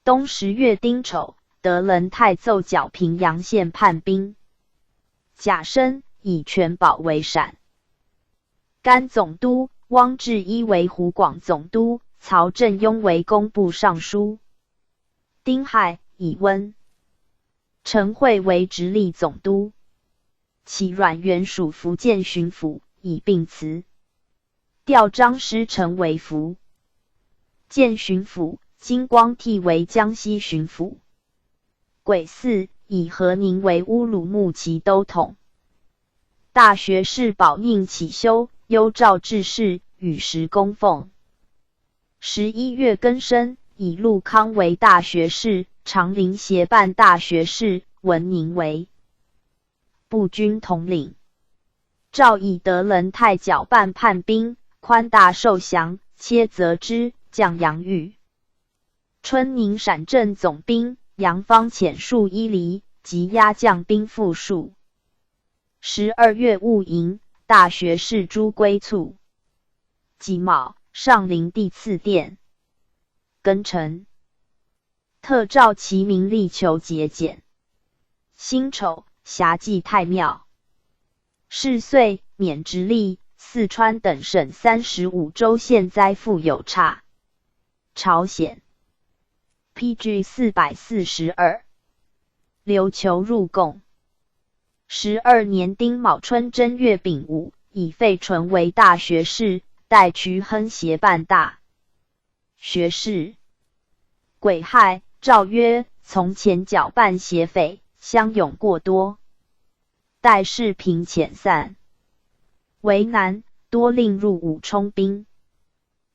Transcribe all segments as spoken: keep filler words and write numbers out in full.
冬十月丁丑，德仁太奏剿平阳县叛兵。甲申，以权保为陕。甘总督，汪志一为湖广总督，曹振庸为工部尚书。丁亥，以温陈惠为直隶总督，起阮原属福建巡抚，以病辞。调张师成为福建巡抚，金光替为江西巡抚。癸巳，以何宁为乌鲁木齐都统。大学士保应起修，幽肇志士，与时供奉。十一月庚申，以陆康为大学士，长陵协办大学士，文宁为步军统领。诏以德仁太剿办叛兵，宽大受降，切责之，降杨玉春宁陕镇总兵杨方遣戍伊犁，及押将兵复戍。十二月戊寅，大学士朱归卒。己卯，上林帝赐殿。庚辰，特诏其民力求节俭。辛丑，遐祭太庙。是岁免直隶、四川等省三十五州县灾富有差。朝鲜。P G四百四十二。琉球入贡。十二年丁卯春正月丙午，以费纯为大学士，代渠亨协办大学士。癸亥，诏曰：从前剿办协匪，乡勇过多，待事平遣散，为难，多令入伍充兵。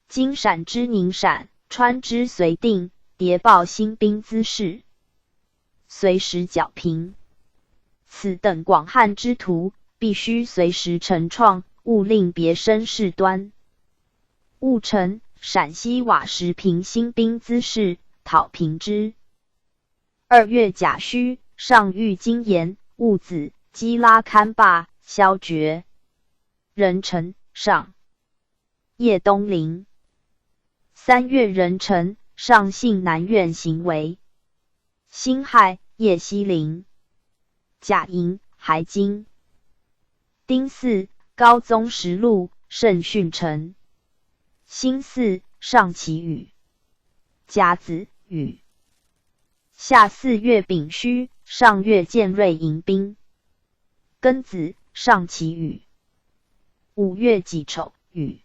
今陕之宁陕，川之绥定，迭报兴兵滋事，随时剿平。此等广汉之途，必须随时陈创，勿令别生事端。务陈陕西瓦石坪兴兵滋事，讨平之。二月甲戌，上谕金岩、兀子、基拉堪霸、萧决。壬辰，上叶东陵。三月壬辰，上幸南苑行围。辛亥，夜西陵。甲寅，还京。丁巳，高宗实录，圣训臣。辛巳，上起雨。甲子，雨。夏四月丙戌，上岳建瑞迎宾。庚子，上起雨。五月己丑，雨。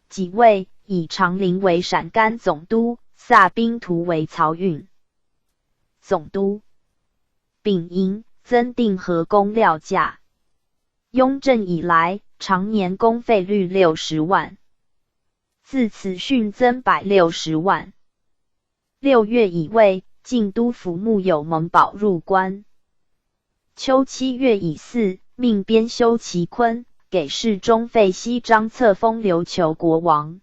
己未，以长陵为陕甘总督，萨宾图为漕运总督。丙寅，增定河工料价。雍正以来，常年工费律六十万，自此训增百六十万。六月乙未，进都府牧有蒙保入关。秋七月乙巳，命边修齐坤，给事中费西张册封琉球国王。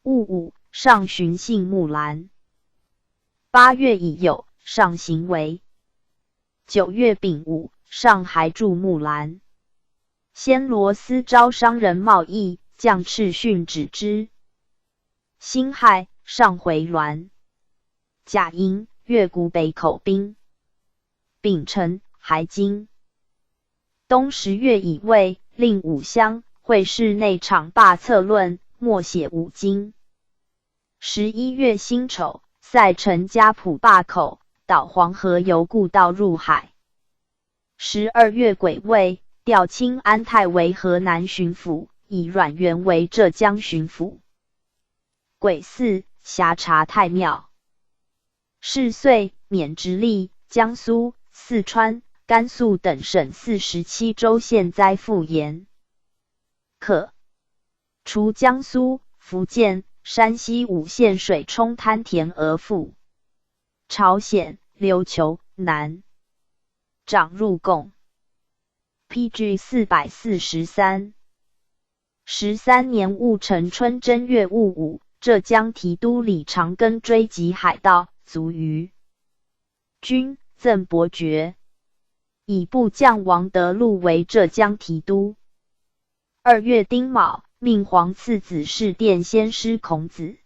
戊午，上巡幸木兰。八月乙酉，上行围。九月丙午，上还驻木兰。暹罗斯招商人贸易，将敕训止之。辛亥，上回銮。甲寅，越古北口兵。丙辰，还京。冬十月乙未，令武乡会试内场罢策论，默写五经。十一月辛丑，塞城加普罢口，导黄河由故道入海。十二月癸未，调清安泰为河南巡抚，以阮元为浙江巡抚。癸巳，遐察太庙。是岁免直隶、江苏、四川、甘肃等省四十七州县灾复严。可除江苏、福建、山西五县水冲滩填额覆。朝鲜、琉球、南。长入贡。P G四百四十三。十三年戊辰春正月戊午，浙江提督李长庚追击海盗，卒于军，赠伯爵，以部将王德禄为浙江提督。二月丁卯，命皇赐子侍殿先师孔子。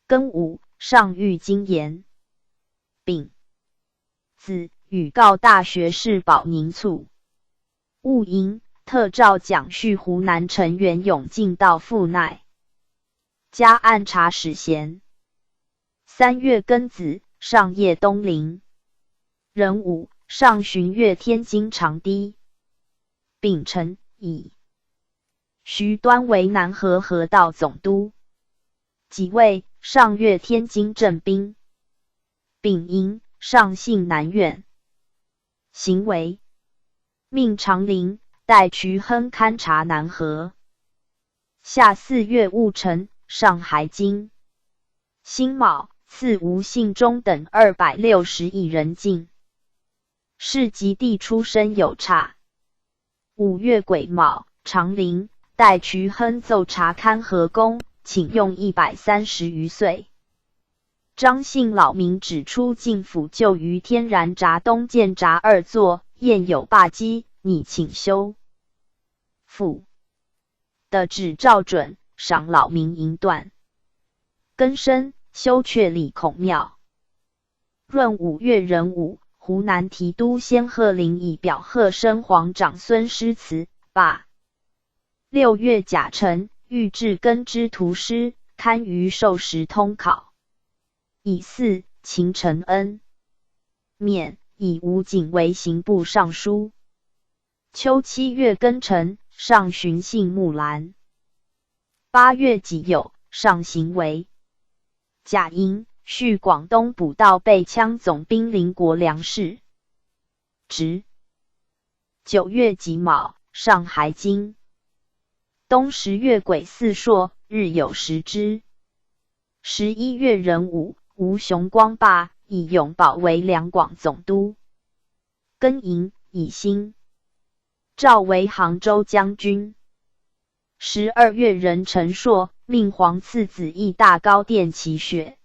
庚午，上谕金岩、丙子，与告大学士保宁促。务营特诏蒋绪湖南陈元永进到府内，加按察使衔。三月庚子，上谒东陵。壬午，上巡阅天津长堤。丙辰，以徐端为南河河道总督。己未，上阅天津镇兵。丙寅，上幸南苑。辛未，命长林、戴渠亨勘察南河。夏四月戊辰，上海津。辛卯，赐吴信忠等二百六十一人进，是及第出身有差。五月癸卯，长林、戴渠亨奏察勘河工，请用一百三十余岁。张姓老民指出，进府旧于天然闸东建闸二座，现有罢机，拟请修复的旨照准，赏老民银缎。更生修阙里孔庙。闰五月壬午，湖南提督先贺林以表贺生皇长孙师辞罢。六月甲辰，御制庚支图师，堪舆授时通考。乙巳，秦承恩免以吴璟为刑部尚书。秋七月庚辰，上巡幸木兰。八月己酉，上刑为甲寅，叙广东捕盗被枪总兵林国梁氏职。九月己卯，上海津。冬十月癸巳朔，日有食之。十一月壬午，吴雄光罢，以永保为两广总督。庚寅，乙辛，赵为杭州将军。十二月壬辰朔，命皇赐紫衣大高殿祈雪。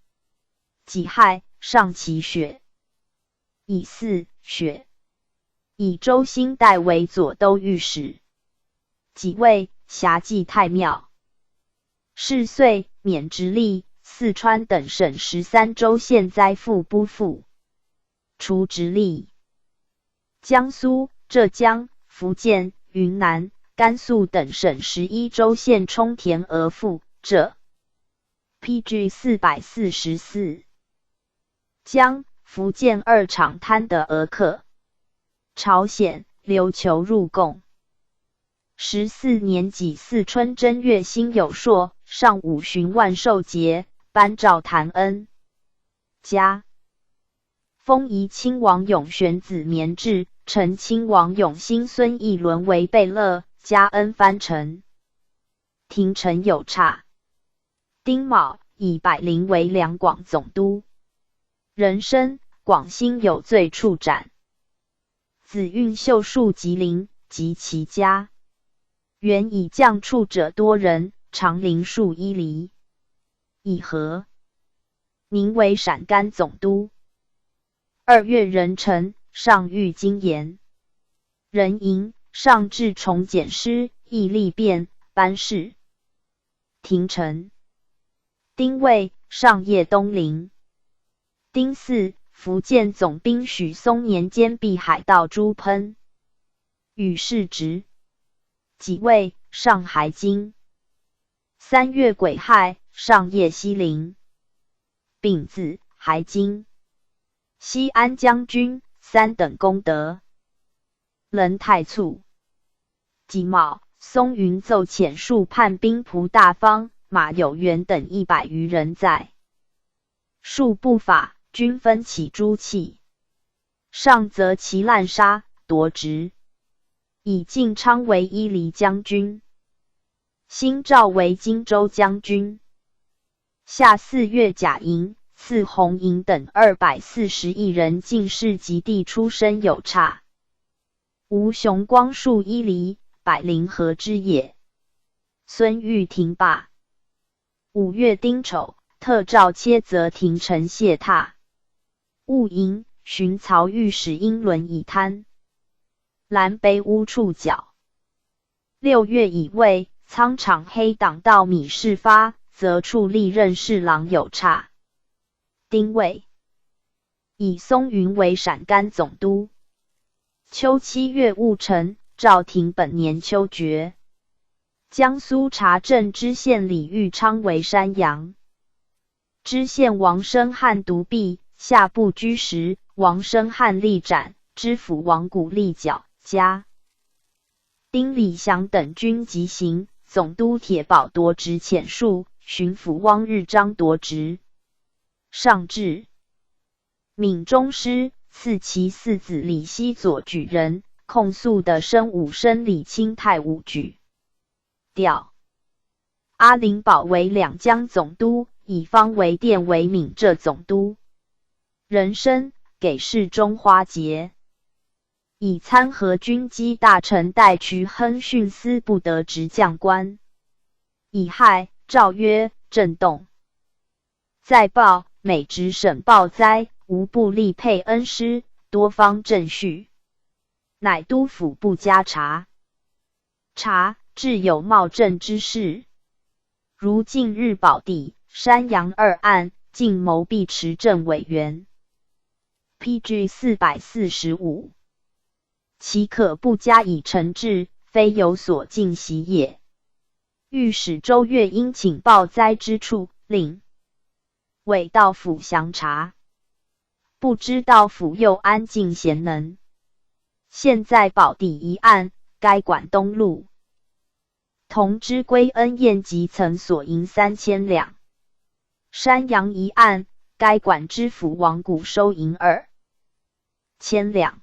己亥，上祈雪。乙巳，雪。以周兴代为左都御史。己未，遐祭太庙。是岁免直隶、四川等省十三州县灾复不复，除直隶。江苏、浙江、福建、云南、甘肃等省十一州县充填额复，浙 P G 四百四十四。江、福建二厂滩得额课。朝鲜、琉球入贡。十四年己巳春正月辛酉朔，上午巡万寿节，颁诏弹恩。加封仪亲王永璇子绵质，承亲王永兴孙义伦为贝勒，加恩藩城。廷臣有差。丁卯，以百灵为两广总督。壬申，广兴有罪处斩。子运秀戍吉林及其家。原以将处者多人，长林戍伊犁。乙合，宁为陕甘总督。二月壬辰，上谕金岩。壬寅，上至崇简师，议利变，班氏。廷臣。丁未，上谒东陵。丁巳，福建总兵许松年坚壁海盗朱喷。与世直。己未，上海津。三月癸亥，上谒西陵。丙子，海津。西安将军三等功德。轮太促。己卯，松云奏遣戍叛兵蒲大方、马有元等一百余人在戍不法，军分起诸器。上则其滥杀，夺职。以靳昌为伊犁将军，辛肇为荆州将军。夏四月甲寅，赐洪寅等二百四十一人进士及第出身有差。吴雄光戍伊犁，百灵何之也？孙玉庭罢。五月丁丑，特诏切泽亭陈谢榻。务营巡曹御史英伦以贪。兰北屋处剿。六月乙未，仓场黑党盗米事发，则处历任侍郎有差。丁未，以松云为陕甘总督。秋七月戊辰，诏停本年秋决。江苏察镇知县李玉昌为山阳。知县王申翰独臂，下部居时，王申翰力斩，知府王谷力剿，加。 丁礼祥等军急行，总督铁保夺职遣戍，巡抚汪日章夺职。上至闵中书，赐其四子李熙左举人，控诉的申武、申礼钦太武举。调。阿林保为两江总督，以方为殿为岷浙总督。壬申，给事中花节。 以参合军机大臣戴渠亨徇私不得执将官。乙亥，诏曰：震动。再报，每值省暴灾，无部吏配恩施，多方震恤。乃都府不加察。察，至有冒镇之事。如近日保底、山阳二案，尽谋必持镇委员。P G四百四十五。岂可不加以惩治，非有所尽习也。御史周岳因请暴灾之处，令委道府详察，不知道府又安尽贤能。现在保底一案，该管东路。同知归恩宴即曾索银三千两。山阳一案，该管知府王谷收银二千两。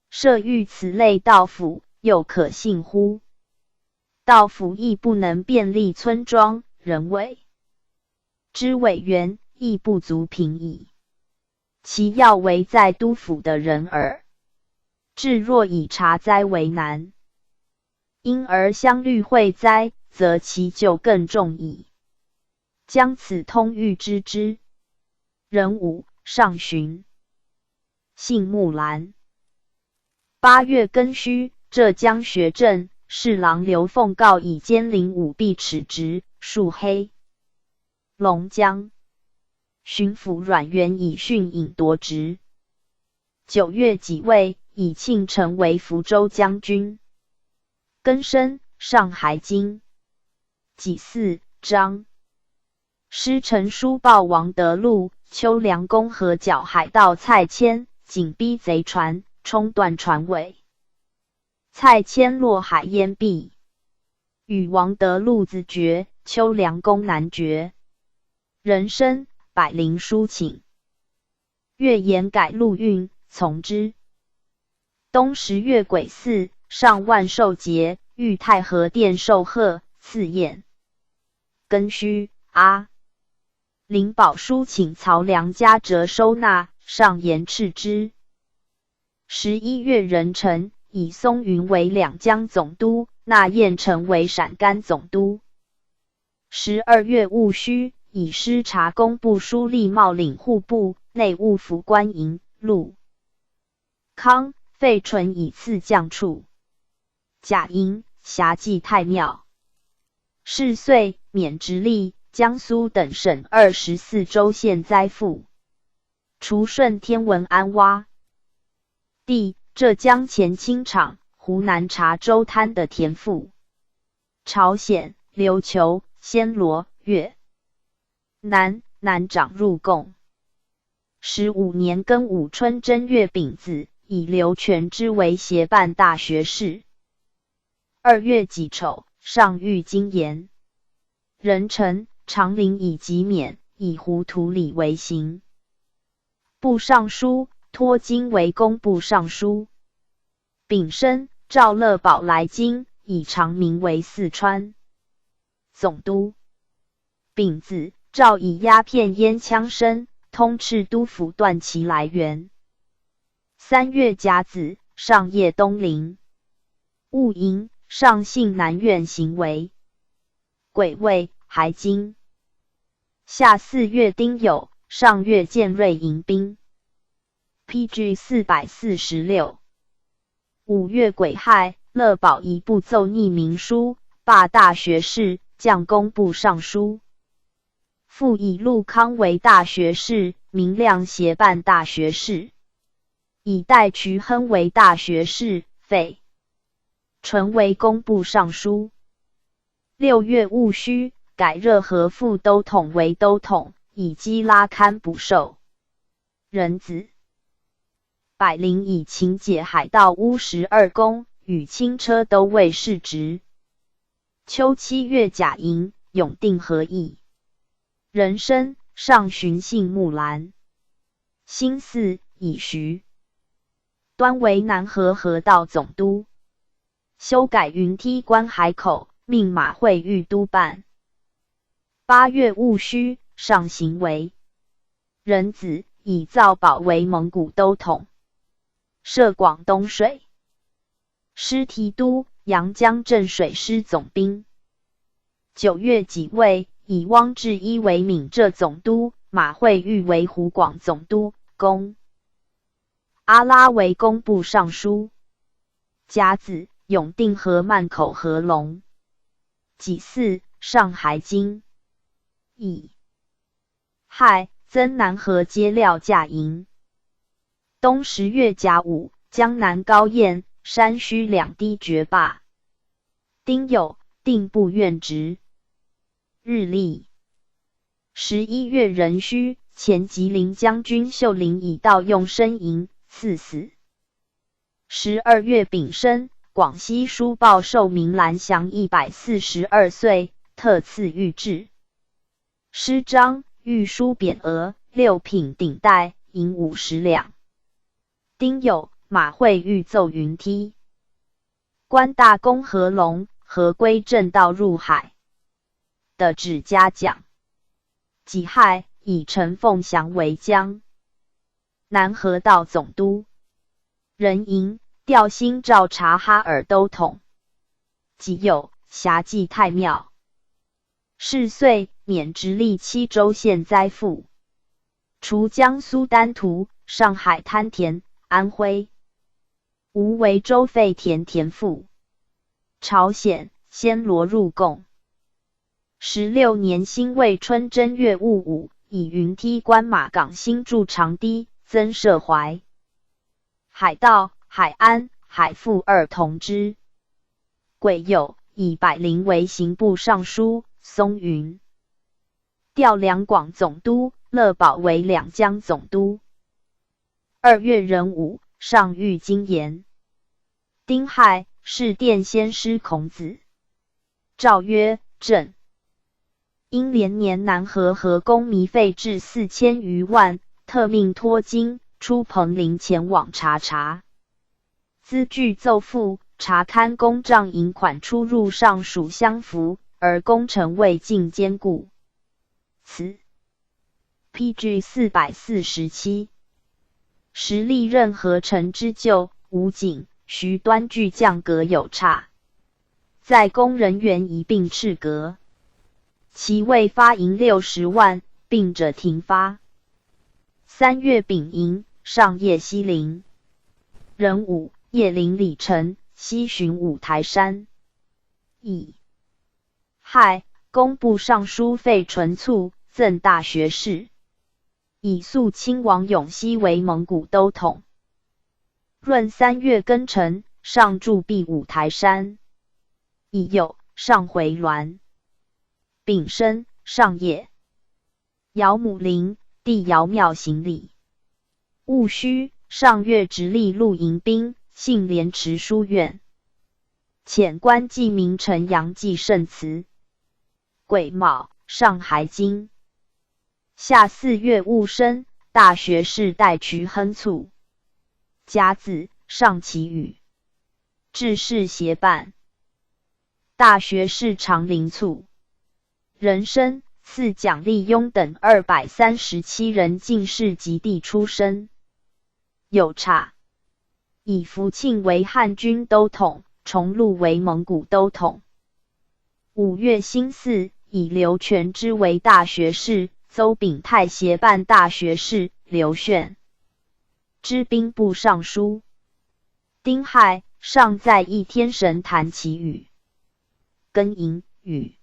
设御此类道府，又可信乎？道府亦不能便利村庄、人委。知委员亦不足凭矣。其要为在都府的人耳。至若以察灾为难，因而乡虑会灾，则其咎更重矣。将此通谕知之。壬午，上旬。 姓木兰。八月庚戌，浙江学政侍郎刘凤告以奸佞舞弊耻职，数黑龙江。巡抚阮元以徇隐夺职。九月己未，以庆城为福州将军。庚申，上海京。己巳，张 师陈书报王德禄、邱良恭合剿海盗蔡谦，紧逼贼船，冲断船尾。蔡谦落海淹毙，与王德禄子决，邱良恭男决。壬申，百灵书请。 岳岩改陆运，从之。冬十月癸巳，上万寿节，遇太和殿寿贺，赐宴。庚戌，阿林保书请曹梁嘉哲收纳，上言斥之。十一月壬辰，以松云为两江总督，纳鄢城为陕甘总督。 十二月戊戌，以师察工部书吏冒领户部、内务府官银、陆康、费纯以次将处。甲寅，辖祭太庙。是岁免直隶、江苏等省二十四州县灾赋。除顺天文安挖地，浙江前清场、湖南察州滩的田赋。 朝鲜、琉球、暹罗、越南南长入贡。十五年庚午春正月丙子，以刘全之为协办大学士。二月己丑，上谕京盐。壬辰，长陵以及免，以胡图里为刑。 部尚书，托京为工部尚书。丙申，赵乐宝来京，以长宁为四川总督。丙子，诏以鸦片烟枪声通赤都府，断其来源。三月甲子，上谒东陵。 戊寅，上幸南苑行为。癸未，还京。夏四月丁酉，上岳建瑞迎宾。P G四百四十六。五月癸亥，乐宝以不奏逆民书，罢大学士，降工部尚书。复以陆康为大学士，明亮协办大学士，以戴渠亨为大学士，废。淳为工部尚书。六月戊戌，改热河副都统为都统，以击拉堪捕兽。壬子，百灵以勤解海盗污十二工，与轻车都尉世职。秋七月甲寅，永定河驿。壬申，上巡幸木兰。辛巳，乙戌，端为南河河道总督。修改云梯关海口，命马会玉督办。八月戊戌，上刑围。壬子，以赵宝为蒙古都统，设广东水，师提督、阳江镇水师总兵。九月己未，以汪志一为闽浙总督，马会玉为湖广总督，公阿拉为工部尚书。甲子，永定河幔口合龙。己巳，上海津。乙亥，增南河街料价银。冬十月甲午，江南高堰、山区两地决罢。丁酉，定部院职。日历。十一月壬戌，前吉林将军秀林以盗用呻吟赐死。十二月丙申，广西书报授明兰祥一百四十二岁，特赐御制。诗章、御书匾额、六品顶戴，银五十两。丁酉，马会玉奏云梯。观大公合龙，合归正道入海。的指嘉奖。己亥，以陈凤翔为江南河道总督。壬寅，调新照察哈尔都统。己酉，辖祭太庙。谥岁免直隶七州县灾副。除江苏丹徒、上海滩田、安徽无为州废田田副。朝鲜暹罗入贡。十六年辛未春正月戊午，以云梯关马港新筑长堤，增设淮海道、海安、海富二同支。癸酉，以百灵为刑部尚书，松云调两广总督，乐宝为两江总督。二月壬午，上谕金岩。丁亥，试殿先师孔子。诏曰：朕因连年南河河工糜费至四千余万，特命托金出彭陵前往察察。资具奏付，察勘工账银款出入尚属相符，而工程未尽兼顾。此 P G四百四十七。时历任河城之旧、吴景、徐端巨将各有差，在工人员一并斥革，其未发银六十万，并者停发。三月丙寅，上夜西陵。壬午，夜临李城，西巡五台山。乙 亥，工部尚书费纯促赠大学士，以肃亲王永熙为蒙古都统。闰三月庚辰，上筑避五台山。乙酉，上回銮。丙申，上夜姚母陵，帝姚庙行礼。 戊戌，上月直隶陆营兵，幸莲池书院，遣观觐名陈阳祭圣祠。癸卯，上还京。夏四月戊申，大学士戴渠亨卒。甲子，上祈雨。致仕协办。大学士长林卒。壬申，赐蒋立翁等二百三十七人进士及第出身。 有差。以福庆为汉军都统，崇禄为蒙古都统。五月辛巳，以刘全之为大学士，邹炳泰协办大学士，刘炫知兵部尚书。丁亥，上在义天神坛祈雨。庚寅，雨。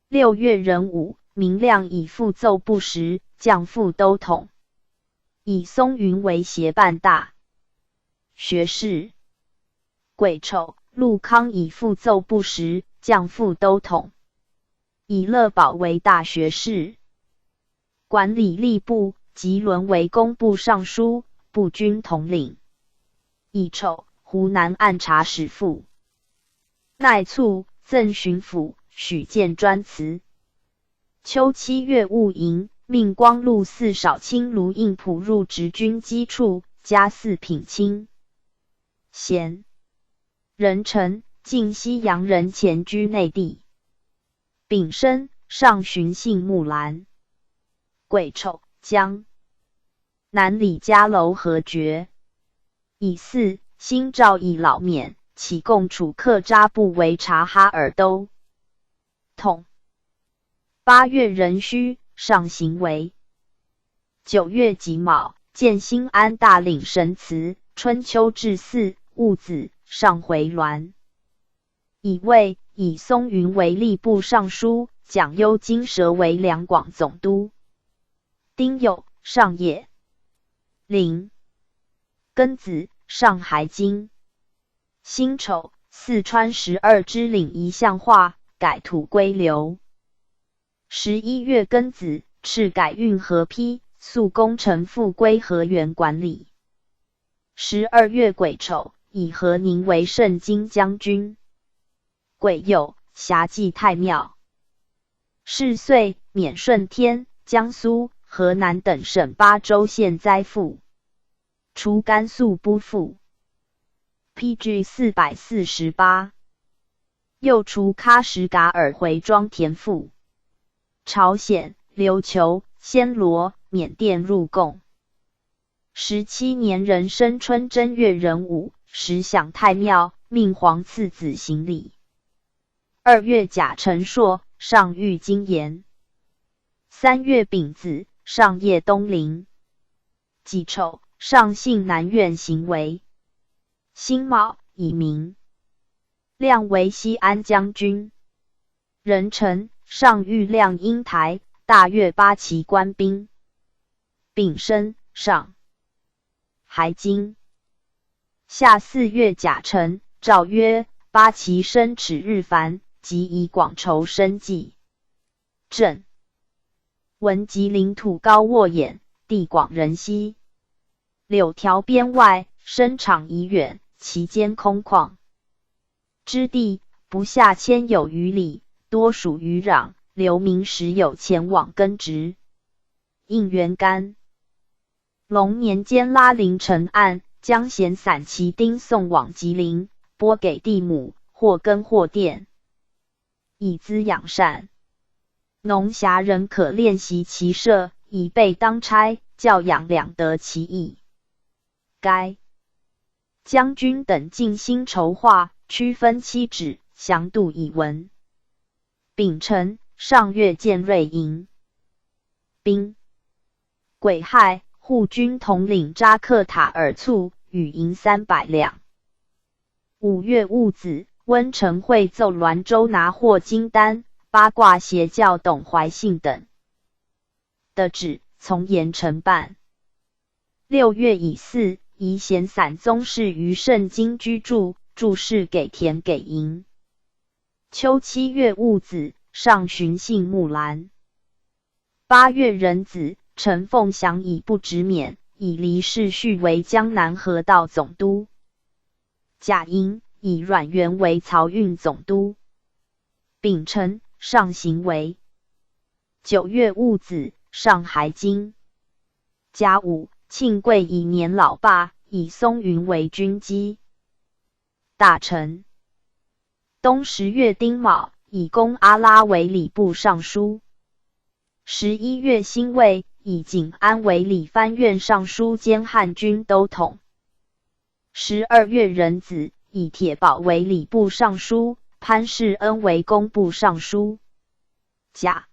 六月壬午，明亮以父奏部时，将副都统。以松云为协办大学士。 癸丑，陆康以副奏部时，将副都统。以乐宝为大学士，管理吏部，及伦为工部尚书、步军统领。乙丑，湖南按察使副奈促赠巡抚许建专词。秋七月戊寅，命光禄寺少卿卢应普入直军机处，加四品卿。 咸。壬辰，晋西阳人前居内地。丙申，上巡幸木兰。癸丑，将南李家楼合绝。乙巳，新赵以老免，起供楚客扎布为察哈尔都统。八月壬戌，上刑围。九月己卯，建兴安大领神祠，春秋至四，戊子，上回銮。乙未，以松云为吏部尚书，蒋幽金蛇为两广总督。丁酉，上邺陵。庚子，上海津。 辛丑，四川十二支领一向化，改土归流。十一月庚子，敕改运河陂，肃恭臣复归河源管理。十二月癸丑，以河宁为盛京将军。癸酉，遐祭太庙。是岁，免顺天、江苏、河南等省八州县灾赋，除甘肃不赋。 P G四百四十八。又除喀什噶尔回庄田赋，朝鲜、琉球、暹罗、缅甸入贡。十七年壬申春正月壬午，始享太庙，命皇赐子行礼。二月甲辰朔，上御京沿。三月丙子，上谒东陵。己丑，上幸南苑行围。 辛卯，以明亮为西安将军。壬辰，上御亮英台，大阅八旗官兵。丙申，上海津。夏四月甲辰，诏曰：八旗申尺日繁，即以广酬生计。 镇。闻吉林土高沃偃，地广人稀，柳条边外，深场已远，其间空旷之地，不下千有余里，多属余壤，流民时有前往耕植。应元干。 隆年间拉陵城岸，将闲散其丁送往吉林，拨给地亩，或耕或店，以资养善。农闲人可练习骑射，以备当差，教养两得其益。该将军等尽心筹划，区分期止，详度已闻。丙辰，上阅建瑞营。 兵。癸亥，护军统领扎克塔尔促，与银三百两。五月戊子，温成会奏滦州拿获金丹、八卦邪教董怀信等的旨，从严惩办。六月乙巳，移闲散宗室于盛京居住，注释给田给银。 秋七月戊子，上巡幸木兰。八月壬子，陈凤翔以部直免，以黎世续为江南河道总督。甲寅，以阮元为漕运总督。丙辰，上刑围。九月戊子，上海津。甲午，庆贵以年老罢，以松云为军机。 大臣。冬十月丁卯，以公阿拉为礼部尚书。十一月辛未，以景安为理藩院尚书兼汉军都统。十二月壬子，以铁保为礼部尚书，潘世恩为工部尚书。甲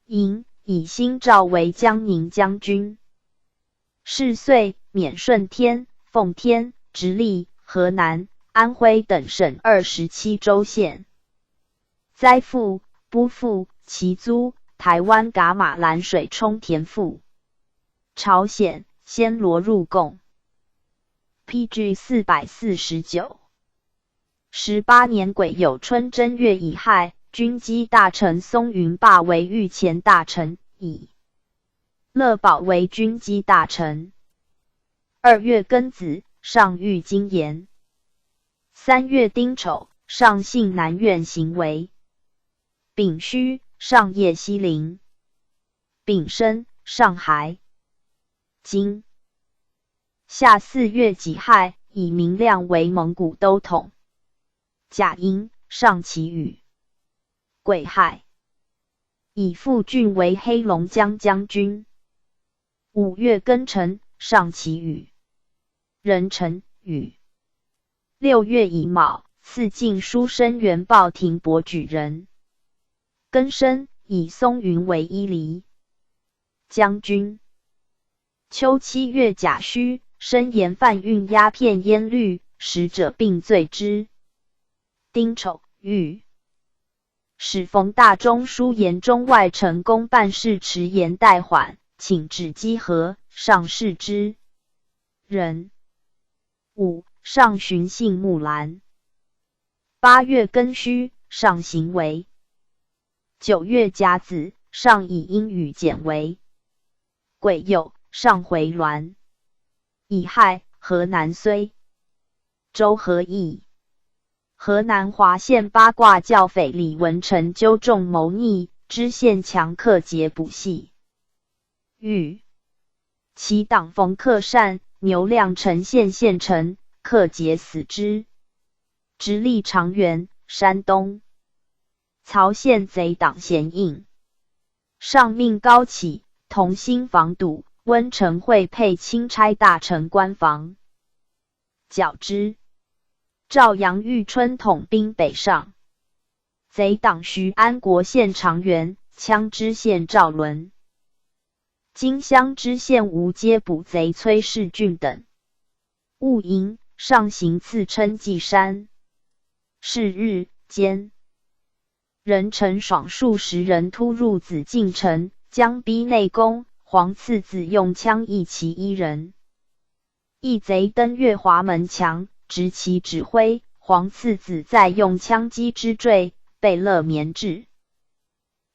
寅，以新赵为江宁将军。 是岁免顺天、奉天、直隶、河南、安徽等省二十七州县。灾赋、拨赋、祺租、台湾噶玛兰水冲田腹，朝鲜暹罗入贡。P G四百四十九。十八年癸酉春正月乙亥，军机大臣松云霸为御前大臣，以乐宝为军机大臣。二月庚子，上御京盐。三月丁丑，上信南院行围。丙戌，上夜西陵。丙申，上海。今夏四月己亥，以明亮为蒙古都统。甲寅，上祈雨。癸亥，以富俊为黑龙江将军。五月庚辰，上祈雨。壬辰，雨。六月乙卯，赐晋书生员报亭伯举人。庚申，以松云为伊犁将军。秋七月甲戌，申盐贩运鸦片烟绿，使者并罪之。丁丑，雨。始逢大中书盐中外丞公办事迟延待缓，请旨稽核，上示之。壬午，上巡幸木兰。八月庚戌，上行围。九月甲子，上以阴雨减围。癸酉，上回銮。乙亥，河南睢。周和义。河南滑县八卦教匪李文成纠众谋逆，知县强克节捕系。遇其党冯克善、牛亮陈县县丞，克节死之。直隶长垣、山东曹县贼党咸应，上命高启、同心防堵，温成会配钦差大臣关防。 剿之。赵杨遇春统兵北上，贼党徐安国县长垣、羌知县赵伦、荆襄知县吴阶捕贼崔世俊等。戊寅，上行刺称纪山。是日间， 任陈爽数十人突入紫禁城，将逼内宫，黄赐子用枪役其一人。役贼登越华门墙，执其指挥，黄赐子再用枪击之罪，被勒棉质。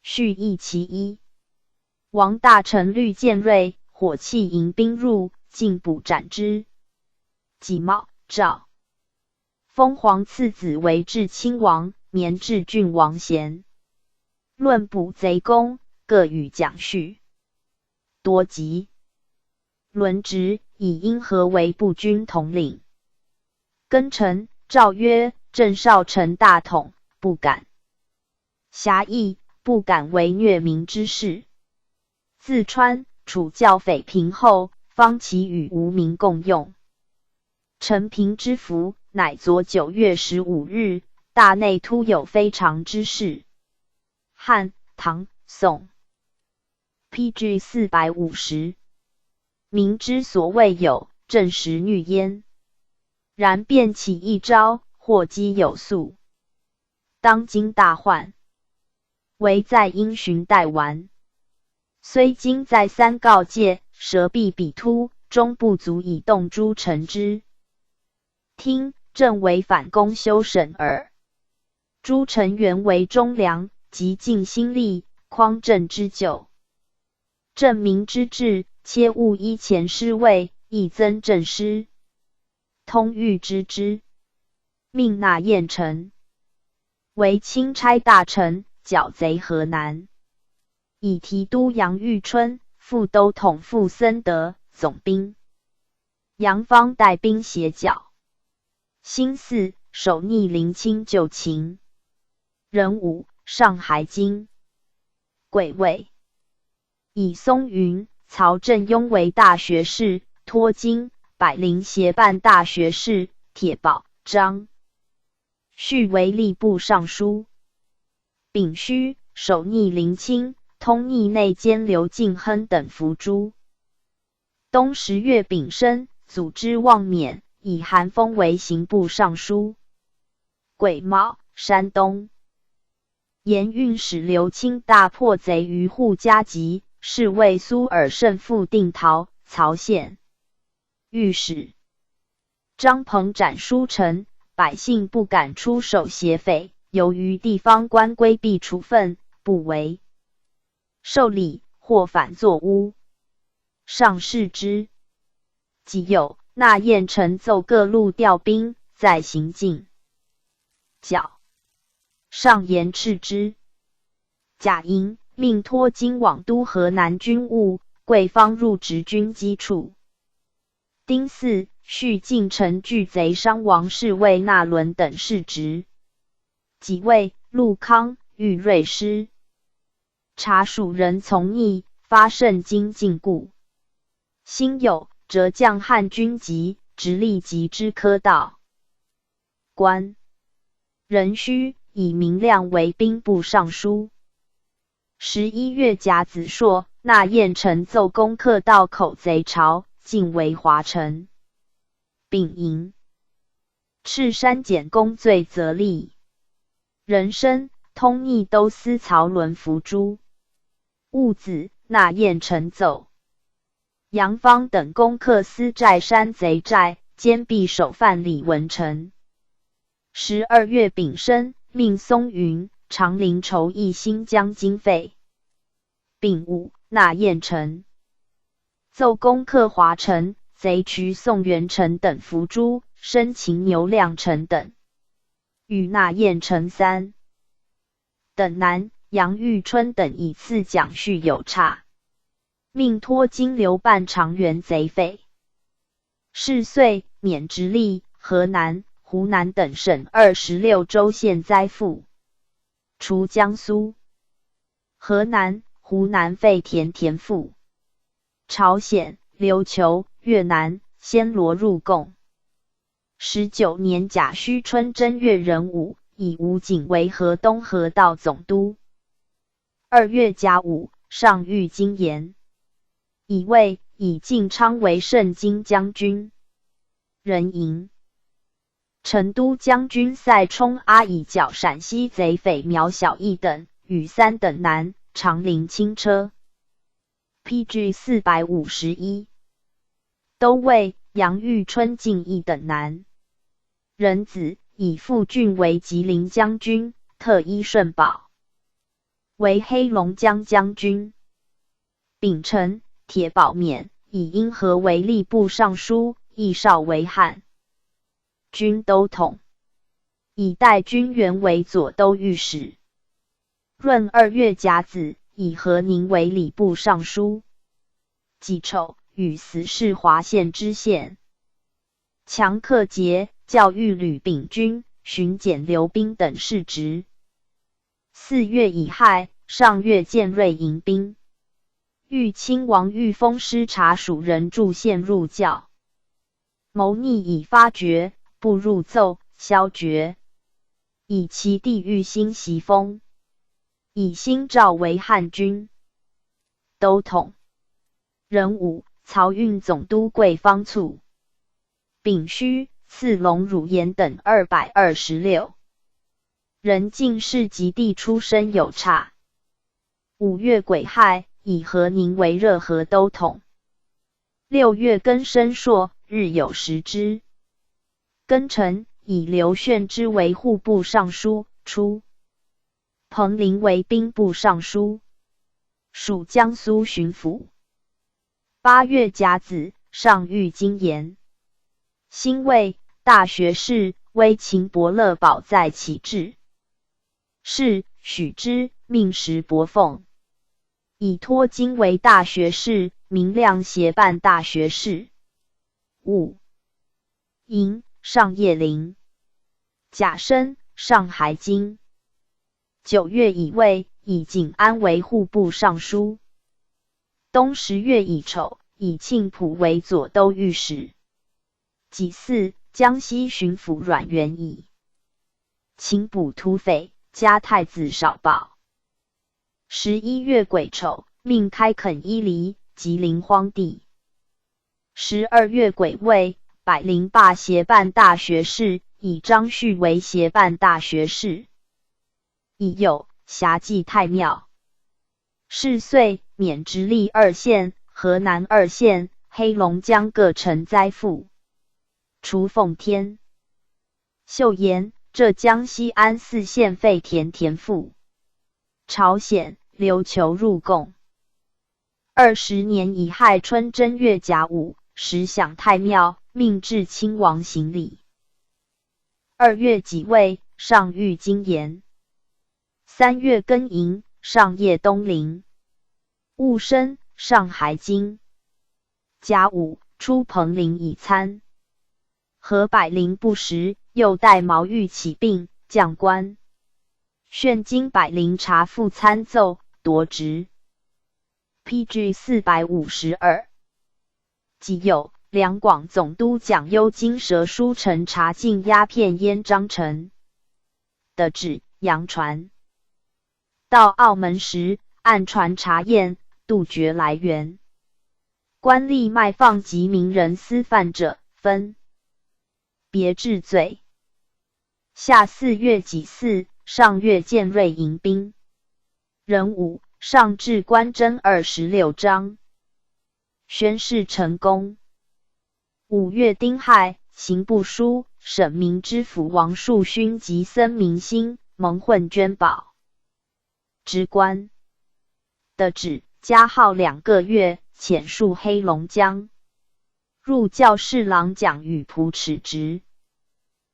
续役其一。王大臣绿建瑞火器迎兵入，进捕斩之。己卯，诏 封黄赐子为至亲王，绵至郡王衔。论捕贼功，各与蒋绪、多吉、伦植以英和为步军统领。庚辰，诏曰：郑绍成大统，不敢 侠义，不敢为虐民之事。自川、楚剿匪平后，方其与吴民共用。陈平之服，乃昨九月十五日，大内突有非常之事。汉、唐、宋。P G四百五十。民之所谓有，正实虐焉。然变起一朝，祸机有速。 当今大患，唯在因循待完。虽今再三告诫，舌必笔突，终不足以动诸臣之听，朕唯反躬修审耳。诸臣原为忠良，极尽心力，匡朕之旧。 朕明之志，切勿依前失位，亦增朕失。通谕之之，命纳晏臣为钦差大臣，剿贼河南。以提督杨遇春、副都统傅森德总兵，杨芳带兵协剿。辛巳，首逆临清就秦。壬午，上海京。癸未， 以松云、曹正墉为大学士，托金、百灵协办大学士、铁保、张旭为吏部尚书。丙戌，首逆临清，通逆内监刘敬亨等伏诛。冬十月丙申，组织望冕，以韩丰为刑部尚书。癸卯，山东。盐运使刘清大破贼于户嘉集，是为苏尔胜复定陶、曹县。御史张彭斩书臣，百姓不敢出手劫匪，由于地方官规避处分，不为受礼或反作污。上释之。己酉，纳晏臣奏各路调兵，在行进。 角。上言斥之。甲寅，命托金往督河南军务，贵方入职军机处。丁巳，续进陈拒贼伤亡侍卫纳伦等世职。己未，陆康、玉瑞师察蜀人从逆，发圣经禁固。辛酉，浙将汉军及直隶及之科道 官。壬戌，以明亮为兵部尚书。十一月甲子朔，纳晏臣奏攻克道口贼巢，尽为华城。丙寅，赤山简攻罪则立。壬申，通逆都司曹伦伏诛。戊子，纳晏臣奏 杨芳等攻克司寨山贼寨，坚壁首犯李文成。十二月丙申，命松云、常林筹议新疆经费。丙午，纳晏臣奏攻克华城，贼渠宋元成等伏诛，生擒牛亮臣等。与纳晏臣三等难，杨玉春等以次奖叙有差， 命托金刘半偿原贼费。是岁免直隶、河南、湖南等省二十六州县灾赋，除江苏、河南、湖南废田田赋。朝鲜、琉球、越南、暹罗入贡。 十九年甲戌春正月壬午，以吴景为河东河道总督。二月甲午，上御京盐。乙未，以靳昌为盛京将军。壬寅，成都将军塞冲阿以剿陕西贼匪苗小义等，与三等难，长陵轻车。 P G四百五十一。都尉杨玉春进一等难。壬子，以傅俊为吉林将军，特依顺宝，为黑龙江将军。丙辰，铁保免，以殷和为吏部尚书，易绍为汉军都统，以戴君元为左都御史。 闰二月甲子，以何宁为礼部尚书。己丑，与死侍华县知县强克节，教谕吕秉钧、巡检刘宾等世职。四月乙亥，上越建瑞迎兵。豫亲王玉峰师察蜀人助县入校，谋逆已发觉，不入奏，宵决。以其弟玉兴袭封，以兴赵为汉军都统。壬午，漕运总督桂芳卒。丙戌，赐龙汝盐等二百二十六人进士及第出身有差。五月癸亥，以何宁为热河都统。六月庚申朔，日有食之。庚辰，以刘献之为户部尚书，初彭陵为兵部尚书，署江苏巡抚。八月甲子，上御京盐。辛未，大学士微秦伯乐保在其治。是，许之，命石伯奉。以托金为大学士，明亮协办大学士。五 寅，上叶林。甲申，上海京。九月乙未，以景安为户部尚书。冬十月乙丑，以庆普为左都御史。己巳，江西巡抚阮元以秦捕土匪，加太子少保。十一月癸丑，命开垦伊犁，吉林荒地。十二月癸未，百灵霸协办大学士，以张旭为协办大学士。乙酉，辖祭太庙。是岁免直隶二县、河南二县、黑龙江各城灾赋。除奉天。岫岩、浙江西安四县废田田赋。朝鲜、琉球入贡。二十年乙亥春正月甲午，时享太庙，命至亲王行礼。二月己未，上御京沿。三月庚寅，上谒东陵。戊申，上海京。甲午，出彭陵以参。合百灵不时，又带毛玉起兵，将官。宣经百灵察复参奏，夺职。P G四百五十二。己酉，两广总督蒋幽经蛇书陈察进押片烟张城。的指杨传。到澳门时，按船查验，杜绝来源。官吏卖放及名人私贩者，分别治罪。夏四月己巳，上越建瑞迎兵。壬午，上至关贞二十六章。宣誓成功。五月丁亥，刑部尚书、省民知府王树勋及僧名兴蒙混捐宝。职官。的指加号两个月，遣戍黑龙江。入校侍郎蒋雨璞尺职。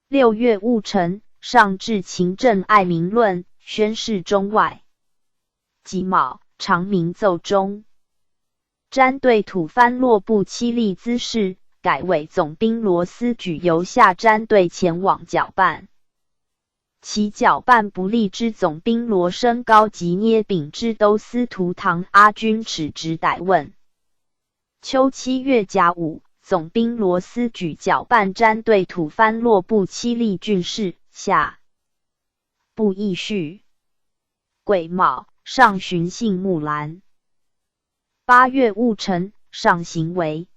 六月戊辰，上至勤政爱民论，宣示中外。己卯，长鸣奏终。詹对吐蕃落部七立资事，改委总兵罗思举由下詹对前往搅拌。其搅拌不力之总兵罗升高即捏丙支都司徒唐阿钧尺职逮问。秋七月甲午，总兵罗思举搅拌詹对吐蕃落部七立郡事，下部议叙。癸卯，上巡幸木兰。八月戊辰，上刑围。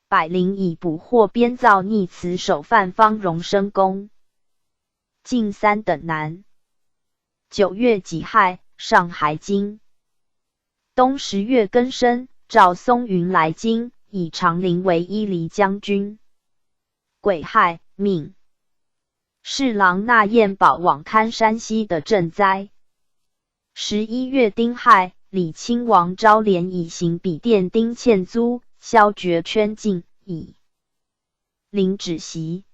百灵以捕获编造逆词首犯方荣升宫。进三等难。九月己亥，上海京。冬十月庚申，赵松云来京，以长陵为伊犁将军。癸亥，命侍郎纳晏保往勘山西的赈灾。十一月丁亥，李亲王昭连以行笔电丁欠租，削爵圈禁，以灵止袭。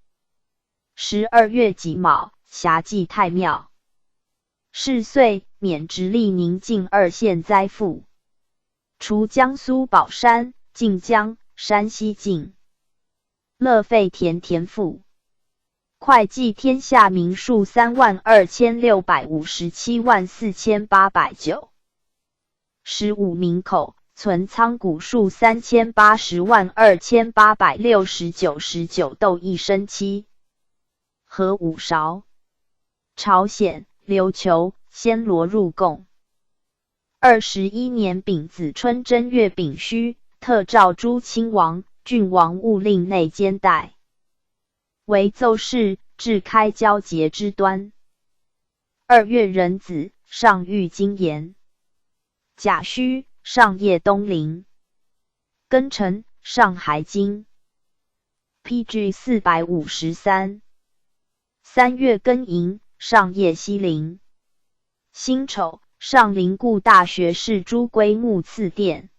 十二月己卯，辖祭太庙。是岁免直隶宁晋二县灾赋。除江苏宝山、靖江、山西境。乐废田田赋。会稽天下民数三万二千六百五十七万四千八百九。十五民口，存仓谷数三千八十万二千八百六十九石九斗一升七。合五勺。朝鲜、琉球、暹罗入贡。二十一年丙子春正月丙戌，特诏诸亲王、郡王勿令内奸带。为奏事，至开交节之端。二月壬子，上御京沿。甲戌，上谒东陵。庚辰，上海京。P G四百五十三。三月庚寅，上谒西陵。辛丑，上临故大学士朱归墓赐殿。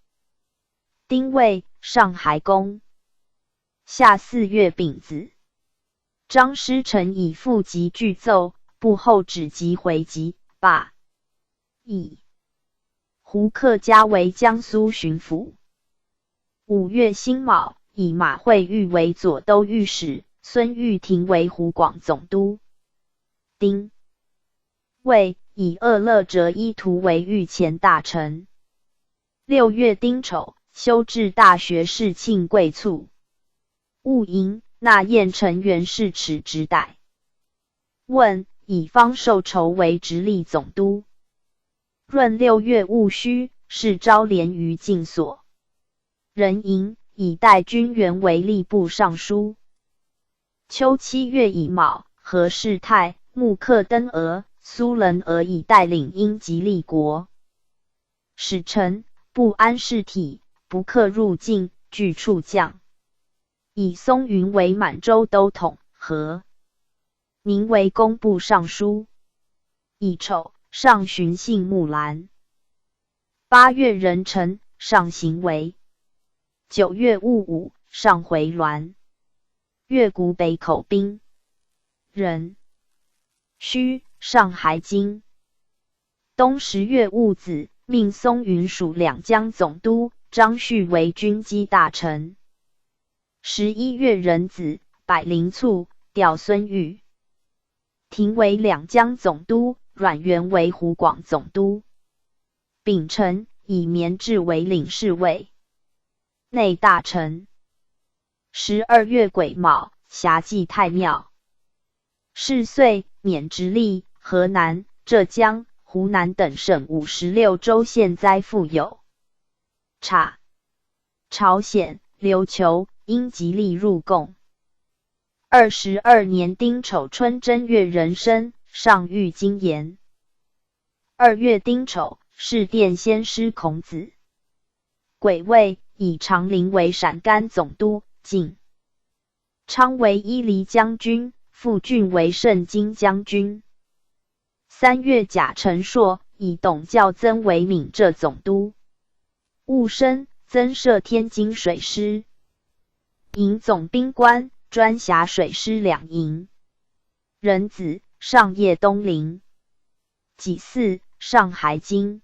丁未，上海宫。夏四月丙子，张师臣以父及具奏，部后止及回籍，罢。乙。胡克加为江苏巡抚。五月辛卯，以马会育为左都御史，孙玉庭为湖广总督。丁未，以厄勒哲伊图为御前大臣。六月丁丑，修制大学士庆贵促。戊寅，纳晏陈元适尺职逮。问，以方寿筹为直隶总督。闰六月戊戌，是昭连于禁所。壬寅，以戴君元为吏部尚书。秋七月乙卯，何世泰、穆克登额、苏伦俄已带领英吉利国使臣不安士体，不克入境，拒触将。以松云为满洲都统，和宁为工部尚书。乙丑，上巡幸木兰。八月壬辰，上行围。九月戊午，上回滦。 越谷北口兵。壬戌，上海津。冬十月戊子，命松云署两江总督，张旭为军机大臣。十一月壬子，百灵卒，调孙玉、廷为两江总督，阮元为湖广总督。丙辰，以绵质为领侍卫、内大臣。十二月癸卯，霞祭太庙。是岁，免直隶、河南、浙江、湖南等省五十六州县灾富有差。朝鲜、琉球、英吉利入贡。二十二年丁丑春正月壬申，上御京言。二月丁丑，是殿先师孔子。癸未，以长陵为陕甘总督，进 昌为伊犁将军，傅俊为盛京将军。三月甲辰朔，以董校曾为闽浙总督。戊申，增设天津水师。营总兵官，专辖水师两营。壬子，上叶东陵。己巳，上海津。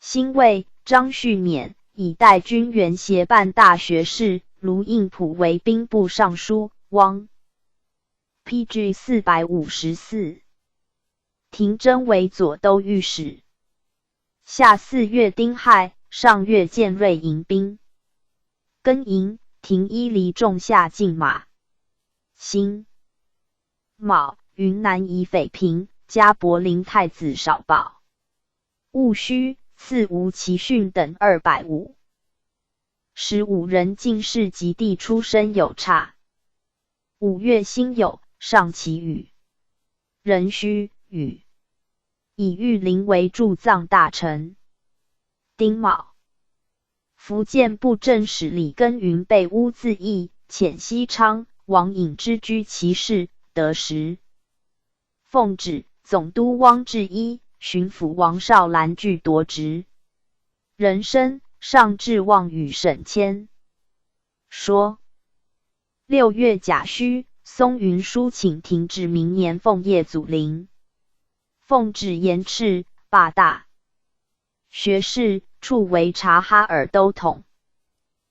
辛未，张旭勉以带军员协办大学士，卢应普为兵部尚书，汪。P G四百五十四。廷珍为左都御史。夏四月丁亥，上岳建瑞迎兵。庚寅，停伊犁仲夏进马。辛 卯，云南以匪平加柏林太子少保。戊戌，赐吴奇训等二百五十五人进士及第出身有差。五月辛酉，上起雨。壬戌，雨。以玉林为驻藏大臣。丁卯， 福建布政使李耕云被乌自缢，遣西昌、王隐之居其室，得时奉旨，总督汪志一、巡抚王绍兰俱夺职。壬申，上至望与省签。说。六月甲戌，松云书请停止明年奉叶祖灵。奉旨严斥，罢大 学士，处为察哈尔都统。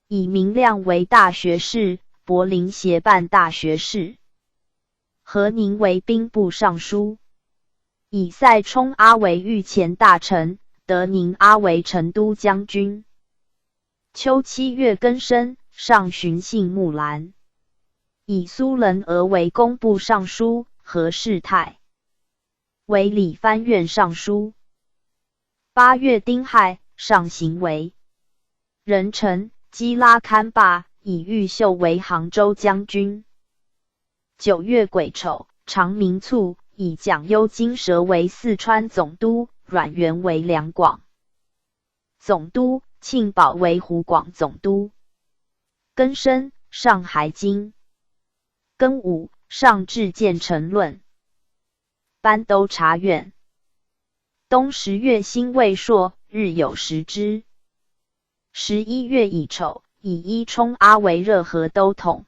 以明亮为大学士，柏林协办大学士。何宁为兵部尚书。以塞冲阿为御前大臣，德宁阿为成都将军。秋七月庚申，上巡幸木兰。以苏伦俄为工部尚书，何世泰 为理藩院尚书。八月丁亥，上行围。壬辰，击拉堪霸，以毓秀为杭州将军。九月癸丑，长鸣卒，以蒋幽金蛇为四川总督，阮元为两广总督，庆保为湖广总督。庚申，上海津。庚午，上至建成论，班都察院。冬十月辛未朔，日有食之。十一月乙丑，以伊冲阿为热河都统。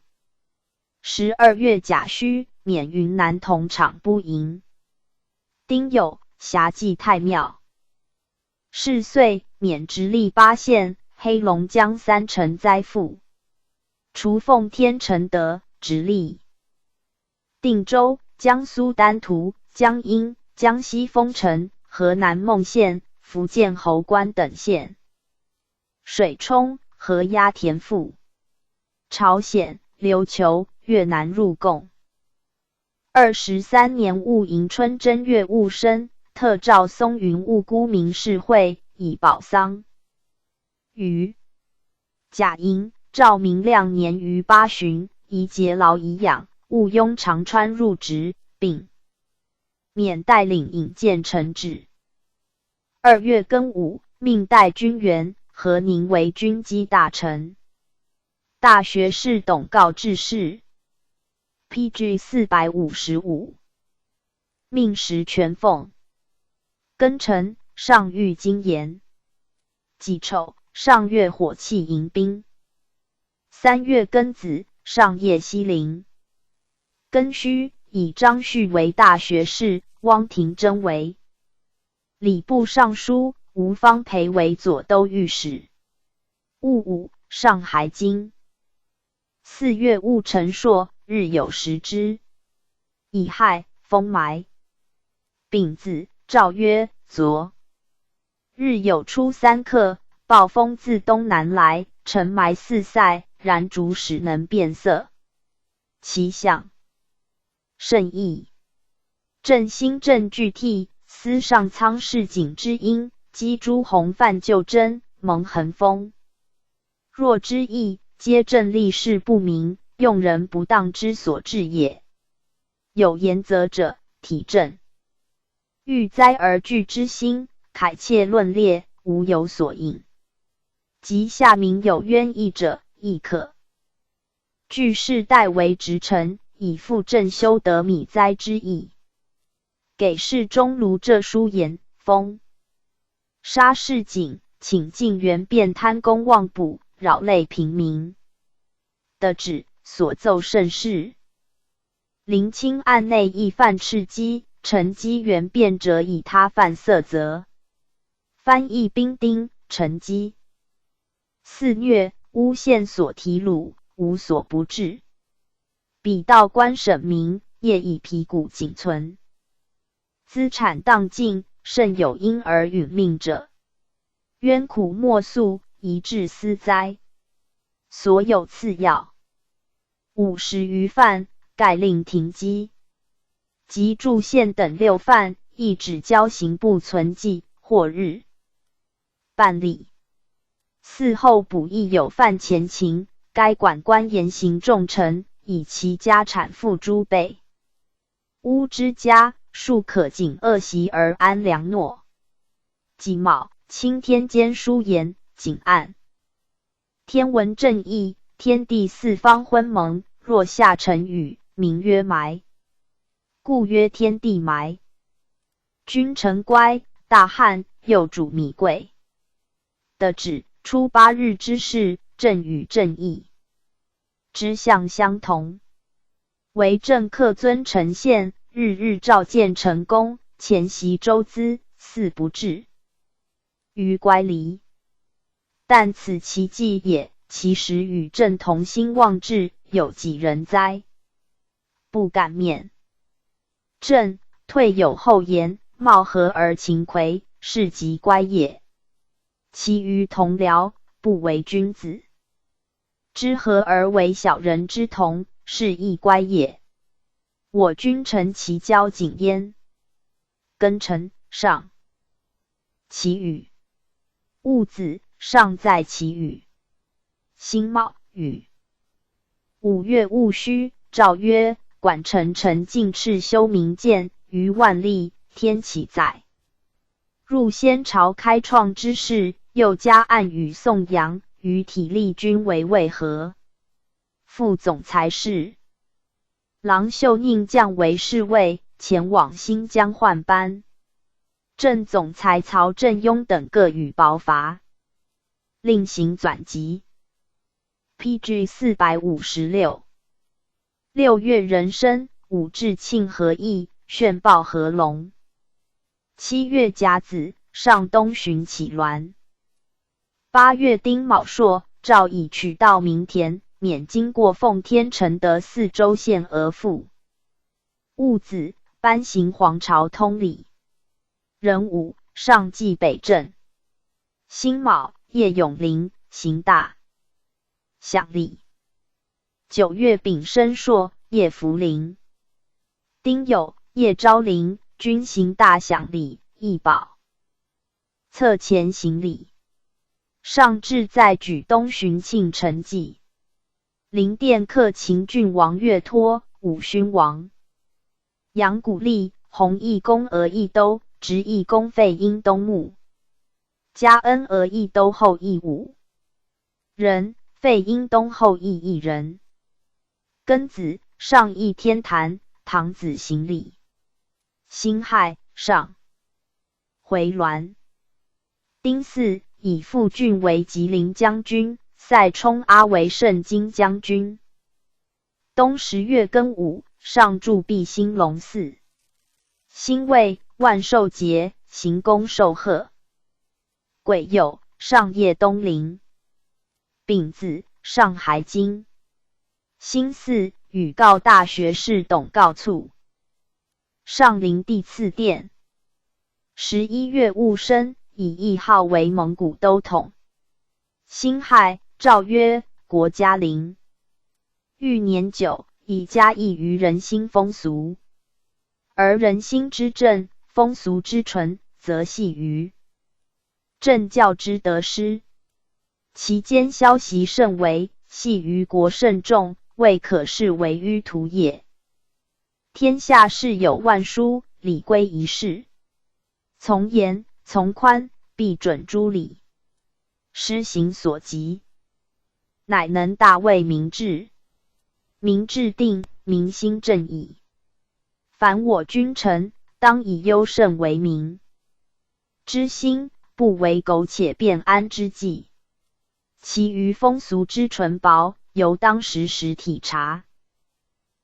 十二月甲戌，免云南同场不迎。丁酉，霞祭太庙。 是岁，免直隶巴县、黑龙江三城灾富。除奉天承德、直隶、定州、江苏丹徒、江阴、江西丰城、河南孟县、福建侯官等县。水冲、合压田赋。朝鲜、琉球、越南入贡。 二十三年戊寅春正月戊申，特召松云务孤名士会，以保丧。于甲寅，诏明亮年于八旬，以节劳颐养，务拥长川入职，并免带领引荐陈旨。二月庚午，命戴君元、何宁为军机大臣。大学士董诰致仕。P G四百五十五。命食全奉。庚辰，上御京言。己丑，上越火器迎宾。三月庚子，上谒西陵。庚戌，以张旭为大学士，汪廷珍为礼部尚书，吴方培为左都御史。戊午，上还京。四月戊辰朔，日有食之。乙亥，封埋。丙子，诏曰：昨日有初三刻，暴风自东南来，尘霾四散，燃烛始能变色，其象甚异。朕心震俱涕，思上苍示警之音，积诸洪范旧征，蒙恒风。若知亦，皆朕历世不明，用人不当之所至也。有言则者，体朕遇灾而惧之心，慨切论列，无有所应。及下民有冤议者，亦可据事代为直陈，以复朕修德米灾之意。给事中卢浙疏盐、封沙市井，请进援便贪功妄补，扰累平民。的旨，所奏甚是。临清案内亦犯赤稽，陈机援便者以他犯色则翻译兵丁陈机。四月，乌县所提鲁，无所不至。彼道官省民，业以皮谷仅存，资产荡尽，甚有因而殒命者，冤苦莫诉，宜治思灾。所有次要。五十余犯，盖令停机。及诸县等六犯，亦只交刑部存记，或日办理。嗣后补役有犯前情，该管官严刑重惩，以其家产付诸备。乌之家，庶可仅恶习而安良诺。己卯，钦天监疏盐、警案。天文正义，天地四方昏蒙，若下晨雨，名曰霾，故曰天地霾。君臣乖，大旱，又煮米桂。的旨，初八日之事，朕与正义之象相同。为政客遵陈宪，日日召见陈宫，前习周资，四不至于乖离。但此其纪也，其实与朕同心望志，有几人哉？不敢免。朕退有后言，貌合而情魁，是即乖也。其余同僚，不为君子之和而为小人之同，是亦乖也。我君臣其交谨焉。庚辰，上。其语。戊子，上在其语。辛卯，雨。五月戊戌，诏曰：管臣陈进赤修明鉴，于万历，天启载入先朝开创之事，又加暗语宋阳，与体力均为渭河副总裁侍郎秀宁降为侍卫，前往新疆换班。镇总裁曹振庸等各予薄罚，另行转籍。P G四百五十六。六月壬申，武至庆和议，宣报合龙。七月甲子，上东巡启滦。八月丁卯朔，诏以取道民田，免经过奉天承德四州县额赋。 戊子，颁行皇朝通礼。壬午，上觐北镇。辛卯，谒永陵，行大享礼。九月丙申朔，谒福陵。丁酉，谒昭陵，均行大享礼，谥宝。 侧前行礼。上至在举东巡庆陈纪。临殿刻秦郡王岳托、武勋王杨古立、弘义公额亦都，执义公费英东墓。嘉恩额亦都后裔五人，费英东后裔一人。庚子，上谥天坛，堂子行礼。辛亥，上回銮。丁巳，以傅俊为吉林将军，赛冲阿为盛京将军。冬十月庚午，上筑毕兴隆寺。辛未，万寿节，行宫寿贺。癸酉，上谒东陵。丙子，上孩京。辛巳，与告大学士董诰卒。上陵帝赐殿。十一月戊申，以谥号为蒙古都统。辛亥，诏曰：国家陵。御年九，以嘉异于人心风俗。而人心之正，风俗之淳，则系于政教之得失。其间消习甚微，系于国甚众，未可视为愚徒也。天下事有万殊，礼规仪式，从严从宽，必准诸礼，施行所及，乃能大为民治。民治定，民心正矣。凡我君臣，当以忧慎为民之心，不为苟且便安之计。其余风俗之淳薄，尤当时时体察，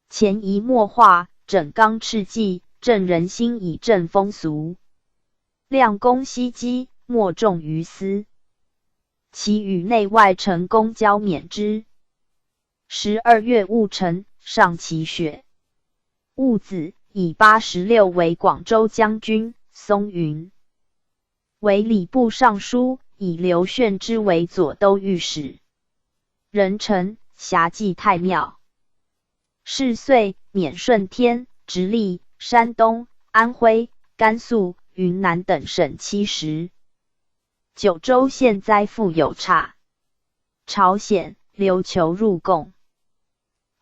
潜移默化，整纲敕纪，正人心以正风俗。量公析机，莫重于私。其与内外臣公交免之。十二月戊辰，上起雪。戊子，以八十六为广州将军、松云，为礼部尚书，以刘炫之为左都御史。壬辰，霞祭太庙。是岁，免顺天、直隶、山东、安徽、甘肃、云南等省七十。九州现灾复有差。朝鲜、琉球入贡。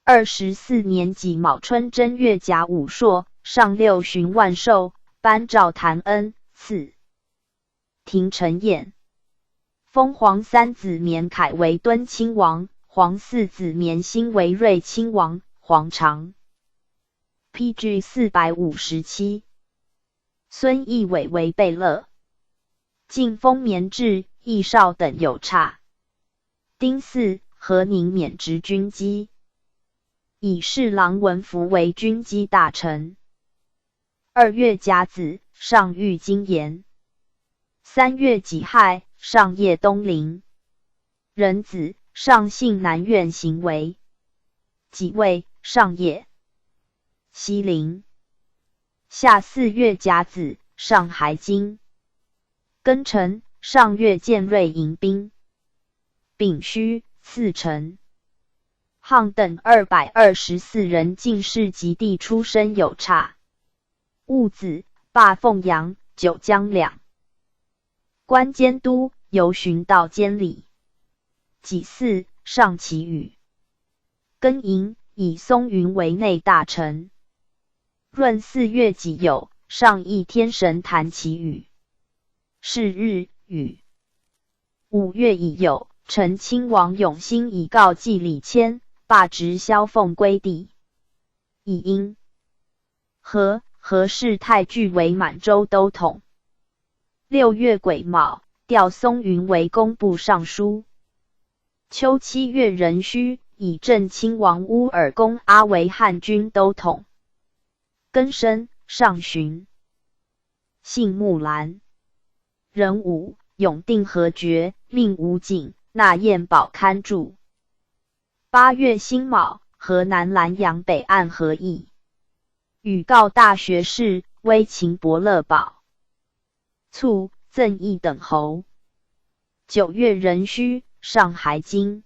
二十四年己卯春正月甲午朔，上六旬万寿，颁诏弹恩，赐庭宸宴。封皇三子绵楷为敦亲王，皇四子绵兴为睿亲王，皇长。P G四百五十七。孙亦伟为贝勒。晋封绵质、亦绍等有差。丁巳，何宁免职军机，以侍郎文福为军机大臣。二月甲子，上御京盐。三月己亥，上谒东陵。壬子，上幸南苑行围。己未，上谒西陵。夏四月甲子，上孩京。庚辰，上越建瑞迎兵。丙戌，赐臣。汉等二百二十四人进士及第出身有差。戊子，罢凤阳、九江两官监督，由巡道监理。己巳，上祈雨。庚寅，以松云为内大臣。闰四月己酉，上谥天神坛祈雨。是日雨。五月乙酉，陈亲王永兴以告祭李谦，罢职削俸归地。乙寅，何何氏太巨为满洲都统。六月癸卯，调松云为工部尚书。秋七月壬戌，以镇亲王乌尔公阿为汉军都统。庚申，上巡。姓木兰。壬午，永定侯爵，命吴景、纳晏宝看住。八月辛卯，河南南阳北岸和议，与告大学士，威秦伯乐宝。卒，赠一等侯。九月壬戌，上孩京。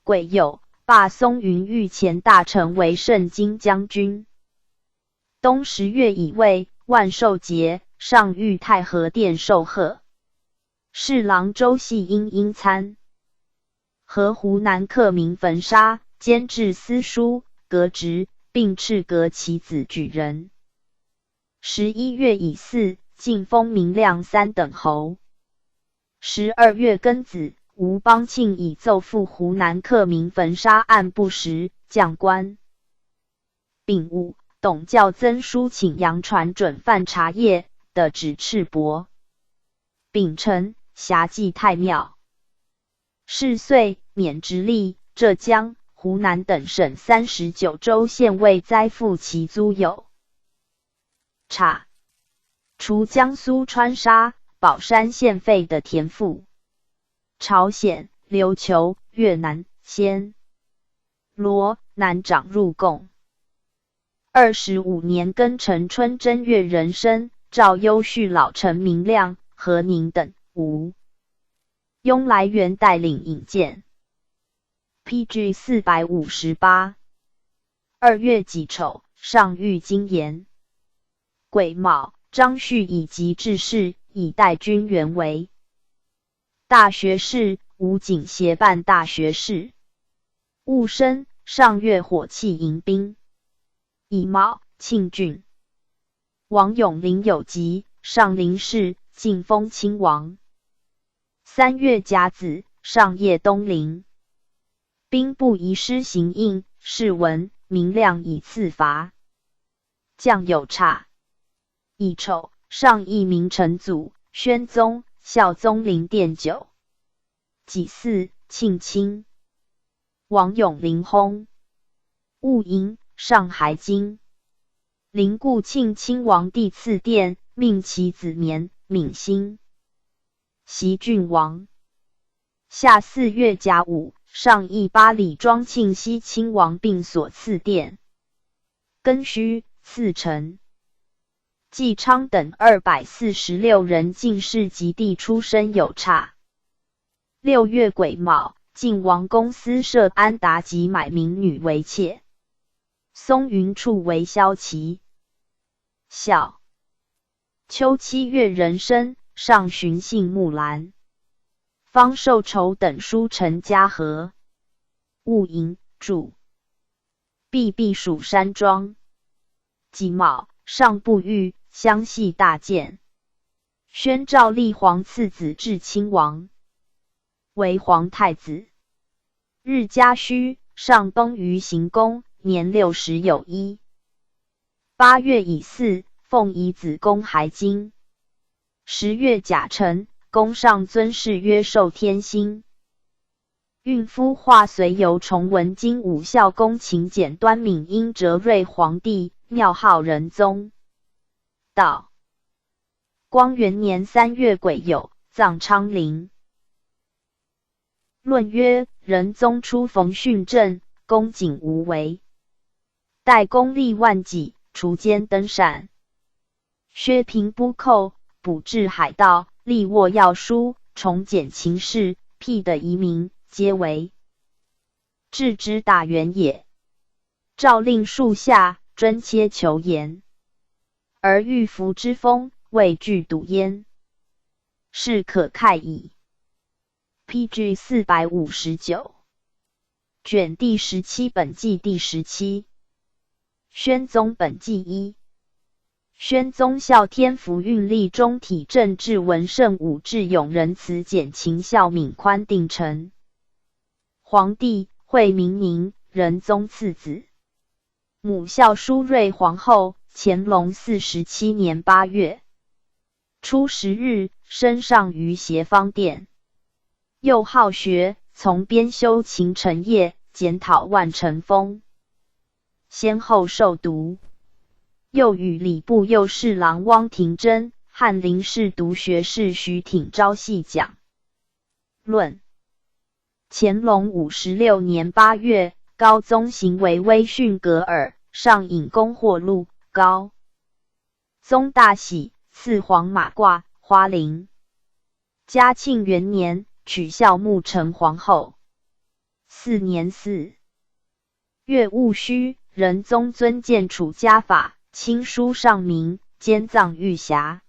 癸酉，罢松云御前大臣为盛京将军。冬十月乙未，万寿节，上御太和殿受贺。侍郎周系因因参河湖南客名焚杀，监制私书，革职，并赐革其子举人。十一月乙巳，晋封明亮三等侯。十二月庚子，吴邦庆以奏复湖南客民焚杀案不实，降官。丙午，董校曾舒请杨传准饭茶驿的指赤膊。丙辰，霞祭太庙。 是岁免直隶、浙江、湖南等省三十九州县尉灾赋其租有差，除江苏川沙、保山县费的田赋。朝鲜、琉球、越南、暹罗、南涨入贡。二十五年庚辰春正月壬申，赵幽续老臣明亮、何宁等，吴邕来元带领引荐。 P G四百五十八。二月己丑，上谕荆盐。癸卯，张旭以及志士以带军原围。大学士，吴景协办大学士。戊申，上越火器迎兵。乙卯，庆郡。王永龄有疾，上林氏，晋封亲王。三月甲子，上夜东临。兵部遗失行印，释文，明亮以赐罚。将有差。乙丑，上谒明成祖、宣宗、孝宗临殿酒。己巳，庆亲。王永龄薨。戊寅，上还京。临故庆亲王帝赐殿，命其子绵、闵兴 袭郡王。夏四月甲午，上谒八里庄庆熙亲王病所赐殿。庚戌，赐臣。纪昌等二百四十六人进士及第出身有差。六月癸卯，晋王公司设安达及买民女为妾。松云处为骁骑。 孝。秋七月壬申，上巡幸木兰。方寿丑等书陈嘉禾。戊寅，注。避避暑山庄。己卯，上不遇，相系大建。宣赵厉皇赐子至亲王，为皇太子。日嘉戌，上崩于行宫，年六十有一。 八月乙巳，奉遗子公还京。十月甲辰，公上尊谥曰寿天兴。运夫华随游崇文京武孝公请简端敏因哲瑞皇帝，庙号仁宗。道光元年三月癸酉，葬昌陵。论曰：仁宗初逢训政，公瑾无为。 代公立万几，除奸登善，削平倵寇，捕治海盗，立沃要书，重简秦氏，辟得遗民，皆为治之达元也。诏令树下，专切求贤，而遇伏之风，未惧笃焉，是可慨矣。 P G四百五十九。卷第十七本纪第十七。宣宗本纪一。宣宗孝天福运历中体政治文圣武智勇仁慈俭勤孝敏宽定臣。皇帝惠明宁，仁宗次子。 母孝淑瑞皇后，乾隆四十七年八月初十日，升上于协芳殿。又好学，从编修秦城业，检讨万城风，先后授读。又与礼部右侍郎汪廷珍、翰林侍读学士徐挺昭细讲。论 乾隆五十六年八月，高宗行为威训格尔，上引功获录。高宗大喜，赐黄马褂、花翎。嘉庆元年，娶孝穆成皇后。四年四月戊戌，仁宗尊建楚家法，亲书上明，兼葬玉匣。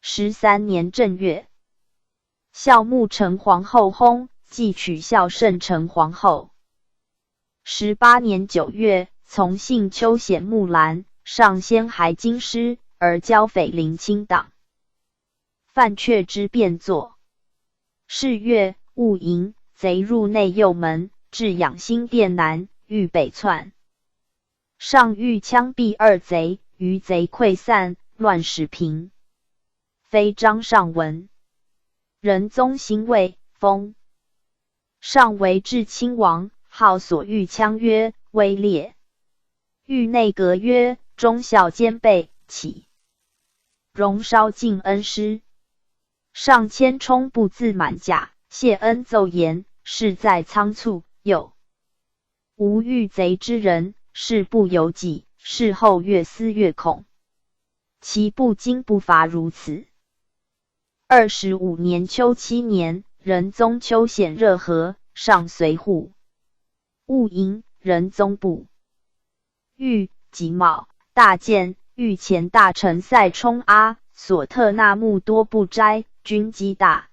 十三年正月， 孝穆成皇后薨，继娶孝圣成皇后。十八年九月，从信秋显木兰，上仙孩京师，而剿匪临清党。范确之变作。是月，戊寅，贼入内右门，至养心殿南，欲北窜。上谕枪毙二贼，余贼溃散，乱始平。 非张尚文。仁宗兴畏，封尚为至亲王，号所御羌曰威烈。御内阁曰忠孝兼备，起荣烧尽恩师。上迁充部自满甲，谢恩奏言，事在仓促，又 无御贼之人，事不由己，事后越思越恐。其不今不乏如此。二十五年秋七年，仁宗秋显热河，上随护。戊寅，仁宗部御、己卯、大建、御前大臣塞冲阿、索特纳木多部斋、军机大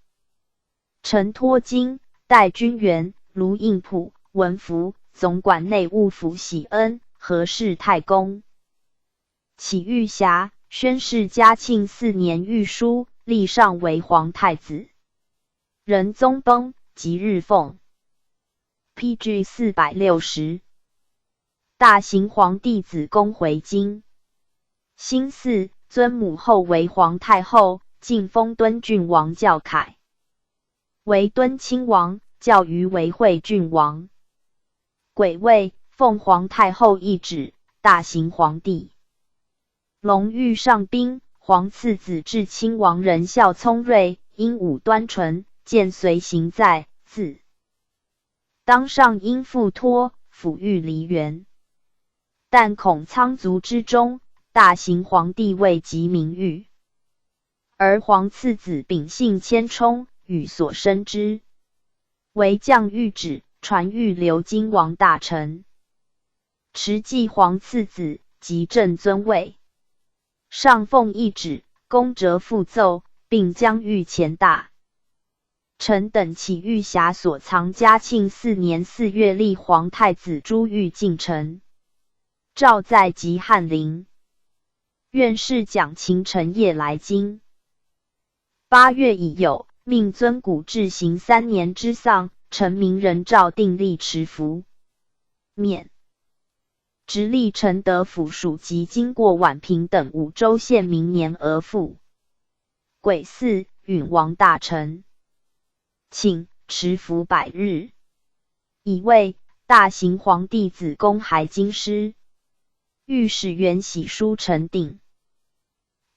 臣托金、戴君元、卢应普、文福总管内务府喜恩、何氏太公。起御匣，宣示嘉庆四年御书，立上为皇太子。仁宗崩，即日奉。P G四百六十。大行皇帝子恭回京。兴寺，尊母后为皇太后，进封敦郡王校凯。 为敦亲王，校余为惠郡王。癸未，奉皇太后懿旨，大行皇帝。隆裕上宾，皇次子至亲王仁孝聪睿，英武端纯，见随行在，自当上因父托，抚育梨园。但恐仓卒之中，大行皇帝未及名誉。 而皇次子秉性谦冲，语所深之。为将谕旨，传谕留京王大臣。持继皇次子，即正尊位。上奉懿旨，恭折复奏，并将谕前大臣等起御匣所藏嘉庆四年四月立皇太子朱御进呈。诏在即翰林。 院士蒋勤乘夜来京。八月乙酉，命遵古制行三年之丧，陈明仁诏订立持福免。直隶承德府署籍经过宛平等五州县民年额付。癸巳，允王大臣。请持福百日。乙未，大行皇帝子恭还京师。御史元喜书呈定。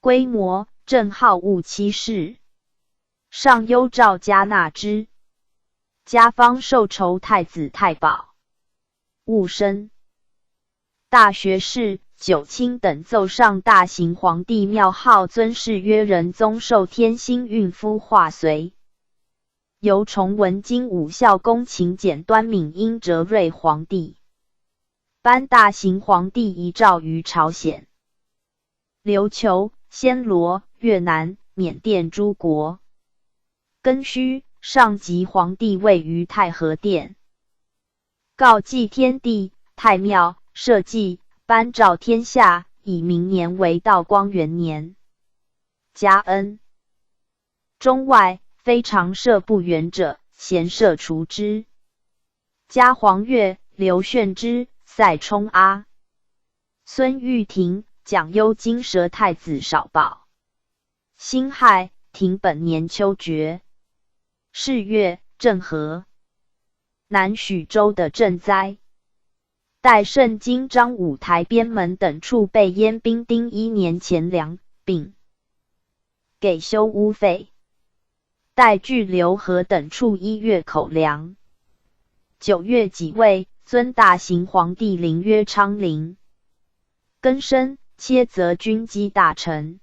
规模，正号务期事。上忧诏加纳之。加方受酬太子太保。务生。大学士、九卿等奏上大行皇帝庙号尊谥曰仁宗，授天心运夫化随。尤崇文京武孝恭勤俭端敏英哲睿皇帝。 颁大行皇帝遗诏于朝鲜、琉球、暹罗、越南、缅甸诸国。庚戌，上即皇帝位于太和殿。告祭天地、太庙，设祭，颁诏天下，以明年为道光元年。嘉恩。 中外非常赦不远者，咸赦除之。加黄钺、刘献之、赛冲阿、孙玉庭、蒋幽金蛇太子少保。辛亥，庭本年秋决。是月，镇河。南许州的赈灾。 代圣京张武台边门等处被淹兵丁一年钱粮、饼，给修屋费。代巨流河等处一月口粮。九月己未，尊大行皇帝膦曰昌龄。庚申，切责军机大臣。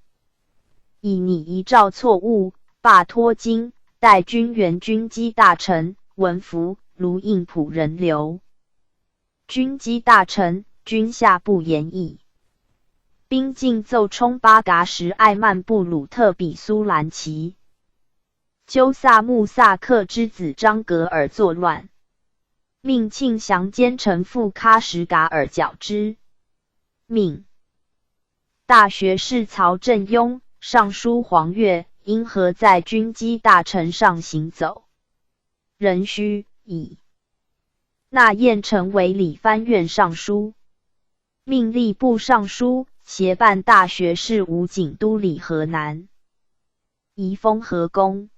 乙拟遗诏错误，罢托金、代军元军机大臣、文福、卢应普、仁流。 军机大臣，军下不言议。兵进奏充巴嘎什艾曼布鲁特比苏兰奇。纠萨穆萨克之子张格尔作乱，命庆祥奸臣富喀什噶尔剿之。命。大学士曹振镛、尚书黄岳、殷和在军机大臣上行走。壬戌，乙。纳晏成为理藩院尚书，命吏部尚书，协办大学士务，经都理河南，移封河公。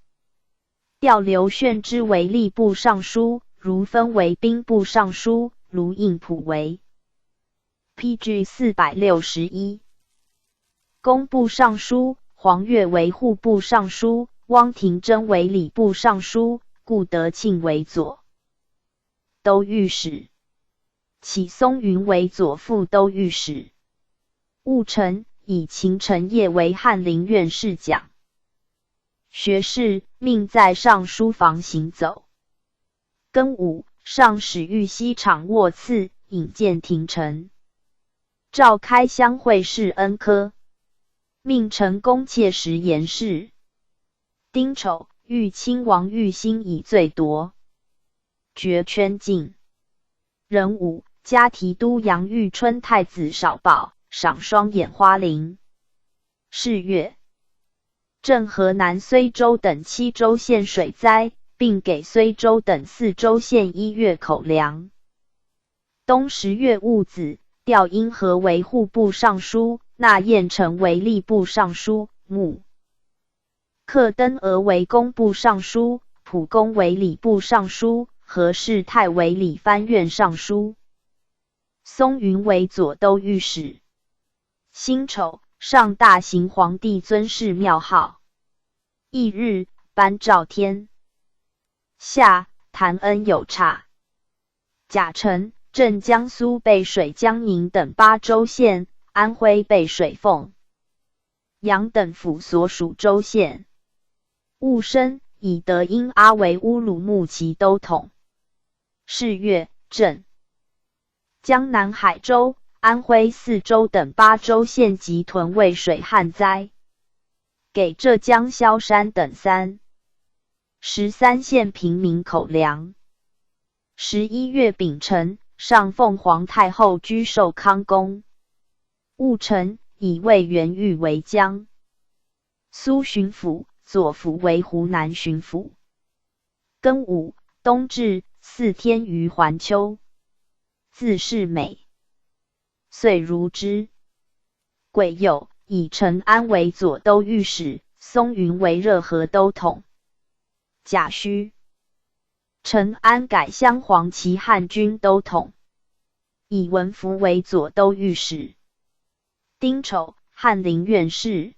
调刘宣之为吏部尚书，卢棻为兵部尚书，卢应普为 P G 四百六十一。工部尚书，黄岳为户部尚书，汪廷珍为礼部尚书，顾德庆为左都御史，起松云为左副都御史。戊辰，以秦臣业为翰林院侍讲。学士，命在尚书房行走。 庚午，上使御西厂沃赐，引荐廷臣，召开相会，试恩科，命陈宫切实严事。丁丑，遇亲王玉兴以罪夺，决圈禁。壬午，加提督杨遇春太子少保，赏双眼花翎。是月， 镇河南、随州等七州县水灾，并给随州等四州县一月口粮。冬十月戊子，调殷和为户部尚书，纳晏成为吏部尚书，木克登俄为工部尚书，蒲公为礼部尚书，何世泰为理藩院尚书，松云为左都御史。辛丑，上大行皇帝尊謥庙号。 乙日，班昭天。夏，谈恩有差。甲辰，镇江苏背水江宁等八州县，安徽背水丰、阳等府所属州县。戊申，以德音阿为乌鲁木齐都统。是月，镇 江南、海州、安徽四州等八州县及屯渭水旱灾，给浙江萧山等三十三县平民口粮。十一月丙辰，上奉皇太后居寿康宫。戊辰，以魏元玉为江苏巡抚，左辅为湖南巡抚。 庚午，冬至，四天于环丘，自是美，岁如织。癸酉，以陈安为左都御史，松云为热河都统。甲戌，陈安改襄黄齐汉军都统，以文福为左都御史。丁丑，翰林院侍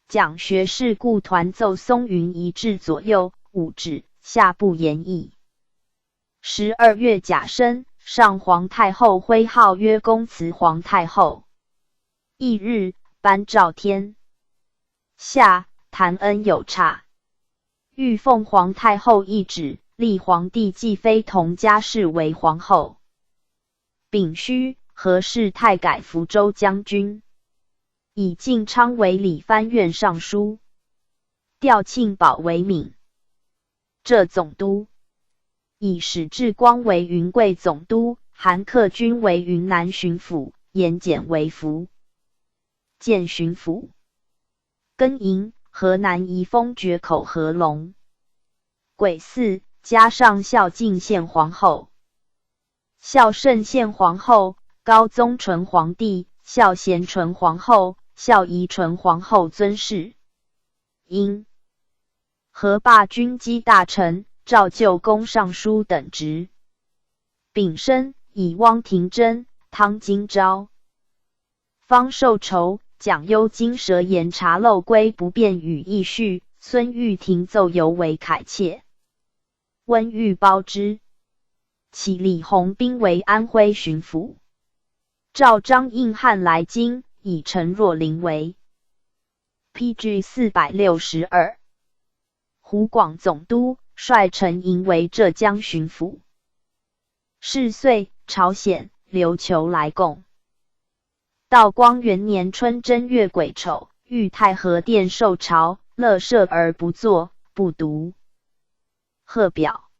讲学士，故团奏松云仪至左右，五指，下部言议。十二月甲申，上皇太后徽号曰恭慈皇太后。乙日，班昭天。夏，谈恩有差。御奉皇太后懿旨，立皇帝继妃佟佳氏为皇后。丙戌，何世泰改福州将军，以靳昌为理藩院尚书，调庆保为岷浙总督，以史志光为云贵总督，韩克均为云南巡抚，严简为福建巡抚。 庚寅，河南移封决口合龙。癸巳，加上孝敬献皇后、孝圣献皇后、高宗纯皇帝、孝贤纯皇后、孝仪纯皇后尊謥。殷，合罢军机大臣、照旧宫尚书等职。丙申，以汪廷珍、汤金昭、 方寿丑、蒋幽金蛇言查漏归不便语议叙，孙玉亭奏犹为凯切，温玉褒之。起李弘宾为安徽巡抚，召张应汉来京，以陈若麟为 P G 四百六十二湖广总督，率陈莹为浙江巡抚。是岁，朝鲜、琉球来贡。道光元年春正月癸丑，遇太和殿受潮，乐射而不作，不读。贺表。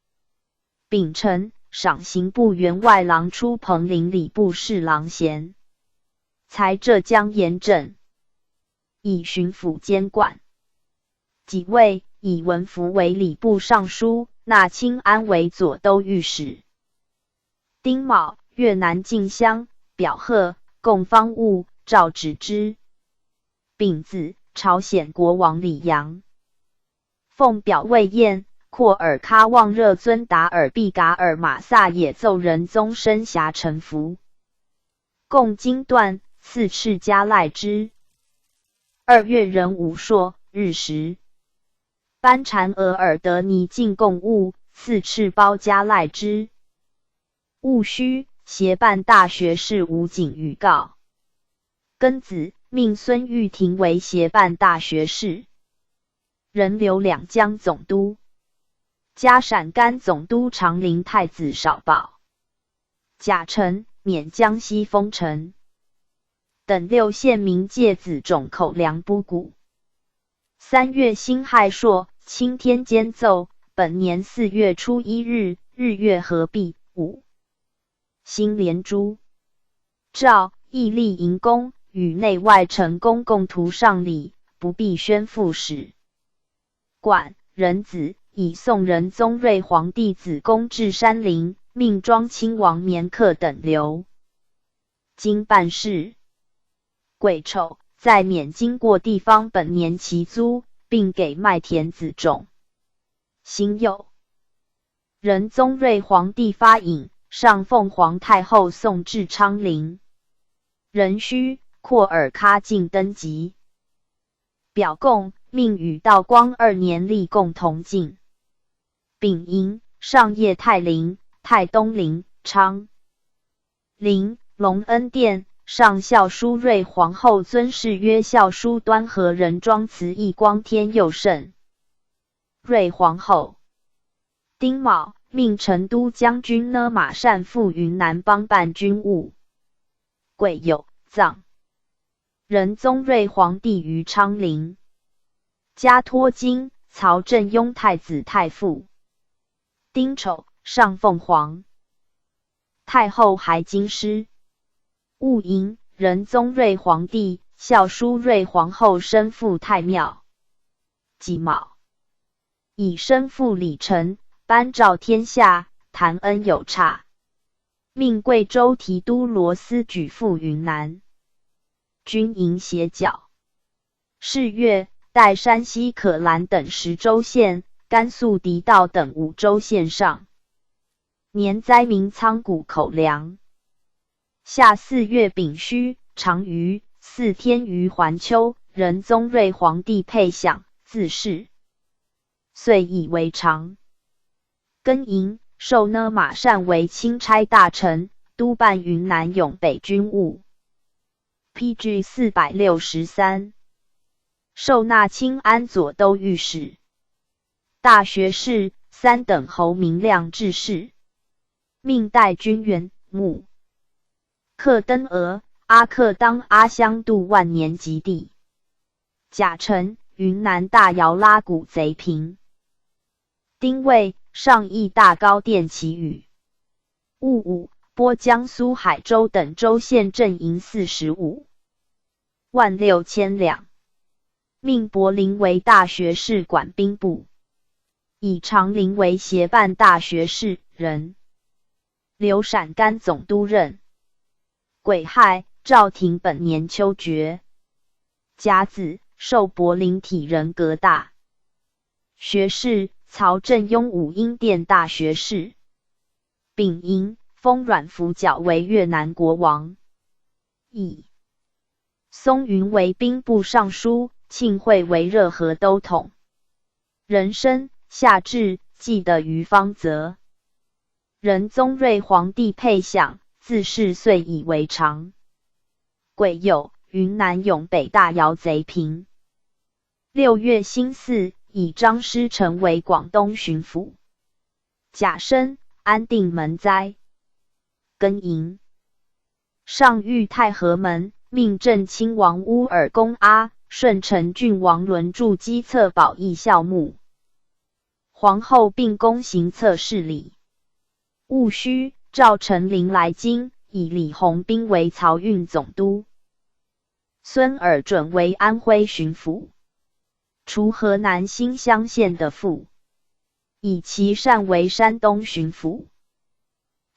丙辰，赏刑部员外郎、出彭陵礼部侍郎衔。裁浙江盐镇，以巡抚监管。己未，以文福为礼部尚书，纳清安为左都御史。丁卯，越南进香，表贺，供方物，诏旨之。丙子，朝鲜国王李阳。奉表未宴，阔尔喀旺热尊达尔毕噶尔玛撒野奏仁宗深狭臣服，共金缎，赐敕加赖之。二月壬午朔日食，班禅额尔得尼进贡物，赐敕包加赖之。 戊戌，协办大学士吴景宇告。庚子，命孙玉庭为协办大学士。任留两江总督，加陕甘总督长陵太子少保。甲辰，免江西封臣。等六县民借子种口粮补谷。三月辛亥朔，钦天监奏，本年四月初一日，日月合璧，五星连珠。诏，亦立营公，与内外臣工共图上礼，不必宣父使。管仁子，以宋仁宗瑞皇帝子宫至山陵，命庄亲王绵克等留京办事。 癸丑，再免经过地方本年畦租，并给麦田子种。辛酉，仁宗瑞皇帝发引，上奉皇太后送至昌陵。壬戌，阔尔喀进登极。表供，命与道光二年立贡同进。丙寅，上谒泰陵、泰东陵、昌 陵、隆恩殿，上校书瑞皇后尊謫曰：校书端和仁庄词义光天佑圣。瑞皇后。丁卯，命成都将军呢玛善赴云南帮办军务。癸酉，葬。仁宗瑞皇帝于昌陵。加托金、曹镇拥太子太傅。丁丑，上奉皇 太后还京师。戊寅，仁宗瑞皇帝、校书瑞皇后升赴太庙。己卯，以升赴礼臣，班昭天下，弹恩有差，命贵州提督罗思举赴云南。军营歇脚。 是月，待山西可兰等十州县，甘肃迪道等五州县上。年灾民仓谷口粮。夏四月丙戌，长余，祀天于环丘，仁宗瑞皇帝配享，自谥，岁以为常。庚寅，授呢玛善为钦差大臣，督办云南永北军务。 P G四百六十三。授纳清安左都御史、大学士、三等侯明亮志士，命带军援木克登额、阿克当阿乡渡万年极地。甲辰，云南大瑶拉古贼平。 丁未，上议大高殿祈雨。戊午，拨江苏海州等州县镇银四十五万六千两，命柏林为大学士管兵部，以长陵为协办大学士人，留陕甘总督任。 癸亥，赵廷本年秋决。甲子，授柏林体仁阁大学士，曹镇拥武英殿大学士。丙寅，封阮福皎为越南国王。乙，松云为兵部尚书，庆惠为热河都统。壬申，夏至，祭德于方泽。 仁宗瑞皇帝配享，自谥岁以为常。癸酉，云南永北大瑶贼平。六月辛巳，以张师成为广东巡抚。甲申，安定门斋。庚寅，上御太和门，命镇亲王乌尔恭阿、顺成郡王伦助稽策宝义校墓。 皇后并恭行策事礼。戊戌，赵成林来京，以李弘宾为漕运总督。孙尔准为安徽巡抚，除河南新乡县的父，以其善为山东巡抚。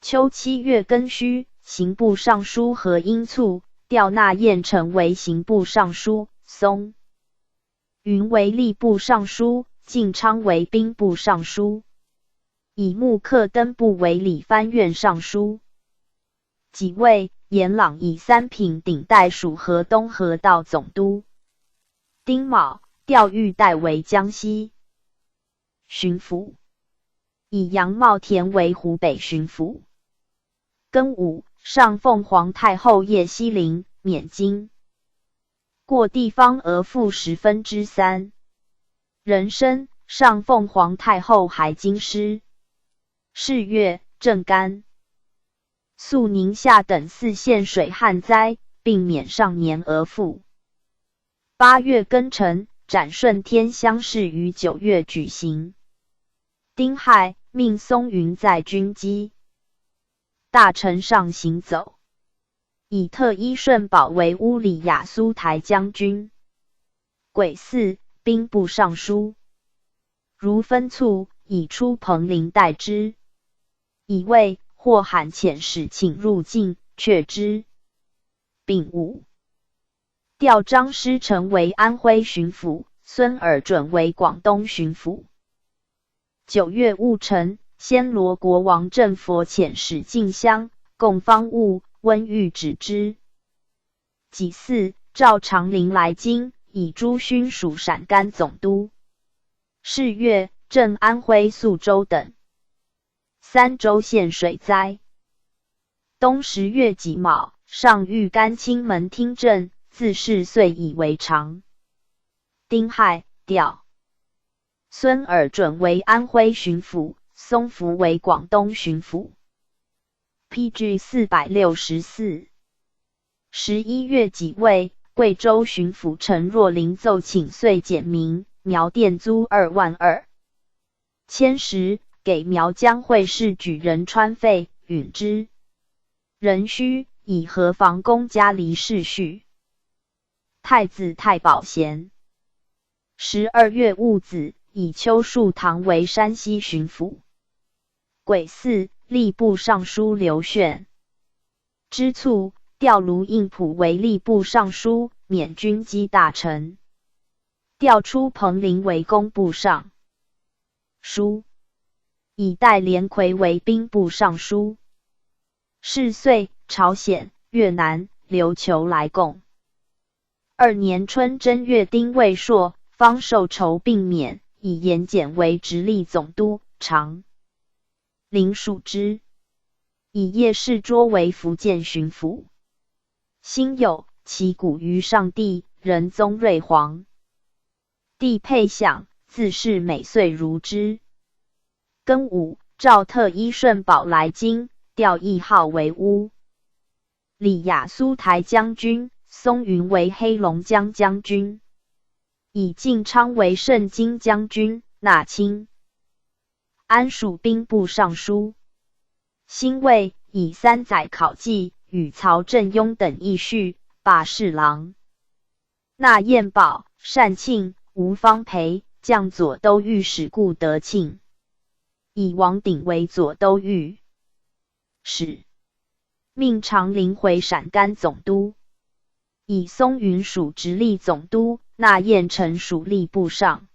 秋七月庚戌，刑部尚书何应促调纳晏成为刑部尚书，松云为吏部尚书，靳昌为兵部尚书，以穆克登部为理藩院尚书。己未，严朗以三品顶戴署河东河道总督。丁卯，调御带为江西巡抚，以杨茂田为湖北巡抚。庚午，上奉皇太后叶希林免京，过地方额赋十分之三。壬申，上奉皇太后还京师。是月，镇甘、肃宁夏等四县水旱灾，并免上年额赋。八月庚辰，展顺天乡试于九月举行。丁亥，命松云在军机，大臣上行走，以特伊顺宝为乌里雅苏台将军。癸巳，兵部尚书如分促，以出彭陵待之。乙未，获罕遣使请入境，却之。丙午，调张师成为安徽巡抚，孙尔准为广东巡抚。九月戊辰，暹罗国王镇佛遣使进香，供方物，温御止之。己巳，赵长林来京，以朱勋署陕甘总督。是月，镇安徽宿州等三州县水灾。冬十月己卯，上谕甘青门听政，自是岁以为常。丁亥，调孙尔准为安徽巡抚，松福为广东巡抚。P G四百六十四。十一月己未，贵州巡抚陈若琳奏请岁减民，苗店租二万二千石，给苗疆会试举人川费，允之。壬戌，以河防攻嘉黎市绪，太子太保咸。十二月戊子，以邱树堂为山西巡抚。癸巳，吏部尚书刘铉之促，调卢应普为吏部尚书，免军机大臣。调出彭陵为工部尚书，以戴连魁为兵部尚书。是岁，朝鲜、越南、琉球来贡。二年春正月丁未朔，方寿丑并免，以严简为直隶总督、长 林署之，以叶世卓为福建巡抚。辛酉，其鼓于上帝，仁宗瑞皇。帝配享，自是每岁如之。庚午，赵特伊顺宝来京，调义号为乌里雅苏台将军，松云为黑龙江将军，以靳昌为盛京将军，纳清 安署兵部尚书。辛未，以三载考绩，与曹正墉等议叙，罢侍郎。纳晏保、单庆、吴方培降左都御史顾德庆，以王鼎为左都御史，命长林回陕甘总督，以松云署直隶总督，纳晏成署吏部尚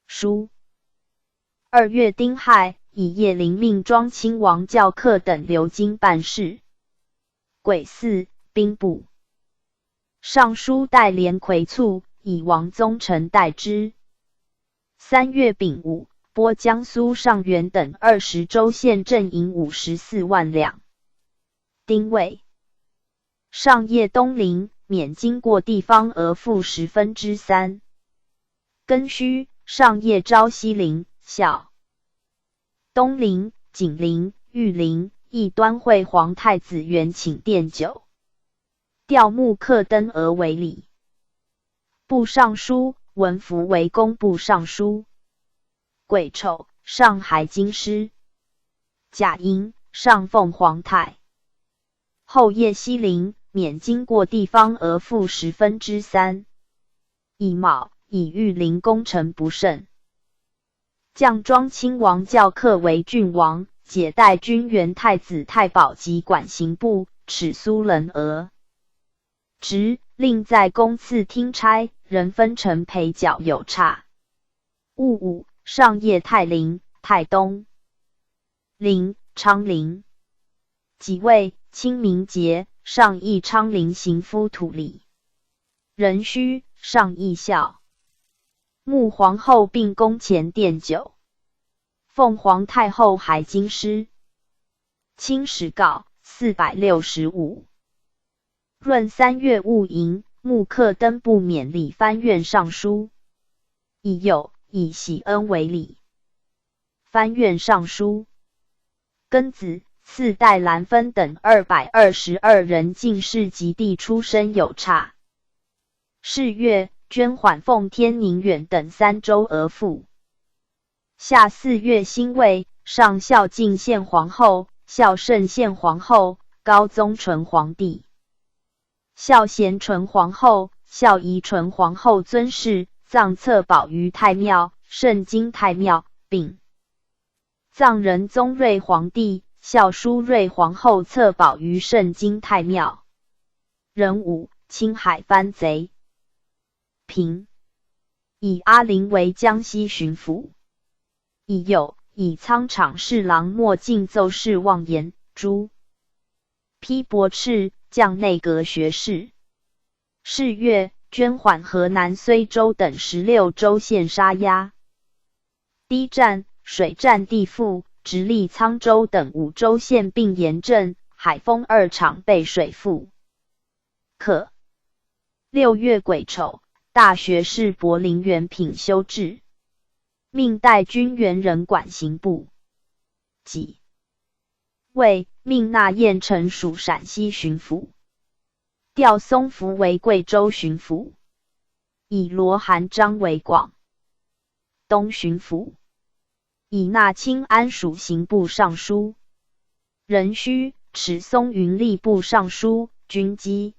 书。二月丁亥，以叶林命庄亲王教课等留京办事。癸巳，兵部尚书戴连魁促，以王宗臣代之。三月丙午，拨江苏上元等二十州县镇银五十四万两。丁未，上叶东临，免经过地方额赋十分之三。庚戌，上叶昭西临、孝东临、景临、玉临、异端会皇太子元请奠酒。调穆克登额为礼部尚书，文福为工部尚书。癸丑，上还京师。甲寅，上奉皇太后叶西林免经过地方额赋十分之三。乙卯，乙遇临工程不慎。绛庄亲王校客为郡王，解带军员太子太保及管刑部，敕苏人额。值，令在公赐听差，人分成陪角有差。 戊午，上谒泰陵、泰东。陵，昌陵。己未，清明节，上谒昌陵行夫土礼。壬戌，上谒孝。穆皇后病宫前奠酒。凤凰太后还京师。清史稿四百六十五。 闰三月戊寅，穆克登布免礼藩院尚书。乙酉，以喜恩为礼。藩院尚书。庚子，赐戴兰芬等二百二十二人进士及第出身有差。是月，捐缓奉天宁远等三州额赋。 夏四月辛未，上孝敬献皇后、孝圣献皇后、高宗纯皇帝。孝贤纯皇后、孝仪纯皇后尊謫，葬册宝于太庙、圣经太庙，并葬仁宗瑞皇帝、孝淑瑞皇后册宝于圣经太庙。壬午，青海藩贼。 平。以阿林为江西巡抚。乙酉，以仓场侍郎莫敬奏事妄言，诛。批驳斥，降内阁学士。是月，捐缓河南、随州等十六州县杀压。 低战、水战地腹，直隶沧州等五州县并盐镇、海丰二场被水覆。可。六月癸丑，大学士柏林元品修制，命带军元人管刑部。己未，命纳晏臣署陕西巡抚，调松福为贵州巡抚，以罗含章为广 东巡抚，以纳清安署刑部尚书。壬戌，敕松云吏部尚书、军机。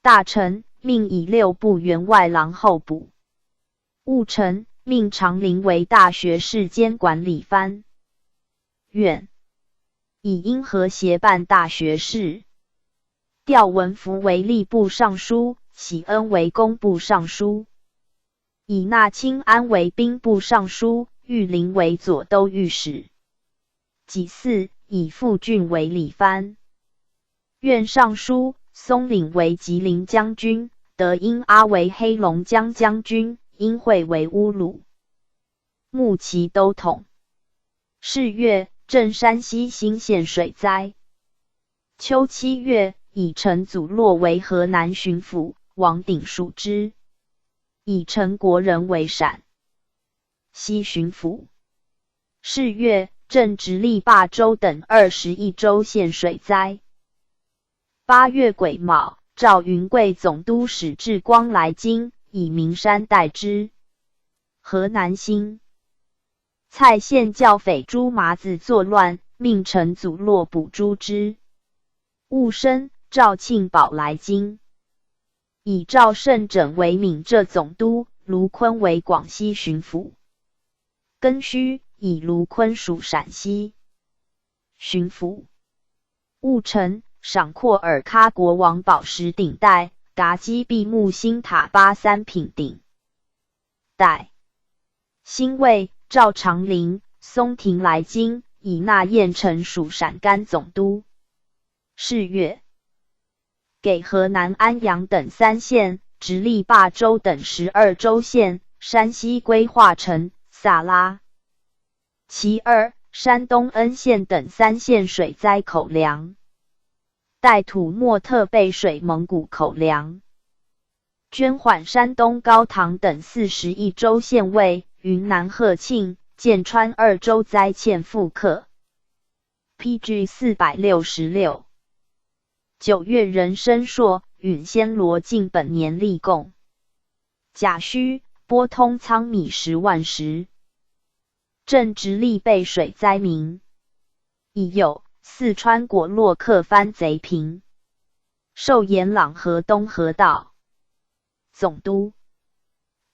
大臣，命以六部员外郎候补。戊辰，命常林为大学士兼管理藩院，以因河协办大学士。调文福为吏部尚书，喜恩为工部尚书。 以纳清安为兵部尚书，玉林为左都御史。己巳，以傅俊为理藩院尚书，松龄为吉林将军，德英阿为黑龙江将军，殷惠为乌鲁木齐都统。是月，镇山西兴县水灾。秋七月，以陈祖洛为河南巡抚，王鼎署之。 以陈国仁为陕西巡抚。是月，镇直隶霸州等二十一州县水灾。八月癸卯，赵云贵总督使志光来京，以岷山代之。河南兴蔡县教匪朱麻子作乱，命陈祖洛捕诛之。 戊申，赵庆保来京，以赵慎缜为岷浙总督，卢坤为广西巡抚。庚戌，以卢坤署陕西巡抚。戊辰，赏阔尔喀国王宝石顶戴，噶基毕木星塔巴三品顶 戴。辛未，赵长林、松亭来京，以纳晏臣署陕甘总督。是月，给河南安阳等三县、直隶霸州等十二州县、山西归化城、撒拉、其二、山东恩县等三县水灾口粮。代吐蕃特备水蒙古口粮。 捐缓山东高唐等四十一州县尉，云南鹤庆、建川二州灾欠赋课。P G四百六十六。九月壬申朔，允宣罗靖本年立贡。甲戌，拨通仓米十万石。 镇直隶被水灾民。乙酉，四川果洛克藩贼平。授延朗河东河道总督。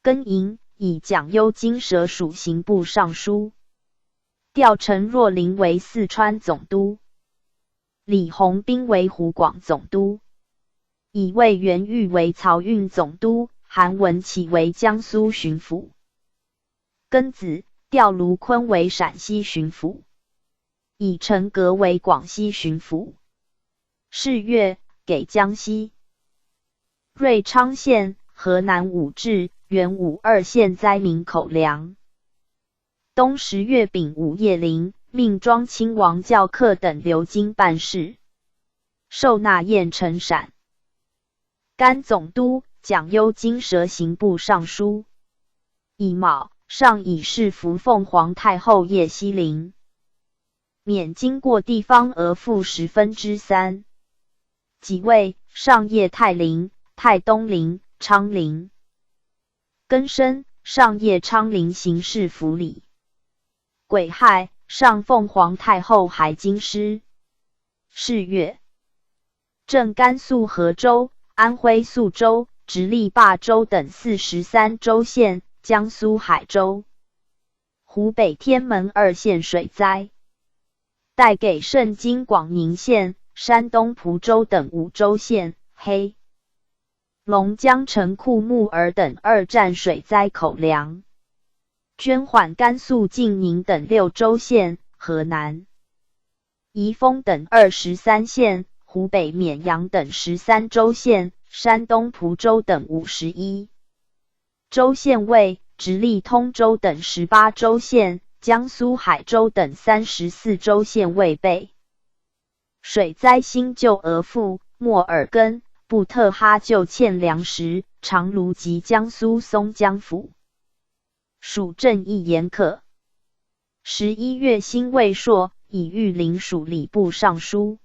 庚寅，以蒋幽金蛇署刑部尚书。调陈若麟为四川总督，李弘宾为湖广总督，以魏元玉为漕运总督，韩文启为江苏巡抚。庚子，调卢坤为陕西巡抚，以陈格为广西巡抚。是月，给江西瑞昌县、河南武陟、原武二县灾民口粮。冬十月丙午夜灵，命庄亲王教课等留京办事，受纳雁城赏。甘总督、蒋幽金蛇刑部尚书。乙卯，上以示服凤凰太后叶希林，免经过地方额赋十分之三。己未，上谒泰林、泰东林、昌林。庚申，上谒昌林行事服礼。癸亥，上凤凰太后还京师。是月， 镇甘肃和州、安徽宿州、直隶霸州等四十三州县、江苏海州、湖北天门二县水灾，带给盛京广宁县、山东蒲州等五州县、黑龙江城库木尔等二战水灾口粮，捐还甘肃晋宁等六州县、河南 沂丰等二十三县、湖北沔阳等十三州县、山东蒲州等五十一州县卫、直隶通州等十八州县、江苏海州等三十四州县卫备。水灾新旧额赋：莫尔根、布特哈旧欠粮食，长芦及江苏松江府。署镇亦严苛。 十一月辛未朔，以玉林署礼部尚书。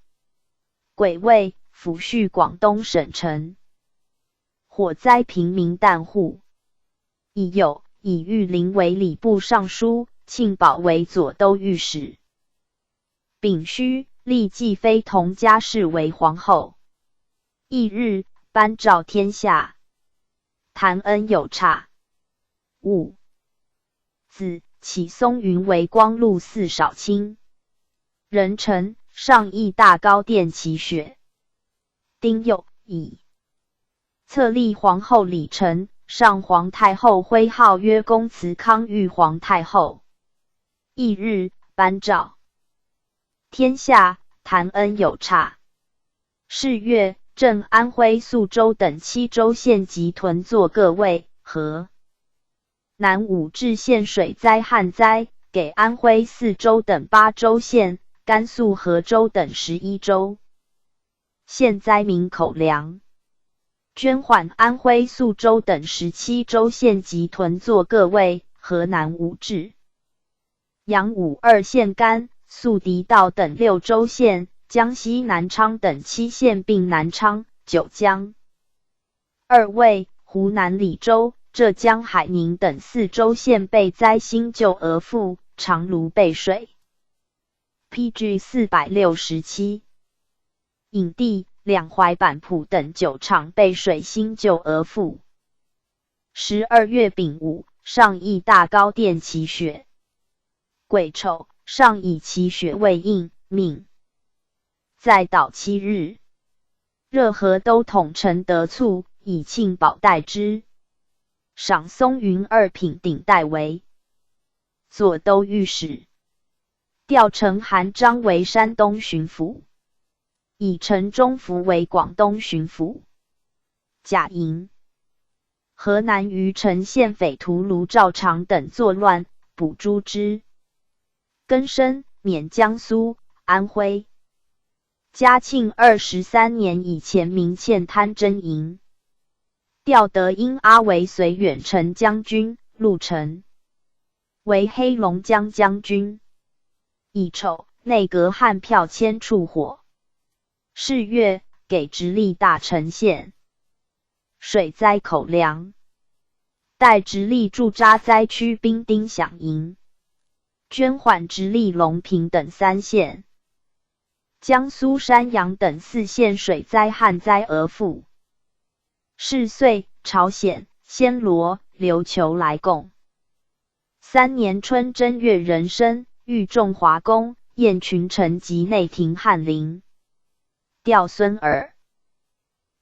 癸未，抚恤广东省城火灾平民担户。乙酉，以玉林为礼部尚书，庆保为左都御史。丙戌，立纪妃佟佳氏为皇后。乙日，颁诏天下，谈恩有差。 五子，起松云为光禄寺少卿。壬辰，上义大高殿祈雪。丁酉，乙策立皇后李宸，上皇太后徽号曰恭慈康裕皇太后。乙日，颁诏天下，谈恩有差。是月，镇安徽宿州等七州县及屯坐各卫，河南武陟县水灾旱灾，给安徽四州等八州县、甘肃河州等十一州县灾民口粮。捐还安徽宿州等十七州县及屯坐各卫，河南武陟 阳武二县甘肃迪道等六州县、江西南昌等七县并南昌、九江。二未，湖南澧州、浙江海宁等四州县备灾新旧额赋，长芦备水。P G四百六十七。颍地、两淮、板浦等九场备水新旧额赋。十二月丙午，上义大高殿祈雪。 癸丑，上以祈雪慰应，命再祷七日。热河都统陈德促以庆保代之，赏松云二品顶戴为左都御史。调陈韩章为山东巡抚，以陈忠福为广东巡抚。甲寅， 河南虞城县匪徒卢兆常等作乱，捕诛之。庚申，免江苏、安徽嘉庆二十三年以前民欠贪征银，调德英阿为绥远城将军，陆成为黑龙江将军。乙丑，内阁汉票签处火。是月，给直隶大城县 水灾口粮，代直隶驻扎灾区兵丁饷银，捐还直隶隆平等三县。江苏、山阳等四县水灾旱灾额付。是岁，朝鲜、暹罗、琉球来供。三年春正月壬申，御众华宫，雁群城及内廷翰林。调孙耳，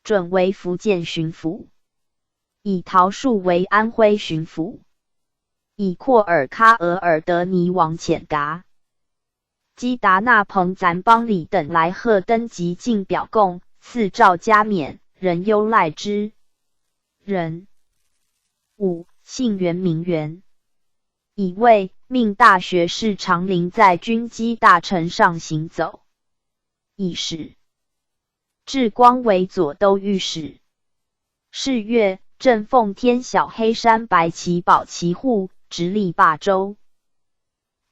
准为福建巡抚，以陶树为安徽巡抚，以阔尔喀额尔德尼王遣噶。 基达那彭赞邦里等来贺登极进表供，赐诏加冕，人忧赖之。人。五，姓袁名袁。乙未，命大学士常林在军机大臣上行走。乙时，至光为左都御史。是月，正奉天晓黑山白旗保旗户，直隶霸州。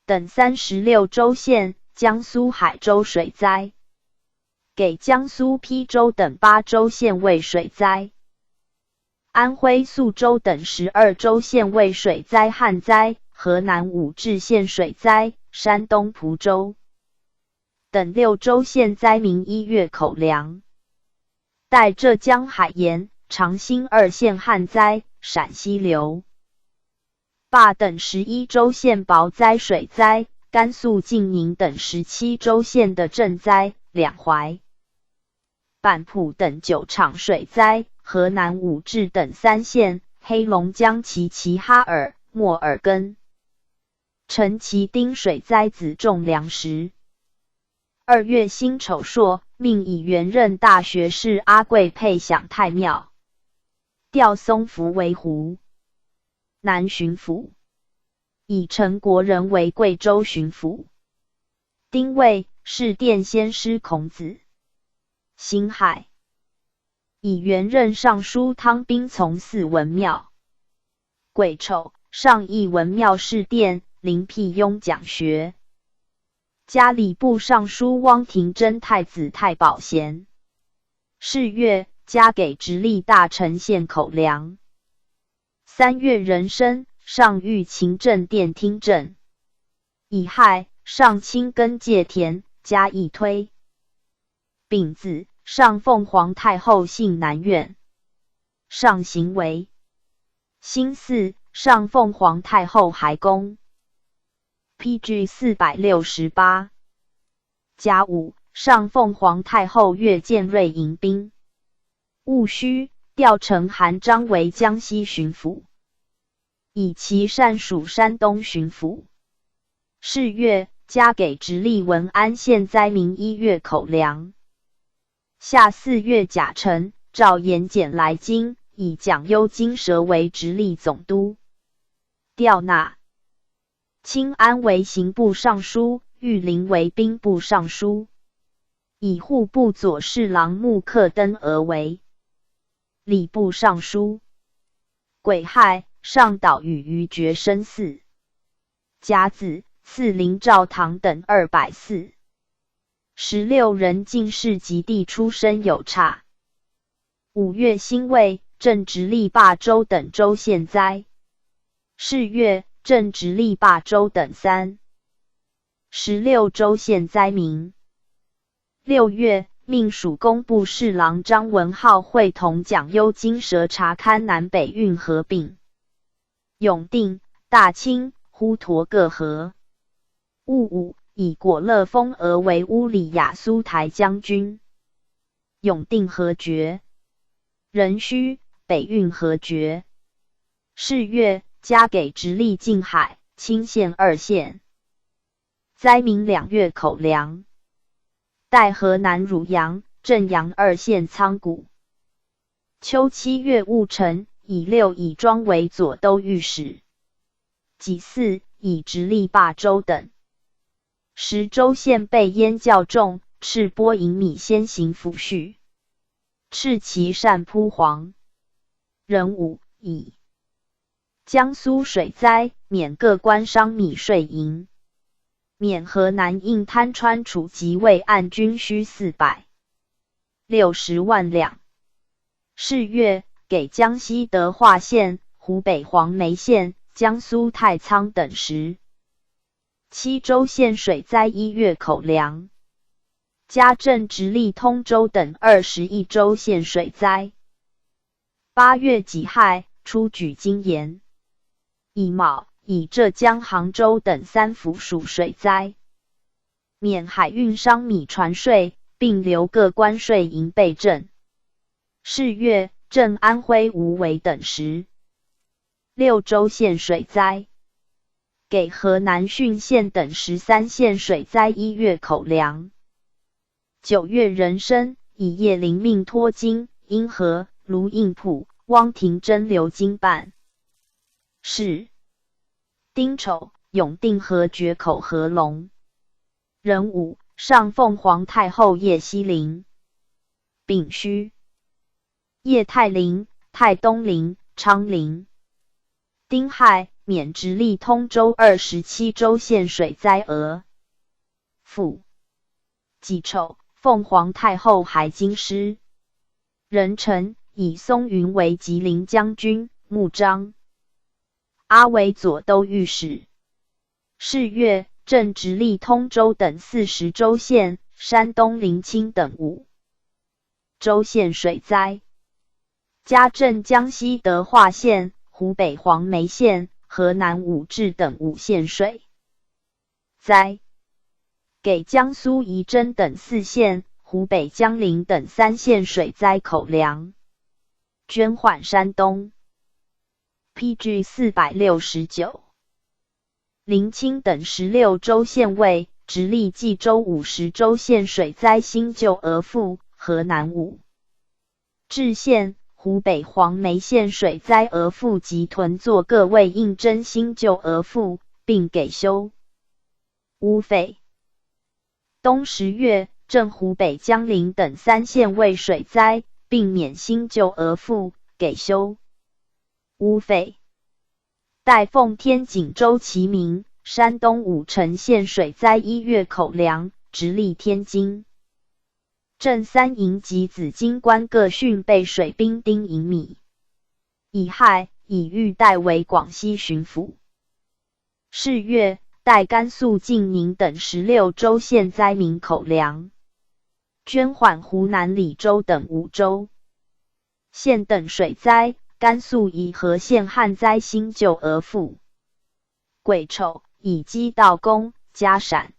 等三十六州县，江苏海州水灾，给江苏邳州等八州县为水灾，安徽宿州等十二州县为水灾旱灾，河南五至县水灾，山东蒲州等六州县灾民一月口粮。待浙江海盐、长兴二县旱灾，陕西流 霸等十一州县雹灾水灾，甘肃晋宁等十七州县的震灾，两淮、班浦等九场水灾，河南五至等三县，黑龙江齐齐哈尔、莫尔根、陈其丁水灾，子重粮食。二月辛丑朔，命乙原任大学士阿贵配享太庙，调松福为湖南巡抚。 乙陈国仁为贵州巡抚。丁未，侍殿先师孔子。辛亥，乙原任尚书汤宾从祀文庙。癸丑，上义文庙侍殿，临辟雍讲学。加礼部尚书汪廷珍太子太保衔。是月，加给直隶大城县口粮。 三月壬申，上御勤政殿听政。乙亥，上清耕界田，加一推。丙子，上奉皇太后幸南院，上行为。辛巳，上奉皇太后还宫。P G四百六十八。甲午，上奉皇太后阅建瑞迎宾。 戊戌，调陈韩章为江西巡抚，以其善署山东巡抚。是月，加给直隶文安县灾民一月口粮。夏四月甲辰，召严简来京，以蒋幽金蛇为直隶总督。调纳 清安为刑部尚书，玉林为兵部尚书，以户部左侍郎穆克登额为礼部尚书。癸亥，上岛屿于觉生寺。甲子，赐灵照堂等二百寺。十六人进士及第出身有差。 五月辛未，正直隶霸州等州县灾。是月，正直隶霸州等三十六州县灾民。六月，命署工部侍郎张文浩会同蒋幽金蛇查勘南北运河并永定、大清、滹沱各河。戊午，以果勒封额为乌里雅苏台将军。 永定河决。壬戌，北运河决。是月，加给直隶静海、清县二县灾民两月口粮。代河南汝阳、镇阳二县仓谷。秋七月戊辰，以六乙庄为左都御史。己巳，以直隶霸州等 十州县被淹较重，敕拨银米先行抚恤，敕其善铺黄。壬午，乙江苏水灾，免各官商米税银，免河南印滩川楚及渭岸军需四百六十万两。是月，给江西德化县、湖北黄梅县、江苏太仓等十 七州县水灾一月口粮。嘉镇、直隶通州等二十一州县水灾。八月己亥，初举金盐。乙卯，乙浙江杭州等三府属水灾，免海运商米船税，并留各关税银备赈。是月，镇安徽无为等十六州县水灾，给河南浚县等十三县水灾一月口粮。九月壬申，乙夜灵命托金、殷和、卢应普、汪廷珍留京办事。丁丑，永定河决口合龙。壬午，上奉皇太后夜西陵。丙戌，夜泰陵、泰东陵、昌陵。丁亥，免直隶通州二十七州县水灾额付。己丑，奉皇太后还京师。壬辰，以松云为吉林将军、穆彰、阿维左都御史。是月，镇直隶通州等四十州县、山东临清等五州县水灾。嘉镇江西德化县、湖北黄梅县、河南武陟等五县水灾，给江苏仪征等四县、湖北江陵等三县水灾口粮，捐还山东。P G四百六十九。临清等十六州县为直隶冀州五十州县水灾新旧额付河南武陟县、湖北黄梅县水灾额付及屯作各为应征新旧额付，并给修污费。冬十月，镇湖北江陵等三县为水灾，并免新旧额付，给修污费。代奉天津周其明、山东武城县水灾一月口粮，直隶天津镇三营及紫金关各汛备水兵丁银米。乙亥，乙戌代为广西巡抚。是月，代甘肃晋宁等十六州县灾民口粮，捐还湖南澧州等五州。 县等水灾，甘肃宜河县旱灾新旧额付。癸丑，乙戌道公、嘉陕、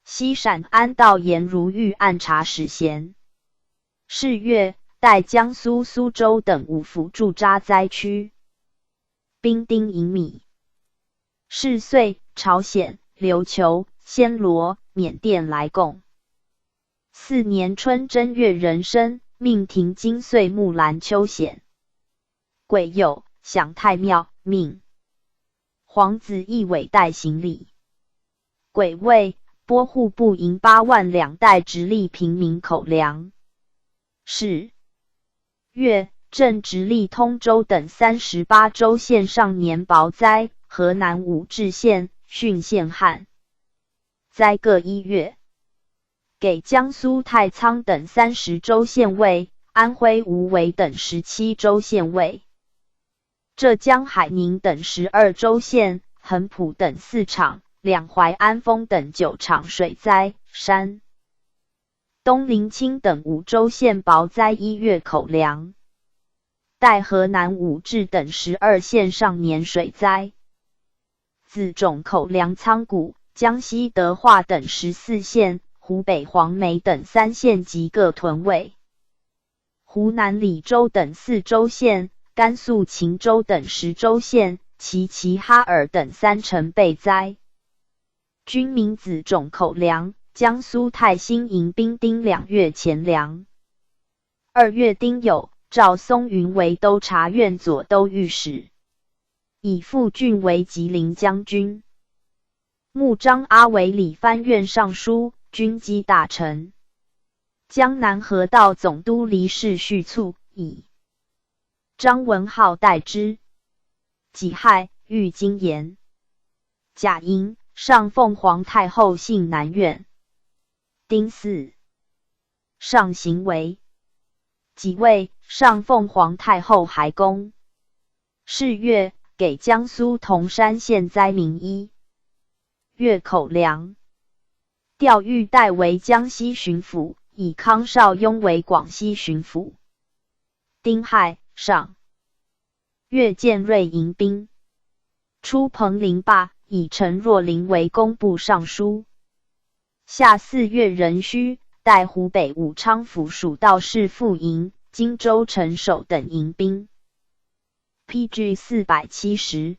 西陕安道颜如遇岸察使贤。是月，代江苏苏州等五府驻扎灾区兵丁银米。是岁，朝鲜、琉球、暹罗、缅甸来贡。 四年春正月壬申，命停经岁木兰秋显。癸酉，享太庙，命皇子义伟代行礼。癸未，拨户部银八万两代直隶平民口粮。是月，镇直隶通州等三十八州县上年雹灾，河南武陟县、浚县旱 灾各一月。给江苏太仓等三十州县卫，安徽无为等十七州县卫，浙江海宁等十二州县，恒普等四场，两淮安丰等九场水灾，山东临清等五州县雹灾一月口粮。代河南武陟等十二县上年水灾 子种口粮仓谷，江西德化等十四县，湖北黄梅等三县及各屯卫，湖南澧州等四州县，甘肃秦州等十州县，齐齐哈尔等三城备灾。军民子种口粮，江苏泰兴营兵丁两月钱粮。二月丁酉，赵松云为都察院左都御史。 以傅俊为吉林将军，穆彰阿为理藩院尚书、军机大臣。江南河道总督黎氏续促，以张文浩代之。己亥，遇金盐。甲寅，上奉皇太后幸南院。丁巳， 上刑围。己未，上奉皇太后还宫。是月，给江苏铜山县灾民一月口粮。调御带为江西巡抚，以康绍拥为广西巡抚。丁亥，上。岳建瑞迎兵，出彭陵霸，以陈若琳为工部尚书。夏四月壬戌，带湖北武昌府署道士傅莹、荆州陈守等迎兵。P G四百七十。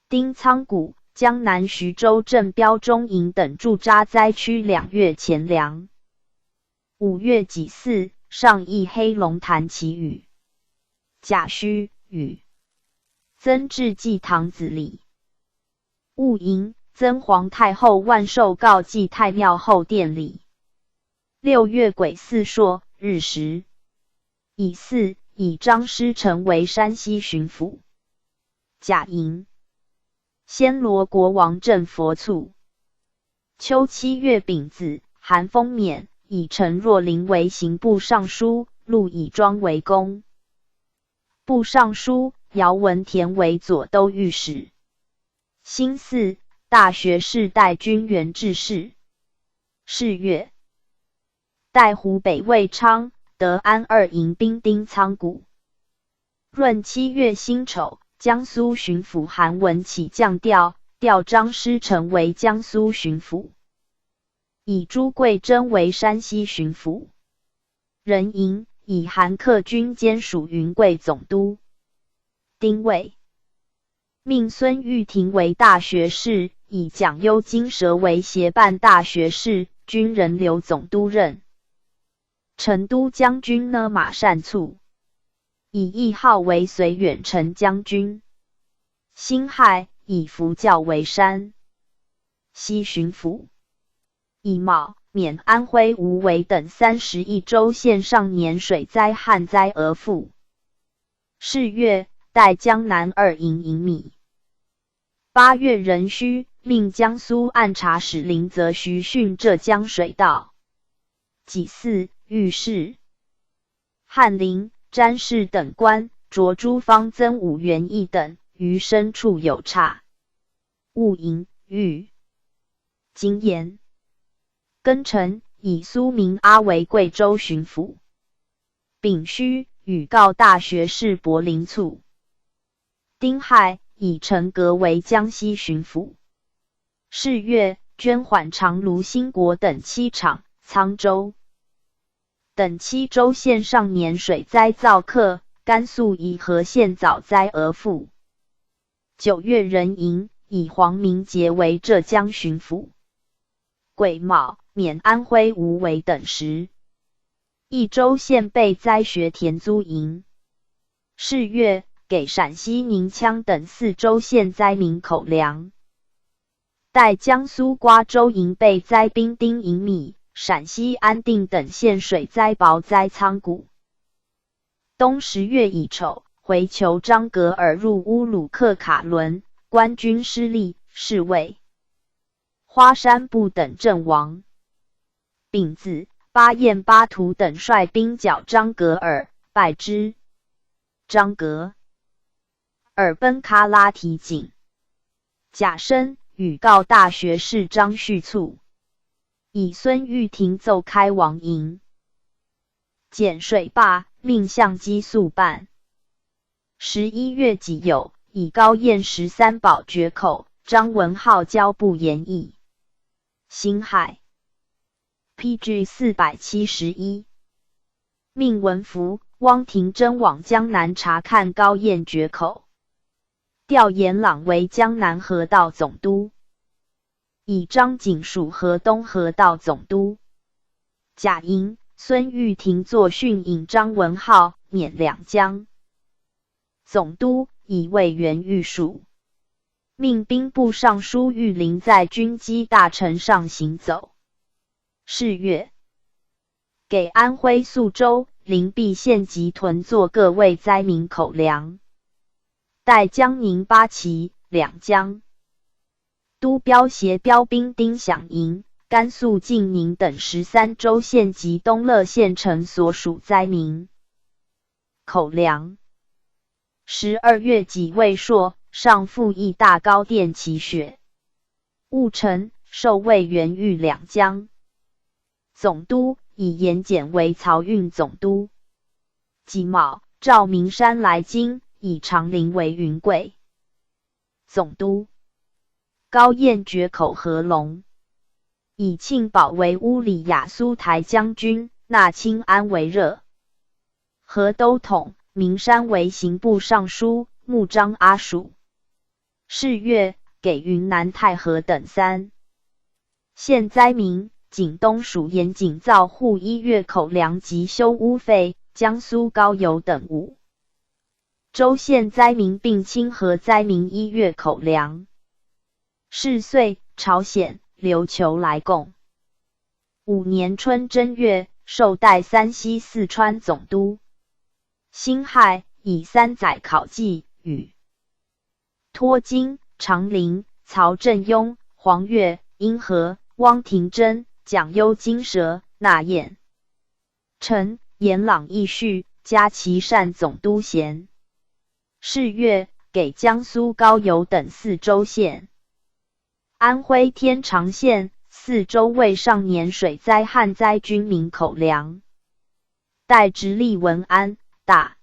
丁仓谷、江南徐州镇标中营等驻扎灾区两月钱粮。五月己巳，上谒黑龙潭祈雨。甲戌，雨。曾至祭堂子礼。 戊寅，曾皇太后万寿告祭太庙后殿礼。六月癸巳朔，日食。乙巳，以张师成为山西巡抚。甲寅，暹罗国王镇佛卒。秋七月丙子，寒风免，以陈若琳为刑部尚书，陆以庄为工部尚书，姚文田为左都御史。 辛巳，大学士带军援致仕。是月，带湖北卫昌、德安二营兵丁仓谷。闰七月辛丑，江苏巡抚韩文起降调，调张师成为江苏巡抚，以朱贵珍为山西巡抚。壬寅，以韩克均兼署云贵总督。丁未， 命孙玉庭为大学士，以蒋幽金蛇为协办大学士，军人刘总督任。成都将军呢马善卒，以谥号为绥远陈将军。辛亥，以伏校为山西巡抚。乙卯，免安徽无为等三十一州县上年水灾旱灾额赋。 是月，带江南二营迎米。八月壬戌，命江苏按察使林则徐汛浙江水道。己巳，遇刺。翰林、詹事等官着诸方曾武元义等，余牲处有差。 戊寅，遇。景延。庚辰，以苏明阿为贵州巡抚。丙戌，与告大学士柏林卒。丁亥，以陈格为江西巡抚。是月，捐缓长芦、兴国等七场、沧州 等七州县上年水灾造课，甘肃宜河县早灾额赋。九月壬寅，以黄明节为浙江巡抚。癸卯，免安徽无为等十一州县备灾学田租营。是月，给陕西宁羌等四州县灾民口粮。 带江苏瓜州营备灾兵丁迎米，陕西安定等县水灾雹灾仓谷。冬十月乙丑，回求张格尔入乌鲁克卡伦，官军失利，是为花山部等阵亡。丙子，巴彦巴图等率兵剿张格尔，败之。张格 尔奔喀拉提井。甲申，与告大学士张续卒。乙孙玉庭奏开王营，减水罢，命向基速办。十一月己酉，以高宴十三宝决口，张文浩交部盐议。辛亥。 P G四百七十一。命文福、汪廷珍往江南查看高宴决口，调严朗为江南河道总督，以张景署河东河道总督。甲寅，孙玉庭作训引张文浩、勉两江总督，以慰袁御署。 命兵部尚书玉林在军机大臣上行走。是月，给安徽宿州、灵璧县及屯作各为灾民口粮。带江宁八旗、两江督标协标兵丁响营、甘肃晋宁等十三州县及东乐县城所属灾民口粮。 十二月己未朔，上覆义大高殿祈雪。戊辰，授卫沅豫两江总督，以盐简为漕运总督。己卯，赵鸣山来京，以长陵为云贵总督。高晏决口合龙，以庆保为乌里雅苏台将军，纳清安为热河都统，鸣山为刑部尚书，穆彰阿署。是月，给云南太和等三县灾民，景东署盐井造户一月口粮及修屋费，江苏高邮等五州县灾民并清河灾民一月口粮。是岁，朝鲜、琉球来贡。五年春正月，授代三西四川总督。辛亥，以三载考纪与 托金、长陵、曹振庸、黄岳、殷和、汪廷珍、蒋幽金蛇、纳晏臣、延朗义绪，加其单总督衔。是月，给江苏高邮等四州县。安徽天长县四州为上年水灾旱灾军民口粮。代直隶文安、大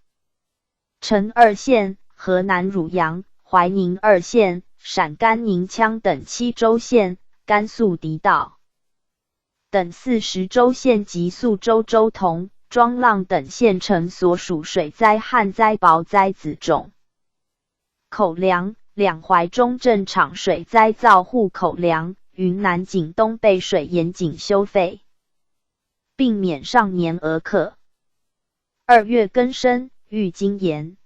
陈二县、河南汝阳、怀宁二县、陕甘宁羌等七州县、甘肃迪道等四十州县及宿州、周同、庄浪等县城所属水灾旱灾保灾子种口粮。两淮中正厂水灾造户口粮，云南景东备水盐井修费，并免上年额刻。二月庚申，御京盐。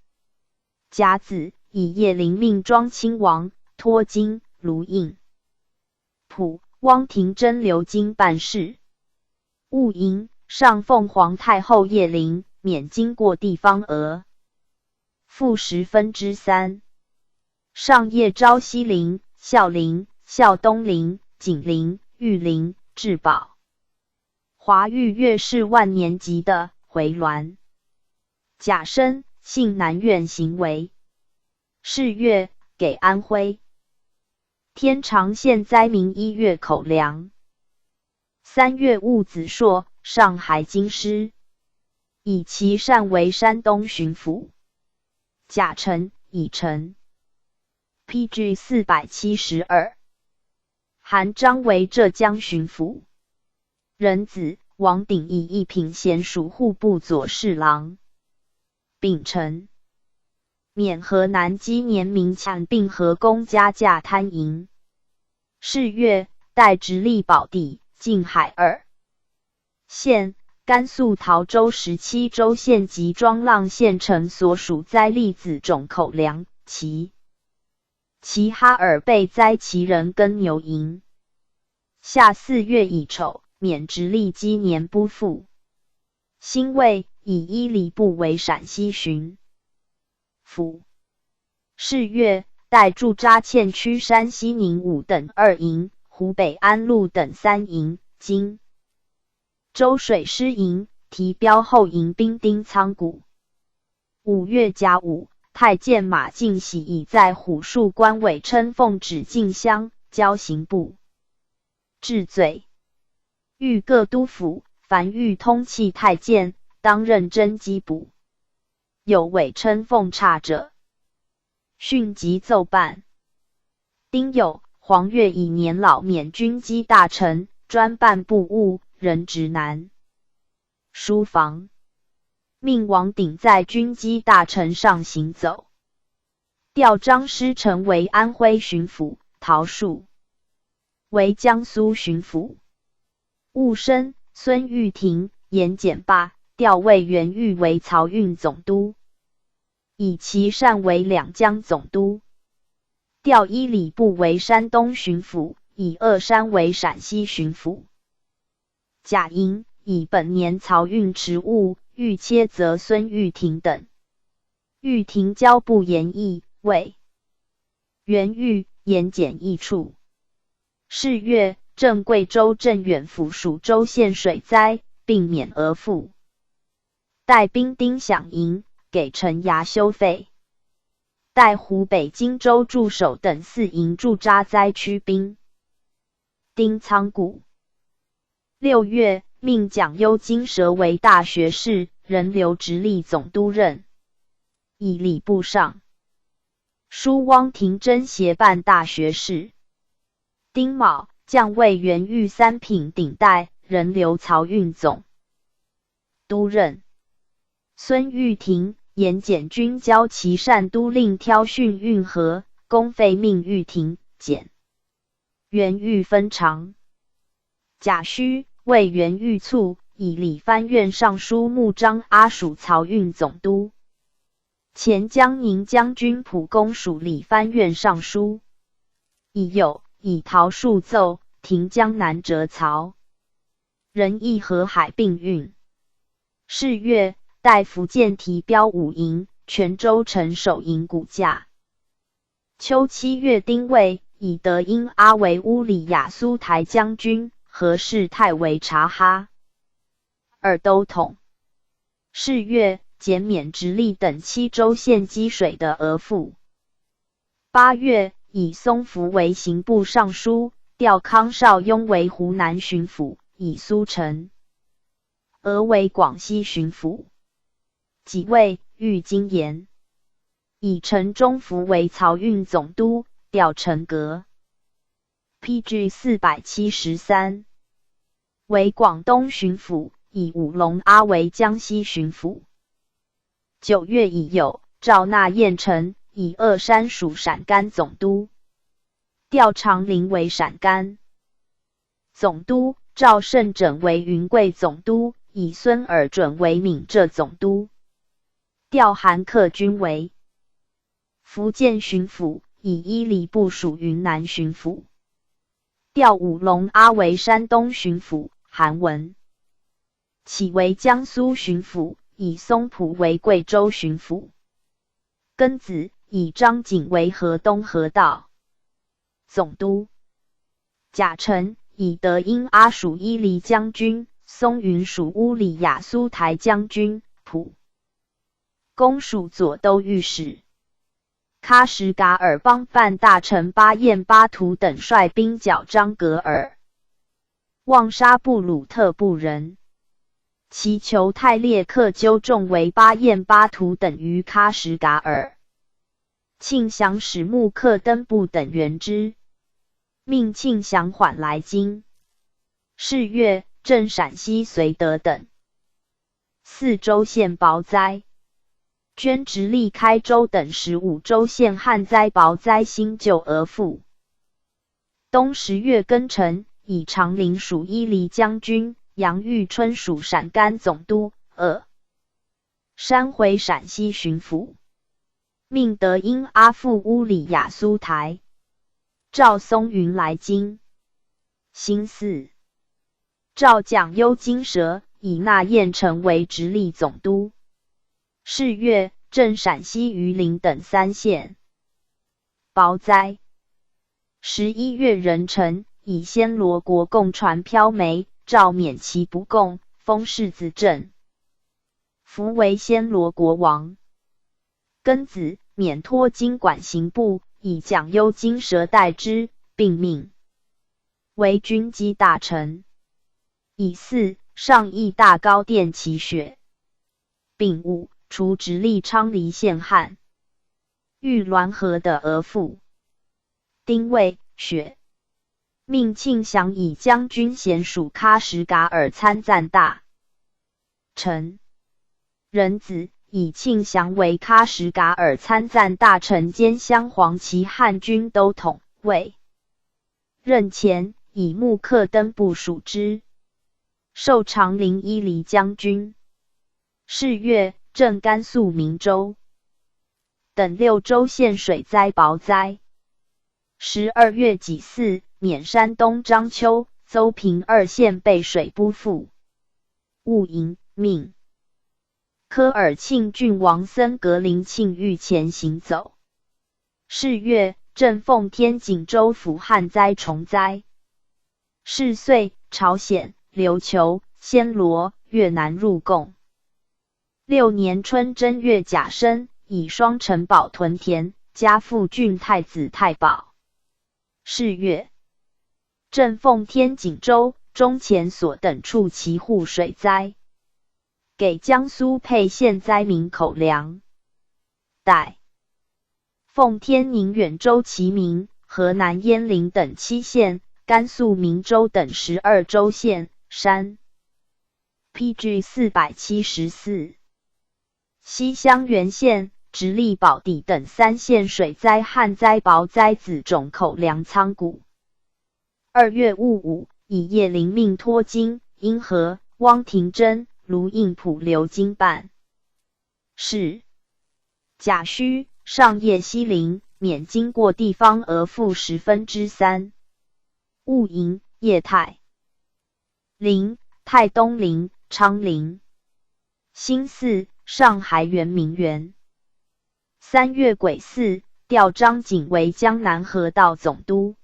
甲子，以叶灵命庄亲王、托金、卢应普、汪廷珍留京办事。戊寅，上奉皇太后叶灵，免经过地方额赋十分之三。上叶昭西陵、孝陵、孝东陵、景陵、玉陵、至宝华御岳是万年级的回銮。甲申，幸南苑行围。是月，给安徽天长县灾民一月口粮。三月，戊子朔，上海京师，以其单为山东巡抚。甲辰，乙辰。P G四百七十二。韩章为浙江巡抚。壬子，王鼎以一品咸署户部左侍郎。丙辰，免河南积年民强并河工加价摊银。是月，代直隶保定、静海二县、甘肃陶州十七州县及庄浪县城所属灾利子种口粮。其其哈尔备灾其人耕牛银。夏四月乙丑，免直隶积年拨赋。辛未，以伊犁部为陕西巡抚。是月，代驻扎堑区山西宁武等二营，湖北安陆等三营，经州水师营，提标后营兵丁仓谷。五月甲午，太监马敬喜以在虎树关伪称奉旨进乡，交刑部治罪。御各都府凡遇通气太监，当认真缉捕。有伪称奉差者，训即奏办。丁酉，黄岳以年老免军机大臣，专办部务，任职南书房，命王鼎在军机大臣上行走。调张师成为安徽巡抚，陶树为江苏巡抚。戊申，孙玉庭、严简霸调卫沅豫为漕运总督，以其单为两江总督。调伊犁部为山东巡抚，以乐山为陕西巡抚。甲寅，以本年漕运职务，欲切责孙玉庭等。玉庭交部盐议，为沅豫、盐简一处。是月，镇贵州镇远抚属州县水灾，并免额赋。代兵丁饷银，给城衙修费。代湖北荆州驻守等四营驻扎灾区兵。丁仓谷。六月，命蒋幽金蛇为大学士，仍留直隶总督任，以礼部尚书汪廷珍协办大学士。丁卯，降魏元玉三品顶戴，仍留漕运总督任。孙玉庭、严简均交齐单都令挑汛运河，公费命玉庭、简、元玉分粮。甲戌，为元玉卒，以理藩院尚书穆彰阿署漕运总督。前江宁将军蒲公署理藩院尚书。乙酉，以陶恕奏，停江南折漕，仍议河海并运。是月，代福建提标五营，泉州城守营骨架。秋七月丁未，以德音阿为乌里雅苏台将军，何世泰为察哈尔都统。是月，减免直隶等七州县积水的额赋。八月，以松福为刑部尚书，调康绍雍为湖南巡抚，以苏城 俄为广西巡抚。己未，遇荆延，以陈中福为漕运总督，调陈阁。P G四百七十三，为广东巡抚，以武隆阿为江西巡抚。九月乙酉，召纳雁丞，以乐山署陕甘总督，调长林为陕甘 总督，赵胜缜为云贵总督，以孙尔准为闽浙总督。调韩克均为福建巡抚，以伊犁部署云南巡抚。调武隆阿为山东巡抚，韩文 起为江苏巡抚，以松浦为贵州巡抚。庚子，以张景为河东河道总督。甲辰，以德音阿署伊犁将军，松云署乌里雅苏台将军，蒲公署左都御史。 喀什噶尔邦办大臣巴彦巴图等率兵剿张噶尔，妄杀布鲁特部人，祈求泰列克纠众围巴彦巴图等于喀什噶尔。庆祥使穆克登布等援之，命庆祥缓来京。是月，镇陕西绥德等 四州县雹灾，捐直隶开州等十五州县旱灾雹灾兴旧额赋。冬十月庚辰，以长林署伊犁将军，杨玉春署陕甘总督，呃，山回陕西巡抚，命德音阿赴乌里雅苏台，召松云来京。辛巳， 召蒋幽金蛇，以纳雁丞为直隶总督。是月，镇陕西榆林等三县。雹灾。十一月壬辰，以暹罗国共传飘梅，诏免其不供，封柿子镇。 福为暹罗国王。庚子，免托京管刑部，以蒋幽金蛇代之，并命为军机大臣。乙巳，上议大高殿祈雪。丙午，除直隶昌黎县旱御滦河的额赋。丁未，雪。命庆祥以将军衔署喀什噶尔参赞大 臣。壬子，以庆祥为喀什噶尔参赞大臣兼镶黄旗汉军都统。未任前，以木克登部署之，授长陵伊犁将军。是月，镇甘肃明州等六州县水灾雹灾。十二月己巳，免山东章丘、邹平二县被水不复。 务营，命科尔沁郡王森格林沁御前行走。是月，镇奉天景州府旱灾虫灾。是岁，朝鲜、琉球、暹罗、越南入贡。六年春正月甲申，以双城堡屯田，加附郡太子太保。是月，镇奉天锦州、中前所等处齐户水灾，给江苏沛县灾民口粮。代奉天宁远州齐名、河南鄢陵等七县、甘肃岷州等十二州县、山。P G四百七十四。 西乡原县、直隶宝坻等三县水灾旱灾保灾子种口粮仓谷。二月戊午，乙夜临命托金、殷和、汪廷珍、卢应普留京办事。甲戌，上叶西临，免经过地方额赋十分之三。戊寅，叶太临、太东临、昌临。辛巳，上海原名原。三月癸巳，调张景为江南河道总督。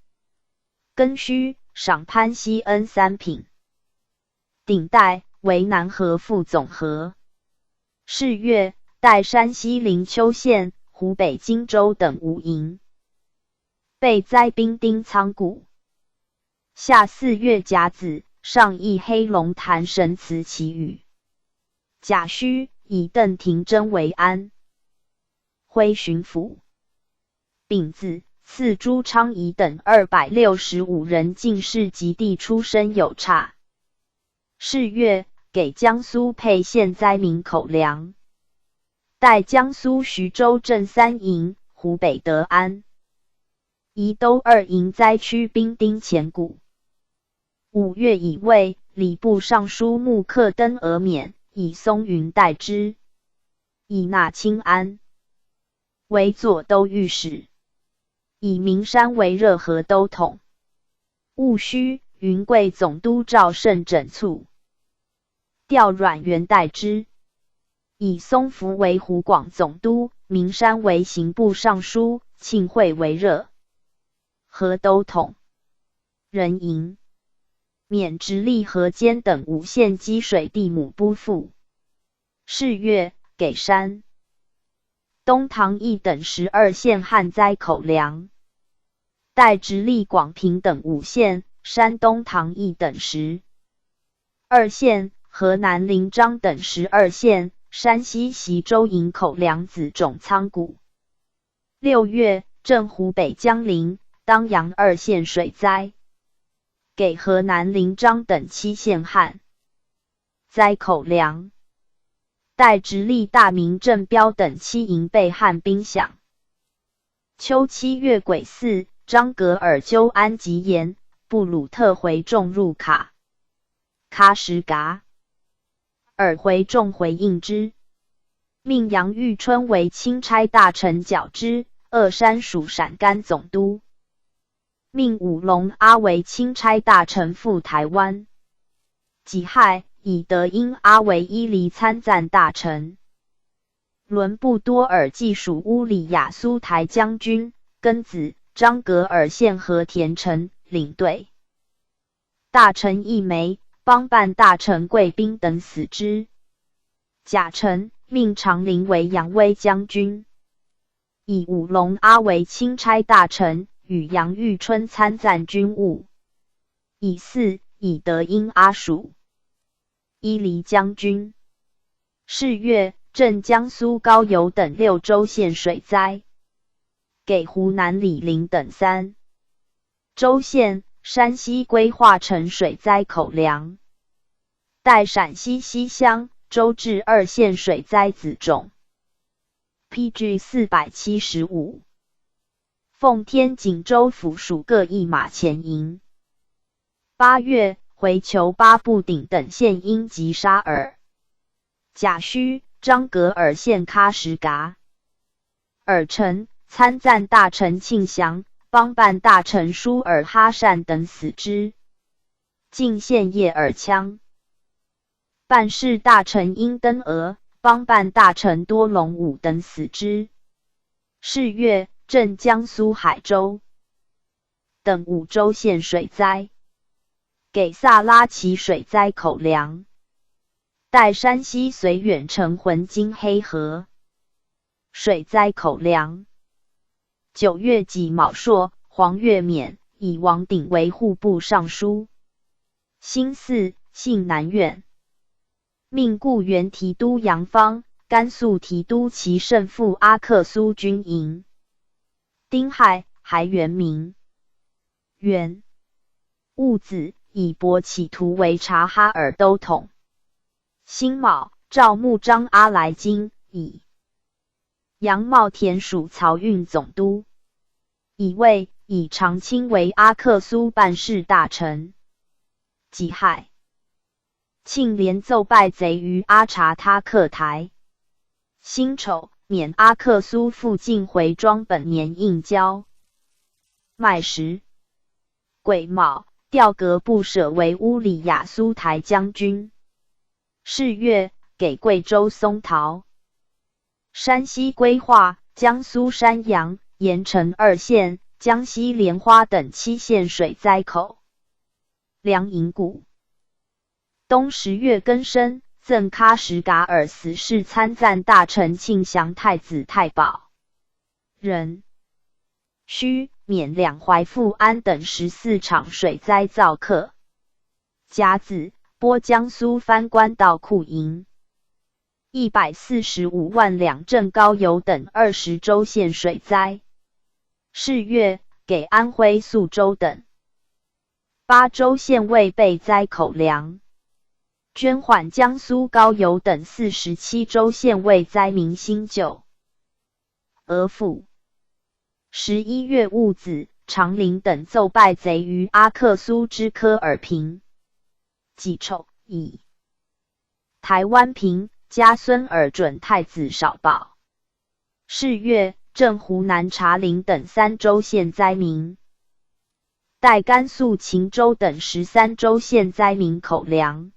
庚戌，赏潘锡恩三品。丙代，为南河副总和。巳月，代山西临丘县、湖北荆州等五营。备灾兵丁仓谷。 夏四月甲子，上谒黑龙潭神祠祈雨。甲戌，以邓廷桢为安徽巡抚。丙子，赐朱昌颐等二百六十五人进士及第出身有差。巳月，给江苏沛县灾民口粮。代江苏徐州镇三营、湖北德安、 宜都二营灾区兵丁钱谷。五月乙未，礼部尚书穆克登额免，以松云代之，以纳清安为左都御史，以岷山为热河都统。戊戌，云贵总督赵慎整促，调阮元代之，以松福为湖广总督，岷山为刑部尚书，庆会为热 河都统。壬寅，免直隶河间等五县积水地亩不赋。巳月，给山东唐义等十二县旱灾口粮。代直隶广平等五县、山东唐义等十二县、河南临漳等十二县、山西奚州营口粮子种仓谷。 六月，镇湖北江陵、当阳二县水灾，给河南临漳等七县旱灾口粮。代直隶大名、镇标等七营备旱兵饷。秋七月癸巳，张格尔、丘安吉延、布鲁特回众入卡 卡什噶。尔回众回应之，命杨遇春为钦差大臣校之，乐山署陕甘总督。命武隆阿为钦差大臣赴台湾。己亥，以德英阿为伊犁参赞大臣。伦布多尔寄署乌里雅苏台将军、庚子、张格尔献和田城，领队 大臣一枚，帮办大臣贵宾等死之。甲辰，命常林为扬威将军。以武隆阿为钦差大臣，与杨遇春参赞军务。乙巳，以德英阿署伊犁将军。巳月，镇江苏高邮等六州县水灾，给湖南醴陵等三 州县、山西归化城水灾口粮。代陕西西乡、周至二县水灾子种。P G四百七十五。奉天锦州府署各一马前营。八月，回裘巴布顶等县因急杀尔、甲戌、张格尔献卡什噶。 尔臣、参赞大臣庆祥、帮办大臣舒尔哈善等死之。进献叶尔羌。办事大臣殷登额、帮办大臣多隆武等死之。是月，镇江苏海州等五州县水灾，给萨拉齐水灾口粮。代山西绥远城浑金黑河 水灾口粮。九月己卯朔，黄月冕、以王鼎为户部尚书，新寺，信南院。命固原提督杨芳、甘肃提督齐胜赴阿克苏军营。丁亥，还元明。元。兀子以博企图为察哈尔都统。辛卯，召木彰阿来京，以杨茂田署漕运总督。乙未，以长卿为阿克苏办事大臣。己亥，庆连奏拜贼于阿察他克台。辛丑，免阿克苏赴晋回庄本年应交。 麦时，癸卯，调格布设为乌里雅苏台将军。是月，给贵州松陶。山西规划江苏山阳、盐城二县、江西莲花等七县水灾口粮银谷。冬十月庚申，赠喀什噶尔死士参赞大臣庆祥太子太保。壬戌，免两淮富安等十四场水灾造客。甲子，拨江苏番官到库银一百四十五万两。镇高邮等二十州县水灾。是月，给安徽宿州等八州县未被灾口粮。捐款江苏高邮等四十七州县为灾民新旧额付。十一月，兀子、长陵等奏拜贼于阿克苏之科尔平。己丑，乙，台湾平、加孙尔准太子少保。是月，赠湖南茶陵等三州县灾民代甘肃秦州等十三州县灾民口粮。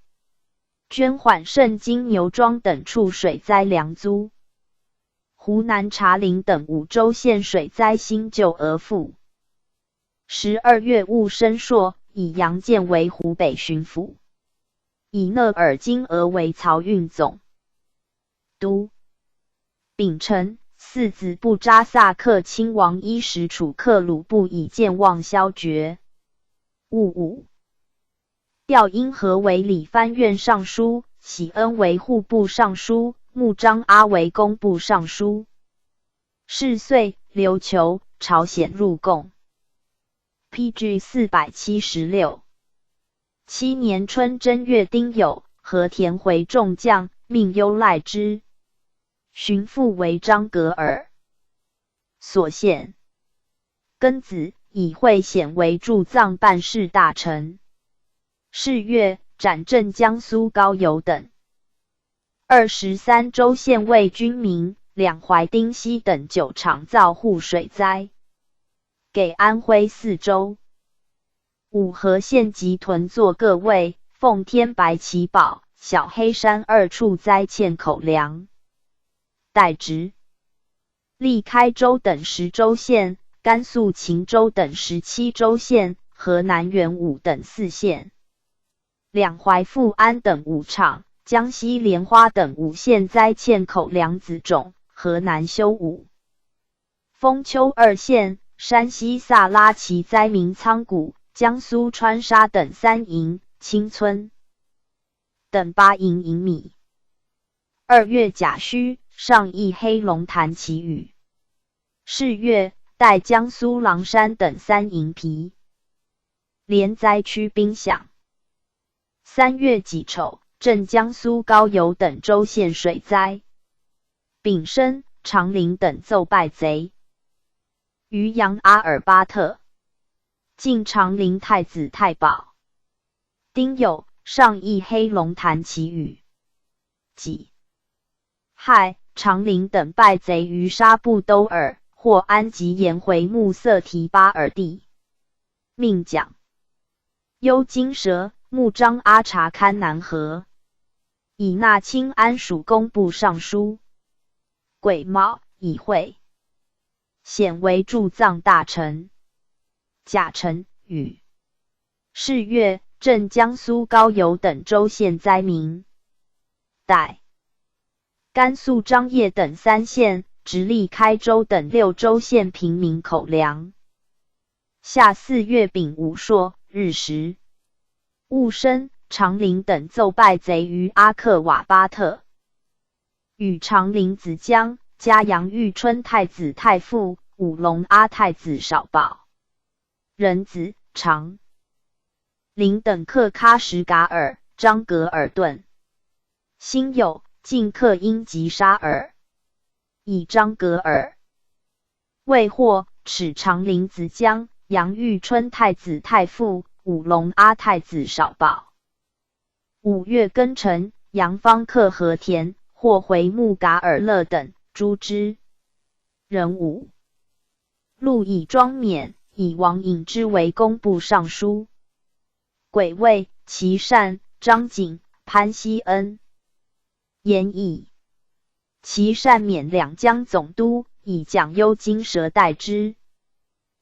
捐款盛京、牛庄等处水灾粮租。湖南茶陵等五州县水灾新旧额付。十二月，兀生硕以杨建为湖北巡抚，以纳尔金额为漕运总督。丙辰，四子布扎萨克亲王伊什楚克鲁布以健忘削爵。戊午，调殷和为理藩院尚书，喜恩为户部尚书，穆彰阿为工部尚书。是岁，琉球、朝鲜入贡。P G四百七十六。七年春正月丁酉，和田回众将，命优赖之巡抚为张格尔。所献庚子，以会显为驻藏办事大臣。是月，斩镇江苏高邮等二十三州县卫军民，两淮丁西等九场造户水灾，给安徽泗州、五河县及屯座各卫奉天白旗宝、小黑山二处灾欠口粮。代职。历开州等十州县、甘肃秦州等十七州县、河南原武等四县、两淮富安等五场、江西莲花等五县灾欠口粮子种，河南修武、封丘二县、山西萨拉齐灾民仓谷、江苏川沙等三营、青村等八营银米。二月甲戌，上议黑龙潭祈雨。是月，代江苏狼山等三营毗连灾区兵饷。三月己丑，镇江苏高邮等州县水灾。丙申，长陵等奏拜贼于扬阿尔巴特，进长陵太子太保。丁酉，上议黑龙潭祈雨。己亥，长陵等败贼于沙布兜尔、霍安及颜回穆色提巴尔地。命将优金蛇、穆彰阿察堪南河，以纳清安署工部尚书。癸卯，以会显为驻藏大臣。甲辰，雨。是月，镇江苏高邮等州县灾民。代甘肃张掖等三县、直隶开州等六州县平民口粮。夏四月丙午朔日食。寤申、长陵等奏败贼于阿克瓦巴特。与长陵子姜、加杨玉春太子太傅、武隆阿太子少保。壬子、长 陵等克喀什噶尔、张格尔顿。辛酉，进克因吉沙尔，以张格尔为祸，褫长陵子姜、杨玉春太子太傅、武隆阿太子少保。五月庚辰，杨方克和田，获回木噶尔勒等，诛之。壬午，陆以庄勉、以王尹之为工部尚书。癸未，琦善、张景、潘锡恩。壬乙，琦善免两江总督，以蒋幽金蛇代之，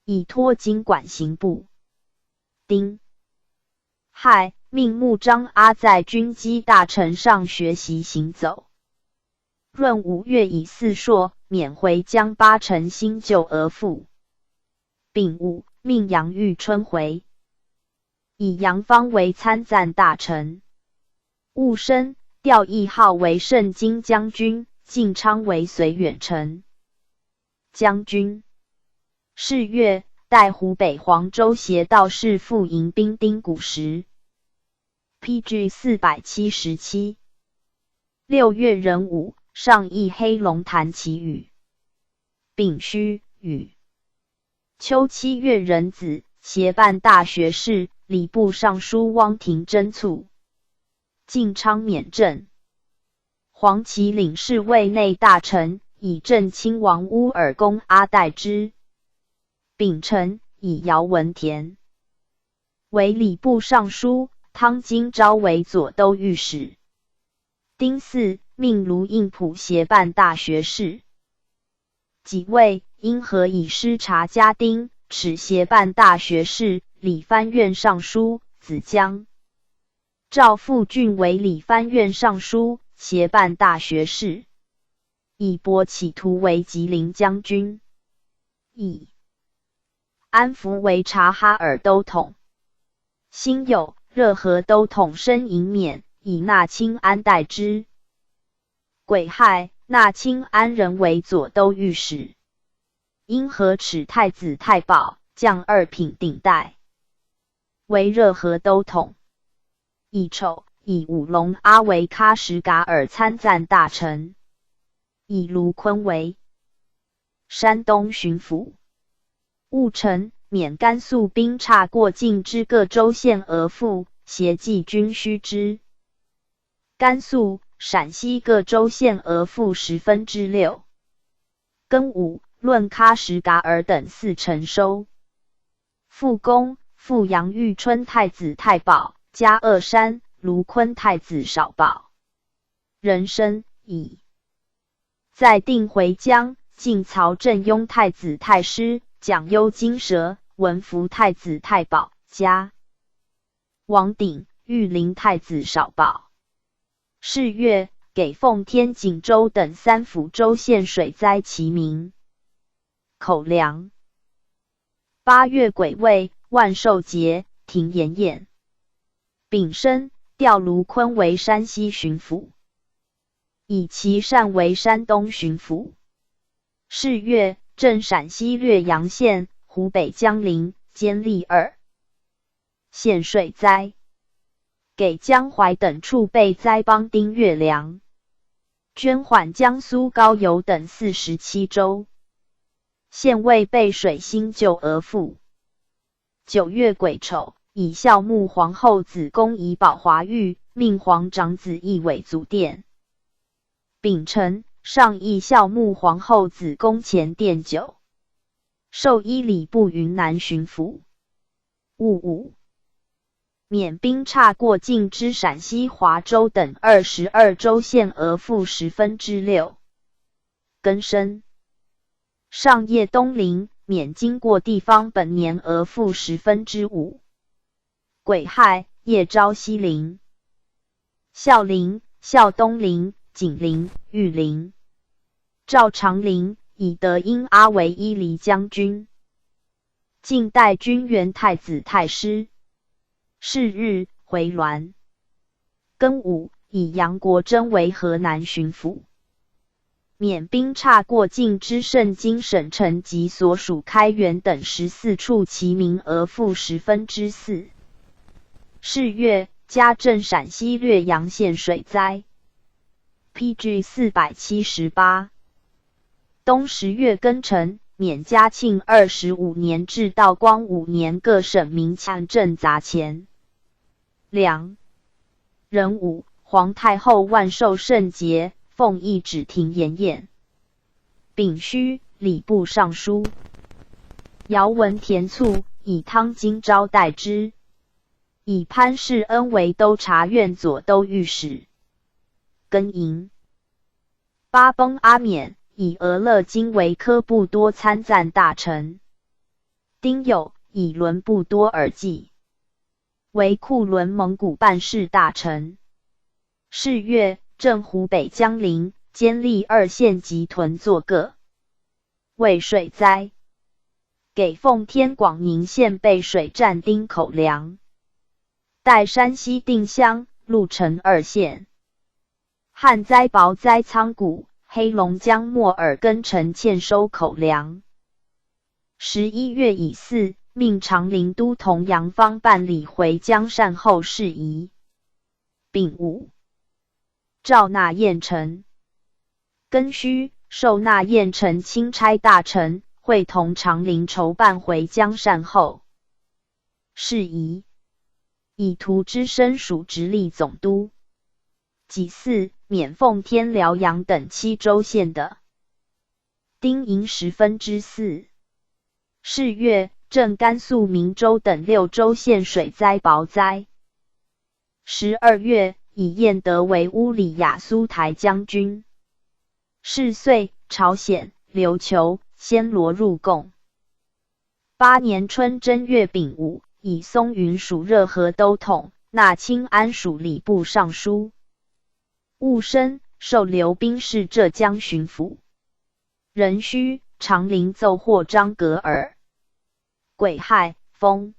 以托经管刑部。丁 亥，命穆彰阿在军机大臣上学习行走。闰五月乙巳朔，免回疆巴城新旧额驸。丙午，命杨玉春回，以杨方为参赞大臣。寤申，调易号为盛京将军，靳昌为绥远丞。 将军。是月，代湖北黄州协道士傅迎兵丁谷时。P G四百七十七。六月壬午，上易黑龙潭祈雨。丙戌，雨。秋七月壬子，协办大学士、礼部尚书汪廷琛卒。靳昌免镇。 黄旗领侍卫内大臣，以镇亲王乌尔公阿代之。丙辰，以姚文田为礼部尚书，汤金昭为左都御史。丁巳，命卢应普协办大学士。己未，因何以师察家丁，始协办大学士、理藩院尚书、子江。 赵复浚为理藩院尚书，协办大学士。以伯企图为吉林将军。乙，安福为察哈尔都统。辛酉，热河都统申寅勉，以纳清安代之。 癸亥，纳清安仍为左都御史。因何始太子太保，降二品顶戴，为热河都统。乙丑，以武隆阿为喀什噶尔参赞大臣，以卢坤为山东巡抚。 戊辰，免甘肃兵差过境之各州县额驸，协济军需之。甘肃、陕西各州县额驸十分之六。庚午，论喀什噶尔等四城收。复恭、复杨玉春太子太保，加乐山、卢坤太子少保。壬申，乙。 再定回疆，进曹镇拥太子太师、蒋幽金蛇、文福太子太保、加王鼎、玉林太子少保。是月，给奉天、锦州等三府州县水灾祈名、口粮。八月癸未，万寿节，停盐宴。丙申，调卢坤为山西巡抚。 以琦善为山东巡抚。是月，镇陕西略阳县、湖北江陵、监利二县水灾，给江淮等处被灾邦丁月粮，捐还江苏高邮等四十七州。县未被水兴旧额驸。 九月癸丑，以孝穆皇后子宫以宝华玉命皇长子义伟祖殿。丙辰，上谥孝穆皇后子宫前殿酒，授医礼部云南巡抚。戊午，免兵差过境之陕西华州等二十二州县额驸十分之六。庚申， 上叶东陵，免经过地方本年额驸十分之五。癸亥，叶昭西陵、孝陵、孝东陵、景陵、玉陵、赵长陵，以德音阿为伊犁将军。晋代军援太子太师。是日，回銮。庚午，以杨国桢为河南巡抚。免兵差过境之盛京省城及所属开原等十四处其名额赋十分之四。是月，加镇陕西略阳县水灾。P G四百七十八。冬十月庚辰，免嘉庆二十五年至道光五年各省民强赈杂钱。两。壬午，皇太后万寿圣节，奉懿旨停盐宴。丙戌，礼部尚书姚文填促，以汤金昭代之，以潘世恩为都察院左都御史。庚寅，八崩阿勉，以俄勒金为科布多参赞大臣。丁酉，以伦布多尔济为库伦蒙古办事大臣。是月，镇湖北江陵，监吏二县及屯作各。为水灾，给奉天广宁县备水站丁口粮，代山西定襄、潞城二县。旱灾雹灾仓谷，黑龙江莫尔根城欠收口粮。十一月乙巳，命长陵都同杨芳办理回疆善后事宜。丙午，赵纳雁臣。庚戌，授纳雁臣钦差大臣，会同长陵筹办回疆善后事宜。以图之身属直隶总督。己巳，免奉天、辽阳等七州县的丁寅十分之四。是月，镇甘肃岷州等六州县水灾雹灾。十二月，以晏德为乌里雅苏台将军。是岁，朝鲜、琉球、暹罗入贡。八年春正月丙午，以松云署热河都统，纳清安署礼部尚书。戊申，授刘宾侍浙江巡抚。壬戌，长陵奏获张格尔。癸亥，封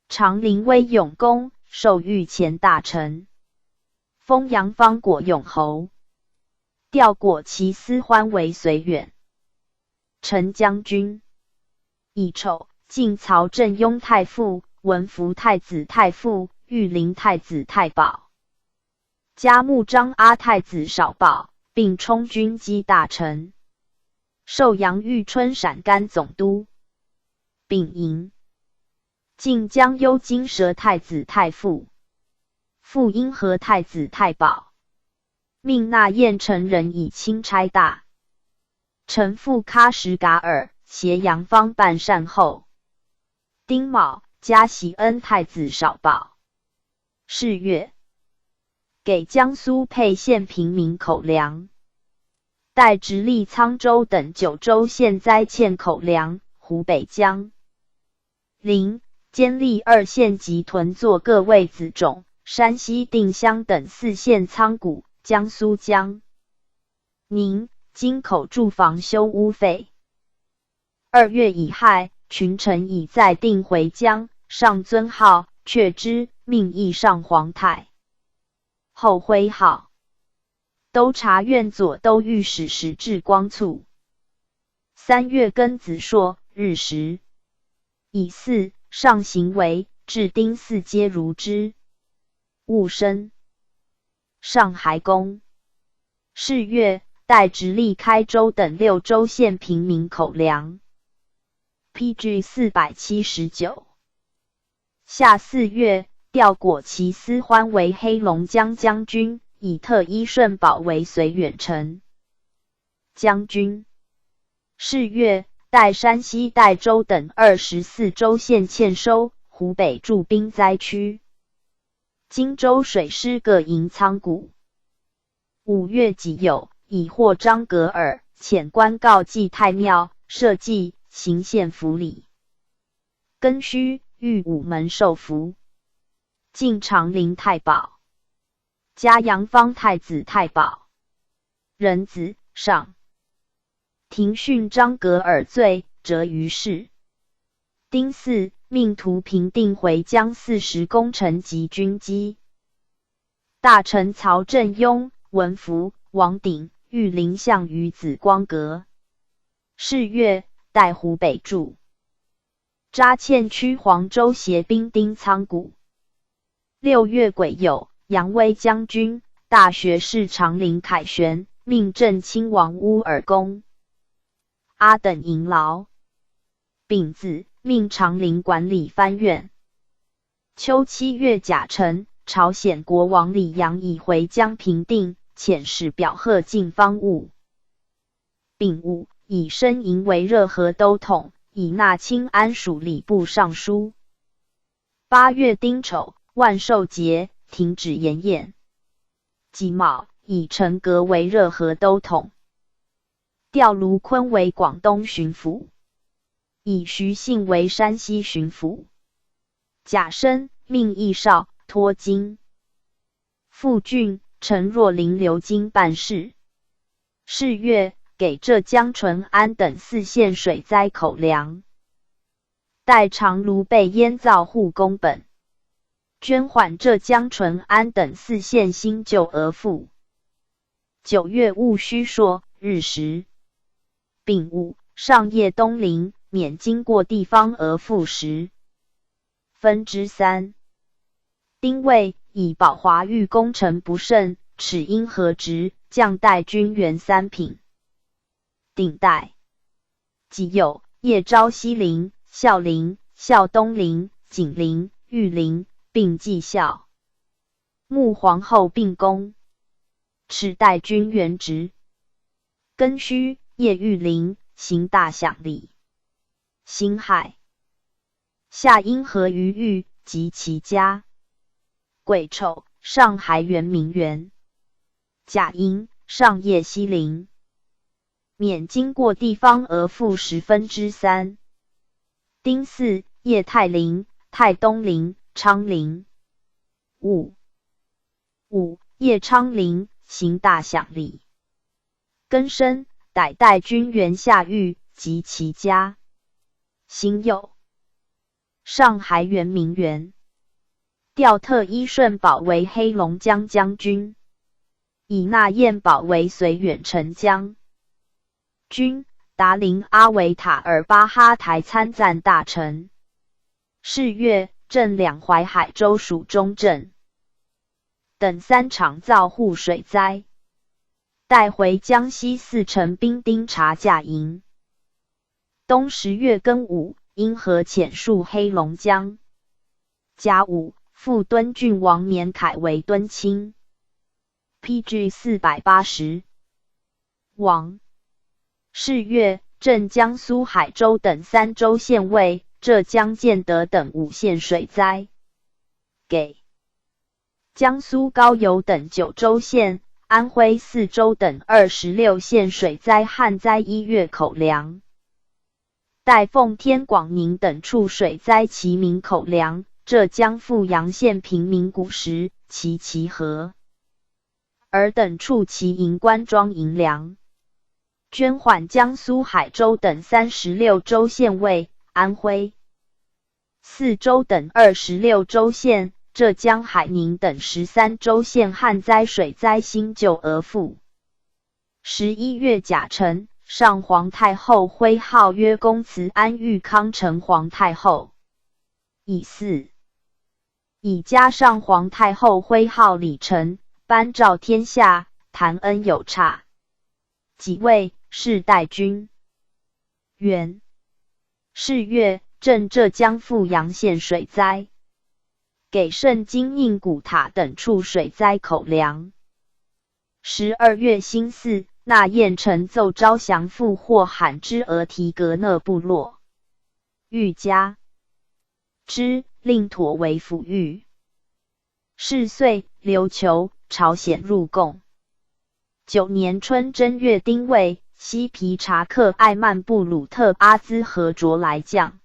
长陵威永公，授御前大臣，封杨芳果永侯，调果骑司欢为绥远 陈将军。乙丑，晋曹镇拥太傅、文福太子太傅、玉林太子太保，加穆彰阿太子少保，并充军机大臣，授扬玉春陕甘总督。丙寅，晋江幽金蛇太子太傅、复阴河太子太保，命纳雁臣任以钦差大臣赴喀什噶尔，协杨芳办善后。丁卯，加喜恩太子少保。是月，给江苏沛县平民口粮，代直隶沧州等九州县灾欠口粮。湖北江 陵、监利二县及屯作各卫子种，山西定襄等四县仓谷，江苏江宁、京口住房修屋费。二月乙亥，群臣以载定回疆，上尊号，却之，命议上皇太后徽号。 都察院左都御史史志光促。三月庚子朔，日食。乙巳，上刑为至丁巳皆如之。戊申，上海公。是月，代直隶开州等六州县平民口粮。P G四百七十九。 夏四月，调果骑司欢为黑龙江将军，以特伊顺宝为绥远城将军。是月，代山西代州等二十四州县欠收湖北驻兵灾区。荆州水师各营仓谷。 五月己酉，以获张格尔遣官告祭太庙，设祭，行献俘礼。庚戌，御午门授服。晋长陵太保，加杨芳太子太保。壬子，上。庭讯张格尔罪，折于市。丁巳，命徒平定回疆四十功臣及军机。大臣曹镇墉、文福、王鼎、御林项羽子光阁。是月，带湖北驻扎塍曲黄州，携兵丁仓谷。六月癸酉，扬威将军、大学士长林凯旋，命镇亲王乌尔公阿等迎劳。丙子，命长林管理藩院。秋七月甲辰，朝鲜国王李阳以回疆平定遣使表贺晋方务。丙午，以申寅为热河都统，以纳清安署礼部尚书。八月丁丑，万寿节，停止筵宴。己卯，以陈格为热河都统，调卢坤为广东巡抚，以徐信为山西巡抚。甲申，命鄢绍、托金、傅俊、陈若琳留京办事。是月，给浙江淳安等四县水灾口粮。代长卢备淹造护工本，捐还浙江淳安等四县新旧额付。九月，戊戌朔日时。丙午，上叶东林，免经过地方额付十分之三。丁未，以保华御工程不慎，齿因核质，降带军员三品。顶带。己酉，夜昭西陵、孝陵、孝东陵、景陵、玉陵，并祭孝。穆皇后病宫，齿带军员职。庚戌，夜玉陵，行大享礼。辛亥，下因河于御及其家。癸丑，上孩圆明园。甲寅，上夜西陵，免经过地方额付十分之三。丁巳，夜泰陵、泰东陵、昌陵。午，午，夜昌陵，行大享礼。庚申，改带军员下御及其家。辛酉，上孩圆明园，调特伊顺保为黑龙江将军，以那晏保为绥远城将军，达林阿维塔尔巴哈台参赞大臣。是月，镇两淮海州属中镇等三场造护水灾，带回江西四城兵丁察驾营。冬十月庚午，因河浅湍黑龙江。甲午，复敦郡王绵楷为敦亲。P G四百八十。王。是月，镇江苏海州等三州县尉、浙江建德等五县水灾。给。江苏高邮等九州县、安徽四州等二十六县水灾旱灾一月口粮。代奉天、广宁等处水灾齐民口粮，浙江富阳县平民谷食、齐齐禾。 尔等处齐营官装银粮。捐还江苏、海州等三十六州县尉、安徽四州等二十六州县、浙江、海宁等十三州县旱灾水灾新旧额付。十一月甲辰，上皇太后徽号曰恭慈安裕康成皇太后。乙巳。 以加上皇太后徽号礼臣，頒诏天下，弹恩有差。己未，世代君。元。是月，镇浙江富阳县水灾，给盛京宁古塔等处水灾口粮。十二月辛巳，纳晏臣奏招降附祸罕支额提格勒部落。御家。 之，令妥为抚育。是岁，琉球、朝鲜入贡。九年春正月丁未，西皮察克艾曼布鲁特阿兹河卓来降。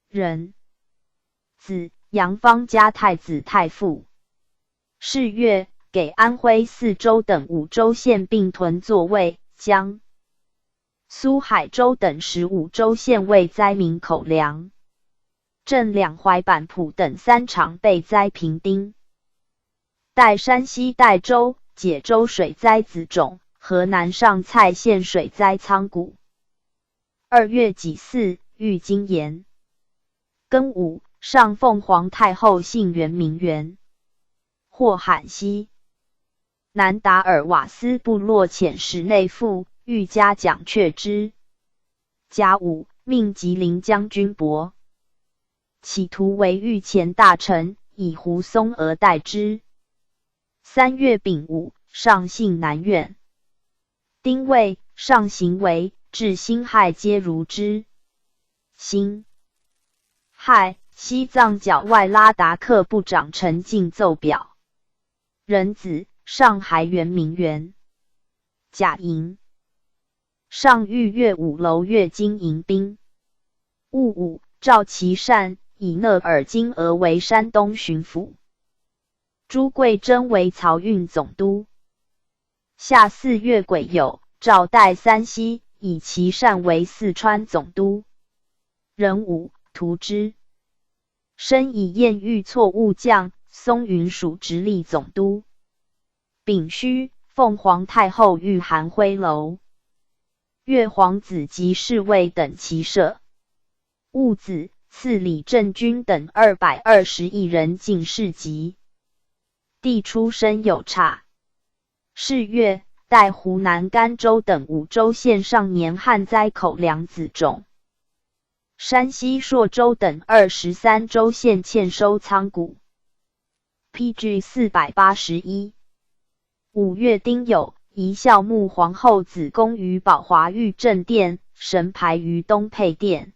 壬子，杨芳嘉太子太傅。 是月，给安徽四州等五州县并屯作卫、江苏、海州等十五州县为灾民口粮。镇两淮、板浦等三场被灾平町。岱山西岱州、解州水灾资种，河南上蔡县水灾仓谷。二月己巳，遇金言。庚午，上凤凰太后幸圆明园。祸罕稀。南达尔瓦斯部落遣使内附，欲嘉奖却之。甲午，命吉林将军伯乞图为御前大臣，以胡松娥代之。三月丙午，上幸南苑。丁未，上刑围，至辛亥皆如之。辛亥，西藏剿外拉达克部长陈进奏表。壬子，上还圆明园。甲寅，上御岳武楼越金迎宾。戊午，赵其善以额尔金额为山东巡抚，朱贵珍为漕运总督。夏四月癸酉，赵岱山西以其善为四川总督。壬午，屠之。申以晏臾错误降松云署直隶总督。丙戌，凤凰太后御寒灰楼。越皇子及侍卫等齐设。戊子，赐李政均等二百二十一人进士籍。帝初申酉差。是月，代湖南甘州等五州县上年旱灾口粮子种。山西朔州等二十三州县欠收仓谷。P G四百八十一。五月丁酉，移孝穆皇后子宫于宝华御正殿，神牌于东配殿。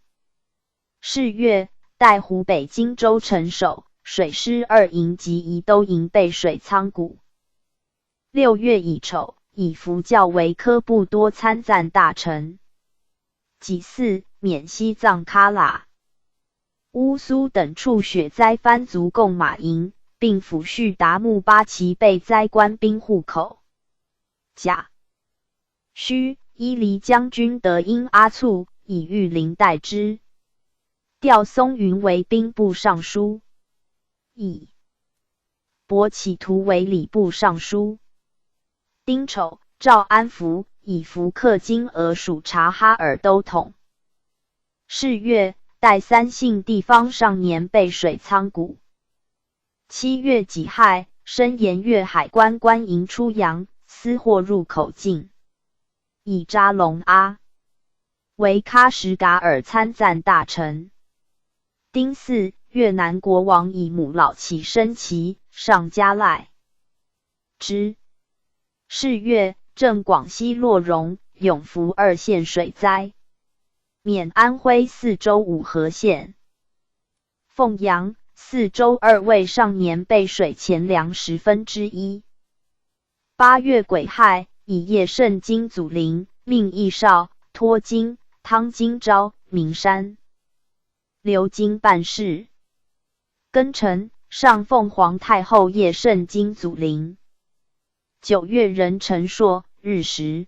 是月，代湖北荆州城守、水师二营及宜都营备水仓谷。六月乙丑，以伏校为科部多参赞大臣。己巳，免西藏喀拉、乌苏等处雪灾番族共马营，并抚恤达木巴旗被灾官兵户口。甲戌，伊犁将军德音阿促以御林代之。调松云为兵部尚书。乙，伯乞图为礼部尚书。丁丑，诏安抚以伏克金额署察哈尔都统。是月，代三姓地方上年备水仓谷。七月己亥，申盐越海关官营出洋，私货入口径。以扎隆阿为喀什噶尔参赞大臣。丁巳，越南国王以母老乞升旗，上加赖之。是月，镇广西洛荣永福二县水灾，免安徽四州五河县、凤阳、四州二卫上年备水钱粮十分之一。八月癸亥，以叶圣经祖灵，命驿少、托经、汤经昭、明山、刘经办事。庚辰，上凤凰太后叶圣经祖灵。九月壬辰朔日食，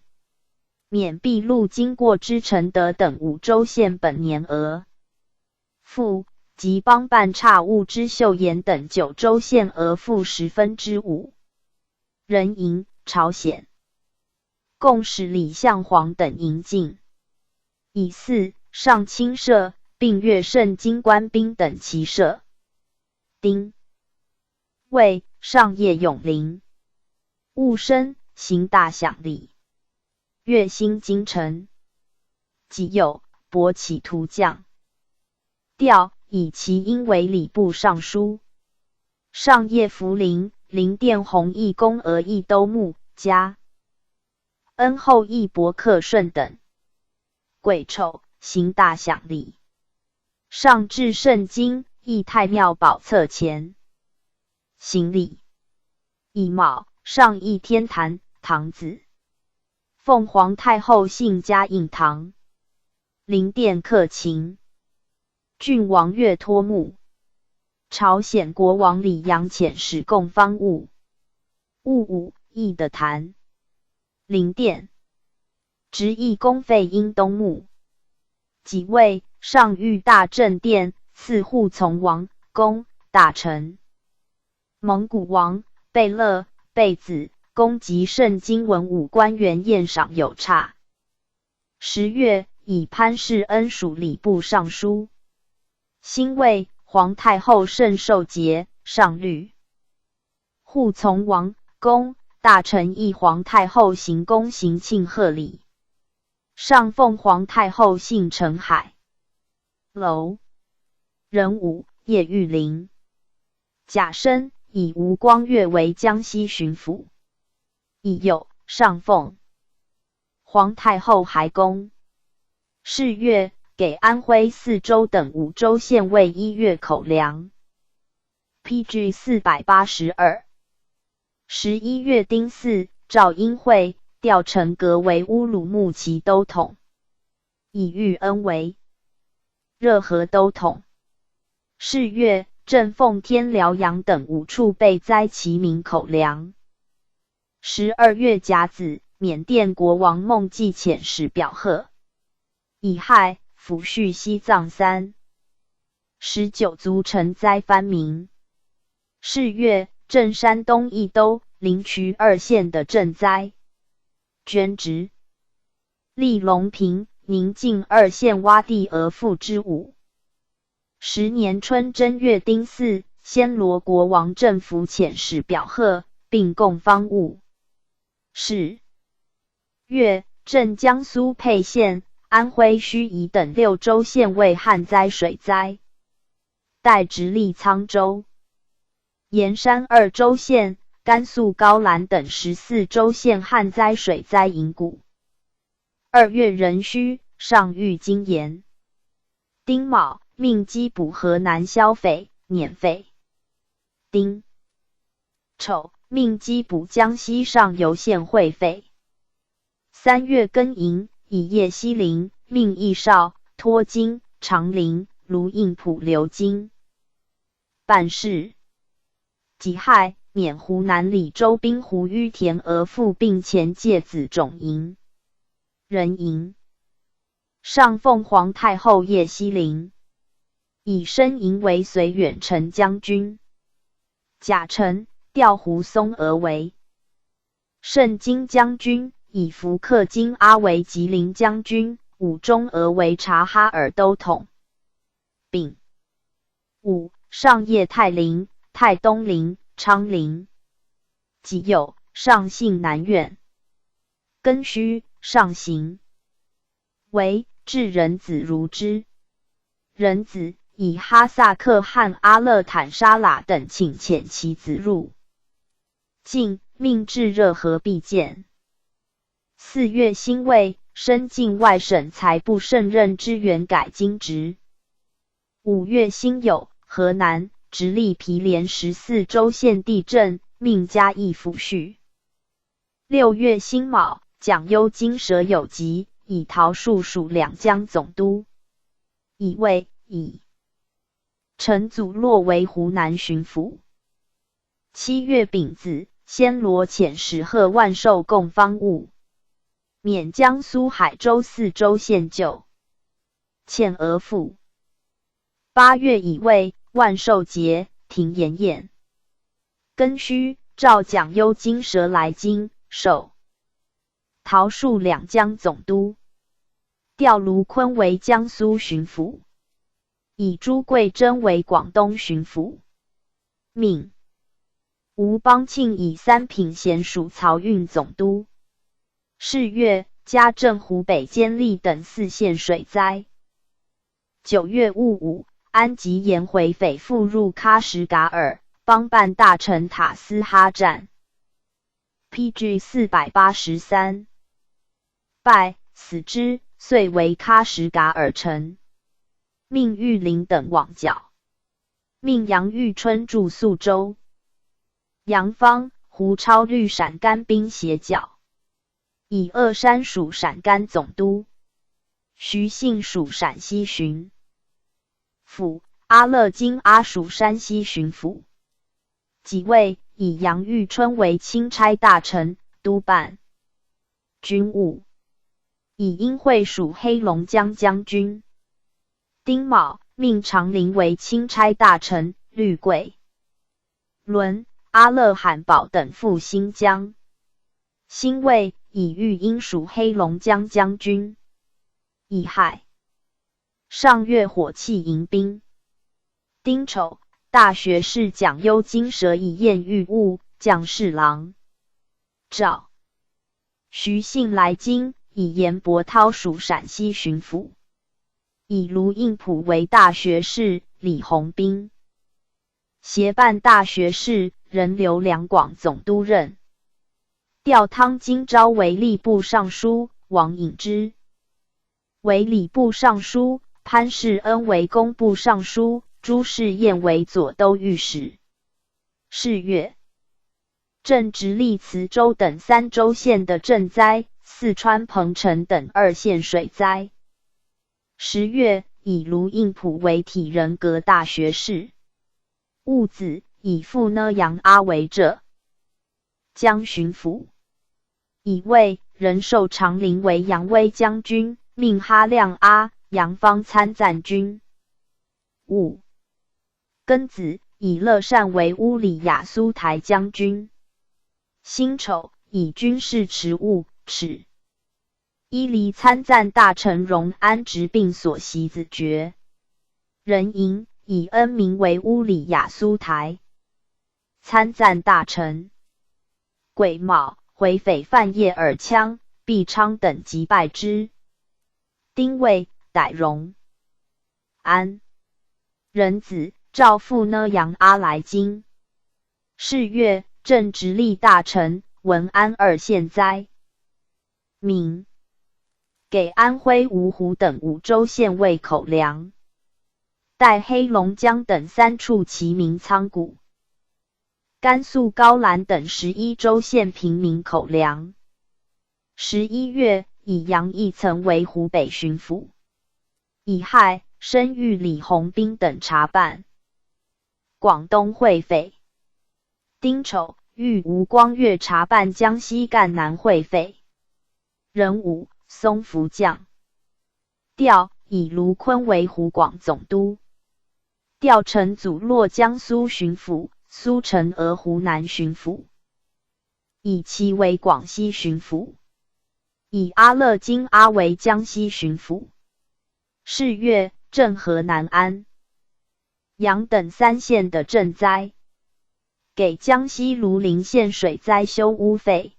免秘鲁经过之承德等五州县本年额赋，及帮办差务之岫岩等九州县额赋十分之五。壬寅，朝鲜。 共使李相黄等迎进。乙巳，上亲赦，并阅圣经官兵等其赦。丁未，上谒永陵。戊申，行大享礼，乐兴京城。己酉，伯乞图降。 调以其音为礼部尚书。上谒福陵，陵殿弘义宫额亦都木加，恩厚亦伯克顺等。癸丑，行大享礼。上至圣经亦太庙宝册前，行礼。乙卯，上谒天坛、堂子。凤凰太后幸加印堂， 灵殿刻琴。郡王岳托木。朝鲜国王李阳遣使贡方物。戊午，义德坛、灵殿。执役公费因东木。己未，上御大正殿，赐护从王、公、大臣。蒙古王贝勒、贝子供给圣经文武官员宴赏有差。十月，以潘世恩署礼部尚书。辛未，皇太后圣寿节上律。护从王、公、大臣谥皇太后行宫行庆贺礼。上奉皇太后幸城海楼。壬午，夜御临。甲申，以吴光岳为江西巡抚。乙酉，上奉皇太后孩宫。士钺，给安徽泗州等五州县尉一月口粮。P G四百八十二。十一月丁巳，赵英会调陈格为乌鲁木齐都统，以玉恩为热河都统。士钺，朕奉天、辽阳等五处备灾齐民口粮。十二月甲子，缅甸国王孟继遣使表贺，乙亥，抚恤西藏三十九族成灾番民。士钺，镇山东义都、灵渠二县的赈灾捐值。 立隆平、宁静二县挖地而复之五。十年春正月丁巳，暹罗国王政府遣使表贺，并供方物。士钺，镇江苏沛县、安徽盱眙等六州县尉旱灾水灾，代直隶沧州、盐山二州县、甘肃高兰等十四州县旱灾水灾银谷。 二月壬戌，上谕京盐。丁卯，命缉捕河南萧匪、捻匪。丁丑，命缉捕江西上游县会匪。三月庚寅，以夜西临，命鄢绍、脱津、长陵、泸印普流经 办事。己亥，免湖南澧州兵胡於田而复并遣介子总营、人营。上奉皇太后夜西临，以申寅为绥远城将军。甲辰，调胡松而为 盛京将军，以福克金阿为吉林将军，武忠娥为察哈尔都统。丙午，上谒泰陵、泰东陵、昌陵。己酉，上幸南苑。庚戌，上行 为至仁子如之。仁子以哈萨克汗阿勒坦沙拉等请遣其子入晋，命至热河避建。四月辛未，升晋外省财部胜任知员改京职。五月辛酉，河南、直隶毗连十四州县地震，命嘉义抚恤。 六月辛卯，蒋幽金蛇有疾，以桃树署两江总督。乙未，乙辰，祖洛为湖南巡抚。七月丙子，暹罗遣使贺万寿供方物，免江苏海州四州县旧 遣而复。八月乙未，万寿节，停盐宴。庚戌，召蒋幽金蛇来京，授桃树两江总督，调卢坤为江苏巡抚，以朱贵珍为广东巡抚。 命吴邦庆以三品衔署漕运总督。是月，嘉镇湖北监利等四县水灾。九月戊午，安吉颜回匪复入喀什噶尔，邦办大臣塔斯哈战。P G四百八十三。败，死之，遂为喀什噶尔城。命玉林等往剿。 命杨玉春驻宿州。杨芳、胡超率陕甘兵协剿，以乐山署陕甘总督，徐信署陕西巡抚，阿勒金阿署山西巡抚。己未，以杨玉春为钦差大臣、督办 军务，以英会署黑龙江将军。丁卯，命长陵为钦差大臣律贵。伦、阿勒罕保等赴新疆。辛未，以育英属黑龙江将军。乙亥，上越火器迎宾。丁丑，大学士蒋幽经舌以宴御侮将侍郎赵。徐信来京，以严伯涛属陕西巡抚，以卢应普为大学士、理鸿宾，协办大学士、人流两广总督任。调汤金昭为吏部尚书，王隐之为礼部尚书，潘世恩为工部尚书，朱士燕为左都御史。是月，正直隶磁州等三州县的赈灾，四川彭城等二县水灾。十月，以卢应普为体仁阁大学士。戊子，以傅呢杨阿为浙江巡抚。乙未，仍授长陵为扬威将军，命哈亮阿、杨芳参赞军。五、庚子，以乐善为乌里雅苏台将军。辛丑，以军事持务、尺伊犁参赞大臣荣安执并所袭子爵。壬寅，以恩民为乌里雅苏台参赞大臣。癸卯，回匪范晔、尔羌、毕昌等即败之。丁未，逮荣安。壬子，召傅呢杨阿来京。是月，正直隶大臣、文安二县灾。丙，给安徽芜湖等五州县尉口粮，代黑龙江等三处齐民仓谷。甘肃高兰等十一州县平民口粮。十一月，以杨义曾为湖北巡抚。乙亥，升谕李鸿宾等查办广东会匪。丁丑，谕吴光岳查办江西赣南会匪。壬午，松福将调，以卢坤为湖广总督。调陈祖洛江苏巡抚，苏陈娥湖南巡抚，以其为广西巡抚。以阿勒金阿为江西巡抚。是月，镇河南安、阳等三县的赈灾，给江西庐陵县水灾修屋费。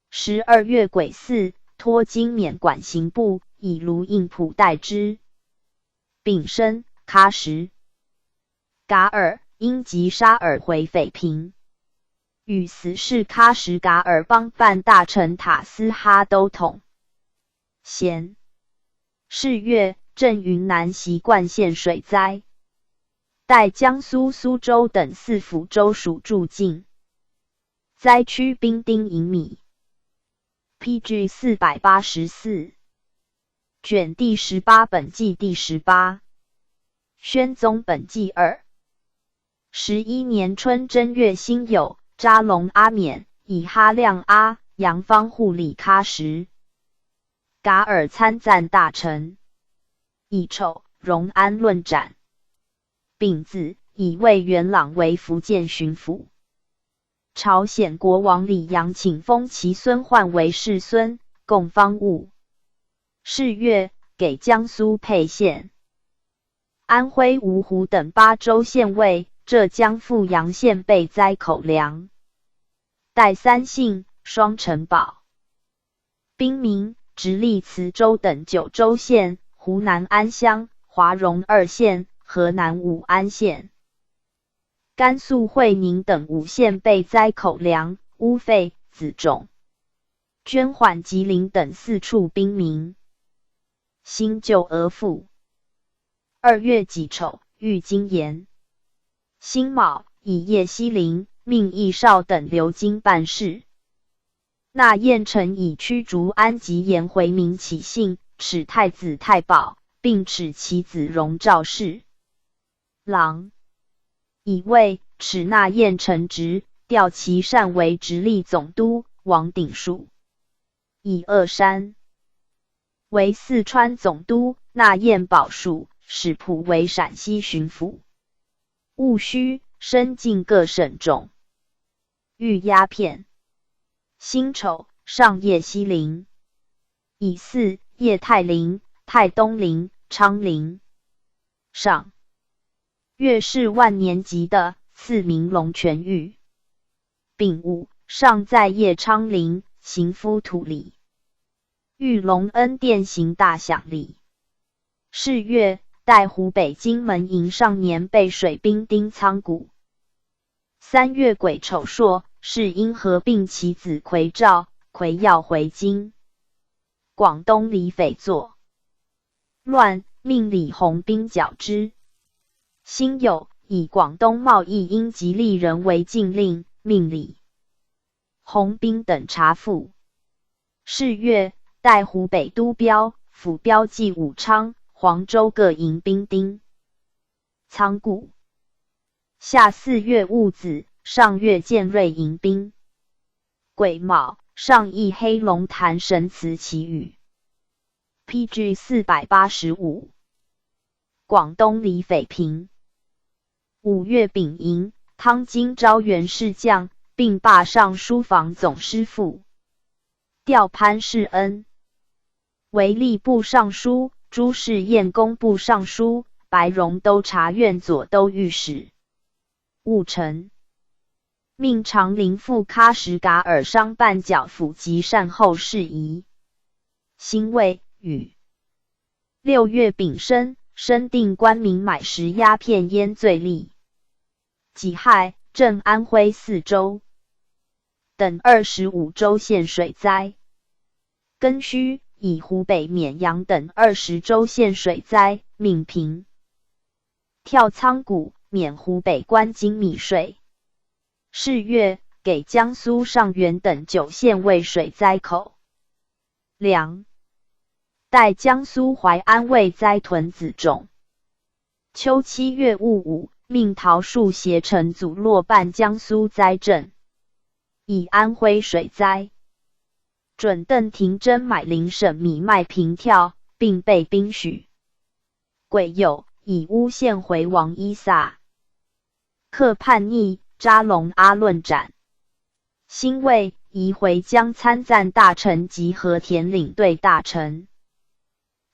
十二月癸巳，托金免管刑部，以卢应普代之。丙申，喀什噶尔、英吉沙尔回匪平，与死士喀什噶尔邦办大臣塔斯哈都统。咸，是月，镇云南习灌县水灾，代江苏苏州等四府州署驻境。灾区兵丁银米。P G四百八十四，卷第十八，本纪第十八，宣宗本纪二。十一年春正月辛酉，扎隆阿勉、以哈亮阿、杨芳护理喀什噶尔参赞大臣。乙丑，荣安论斩。丙子，以魏元朗为福建巡抚。朝鲜国王李阳请封其孙换为世孙，供方物。是月，给江苏沛县、安徽芜湖等八州县尉、浙江富阳县备灾口粮。代三姓、双城堡。兵民，直隶磁州等九州县、湖南安乡、华容二县、河南武安县、甘肃会宁等五县备灾口粮、屋费、辎重，捐还吉林等四处兵民。辛酉，娥父。二月己丑，谕金延。辛卯，以夜西陵，命鄢绍等留京办事。纳彦臣以驱逐安吉延回明起信，褫太子太保，并褫其子荣赵氏。郎。乙未，褫纳彦臣职，调其善为直隶总督、王鼎属。乙二，山为四川总督，纳彦保属始普为陕西巡抚，务须深进各省种，御鸦片。辛丑，上叶西陵。乙巳，叶泰陵、泰东陵、昌陵。上。月是万年级的四明龙泉域。丙午，上在叶昌陵，行夫土礼。遇龙恩典，行大享礼。是月，代湖北荆门营上年备水兵丁仓谷。三月癸丑朔，是因合并其子葵昭、葵耀回京。广东李匪作乱，命李弘兵剿之。辛酉，以广东贸易因吉利人为禁令，命李弘兵等察附。是月，代湖北督标、府标记武昌、黄州各营兵丁。仓谷。夏四月戊子，上越建瑞迎兵。癸卯，上谒黑龙潭神祠祈雨。P G四百八十五。广东李匪平。五月丙寅，汤金昭元侍将，并罢尚书房总师副，调潘世恩为吏部尚书，朱士燕工部尚书、白龙都察院左都御史。务陈。命长林副卡什噶尔商办剿抚及善后事宜。辛未，雨。六月丙申，申定官民买食鸦片烟罪例。己亥，镇安徽四州等二十五州县水灾。庚戌，以湖北沔阳等二十州县水灾命平。调仓谷，免湖北关津米税。是月，给江苏上元等九县为水灾口粮。代江苏淮安为灾屯子种。秋七月戊午，命陶恕携陈祖洛办江苏灾赈。乙安徽水灾。准邓廷桢买零省米卖平调，并备兵许。癸酉，以乌县回王伊萨克叛逆，扎隆阿论斩。辛未，以回疆参赞大臣及和田领队大臣。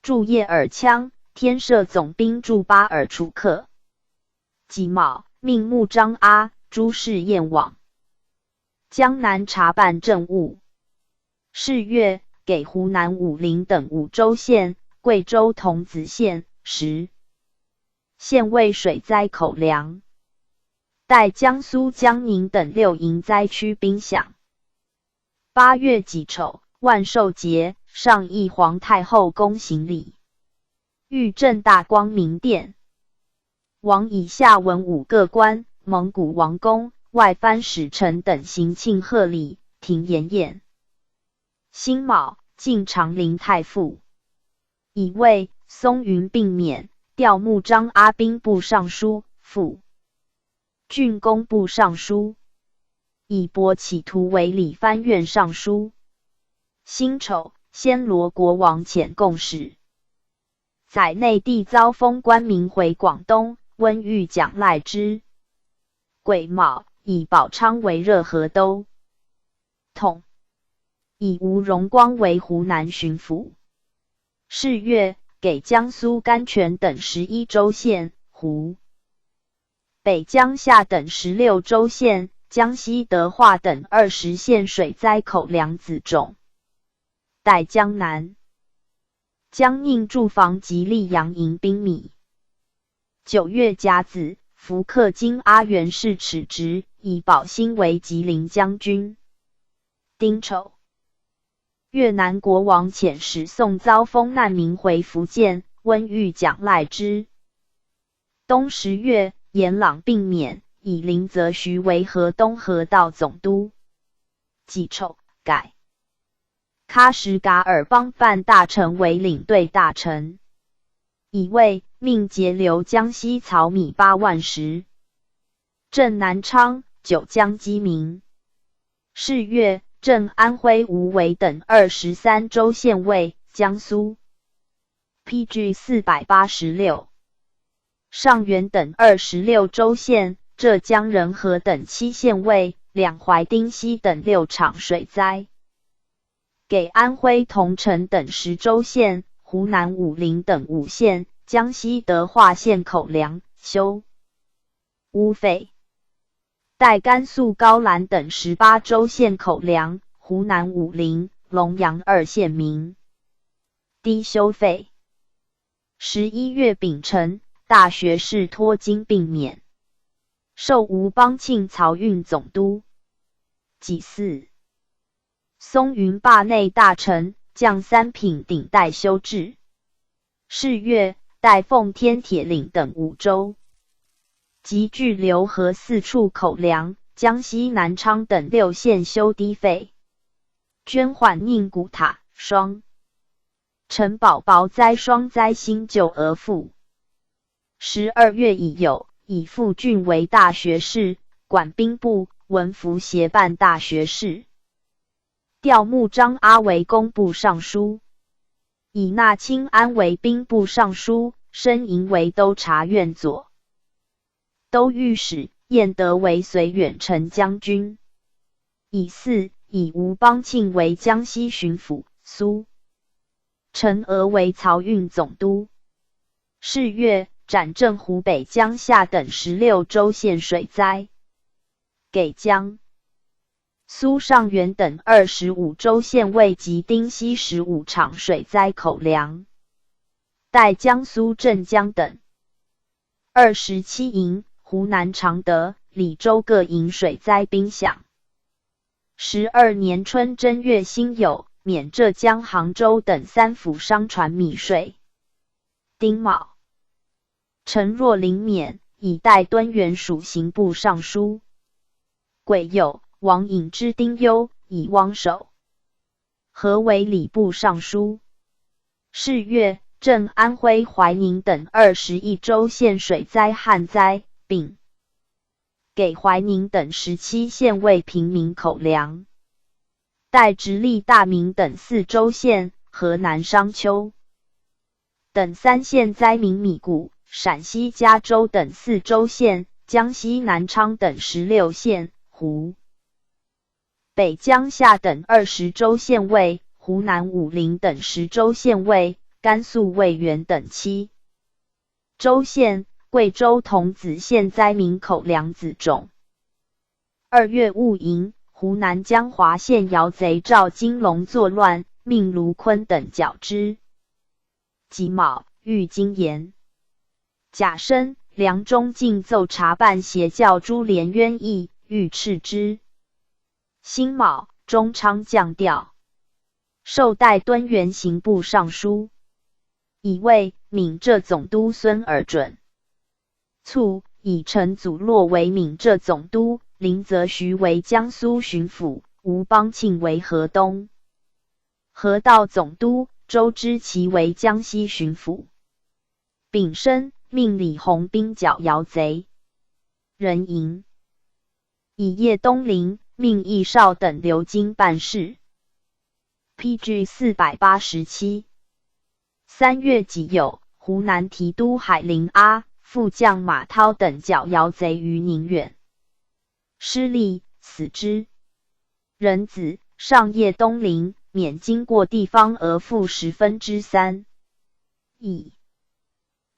驻叶尔羌，添设总兵驻巴尔楚克。己卯，命穆彰阿、朱士燕往江南查办政务。是月，给湖南武陵等五州县、贵州桐梓县、石县为水灾口粮。代江苏江宁等六营灾区兵饷。八月己丑，万寿节，上谒皇太后宫行礼。御镇大光明殿。王以下文武各官、蒙古王公、外藩使臣等行庆贺礼，停筵宴。辛卯，进长陵太傅。乙未，松云并免，调穆彰阿兵部尚书、副郡工部尚书。乙伯企图为理藩院尚书。辛丑，暹罗国王遣贡使，载内地遭封官民回广东，温御奖勵之。癸卯，以宝昌为热河都统。乙吴荣光为湖南巡抚。是月，给江苏甘泉等十一州县、湖北江夏等十六州县、江西德化等二十县水灾口粮子种。代江南、江宁驻防及溧阳迎兵米。九月甲子，福克金阿元士尺职，以宝兴为吉林将军。丁丑，越南国王遣使送遭封难民回福建，温御奖励之。冬十月，延朗并免，以林则徐为河东河道总督。己丑，改喀什噶尔邦办大臣为领队大臣。乙未，命截留江西草米八万石。镇南昌，九江饥民。是月，镇安徽无为等二十三州县为江苏。P G四百八十六。上元等二十六州县、浙江仁和等七县位、两淮丁西等六场水灾。给安徽桐城等十州县、湖南武陵等五县、江西德化县口粮、修、污肥。带甘肃高兰等十八州县口粮、湖南武陵、隆阳二县民、低修费。十一月丙辰，大学士托金并免，授吴邦庆漕运总督。己巳，松云霸内大臣将三品顶戴修治。是月，代奉天铁岭等五州，及巨流河四处口粮，江西南昌等六县修堤费，捐缓宁古塔、双城堡雹灾双灾兴旧额赋。十二月乙酉，以傅俊为大学士，管兵部、文服协办大学士。调募张阿为工部尚书，以纳清安为兵部尚书，申寅为都察院左都御史，晏德为绥远丞将军。乙巳，以吴邦庆为江西巡抚、苏城、俄为漕运总督。是月，暂镇湖北、江夏等十六州县水灾。给江苏、上元等二十五州县位及丁西十五场水灾口粮。代江苏镇江等二十七营、湖南常德、礼州各营水灾兵饷。十二年春正月辛酉，免浙江杭州等三府商船米税。丁卯，陈若琳免，以代敦远署刑部尚书。癸酉，王隐之丁忧以汪守和为礼部尚书。是月，镇安徽怀宁等二十一州县水灾旱灾。丙，给怀宁等十七县位平民口粮。代直隶大名等四州县、河南商丘等三县灾民米谷，陕西嘉州等四州县，江西南昌等十六县、湖北、江夏等二十州县位，湖南武陵等十州县位，甘肃渭源等七州县、贵州桐梓县灾民口粮子种。二月戊寅，湖南江华县姚贼赵金龙作乱，命卢坤等剿之。己卯，遇金岩、甲申，梁中进奏查办邪教朱连渊议，欲斥之。辛卯，中昌降调，授代敦远刑部尚书。乙未，闽浙总督孙尔准。 卒，以陈祖洛为闽浙总督，林则徐为江苏巡抚，吴邦庆为河东河道总督，周之奇为江西巡抚。丙申，命李弘兵剿姚贼。壬寅，以叶东林、命义绍等留京办事。P G四百八十七。 三月己酉，湖南提督海林阿、副将马韬等剿姚贼于宁远，失利，死之。壬子，上叶东林，免经过地方额赋十分之三。乙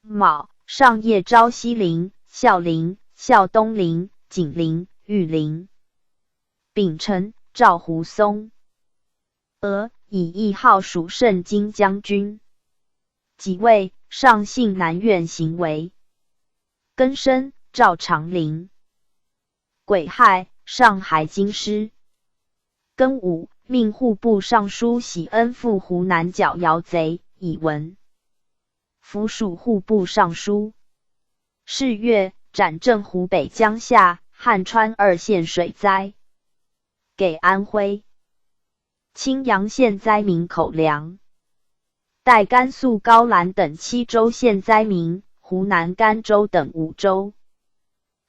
卯，上叶昭西陵、孝陵、孝东陵、景陵、玉陵。丙辰，召胡松。 俄，以义号署圣经将军。己未，上幸南苑行围。庚申，赵长陵。癸亥，上海京师。庚午，命户部尚书喜恩赴湖南剿姚贼，以文 府署户部尚书。是月，斩镇湖北江夏、汉川二县水灾。给安徽青阳县灾民口粮。代甘肃高兰等七州县灾民、湖南甘州等五州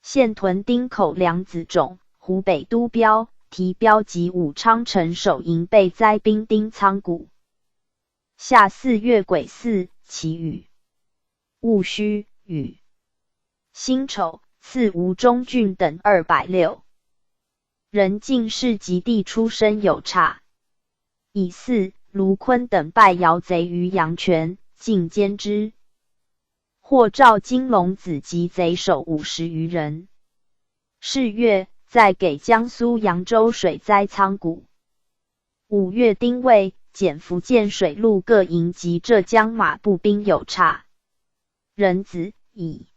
县屯丁口粮子种，湖北都标、提标及武昌城守营被灾兵丁仓谷。 夏四月癸巳，其雨。戊戌，雨。辛丑，赐吴中郡等二百六。人进士及第出身有差。乙巳，卢坤等败姚贼于阳泉，尽兼之。获赵金龙子及贼首五十余人。是月，在给江苏扬州水灾仓谷。五月丁未，遣福建水陆各营及浙江马步兵有差。壬子，乙。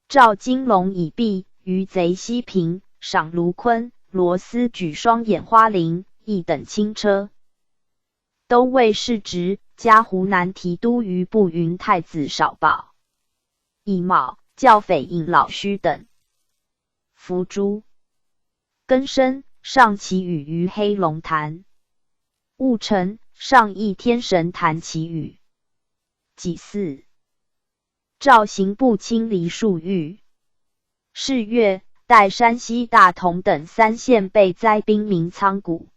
赵金龙以避于贼西平，赏卢坤、罗思举双眼花翎，一等轻车。都尉世职，加湖南提督于步云太子少保。乙卯，剿匪尹老胥等。伏诛。庚申，上祈雨于黑龙潭。戊辰，上诣天神坛祈雨。己巳，赵刑部清理粟裕。是月，代山西大同等三县被灾兵民仓谷。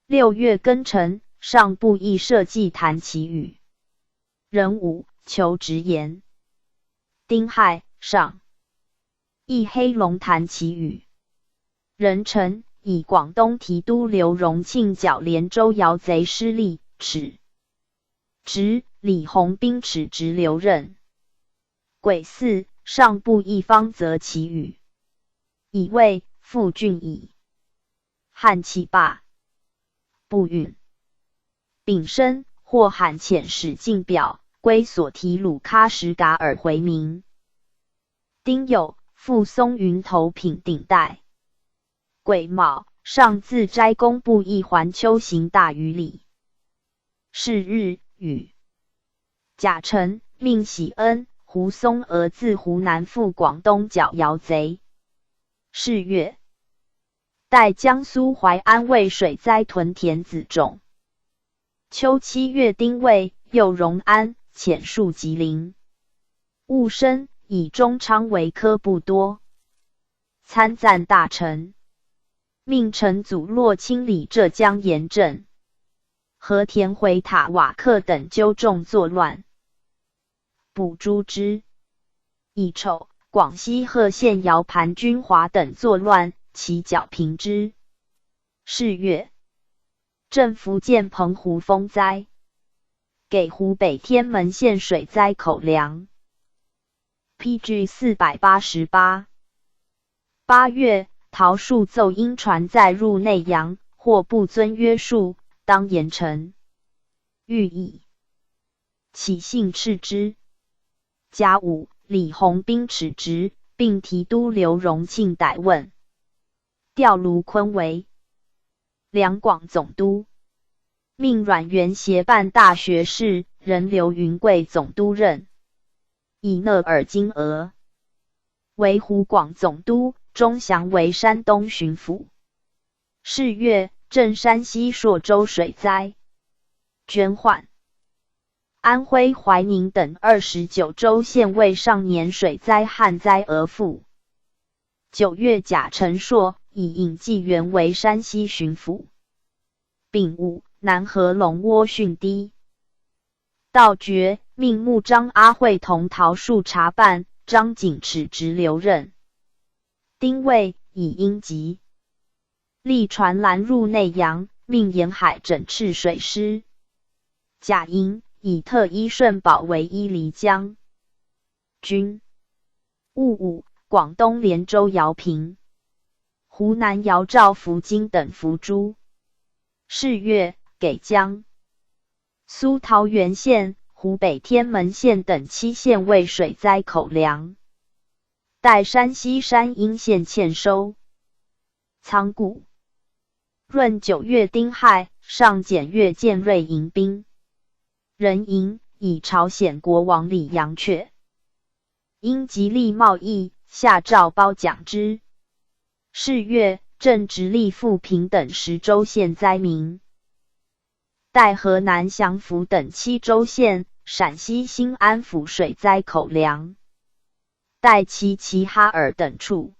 六月庚辰，上布义社稷坛祈雨。壬午，求直言。丁亥，上诣黑龙潭祈雨。壬辰，以广东提督刘荣庆剿连州姚贼失利，耻。直，李鸿宾耻直留任。癸巳，上布义方则祈雨。乙未，复郡矣。汉气罢。步云。丙申，霍罕遣使进表，归所提鲁喀什噶尔回民。丁酉，复松云头品顶戴。癸卯，上自斋宫布义环丘行大雨礼。是日，雨。甲辰，命喜恩、胡松娥自湖南赴广东剿姚贼。是月，代江苏淮安为水灾屯田子种。秋七月丁未，又荣安，遣戍吉林。戊申，以中昌为科布多。参赞大臣，命陈祖洛清理浙江盐镇。和田回塔瓦克等纠众作乱，捕诛之。乙丑，广西贺县姚盘钧华等作乱，其剿平之。是月，镇抚建澎湖风灾，给湖北天门县水灾口粮。P G四百八十八。八月，陶恕奏因船载入内洋，或不遵约束，当严惩。遇以起兴斥之。甲午，李鸿宾耻直，并提督刘荣庆逮问，调卢坤为两广总督，命阮元协办大学士，任刘云贵总督任。以纳尔金额为湖广总督，钟祥为山东巡抚。是月，镇山西朔州水灾捐患。安徽怀宁等二十九州县为上年水灾旱灾而富。九月，甲辰朔，以尹继元为山西巡抚。丙午，南河龙窝汛堤盗掘，命穆彰阿会同陶恕查办，张景耻直留任。丁未，以因疾力船拦入内洋，命沿海整治水师。甲寅，以特依顺保为伊犁将军。戊午，广东连州姚平、湖南姚肇、福津等伏诛。是月，给江苏桃源县、湖北天门县等七县为水灾口粮，代山西山阴县欠收仓谷。闰九月丁亥，上检阅建瑞迎宾。壬寅，以朝鲜国王李阳却因吉利贸易，下诏褒奖之。是月，镇直隶富平等十州县灾民，代河南降伏等七州县、陕西兴安府水灾口粮，代齐齐哈尔等处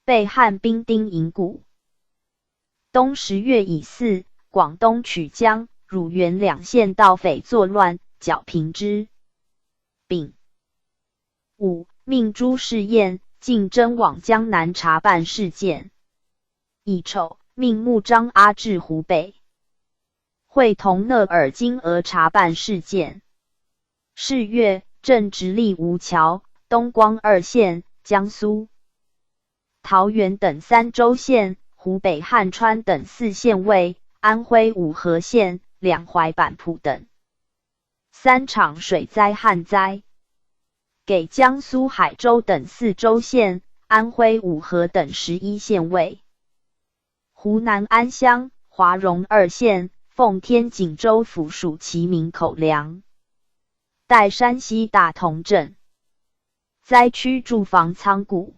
备汉兵丁银谷。冬十月乙巳，广东曲江、乳源两县盗匪作乱，剿平之。丙午，命朱士燕进征往江南查办事件。乙丑，命穆彰阿至湖北，会同额尔金额查办事件。是月，镇直隶吴桥、东光二县、江苏、桃源等三州县、湖北汉川等四县尉、安徽五河县、两淮版图等三场水灾旱灾，给江苏海州等四州县、安徽五河等十一县尉、湖南安乡、华容二县、奉天锦州府属齐民口粮，代山西大同镇 灾区住房仓谷，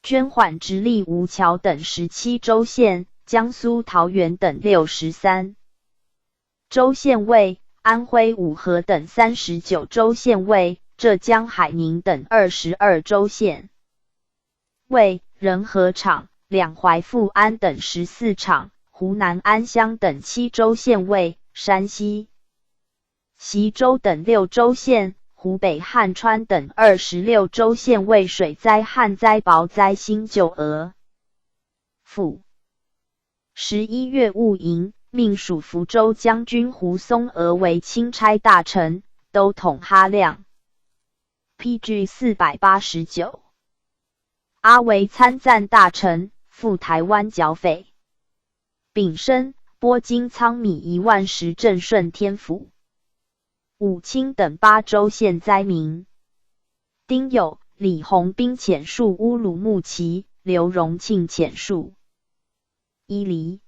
捐款直隶吴桥等十七州县、江苏桃源等六十三州县尉、安徽五河等三十九州县尉、浙江海宁等二十二州县尉、仁和场、两淮富安等十四场、湖南安乡等七州县尉、山西 西周等六州县、湖北汉川等二十六州县为水灾旱灾保灾新旧额。府。十一月戊寅，命署福州将军胡松娥为钦差大臣，都统哈亮。P G四百八十九。阿为参赞大臣，赴台湾剿匪。丙申，拨京仓米一万石镇顺天府。 武清等八州县灾民。丁酉，李鸿宾遣戍乌鲁木齐，刘荣庆遣戍伊犁。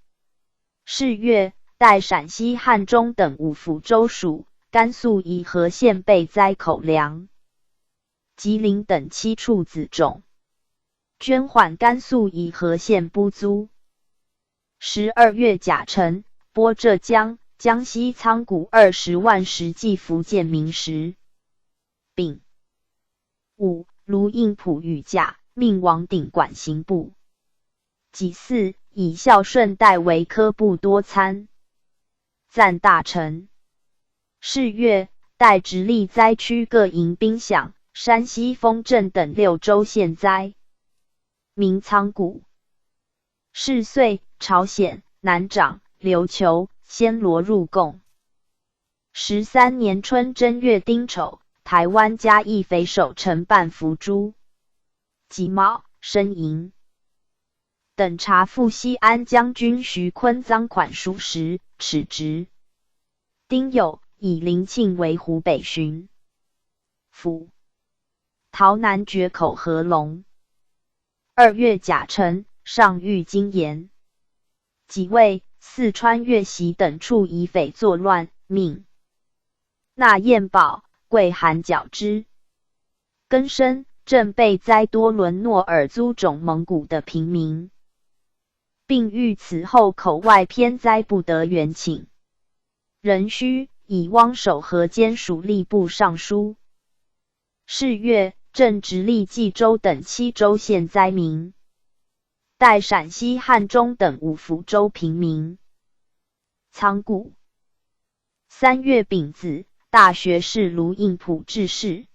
是月，代陕西汉中等五府州属，甘肃茯河县备灾口粮。吉林等七处子种，捐款甘肃茯河县不租。 十二月甲辰，拨浙江、江西仓谷二十万石寄福建明石。丙午，卢应普御驾，命王鼎管刑部。己巳，以孝顺代为科布多参赞大臣。是月，代直隶灾区各营兵饷，山西丰镇等六州县灾民仓谷。 是岁，朝鲜、南长、琉球、暹罗入贡。十三年春正月丁丑，台湾嘉义匪首陈半福诸、己卯、申寅等察赴西安将军徐坤赃款数十，褫职。丁酉，以林庆为湖北巡抚。洮南决口合龙。 二月甲辰，上谕金岩。己未，四川越习等处以匪作乱，命纳燕宝、桂韩剿之。庚申，镇备灾多伦诺尔租种蒙古的平民，并谕此后口外偏灾不得远请。壬戌，以汪守和兼署吏部尚书。 是月，镇直隶冀州等七州县灾民，代陕西汉中等五府州平民仓谷。三月丙子，大学士卢应普致仕。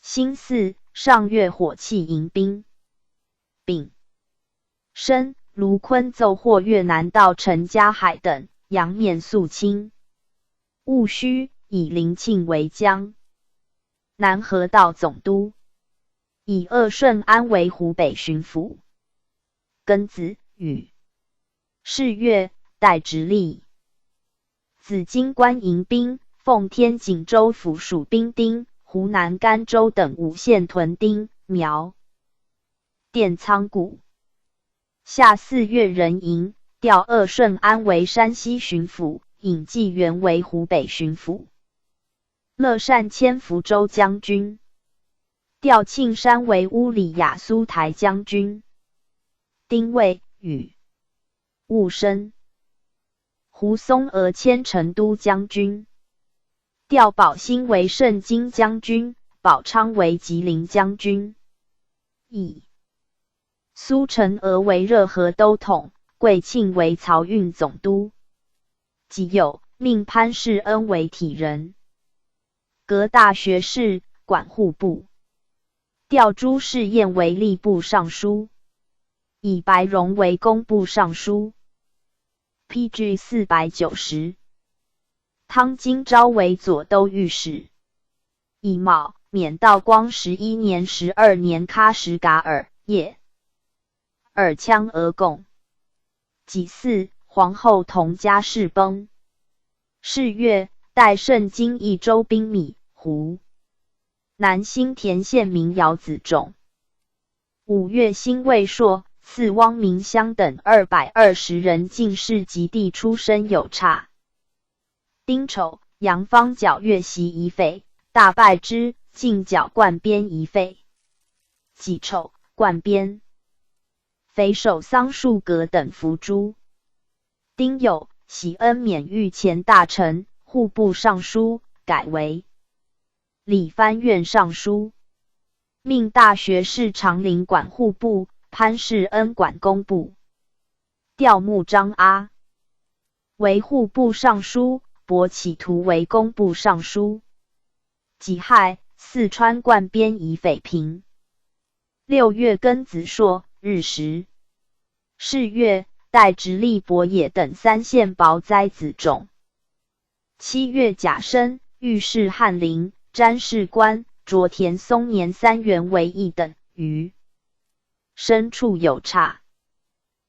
辛巳，上越火器迎宾。丙申，卢坤奏获越南道陈家海等，阳面肃清。 戊戌，以林庆为江南河道总督，以鄂顺安为湖北巡抚。庚子，雨。是月，代直隶紫金关迎宾，奉天锦州府属兵丁、湖南甘州等五县屯丁、苗店仓谷。 夏四月壬寅，调鄂顺安为山西巡抚，尹继元为湖北巡抚。乐善迁福州将军，调庆山为乌里雅苏台将军。丁未，雨。戊申，胡松娥迁成都将军，调宝兴为盛京将军，宝昌为吉林将军。乙 苏宸娥为热河都统，贵庆为漕运总督。己酉，命潘世恩为体仁，革大学士，管户部。调朱士晏为吏部尚书，以白融为工部尚书。P G四百九十，汤金昭为左都御史，乙卯，免道光十一年十二年，喀什噶尔，叶尔羌俄共。己巳，皇后佟嘉氏崩。是月，代盛京益州兵米、湖南新田县民姚子种。五月，辛未朔，赐汪明乡等二百二十人进士及第出身有差。丁丑，杨芳皎越袭乙斐，大败之，进剿灌边乙斐。己丑，灌边匪首桑树阁等伏诛。丁酉，喜恩免御前大臣、户部尚书，改为理藩院尚书，命大学士常苓管户部，潘世恩管工部。调牧张阿为户部尚书，伯启图为工部尚书。己亥，四川灌边乙斐平。六月，庚子朔，日食。是月，代直隶博野等三县保灾子种。七月，甲申，御史翰林、詹事官、卓田松年三员为役等，于牲畜有差。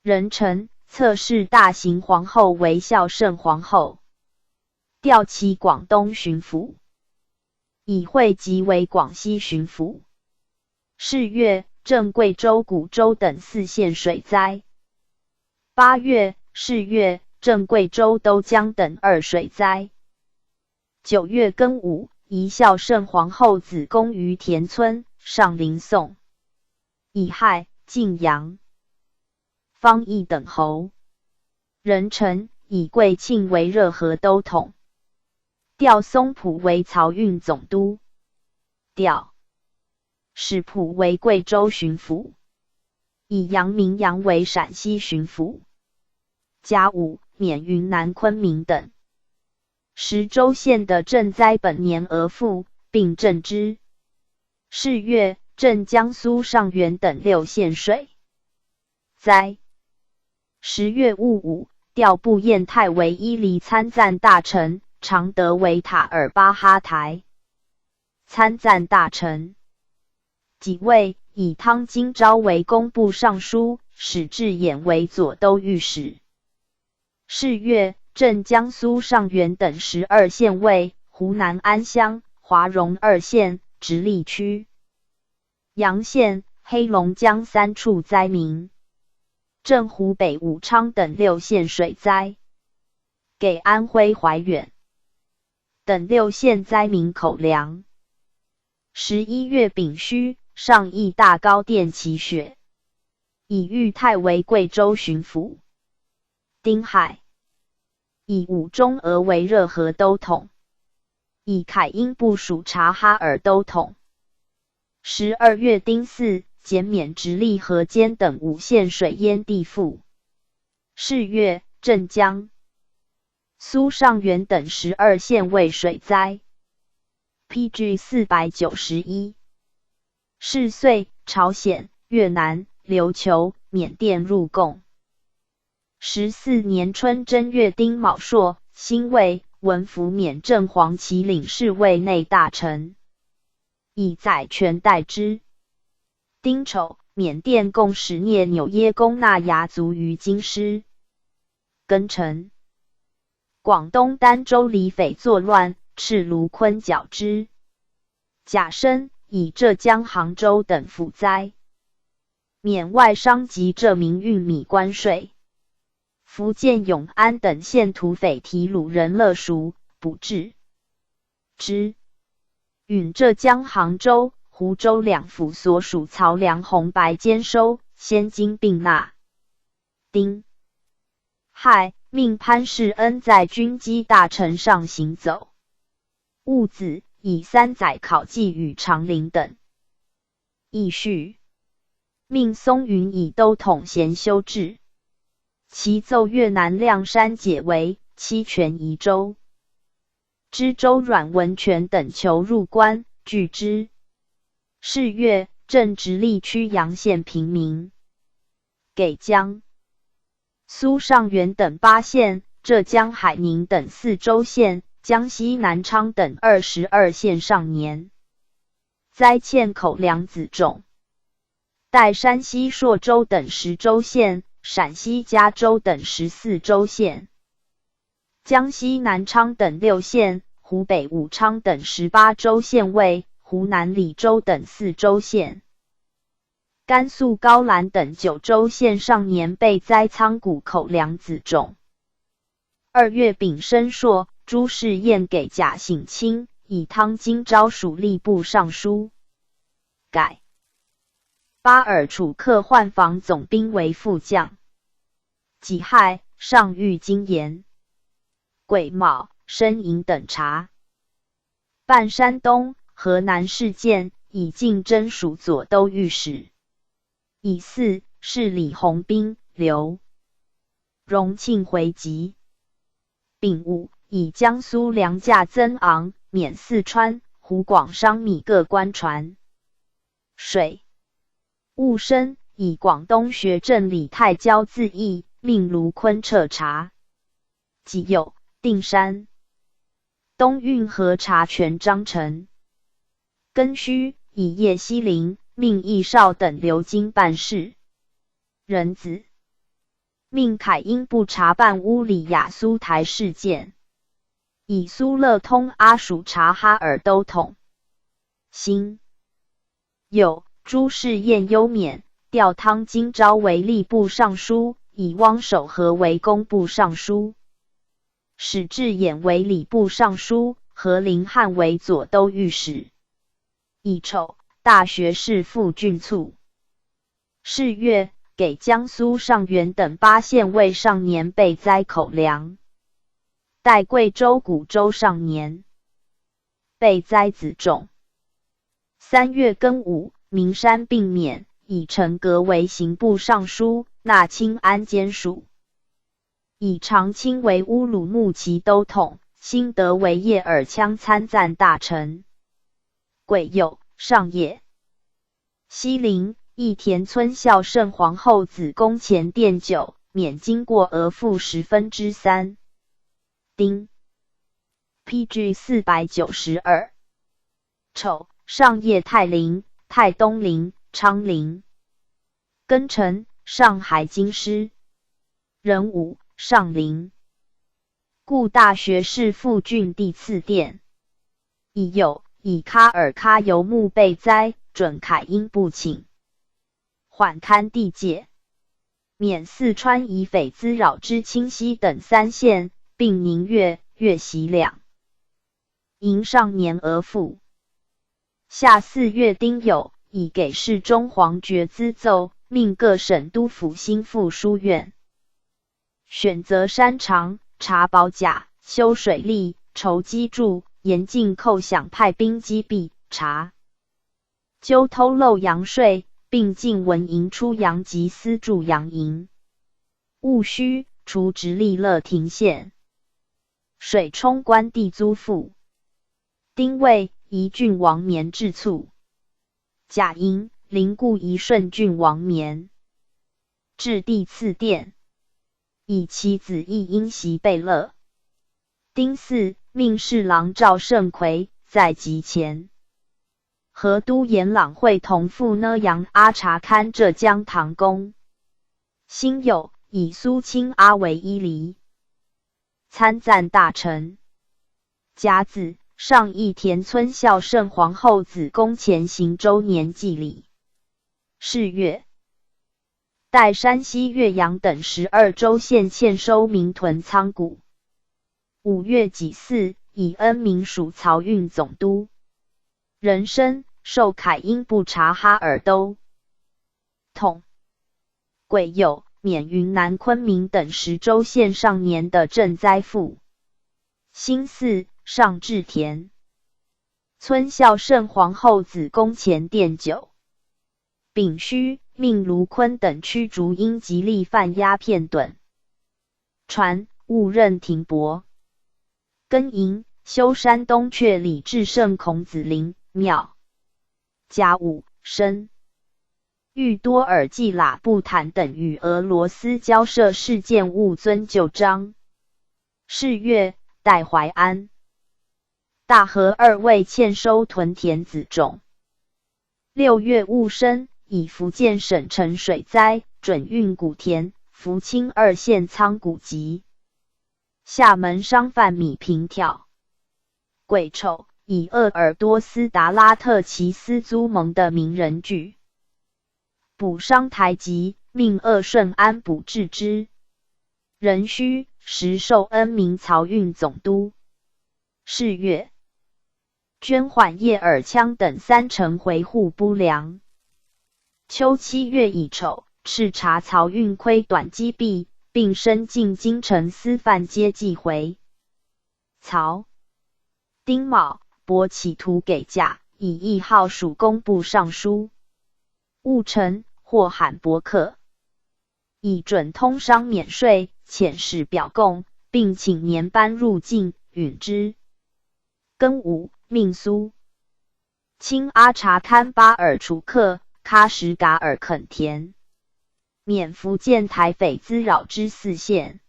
壬辰，侧室大行皇后为孝圣皇后，调其广东巡抚，以惠及为广西巡抚。是月，镇贵州、古州等四县水灾。八月，是月，镇贵州、都江等二水灾。九月，庚午，移孝圣皇后子宫于田村，上林颂。乙亥，晋阳、方邑等侯。壬辰，以贵庆为热河都统，调松浦为漕运总督。调史普为贵州巡抚，以杨明阳为陕西巡抚。甲午，免云南昆明等十州县的赈灾。本年俄复并赈之。是月，镇江苏上元等六县水灾。十月，戊午，调步晏泰为伊犁参赞大臣，常德为塔尔巴哈台参赞大臣。己未，以汤金昭为工部尚书，史志远为左都御史。是月，镇江苏上元等十二县尉，湖南安乡、华容二县、直隶区、洋县、黑龙江三处灾民，镇湖北武昌等六县水灾，给安徽怀远等六县灾民口粮。十一月丙戌，上义大糕殿祈雪，以裕泰为贵州巡抚。丁亥，以武忠娥为热河都统，以凯英部署察哈尔都统。十二月丁巳，减免直隶河间等五县水淹地赋。是月，镇江、苏上元等十二县未水灾。P G四百九十一。是岁，朝鲜、越南、琉球、缅甸入贡。十四年春正月丁卯朔，辛未，文福缅正黄旗领侍卫内大臣，以宰权代之。丁丑，缅甸共使聂纽耶公纳雅族于京师。庚辰，广东儋州李匪作乱，敕卢坤剿之。甲申，以浙江杭州等抚灾，免外商及浙民运米关税。福建永安等县土匪提鲁人勒赎，捕至之，允浙江杭州、湖州两府所属漕粮红白兼收，先金并纳。丁亥，命潘世恩在军机大臣上行走。戊子，以三载考纪与常苓等。乙戌，命松云以都统衔修治，其奏越南谅山解围，期权移州。知州阮文泉等求入关，拒之。是月，镇直隶曲阳县平民。给江苏上元等八县，浙江海宁等四州县，江西南昌等二十二县上年。灾欠口粮子种。代山西朔州等十州县，陕西嘉州等十四州县，江西南昌等六县，湖北武昌等十八州县卫，湖南澧州等四州县，甘肃高兰等九州县上年被灾仓谷口粮子种。二月丙申朔，朱士验给贾省亲，以汤金昭署吏部尚书，改巴尔楚克换防总兵为副将。己亥，上谕金岩、癸卯、申寅等察办山东、河南事件，以进征署左都御史。乙巳，侍李弘宾、刘荣庆回籍。丙午，以江苏粮价增昂，免四川、湖广商米各关船水。 戊申，以广东学政李泰交自议，命卢坤彻察。己酉，定山东运河察权张诚。庚戌，以叶锡林、命义绍等留京办事。壬子，命凯英布察办乌里雅苏台事件，以苏乐通阿署察哈尔都统。辛 酉，朱士验幽勉，调汤金昭为吏部尚书，以汪守和为工部尚书，史志远为礼部尚书，何林汉为左都御史。乙丑，大学士傅俊促。是月，给江苏上元等八县卫上年被灾口粮。代贵州古州上年被灾子种。 三月庚午，岷山并免，以陈格为刑部尚书，纳清安监署。以常卿为乌鲁木齐都统，辛德为叶尔羌参赞大臣。癸酉，上野、西陵、益田村孝圣皇后子宫前奠酒，免经过额赋十分之三。丁 P G四百九十二。丑，上叶泰林、泰东林、昌林。庚辰，上海京师。壬午，上林。故大学士傅俊帝赐电。乙酉，以卡尔喀游牧被灾，准凯英布请，缓勘地界，免四川以匪滋扰之清溪等三县，并宁越、越习两营上年额赋。夏四月丁酉，以给事中黄觉滋奏，命各省督抚兴复书院，选择山长，察保甲，修水利，筹积助，严禁扣饷派兵击毙察。 纠偷漏洋税，并禁文营出洋及私筑洋营。戊戌，除直隶乐亭县，水冲关地租赋。丁未，宜郡王棉置粟。甲寅，临固宜顺郡王棉置地赐电，以其子亦因袭贝勒。丁巳，命侍郎赵胜奎在集前 河都延朗会同赴赣阳阿察看浙江唐宫。辛酉，以苏钦阿为伊犁参赞大臣。甲子，上益田村孝圣皇后子宫前行周年祭礼。是月，代山西岳阳等十二州县欠收民屯仓谷。五月己巳，以恩明署漕运总督。壬申，授凯英布察哈尔都统。癸酉，免云南昆明等十州县上年的赈灾赋。辛巳，上置田村孝圣皇后子宫前奠酒。丙戌，命卢坤等驱逐英吉利贩鸦片等船，误任停泊。庚寅，修山东阙李至圣孔子陵庙。甲午，申遇多尔济喇布坦等与俄罗斯交涉事件勿遵旧章。 是月，戴怀安。大和二位欠收屯田子种。六月戊申，以福建省城水灾，准运谷田、福清二线仓谷及。 厦门商贩米平条。 鬼丑，以鄂尔多斯达拉特奇斯租蒙的名人聚。 补商台吉，命鄂顺安补置之。壬戌，时授恩明漕运总督。 是月，捐缓叶尔羌等三城回护不粮。 秋七月乙丑，视察漕运亏短积弊，并申进京城司犯皆寄回。曹、丁卯，博企图给价，以一号署工部尚书。戊辰，获罕伯克，以准通商免税，遣使表供，并请年班入境，允之。 庚午，命苏、清阿察堪巴尔楚克、喀什噶尔垦田，免福建台匪滋扰之四县。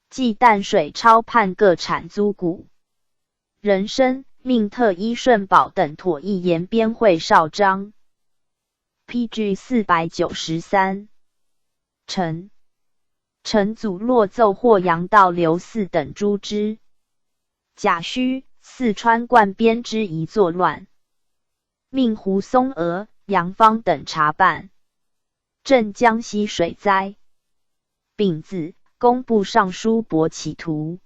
冀淡水超判各产租谷。壬申，命特伊顺宝等妥议延边会绍章。 P G四百九十三。辰，陈祖洛奏霍阳道刘嗣等诛之。甲戌，四川灌边之疑作乱，命胡松娥、杨芳等查办，镇江西水灾。丙子，工部尚书博企图。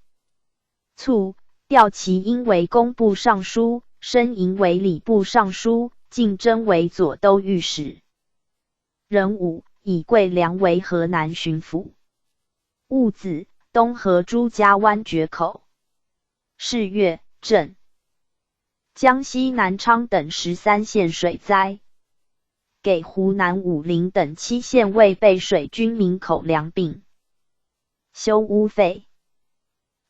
卒，调其因为工部尚书，升营为礼部尚书，晋升为左都御史。壬午，以桂良为河南巡抚。戊子，东河朱家湾决口。是月，镇、江西南昌等十三县水灾，给湖南武陵等七县未备水军民口粮并修屋费。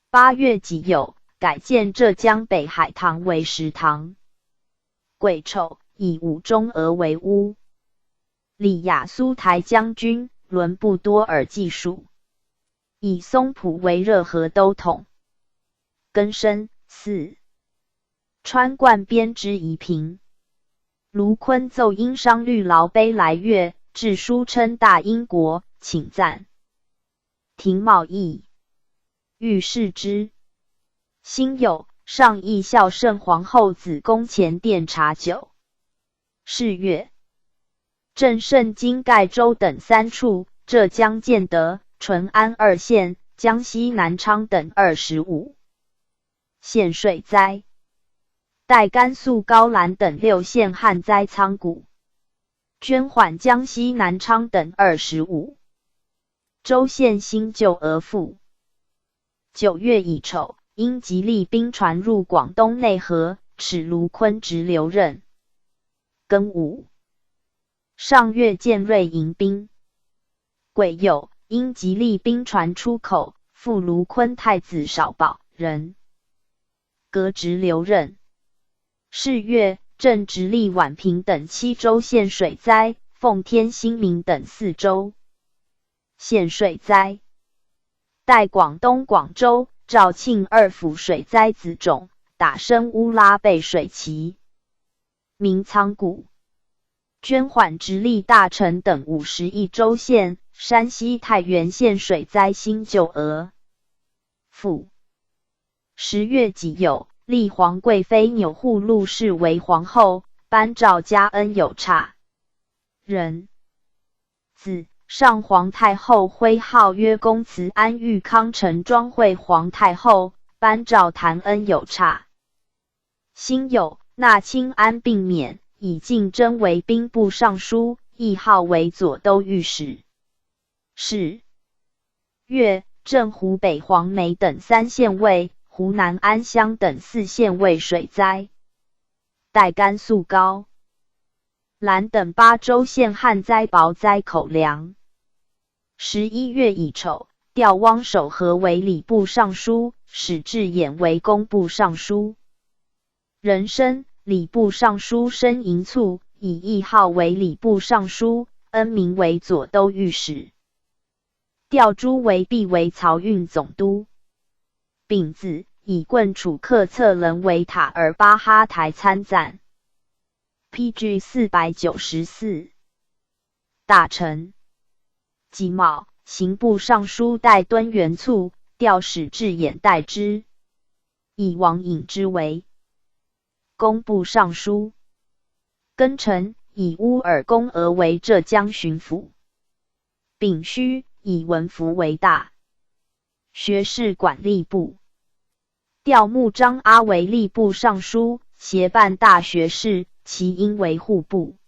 八月己酉，改建浙江北海塘为食堂。癸丑，以武忠娥为巫，礼亚苏台将军，伦布多尔技术，以松浦为热河都统。庚申，巳，川灌边之疑平，卢坤奏殷商律劳悲来越，致书称大殷国，请暂停贸易，欲释之。辛酉，上议孝圣皇后子宫前殿茶酒。是月，镇盛京盖州等三处，浙江建德、淳安二县、江西南昌等二十五 县水灾，代甘肃高兰等六县旱灾仓谷，捐缓江西南昌等二十五州县新旧额赋。九月乙丑，因吉利兵船入广东内河，使卢坤直留任。庚午，上越建瑞迎兵。 癸酉，因吉利兵船出口，复卢坤太子少保人革直留任。是月，镇直隶宛平等七州县水灾，奉天、兴民等四州县水灾，代广东广州、肇庆二府水灾子种，打深乌拉备水畦、民仓谷，捐缓直隶大城等五十一州县、山西太原县水灾新旧额赋。十月己酉，立皇贵妃钮祜禄氏为皇后，颁诏加恩有差人。 子，上皇太后徽号曰恭慈安裕康陈庄惠皇太后，颁诏弹恩有差。辛酉，纳清安并免，以晋升为兵部尚书，谥号为左都御史。是月，镇湖北黄梅等三县未，湖南安乡等四县未水灾，代甘肃高 兰等八州县旱灾保灾口粮。十一月乙丑，调汪守和为礼部尚书，史志演为工部尚书。壬申，礼部尚书申寅卒，以谥号为礼部尚书，恩名为左都御史。调朱为毕为漕运总督。丙子，以棍楚客策人为塔尔巴哈台参赞。P G四百九十四。大臣。己卯，刑部尚书带敦元促调使智偃代之，以王隐之为工部尚书。庚辰，以乌尔公额为浙江巡抚。丙戌，以文福为大学士管吏部。调穆彰阿为吏部尚书，协办大学士，其因为户部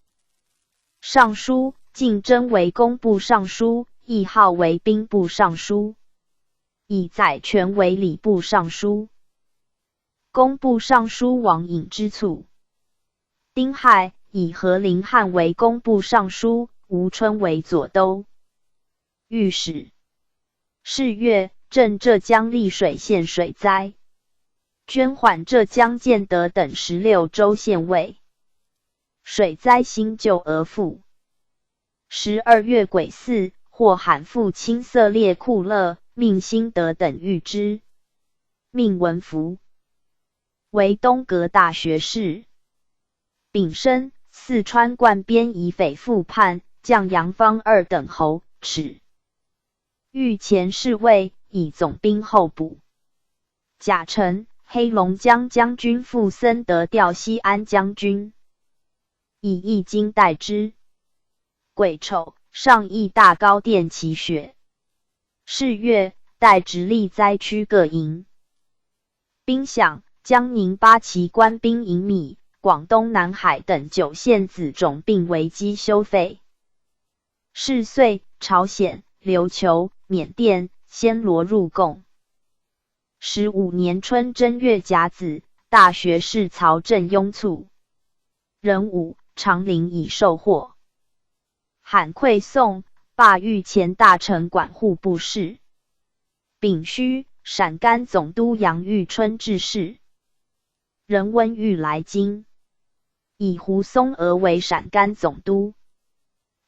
尚书，进征为工部尚书，谥号为兵部尚书。乙宰权为礼部尚书。工部尚书王隐之促。丁亥，以何林翰为工部尚书，吴春为左都御史。是月，镇浙江丽水县水灾，捐还浙江建德等十六州县尉。水灾兴旧而复。十二月癸巳，霍罕复清色列库勒，命辛德等御之，命文福为东阁大学士。丙申，四川灌边以匪复叛，降杨方二等侯，耻遇前侍卫，以总兵候补。甲辰，黑龙江将军傅森得调西安将军，以易经代之。癸丑，上义大高殿祈雪。是月，代直隶灾区各营兵饷，江宁八旗官兵营米，广东南海等九县子种并为机修费。是岁，朝鲜、琉球、缅甸、暹罗入贡。十五年春正月甲子，大学士曹振拥促壬午、长陵以受获。 罕馈宋、罢御前大臣管户部事。丙戌，陕甘总督杨遇春致仕。任温玉来京，以胡松娥为陕甘总督，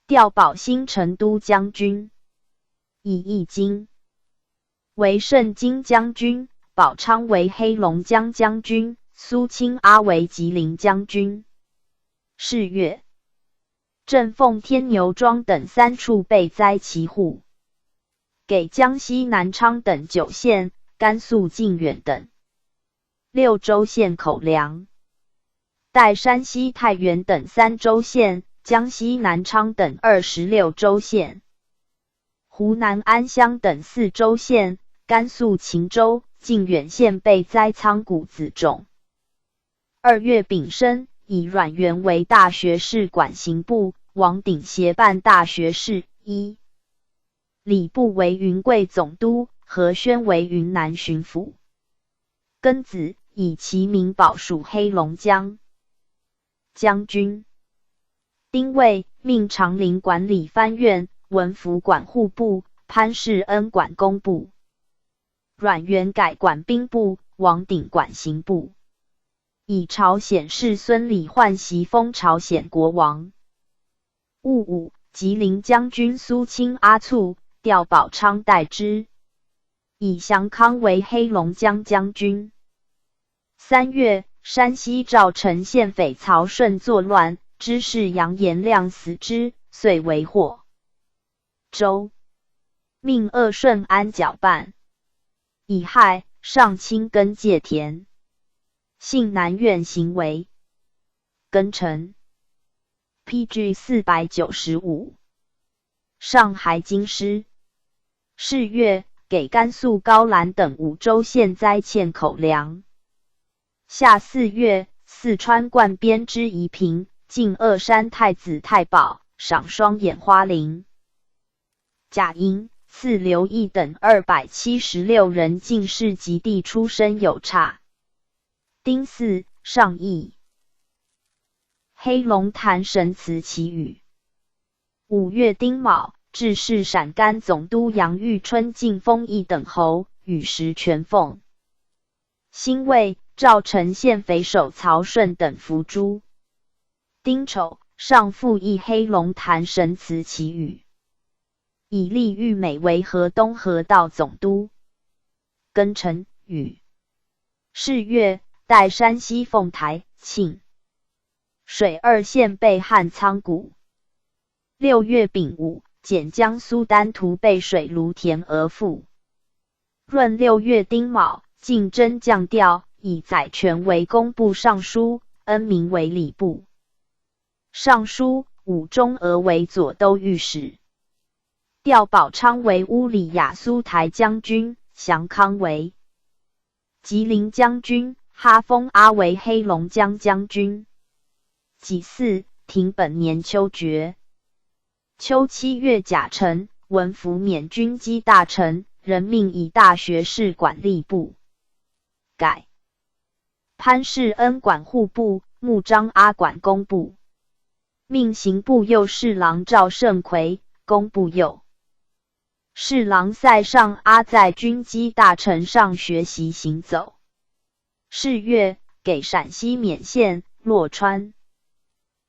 调宝兴成都将军，以易经为盛京将军，宝昌为黑龙江将军，苏钦阿为吉林将军。是月， 镇奉天牛庄等三处被灾起户，给江西南昌等九县、甘肃靖远等六州县口粮，代山西太原等三州县、江西南昌等二十六州县、湖南安乡等四州县、甘肃忻州、靖远县被灾仓谷子种。 二月丙申，以阮元为大学士管刑部，王鼎协办大学士。一、礼部为云贵总督，何宣为云南巡抚。庚子，以其名保署黑龙江将军。丁未，命长陵管理藩院，文福管户部，潘世恩管工部。阮元改管兵部，王鼎管刑部。 以朝鲜世孙李奂袭封朝鲜国王。戊午，吉林将军苏钦阿促调宝昌代之，以祥康为黑龙江将军。三月，山西赵城县匪曹顺作乱，知事杨延亮死之，遂为获 州，命鄂顺安剿办。乙亥，上清耕界田，幸南苑行为。庚辰，P G四百九十五。上海京师。是月，给甘肃高兰等五州县灾欠口粮。 夏四月，四川灌边之宜平、晋乐山太子太保赏双眼花翎。甲寅，赐刘毅等二百七十六人进士及第出身有差。丁巳，上义黑龙潭神祠祈雨。 五月丁卯，致仕陕甘总督杨遇春进封一等侯，与时权奉。辛未，赵城县匪首曹顺等伏诛。丁丑，上父谥黑龙潭神祠祈雨。以利遇美为河东河道总督。庚辰，雨。是月，代山西凤台、庆水二县备旱仓谷。六月丙午，减江苏丹徒备水泸田额覆。闰六月丁卯，进征降调，以宰权为工部尚书，恩名为礼部。尚书，武忠娥为左都御史。调宝昌为乌里雅苏台将军，降康为吉林将军，哈封阿为黑龙江将军。己巳，停本年秋决。秋七月甲辰，文辅免军机大臣，任命以大学士管吏部。改潘世恩管户部，穆彰阿管工部。命刑部右侍郎赵胜奎，工部右侍郎塞尚阿在军机大臣上学习行走。是月，给陕西勉县、洛川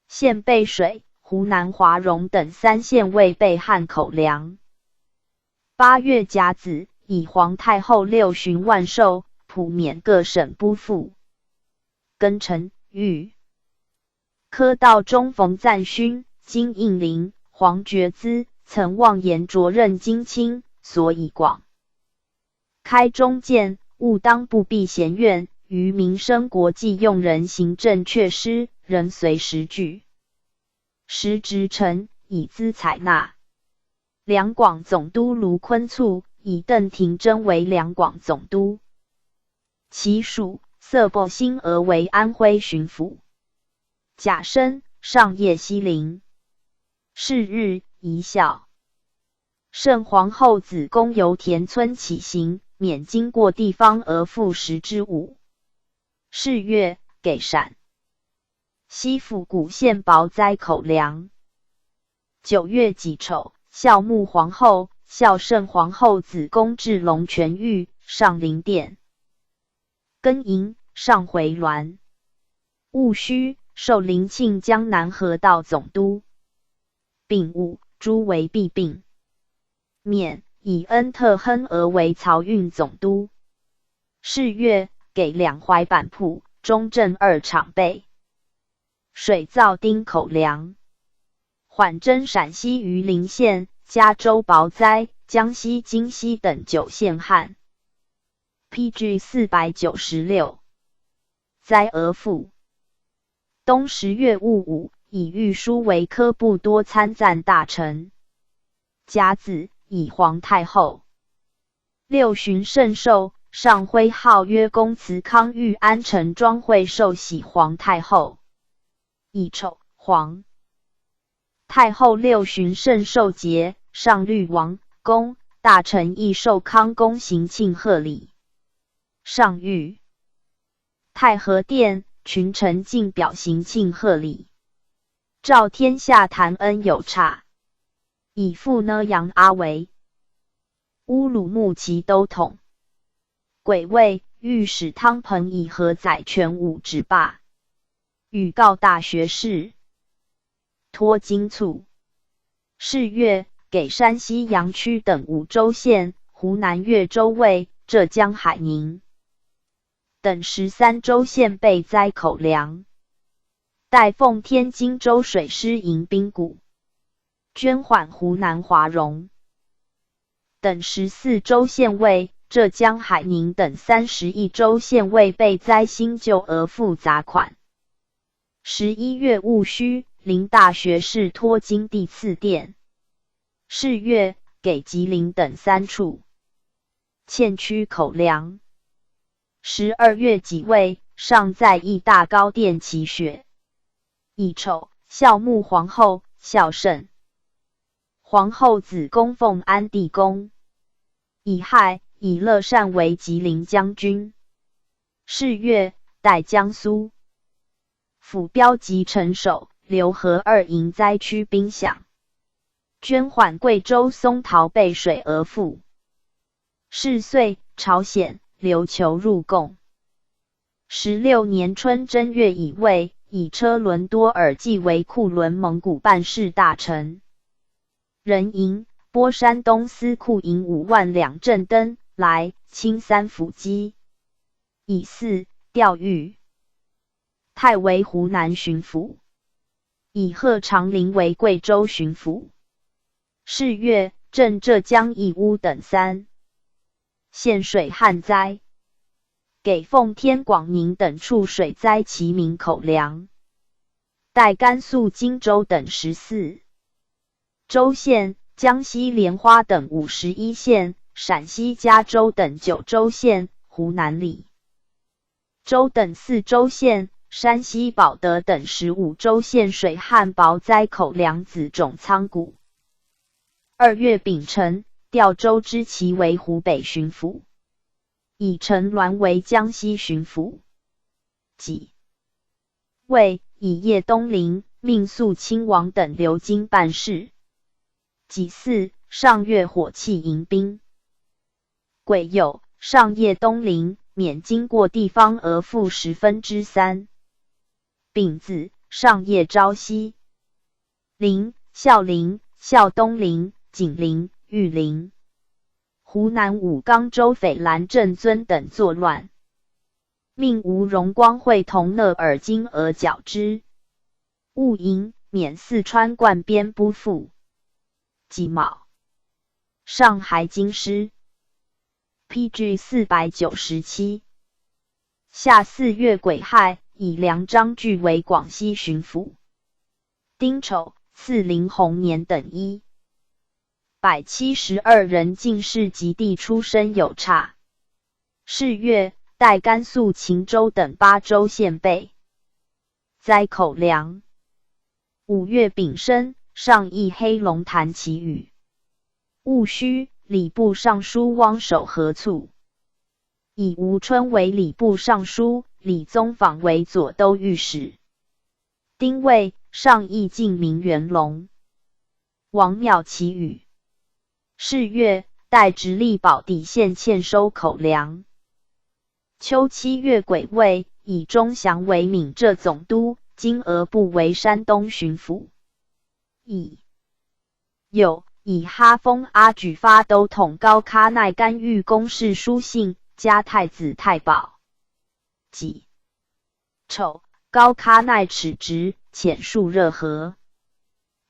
县备水，湖南华容等三县为备旱口粮。八月甲子，以皇太后六旬万寿，普免各省拨赋。庚辰，遇。科道中冯赞勋、金应麟、黄觉滋曾妄言着任京卿，所以广开忠谏，务当不避闲怨，于民生国计用人，行政阙师，人随时具。时值臣以资采纳。两广总督卢坤促以邓廷桢为两广总督。其属色薄兴俄为安徽巡抚。甲申，上夜西陵。是日，一笑。圣皇后子宫由田村起行，免经过地方额覆十之五。是月，给陕西府谷县薄灾口粮。九月己丑，孝穆皇后、孝圣皇后子宫至龙泉域，上灵殿。庚寅，上回銮。戊戌，授临庆江南河道总督。丙午，诸为弊病免，以恩特亨俄为漕运总督。是月，给两淮版图、中镇二厂备水造町口粮。缓征陕西榆林县、嘉州薄灾、江西荆溪等九县旱。P G四百九十六。灾额覆。冬十月戊午，以御书为科布多参赞大臣。甲子，以皇太后六旬圣寿，上徽号曰恭慈康裕安陈庄会寿喜皇太后。乙丑，皇太后六旬圣寿节，上律王、公、大臣亦寿康恭行庆贺礼。上御太和殿，群臣进表行庆贺礼。昭天下谈恩有差，以父呢杨阿为乌鲁木齐都统。癸未，御史汤彭以何宰权五指罢，与告大学士。托经促。是月，给山西阳曲等五州县、湖南岳州卫、浙江海宁等十三州县备灾口粮。代奉天津州水师迎兵鼓，捐缓湖南华容等十四州县卫、浙江海宁等三十一州县卫备灾新旧额覆杂款。十一月戊戌，临大学士托经递赐殿。是月，给吉林等三处欠缺口粮。十二月己未，上在义大高殿祈雪。乙丑，孝穆皇后、孝圣皇后子宫奉安帝宫。乙亥，以乐善为吉林将军。是月，代江苏府标给陈守、刘和二营灾区兵饷，捐缓贵州松陶备水额覆。是岁，朝鲜、琉球入贡。十六年春正月乙未，以车轮多尔继为库伦蒙古办事大臣。壬寅，拨山东司库营五万两镇登莱、清三府机。乙巳，调御。 太为湖南巡抚，以贺长陵为贵州巡抚。是月，镇浙江义乌等三县水旱灾，给奉天、广宁等处水灾齐鸣口粮。代甘肃荆州等十四 州县、江西莲花等五十一县、陕西嘉州等九州县、湖南澧州等四州县、山西保德等十五州县水旱雹灾口粮、子种仓谷。二月丙辰，调周之奇为湖北巡抚，以陈鸾为江西巡抚。己未，以叶东林、命肃亲王等留京办事。己巳，上越火器迎宾。癸酉，上叶东林，免经过地方额赋十分之三。丙子，上叶昭西。临，孝临、孝东林、景林、玉林。湖南武冈州匪兰镇尊等作乱，命吴荣光会同纳尔金额剿之。 戊寅，免四川灌边督抚。己卯，上海京师。P G四百九十七。夏四月癸亥，以梁章钜为广西巡抚。丁丑，赐林洪年等一百七十二人进士及第出身有差。是月，代甘肃秦州等八州县备 灾口粮。五月丙申，上议黑龙潭祈雨。戊戌，礼部尚书汪守何促，以吴春为礼部尚书，李宗访为左都御史。丁未，上议晋明元龙 王庙祈雨。是月，代直隶宝坻县欠收口粮。秋七月癸未，以钟祥为闽浙总督，经额部为山东巡抚。乙酉，以哈峰阿举发都统高卡奈干预公事书信，加太子太保。己丑，高卡奈尺直，遣戍热河。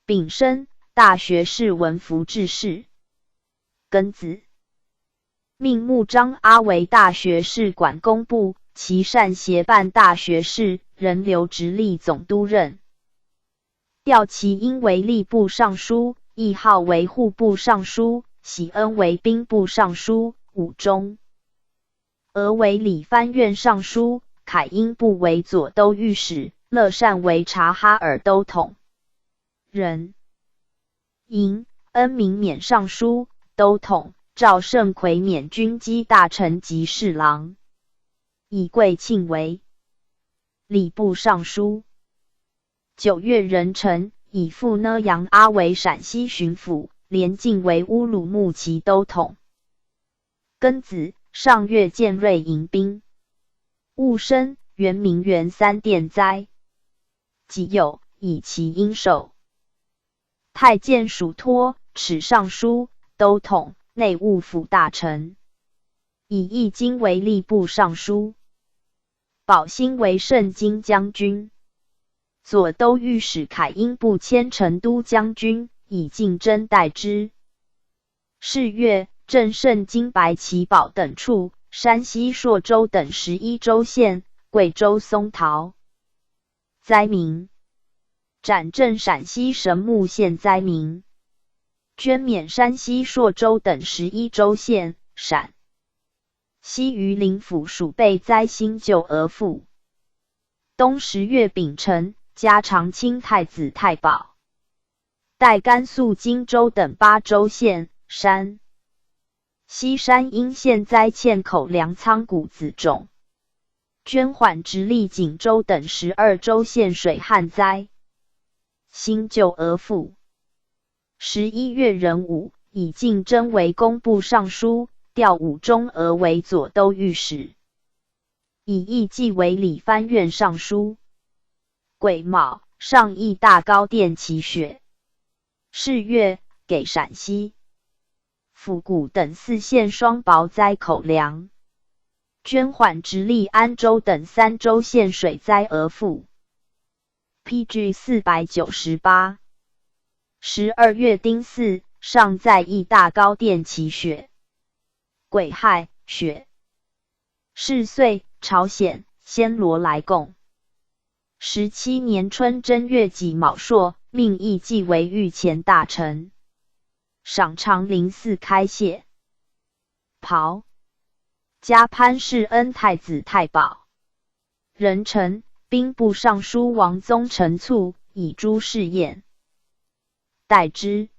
丙申，大学士文服制事。庚子，命穆彰阿为大学士管工部，其善协办大学士、人流直隶总督任。调其英为吏部尚书，易浩为户部尚书，喜恩为兵部尚书、武中。 俄为理藩院尚书，凯因布为左都御史，乐善为察哈尔都统。壬寅，恩明免尚书、都统，赵胜奎免军机大臣及侍郎。以贵庆为礼部尚书。九月壬辰，以父呢杨阿为陕西巡抚，连晋为乌鲁木齐都统。 庚子，上越建瑞迎宾。戊申，圆明园三殿灾。己酉，以其因授太监署托，尺尚书、都统、内务府大臣。以易经为吏部尚书。 保兴为盛京将军，左都御史凯因布迁成都将军，以敬征代之。是月，镇盛京、白旗堡等处，山西朔州等十一州县，贵州松陶。灾民。斩镇陕西神木县灾民，捐免山西朔州等十一州县、陕 西榆林府署备灾兴旧额赋。冬十月丙辰，加长清太子太保，代甘肃荆州等八州县、山西山阴县灾欠口粮仓谷子种，捐缓直隶锦州等十二州县水旱灾。兴旧额赋。 十一月壬午，以敬征为工部尚书，调武中娥为左都御史。以易季为理藩院尚书。癸卯，上义大糕点祈雪。士月，给陕西、府谷等四县双宝灾口粮。捐款直隶安州等三州县水灾额赋。P G四百九十八。十二月丁巳，上在义大糕点祈雪。癸亥，雪。是岁，朝鲜、暹罗来贡。十七年春正月己卯朔，命义继为御前大臣，赏长陵寺开谢。 袍。加潘世恩太子太保。壬辰，兵部尚书王宗陈促以诸事宴待之。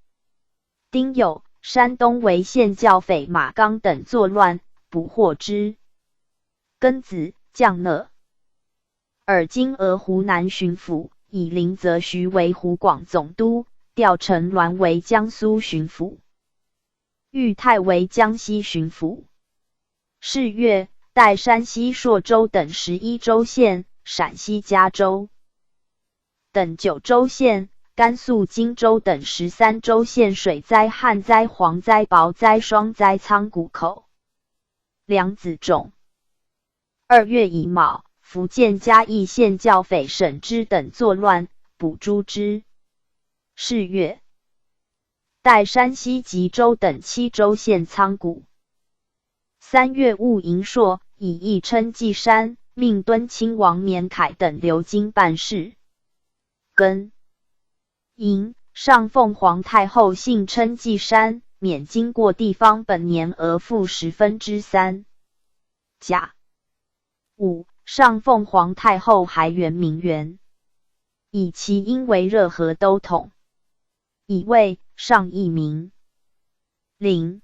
丁酉，山东为县教匪马刚等作乱，捕获之。庚子，降乐。 尔金俄湖南巡抚，以林则徐为湖广总督，调陈鸾为江苏巡抚，裕泰为江西巡抚。是月，代山西朔州等十一州县、陕西嘉州等九州县、甘肃荆州等十三州县水灾、旱灾、蝗灾、雹灾、霜灾仓谷口粮子种。 二月乙卯，福建嘉义县教匪沈之等作乱，捕诛之。是月，代山西吉州等七州县仓谷。三月戊寅朔，以义称祭山，命敦亲王绵楷等留京办事。庚 寅，上奉皇太后幸称祭山，免经过地方本年额赋十分之三。甲。午，上奉皇太后还原名园，以其因为热河都统。乙未，上易名。 陵。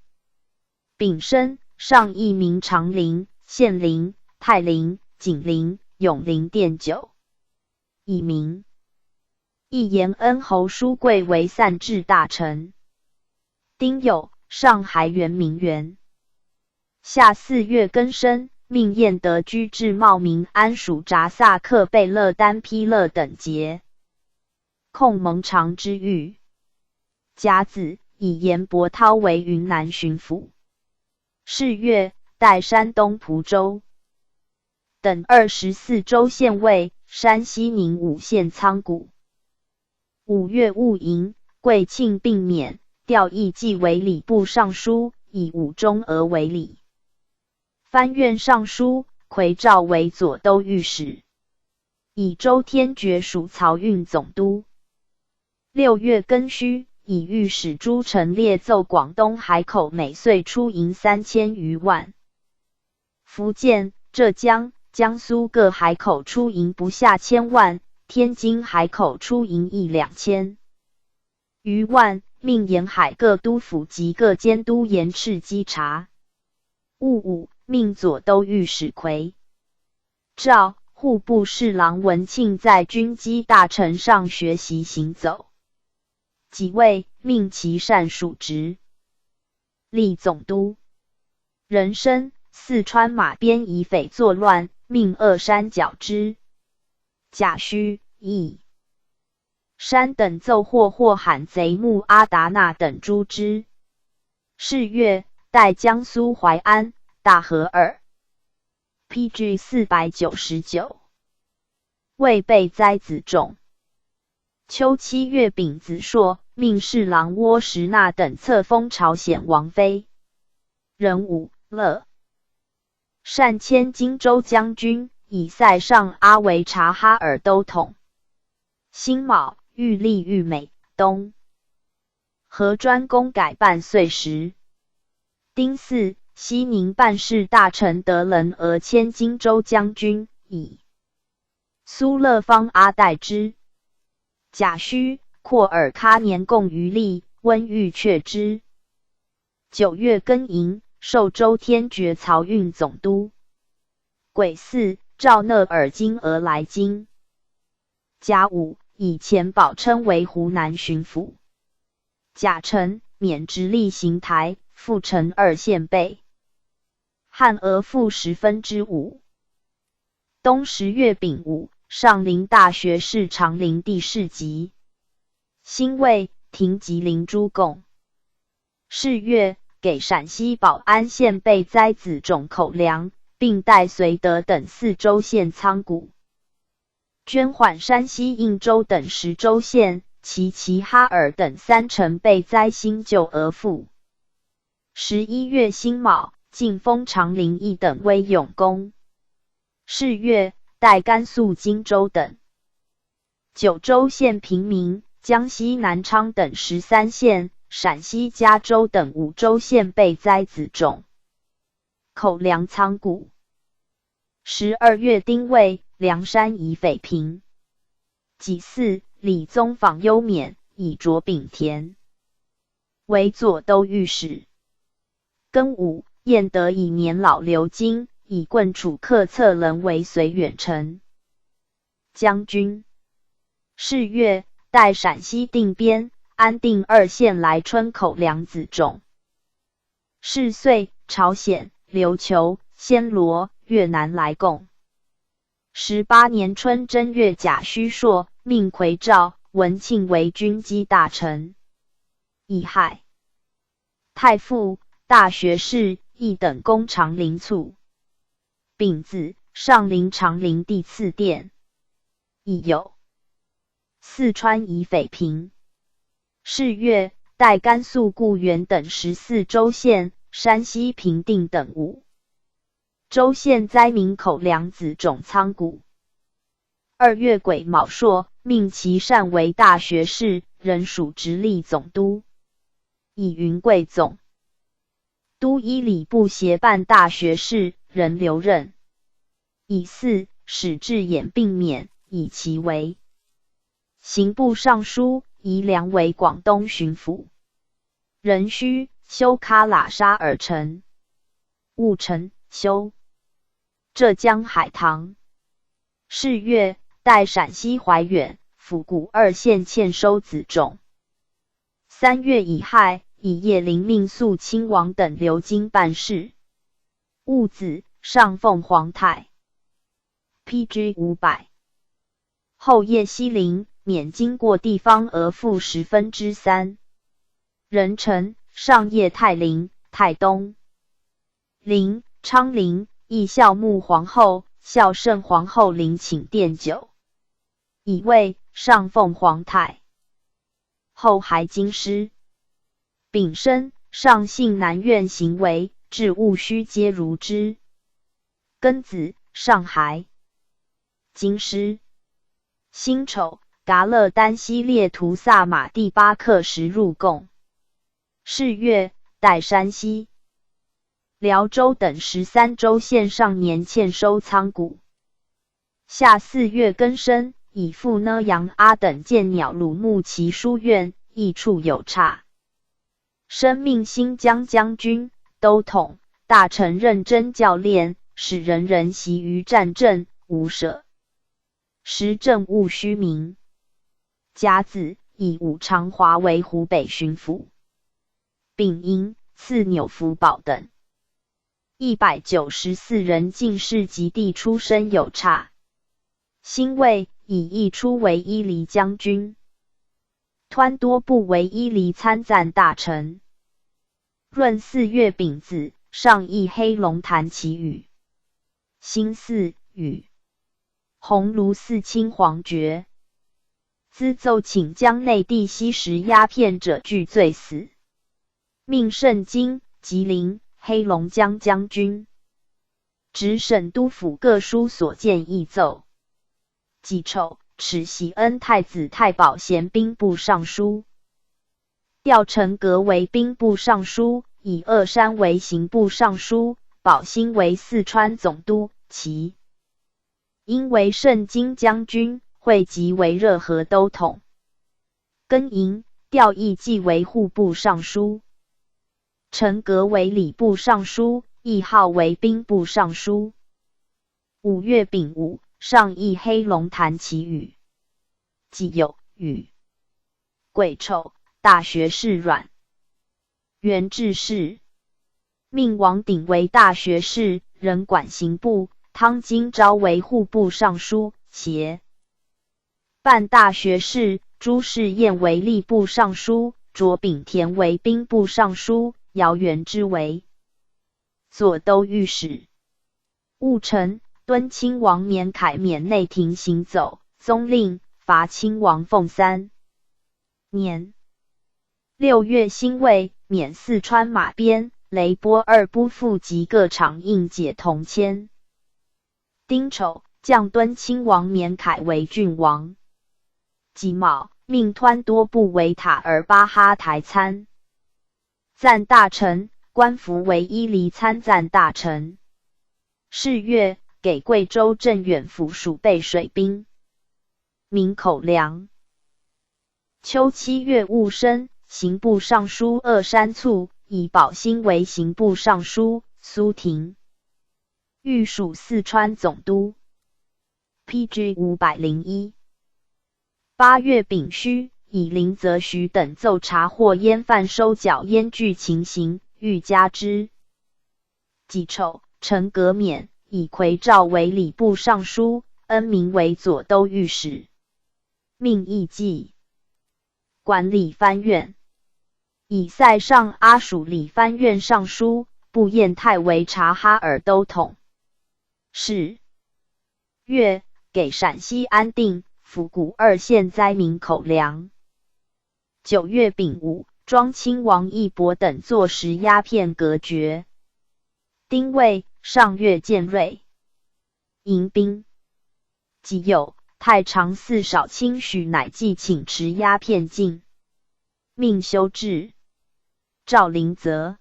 丙申，上易名长陵、县陵、泰陵、景陵、永陵店酒。乙明。易延恩侯叔贵为散治大臣。丁酉，上还原名园。夏四月庚申，命晏德居至茂名安署扎萨克贝勒丹批勒等节， 控蒙常之御。甲子，以严伯涛为云南巡抚。是月，代山东蒲州等二十四州县尉，山西宁武县仓谷。五月戊寅，贵庆并免，调易继为礼部尚书，以武忠娥为礼， 藩院尚书，魁照为左都御史，以周天觉署漕运总督。六月庚戌，以御史朱陈烈奏广东海口每岁出银三千余万。福建、浙江、江苏各海口出银不下千万，天津海口出银一两千 余万，命沿海各督府及各监督严饬稽查。戊午，命左都御史魁照、户部侍郎文庆在军机大臣上学习行走。己未，命其善署职，历总督。壬申，四川马边以匪作乱，命恶山剿之。甲戌，易 山等奏获祸害贼木阿达那等诸支。是月，代江苏淮安、大河二。P G四百九十九。未备栽子种。秋七月丙子朔，命侍郎窝什纳等册封朝鲜王妃。壬午，乐 单迁荆州将军，以塞上阿为察哈尔都统。辛卯，玉立玉美，东。河专公改半岁时。丁巳，西宁办事大臣德仁俄迁荆州将军，以苏勒方阿代之。甲戌，阔尔喀年贡于立，温玉却之。九月庚寅，授周天觉漕运总督。癸巳，召纳尔金俄来京。甲午，以钱宝琛为湖南巡抚。甲辰，免直隶邢台、富城二县备。汉额赋十分之五。冬十月丙午，上林大学士长林第四级。辛未，停吉林诸贡。 是月，给陕西宝安县备灾子种口粮，并带绥德等四州县仓谷。捐还山西应州等十州县、齐齐哈尔等三城备灾新旧额付。十一月辛卯，进封长陵一等威勇公。是月，代甘肃荆州等 九州县平民、江西南昌等十三县、陕西嘉州等五州县备灾子种口粮仓谷。十二月丁未，梁山以匪平。己巳，李宗访幽免，以斫丙田为左都御史。庚午，晏德以年老刘京，以棍楚客策人为绥远丞 将军。是月，代陕西定边、安定二县来春口粮子种。是岁，朝鲜、琉球、暹罗、越南来贡。十八年春正月甲戌朔，命魁照、文庆为军机大臣。乙亥，太傅、大学士一等公长陵卒。丙子，上林长陵第次殿。乙酉，四川以匪平。是月，代甘肃固原等十四州县、山西平定等五州县灾民口粮子种仓谷。二月癸卯朔，命齐善为大学士，仍署直隶总督。乙寅，贵总督伊礼部协办大学士，仍留任。乙巳，始制演并免，以其为刑部尚书，以两为广东巡抚。壬戌，修喀喇沙尔城、婺城、修浙江海棠。是月，代陕西怀远、府谷二县欠收子种。三月乙亥，以叶灵命肃亲王等留京办事。戊子，上奉皇太 P G 五百。后叶西陵，免经过地方额付十分之三。壬辰，上叶泰灵、泰东、临、昌陵，亦孝穆皇后、孝圣皇后陵请奠酒。乙未，上奉皇太 后还京师。丙申，上幸南苑行为，置务虚皆如之。庚子，上还京师。辛丑，噶勒丹西列图萨马第八刻石入贡。是月，代山西、辽州等十三州县上年欠收仓谷。 夏四月庚申，以父呢杨阿等建鸟鲁木齐书院，益处有差。升命新疆将军、都统、大臣认真教练，使人人习于战阵，无舍时政务虚名。甲子，以武长华为湖北巡抚。丙寅，赐纽福宝等 一百九十四人进士及第出身有差。辛未，以益出为伊犁将军。湍多部为伊犁参赞大臣。闰四月丙子，上谒黑龙谈祈雨。辛巳，雨 鸿胪寺亲皇爵。资奏请将内地吸食鸦片者俱罪死。命盛京、吉林、黑龙江将军、直省督抚各书所见议奏。己丑，敕喜恩太子太保衔兵部尚书。调陈格为兵部尚书，以乐山为刑部尚书，宝兴为四川总督。其 因为盛京将军，会稽为热河都统。庚寅，调易济为户部尚书。陈格为礼部尚书，易号为兵部尚书。五月丙午，上谒黑龙谈祈雨。己酉，雨。 癸丑，大学士阮元志仕。命王鼎为大学士，仍管刑部。汤金昭为户部尚书，协办大学士，朱士燕为吏部尚书，卓炳田为兵部尚书，姚元之为左都御史。务陈，敦亲王免凯免内廷行走，宗令，罚亲王俸三年。六月辛未，免四川马边、雷波二都护及各场印解铜签。丁丑，降敦亲王免凯为郡王。己卯，命湍多部为塔儿巴哈台参赞大臣，官服为伊犁参赞大臣。是月，给贵州镇远府署备水兵。明口粮。秋七月戊申，刑部尚书鄂山促以宝兴为刑部尚书，苏廷御署四川总督。P G五百零一。八月丙戌，以林则徐等奏查获烟贩收缴烟具情形，欲加之。己丑，陈革免以夔昭为礼部尚书，恩铭为左都御史，命驿骑管理番院。以塞尚阿署理番院尚书，步晏泰为察哈尔都统。是月，给陕西安定、府谷二县灾民口粮。九月丙午，庄亲王奕博等坐实鸦片隔绝。丁未，上越建瑞迎宾。己酉，太常寺少卿许乃济请持鸦片进，命修制。赵林则、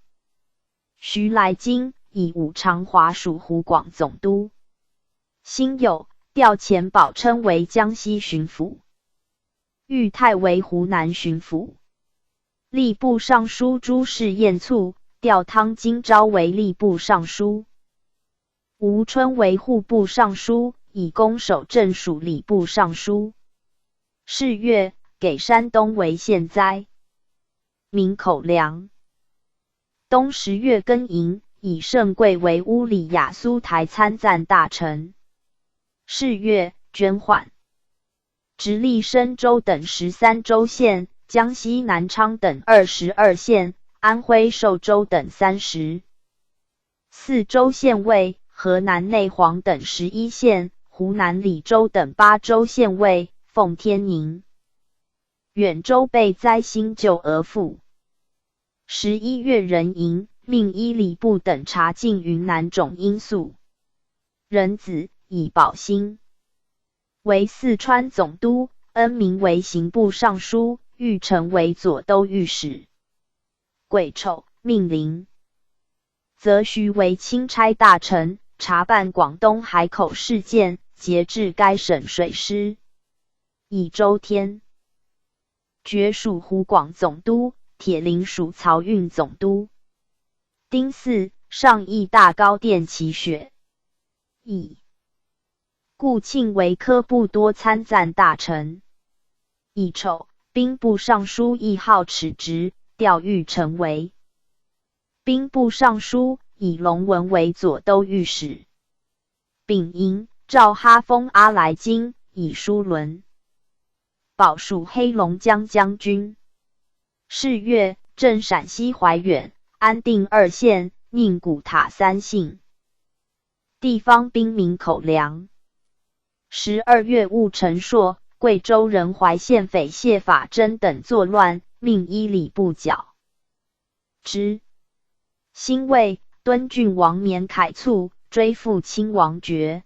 徐来经以武常滑署湖广总督。辛酉，调遣宝琛为江西巡抚，裕泰为湖南巡抚。吏部尚书朱士燕促调汤金昭为吏部尚书，吴春为户部尚书，以攻守镇署礼部尚书。是月，给山东为县灾。明口粮。冬十月庚寅，以盛贵为乌里雅苏台参赞大臣。是月，捐换直隶深州等十三州县，江西南昌等二十二县，安徽寿州等三十四州县尉，河南内黄等十一县，湖南澧州等八州县尉，奉天宁、兖州备灾新旧额赋。十一月壬寅，命伊犁部等察进云南种罂粟。壬子，以宝兴为四川总督，恩铭为刑部尚书，玉臣为左都御史。癸丑，命林则徐为钦差大臣，查办广东海口事件，节制该省水师。乙州天爵署湖广总督，铁陵署漕运总督。丁巳，上义大高殿祈雪。乙，顾庆为科布多参赞大臣。乙丑，兵部尚书奕浩辞职，调玉臣为兵部尚书，以龙文为左都御史。丙寅，赵哈封阿来经，以叔伦保署黑龙江将军。是月，镇陕西怀远、安定二县，宁古塔三姓地方兵民口粮。十二月，务陈朔、贵州仁怀县匪谢法珍等作乱，命伊犁部剿之。辛未，敦郡王免凯促追复亲王爵，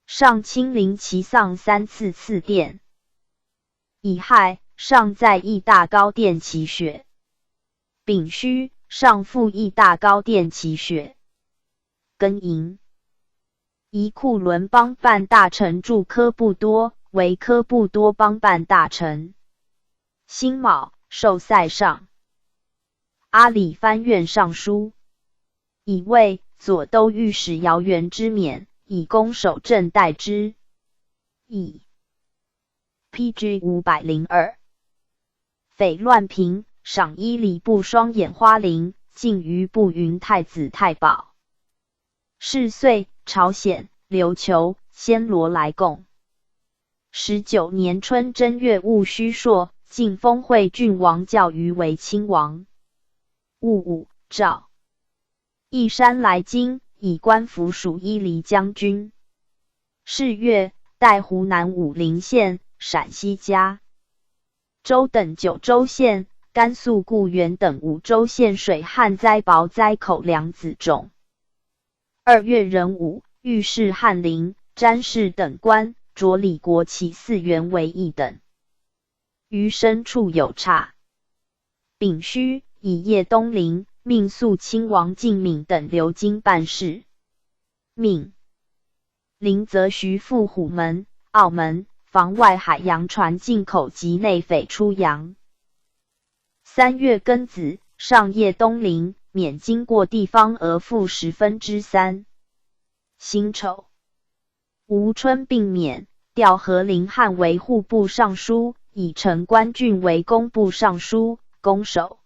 上亲临其丧三次赐电。乙亥，上载义大高殿祈雪。丙戌，上复义大高殿祈雪。庚寅，移库伦邦办大臣驻科布多，为科布多邦办大臣。辛卯，授塞尚阿里番院尚书，乙未，左都御史姚元之免，以攻守镇待之。乙，P G五百零二。匪乱平，赏伊犁部双眼花翎，进余部云太子太保。是岁，朝鲜、琉球、暹罗来贡。十九年春正月，戊戌朔，晋封惠郡王，校余为亲王。 戊午，赵义山来京，以官府署伊犁将军。 是月，代湖南武陵县、陕西嘉州等九州县、甘肃固原等五州县水旱灾保灾口粮子种。 二月壬午，御史翰林、詹事等官着礼国旗四员为一等，余牲处有差。 丙戌，以叶东林、命肃亲王靳闵等留京办事。 命林则徐赴虎门、澳门，妨外海洋船进口及内匪出洋。 三月庚子，上叶东林，免经过地方额赋十分之三。 辛丑，吴春并免，调何林翰为户部尚书，以陈官俊为工部尚书、攻守，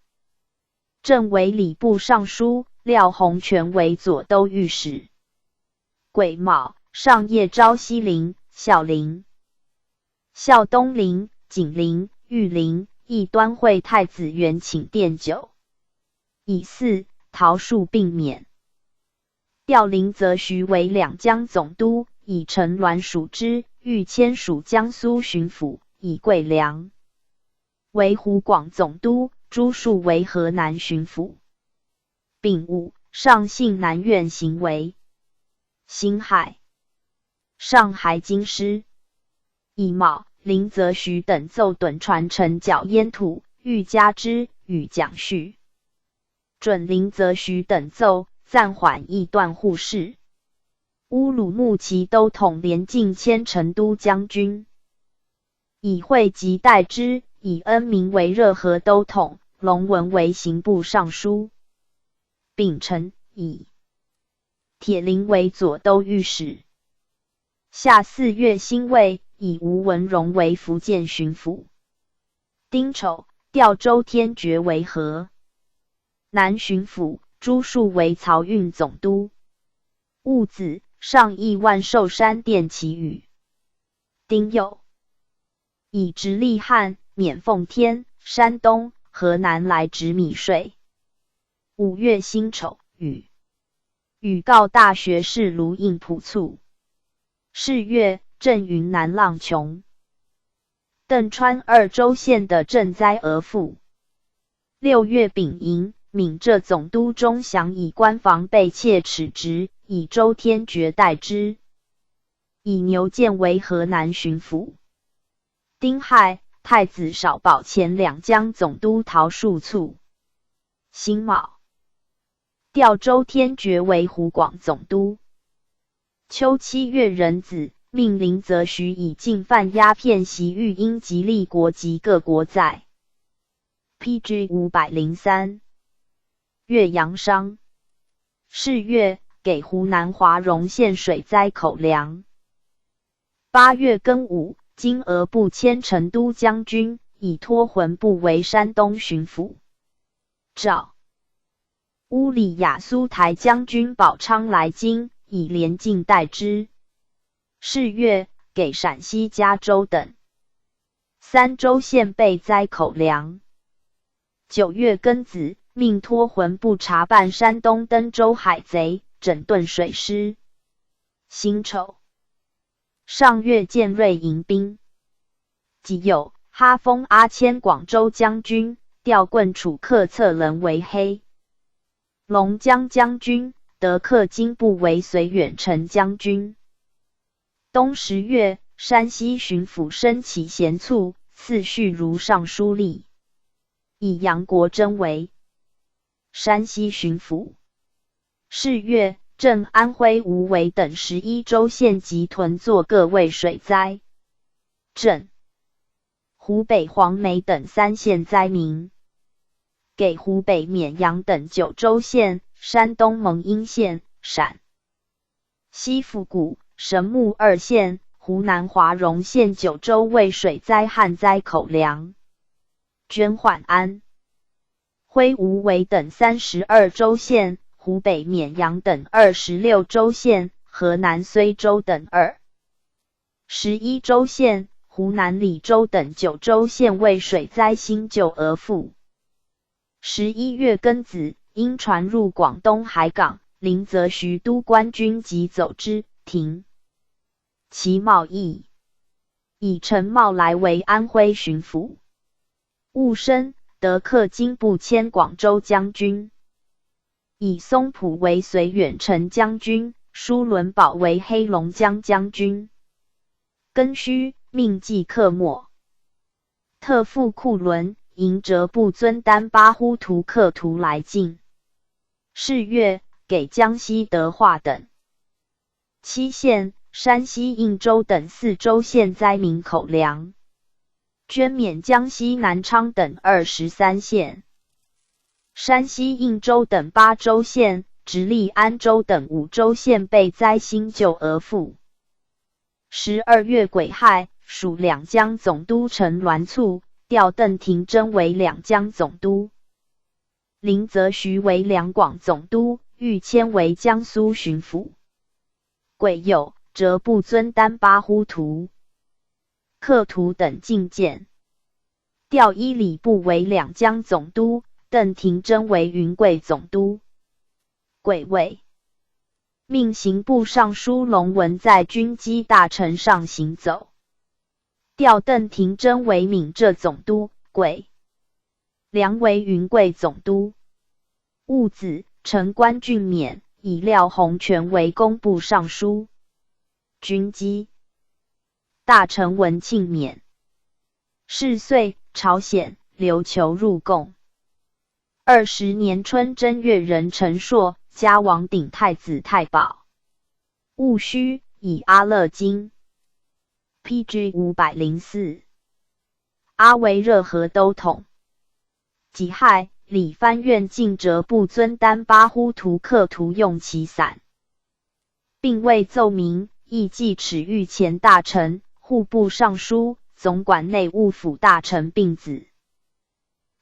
郑为礼部尚书，廖弘权为左都御史。 癸卯，上叶昭西陵、孝陵、孝东陵、景陵、玉陵，亦端会太子元请奠酒。 乙巳，陶恕并免，调林则徐为两江总督，以陈栾署支，御迁署江苏巡抚，以桂良为湖广总督，朱恕为河南巡抚。 丙午，上幸南苑行为。 辛亥，上海京师。 乙卯，林则徐等奏董传陈校燕土、御加之、与蒋绪，准林则徐等奏暂缓役断护市。 乌鲁木齐都统连晋迁成都将军，以惠及代之，以恩铭为热河都统，隆文为刑部尚书。 丙辰，乙铁林为左都御史。 夏四月辛未，以吴文荣为福建巡抚。 丁丑，调周天觉为河南巡抚，朱恕为漕运总督。 戊子，上谒万寿山殿祈雨。 丁酉，以直隶汉免奉天、山东、河南来直米税。 五月辛丑，雨。 雨告大学士卢应普卒。 是月，镇云南浪琼、顿川二州县的赈灾额赋。 六月丙寅，闽浙总督钟祥以官防被切免职，以周天觉代之，以牛建为河南巡抚。 丁亥，太子少保前两江总督陶恕卒。 辛卯，调周天觉为湖广总督。 秋七月壬子，命林则徐以进贩鸦片洗浴英吉利国及各国债。 PG五百零三。 月阳商。 是月，给湖南华容县水灾口粮。 八月庚午，经额部迁成都将军，以托浑部为山东巡抚。 赵、乌里雅苏台将军宝昌来京，以连晋代之。 是月，给陕西嘉州等三州县备灾口粮。 九月庚子，命托浑部查办山东登州海贼，整顿水师。 辛丑，上岳建瑞迎宾。 己酉，哈封阿谦广州将军，调棍楚克策伦为黑龙江将军，得克金部为绥远城将军。 冬十月，山西巡抚申起咸卒，赐胥如尚书令，以杨国桢为山西巡抚。 是月，镇安徽无为等十一州县及屯坐各为水灾。 镇、湖北黄梅等三县灾民，给湖北沔阳等九州县、山东勐阴县、陕西腹谷、神木二县、湖南华容县九州为水灾旱灾口粮。 捐换安徽无为等三十二州县、湖北沔阳等二十六州县、河南随州等二十一州县、湖南澧州等九州县渭水灾星救额付。十一月庚子，因船入广东海港，林则徐督官军急走之，停其贸易，以陈茂来为安徽巡抚。 寤生，得克京，步迁广州将军。以松浦为绥远城将军，舒伦宝为黑龙江将军。庚戌，命祭客没。特赴库伦，迎哲布尊丹巴呼图克图来进。是月，给江西德化等 七县，山西应州等四州县灾民口粮，捐免江西南昌等二十三县。山西应州等八州县，直隶安州等五州县被灾星救额付。十二月癸亥，署两江总督陈鸾促，调邓廷桢为两江总督。 林则徐为两广总督，毓谦为江苏巡抚。癸酉，哲布尊丹巴呼图克图等进谏，调伊礼部为两江总督，邓廷桢为云贵总督。癸未，命刑部尚书龙文在军机大臣上行走，调邓廷桢为闽浙总督。癸 梁为云贵总督。戊子，陈官俊勉，以廖洪权为工部尚书、军机大臣文庆勉。是岁，朝鲜、琉球入贡。二十年春正月，壬辰朔，嘉王鼎太子太保。 戊戌，以阿勒金，P G五百零四，阿为热河都统。己亥，理藩院进哲布尊丹巴呼图克图用其散，并未奏明，亦即敕谕前大臣、户部尚书、总管内务府大臣并子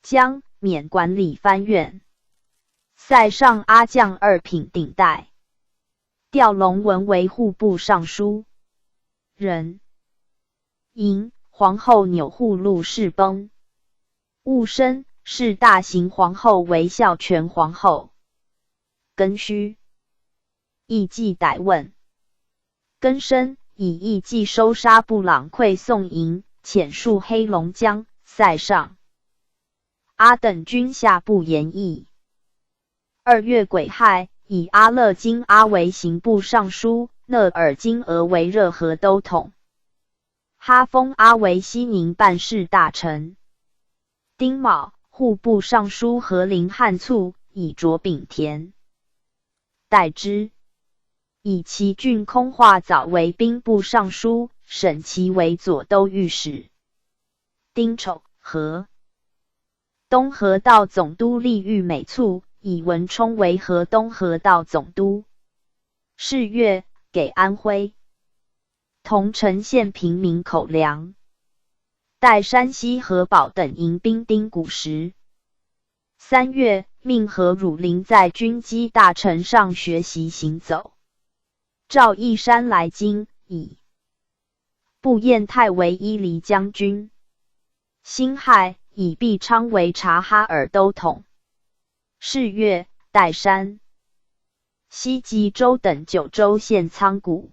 江勉管理藩院。塞上阿将二品顶戴，调龙文为户部尚书。壬寅，皇后钮祜禄侍崩。戊申，谥大行皇后为孝全皇后。庚戌， 义季逮问。庚申，以义季收沙布朗溃宋营，遣戍黑龙江、塞上、阿等军下布延义。二月癸亥，以阿勒金阿为刑部尚书，纳尔金额为热河都统。 哈封阿为西宁办事大臣。丁卯，户部尚书何林汉促以卓丙田代之，以其郡空化早为兵部尚书，沈琦为左都御史。丁丑，河东河道总督利遇美促以文充为河东河道总督。是月，给安徽 桐城县平民口粮，代山西河北等迎兵丁谷时。三月，命何汝霖在军机大臣上学习行走。赵义山来京，以步晏泰为伊犁将军。辛亥，以毕昌为察哈尔都统。是月，代山、西冀州等九州县仓谷。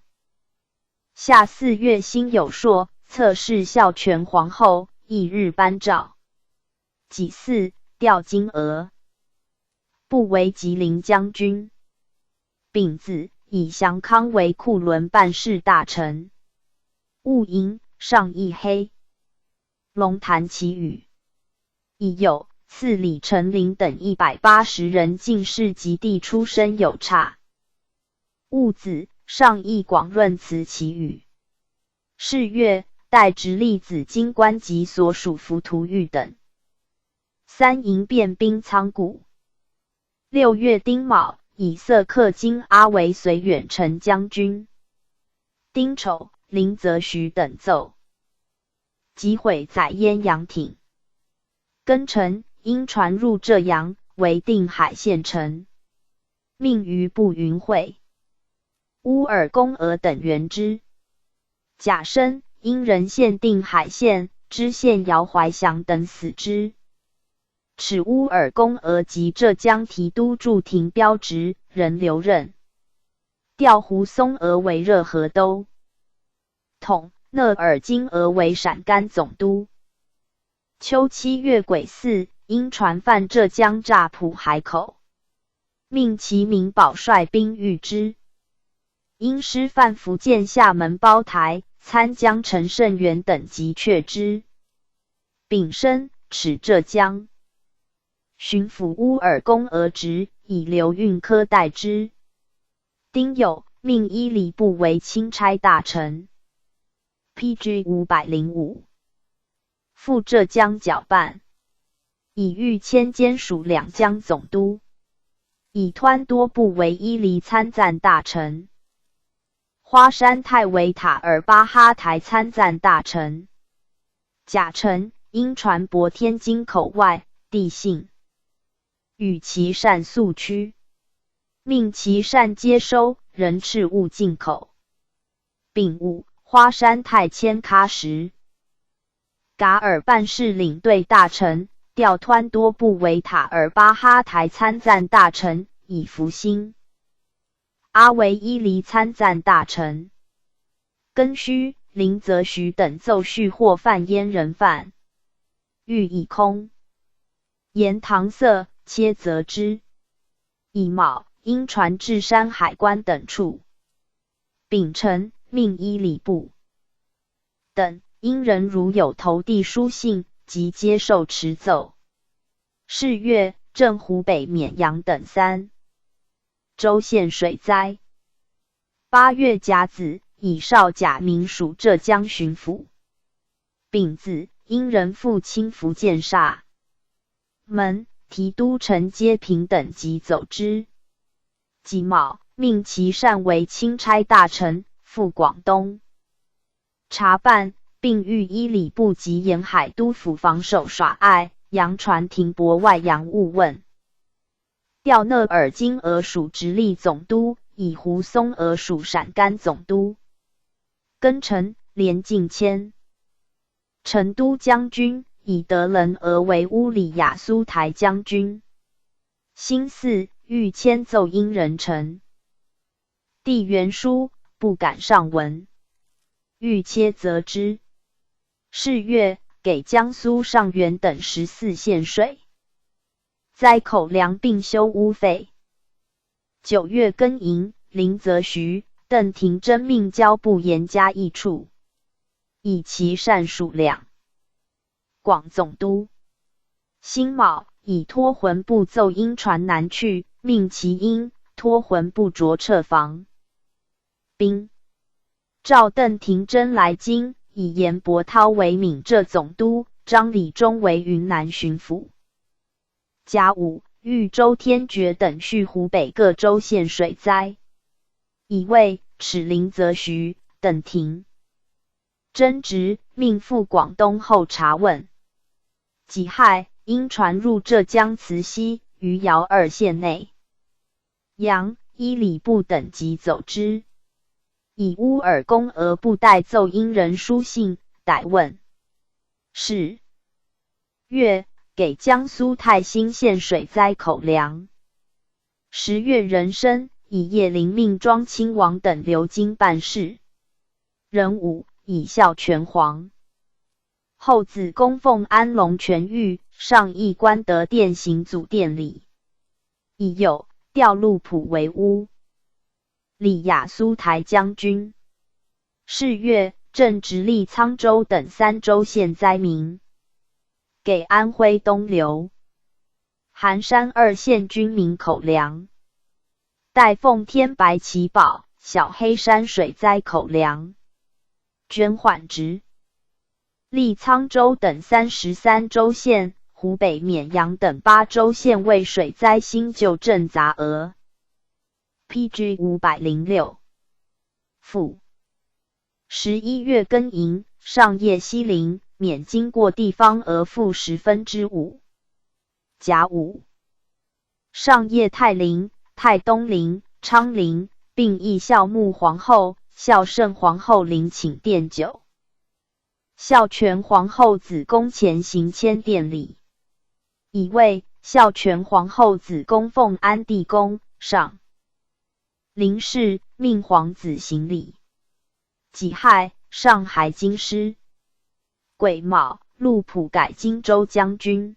夏四月辛酉朔，册谥孝全皇后，一日班诏。己巳，调金额，部为吉林将军。丙子，以祥康为库伦办事大臣。戊寅，上翳黑龙潭祈雨。乙酉，赐李成林等一百八十人进士及第出身有差。 戊子，上翳广润慈祈雨。是月，代直隶紫金关及所属府吐谷等。三营便兵仓谷。六月丁卯，以色克金阿为绥远城将军。丁丑，林则徐等奏，即毁载燕阳挺。庚辰，因船入浙阳，为定海县城。 命余部云会、乌尔、公额等援之。甲申，因人限定海县、知县姚怀祥等死之。 使乌尔公额及浙江提督驻亭标职人留任，调胡松额为热河都统，纳尔金额为陕甘总督。秋七月癸巳，因船犯浙江乍浦海口，命其民保率兵御之。因师犯福建厦门包台、参将陈胜元等即却之。丙申，始浙江巡抚乌尔公额职，以刘运科代之。丁酉，命伊礼部为钦差大臣。P G五百零五，赴浙江剿办，以御谦兼署两江总督，以湍多部为伊犁参赞大臣。花山泰为塔尔巴哈台参赞大臣。甲辰，因船泊天津口外，地兴，与其善速驱，命其善接收人质物进口。丙午，花山泰迁喀什，噶尔办事领队大臣，调湍多部为塔尔巴哈台参赞大臣，以福兴。阿为伊犁参赞大臣。庚戌，林则徐等奏续获犯燕人犯，欲以空言搪塞，切责之。乙卯，因船置山海关等处。丙辰，命伊礼部等因人如有投递书信，即接受持奏。是月，镇湖北、沔阳等三州县水灾。八月甲子，以少甲名署浙江巡抚。丙子，因人赴清福建厦门，提督陈阶平等即奏之。己卯，命其善为钦差大臣，赴广东查办，并谕伊礼部及沿海督抚防守耍爱、扬船停泊外洋务问。调纳尔金额署直隶总督，以胡松额署陕甘总督。庚辰，连进迁成都将军，以德仁额为乌里雅苏台将军。辛巳，御谦奏殷仁臣递元书，不敢上文，欲切责之。是月，给江苏上元等十四县水灾口粮并修污费。九月庚寅，林则徐、邓廷桢命交部沿嘉义处，以其善署两广总督。辛卯，以拖浑部奏殷船南去，命其殷拖浑部着撤防兵。召邓廷桢来京，以严伯韬为闽浙总督，张李忠为云南巡抚。甲午，谕周天觉等续湖北各州县水灾。乙未，使林则徐、等廷争执，命赴广东后察问。己亥，因船入浙江慈溪、余姚二县内，杨、伊礼部等即奏之。以乌尔公额部代奏殷人书信，逮问。是月，给江苏泰兴县水灾口粮。十月壬申，以叶灵命庄亲王等留京办事。壬午，以孝全皇后子供奉安龙泉域，上谥观德殿行祖殿礼。乙酉，调陆普为乌里雅苏台将军。是月，镇直隶沧州等三州县灾民，给安徽东流、含山二县军民口粮。代奉天白旗宝、小黑山水灾口粮捐款直隶沧州等三十三州县、湖北沔阳等八州县为水灾新旧赈杂额。P G五百零六。府。十一月庚寅，上叶西陵、沔京过地方额赋十分之五。甲午。上叶泰陵、泰东陵、昌陵，并谥孝穆皇后、孝圣皇后陵寝奠酒。孝全皇后子宫前行千殿礼。乙未，孝全皇后子宫奉安帝宫上。临豕，命皇子行礼。己亥，上海京师。癸卯，陆普改荆州将军。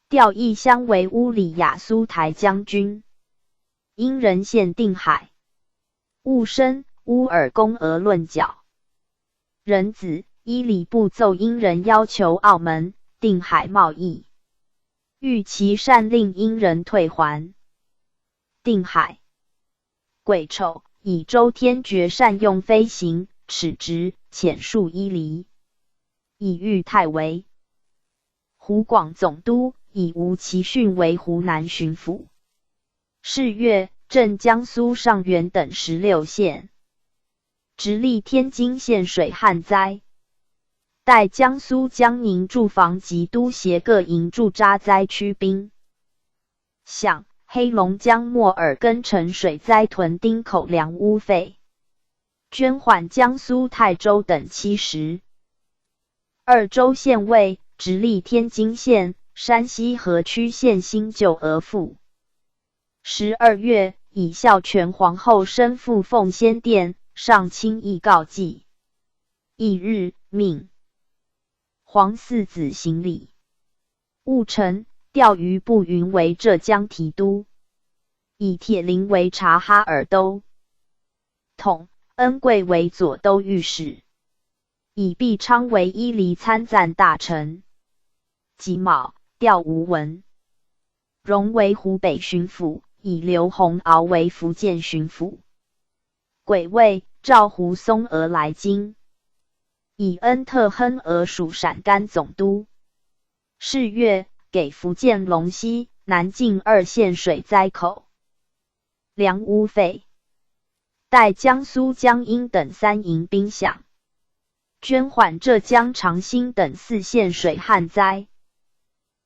调义乡为乌里雅苏台将军。因人县定海。 务深，乌尔公额论角。壬子，伊礼部奏因人要求澳门定海贸易，谕琦善令因人退还。定海。癸丑，乙州天觉善用飞行尺直，浅数一厘，以御太围。湖广总督以吴其训为湖南巡抚。 是月，镇江苏上元等十六县。直隶天津县水旱灾，代江苏江宁驻防及都协各营驻扎灾区兵。向黑龙江莫尔根城水灾屯丁口粮屋费，捐还江苏泰州等七十二州县卫，直隶天津县、山西河曲县新旧额赋。 十二月，以孝全皇后身赴奉先殿，上亲诣告祭。乙日，命皇四子行礼。务陈，调余部云为浙江提督，以铁林为察哈尔都统，恩贵为左都御史，以毕昌为伊犁参赞大臣。己卯，调吴文 荣为湖北巡抚，以刘洪敖为福建巡抚。癸未，召胡松娥来京，以恩特亨俄署陕甘总督。是月，给福建龙溪、南靖二县水灾口粮屋费，代江苏江阴等三营兵饷，捐还浙江长兴等四县水旱灾。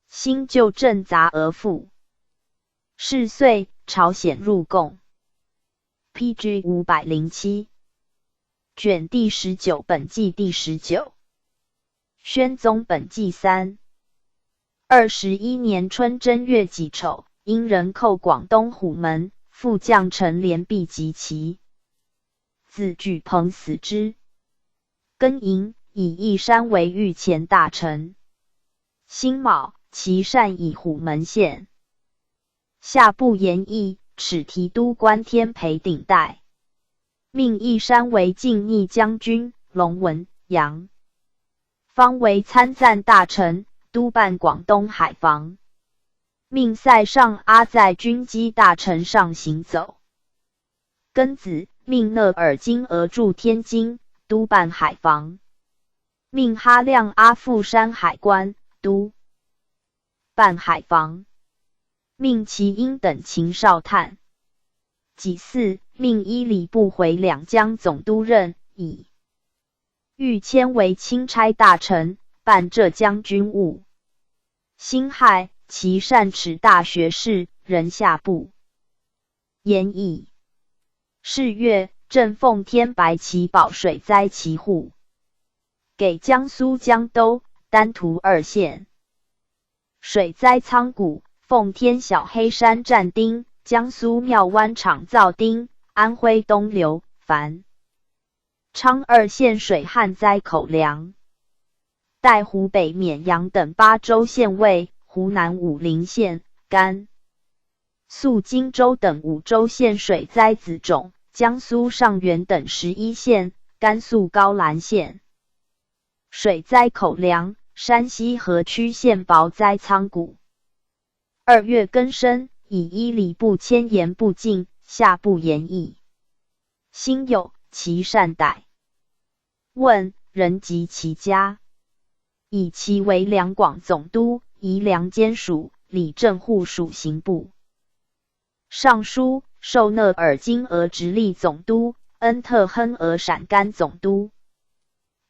新旧镇杂额赋。是岁，朝鲜入贡。P G五百零七卷第十九，本纪第十九。宣宗本纪三。二十一年春正月己丑，因人寇广东虎门，副将陈联璧及其子举彭死之。 庚寅，以义山为御前大臣。辛卯，琦善以虎门县下部盐驿，敕提督官天培顶戴，命义山为靖逆将军龙文、杨芳为参赞大臣，督办广东海防。命塞尚阿在军机大臣上行走。 庚子，命纳尔金额驻天津，督办海防。命哈亮阿赴山海关，督办海防。命齐英等秦绍探。己巳，命伊礼部回两江总督任，以 御谦为钦差大臣，办浙江军务。辛亥，琦善敕大学士，任下部盐驿。是月，镇奉天白旗堡水灾其户，给江苏江都、丹徒二县水灾仓谷，奉天小黑山站町、江苏庙湾场造町、安徽东流、繁 昌二县水旱灾口粮，代湖北沔阳等八州县卫、湖南武陵县、甘肃荆州等五州县水灾子种，江苏上元等十一县、甘肃高兰县水灾口粮，山西河曲县雹灾仓谷。 二月庚申，以伊礼部迁盐部境，下部盐驿。辛酉，琦善逮问人及其家，以其为两广总督，移粮监署、理政户署刑部尚书，授纳尔金额直隶总督，恩特亨俄陕甘总督。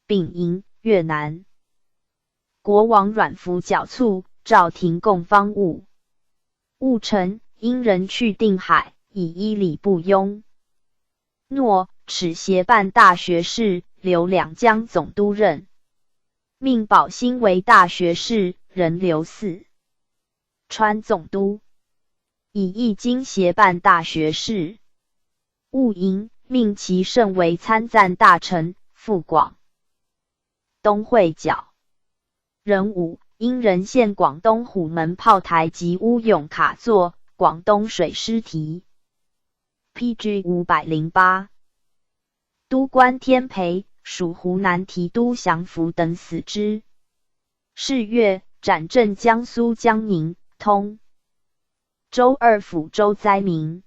丙寅，越南 国王阮福剿促，赵廷供方务。务陈，因人去定海，以伊礼部拥。诺，敕协办大学士，留两江总督任。命保兴为大学士，仁留寺川总督，以义经协办大学士。务营命齐胜为参赞大臣，赴广东会剿。壬午，殷人陷广东虎门炮台及乌涌卡座，广东水师提。P G五百零八。都官天培、署湖南提督降伏等死之。是月，斩镇江苏江宁、通州二府州灾民。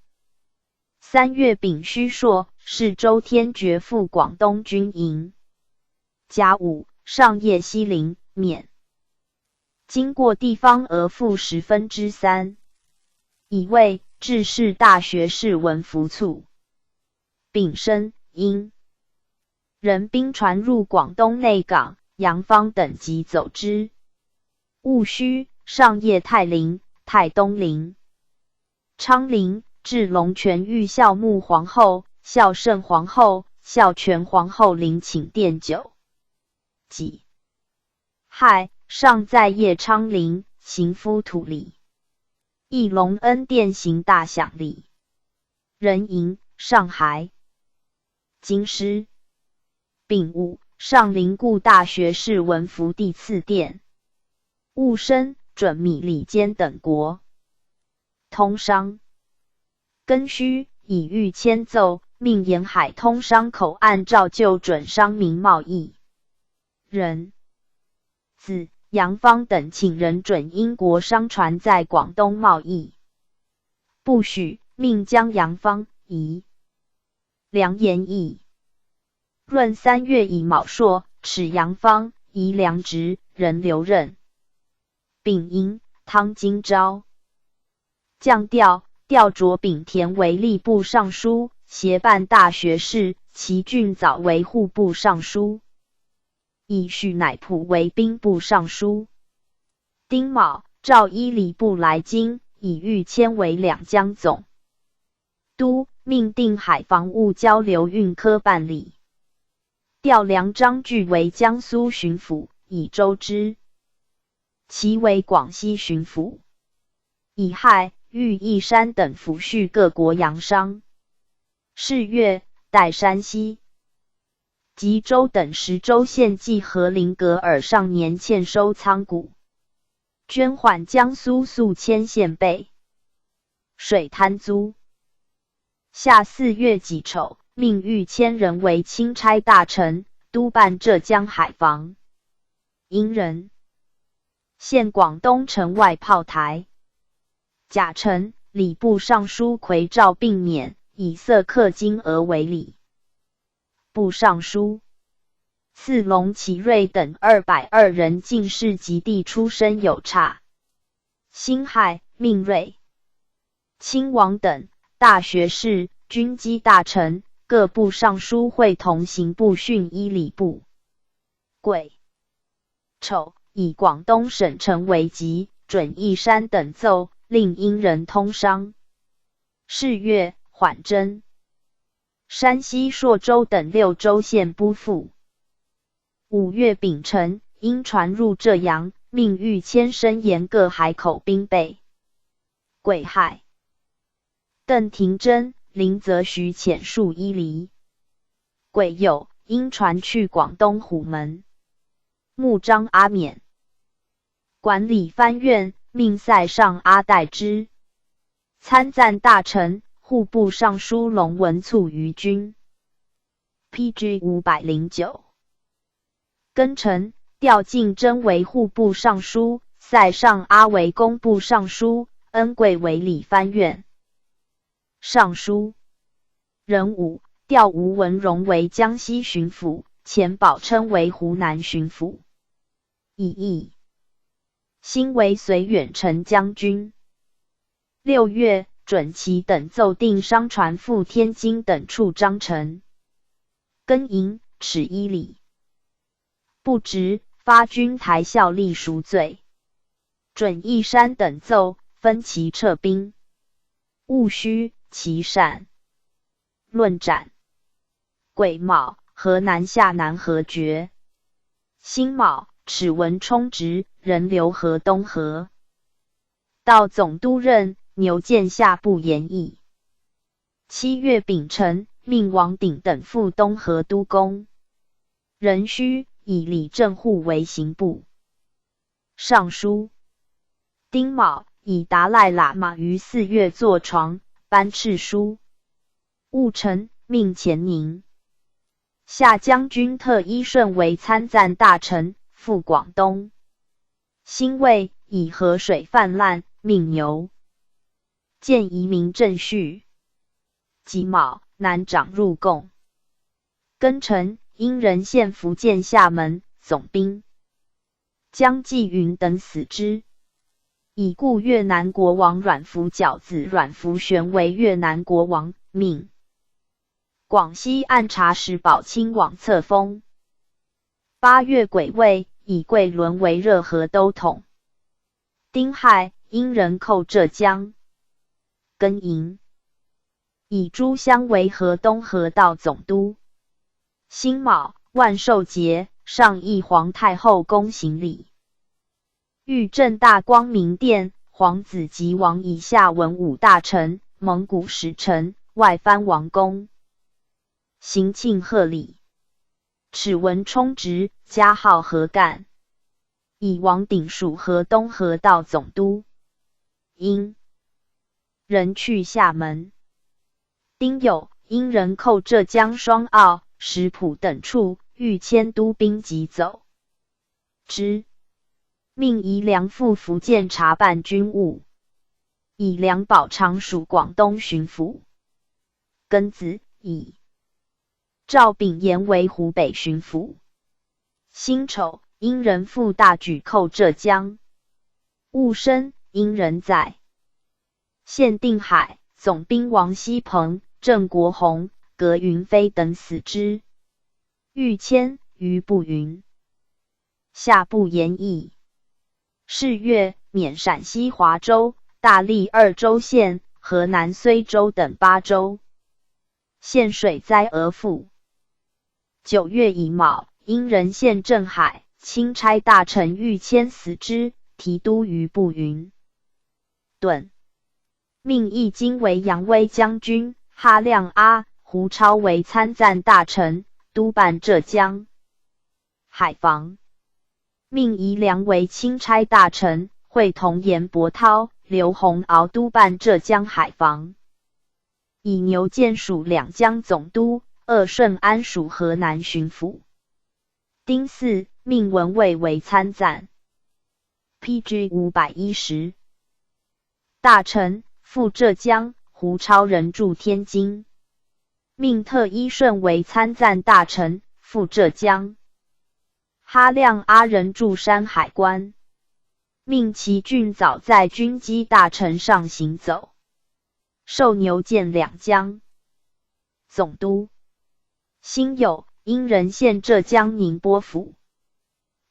三月丙戌朔，是周天爵赴广东军营。甲午，上叶西临、免。经过地方额赋十分之三。乙未，致仕大学士文福促。丙申，殷人兵船入广东内港，杨芳等即走之。戊戌，上叶泰林、泰东林、昌林，至龙泉御孝穆皇后、孝圣皇后、孝全皇后陵寝奠酒。己亥，上再谒昌林，行夫土礼。义隆恩典行大享礼。壬寅，上海京师。丙午，上林顾大学士文福第赐殿。戊申，准米礼笺等国通商。庚戌，以御签奏，命沿海通商口岸照旧准商民贸易。壬子，杨芳等请人准英国商船在广东贸易。不许，命将杨芳、乙良延役。闰三月，乙卯朔，褫杨芳、乙良职，仍留任。丙寅，汤金昭降调，调卓丙田为吏部尚书，协办大学士，齐俊藻为户部尚书，以许乃普为兵部尚书。丁卯，诏依礼部来京，以御签为两江总督，命定海防务交流运科办理。调梁章巨为江苏巡抚，以周之其为广西巡抚。乙亥，御义山等抚恤各国洋商。是月，代山西、吉州等十州县寄河林格尔上年欠收仓谷，捐还江苏宿迁县备水滩租。夏四月己丑，命御签人为钦差大臣，督办浙江海防。殷人陷广东城外炮台。甲辰，礼部尚书奎肇病免，以色刻金额为礼部尚书。赐龙启瑞等二百二人进士及第出身有差。辛亥，命瑞亲王等大学士、军机大臣、各部尚书会同刑部讯依礼部。癸丑，以广东省城为吉，准义山等奏，令殷人通商。是月，缓征。山西朔州等六州县拨赋。五月丙辰，殷船入浙阳，命御签申沿各海口兵备。癸亥，邓廷桢、林则徐遣戍伊犁。癸酉，殷船去广东虎门，穆彰阿勉管理藩院，命塞尚阿代之。参赞大臣、户部尚书龙文促于军。P G五百零九。庚辰，调靳征为户部尚书，塞尚阿为工部尚书，恩贵为理藩院尚书。壬午，调吴文荣为江西巡抚，钱宝琛为湖南巡抚。乙未，辛为绥远丞将军。六月，准其等奏定商船赴天津等处章程。庚寅，始依礼。不值，发军台效力赎罪。准义山等奏，分其撤兵。戊戌，其善论斩。癸卯，河南夏南河决。辛卯，敕文充直，仍留河东河。到总督任，牛建下部盐驿。七月丙辰，命王鼎等赴东河督工。壬戌，以李正户为刑部尚书。丁卯，以达赖喇嘛于寺月坐床，颁敕书。戊辰，命钱宁 夏将军特伊顺为参赞大臣，赴广东。辛未，以河水泛滥，命牛建移民政序。己卯，南长入贡。庚辰，殷仁献福建、厦门总兵 江继云等死之。已故越南国王阮福饺子阮福旋为越南国王，命广西按察使保亲王册封。八月癸未，以桂伦为热河都统。丁亥，殷人寇浙江。庚寅， 以朱襄为河东河道总督。辛卯，万寿节，上义皇太后宫行礼。御正大光明殿，皇子即王以下文武大臣、蒙古使臣、外藩王公行庆贺礼。敕文充直，加号河干。以王鼎署河东河道总督。殷 人去厦门。丁酉，殷人寇浙江双澳、石浦等处，欲迁都兵即走之。命宜良赴福建查办军务。以梁宝常署广东巡抚。庚子，以赵炳炎为湖北巡抚。辛丑，殷人复大举寇浙江。戊申，殷人在 限定海，总兵王锡朋、郑国宏、葛云飞等死之。遇迁于步云，下部盐驿。是月，免陕西华州、大荔二州县、河南随州等八州。 县水灾而覆。九月乙卯，殷人献镇海，钦差大臣遇迁死之，提督于步云。顿，命义经为扬威将军哈亮阿、胡超为参赞大臣，督办浙江、海防。命宜良为钦差大臣，会同严伯涛、刘宏敖督办浙江海防。 以牛建署两江总督，鄂顺安署河南巡抚。丁巳，命文卫为参赞。P G五百一十。大臣，赴浙江，胡超仍驻天津。命特伊顺为参赞大臣，赴浙江。哈亮阿仍驻山海关。 命其尽早在军机大臣上行走，授牛建两江总督。辛酉，殷人献浙江宁波府。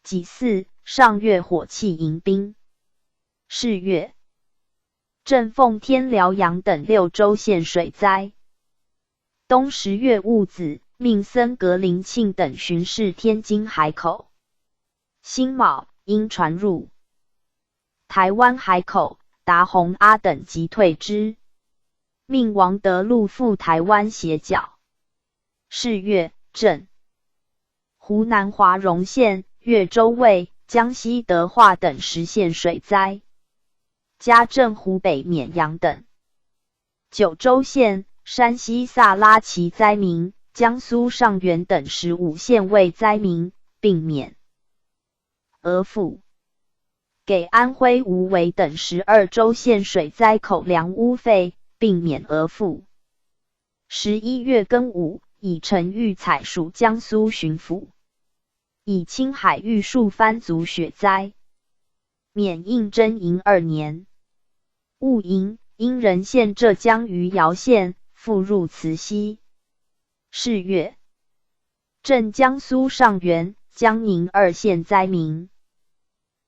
己巳，上越火器迎宾。是月，镇奉天、辽阳等六州县水灾。冬十月戊子，命僧格林沁等巡视天津海口。 辛卯，殷船入台湾海口，达洪阿等即退之。命王德禄赴台湾协剿。是月，镇湖南华容县、越州卫、江西德化等十县水灾，加镇湖北沔阳等 九州县、山西萨拉齐灾民、江苏上元等十五县为灾民，并免额付。给安徽无为等十二州县水灾口粮屋费，并免额付。十一月庚午，以陈育彩署江苏巡抚。以青海玉树番族血灾 免应征银二年。戊寅，殷人献浙江余姚县，复入慈溪。是月，镇江苏上元、江宁二县灾民。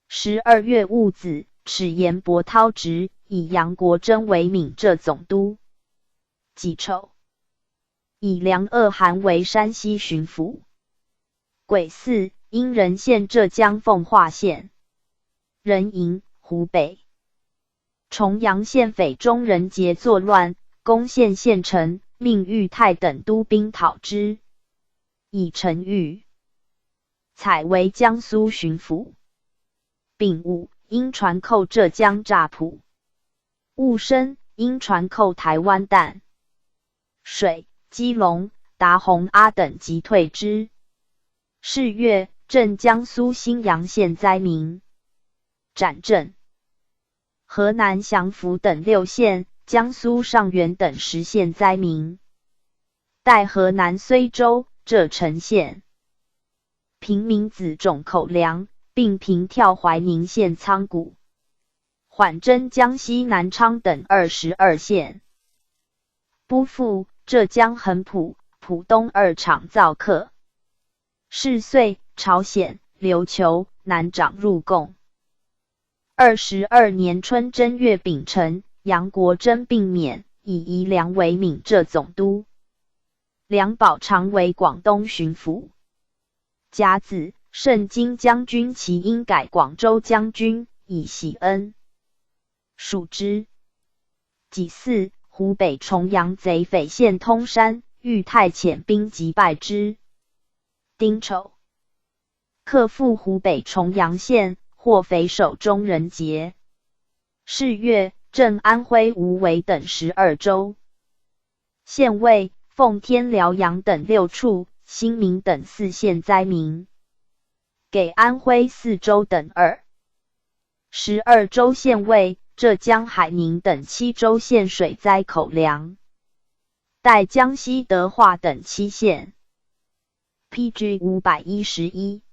十二月戊子，敕严伯涛职，以杨国桢为闽浙总督。己丑，以梁恶寒为山西巡抚。癸巳，殷仁县浙江奉化县。壬寅，湖北。 重阳县匪中人杰作乱，攻陷县城，命裕泰等督兵讨之，以陈玉采为江苏巡抚。丙午，殷船寇浙江乍浦。戊申，殷船寇台湾淡水、基隆、达宏阿等击退之。是月，镇江苏新阳县灾民。 展镇。河南祥符等六县，江苏上元等十县灾民。代河南随州、浙城县平民子种口粮，并平调怀宁县仓谷，缓征江西南昌等二十二县。 不赴浙江横浦、浦东二厂造客。是岁，朝鲜、琉球、南长入贡。二十二年春正月丙辰，杨国桢病免，以疑梁为闽浙总督，梁宝常为广东巡抚。甲子，盛京将军齐英改广州将军，以喜恩。 戍之。己巳，湖北重阳贼匪陷通山，裕泰遣兵击败之。丁丑，克复湖北重阳县，获匪首中人杰。是月，镇安徽无为等十二州。县尉奉天、辽阳等六处，兴民等四县灾民。给安徽泗州等二 十二州县尉，浙江海宁等七州县水灾口粮。代江西德化等七县。P G五百一十一。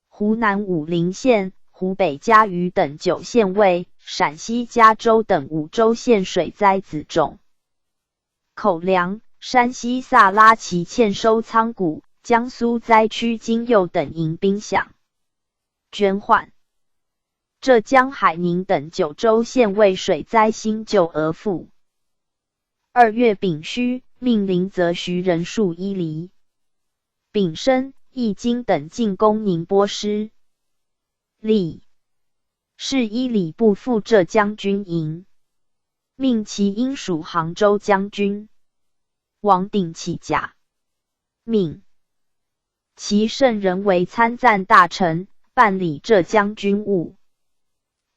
湖南武陵县、湖北嘉鱼等九县尉，陕西嘉州等五州县水灾子种口粮，山西萨拉齐欠收仓谷，江苏灾区金宥等迎兵饷。捐换。 浙江海宁等九州县尉水灾兴旧额赋。二月丙戌，命林则徐人戍伊犁。丙申，易经等进攻宁波师。历，是伊礼部副浙江军营，命齐英署杭州将军，王鼎起甲，命 齐圣仁为参赞大臣，办理浙江军务。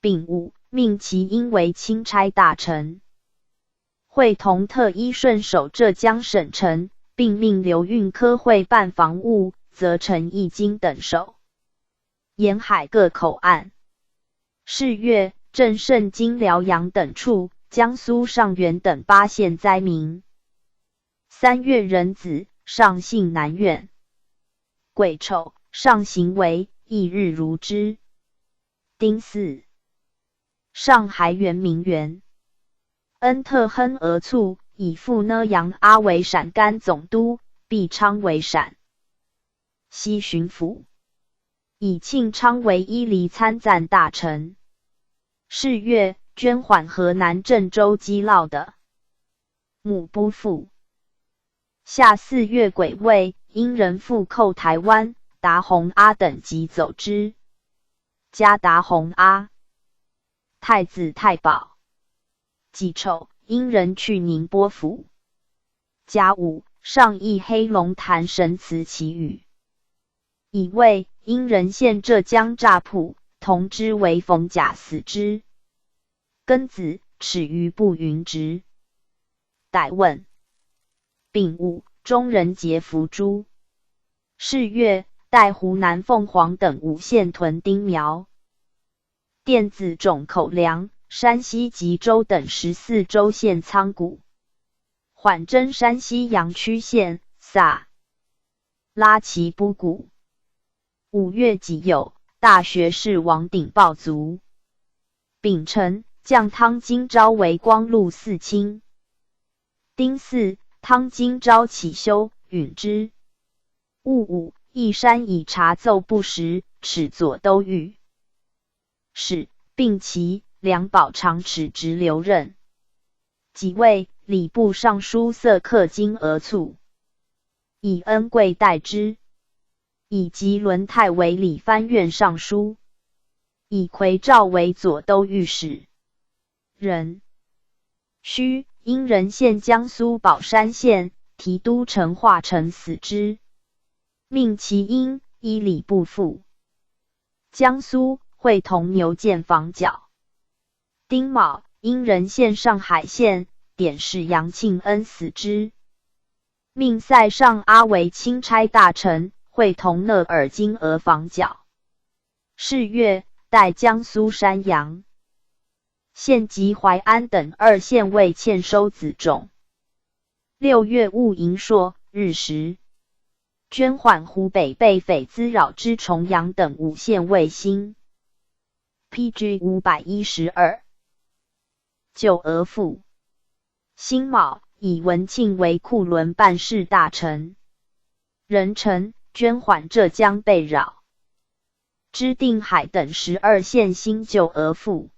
丙午，命齐英为钦差大臣，会同特一顺守浙江省城，并命刘运科会办防务，责成易经等守沿海各口岸。是月，镇盛京、辽阳等处，江苏上元等八县灾民。三月壬子，上幸南苑。 癸丑，上刑为一日如织。丁巳，上还原名园。恩特亨俄卒，以父呢杨阿为陕甘总督，毕昌为陕西巡抚，以庆昌为伊犁参赞大臣。是月，捐还河南郑州基劳的 母不赴。夏四月癸未，殷人复寇台湾，达宏阿等即走之。加达宏阿，太子太保。己丑，殷人去宁波府。甲午，上谒黑龙潭神祠祈雨。乙未，殷人陷浙江乍浦，同知为冯甲死之。 庚子，耻于步云直。歹问。丙午，中人杰伏诛。是月，代湖南凤凰等五县屯丁苗。电子种口粮，山西吉州等十四州县仓谷，缓征山西阳曲县、撒拉齐布谷。五月己酉，大学士王鼎暴卒。丙辰，降汤金昭为光禄寺卿。丁巳，汤金昭起修允之。戊午，义山以茶奏不时，敕左都御史，并其梁宝常敕直留任。己未，礼部尚书色客金俄卒，以恩贵待之。以及轮泰为理藩院尚书，以奎照为左都御史。任。戌，因人献江苏宝山县，提督陈化成死之，命其因依礼部赴江苏会同牛建防剿。丁卯，因人献上海县典史杨庆恩死之，命塞尚阿为钦差大臣，会同纳尔金额防剿。是月，代江苏山阳、献吉、淮安等二县为欠收子仲。六月，戊寅朔日食，捐缓湖北被匪滋扰之崇阳等五县为兴。P G五百一十二。九月，乙申，辛卯，以文庆为库伦办事大臣。壬辰，捐缓浙江被扰之定海等十二县兴。九月，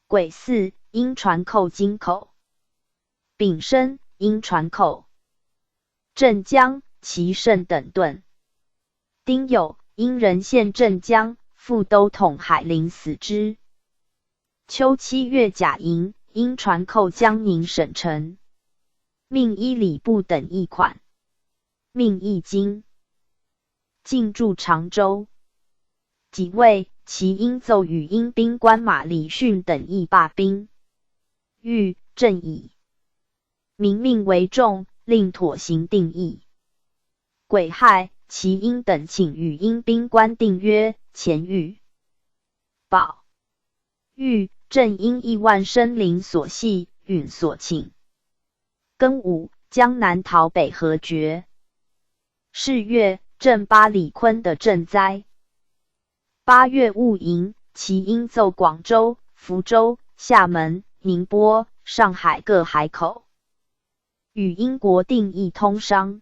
癸巳，因船寇京口。丙申，因船寇镇江、岐盛等顿。丁酉，因人献镇江、富都统海林死之。秋七月甲寅，因船寇江宁省城，命依礼部等役款，命役京，进驻常州。己未，其因奏语英兵官马礼逊等役罢兵，谕：朕矣。民命为重，令妥行定役。癸亥，其因等请语英兵官定曰：前谕。宝玉、镇因役万生林所系，允所请。庚午，江南讨北何决。是月，镇巴里坤的赈灾。八月，戊寅，其因奏广州、福州、厦门、宁波、上海各海口，与英国定役通商。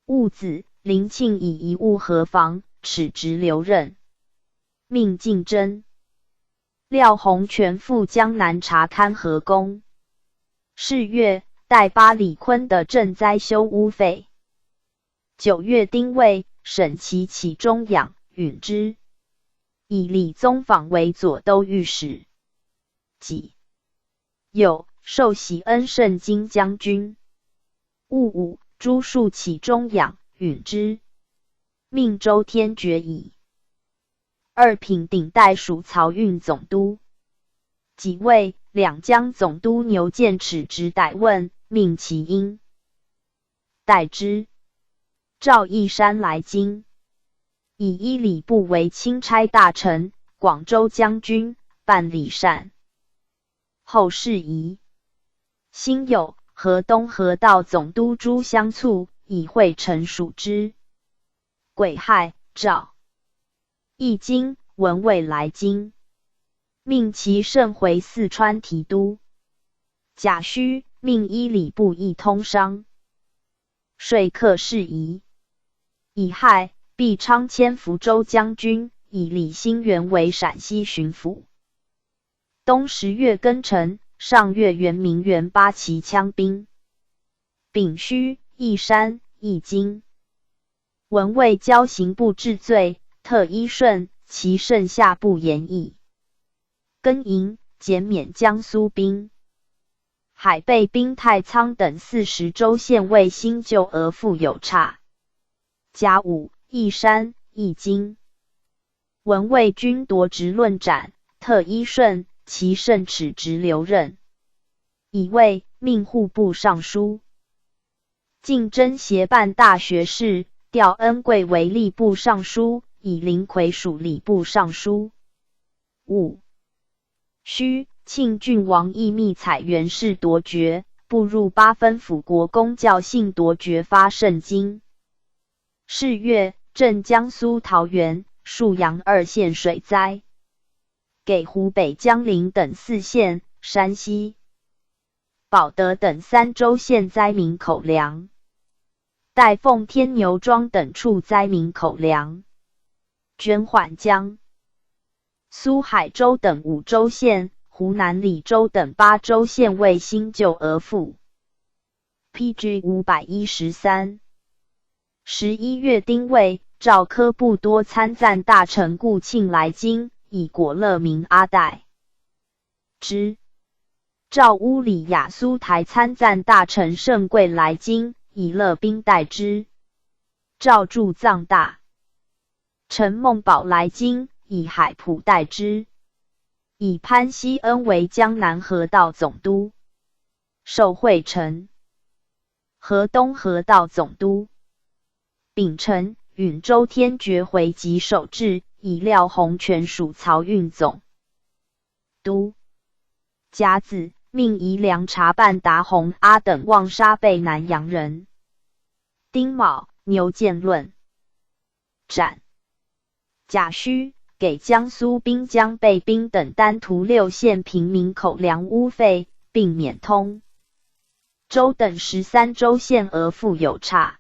戊子，林庆以贻误河防，敕职留任，命敬征廖洪权赴江南查勘河工。是月，代巴里坤的赈灾修屋费。九月丁未，沈琦起忠养，允之，以李宗访为左都御史。己酉，授喜恩圣经将军。 戊午，朱述起忠养，允之，命周天爵以二品顶戴署漕运总督。己未，两江总督牛建敕职逮问，命其因代之。赵义山来京，以依礼部为钦差大臣、广州将军，办礼善后事宜。辛酉，河东河道总督朱相促以会陈署之。癸亥，赵义经、文卫来京，命其盛回四川提督。甲戌，命依礼部议通商、 说客事宜。乙亥，毕昌迁福州将军，以李兴元为陕西巡抚。冬十月庚辰，上月圆明园八旗枪兵。丙戌，义山、义经、文卫交刑部治罪，特依顺其剩下部盐役。庚寅，减免江苏兵 海备兵太仓等四十州县为兴。九月，复有差。甲午，义山、义经、文卫均夺职论斩，特依顺其剩敕职留任。乙未，命户部尚书敬征协办大学士，调恩贵为吏部尚书，以林魁署礼部尚书。 午戌，庆郡王奕密采袁氏夺爵，步入八分府国公教兴夺爵发圣经。是月，镇江苏桃源、沭阳二县水灾，给湖北江陵等四县、山西 保德等三州县灾民口粮，代奉天、牛庄等处灾民口粮，捐还江苏、海州等五州县、湖南澧州等八州县为兴。九月，复 P G五百一十三。十一月丁未，赵科布多参赞大臣顾庆来京，以果勒明阿代之。赵乌里雅苏台参赞大臣盛贵来京，以勒兵代之。赵驻藏大臣孟宝来京，以海普代之。以潘锡恩为江南河道总督，授会成河东河道总督。丙辰，允州天觉回籍守制，以廖弘权署漕运总督。甲子，命仪良察办达弘阿等望沙贝南阳人。丁卯，牛建论斩。甲戌，给江苏滨江被兵等单图六县平民口粮污费，并免通州等十三州县额赋有差。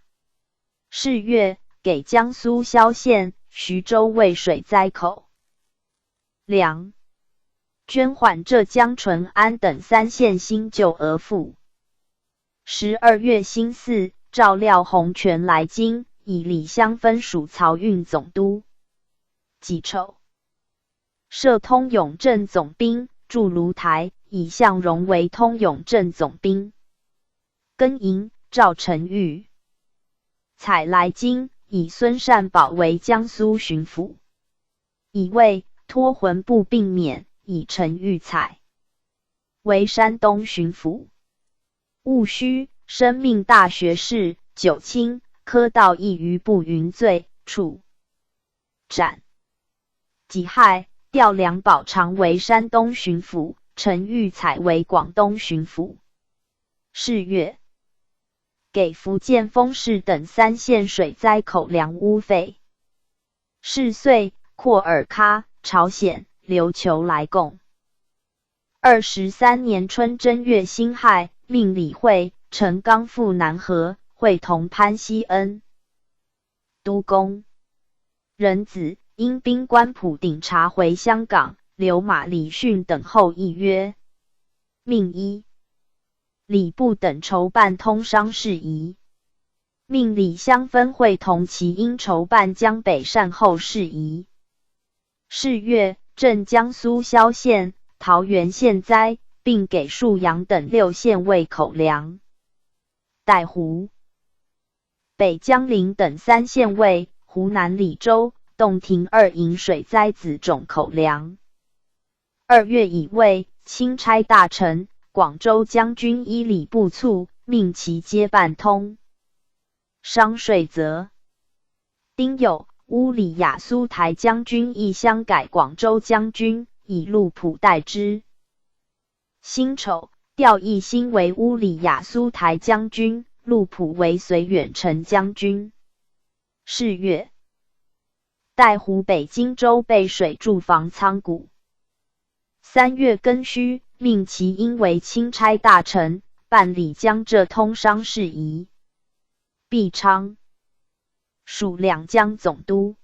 是月，给江苏萧县、徐州渭水灾口粮，捐还浙江淳安等三县新旧额赋。十二月辛巳，召廖弘权来京，以礼相分署漕运总督。己丑，设通永镇总兵，驻芦台，以向荣为通永镇总兵。庚寅，召陈育采来京，以孙善保为江苏巡抚。乙未，托浑部并免，以陈育采为山东巡抚。戊戌，申命大学士、九卿、科道议余部云罪，处斩。己亥，调梁宝常为山东巡抚，陈育采为广东巡抚。是月，给福建丰市等三县水灾口粮污费。是岁，阔尔喀、朝鲜、琉球来贡。二十三年春正月辛亥，命李惠、陈刚赴南河，会同潘锡恩、督工任子、英兵关普鼎察回香港，留马礼逊等候议约。命伊礼部等筹办通商事宜。命礼相分会同其英筹办江北善后事宜。是月，镇江苏萧县、桃源县灾，并给沭阳等六县喂口粮。带湖、北江陵等三县喂湖南澧州、洞庭二营水灾子种口粮。二月乙未，钦差大臣、广州将军伊礼部促，命其接办通商税则。丁酉，乌里雅苏台将军易相改广州将军，以陆普代之。辛丑，调易兴为乌里雅苏台将军，陆普为绥远城将军。是月，代湖北荆州备水驻防仓谷。三月庚戌，命其英为钦差大臣，办理江浙通商事宜。毕昌署两江总督。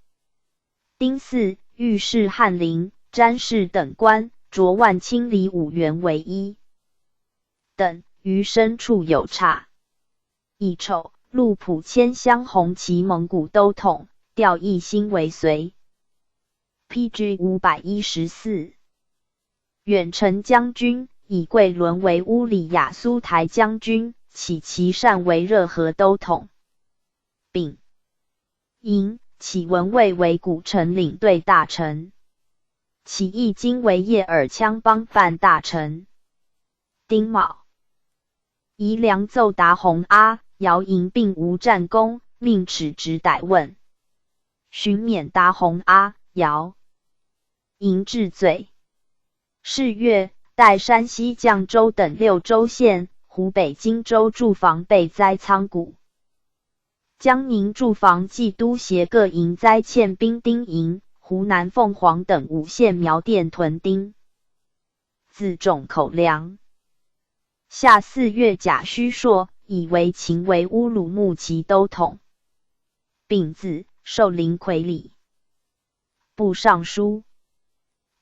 丁巳，御史翰林、詹事等官，着万清里五员为一等，余牲处有差。乙丑，陆普迁相弘骑蒙古都统，调易兴为绥。P G五百一十四。远程将军，以桂伦为乌里雅苏台将军，起其善为热河都统。丙寅，起文卫为古城领队大臣，起义经为叶尔羌邦办大臣。丁卯，仪良奏达弘阿、姚莹并无战功，命敕职逮问，寻免达弘阿、姚莹治罪。是月，代山西绛州等六州县、湖北荆州驻防被灾仓谷。江宁驻防冀都协各营灾欠兵丁银、湖南凤凰等五县苗店屯丁子种口粮。夏四月，甲戌朔，以为秦为乌鲁木齐都统。丙子，授临魁礼部尚书。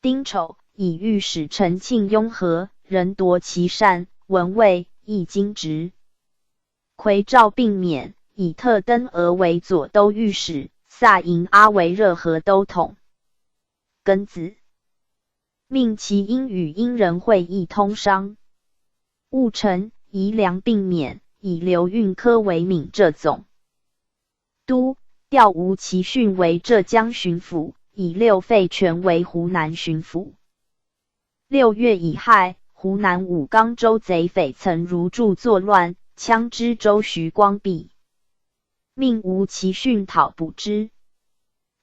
丁丑，以御史陈庆拥和，仍夺其善，文卫、议经职。魁诏并免，以特登额为左都御史，萨营阿维热河都统。庚子，命齐英与英人会议通商。戊辰，以粮并免，以刘运科为闽浙总督，调吴其训为浙江巡抚，以廖费全为湖南巡抚。六月乙亥，湖南武冈州贼匪曾入驻作乱，羌支州徐光弼，命吴其训讨捕之。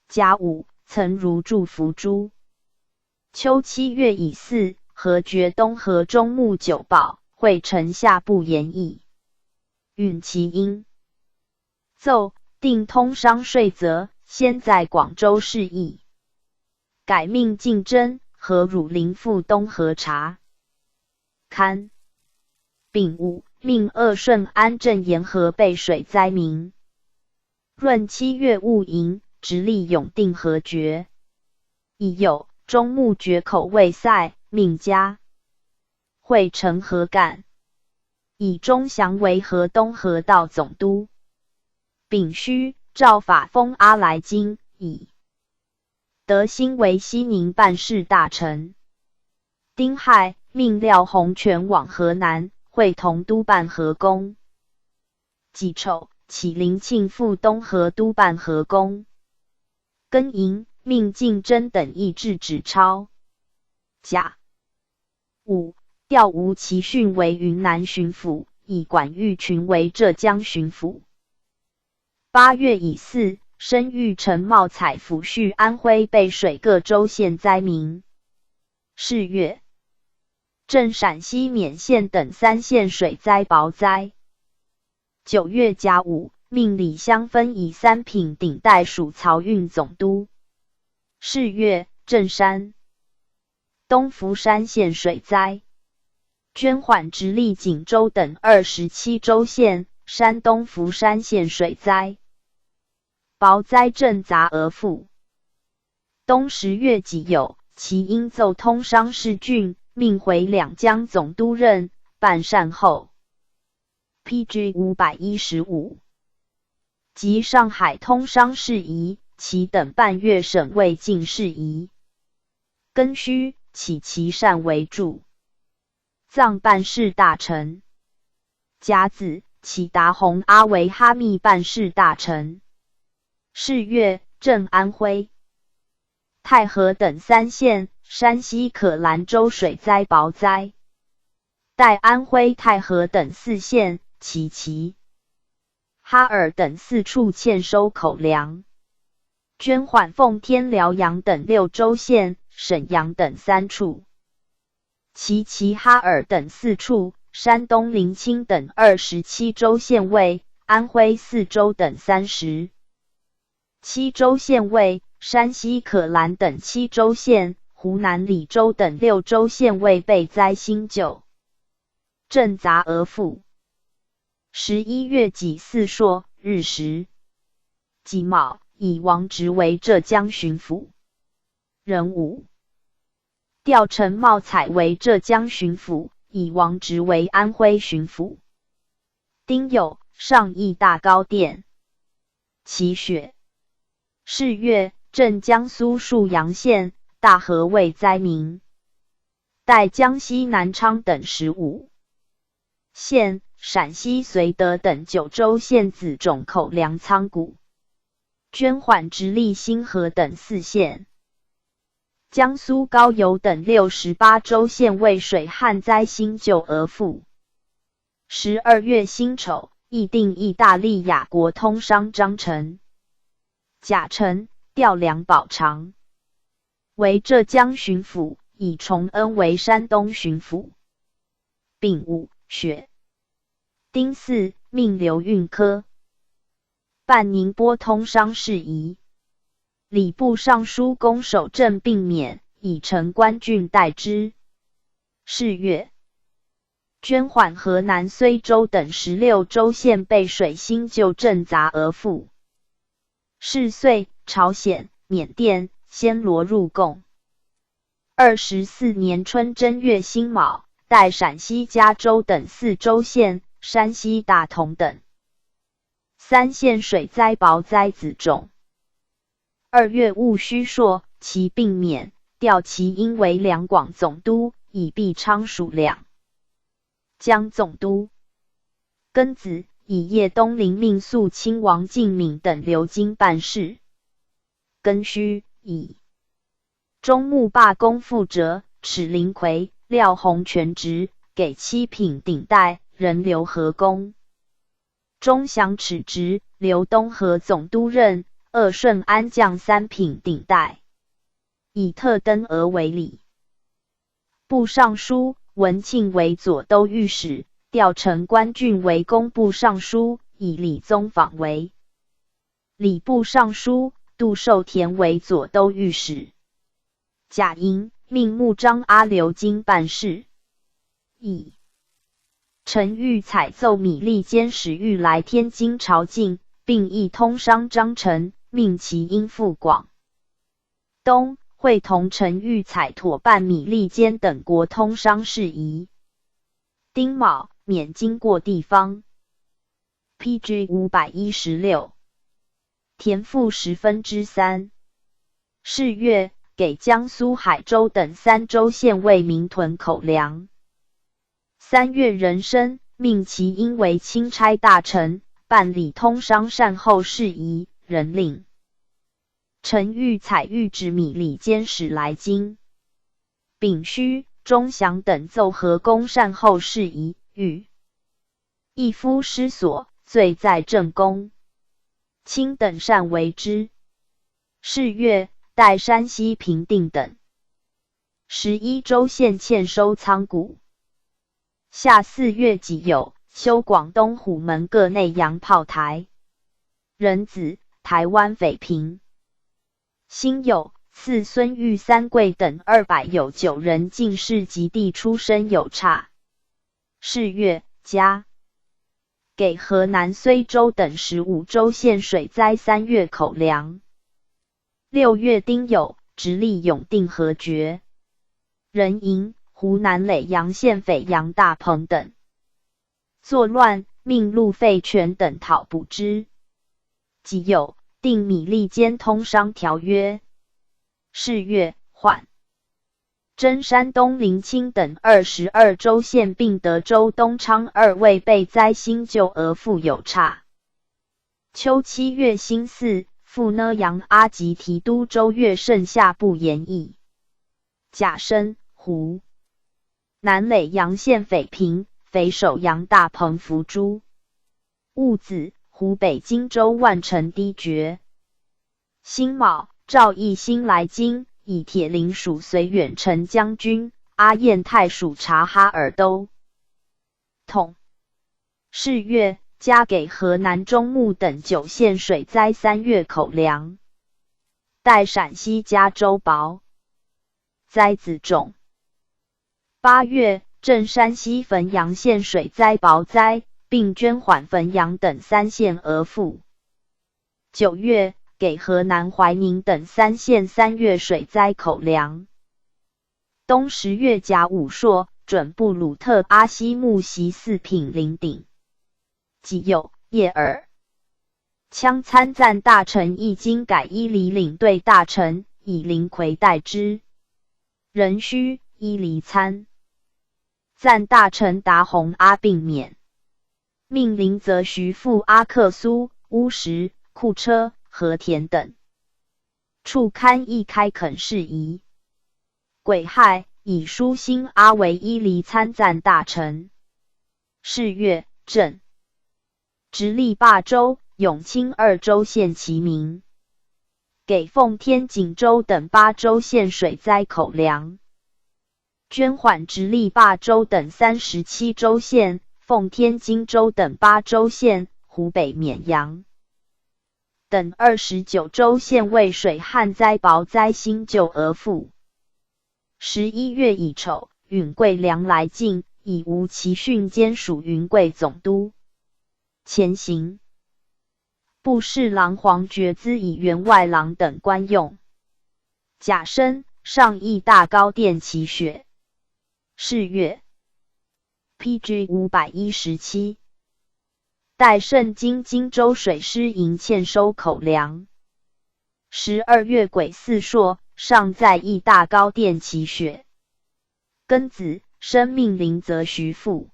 甲午，曾入驻伏诛。秋七月乙巳，河决东河中牧九保，会陈下部言议，允其因。奏，定通商税则，先在广州示议，改命敬真、何汝霖赴东河察。 刊。丙午，命鄂顺安镇沿河备水灾民。闰七月戊寅，直隶永定河决。乙酉，中牧决口卫塞，命嘉惠陈河干，以钟祥为河东河道总督。丙戌，诏法封阿来金，以 德兴为西宁办事大臣。丁亥，命廖弘全往河南，会同督办河工。己丑，起林庆赴东河督办河工。庚寅，命敬真等议制纸钞。甲午，调吴其训为云南巡抚，以管玉群为浙江巡抚。八月乙巳，升谕陈茂采抚恤安徽备水各州县灾民。是月，镇陕西勉县等三县水灾雹灾。九月甲午，命李香芬以三品顶代署漕运总督。是月，镇山、 东福山县水灾。捐款直隶锦州等二十七州县，山东福山县水灾。雹灾赈杂额付。冬十月己酉，齐英奏通商事郡，命回两江总督任，办善后。P G五百一十五。 及上海通商事宜，其等办粤省卫境事宜。庚戌，起其善为驻藏办事大臣。甲子，起达洪阿为哈密办事大臣。是月，镇安徽、太和等三县，山西可兰州水灾雹灾。待安徽太和等四县，齐齐、哈尔等四处欠收口粮。捐款奉天、辽阳等六州县，沈阳等三处，齐齐哈尔等四处，山东临清等二十七州县卫，安徽泗州等三十七州县卫，山西可兰等七州县，湖南澧州等六州县卫备灾兴救。 赈杂额付。十一月己巳朔日食。己卯，以王直为浙江巡抚。壬午，调陈茂采为浙江巡抚，以王直为安徽巡抚。丁酉，上义大糕殿，祈雪。是月，镇江苏沭阳县，大河为灾民。待江西南昌等十五县、陕西绥德等九州县子种口粮仓谷。捐款直隶新河等四县、江苏高邮等六十八州县为水旱灾兴救额付。十二月辛丑，议定意大利雅国通商章程。甲辰，调梁宝常为浙江巡抚，以崇恩为山东巡抚。丙午，雪。丁巳，命刘运科办宁波通商事宜。礼部尚书公守镇并免，以陈官俊代之。是月，捐款河南随州等十六州县备水兴救赈杂额付。是岁，朝鲜、缅甸、暹罗入贡。二十四年春正月辛卯，代陕西嘉州等四州县、山西大同等三县水灾雹灾子种。二月务虚朔，其并免，调其因为两广总督，以毕昌署两江总督。庚子，以叶东林命肃亲王靳闵等留京办事。庚戌，以中牧罢工复者，敕林魁、廖弘全职，给七品顶戴，仍留河工。 中祥敕直，留东河总督任，二顺安将三品顶戴，以特登额为礼。部尚书文庆为左都御史，调陈官俊为工部尚书，以礼宗坊为礼部尚书，杜寿田为左都御史。甲寅，命穆彰阿留京办事。乙 陈育采奏米利坚使御来天津朝觐，并议通商章程，命其应赴广东，会同陈育采妥办米利坚等国通商事宜。丁卯，免经过地方。P G五百一十六，田赋十分之三。是月，给江苏海州等三州县为民屯口粮。 三月壬申，命其因为钦差大臣，办理通商善后事宜，仍令陈育采谕旨米利坚使来京。丙戌，钟祥等奏河工善后事宜，谕一夫失所，罪在正宫，卿等善为之。是月，代山西平定等十一州县欠收仓谷。 夏四月己酉，修广东虎门各内洋炮台。壬子，台湾匪平。辛酉，赐孙玉、三桂等二百有九人进士及第出身有差。是月，加给河南、随州等十五州县水灾三月口粮。六月丁酉，直隶永定、河觉、壬寅、湖南耒阳县匪杨大鹏等作乱，命陆费全等讨补之。己酉，定米利坚通商条约。是月，换征山东临清等二十二州县，并德州东昌二位被灾新旧额付有差。秋七月辛巳，复勒杨阿及提督州越圣夏不言义。甲申，湖南耒阳县匪平，匪首杨大鹏伏诛。戊子，湖北荆州万城堤决。辛卯，赵义兴来京，以铁林署绥远城将军、阿晏太署察哈尔都统。是月，加给河南中牟等九县水灾三月口粮。代陕西嘉州雹灾子种。八月，镇山西汾阳县水灾雹灾，并捐还汾阳等三县额付。九月，给河南怀宁等三县三月水灾口粮。冬十月甲午朔，准布鲁特阿西木袭四品林鼎。己酉，叶尔羌参赞大臣易经改伊犁领队大臣，以林魁代之。壬戌，伊犁参赞大臣达洪阿并免，命林则徐赴阿克苏、乌什、库车、和田等处勘议开垦事宜。癸亥，以舒兴阿为伊犁参赞大臣。是月，镇直隶霸州、永清二州县其名，给奉天、锦州等八州县水灾口粮。捐还直隶霸州等三十七州县、奉天、荆州等八州县、湖北沔阳等二十九州县为水旱灾雹灾新旧额付。十一月乙丑，允贵梁来进，以吴其训兼署云贵总督。前行。布侍郎黄觉滋以员外郎等官用。甲申，上义大高殿祈雪。是月。P G五百一十七。代盛京荆州水师营欠收口粮。十二月癸巳朔，上在义大高殿祈雪。庚子，申命临则徐父。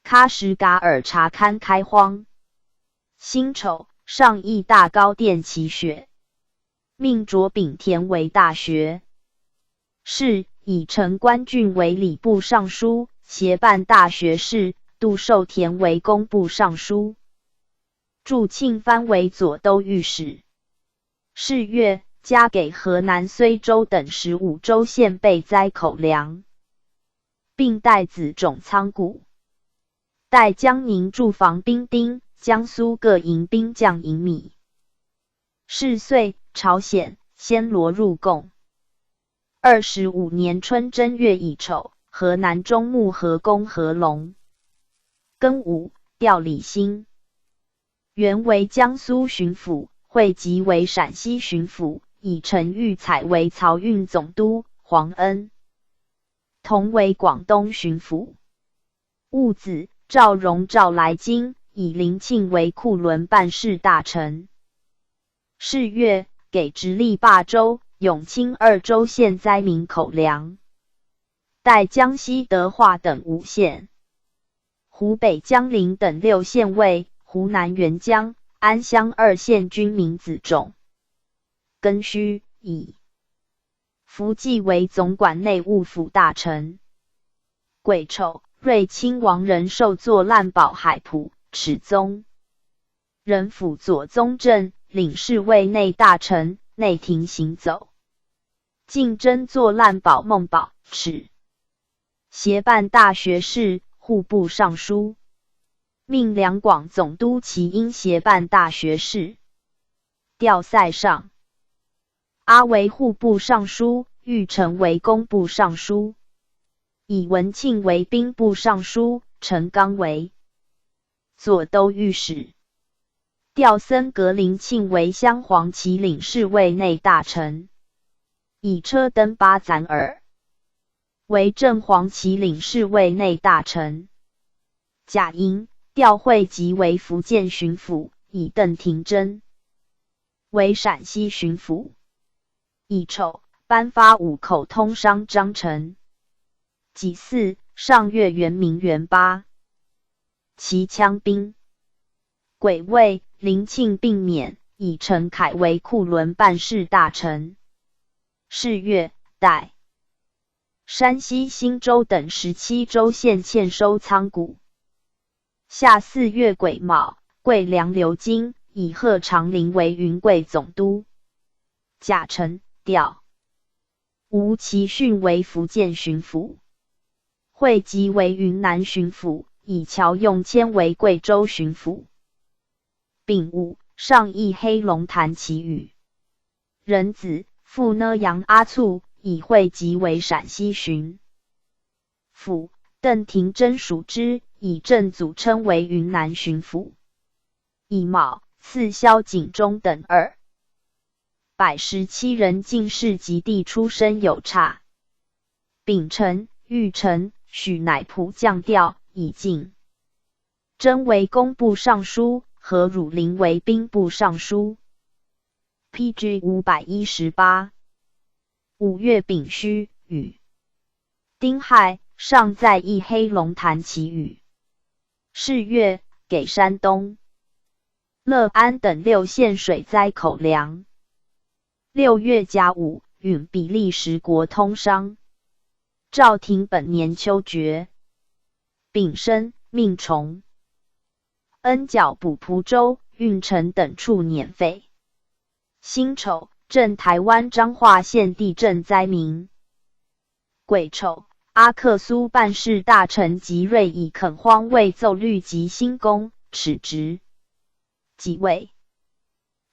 喀什噶尔察堪开荒。辛丑，上义大高殿祈雪，命着丙田为大学士，以陈官俊为礼部尚书，协办大学士，杜寿田为工部尚书，祝庆藩为左都御史。是月，加给河南、随州等十五州县备灾口粮，并带子种仓谷。代江宁驻防兵丁、江苏各营兵将营米、试岁、朝鲜、暹罗入贡。二十五年春正月乙丑，河南中牟河攻河龙。庚午，调李兴。 原为江苏巡抚，会稽为陕西巡抚，以陈育彩为漕运总督，黄恩同为广东巡抚。戊子，赵荣召来京，以林庆为库伦办事大臣。是月，给直隶霸州、永清二州县灾民口粮，代江西德化等五县。 湖北江陵等六县尉，湖南沅江、安乡二县军民子种。庚戌，乙。伏季为总管内务府大臣。癸丑，瑞亲王仁寿作烂宝海普，敕宗。仁辅左宗正，领侍卫内大臣，内廷行走。敬真作烂宝孟宝，敕 协办大学士、户部尚书，命两广总督齐英协办大学士。调塞上。阿为户部尚书，玉成为工部尚书，以文庆为兵部尚书，陈刚为 左都御史。调森格林庆为镶黄旗领侍卫内大臣，以车登巴赞尔为正黄旗领侍卫内大臣。甲寅，调会稽为福建巡抚，以邓廷桢为陕西巡抚。乙丑，颁发五口通商章程。己巳，上月元明元八， 齐羌兵。癸未，林庆病免，以陈凯为库伦办事大臣。是月，代山西忻州等十七州县欠收仓谷。夏四月癸卯，桂梁刘经，以贺长林为云贵总督。甲辰，调 吴其训为福建巡抚，会稽为云南巡抚，以乔用谦为贵州巡抚。丙午，上议黑龙潭祈雨。壬子，复呢杨阿促，以会稽为陕西巡抚，邓廷桢署之，以郑祖琛为云南巡抚。乙卯，赐萧景忠等二 百十七人进士及第出身有差。丙辰，玉成、许乃普降调，以敬真为工部尚书，何汝霖为兵部尚书。P G五百一十八。五月丙戌，雨。丁亥，上在议黑龙潭祈雨。是月，给山东 乐安等六县水灾口粮。六月甲午，允比利时国通商。赵廷本年秋决。丙申，命崇、恩缴补蒲州、运城等处免费。辛丑，镇台湾彰化县地震灾民。癸丑，阿克苏办事大臣吉瑞以垦荒未奏律及兴工，敕职。己未，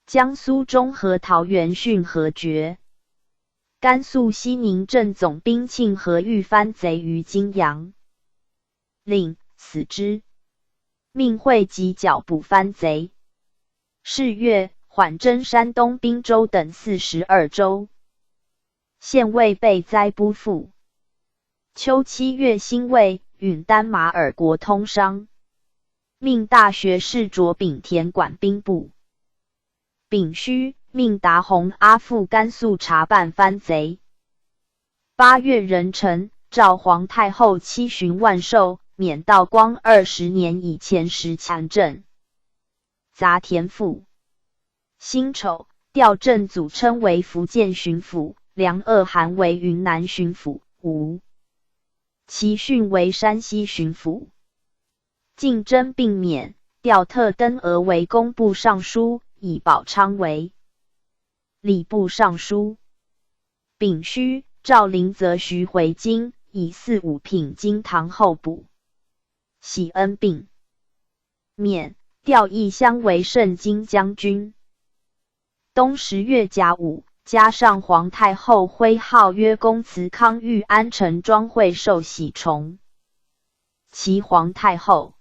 江苏中和桃源汛河决。甘肃西宁镇总兵庆和遇番贼于泾阳。令死之。命会稽剿捕番贼。是月，缓征山东滨州等四十二州。 县尉备灾不赴。秋七月辛未，允丹马尔国通商，命大学士卓丙田管兵部。丙戌，命达洪阿赴甘肃查办番贼。八月壬辰，赵皇太后七旬万寿，免道光二十年以前时强镇。杂田赋。辛丑，调镇祖称为福建巡抚，梁恶寒为云南巡抚。五 齐训为山西巡抚。敬征并免，调特登俄为工部尚书，以保昌为礼部尚书。丙戌，赵灵则徐回京，以四五品京堂候补。喜恩并免，调义乡为盛京将军。冬十月甲午，加上皇太后徽号曰恭慈康裕安陈庄惠寿喜崇。齐皇太后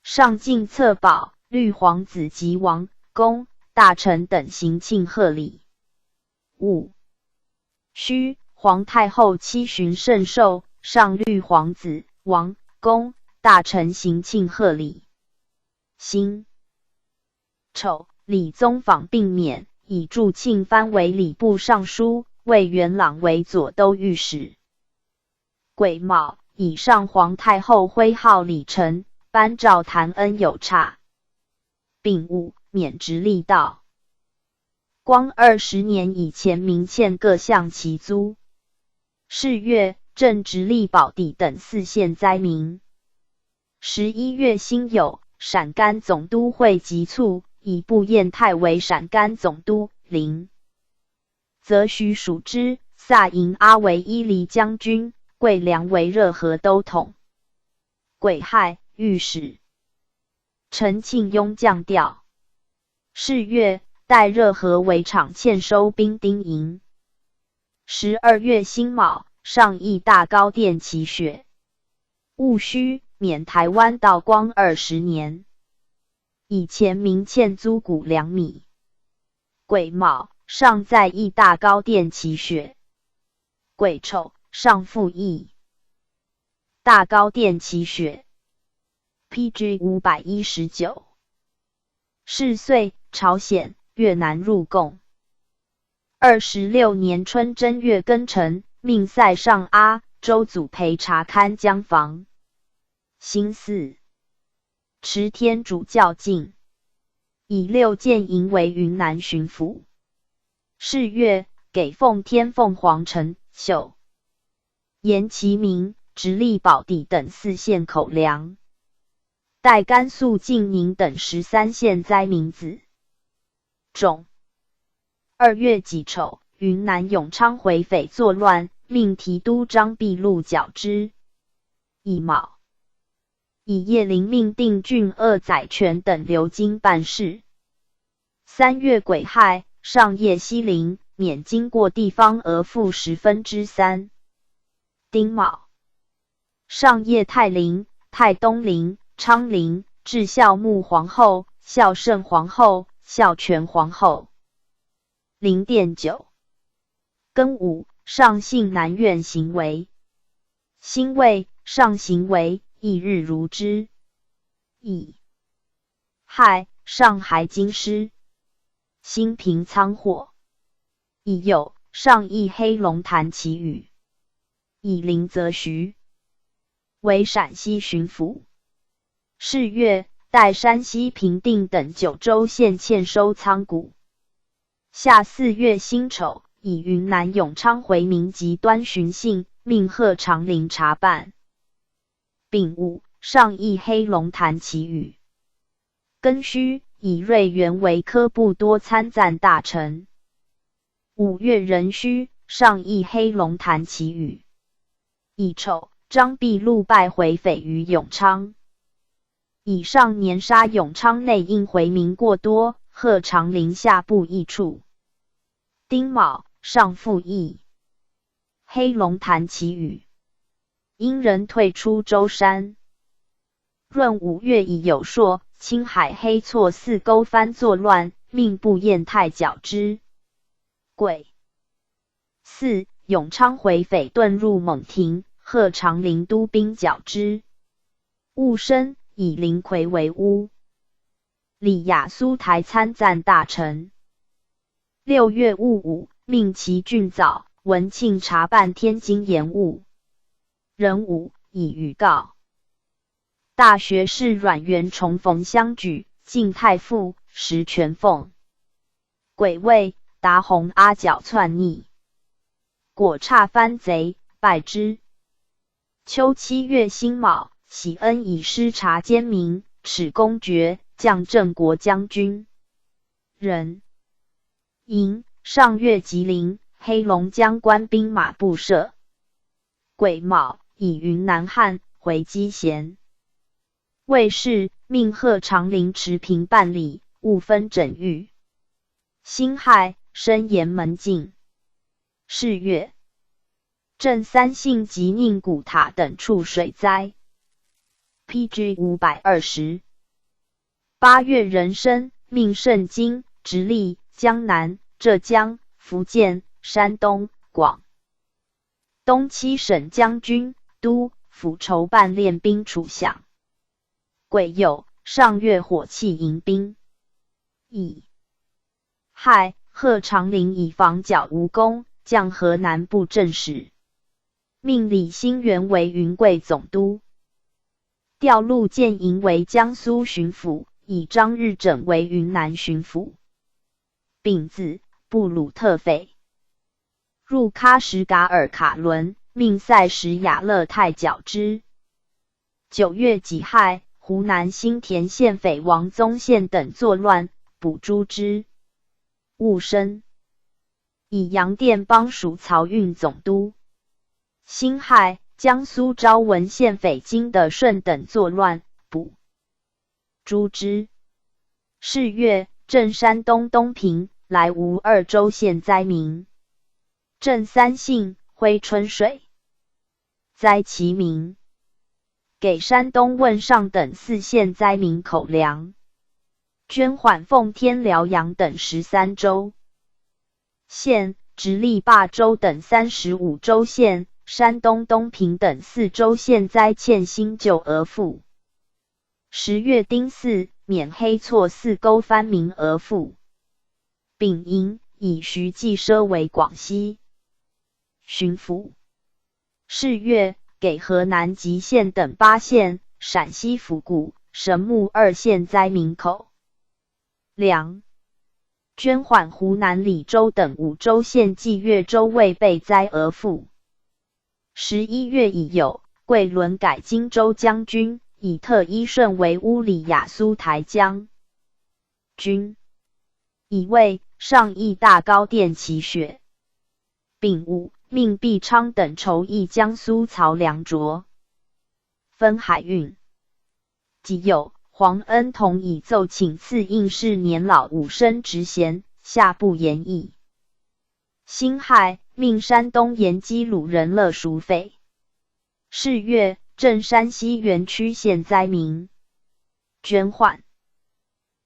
上进策宝，绿皇子及王、公、大臣等行庆贺礼。五戌，皇太后七旬圣寿，上绿皇子、王、公、大臣行庆贺礼。辛丑，李宗访并免，以祝庆藩为礼部尚书，魏元朗为左都御史。癸卯，以上皇太后徽号礼陈，班昭谈恩有差。丙午，免直隶道光二十年以前明欠各项祺租。是月，镇直隶宝屉等四县灾民。十一月辛酉，陕甘总督会稽促，以步晏泰为陕甘总督。零则徐署之，萨银阿为伊犁将军，桂良为热河都统。癸亥，御史陈庆镛降调。是月，代热河为场欠收兵丁营。十二月辛卯，上义大高殿祈雪。戊戌，免台湾道光二十年以前明欠租谷粮米。癸卯，上在义大高殿祈雪。癸丑，上赴义大高殿祈雪。P G五百一十九。是岁，朝鲜、越南入贡。二十六年春正月庚辰，命塞上阿、周祖培查勘江防。辛巳，持天主教禁，以六建营为云南巡抚。是月，给奉天凤凰陈秀、延其明、直隶宝屉等四县口粮，代甘肃晋宁等十三县灾民子种。二月己丑，云南永昌回匪作乱，命提督张毕禄剿之。乙卯，以叶灵命定郡尹宰权等留京办事。三月癸亥，上叶西陵，免经过地方额赋十分之三。丁卯，上叶泰陵、泰东陵、昌陵，置孝穆皇后、孝圣皇后、孝全皇后。零点九，庚午，上幸南苑行围。辛未，上行围，一日如织。乙亥，上还京师，兴平仓货。乙酉，上谒黑龙潭祈雨。以林则徐为陕西巡抚。是月，代山西平定等九州县欠收仓谷。夏四月辛丑，以云南永昌回民籍端巡幸，命贺长龄查办。丙午，上谒黑龙潭祈雨。庚戌，以芮元为科布多参赞大臣。五月壬戌，上谒黑龙潭祈雨。乙丑，张毕禄败回匪于永昌。乙上年杀永昌内应回民过多，贺长龄下部易处。丁卯，上复谒黑龙潭祈雨。殷人退出舟山。闰五月乙酉朔，青海黑错寺勾番作乱，命步晏泰剿之。癸巳，永昌回匪遁入蒙亭，贺长龄督兵剿之。戊申，以林魁为乌里雅苏台参赞大臣。六月戊午，命齐俊藻、文庆查办天津盐务。壬午，乙予告。大学士阮元崇逢乡举，进太傅，时权奉。癸未，达鸿阿角篡逆，果差藩贼，败之。秋七月辛卯，喜恩以师察奸明，耻公爵，降镇国将军。壬寅，上越吉林、黑龙江官兵马步射。癸卯，以云南汉回击咸。未巳，命贺长龄持平办理，务分整御。辛亥，升岩门禁。巳月，镇三姓及宁古塔等处水灾。P G五百二十。八月壬申，命盛京、直隶、江南、浙江、福建、山东、广东七省将军、都、府筹办练兵处饷。癸酉，上越火器迎兵。乙亥，贺长龄以防剿吴攻，降河南布政使，命李兴元为云贵总督，调陆建营为江苏巡抚，以张日整为云南巡抚。丙子，布鲁特匪，入喀什噶尔卡伦，命塞什雅勒泰剿之。九月己亥，湖南新田县匪王宗宪等作乱，捕诛之。戊申，以杨殿邦署漕运总督。辛亥，江苏昭文县匪金德顺等作乱，捕诛之。巳月，镇山东东平、莱芜二州县灾民。镇三姓、珲春水，灾其民，给山东汶上等四县灾民口粮。捐缓奉天、辽阳等十三州县、直隶霸州等三十五州县、山东东平等四州县灾欠薪旧额赋。十月丁巳，免黑错四沟番民额赋。丙寅，以徐继奢为广西巡抚。巳月，给河南吉县等八县、陕西府谷、神木二县灾民口粮。捐缓湖南澧州等五州县冀越州卫备灾额赋。十一月乙酉，桂纶改荆州将军，以特伊顺为乌里雅苏台将军。乙未，上义大高殿祈雪。丙午，命毕昌等筹议江苏漕粮着分海运。己酉，黄恩同以奏请赐应试年老武生职衔，下部盐役。辛亥，命山东盐基鲁人勒赎匪。巳月，镇山西原曲县灾民。捐缓。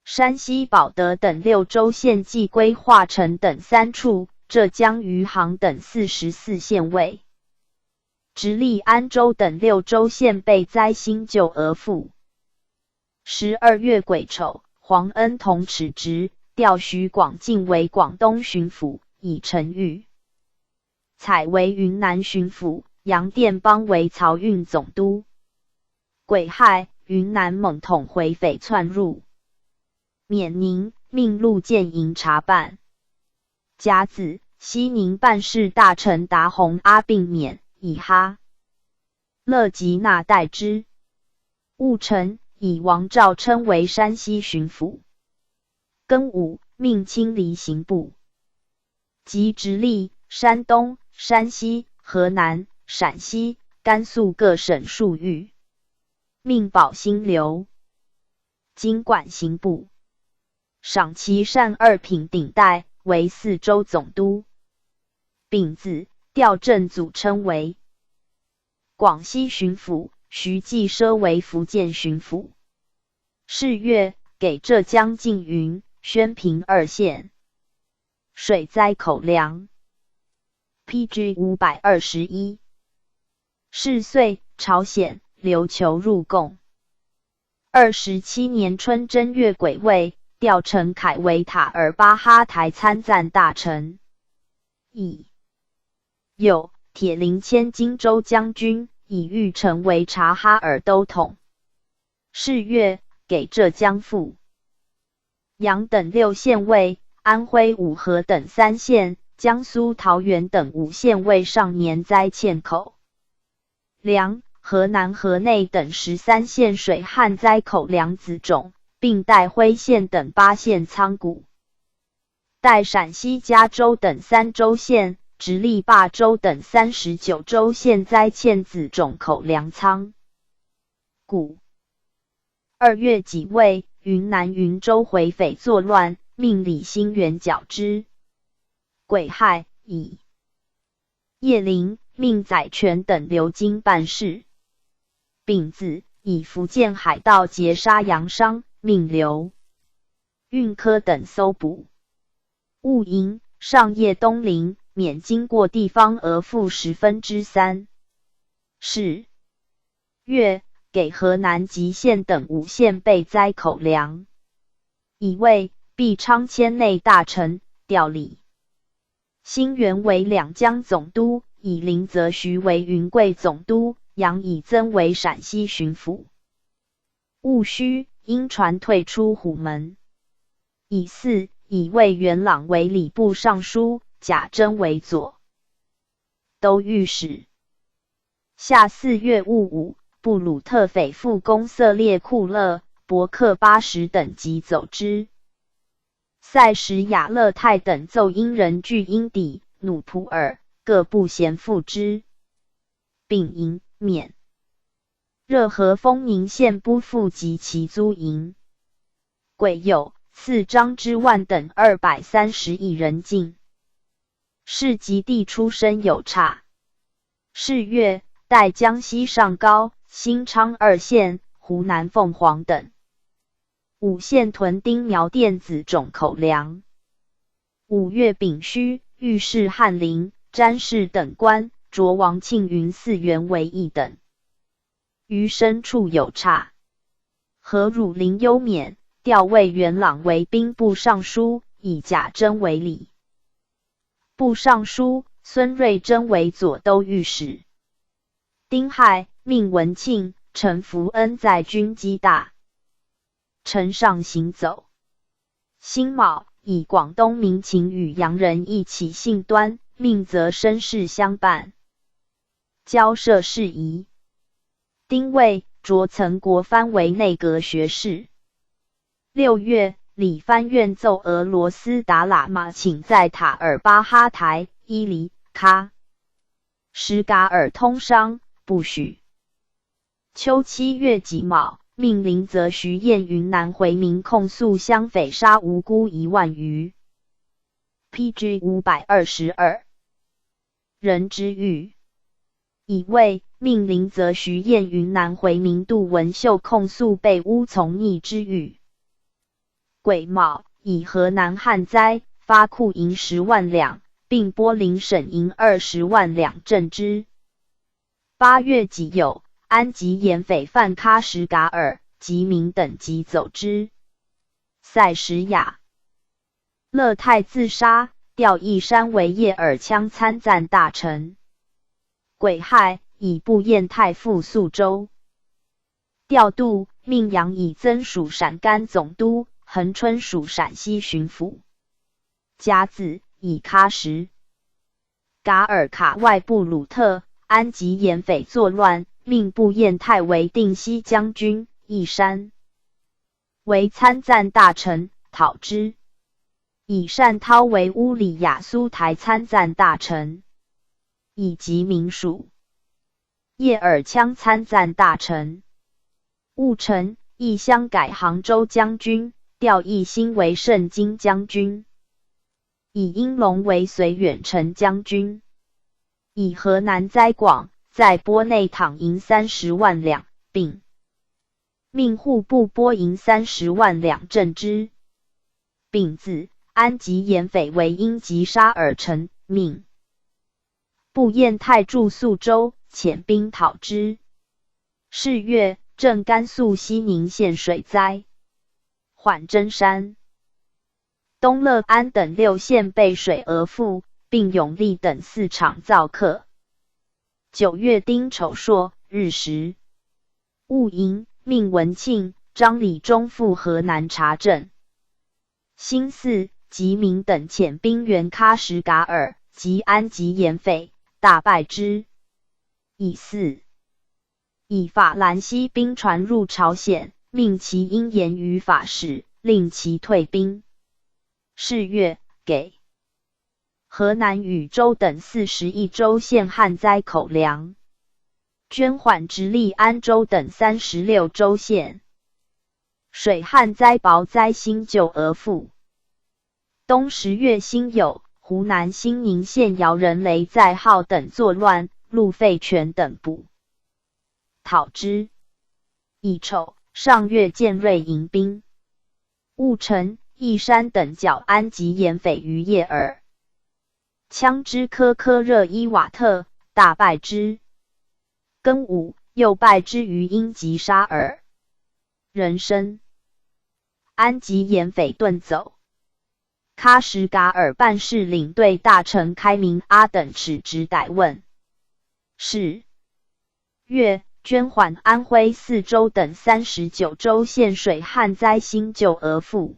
山西保德等六州县冀归化城等三处，浙江余杭等四十四县卫。直隶安州等六州县备灾薪旧额赋。十二月癸丑，黄恩同耻职，调徐广进为广东巡抚，以陈育彩为云南巡抚，杨殿邦为漕运总督。癸亥，云南蒙统回匪窜入沔宁，命陆建营查办。甲子，西宁办事大臣达鸿阿病免，以哈勒吉那代之。戊辰，以王肇称为山西巡抚。庚午，命清理刑部，及直隶、山东、山西、河南、陕西、甘肃各省数域，命保兴留经管刑部，赏其善二品顶戴，为四州总督。丙子，调镇祖称为广西巡抚，徐继奢为福建巡抚。巳月，给浙江缙云、宣平二县水灾口粮。P G五百二十一。巳岁，朝鲜、琉球入贡。二十七年春正月癸未，调陈恺为塔尔巴哈台参赞大臣。乙，酉，铁林迁荆州将军，以御陈为察哈尔都统。是月，给浙江府、阳等六县尉，安徽五河等三县，江苏桃源等五县尉上年灾欠口粮，河南河内等十三县水旱灾口粮子种，并带徽县等八县仓谷，带陕西嘉州等三州县、直隶霸州等三十九州县灾欠子种口粮仓谷。二月己未，云南云州回匪作乱，命李兴元剿之。癸亥，乙，叶林，命载泉等留京办事。丙子，以福建海盗劫杀杨商，命刘运科等搜捕。戊寅，上叶东临，免经过地方额赋十分之三。是月，给河南吉县等五县备灾口粮。乙未，毕昌迁内大臣，调李兴元为两江总督，以林则徐为云贵总督，杨以增为陕西巡抚。戊戌，因传退出虎门。乙巳，以魏元朗为礼部尚书，贾珍为左都御史。夏四月戊午，布鲁特匪复攻色列库勒、伯克巴什等即走之。塞什雅勒泰等奏因人聚因底、努普尔，各部咸附之。丙寅，免热河丰宁县拨付及其租银。癸酉，赐张之万等二百三十一人进。是及第出身有差。是月，代江西上高、兴昌二县、湖南凤凰等五县屯丁苗电子种口粮。五月丙戌，御史翰林、詹事等官着王庆云四员为一等，余牲处有差。何汝霖忧免，调魏元朗为兵部尚书，以贾珍为礼部尚书，孙瑞珍为左都御史。丁亥，命文庆、陈福恩在军机大臣上行走。辛卯，以广东民情与洋人一起信端，命责申事乡办交涉事宜。丁未，着岑国藩为内阁学士。六月，李藩愿奏俄罗斯达喇嘛请在塔尔巴哈台、伊犁、喀什噶尔通商，不许。秋七月己卯，命林则徐宴云南回民控诉乡匪杀无辜一万余。P G五百二十二。人之遇。乙未，命林则徐宴云南回民杜文秀控诉被诬从逆之遇。癸卯，以河南旱灾发库银十万两，并拨领省银二十万两赈之。八月己酉，安吉延匪犯喀什噶尔、吉民等即走之。塞什雅勒泰自杀，调易山为叶尔羌参赞大臣。癸亥，以步晏泰赴宿州。调度，命杨以增署陕甘总督，恒春署陕西巡抚。甲子，以喀什噶尔卡外布鲁特、安吉延匪作乱，命步晏泰为定西将军、易山为参赞大臣，讨之。以单涛为乌里雅苏台参赞大臣，以及民署叶尔羌参赞大臣。戊辰，易乡改杭州将军，调易兴为盛京将军，以英龙为绥远城将军。以河南灾广，在拨内討银三十万两，并命户部拨银三十万两赈之。丙子，安吉延匪为因急杀而成，命步晏泰驻宿州，遣兵讨之。是月，镇甘肃西宁县水灾，缓征山。东乐安等六县被水额覆，并永历等四场燥客。九月丁丑朔日食，戊寅，命文庆、张礼中赴河南察政。辛巳，吉民等遣兵援喀什噶尔、吉安及延斐，大败之。乙巳，以法兰西兵船入朝鲜，命其因言于法使，令其退兵。是月，给河南禹州等四十一州县旱灾口粮，捐款直隶安州等三十六州县。水旱灾雹灾兴旧额覆。冬十月辛酉，湖南兴宁县姚仁雷载号等作乱，路费全等捕讨之。乙丑，上越建瑞迎兵。婺城、义山等剿安及延斐于叶尔，羌之科科热伊瓦特，大败之。庚午，又败之于因及沙尔。壬申，安及延斐遁走。 喀什噶尔办事领队大臣开明阿等持职逮问。是月，捐还安徽四州等三十九州县水旱灾兴旧额覆。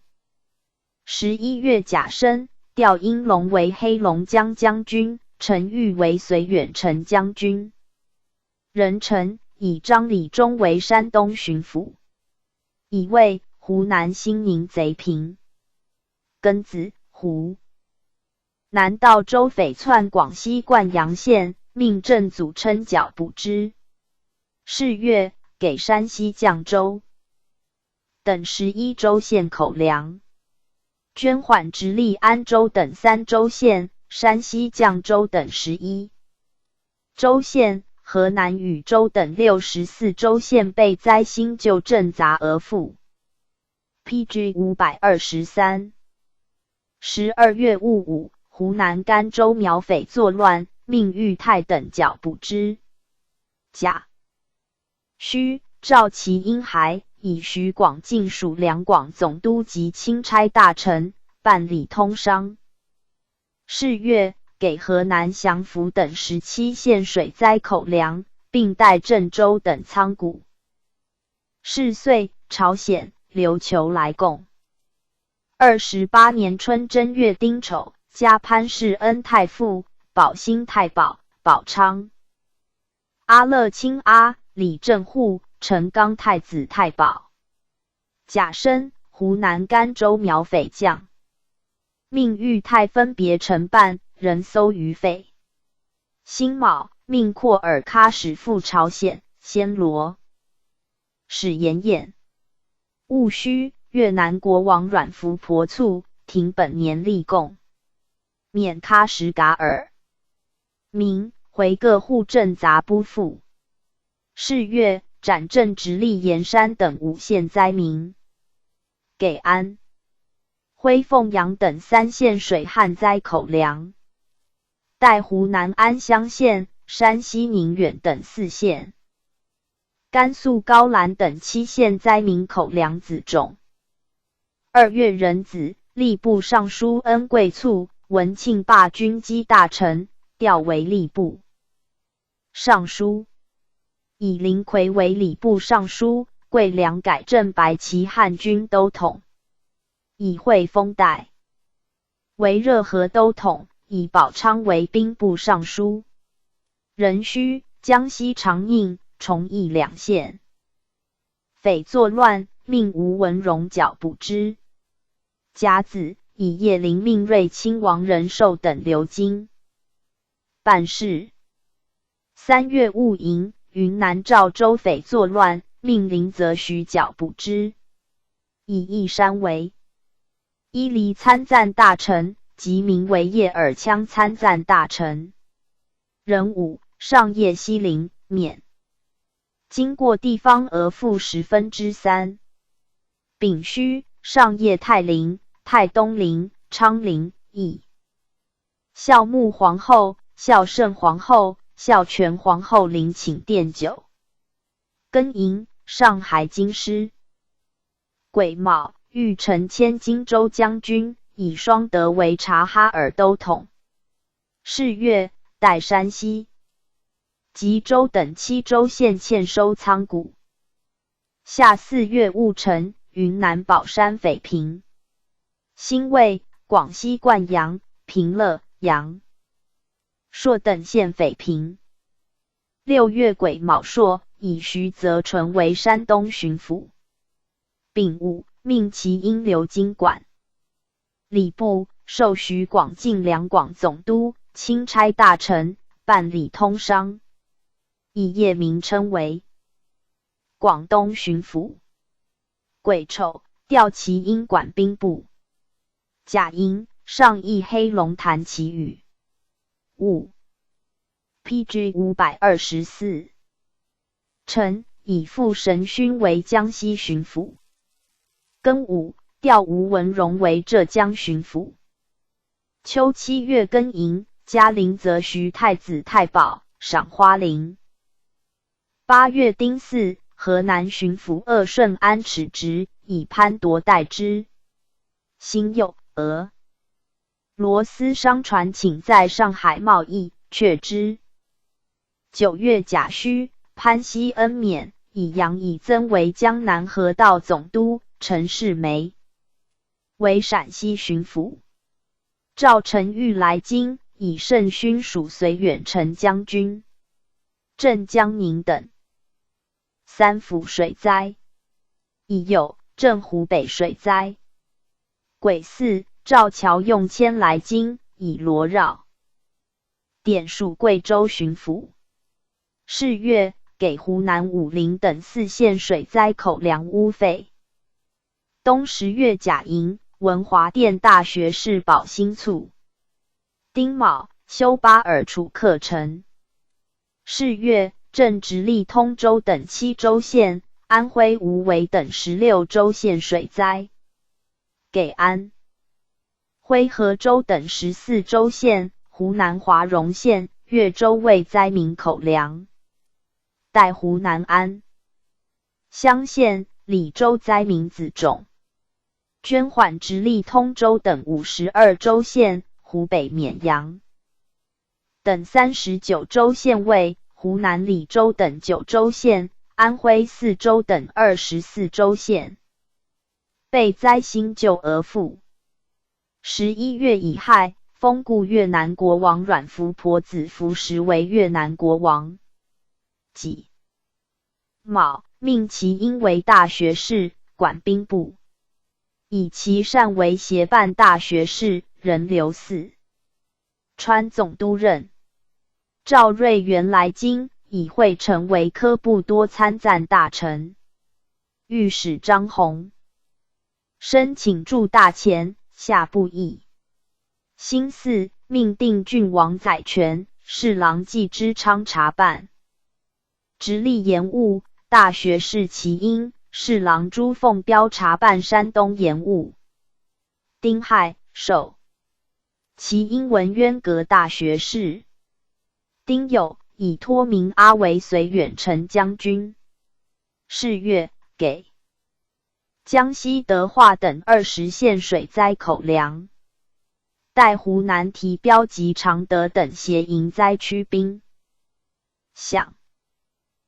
十一月甲申，调殷隆为黑龙江将军，陈玉为绥远丞将军。壬辰，以张礼中为山东巡抚。乙未，湖南兴宁贼平。庚子，胡南道周匪窜广西灌阳县，命镇祖琛剿捕之。是月，给山西绛州等十一州县口粮，捐还直隶安州等三州县，山西绛州等十一州县，河南禹州等六十四州县被灾兴旧镇杂额覆。P G五百二十三。十二月戊午，湖南甘州苗匪作乱，命裕泰等剿捕之。甲戌，赵齐因还以徐广进属两广总督及钦差大臣，办理通商。是月，给河南降伏等十七县水灾口粮，并带郑州等仓谷。是岁，朝鲜、琉球来贡。二十八年春正月丁丑，加潘世恩太傅、保兴太保、保昌、阿勒卿阿、李正户、陈刚太子太保。甲申，湖南甘州苗匪将，命裕泰分别承办，人搜余匪。辛卯，命阔尔喀使赴朝鲜、暹罗。始延宴。戊戌，越南国王阮福婆促停本年例贡，免喀什噶尔民，回各户镇杂拨赋。是月，展镇直隶盐山等五县灾民，给安徽凤阳等三县水旱灾口粮，带湖南安乡县、山西宁远等四县、甘肃高兰等七县灾民口粮子种。二月壬子，吏部尚书恩贵促文庆罢军机大臣，调为吏部尚书。以林魁为礼部尚书，桂良改镇白旗汉军都统。乙未封代为热河都统，以保昌为兵部尚书。壬戌，江西长宁、崇义两县匪作乱，命吴文荣剿捕之。甲子，以叶林命瑞亲王仁寿等留京办事。三月戊寅，云南肇州匪作乱，命林则徐剿捕之。以义山为伊犁参赞大臣，吉民为叶尔羌参赞大臣。壬午，上叶西陵、沔经过地方额赋十分之三。丙戌，上叶泰陵、泰东陵、昌陵、义孝穆皇后、孝圣皇后、孝全皇后陵寝奠酒。庚寅，上海京师。癸卯，御陈迁荆州将军，以双德为察哈尔都统。是月，代山西、吉州等七州县欠收仓谷。夏四月，务陈、云南保山匪平。辛未，广西灌阳、平乐、阳朔等县匪平。六月，癸卯朔，以徐则纯为山东巡抚。丙午，命齐英留京管。礼部，授徐广进两广总督、钦差大臣，办理通商。以夜名称为广东巡抚。癸丑，调齐英管兵部。甲寅，上议黑龙潭祈雨。午，P G五百二十四。辰，以傅神勋为江西巡抚。庚午，调吴文荣为浙江巡抚。秋七月庚寅，加临则徐太子太保，赏花翎。八月丁巳，河南巡抚鄂顺安尺职，以潘铎代之。辛酉，俄罗斯商船请在上海贸易，却之。九月甲戌，潘熙恩免，以杨以增为江南河道总督，陈世梅为陕西巡抚。赵承玉来京，以盛勋署绥远丞将军、镇江宁等。三伏水灾。乙酉，镇湖北水灾。癸巳，赵桥用谦来京，以罗绕典署贵州巡抚。是月，给湖南武陵等四县水灾口粮屋费。冬十月甲寅，文华殿大学士宝兴卒。丁卯，修巴尔楚克城。是月，镇直隶通州等七州县、安徽无为等十六州县水灾。给安徽合州等十四州县、湖南华容县、越州卫灾民口粮。代湖南安乡县、澧州灾民子种。捐款直隶通州等五十二州县、湖北沔阳等三十九州县卫、湖南澧州等九州县、安徽泗州等二十四州县。备灾兴旧额赋。十一月乙亥，封固越南国王阮福婆子福实为越南国王。己卯，命齐英为大学士，管兵部，以其善为协办大学士，任留四川总督任。赵瑞元来京，以惠成为科布多参赞大臣，御史张宏申请助大前，下不议。辛巳，命定郡王载权、侍郎季之昌察办直隶盐务，大学士齐英、侍郎朱凤标察办山东盐务。丁亥，授齐英文渊阁大学士。丁酉，以托名阿为绥远丞将军。是月，给江西德化等二十县水灾口粮。代湖南提标集常德等协营灾区兵饷。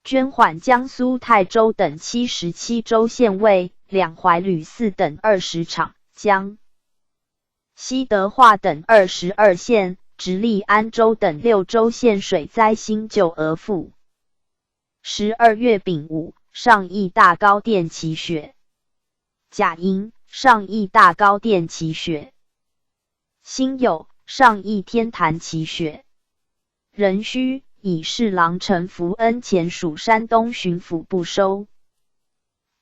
捐款江苏泰州等七十七州县卫、两淮旅四等二十场，江西德化等二十二县、直隶安州等六州县水灾兴旧额赋。十二月丙午，上议大高殿祈雪。甲寅，上议大高殿祈雪。辛酉，上议天坛祈雪。壬戌，以侍郎陈福恩前署山东巡抚，不收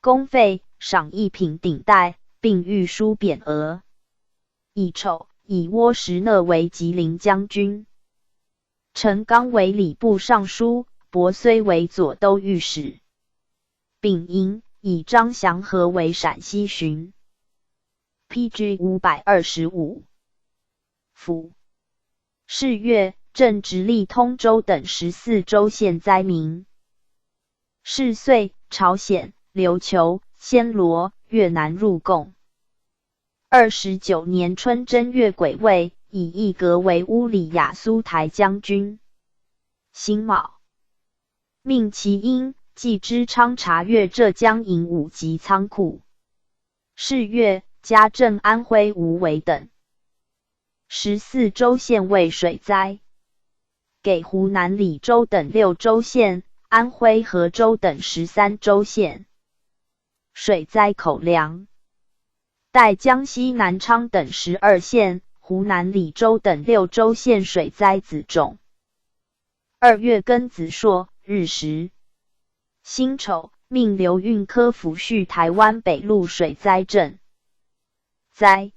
公费，赏一品顶戴，并御书匾额。乙丑，以窝什谟为吉林将军，陈刚为礼部尚书，薄绥为左都御史。丙寅，以张祥和为陕西巡。P G五百二十五。伏。是月，镇直隶通州等十四州县灾民。是岁，朝鲜、琉球、暹罗、越南入贡。二十九年春正月癸未，以义阁为乌里雅苏台将军。辛卯，命齐英、季之昌查阅浙江营武及仓库。是月，加镇安徽无为等十四州县未水灾，给湖南澧州等六州县、安徽合州等十三州县水灾口粮。待江西南昌等十二县、湖南澧州等六州县水灾子种。二月庚子朔，日食。辛丑，命刘运科抚恤台湾北路水灾赈灾。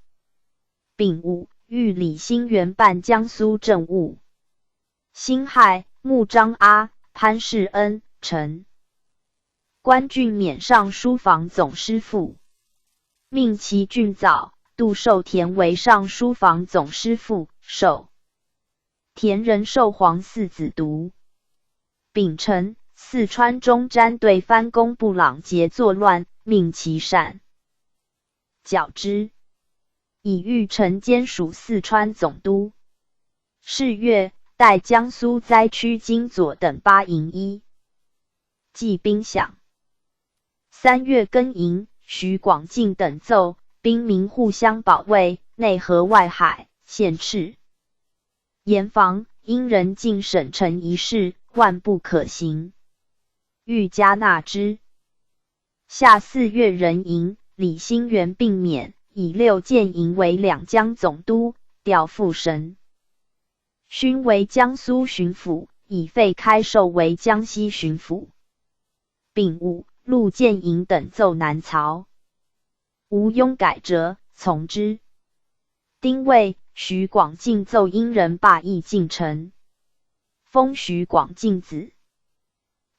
丙午，谕李兴元办江苏政务。辛亥，募张阿、潘世恩、陈观俊勉尚书房总师副，命齐俊藻、杜寿田为尚书房总师副，授田仁寿皇四子独。丙辰，四川中詹对藩公布朗节作乱，命其善 剿之，以御陈兼署四川总督。是月，代江苏灾区经左等八营一骑兵饷。三月庚寅，许广进等奏兵民互相保卫，内河外海，限敕严防，因人进省城一事，万不可行，欲加纳之。 夏四月壬寅，李兴元并勉，以六建营为两江总督，调赴神勋为江苏巡抚，以费开寿为江西巡抚。丙午，陆建营等奏南曹，吴邕改折，从之。丁未，许广进奏殷人霸邑进城，封许广进子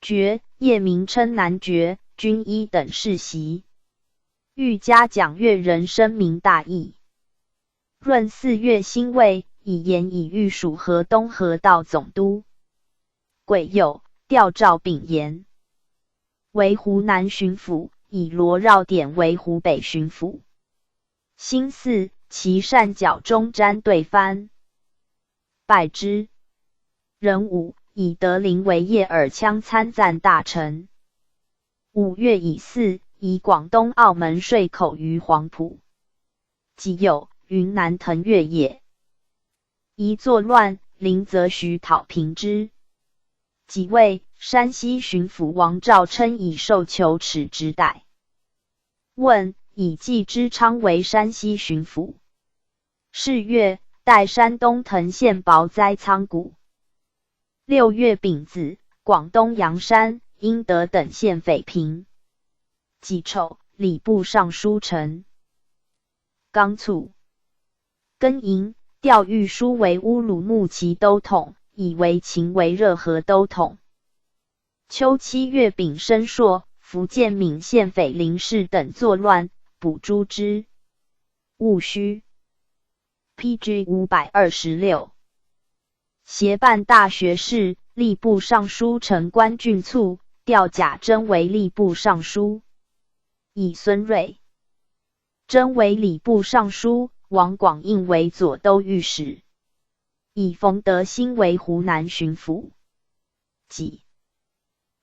爵，夜名称男爵，军医等世袭。御嘉奖越人，声名大义。闰四月辛未，以盐以御署河东河道总督。癸酉，调赵炳炎为湖南巡抚，以罗绕典为湖北巡抚。辛巳，其善剿中詹对藩， 败之。壬午，以德龄为叶尔羌参赞大臣。五月乙巳，以广东澳门税口于黄埔。己酉，云南腾越野一作乱，林则徐讨平之。己未，山西巡抚王肇琛以受囚持直逮。 问，以季之昌为山西巡抚。是月，代山东藤县雹灾仓谷。六月丙子，广东阳山、英德等县匪平。己丑，礼部尚书陈刚卒。庚寅，调御书为乌鲁木齐都统，以为秦为热河都统。 秋七月丙申朔，福建岷县匪林氏等作乱，捕诛之。戊戌，P G五百二十六。协办大学士、吏部尚书陈官俊卒，调贾珍为吏部尚书，以孙瑞珍为礼部尚书，王广应为左都御史，以冯德兴为湖南巡抚。己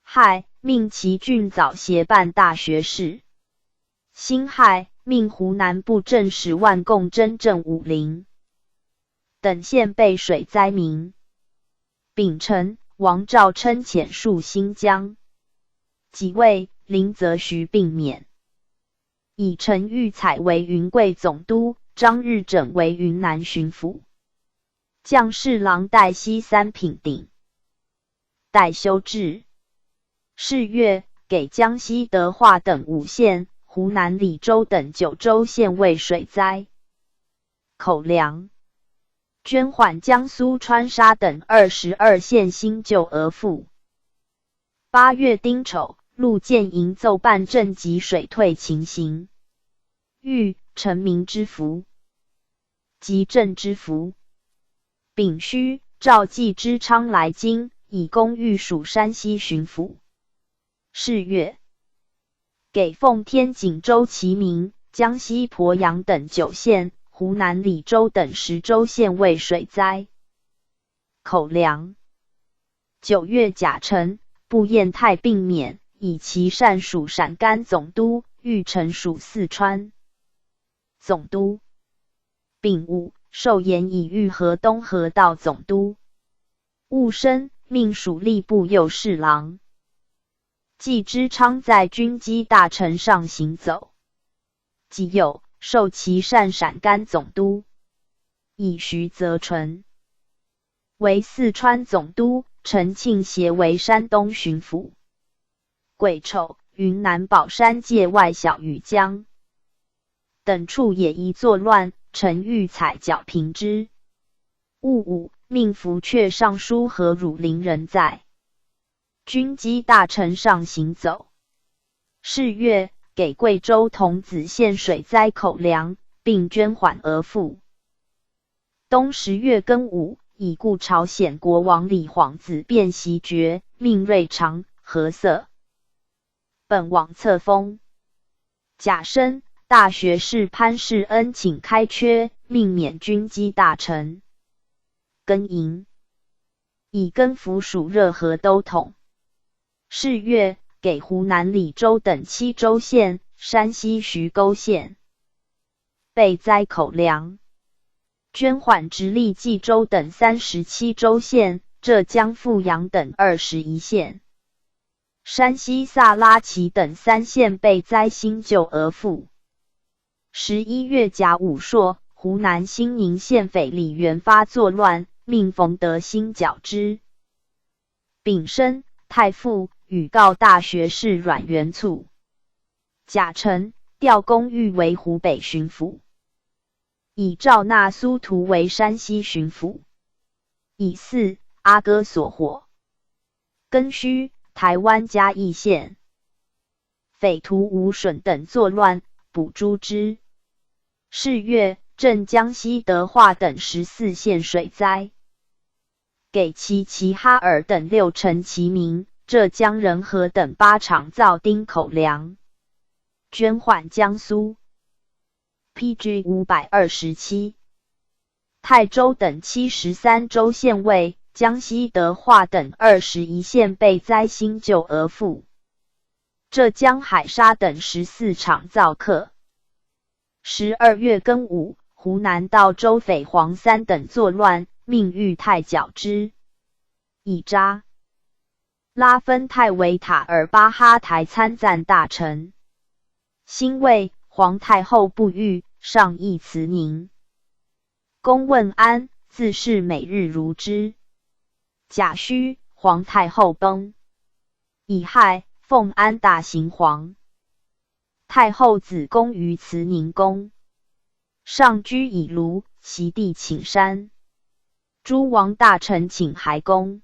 亥，命齐俊藻协办大学士。辛亥，命湖南布政使万贡珍镇武陵等县备水灾民。丙辰，王肇琛遣戍新疆。己未，林则徐病免，以陈育彩为云贵总督，张日整为云南巡抚，将侍郎戴希三品鼎 戴修治。是月，给江西德化等五县、湖南澧州等九州县未水灾口粮，捐还江苏川沙等二十二县新旧额赋。八月丁丑，陆建营奏办赈济水退情形。遇陈明之福， 及镇之福。丙戌，召季之昌来京，以功御署山西巡抚。是月，给奉天景州齐名，江西鄱阳等九县、湖南澧州等十州县未水灾。口粮。九月甲辰，步验泰并勉以其善署陕甘总督，御呈署四川总督。丙午，授盐以御河东河道总督。戊申，命署吏部右侍郎。 季之昌在军机大臣上行走。己酉，授其善陕甘总督。乙戌，徐则成为四川总督，陈庆协为山东巡抚。癸丑，云南保山界外小庾江等处野移作乱，陈育彩剿平之。戊午，命福阙尚书何汝苓人在 军机大臣上行走。是月，给贵州桐梓县水灾口粮，并捐还额付。冬十月庚午，已故朝鲜国王李晃子便袭爵，命瑞长、何塞本网册封。甲申，大学士潘世恩请开缺，命免军机大臣。庚寅， 以更服署热河都统。是月，给湖南澧州等七州县、山西徐沟县备灾口粮。捐还直隶冀州等三十七州县、浙江富阳等二十一县、山西萨拉齐等三县备灾新旧额付。十一月甲午朔，湖南兴宁县匪李元发作乱，命冯德兴剿之。丙申，太傅予告大学士阮元促。甲辰，调公寓为湖北巡抚。乙照纳苏图为山西巡抚。乙巳，阿哥所获。庚戌，台湾嘉义县 匪徒吴顺等作乱，捕诛之。是月，镇江西德化等十四县水灾。给齐齐哈尔等六城齐民、浙江仁和等八场造町口粮。捐还江苏。P G五百二十七。 泰州等七十三州县尉、江西德化等二十一县备灾新旧额付。浙江海沙等十四场造客。十二月庚午，湖南道州匪黄三等作乱，命裕泰剿之。乙扎，拉芬泰为塔尔巴哈台参赞大臣。辛未，皇太后不遇，上谣慈宁 公问安，自是每日如之。甲戌，皇太后崩。乙亥，奉安大行皇太后子宫于慈宁宫，上居乙炉，其弟寝山。诸王大臣寝孩宫。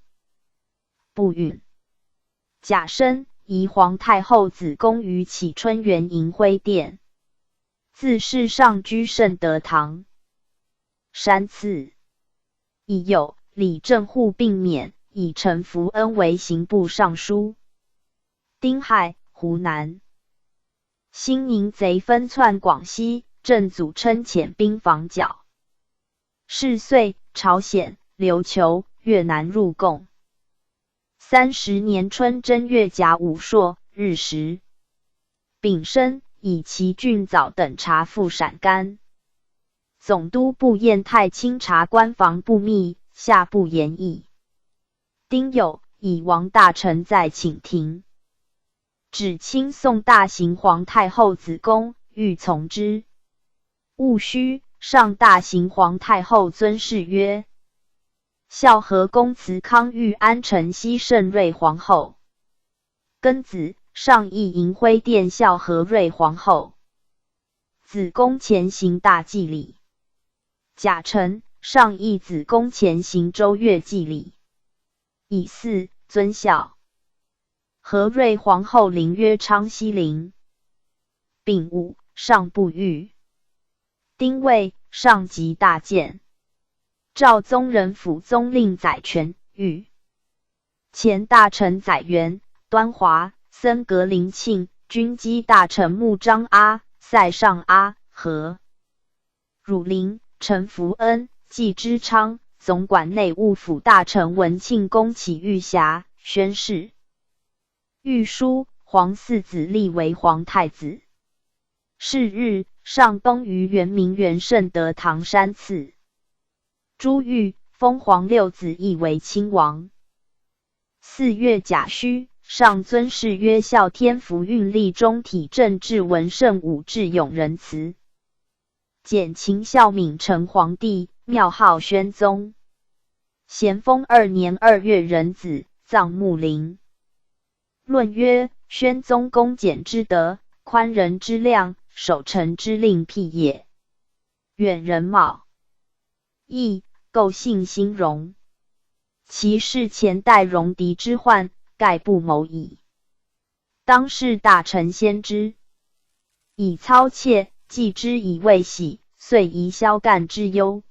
不允。甲申，移皇太后子宫于启春园迎辉殿。 自是上居圣德堂。山次。乙酉，李正户病免，以陈福恩为刑部尚书。丁亥，湖南兴宁贼分窜广西，镇祖称遣兵防剿。是岁，朝鲜、琉球、越南入贡。三十年春正月甲午朔日食。丙申，以其郡早等察赴陕甘。总督部验泰清查官防不密，下不言议。丁酉，以王大臣在寝庭。指亲送大行皇太后子宫，欲从之。 戊戌，上大行皇太后尊謫曰：孝和宫慈康御安城西圣瑞皇后。庚子，上谒迎辉殿孝和瑞皇后。子宫前行大祭礼。甲辰，上谒子宫前行周月祭礼。乙巳，尊孝。 和瑞皇后陵曰昌西陵。丙午，上不遇。丁未，上即大建。赵宗仁辅宗令载权、御前大臣载元、端华、森格林庆、军机大臣穆彰阿、塞上阿、和汝林、陈福恩、纪之昌，总管内务府大臣文庆恭起御匣，宣誓。御书：皇嗣子立为皇太子。是日，上崩于圆明园圣德堂山祠。朱裕封皇六子，亦为亲王。四月甲戌，上尊谥曰孝天福运历中体正至文圣武至永仁祠。简秦孝敏成皇帝，庙号宣宗。咸丰二年二月壬子，葬墓陵。论曰：宣宗恭俭之德，宽仁之量，守臣之令辟也。远人貌异，构性兴荣。其视前代戎狄之患，盖不谋矣。当世大臣先知，以操切，继之以未喜，遂贻萧干之忧。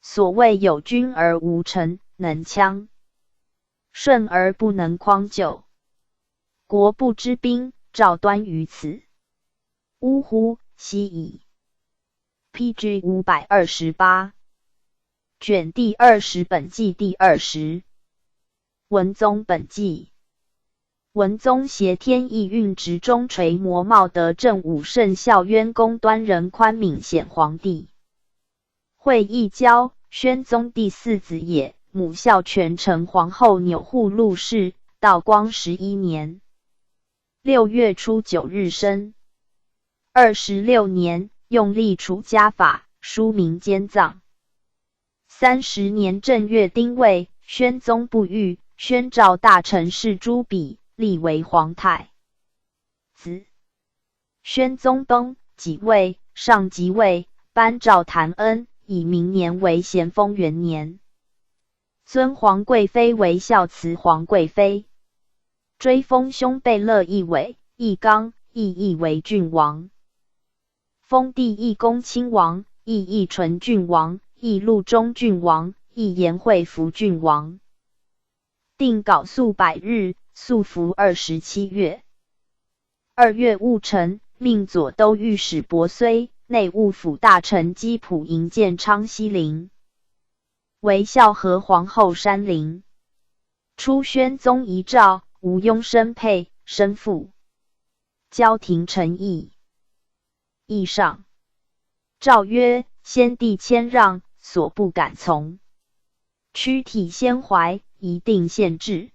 所谓有君而无臣，能戕；顺而不能匡救，国不知兵，肇端于此。呜呼，惜矣。P G五百二十八，卷第二十本纪第二十。文宗本纪。文宗携天意运直中垂摩茂德正武圣孝渊公端仁宽敏显皇帝。会议交，宣宗第四子也，母孝全成皇后钮祜禄氏，道光十一年六月初九日生。二十六年，用历除家法，书民间葬。三十年正月丁未，宣宗不遇，宣召大臣侍朱笔，立为皇太子。宣宗崩，己未，上即位，颁诏弹恩，以明年为咸丰元年。尊皇贵妃为孝慈皇贵妃。追封兄贝勒义伟、义刚、义义为郡王。封第义恭亲王、义义纯郡王、义禄中郡王、义延惠福郡王。定稿宿百日，宿伏二十七月。二月戊辰，命左都御史薄虽、内务府大臣基普营建昌西陵，为孝和皇后山陵。初宣宗遗诏，无拥諡配，諡父。交廷臣议。议上。诏曰：先帝谦让，所不敢从。屈体先怀，宜定宪制。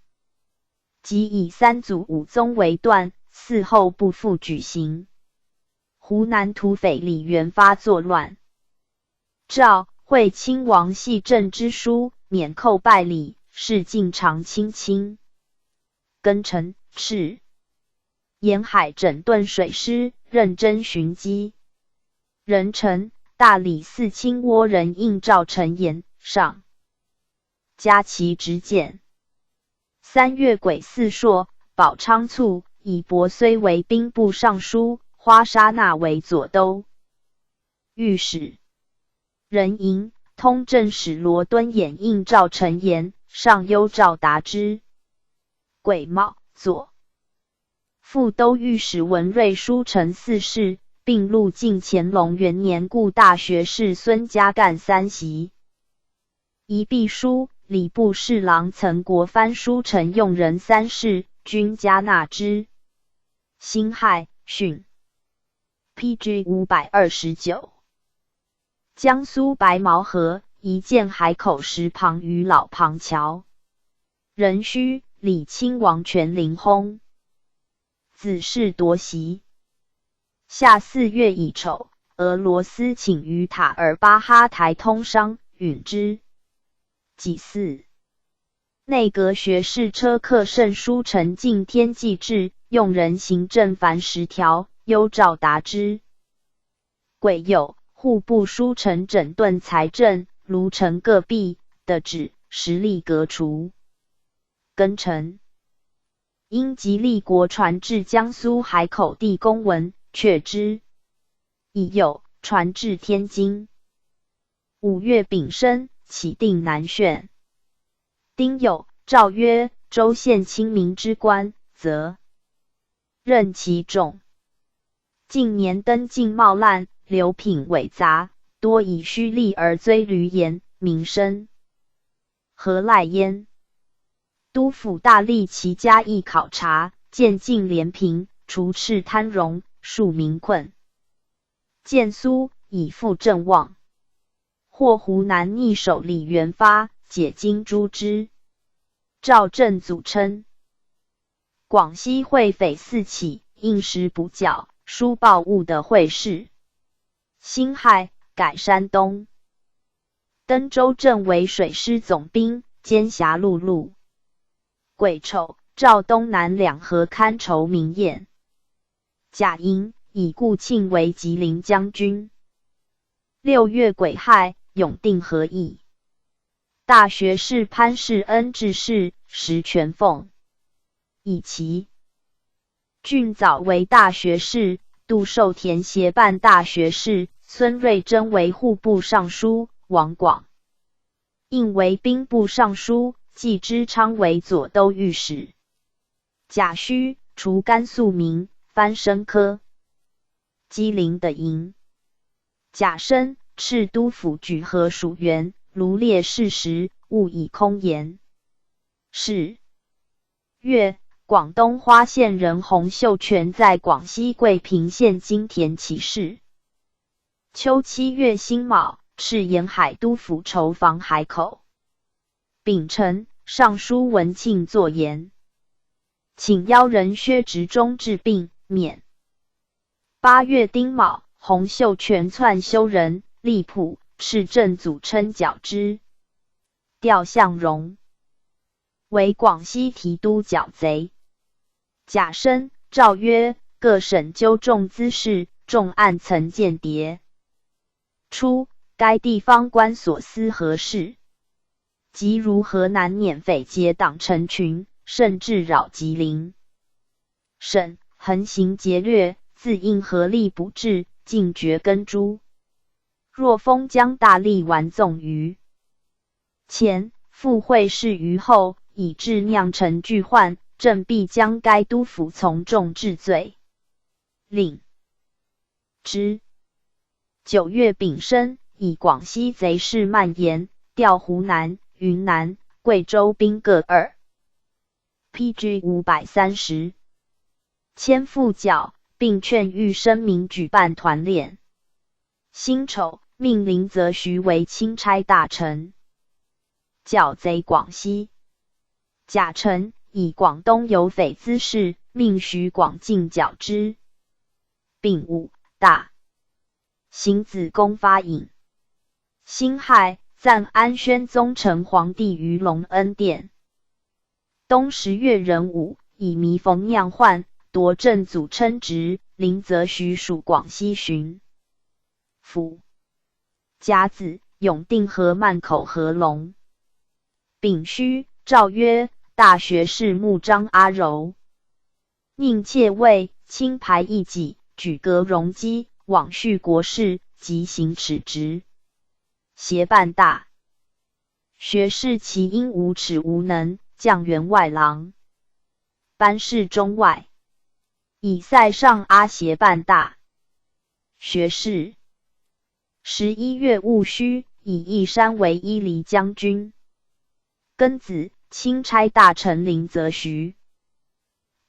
即以三祖五宗为断，嗣后不复举行。湖南土匪李元发作乱。诏：会亲王系朕之疏，免叩拜礼，示敬常亲亲。庚辰，敕。沿海整顿水师，认真巡击。壬辰，大理寺卿窝人应召陈言，上。嘉琪执剑。三月癸巳朔，保昌卒以薄虽为兵部尚书，花沙纳为左都御史。壬寅，通政使罗敦衍应召陈言，上幽诏答之。癸卯，左。副都御史文瑞书陈四世，并录进乾隆元年故大学士孙嘉干三袭。遗弊书，礼部侍郎岑国藩书陈用人三世，均加纳之。辛亥，汛。P G五百二十九。江苏白毛河，一建海口石旁与老旁桥。壬戌，礼亲王权临薨。子嗣夺袭。夏四月乙丑，俄罗斯请于塔尔巴哈台通商，允之。己巳。内阁学士车克圣书陈敬天祭至，用人行政凡十条，幽诏答之。癸酉，户部书陈整顿财政，炉陈各弊，的旨，实例革除。庚辰。因吉利国传至江苏海口地公文，却之。乙酉，传至天津。五月丙申，起定南宣。丁酉，诏曰：州县亲民之官，则任其众。近年登记冒烂，流品违杂，多以虚利而追闾阎、民生。何岱烟。都府大力其嘉义考察，见尽廉平，除斥贪荣，庶民困。建苏以复镇望。获湖南逆首李元发，解京诛之。赵镇祖称。 广西会匪四起，应时补剿，疏暴务的会试。辛亥，改山东。登州镇为水师总兵，兼辖陆路。癸丑，赵东南两河看守名县。甲寅，以顾庆为吉林将军。六月癸亥，永定和议。 大学士潘世恩致仕，时权奉。乙期，郡早为大学士，杜寿田协办大学士，孙瑞珍为户部尚书，王广应为兵部尚书，季之昌为左都御史。甲戌，除甘肃民，藩升科。 机灵的赢。甲申，敕都府举河属原，如列誓时，勿以空言。是月，广东花县人洪秀全在广西桂平县金田起事。秋七月辛卯，敕沿海都府筹防海口。丙辰，尚书文庆作言，请妖人薛执中治病，免。 八月丁卯，洪秀全窜修仁、荔浦，敕镇祖称剿之。调向荣，为广西提督剿贼。甲申，诏曰：各省纠众滋事，重案曾间谍。初，该地方官所思何事？ 即如河南捻匪结党成群，甚至扰吉林。沈横行劫掠，自应河利补至，尽掘耕诸。若封疆大吏完纵于前，复会试于后，以致酿成巨患，朕必将该都府从众治罪。令之。九月丙申，以广西贼势蔓延，调湖南、云南、贵州兵各二。P G五百三十。千副剿，并劝谕申明举办团练。辛丑，命林则徐为钦差大臣。剿贼广西。甲辰，以广东有匪滋事，命徐广进剿之。丙午，大行子公发引。辛亥，赞安宣宗成皇帝于隆恩殿。冬十月壬午，以糜冯酿患，夺镇祖称职，林则徐属广西巡抚。甲子，永定河幔口合龙。丙戌，诏曰：大学士穆彰阿柔，宁妾位，亲排一己，举革容积，罔恤国事，即行此职。协办大学士其因无耻无能，降员外郎，班氏中外。以塞上阿协办大学士。十一月戊戌，以义山为伊犁将军。庚子，钦差大臣林则徐。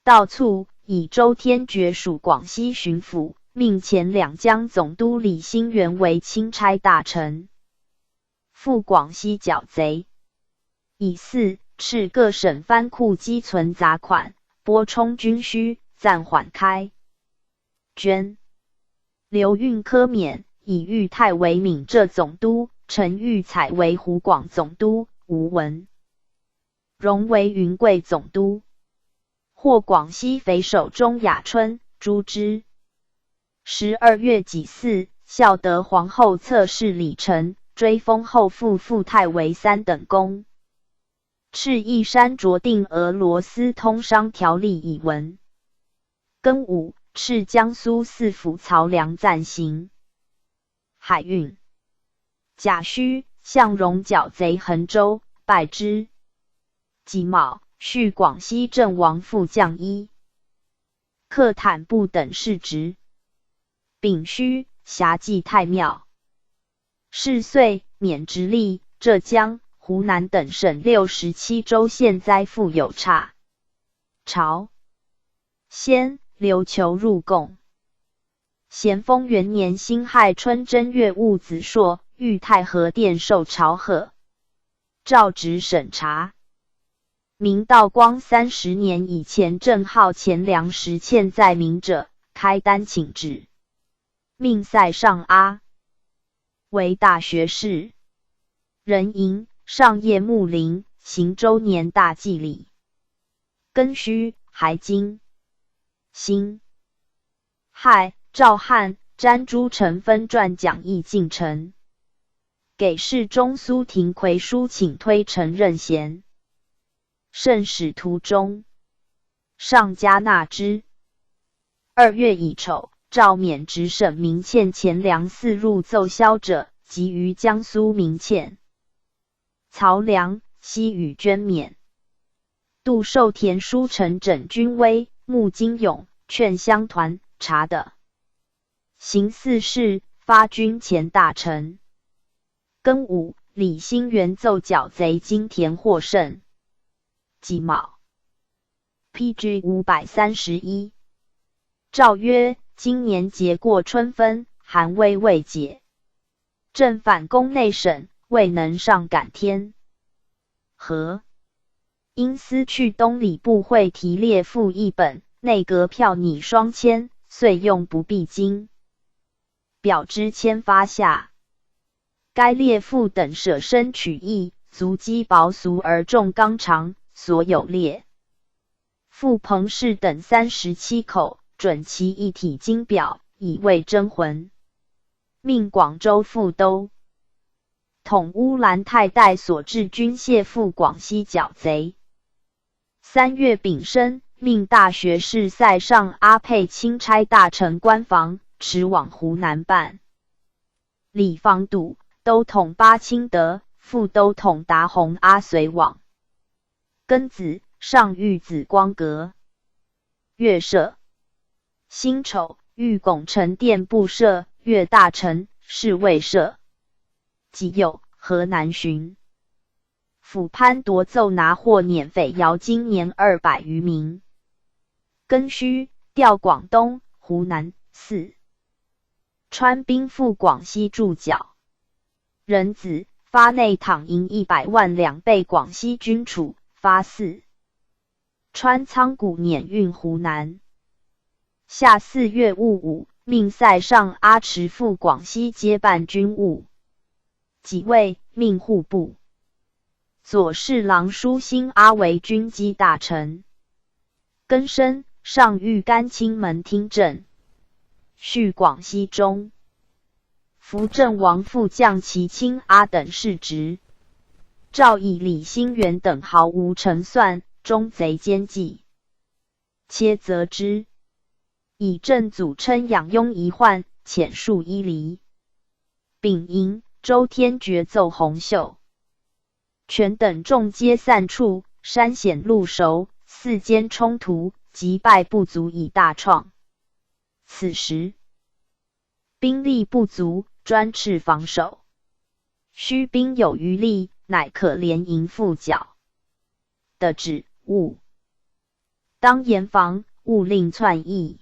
道促，以周天觉署广西巡抚，命前两江总督李兴元为钦差大臣，赴广西剿贼。乙巳，敕各省藩库积存杂款，拨充军需，暂缓开捐。刘运科免，以裕泰为闽浙总督，陈育彩为湖广总督，吴文荣为云贵总督。 获广西匪首钟雅春，诛之。十二月己巳，孝德皇后侧室李忱，追封后复复太为三等公。敕义山酌定俄罗斯通商条例乙文。庚午，敕江苏四府曹梁暂行。 海运。甲戌，向荣剿贼衡州，败之。己卯，续广西阵亡副将一。克坦布等世职。丙戌，辖祭太庙。是岁，免直隶、浙江、湖南等省六十七州县灾复有差。朝鲜琉球入贡。咸丰元年辛亥春正月，戊子朔，御太和殿受朝贺，诏旨审查。明道光三十年以前正号钱粮实欠在民者，开单请旨，命塞尚阿为大学士，壬寅上叶木林，行周年大祭礼。庚戌，还金、辛、亥、赵汉、詹诸陈分传讲义进呈，给侍中苏廷魁书请推陈任贤。圣史途中，上加纳之。二月乙丑，诏免直省民欠钱粮四入奏销者，集于江苏民欠曹梁、西予捐免。杜授田书陈整军威、募精勇、劝乡团、察德、刑四事、发军前大臣。庚午，李兴元奏剿贼金田获胜。己卯，P G五百三十一。诏曰：今年节过春分，寒威未解，正反攻内省，未能上赶天。和。因思去东礼部会提列赋一本，内阁票拟双千，遂用不必金。表支签发下。该列赋等舍身取义，足积薄俗而众纲常，所有列 赋彭氏等三十七口，准其一体金表，以慰征魂。命广州副都统乌兰泰代所置军械赴广西剿贼。三月丙申，命大学士塞尚阿配钦差大臣关房，持往湖南办理防堵。都统巴清德、副都统达洪阿随往。 庚子，上御紫光阁。月社。辛丑，御拱辰殿布设，阅大臣、侍卫设。己酉，河南巡抚潘铎奏拿获捻匪姚金年二百余名。庚戌，调广东、湖南、四 川兵赴广西助剿。壬子，发内躺银一百万两备广西军储，发四川仓谷捻运湖南。夏四月戊午，命塞尚阿持赴广西接办军务。己未，命户部 左侍郎舒兴阿为军机大臣。庚申，上谕甘青门听政，叙广西中。扶正王复降其亲阿等世职。诏以李兴元等毫无成算，终贼奸计。 切则之。以正祖称养拥遗患，遣戍伊犁。丙寅，周天觉奏洪秀、泉等众皆散处，山险路熟，四间冲突，即败不足以大创。此时兵力不足，专恃防守，需兵有余力，乃可联营赴剿。的旨，勿 当严防，勿令窜溢。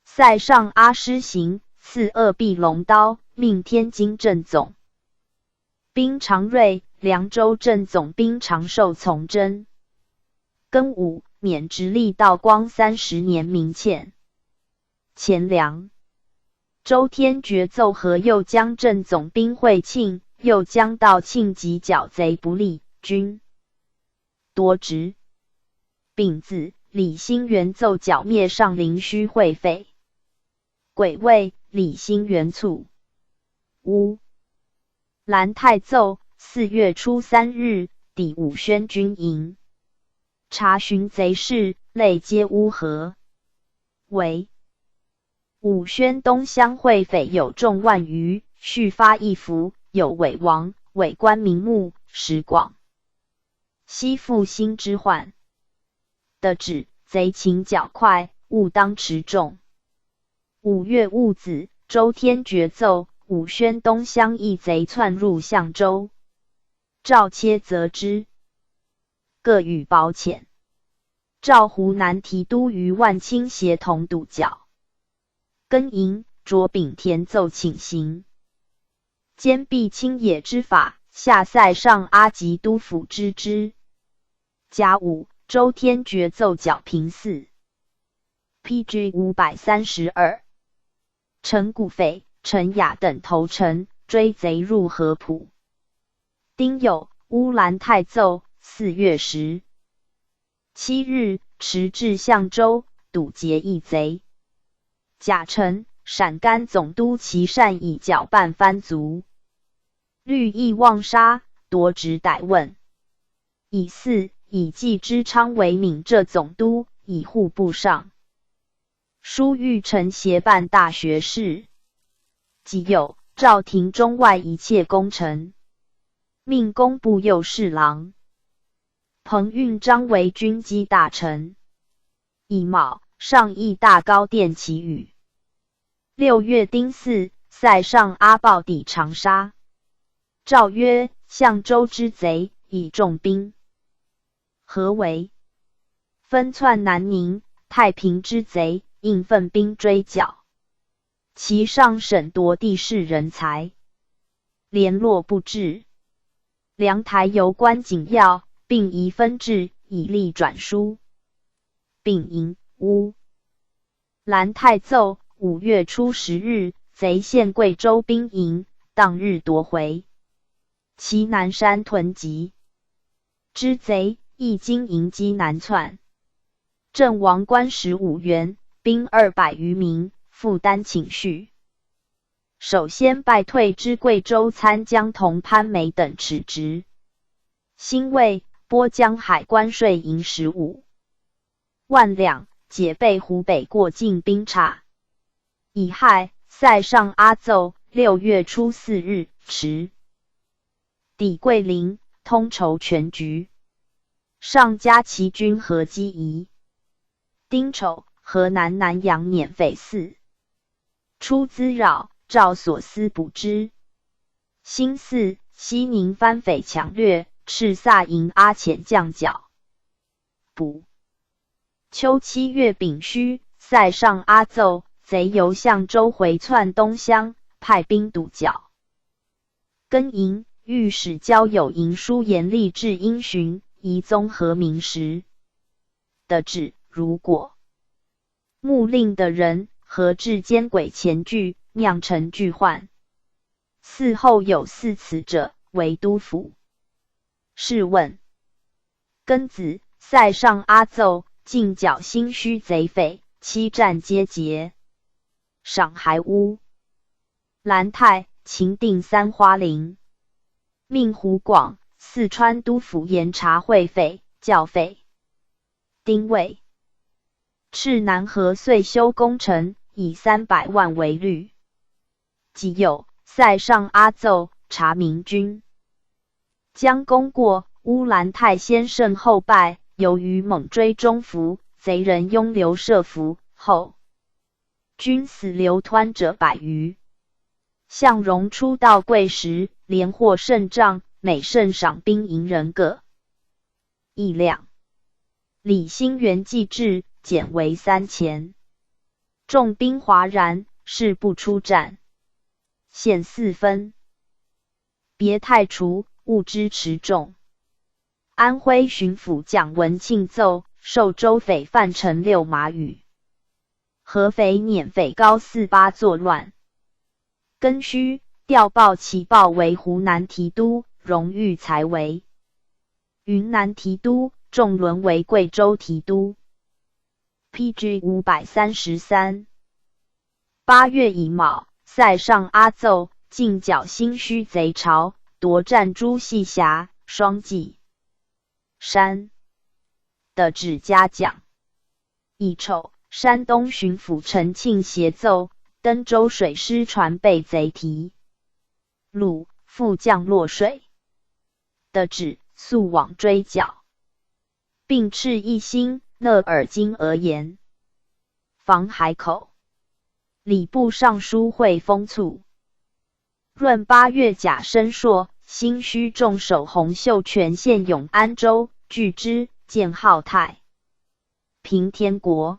塞尚阿施行，赐二臂龙刀，命天津镇总兵常瑞、凉州镇总兵常寿从征。庚午，免直隶道光三十年民欠钱粮。周天觉奏和右江镇总兵会庆、右江道庆及剿贼不利，均 夺职。丙子，李兴元奏剿灭上林虚会匪。癸未，李兴元卒。乌兰泰奏，四月初三日，抵武宣军营，查询贼势，内皆乌合围。 武宣东乡会匪有众万余，续发一幅，有伪王、伪官名目，实广西复兴之患。的旨，贼情较快，勿当持众。五月戊子，周天觉奏武宣东乡义贼窜入象州，赵切则之，各予保遣。赵湖南提督于万卿协同督剿。庚寅，卓炳田奏请行，坚壁清野之法，下塞上阿及都府知之。甲午，周天觉奏剿平泗。P G 五百三十二，陈固斐、陈雅等投诚，追贼入合浦。丁酉，乌兰泰奏四月十七日，迟至象州，堵截义贼。甲辰，陕甘总督齐善以剿办番卒。律义妄杀，夺职逮问。乙巳，以冀知昌为岷浙总督，以护部尚书，御陈协办大学士。己酉，赵廷中外一切功臣，命工部右侍郎彭运章为军机大臣。乙卯，上议大高殿祈雨。六月丁巳，塞上阿豹抵长沙。诏曰：象州之贼，以重兵合围，分窜南宁、太平之贼，应分兵追剿。其上审夺地势人才，联络不至。粮台由关景耀，并移分置，以利转输。丙寅，乌兰泰奏，五月初十日，贼陷贵州兵营，当日夺回。其南山屯集之贼，亦经营机南窜。阵亡官十五员，兵二百余名，复单请恤。首先败退之贵州参将同潘梅等持职。辛未，拨江海关税银十五万两，解备湖北过境兵差。乙亥，塞上阿奏，六月初四日，持抵桂林，通筹全局。上加其军合机宜。丁丑，河南南阳捻匪泗出滋扰，赵所思捕之。辛巳，西宁番匪强掠，赤萨营阿遣将剿捕。秋七月丙戌，塞上阿奏，贼由象州回窜东乡，派兵堵剿。庚寅，御史交友营书言立志因循，宜综合名实的旨，如果牧令的人合置奸诡前拒，酿成巨患，嗣后有嗣此者，为都府。试问，庚子，塞上阿奏，进剿新墟贼匪，七战皆捷，赏还乌兰泰、秦定三花林，命湖广、四川都府严查会匪、剿匪。丁未，赤南河遂修工程，以三百万为率。己酉，塞上阿奏，察明军将攻过乌兰泰，先胜后败，由于猛追中伏，贼人拥留设伏，后军死流湍者百余。向荣初到贵时，连获胜仗，每胜赏兵银人各一两。李兴元计至，减为三千，众兵哗然，誓不出战。现四分别太除，勿支持众。安徽巡抚蒋文庆奏，授州匪范成六马与合肥捻匪高四八作乱。庚戌，调报其报为湖南提督，荣裕才为云南提督，仲伦为贵州提督。P G 五百三十三。八月乙卯，塞上阿奏，进剿新墟贼巢，夺占诸暨峡、双济山的指嘉奖。乙丑，山东巡抚陈庆协奏，登州水师船被贼提 鲁副将落水的旨，速往追剿，并敕一星、纳尔金额言，防海口。礼部尚书会封卒。闰八月甲申朔，兴须众守洪秀全县永安州，据之，建号太平天国。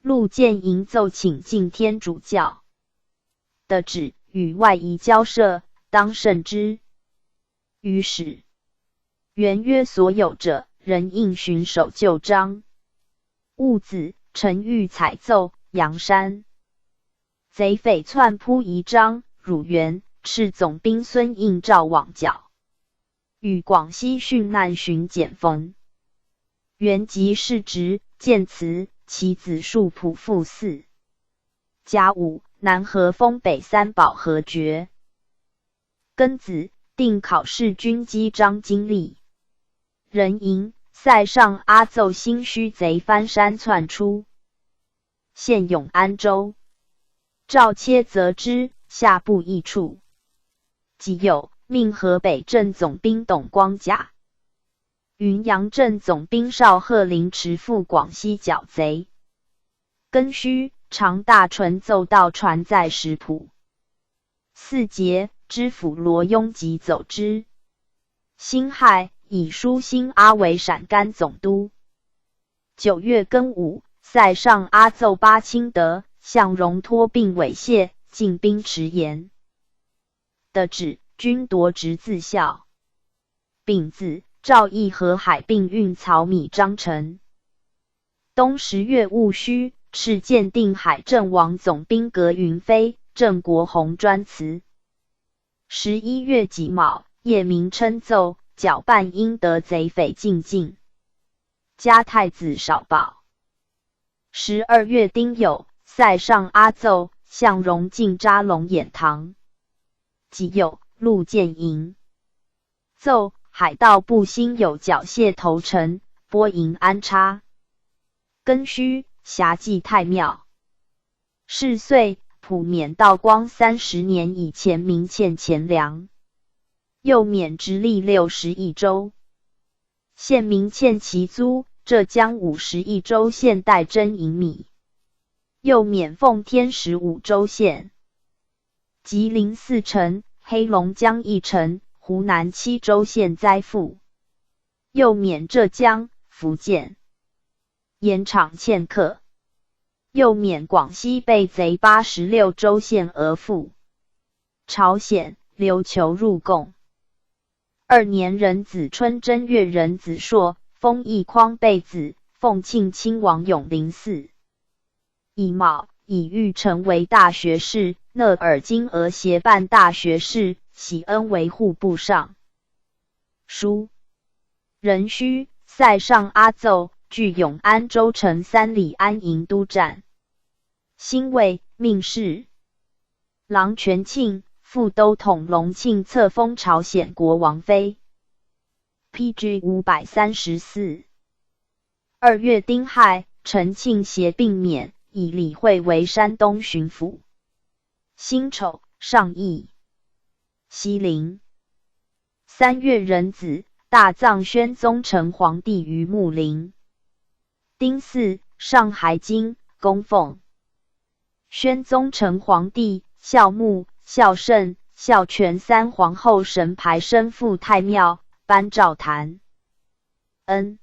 陆建营奏请进天主教的旨，与外夷交涉，当慎之。于是，元约所有者，仍应循守旧章。戊子，陈玉采奏阳山贼匪窜扑宜章、乳源，敕总兵孙应照往剿，与广西殉难巡检分。元吉逝职，建祠，其子树仆复祀。甲午，南河丰北三宝合爵。庚子，定考试军机张经历。壬寅，塞上阿奏兴须贼翻山窜出，陷永安州。赵切责之，下部易处。己酉，命河北镇总兵董光甲、云阳镇总兵邵鹤龄持赴广西剿贼。庚戌，常大臣奏道传在石浦。巳节，知府罗拥吉奏之。辛亥，以舒兴阿为陕甘总督。九月庚午，塞上阿奏巴清德、向荣托并委谢，进兵迟延的旨，均夺职自效。丙子，赵义河海并运漕米张陈。冬十月戊戌，敕建定海镇王总兵葛云飞、郑国洪专祠。十一月己卯，叶明琛奏，剿办英德贼匪进境，加太子少保。十二月丁酉，塞上阿奏，向荣进扎龙眼堂。己酉，陆建营奏，海盗部兴有缴械投诚，拨营安插。庚戌，霞祭太庙。是岁，普免道光三十年以前明欠钱粮，又免直隶六十一州。现明欠其租，浙江五十一州现代征银米，又免奉天十五州县、吉林四城、黑龙江一城、湖南七州现灾富，又免浙江、福建盐场欠客，又免广西被贼八十六州县额富。朝鲜、琉球入贡。二年壬子春正月壬子朔，封义匡贝子，奉庆亲王永宁嗣。乙卯，以玉成为大学士，纳尔金额协办大学士，喜恩为户部尚书。壬戌，塞上阿奏，据永安州城三里安营督战。辛未，命侍郎全庆、副都统隆庆册封朝鲜国王妃。P G五百三十四。二月丁亥，陈庆协并免，以李惠为山东巡抚。辛丑，上议、西陵。三月壬子，大葬宣宗成皇帝于穆陵。丁巳，上海经，供奉宣宗成皇帝、孝穆、孝圣、孝全三皇后神牌身赴太庙，颁诏坛。恩。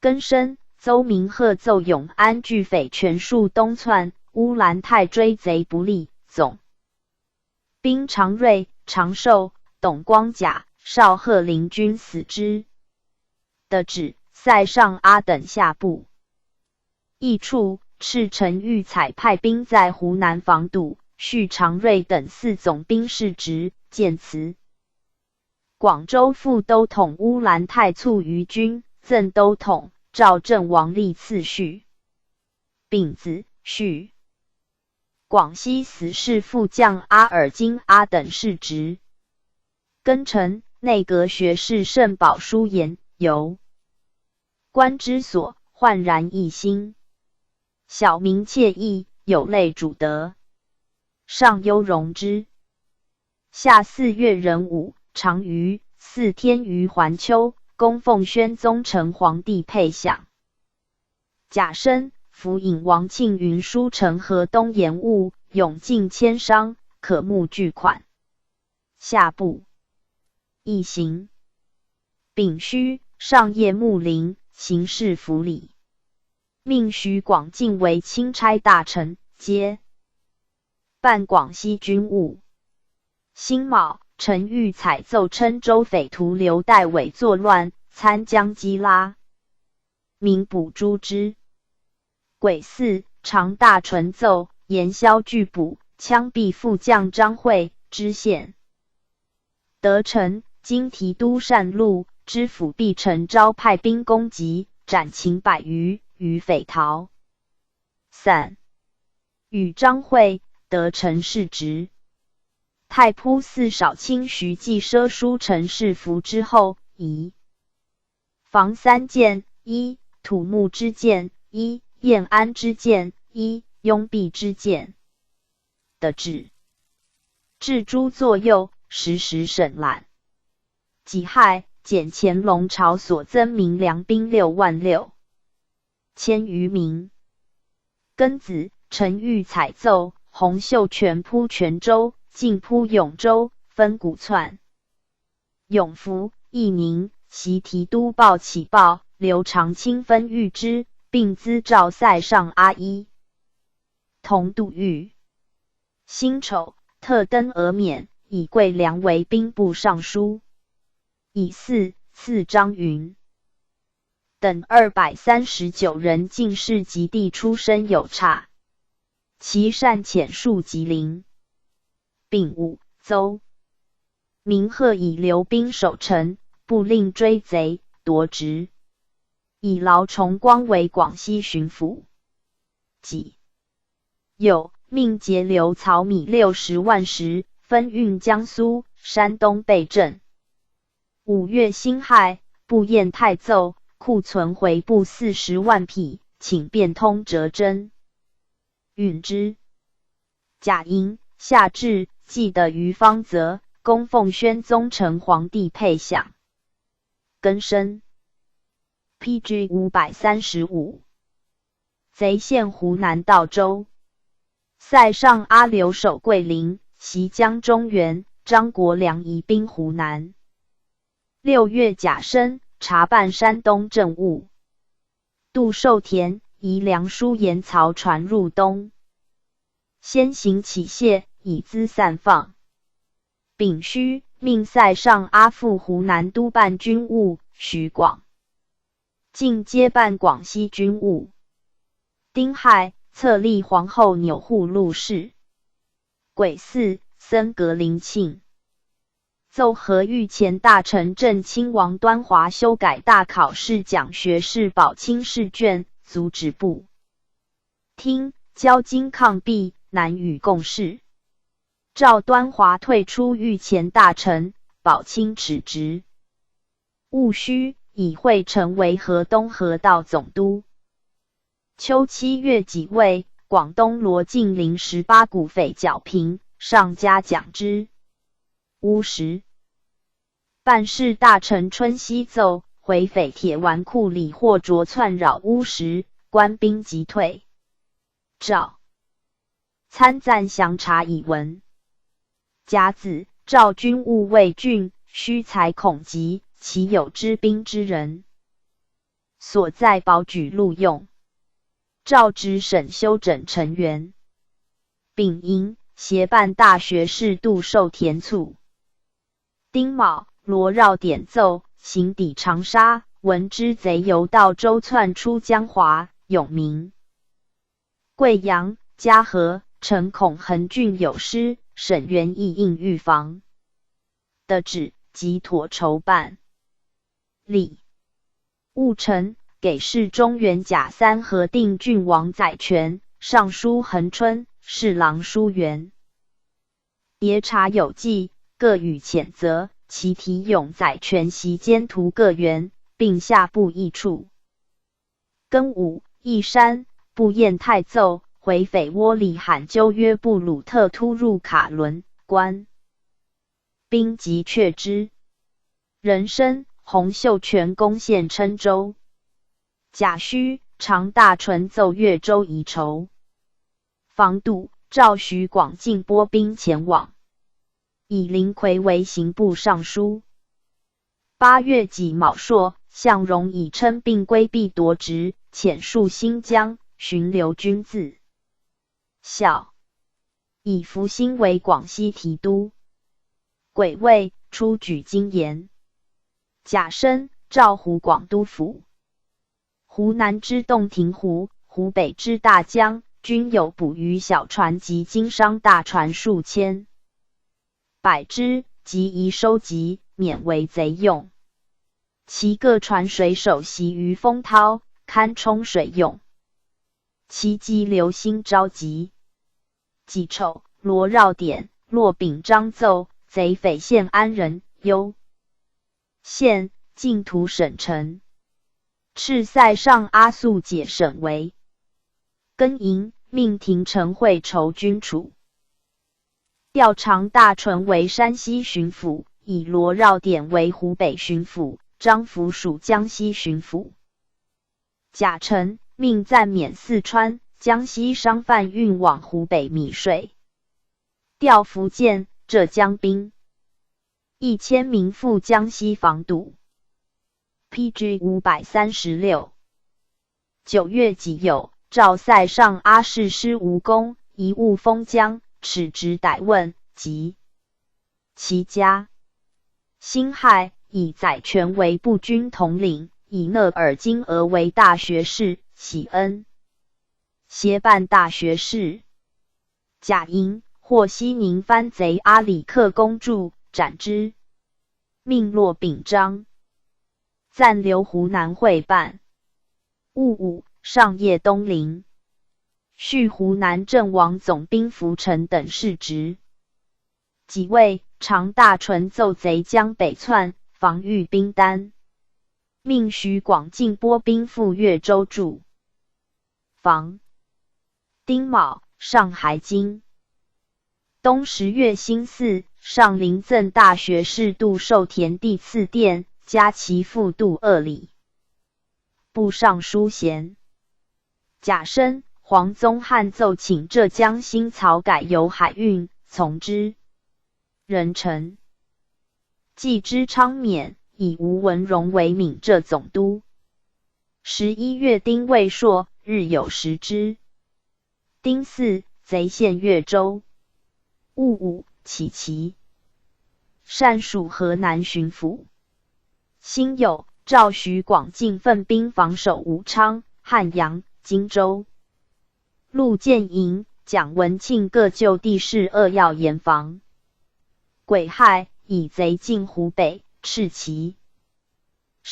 庚申，邹明鹤奏永安巨匪全数东窜，乌兰泰追贼不利，总兵常瑞、常寿、董光甲、邵鹤龄均死之。的旨，塞上阿等下部。益处，赤城裕采派兵在湖南防堵，续常瑞等四总兵逝职，建祠。广州副都统乌兰泰卒于军，赠都统、赵镇王立次序。丙子，续广西死侍副将阿尔金阿等逝职。庚辰，内阁学士盛宝书言，由观之所，焕然一新。小民惬意，有类主德，尚忧容之。夏四月壬午，常于四天于环丘，供奉宣宗成皇帝配享。甲申，府尹王庆云书陈河东盐务，涌进千商，可募巨款。下部。一行。丙戌，上谒睦陵，行事府礼。命徐广进为钦差大臣，接 办广西军务。辛卯，陈育采奏郴州匪徒刘代伟作乱，参将缉拉，民捕诛之。癸巳，常大传奏，严萧拒捕，枪毙副将张会，知县。德城，今提督单陆，知府毕承昭派兵攻击，斩秦百余，余匪逃。散。与张会、德城世职。太仆寺少卿徐季奢书陈世福之后，疑。防三箭：一、土木之箭；一、燕安之箭；一、拥壁之箭。的志。置诸左右，时时审览。己亥，减乾隆朝所增民粮兵六万六千余名。庚子，陈育采奏，洪秀全扑泉州，进扑永州，分鼓窜。永福、义宁、习提督报起报，刘长卿分御之，并资兆塞上阿一同度御。辛丑，特登额冕，以桂良为兵部尚书。乙巳，赐张云 等二百三十九人进士及第出身有差，其善遣戍吉林。丙午，邹明鹤以留兵守城，不令追贼夺职，以劳崇光为广西巡抚。己 酉，命截留曹米六十万石，分运江苏、山东备战。五月辛亥，步验太奏，库存回部四十万匹，请变通折征。允之。甲寅，夏至，祭得于方泽，供奉宣宗成皇帝配享。庚申。P G五百三十五。贼陷湖南道州。塞上阿留守桂林，袭江中原，张国梁移兵湖南。六月甲申，查办山东政务。杜寿田移粮输盐曹船入东。先行起谢，以资散放。丙戌，命塞上阿赴湖南督办军务，许广进接办广西军务。丁亥，册立皇后钮祜禄氏。癸巳，升格林庆。奏和御前大臣镇亲王端华修改大考试奖学士宝卿试卷，阻止不听，教经抗弊，难与共事。赵端华退出御前大臣，宝卿辞职。戊戌，以惠成为河东河道总督。秋七月己未，广东罗晋临时八股匪剿平，上加奖之。乌石。办事大臣春熙奏，回匪铁丸库里霍卓窜扰乌石，官兵急退。赵参赞详察以闻。甲子，赵军务未竣，虚才恐急，岂有知兵之人？所在保举录用。赵执审修整陈元。丙寅，协办大学士杜寿田卒。丁卯，罗绕典奏，行抵长沙，闻知贼由道州窜出江华、永明、贵阳、嘉禾，诚恐恒郡有失，沈元亦应预防。的旨，即妥筹办。礼。务陈，给事中原甲三河定郡王载权，尚书恒春，侍郎舒元。 别察有计，各予谴责，其题勇载权袭奸徒各员，并下布议处。庚午，义山，步验太奏，回匪窝里罕纠约布鲁特突入卡伦关，兵急却之。壬申，洪秀全攻陷郴州。甲戌，常大臣奏越州以酬。房督赵徐广进拨兵前往，以林魁为刑部尚书。八月己卯朔，向荣以称病归避夺职，遣戍新疆，寻刘君自校，以伏新为广西提督。轨卫初举金岩。甲申，赵湖广督抚。湖南之洞庭湖、湖北之大江，均有捕鱼小船及经商大船数千百只，即宜收集，免为贼用。其各船水手习于风涛，堪充水用。其即流星召集。己丑，罗绕典，骆秉章奏贼匪县安仁、幽县，进图省城。敕塞上阿速解省为更营，命廷臣会酬军处。调常大臣为山西巡抚，以罗绕典为湖北巡抚，张辅署江西巡抚。甲辰，命暂免四川、江西商贩运往湖北米税。调福建、浙江兵一千名赴江西防堵。P G五百三十六。九月己酉，赵塞上阿誓师无功，贻误封疆，敕职逮问，及其家。辛亥，以载权为步军统领，以纳尔金额为大学士，喜恩协办大学士。甲寅，获悉宁藩贼阿里克恭住，斩之，命骆秉章暂留湖南会办。戊午，上叶东临，叙湖南阵亡总兵符臣等世职。己未，常大臣奏贼江北窜，防御兵单，命徐广进拨兵赴越州助防。丁卯，上海京。冬十月辛巳，上林赠大学士杜授田地赐店，加其赋度二里。部尚书衔。甲申，黄宗翰奏请浙江新曹改由海运，从之。壬辰，冀知昌免，以吴文荣为闽浙总督。十一月丁未朔，日有食之。丁巳，贼陷越州。戊午，起义。单署河南巡抚。辛酉，赵徐广进分兵防守武昌、汉阳、荆州。陆建营、蒋文庆各就地势扼要严防。癸亥，以贼进湖北，赤旗。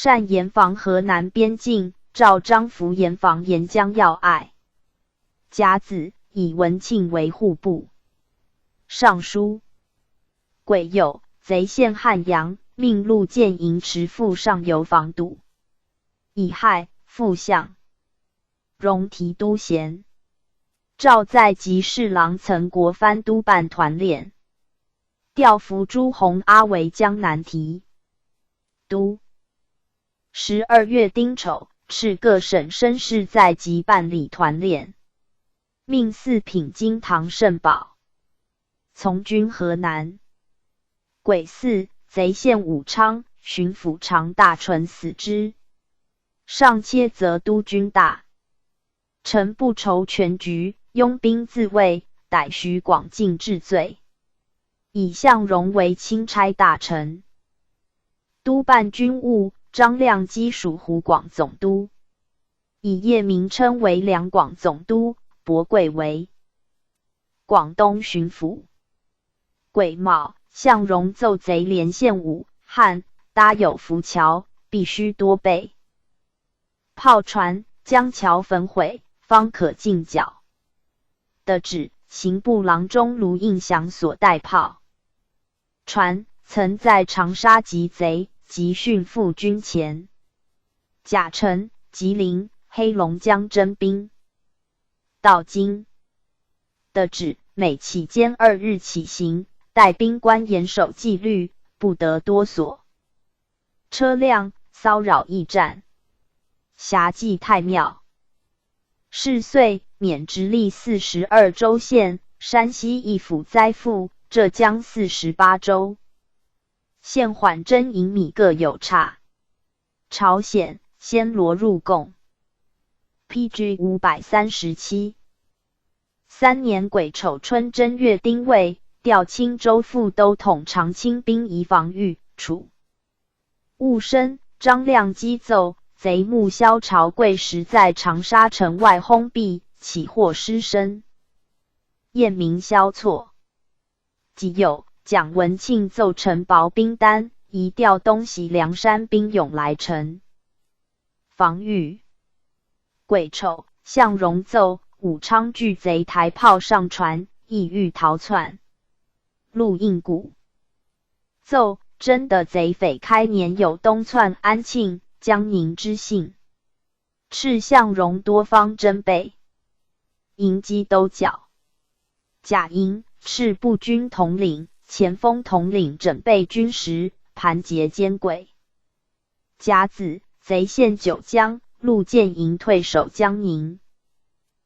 单严防河南边境，赵张辅严防沿江要隘。甲子，以文庆为户部尚书。癸酉，贼陷汉阳，命陆建营持副上游防堵。乙亥，副相荣提督衔。赵在吉侍郎曾国藩督办团练，调伏朱洪阿为江南提督。十二月丁丑，敕各省绅士在吉办理团练，命四品京堂慎宝从军河南。癸巳，贼陷武昌，巡抚常大臣死之，尚切则督军大臣不酬全局，拥兵自卫，逮徐广进治罪，以向荣为钦差大臣。督办军务，张亮基署湖广总督，以叶明琛为两广总督，薄桂为广东巡抚。癸卯，向荣奏贼连陷武汉，搭有浮桥，必须多备炮船，将桥焚毁，方可进剿。得知刑部郎中卢应祥所带炮船曾在长沙及贼集训赴军前，甲辰、吉林、黑龙江征兵。到今，得知每期间二日起行，带兵官严守纪律，不得多所车辆，骚扰驿站，霞迹太庙。是岁免直隶四十二州县，山西一府灾富，浙江四十八州县。缓征银米各有差。朝鲜暹罗入贡。P G五百三十七。三年癸丑春正月丁未，调青州副都统常青兵仪防御楚。 务生张亮基奏贼幕萧朝贵时在长沙城外封闭，起获师生，验明萧错。即有蒋文庆奏陈保兵单，移调东袭梁山兵勇来城防御。癸丑，向荣奏武昌拒贼台炮上船，意欲逃窜。陆应谷 奏征的贼匪开年有东窜安庆、江宁之信，敕向荣多方征备，迎击都剿。甲寅，敕步军统领、前锋统领整备军时，盘结奸鬼。甲子，贼陷九江，陆建营退守江宁。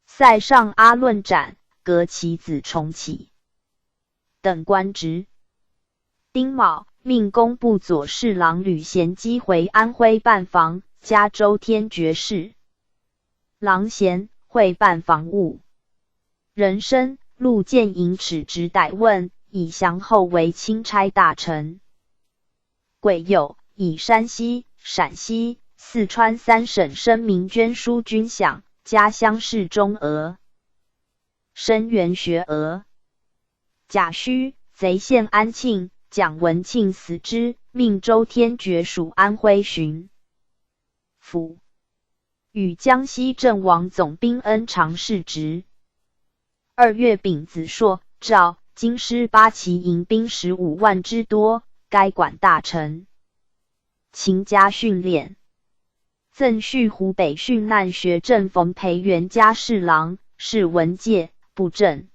塞上阿论斩，革其子重启。等官职。丁卯，命工部左侍郎吕贤基回安徽办房，加周天爵士郎衔，会办房务。壬申，陆建营尺职逮问，以降后为钦差大臣。癸酉，以山西、陕西、四川三省声明捐书军饷，加乡试中额，生员学额。甲戌，贼陷安庆，蒋文庆死之，命周天爵署安徽巡抚，与江西阵亡总兵恩尝世职。二月丙子朔，诏京师八旗营兵十五万之多，该管大臣。勤加训练。赠叙湖北殉难学政冯培元家侍郎，是文介、布政。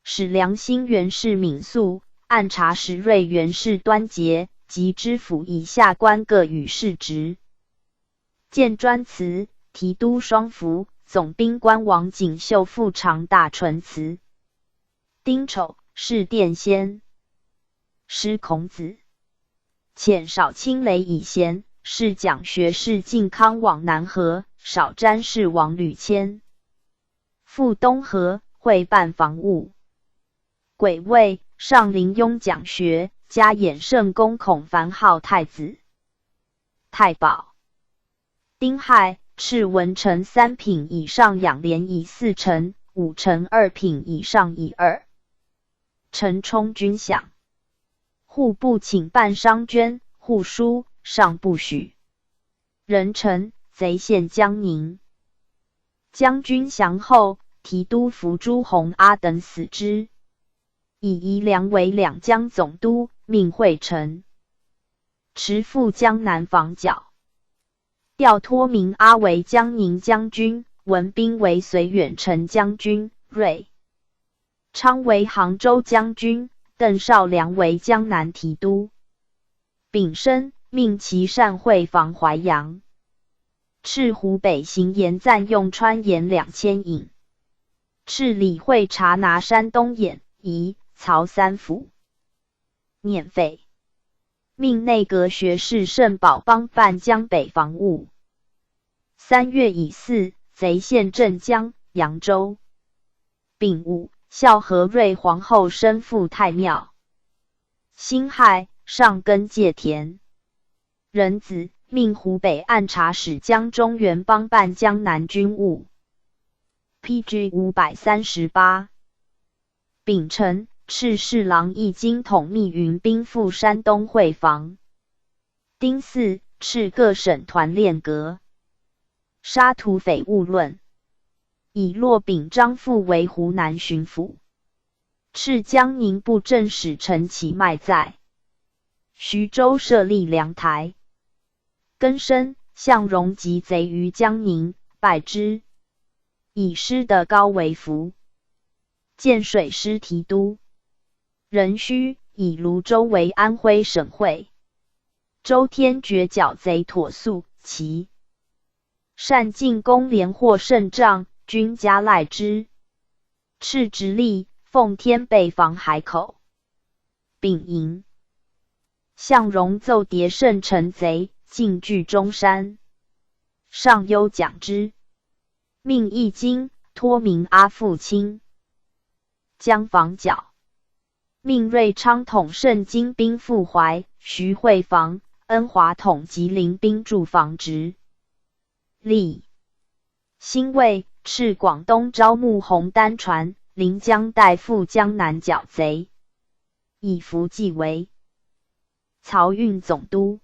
使梁兴元氏闵素，按察使芮元氏端节，及知府以下官各予世职。建专祠、提督双福、总兵官王景秀副长大传祠。丁丑，试殿仙。师孔子。遣少卿雷以贤，试讲学士靳康往南河，少詹侍王吕谦 赴东河，会办房务。癸未，上临雍讲学，加衍圣公孔繁号太子、太保。丁亥，敕文臣三品以上养廉以四成，五成二品以上以二成充军饷。户部请办商捐、户书，上不许。壬辰，贼陷江宁。 将军降后，提督伏朱洪阿等死之，以夷良为两江总督，命会臣持赴江南防剿。调托名阿为江宁将军，文宾为绥远丞将军，芮昌为杭州将军，邓绍良为江南提督。丙申，命琦善会防淮阳。 敕湖北行盐暂用川盐两千引。敕理会察拿山东兖、沂、曹三府。捻匪，命内阁学士盛宝帮办江北防务。三月乙巳，贼陷镇江、扬州。丙午，孝和芮皇后申赴太庙。辛亥，上耕界田。 壬子，命湖北按察使江中元帮办江南军务。P G五百三十八。丙辰，敕侍郎易经统秘云兵赴山东会防。丁巳，敕各省团练阁。沙土匪务论。以骆秉章复为湖南巡抚。 敕江宁布政使陈其迈在徐州设立粮台。庚申，向荣击贼于江宁，败之，以师德高为辅，建水师提督。壬戌，以泸州为安徽省会。周天觉剿贼妥肃，其单进攻连获胜仗，军加赖之。敕直隶奉天北防海口。丙寅，向荣奏迭胜陈贼，进据中山。上忧蒋之，命义经、托名阿父亲将防剿。命瑞昌统盛京兵赴淮，徐惠房、恩华统吉林兵驻房直。历辛未，敕广东招募洪丹船、临江大副江南剿贼，以伏济围。漕运总督。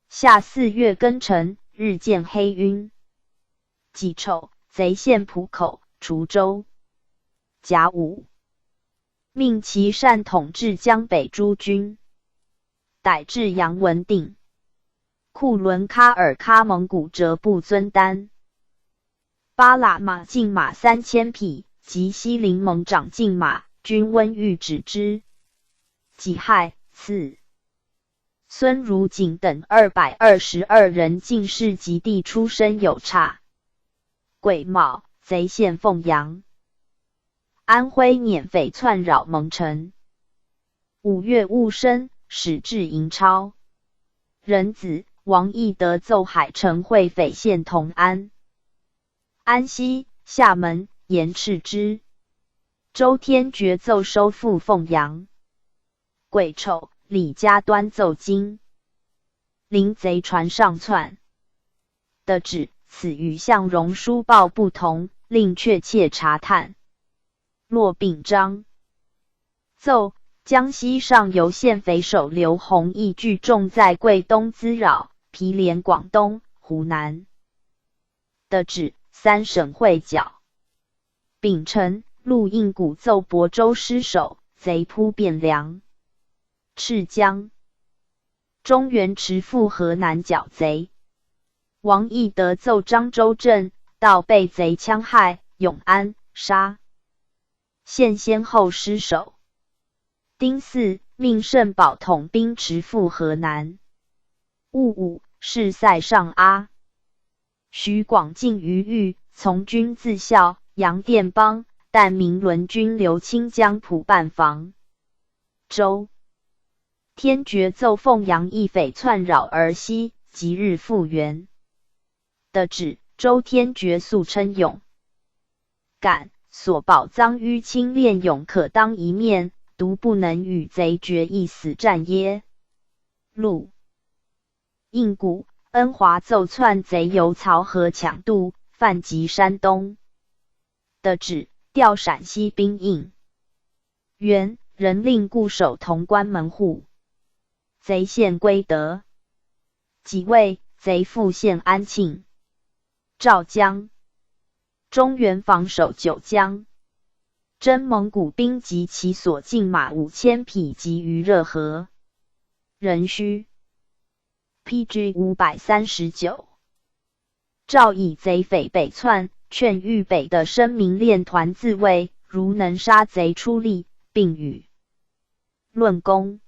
夏四月庚辰，日见黑云。己丑，贼陷浦口、滁州。甲午，命琦善统制江北诸军，逮至杨文定、库伦喀尔喀蒙古哲布遵丹。巴喇嘛禁马三千匹，及西临盟长禁马，均温谕止之。己亥，巳，孙汝景等二百二十二人进士及第出身有差。癸卯，贼陷凤阳。安徽捻匪窜扰蒙城。五月戊申，始置营超。壬子，王义德奏海城会匪陷同安、安西、厦门、盐vik之。周天觉奏收复凤阳。癸丑，李家端奏京，临贼船上窜。得旨，此与向荣书报不同，令确切查探。骆秉章奏，江西上游县匪首刘弘毅聚众在桂东滋扰，疲连广东、湖南。得旨，三省会剿。丙辰，陆应谷奏亳州失守，贼扑汴梁、赤江。中原持赴河南剿贼。王义德奏漳州镇，道被贼戕害，永安、沙县先后失守。丁巳，命盛保统兵持赴河南。戊午，士塞上阿。徐广进余域，从军自效，杨殿邦、但明伦均留清江浦办防。周天觉奏凤阳义匪窜扰而西，即日复援。得旨，周天觉素称勇敢，所保臧於清练勇可当一面，独不能与贼决一死战耶？陆应谷、恩华奏窜贼由曹河抢渡，犯及山东。得旨，调陕西兵应援，仍令固守潼关门户。贼陷归德。己未，贼复陷安庆、赵江。中原防守九江。征蒙古兵及其所禁马五千匹集于热河、壬戌。P G五百三十九。赵以贼匪北窜，劝豫北的申明练团自卫，如能杀贼出力，并与论功。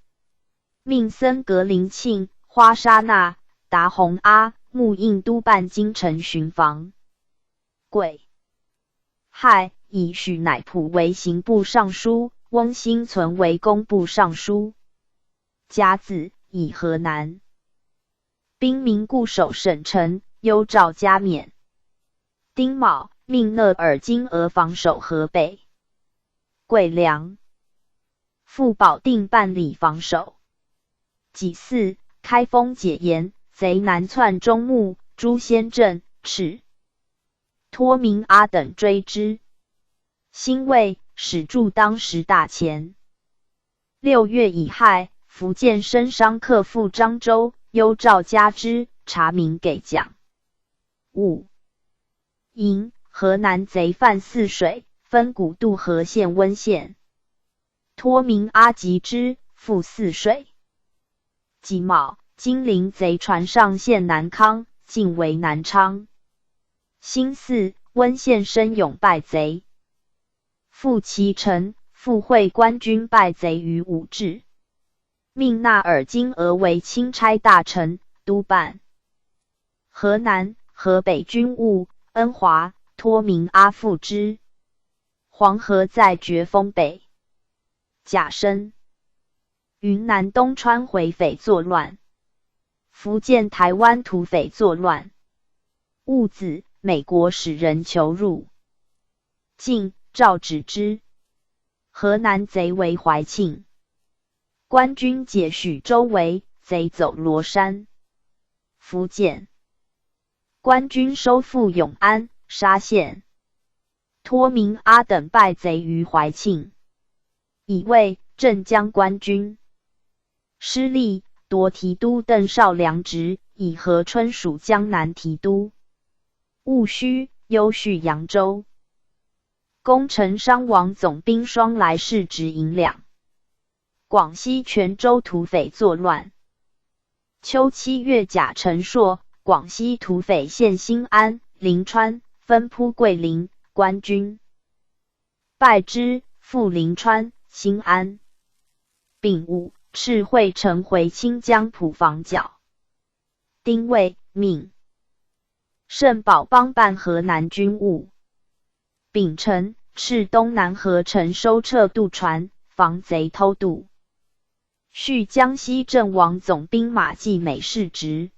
命僧格林沁、花沙纳、达洪阿、穆应都办京城巡防。癸亥，以许乃普为刑部尚书，翁兴存为工部尚书。甲子，以河南兵民固守省城，幽赵加冕。丁卯，命额尔金额防守河北。癸良，复保定办理防守。己巳，开封解严，贼南窜中牟、朱仙镇、赤、托名阿等追之。辛未，始助当时大前。六月乙亥，苻建升商客赴漳州，幽赵加之，察明给蒋。午，寅，河南贼犯泗水，分谷渡河陷温县。托名阿及之，赴泗水。己卯，金陵贼船上陷南康，进围南昌。辛巳，温献生勇败贼，复其城，复会官军败贼于武陟，命纳尔金额为钦差大臣、督办河南、河北军务，恩华，托名阿富支。黄河在决丰北。甲申，云南东川回匪作乱，福建台湾土匪作乱。兀子，美国使人求入。 晋，诏旨之。河南贼围怀庆。官军解许周围，贼走罗山。福建，官军收复永安、沙县。托名阿等败贼于怀庆，乙未，镇江官军失利，夺提督邓绍良职，以和春属江南提督。戊戌，幽叙扬州。攻城伤亡总兵双来世执银两。广西全州土匪作乱。秋七月甲辰朔，广西土匪陷兴安、临川，分扑桂林，官军 败之，复临川、兴安。丙午，赤穗城回清江浦防剿。丁未，命。盛宝帮办河南军务。丙辰，赤东南河陈收撤渡船，防贼偷渡。 叙江西阵亡总兵马季美世职。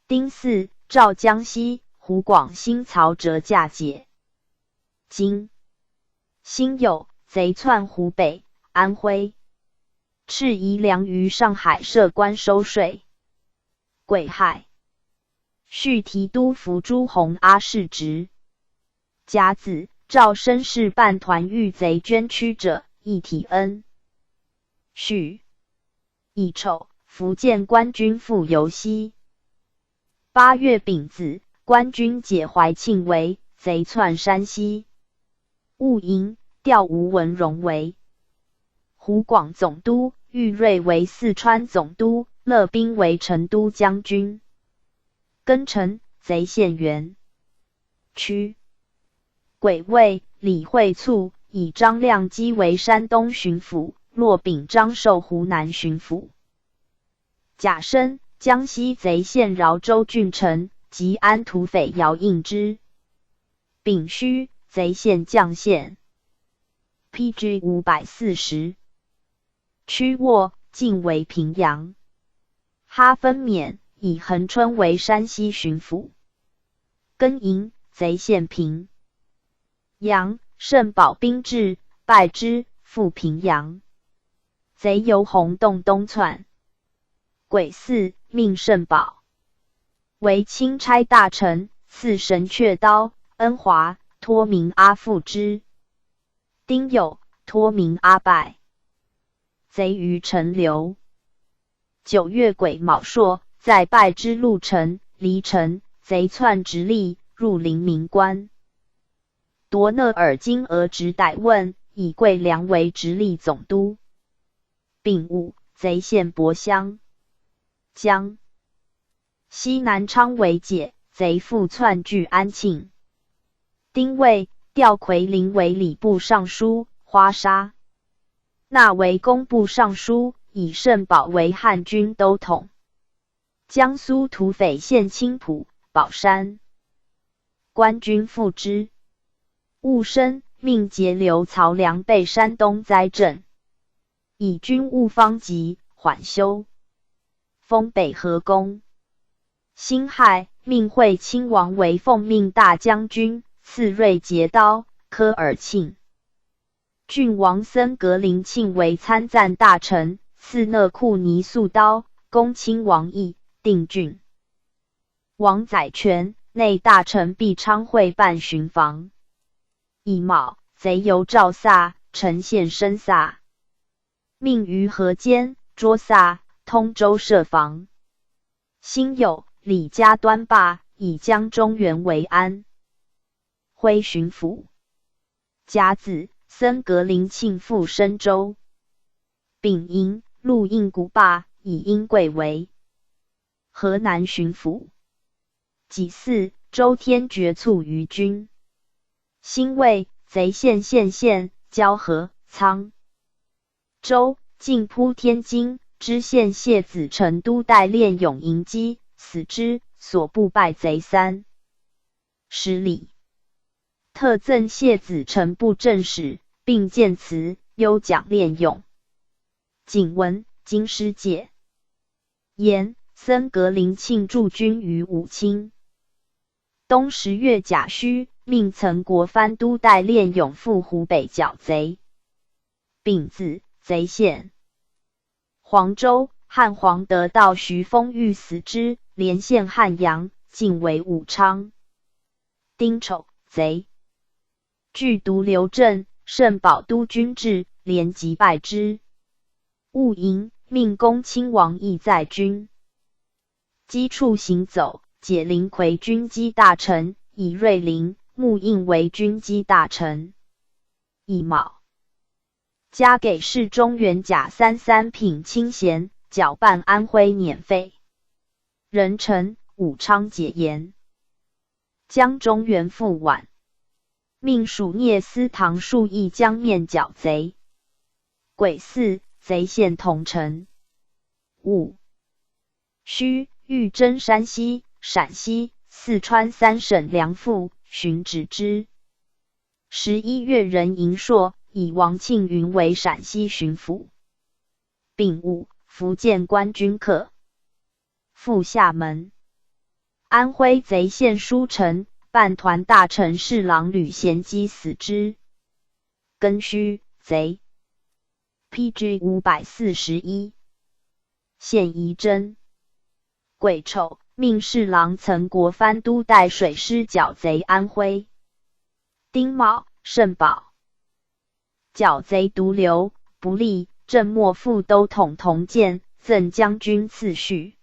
丁巳，诏江西、湖广新曹折价解。金，辛酉，贼窜湖北、安徽。赤绥梁于上海设关收税。癸亥， 叙提督府朱洪阿世职。甲子，诏申氏办团御贼捐躯者，一体恩。戌，乙丑，福建官军赴游西。八月丙子，官军解怀庆围，贼窜山西。 务营，调吴文荣为湖广总督，玉瑞为四川总督，乐斌为成都将军。庚辰，贼陷袁曲。癸未，李惠促以张亮基为山东巡抚，骆秉章授湖南巡抚。甲申，江西贼陷饶州郡城，吉安土匪姚应之。 丙戌，贼陷绛县。P G五百四十。曲沃，晋为平阳。哈分勉以恒春为山西巡抚。庚寅，贼陷平阳，盛宝兵至，败之，复平阳。贼由洪洞东窜。 癸巳，命盛宝为钦差大臣，赐神雀刀，恩华，托名阿富支。丁酉，托名阿拜。贼于陈留。九月癸卯朔，在拜之路陈，离陈，贼窜直隶，入临沂关。 夺那尔金额直逮问，以桂良为直隶总督。丙午，贼陷博乡。江西南昌围解，贼复窜据安庆。丁未，调奎林为礼部尚书，花沙。纳为工部尚书，以盛宝为汉军都统。 江苏土匪陷青浦、宝山。官军赴之。戊申，命节流曹良备山东灾镇，以军务方急，缓修。封北河攻。辛亥，命惠亲王为奉命大将军，赐瑞节刀，科尔沁。 郡王森格林沁为参赞大臣，赐那库尼素刀，恭亲王议，定郡。王载权，内大臣毕昌会办巡防。乙卯，贼由赵萨，陈献深萨。命于河间、涿萨、通州设防。辛酉，李嘉端霸，以江中原为安徽巡抚。 甲子，森格林沁赴深州。丙寅，陆应谷霸，以殷贵为河南巡抚。己巳，周天觉卒于军。辛未，贼陷献县、蛟河、沧州，进扑天津，知县谢子成都代练勇迎击，死之，所部败贼三十里，特赠谢子成布阵使，并建祠优奖练勇。景文，京师界。延，僧格林沁驻军于武清。冬十月甲戌，命曾国藩督带练勇赴湖北剿贼。丙子，贼陷黄州，汉皇得道徐封御死之，连陷汉阳，进围武昌。丁丑，贼拒独流镇，盛宝督军至，连击败之。戊寅，命攻亲王义在军。击处行走，解林魁军机大臣，以瑞林、穆应为军机大臣。乙卯，加给侍中元甲三三品清闲，缴办安徽免费。壬辰，武昌解严。江中元复晚，命属聂司唐数义江面剿贼。癸巳，贼陷桐城。午戌，欲征山西、陕西、四川三省粮赋，寻止之。十一月壬寅朔，以王庆云为陕西巡抚。丙午，福建官军克复厦门。安徽贼陷舒城，伴团大臣侍郎吕咸击死之。庚戌，贼 P G五百四十一。献仪征。癸丑，命侍郎曾国藩督带水师剿贼安徽。丁卯，盛宝剿贼独流，不利，镇莫副都统同建，赠将军次序。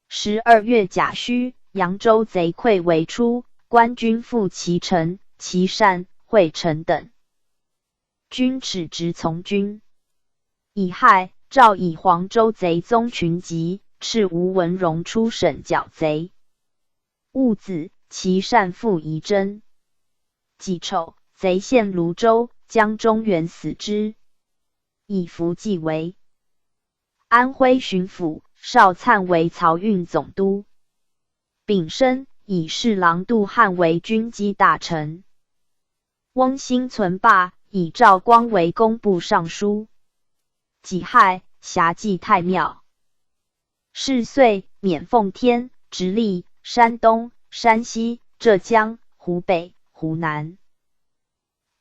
十二月甲戌，扬州贼溃围出，官军赴岐城、岐山、会城等。军耻直从军。乙亥，诏以黄州贼宗群集，敕吴文荣出省剿贼。戊子，岐善赴仪征。己丑，贼陷泸州，江中元死之。乙伏纪为安徽巡抚，邵粲为漕运总督。丙申，以侍郎杜汉为军机大臣。翁兴存罢，以赵光为工部尚书。己亥，辖祭太庙。是岁，免奉天、直隶、山东、山西、浙江、湖北、湖南、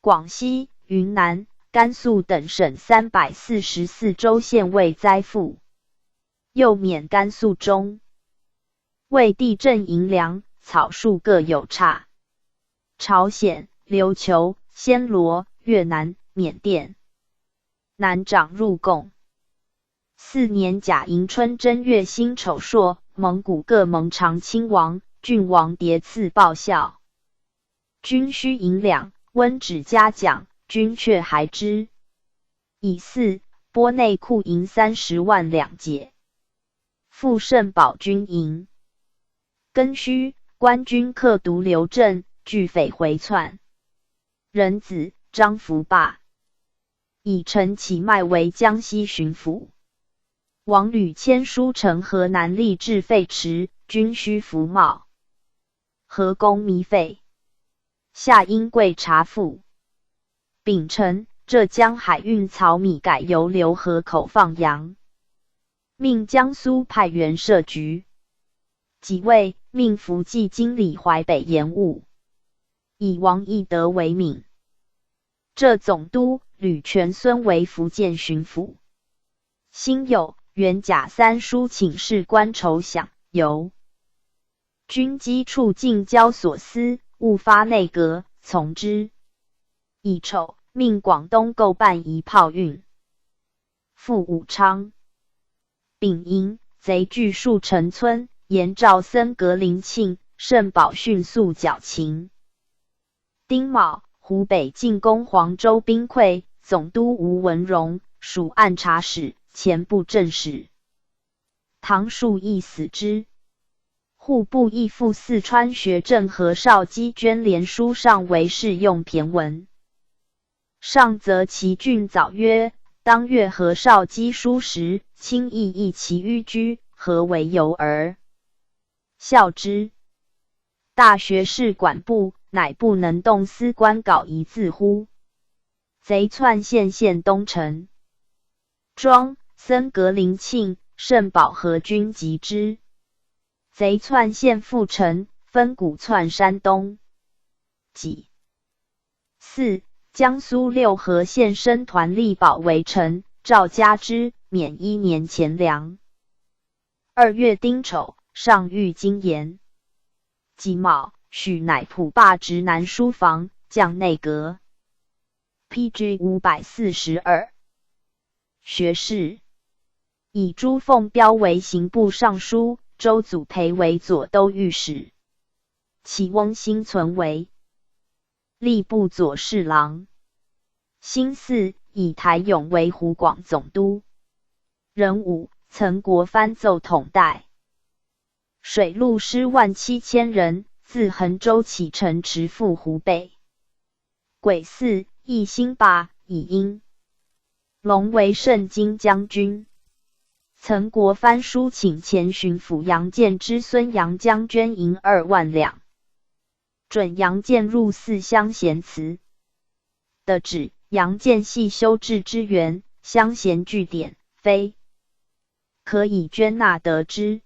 广西、云南、甘肃等省三百四十四州县慰灾赋。又免甘肃中为地震银两，草树各有差。朝鲜、琉球、暹罗、越南、缅甸南长入贡。四年甲寅春正月辛丑朔，蒙古各蒙长亲王、郡王迭赐报效。军需银两，温纸嘉奖，军却还之。乙巳，拨内库银三十万两解。复盛宝军营。庚戌，官军克独流镇，拒匪回窜。壬子，张福霸以陈其迈为江西巡抚。王吕迁书陈河南立置废池，军需服茂，河工糜废，夏因贵察赋。丙辰，浙江海运漕米改由流河口放洋，命江苏派员设局。己未，命伏纪经理淮北盐务，以王义德为名。浙总督吕全孙为福建巡抚。辛酉，元甲三书请示官筹饷由军机处进交所司，勿发内阁，从之。乙丑，命广东构办一炮运，赴武昌。丙寅，贼据树城村，延诏僧格林沁、盛宝迅速剿秦。丁卯，湖北进攻黄州兵溃，总督吴文荣署按察使，前布政使。唐树义死之。户部义父四川学政何绍基捐连书上为试用骈文。上则其郡早曰：当阅何绍基书时，卿亦异其寓居，何为由耳？孝之。大学士管部，乃不能动司官稿一字乎？贼窜县县东城，庄、森格林庆、慎宝合军及之。贼窜县复城，分股窜山东。几。四、江苏六合县申团力保围城，赵嘉之免一年钱粮。二月丁丑，上谕京盐。己卯，许乃普罢直男书房，降内阁。P G五百四十二。学士，以朱凤标为刑部尚书，周祖培为左都御史，启翁新存为吏部左侍郎。辛巳，以台勇为湖广总督。壬午，曾国藩奏统带。水陆师万七千人，自衡州启程，直赴湖北。癸巳，义兴罢，以殷隆为盛京将军。曾国藩书请前巡抚杨建之孙杨将捐银二万两，准杨建入寺乡咸祠。得知杨建系修治之员，乡咸据点，非 可以捐纳得之。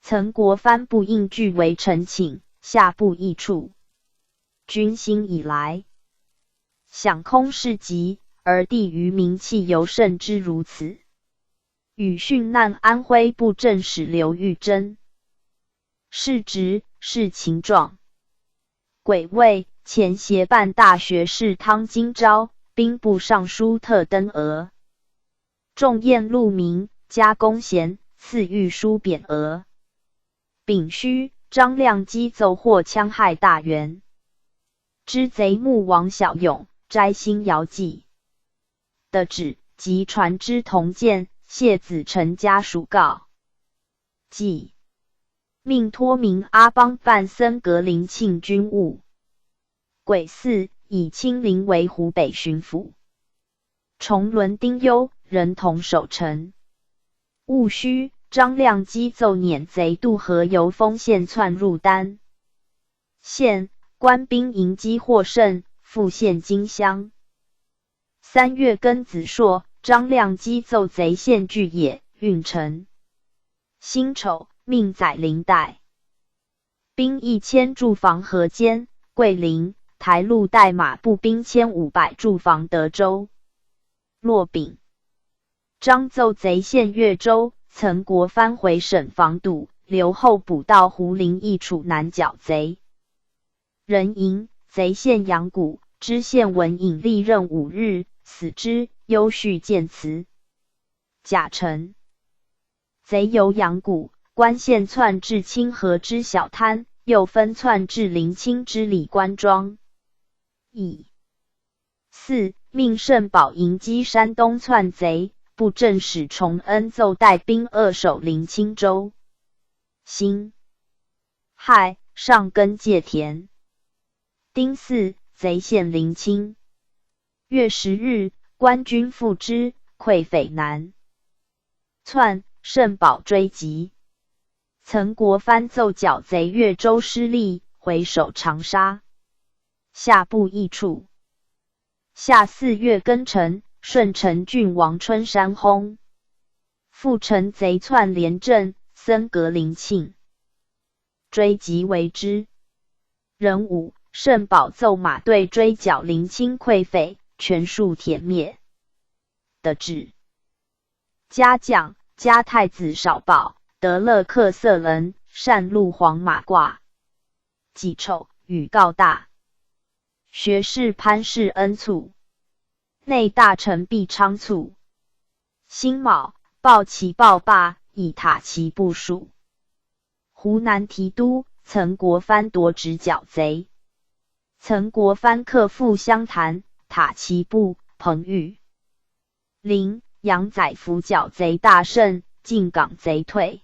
曾国藩不应据为陈请，下不易处。君兴以来，享空世极，而帝于民气尤甚之如此。语训难安徽布政使刘玉珍。 是职是情状。癸未，前协办大学士汤金昭、兵部尚书特登额。仲晏陆明，加弓弦，赐御书匾额。丙戌，张亮击奏获枪害大员。知贼目王小勇，摘星遥祭。得旨，即传之铜鉴，谢子成家属告。 即命托名阿邦办森格林庆军务。癸巳，以亲临为湖北巡抚。崇伦丁忧，人同守城。戊戌，张亮击奏捻贼渡河，由丰县窜入丹县，官兵迎击获胜，复陷荆襄。 三月庚子朔，张亮击奏贼县巨野、运城。辛丑，命载林带兵一千驻防河间、桂林、台陆，带马步兵千五百驻防德州。落丙，张奏贼陷越州，曾国藩回省防堵，留候补到胡林，易处难剿贼。 壬寅，贼陷阳谷，知县文隐历任五日，死之，忧绪见辞。甲辰，贼由阳谷、官县窜至清河之小滩，又分窜至临清之李官庄。乙巳，命慎宝迎击山东窜贼，布政使崇恩奏带兵扼守临清州。辛 亥，上耕界田。丁巳，贼陷临清。月十日，官军复支，溃匪难窜，慎宝追击。曾国藩奏剿贼越州失利，回守长沙，下不易处。 夏四月庚辰，顺城郡王春山薨。复城贼窜连镇，森格林庆追击为之。壬午，慎宝奏马队追剿临清溃匪，全数铁灭。得知，嘉将、嘉太子少保、德勒克色人，单陆黄马褂。己丑，雨告大。 学士潘世恩卒。内大臣毕昌卒。辛卯，暴骑暴罢，以塔其部署湖南提督，曾国藩夺职剿贼。曾国藩克复湘潭、塔其部、彭玉林、杨载福剿贼大胜，进港贼退。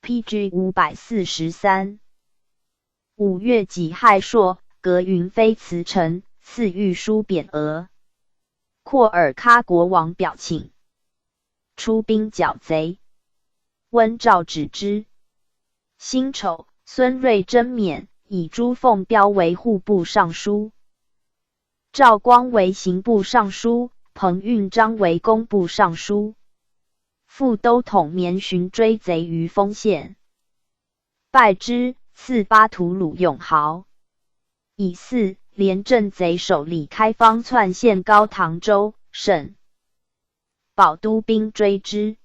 P G五百四十三。 五月己亥朔，葛云飞辞呈，赐御书匾额。阔尔喀国王表请，出兵剿贼。温诏旨之。辛丑，孙瑞珍免，以朱凤标为户部尚书，赵光为刑部尚书，彭运章为工部尚书。副都统免寻追贼于丰县。拜之，赐巴图鲁永豪。乙巳，连镇贼首李开方窜陷高唐州，沈 保都兵追之。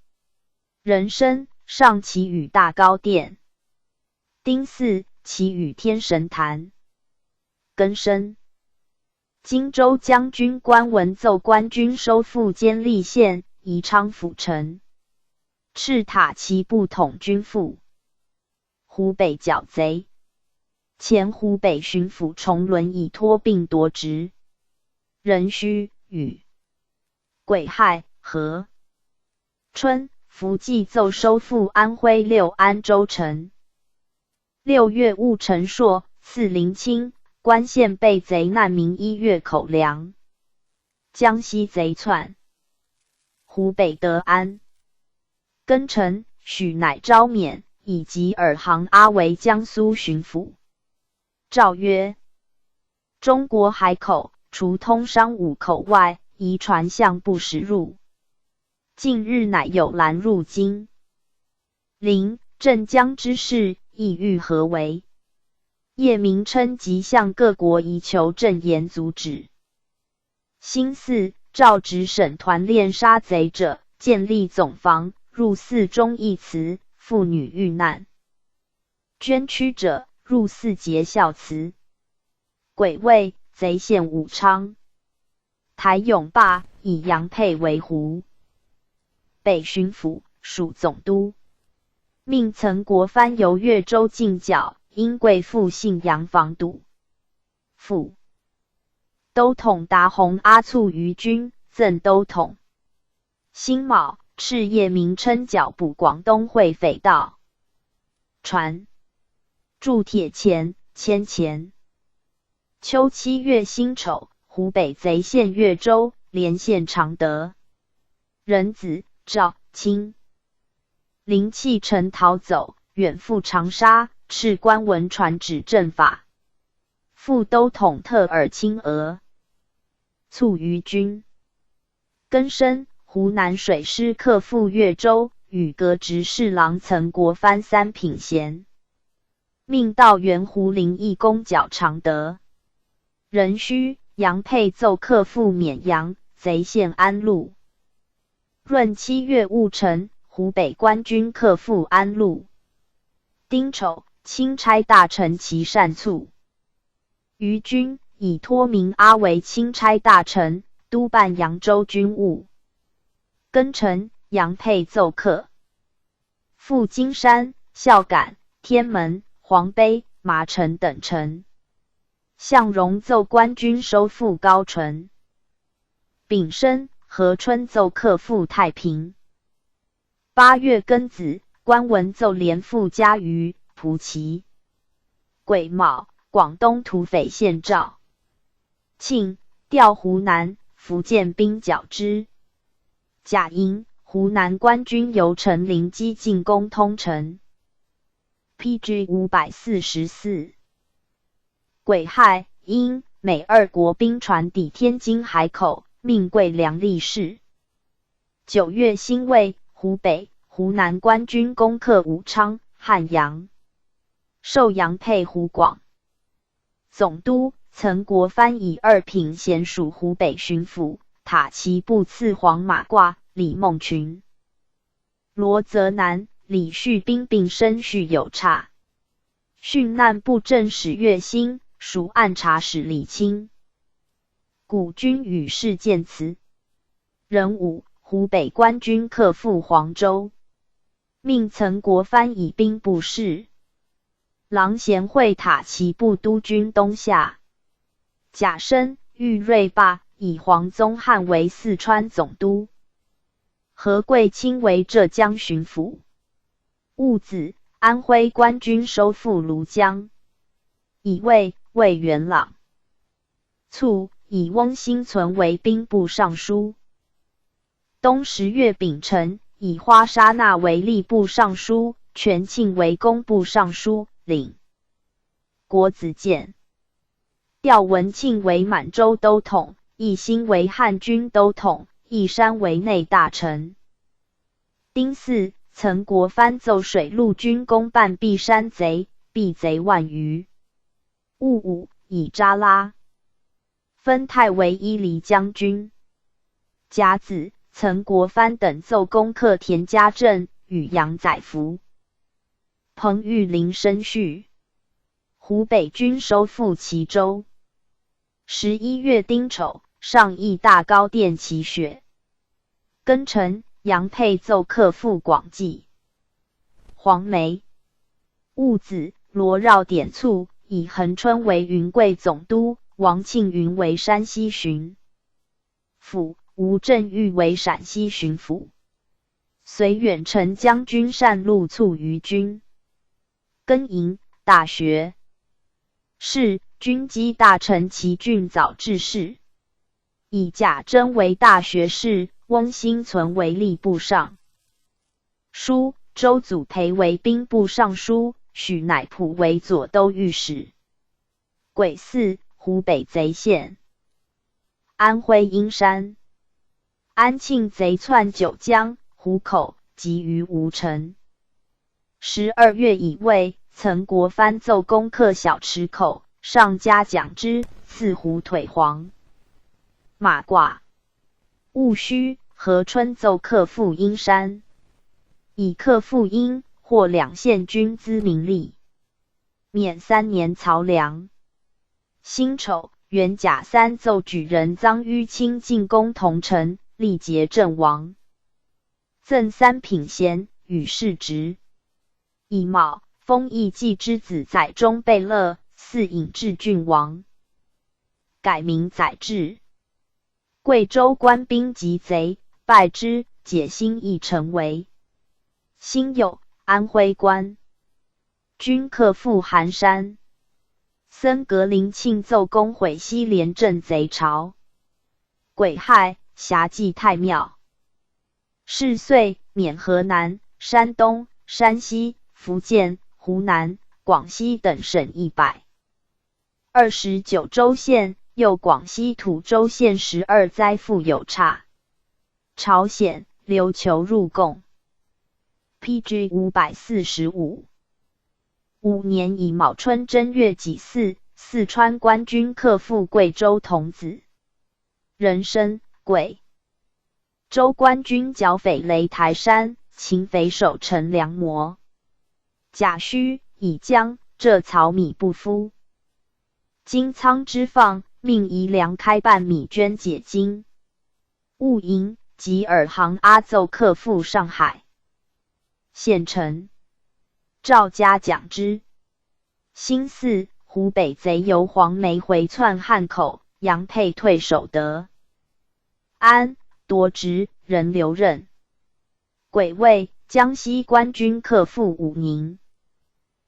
壬申，上祈雨大高殿。丁巳，祈雨天神坛。庚申，荆州将军关文奏官军收复监利县、宜昌府城，敕塔奇部统军赴 湖北剿贼。前湖北巡抚崇伦以托病夺职。壬戌，雨。癸亥，合。春，伏季奏收复安徽六安州城。六月，兀臣朔赐临清、关县被贼难民一月口粮。江西贼窜。湖北德安。 庚辰，许乃昭免，以吉尔杭阿为江苏巡抚。诏曰：中国海口除通商五口外，夷船相不使入。近日乃有拦入京。临，镇江之事亦欲合围。叶明琛即向各国移求镇言阻止。 辛巳，诏旨省团练杀贼者，建立总防，入寺忠义祠，妇女遇难捐躯者，入寺节孝祠。癸未，贼陷武昌。台永霸以杨佩为湖北巡抚，署总督，命曾国藩由越州进剿，因贵父姓杨防堵。 副都统达洪阿促于军，赠都统。辛卯，敕叶明琛剿捕广东会匪盗船，铸铁钱、签钱。秋七月辛丑，湖北贼陷越州，连陷常德。壬子，赵、清 林弃城逃走，远赴长沙，敕官文传旨正法。副都统特尔清额促于军。庚申，湖南水师克复越州，与革职侍郎曾国藩三品闲。 命道员胡林义攻剿常德。壬戌，杨佩奏克复沔阳，贼陷安陆。闰七月戊辰，湖北官军克复安陆。丁丑，钦差大臣齐善促于军，以托名阿为钦差大臣，督办扬州军务。庚辰，杨佩奏克 复金山、孝感、天门、黄陂、麻城等城。向荣奏官军收复高淳。丙申，何春奏克复太平。八月庚子，关文奏连复嘉鱼、蒲圻。癸卯，广东土匪陷赵 庆，调湖南、福建兵剿之。甲寅，湖南官军由陈陵机进攻通城。P G五百四十四。癸亥，殷、美二国兵船抵天津海口，命桂良立誓。九月辛未，湖北、湖南官军攻克武昌、汉阳。授杨佩湖广 总督。曾国藩以二品衔署湖北巡抚，塔奇布赐黄马褂，李梦群、罗泽南、李绪斌并升叙有差。殉难布政使岳欣，署按察使李清。古君与世见词。壬午，湖北官军克复黄州，命曾国藩以兵部侍 郎咸会塔奇布督军东下。甲申，玉瑞霸以黄宗翰为四川总督，何贵卿为浙江巡抚。戊子，安徽官军收复庐江。乙未，魏元朗 促，以翁兴存为兵部尚书。冬十月丙辰，以花沙纳为吏部尚书，权庆为工部尚书，领国子监。调文庆为满洲都统，奕兴为汉军都统，义山为内大臣。丁巳，曾国藩奏水陆军攻办毕山贼，毙贼万余。 戊午，以扎拉分太为伊犁将军。甲子，曾国藩等奏攻克田家镇与杨载福。彭玉麟生绪。湖北军收复齐州。十一月丁丑，上义大高殿祈雪。庚辰，杨佩奏克复广济。黄梅。 戊子，罗绕点促，以恒春为云贵总督，王庆云为山西巡抚，吴镇域为陕西巡抚，随远程将军单陆促于军。庚寅，大学士、军机大臣齐俊藻致仕。以贾珍为大学士，翁兴存为吏部尚 书，周祖培为兵部尚书，许乃普为左都御史。癸巳，湖北贼陷安徽阴山。安庆贼窜九江、湖口，集于吴城。十二月乙未，曾国藩奏攻克小池口，上加奖之，赐虎腿黄。马卦。戊戌，何春奏克复阴山。 以克复阴，获两县军资名利，免三年曹粮。辛丑，元甲三奏举人臧於卿进攻桐城，力竭阵亡，赠三品衔与世职。乙卯，封义季之子载忠被勒，嗣隐质郡王，改名载质。 贵州官兵及贼，败之，解兴义城为。辛酉，安徽官军克复韩山。僧格林庆奏攻毁西连镇贼巢。癸亥，霞济太庙。是岁，免河南、山东、山西、福建、湖南、广西等省一百 二十九州县，又广西土州县十二灾复有差。朝鲜琉球入贡。P G五百四十五。五年乙卯春正月己巳，四川官军克复贵州桐梓。壬申，癸 州官军剿匪擂台山，擒匪首陈良模。甲戌，乙江浙曹米不敷金仓之放，命糜良开办米捐解金。戊寅，吉尔杭阿奏克复上海县城，赵嘉讲之。 辛巳，湖北贼由黄梅回窜汉口，杨佩退守德安，夺职，任留任。癸未，江西官军克复武宁。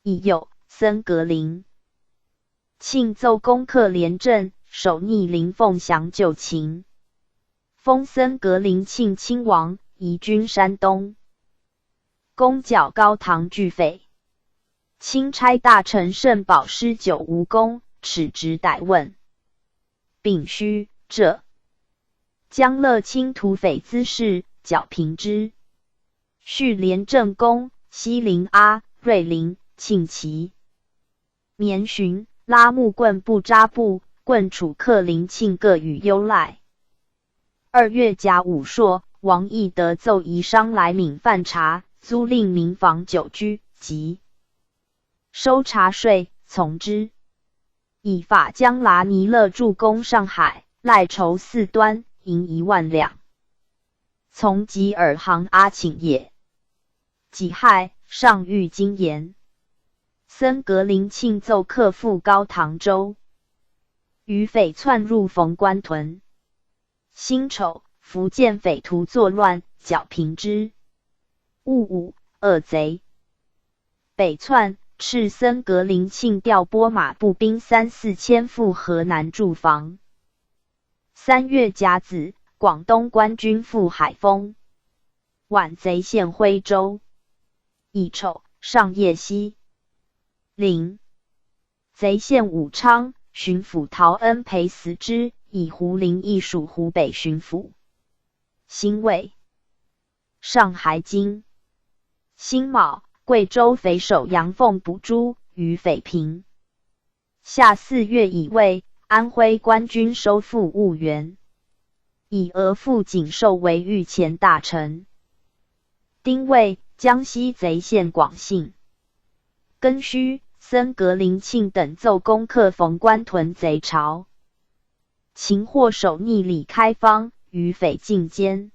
乙酉，僧格林庆奏攻克连镇，守逆林凤翔就擒，封僧格林庆亲王，移军山东。攻剿高唐巨匪。钦差大臣盛宝施酒无功，耻职逮问。丙戌，浙江乐清土匪滋事，剿平之。续连镇攻西陵阿、瑞林、庆旗。年旬，拉木棍布扎布，棍楚克林庆各予优赖。二月甲午朔，王懿德奏移商来闵贩茶，租令民房久居，即收茶税，从之。以法将拉尼勒助攻上海，赖筹四端，银一万两，从吉尔杭阿请也。己亥，上谕金岩。僧格林庆奏克复高唐州，余匪窜入冯官屯。 辛丑，福建匪徒作乱，剿平之。戊午，恶贼北窜，敕僧格林庆调拨马步兵三四千赴河南驻防。三月甲子，广东官军赴海丰，晚贼陷徽州。乙丑，上叶西林。贼献武昌巡抚陶恩培死之，以胡林亦署湖北巡抚。辛未，上海经。辛卯，贵州匪首杨凤捕猪，与匪平。夏四月乙未，安徽官军收复婺源，以额富锦授为御前大臣。丁未，江西贼陷广信。庚戌，僧格林沁等奏攻克冯官屯贼巢，擒获首逆李开芳，与匪进坚。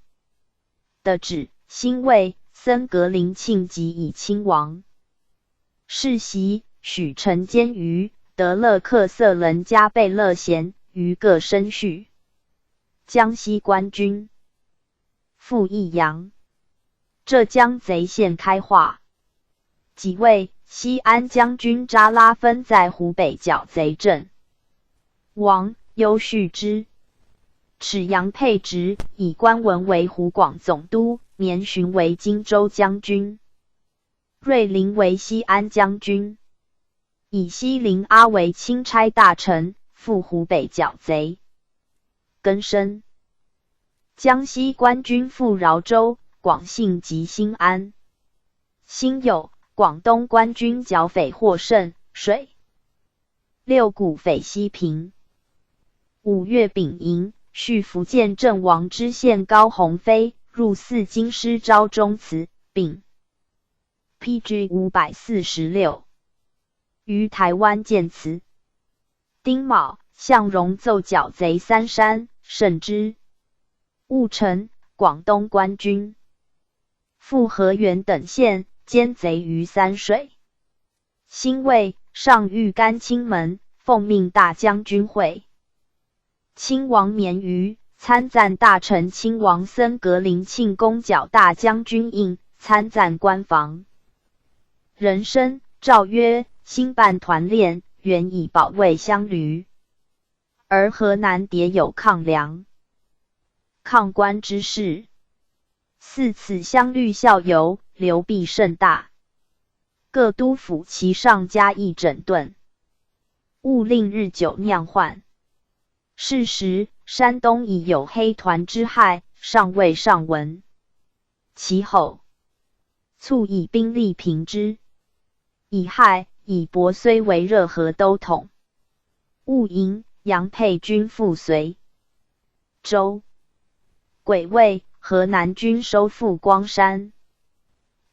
的指，辛未，僧格林沁即已亲王。世袭许陈坚于德勒克色伦加贝勒咸于各升叙。江西官军。复益阳。浙江贼陷开化。己未，西安将军扎拉芬在湖北剿贼阵亡，忧恤之。 使杨佩直以关文为湖广总督，绵循为荆州将军，瑞林为西安将军，以西林阿为钦差大臣，赴湖北剿贼。庚申，江西官军赴饶州、广信及新安。辛酉，广东官军剿匪获胜，水 六股匪西平。五月丙寅，叙福建镇王知县高鸿飞入寺京师昭宗祠，并 P G 五百四十六，于台湾建祠。丁卯，向荣奏剿贼三山，胜之。戊辰，广东官军赴河源等县，坚贼于三水。 辛未，上谕甘青门，奉命大将军会亲王绵于、参赞大臣亲王僧格林沁攻剿大将军印，参赞关防。壬申，诏曰：兴办团练，原以保卫乡旅，而河南迭有抗梁、抗官之势。似此乡虑效尤，流弊甚大。 各督抚其上加以整顿，勿令日久酿患。是时，山东已有黑团之害，尚未上闻。其后，卒以兵力平之。乙亥，以伯虽为热河都统。戊寅，杨佩军赴随 州。癸未，河南军收复光山。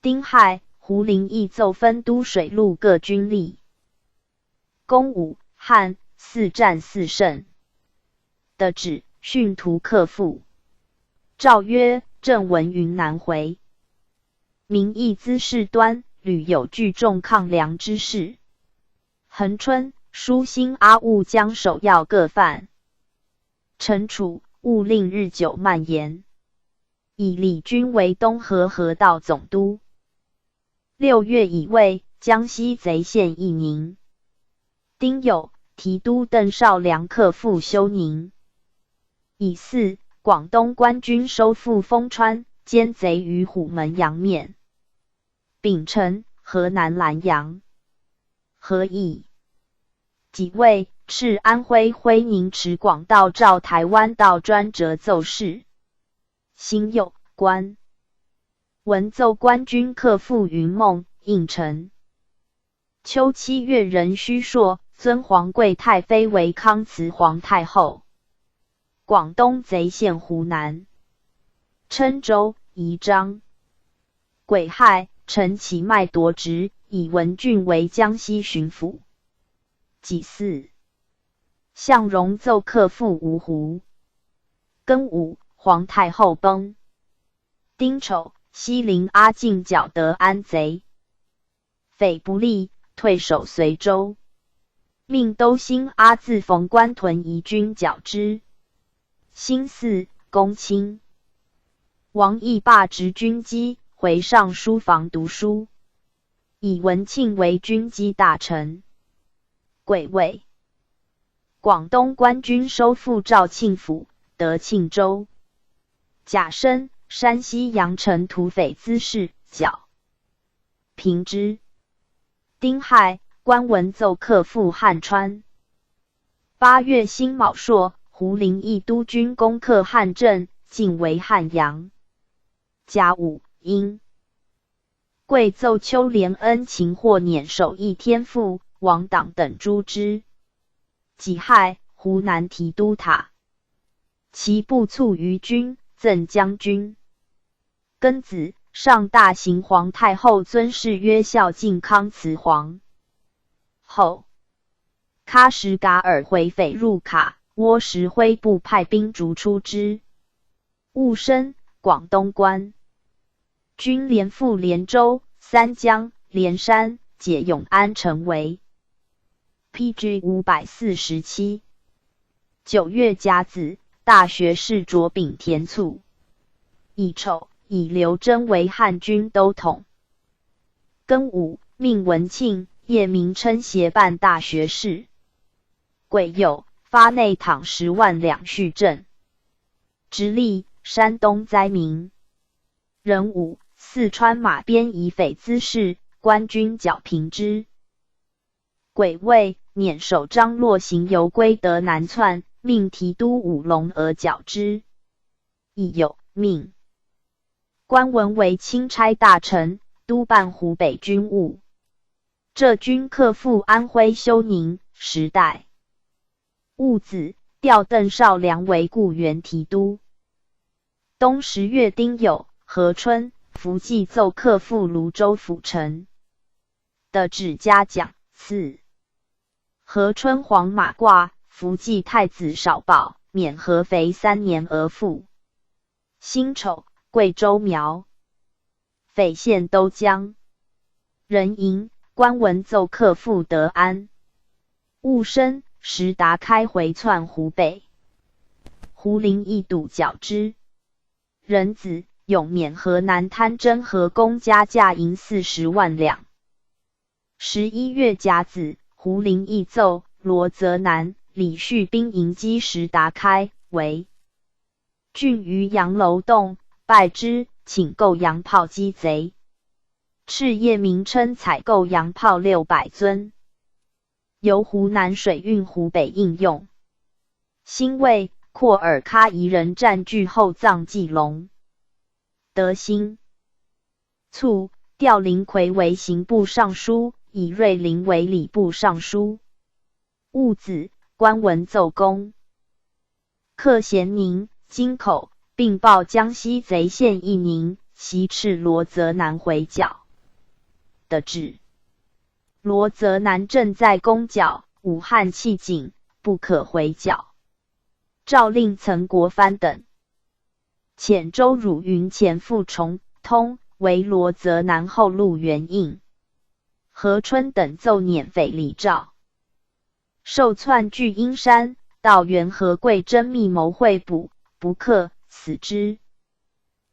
丁亥，胡林翼奏分都水陆各军力。公武、汉、四战四胜。的旨，训图克复。诏曰：朕闻云南回民意资事端，屡有聚众抗梁之势。恒春、舒兴阿兀将首要各犯 惩处，勿令日久蔓延。以李军为东河河道总督。六月乙未，江西贼陷义宁。丁酉，提督邓绍良克复休宁。乙巳，广东官军收复丰川，坚贼于虎门阳面。丙辰，河南南阳。 何以？己未，敕安徽徽宁池广道赵台湾道专折奏事。辛酉，官文奏官军克复云梦、应城。秋七月壬戌朔，尊皇贵太妃为康慈皇太后。 广东贼陷湖南。郴州、宜章。癸亥，陈其迈夺职，以文俊为江西巡抚。己巳，向荣奏克复芜湖。庚午，皇太后崩。丁丑，西林阿敬剿德安贼。 匪不利，退守随州。命都兴阿字冯官屯移军剿之。辛巳，公卿。王义罢执军机，回上书房读书，以文庆为军机大臣。癸未，广东官军收复肇庆府、德庆州。甲申，山西阳城土匪滋事，剿 平之。丁亥，关文奏克复汉川。八月辛卯朔，胡林翼督军攻克汉镇，进围汉阳。甲午，寅。桂奏丘连恩擒获捻首义天父、王党等诸支。己亥，湖南提督塔其部卒于军，赠将军。庚子，上大行皇太后尊謫曰孝敬康慈皇后。喀什噶尔回匪入卡，窝什辉部派兵逐出之。戊申，广东关军连赴连州、三江、连山，解永安城围。P G五百四十七。九月甲子，大学士卓炳填促。乙丑，以刘桢为汉军都统。庚午，命文庆、叶明琛协办大学士。癸酉，发内躺十万两恤赈直隶、山东灾民。壬午，四川马边以匪滋事，官军剿平之。癸未，捻首张洛行游归德南窜，命提督武隆娥剿之。乙酉，命关文为钦差大臣，督办湖北军务。浙军克复安徽休宁、什韓。戊子，调邓绍良为固原提督。冬十月丁酉，何春、福济奏克复泸州府城。的指嘉奖赐。何春黄马褂，福济太子少保，免合肥三年而复。辛丑，贵州苗匪县都江。壬寅，关文奏克复德安。戊申，石达开回窜湖北，胡林翼督剿之。壬子，永免河南滩真河公嘉价银四十万两。十一月甲子，胡林翼奏罗泽南、李绪兵迎击石达开，围郡于杨楼洞，败之，请购洋炮击贼。敕叶明琛采购洋炮六百尊，由湖南水运湖北应用。辛未，阔尔喀夷人占据后藏季隆。德兴。卒，调林魁为刑部尚书，以瑞林为礼部尚书。戊子，关文奏攻克咸宁、京口，并报江西贼县义宁，袭敕罗泽南回剿。的旨，罗泽南正在攻剿，武汉气紧，不可回剿。诏令曾国藩等遣周汝云前赴崇通，为罗泽南后路援应。何春等奏捻匪李肇，授窜据阴山，到元和贵征密谋会捕，不克，死之。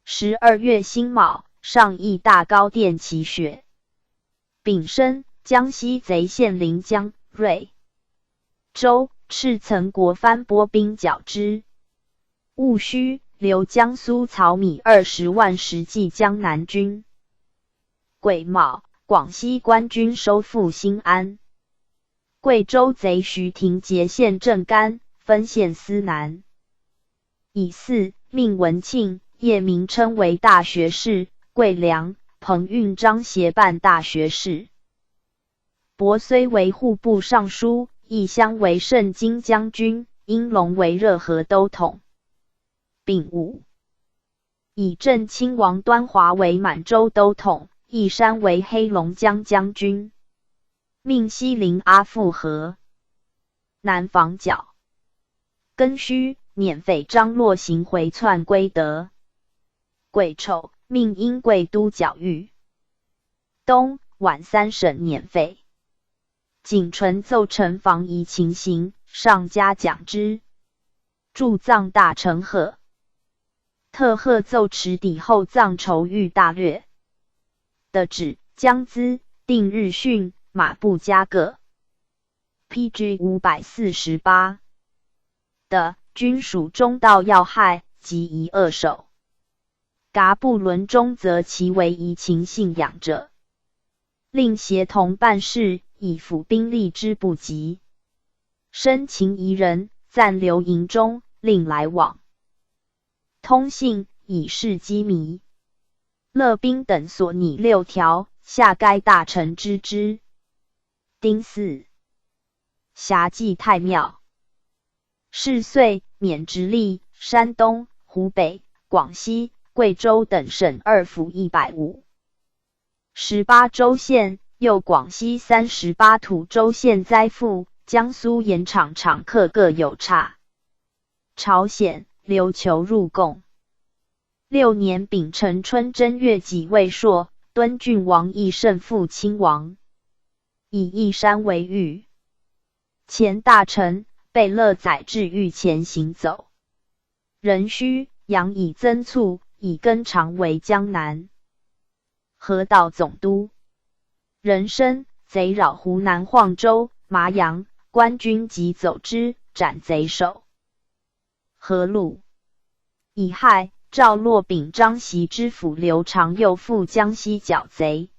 十二月辛卯，上义大高殿祈雪。丙申，江西贼县临江、瑞州，敕曾国藩拨兵剿之。戊戌，留江苏曹米二十万石济江南军。癸卯，广西官军收复新安。贵州贼徐廷劫县镇甘，分县司南。乙巳，命文庆、叶明琛为大学士，桂良、彭运章协办大学士。薄睢为户部尚书，义乡为盛京将军，殷隆为热河都统。丙午，以镇亲王端华为满洲都统，义山为黑龙江将军，命西陵阿富汗南防剿。庚戌，捻匪张洛行回窜归德。癸丑，命殷贵督剿豫东、皖三省捻匪。景纯奏陈房疑秦行，上嘉奖之。驻藏大臣贺特贺奏持抵后藏筹御大略。的旨，将资、定日训、马步加各。P G五百四十八。的军属中道要害及一二首。噶部伦中则其为疑秦信仰者。令协同办事，以抚兵力之不及。申请移人，暂留营中，另来往。通信以示机密。乐宾等所拟六条，下该大臣知之。丁巳，霞祭太庙。是岁免直隶、山东、湖北、广西、贵州等省二府一百五十八州县，又广西三十八土州县灾富、江苏盐场场客各有差。朝鲜、琉球入贡。六年丙辰春正月己未朔，敦郡王义胜父亲亡，以义山为御。前大臣贝勒载至御前行走。壬戌，杨以增促，以更长为江南河道总督。壬申，贼扰湖南晃州、麻阳，官军急走之，斩贼首。河路。乙亥，赵洛秉张袭之府刘长右赴江西剿贼。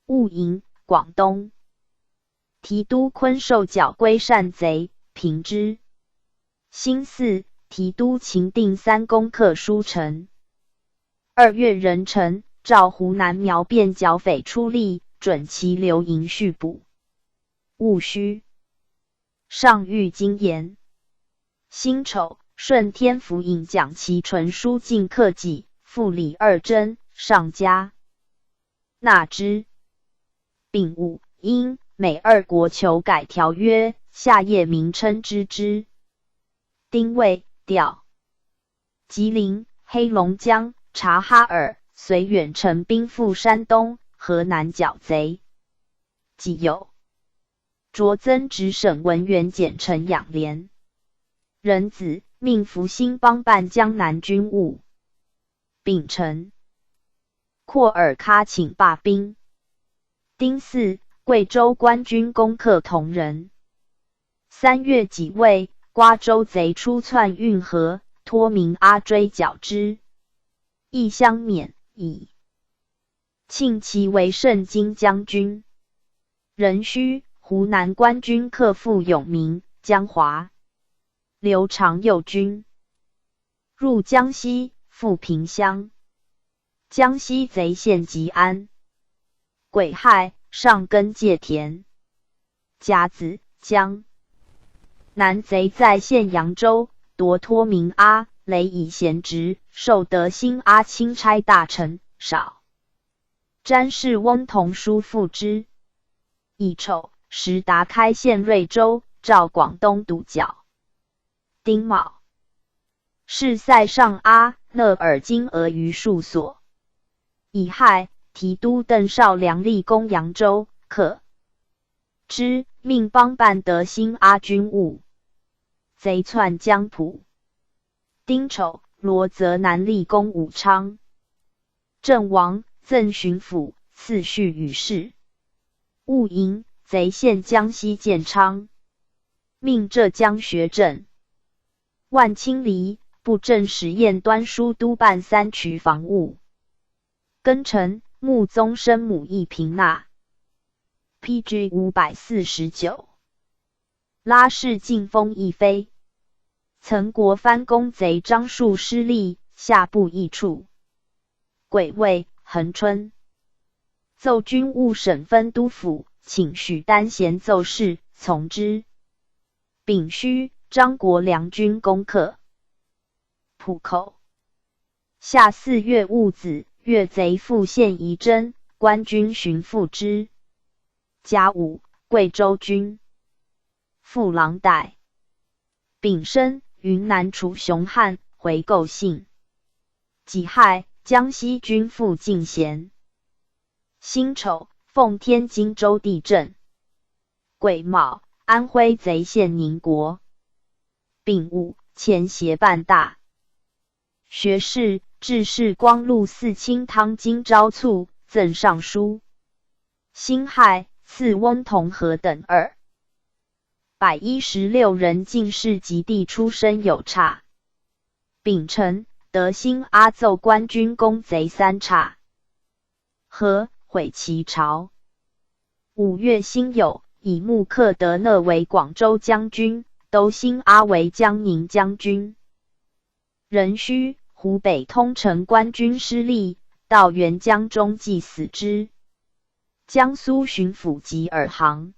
戊寅，广东提督昆授剿归单贼，平之。辛巳，提督秦定三攻克舒城。二月壬辰，赵湖南苗变剿匪出力，准其留营续补。戊戌，上谕金岩。辛丑，顺天府尹蒋其纯书进克己，复礼二征，上加纳之。丙午，英美二国求改条约，下掖名称知之。丁未，调吉林、黑龙江、察哈尔、绥远城兵赴山东、河南剿贼。己酉，着增直省文员简陈养廉。壬子，命福兴帮办江南军务。丙辰，阔尔喀请罢兵。丁巳，贵州官军攻克铜仁。三月己未，瓜州贼出窜运河，脱名阿追剿之，亦相免矣。庆其为盛京将军。壬戌，湖南官军克复永明、江华。刘长右军入江西，复平襄。江西贼陷吉安。癸亥，上更界田。甲子，江南贼再陷扬州，夺脱名阿、雷以贤职，授德兴阿钦差大臣，少詹事翁同书附之。乙丑，石达开陷瑞州，赵广东督剿。丁卯，是塞上阿勒尔金俄于戍所。乙亥，提督邓绍梁立攻扬州，克之，命帮办德兴阿军务。贼窜江浦。丁丑，罗泽南立攻武昌。阵亡，赠巡抚，赐序与市。戊寅，贼陷江西建昌，命浙江学政。万清黎、布政使晏端书督办三衢防务。庚辰，穆宗生母易平纳。P G五百四十九。拉氏进封易妃。曾国藩攻贼张树失利，下部易处。癸未，恒春。奏军务省分都府，请许丹贤奏事，从之。丙戌，张国梁军攻克浦口。夏四月戊子，越贼复陷仪征，官军寻复之。甲午，贵州军赴狼岱。丙申，云南楚雄汉回构信。己亥，江西军赴进贤。辛丑，奉天津州地震。癸卯，安徽贼陷宁国。丙午，前协办大学士、制事光禄寺卿汤金招促，赠尚书。辛亥，赐翁同阖等二百一十六人进士及第出身有差。丙辰，德兴阿奏官军攻贼三岔，和毁其巢。五月辛酉，以穆克德勒为广州将军，窦兴阿为江宁将军。壬戌，湖北通城官军失利，道元江中即死之。江苏巡抚吉尔杭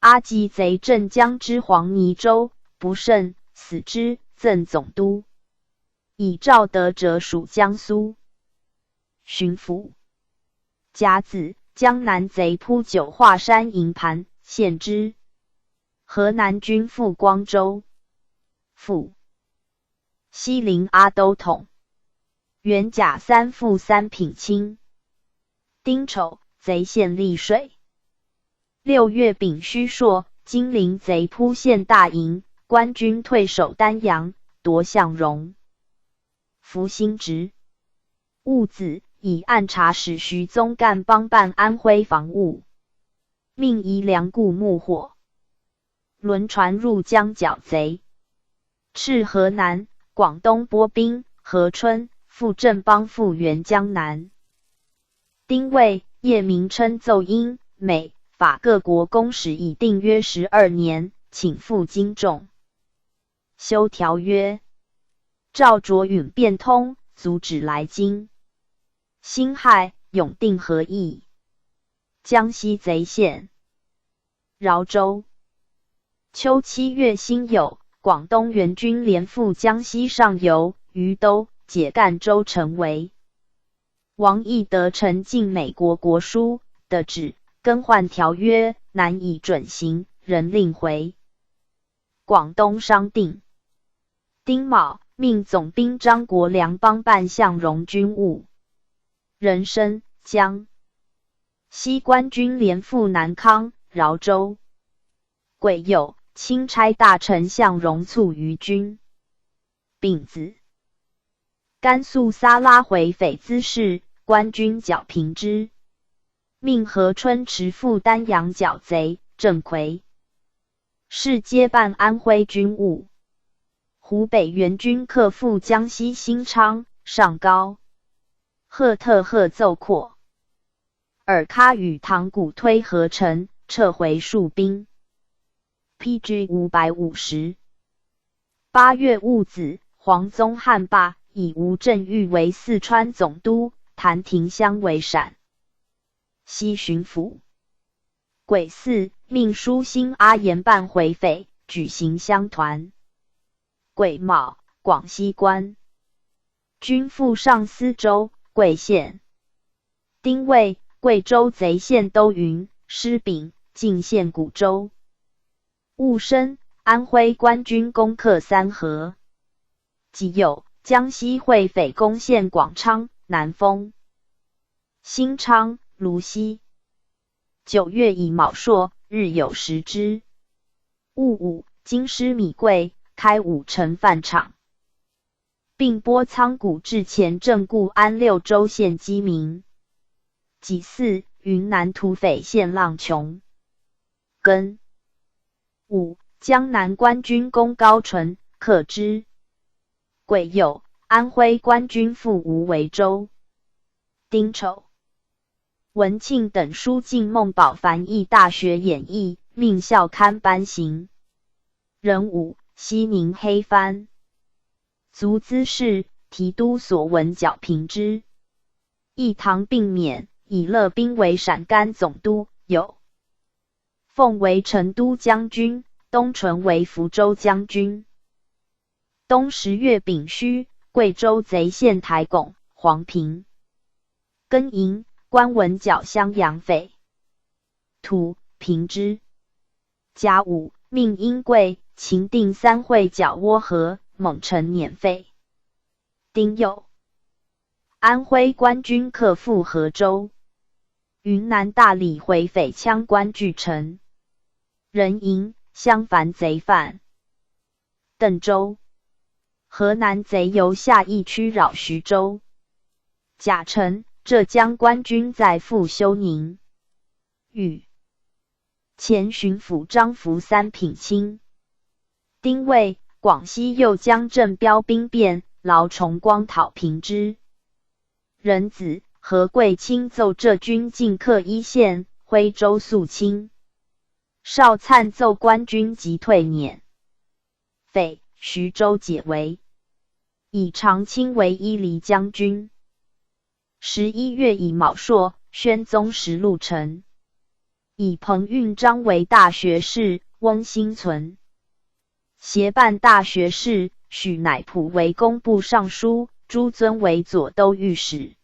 阿吉贼镇江之黄泥洲，不慎死之，赠总督。以赵德哲署江苏巡抚。甲子，江南贼扑九华山营盘，陷之。河南军赴光州。府西陵阿都统。元甲三副三品卿。丁丑，贼陷溧水。六月丙戌朔，金陵贼扑陷大营，官军退守丹阳，夺向荣。伏新职。戊子，以按察使徐宗干帮办安徽防务，命移粮固募货，轮船入江剿贼。敕河南、广东拨兵，何春、傅振邦复援江南。丁未，叶明琛奏英、美、法各国公使已订约十二年，请赴京仲修条约。赵卓允变通，阻止来京。辛亥，永定和议。江西贼陷饶州。秋七月辛酉，广东援军连赴江西上游、余都，解赣州城围。王懿得呈进美国国书的旨，更换条约，难以准行，仍令回广东商定。丁卯，命总兵张国良帮办向荣军务。壬申，江西官军连赴南康、饶州。癸酉，钦差大臣向荣促于军。丙子，甘肃撒拉回匪滋事，官军剿平之。命何春池赴丹阳剿贼，郑魁世接办安徽军务。湖北援军克复江西兴昌、上高。赫特赫奏阔，尔喀与唐古推合城，撤回数兵。P G五百五十。八月戊子，黄宗翰罢，以吴镇玉为四川总督，谭廷香为陕西巡抚。癸巳，命舒兴阿言办回匪，举行乡团。癸卯，广西官军赴上司州、贵县。丁未，贵州贼陷都匀、施饼，进陷古州。戊申，安徽官军攻克三河。己酉，江西会匪攻陷广昌、南丰、兴昌、泸溪。九月乙卯朔，日有食之。戊午，京师米贵，开五城饭场，并拨仓谷至黔镇固安六州县饥民。己巳，云南土匪陷阆邛、根。午，江南官军攻高淳，克之。癸酉，安徽官军赴无为州。丁丑，文庆等书进孟宝凡译《大学演义》，命校刊颁行。壬午，西宁黑番族滋事，提督索文剿平之。义堂并免，以乐宾为陕甘总督，有凤为成都将军，东纯为福州将军。冬十月丙戌，贵州贼陷台拱、黄平、更营，官文剿襄阳匪徒，平之。甲午，命英贵、秦定三会剿倭河、蒙城捻匪。丁酉，安徽官军克复合州。云南大理回匪羌官聚城，壬寅，襄樊贼犯。 邓州。河南贼由夏邑区扰徐州。甲辰，浙江官军再赴休宁。乙，前巡抚张福三品卿。丁未，广西右江镇标兵变，劳崇光讨平之。壬子，何桂清奏浙军进克黟县、徽州肃清。邵粲奏官军急退撵。匪徐州解围，以常卿为伊犁将军。十一月以卯朔宣宗实录陈。以彭运章为大学士，翁兴存。协办大学士许乃普为工部尚书，朱遵为左都御史。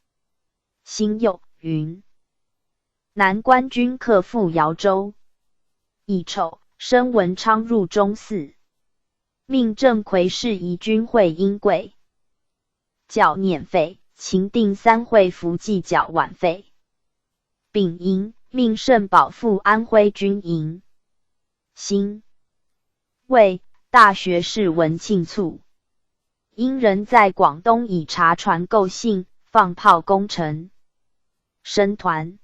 辛酉，云南官军克复饶州。乙丑，申文昌入中寺，命郑魁士仪军会阴贵，剿捻匪，平定三会服祭剿皖匪。丙寅，命盛宝赴安徽军营。辛未，大学士文庆卒。殷人在广东以查船构信，放炮攻城。申团，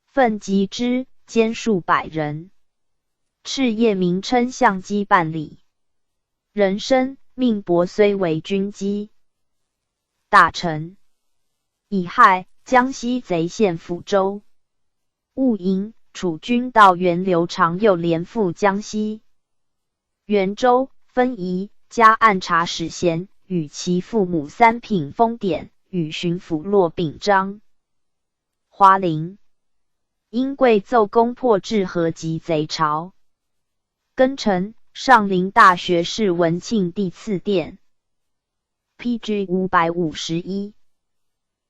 奋击之，奸数百人。敕夜明称向击办理。壬申，命薄睢为军机。大辰，乙亥，江西贼陷抚州。 戊寅，楚军道员刘长又连赴江西。元州，分仪加按察使咸与其父母三品封典，与巡抚骆秉章。花林，殷贵奏功破质河及贼巢。庚辰，上林大学士文庆递赐殿。P G五百五十一。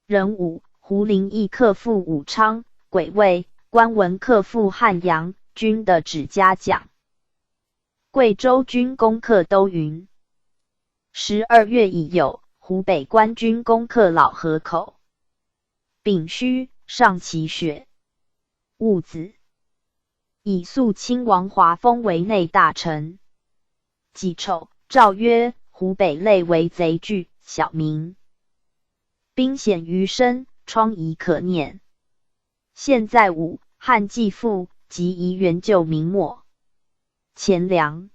壬午，胡林翼克复武昌、鬼卫，关文克复汉阳，均得指嘉奖。贵州军攻克都匀。十二月乙酉，湖北官军攻克老河口。丙戌，上起雪。戊子，以肃亲王华封为内大臣。己丑，诏曰：湖北内为贼聚，小民 兵险余生，疮痍可念。现在武汉既复，急宜援救民没。钱粮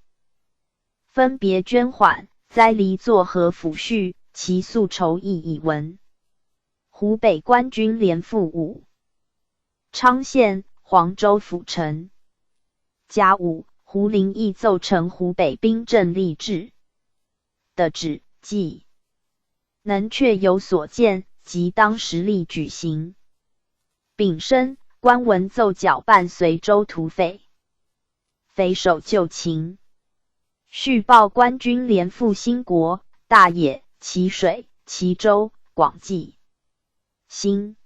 分别捐款，灾黎作何抚恤，其诉酬亦已闻。湖北官军连赴武昌县、黄州府城。甲午，胡林翼奏呈湖北兵镇吏治的旨，即 能确有所见，即当时立举行。丙申，关文奏剿办随州土匪，匪首旧秦。续报官军连赴兴国、大冶、淇水、蕲州、广济。辛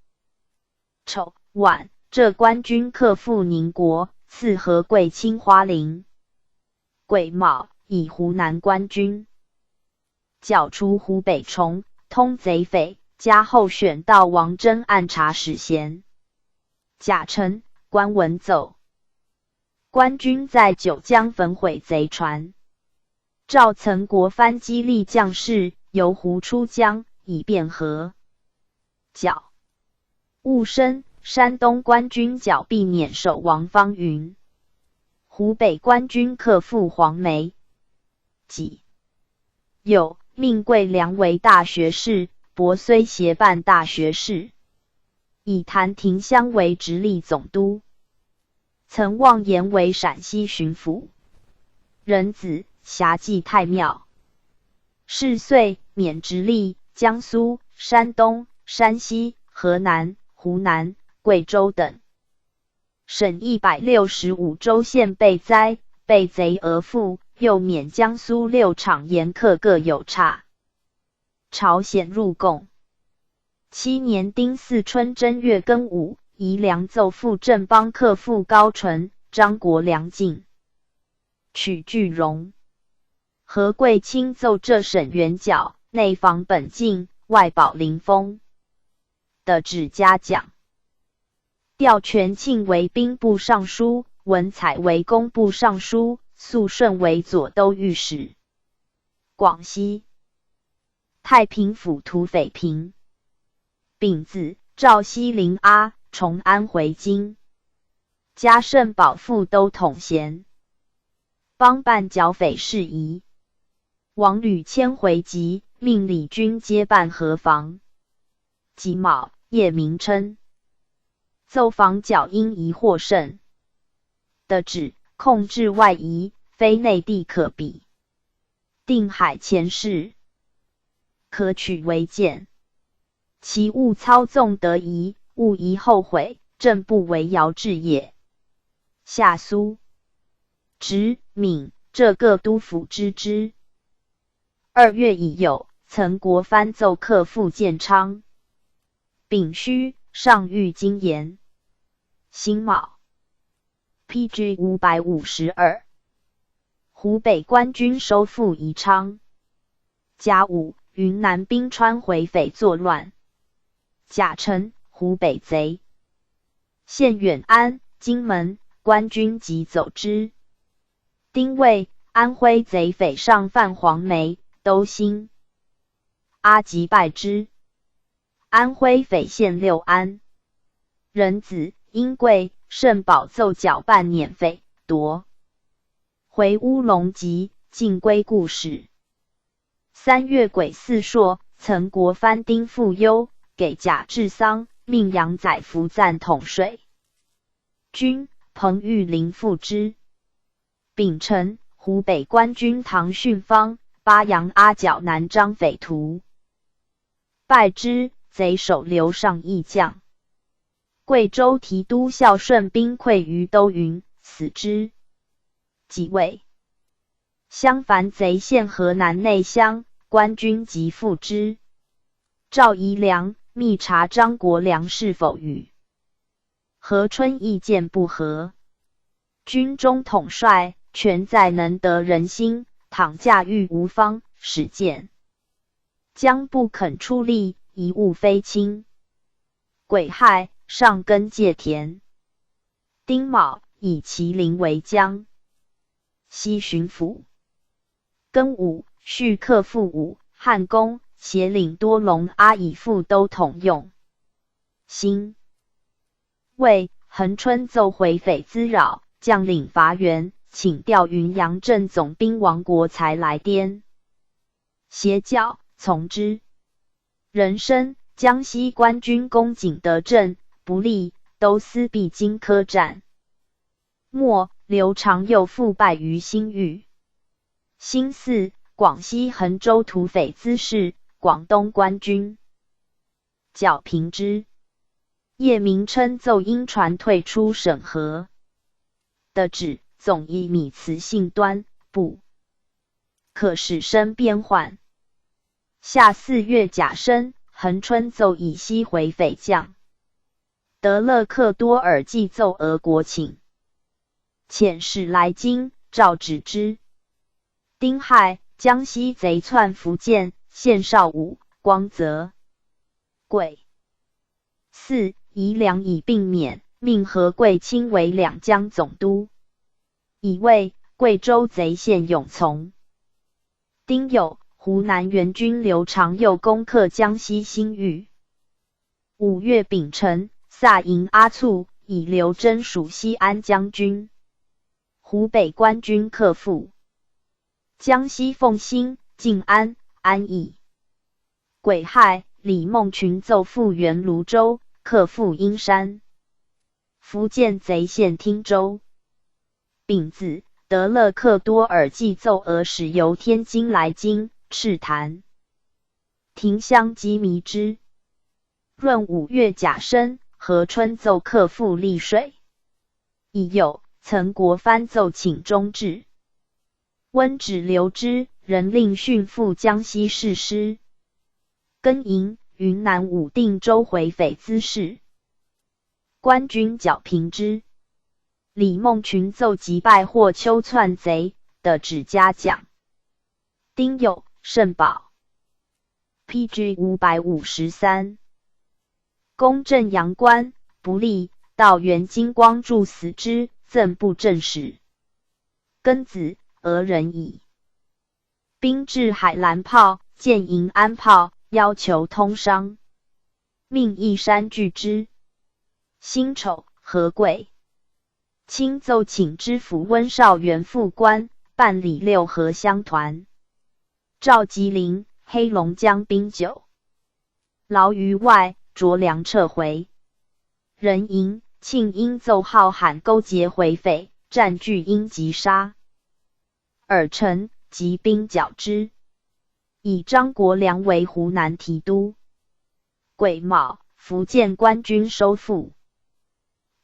丑，晚，浙官军克复宁国，赐河贵卿花翎。癸卯，以湖南官军 剿除湖北崇通贼匪，加候选道王征按察使咸。甲辰，关文奏，官军在九江焚毁贼船。赵曾国藩激励将士由湖出江，以便河 剿。戊申，山东官军剿避免守王方云。湖北官军克复黄梅。己酉，命贵良为大学士，薄睢协办大学士，以谭廷香为直隶总督。 曾望言为陕西巡抚。壬子，辖冀太庙。是岁，免直隶、江苏、山东、山西、河南、湖南、贵州等。省一百六十五州县被灾，被贼而复，又免江苏六场盐客各有差。 朝鲜入贡。七年丁巳春正月庚午，宜良奏复镇邦克复高淳、张国梁境，取句容。何贵卿奏浙省援剿，内防本境，外保临沣的指嘉奖。 调权庆为兵部尚书，文采为工部尚书，肃顺为左都御史。广西太平府土匪平。丙子，赵锡林阿崇安回京，加圣保副都统衔，帮办剿匪事宜。王吕谦回籍，命李军接办河防。 己卯，夜明称。奏防剿英疑惑甚的旨，控制外夷，非内地可比。定海前事，可取为鉴。其物操纵得宜，勿宜后悔，朕不为尧治也。下苏、直、闵、浙各都府知之。二月乙酉，岑国藩奏客赴建昌。丙戌，上谕金岩。辛卯，P G五百五十二，湖北官军收复宜昌。甲午，云南宾川回匪作乱。甲辰，湖北贼陷远安、荆门，官军即走之。丁未，安徽贼匪上犯黄梅、兜心、阿集败之。安徽匪陷六安。壬子，殷贵、慎宝奏剿半捻匪，夺回乌龙集，尽归故始。三月癸巳朔，岑国藩丁复忧，给甲治丧，命杨载伏赞统帅军彭玉麟赴之。丙辰，湖北官军唐训方、巴阳阿角南张匪徒败之，贼首刘尚义将。贵州提督孝顺兵溃于兜云，死之。己未，襄樊贼陷河南内乡，官军即复之。赵宜良密查张国梁是否与何春意见不合。军中统帅权在能得人心，倘驾驭无方，始见将不肯出力，贻误非轻。癸亥，上耕界田。丁卯，以麒麟为将，西巡抚。庚午，续客赴武汉攻，协领多隆阿以赴都统用。辛未，恒春奏回匪滋扰，将领乏援，请调云阳镇总兵王国才来滇协剿，从之。壬申，江西官军攻景德镇，不利，兜司毕经科战没，刘长佑复败于新峪。辛巳，广西恒州土匪滋事，广东官军剿平之。叶明琛奏英船退出沈河的旨，总以米辞性端，不可使申边患。夏四月甲申，恒春奏以西回匪将德勒克多尔济奏俄国请遣使来京，诏旨之。丁亥，江西贼窜福建，献邵武、光泽。癸巳，以粮以并免，命何贵钦为两江总督，以卫贵州贼县永从。丁酉，湖南援军刘长佑攻克江西新峪。五月丙辰，萨营阿促以刘桢署西安将军。湖北官军克复江西奉新、晋安、安义。癸亥，李梦群奏复援泸州，克复阴山。福建贼陷汀州。丙子，德勒克多尔济奏俄使由天津来京，试探亭乡机密之。闰五月甲申，何春奏克复丽水。乙酉，岑国藩奏请中制。温旨留之，仍令训复江西士师。庚寅，云南武定州回匪滋事，官军剿平之。李梦群奏击败霍邱窜贼的旨嘉奖。丁酉，慎宝。P G五百五十三。攻镇阳关，不利，道元金光助死之，赠布政使。庚子，俄人以兵制海兰炮，建营安炮，要求通商，命义山拒之。辛丑，何贵钦奏请知府温绍元复官，办理六合乡团，召吉林、黑龙江兵九。劳于外，着粮撤回。人迎，庆因奏号喊勾结回匪，占据因集沙。尔臣即兵剿之，以张国良为湖南提督。癸卯，福建官军收复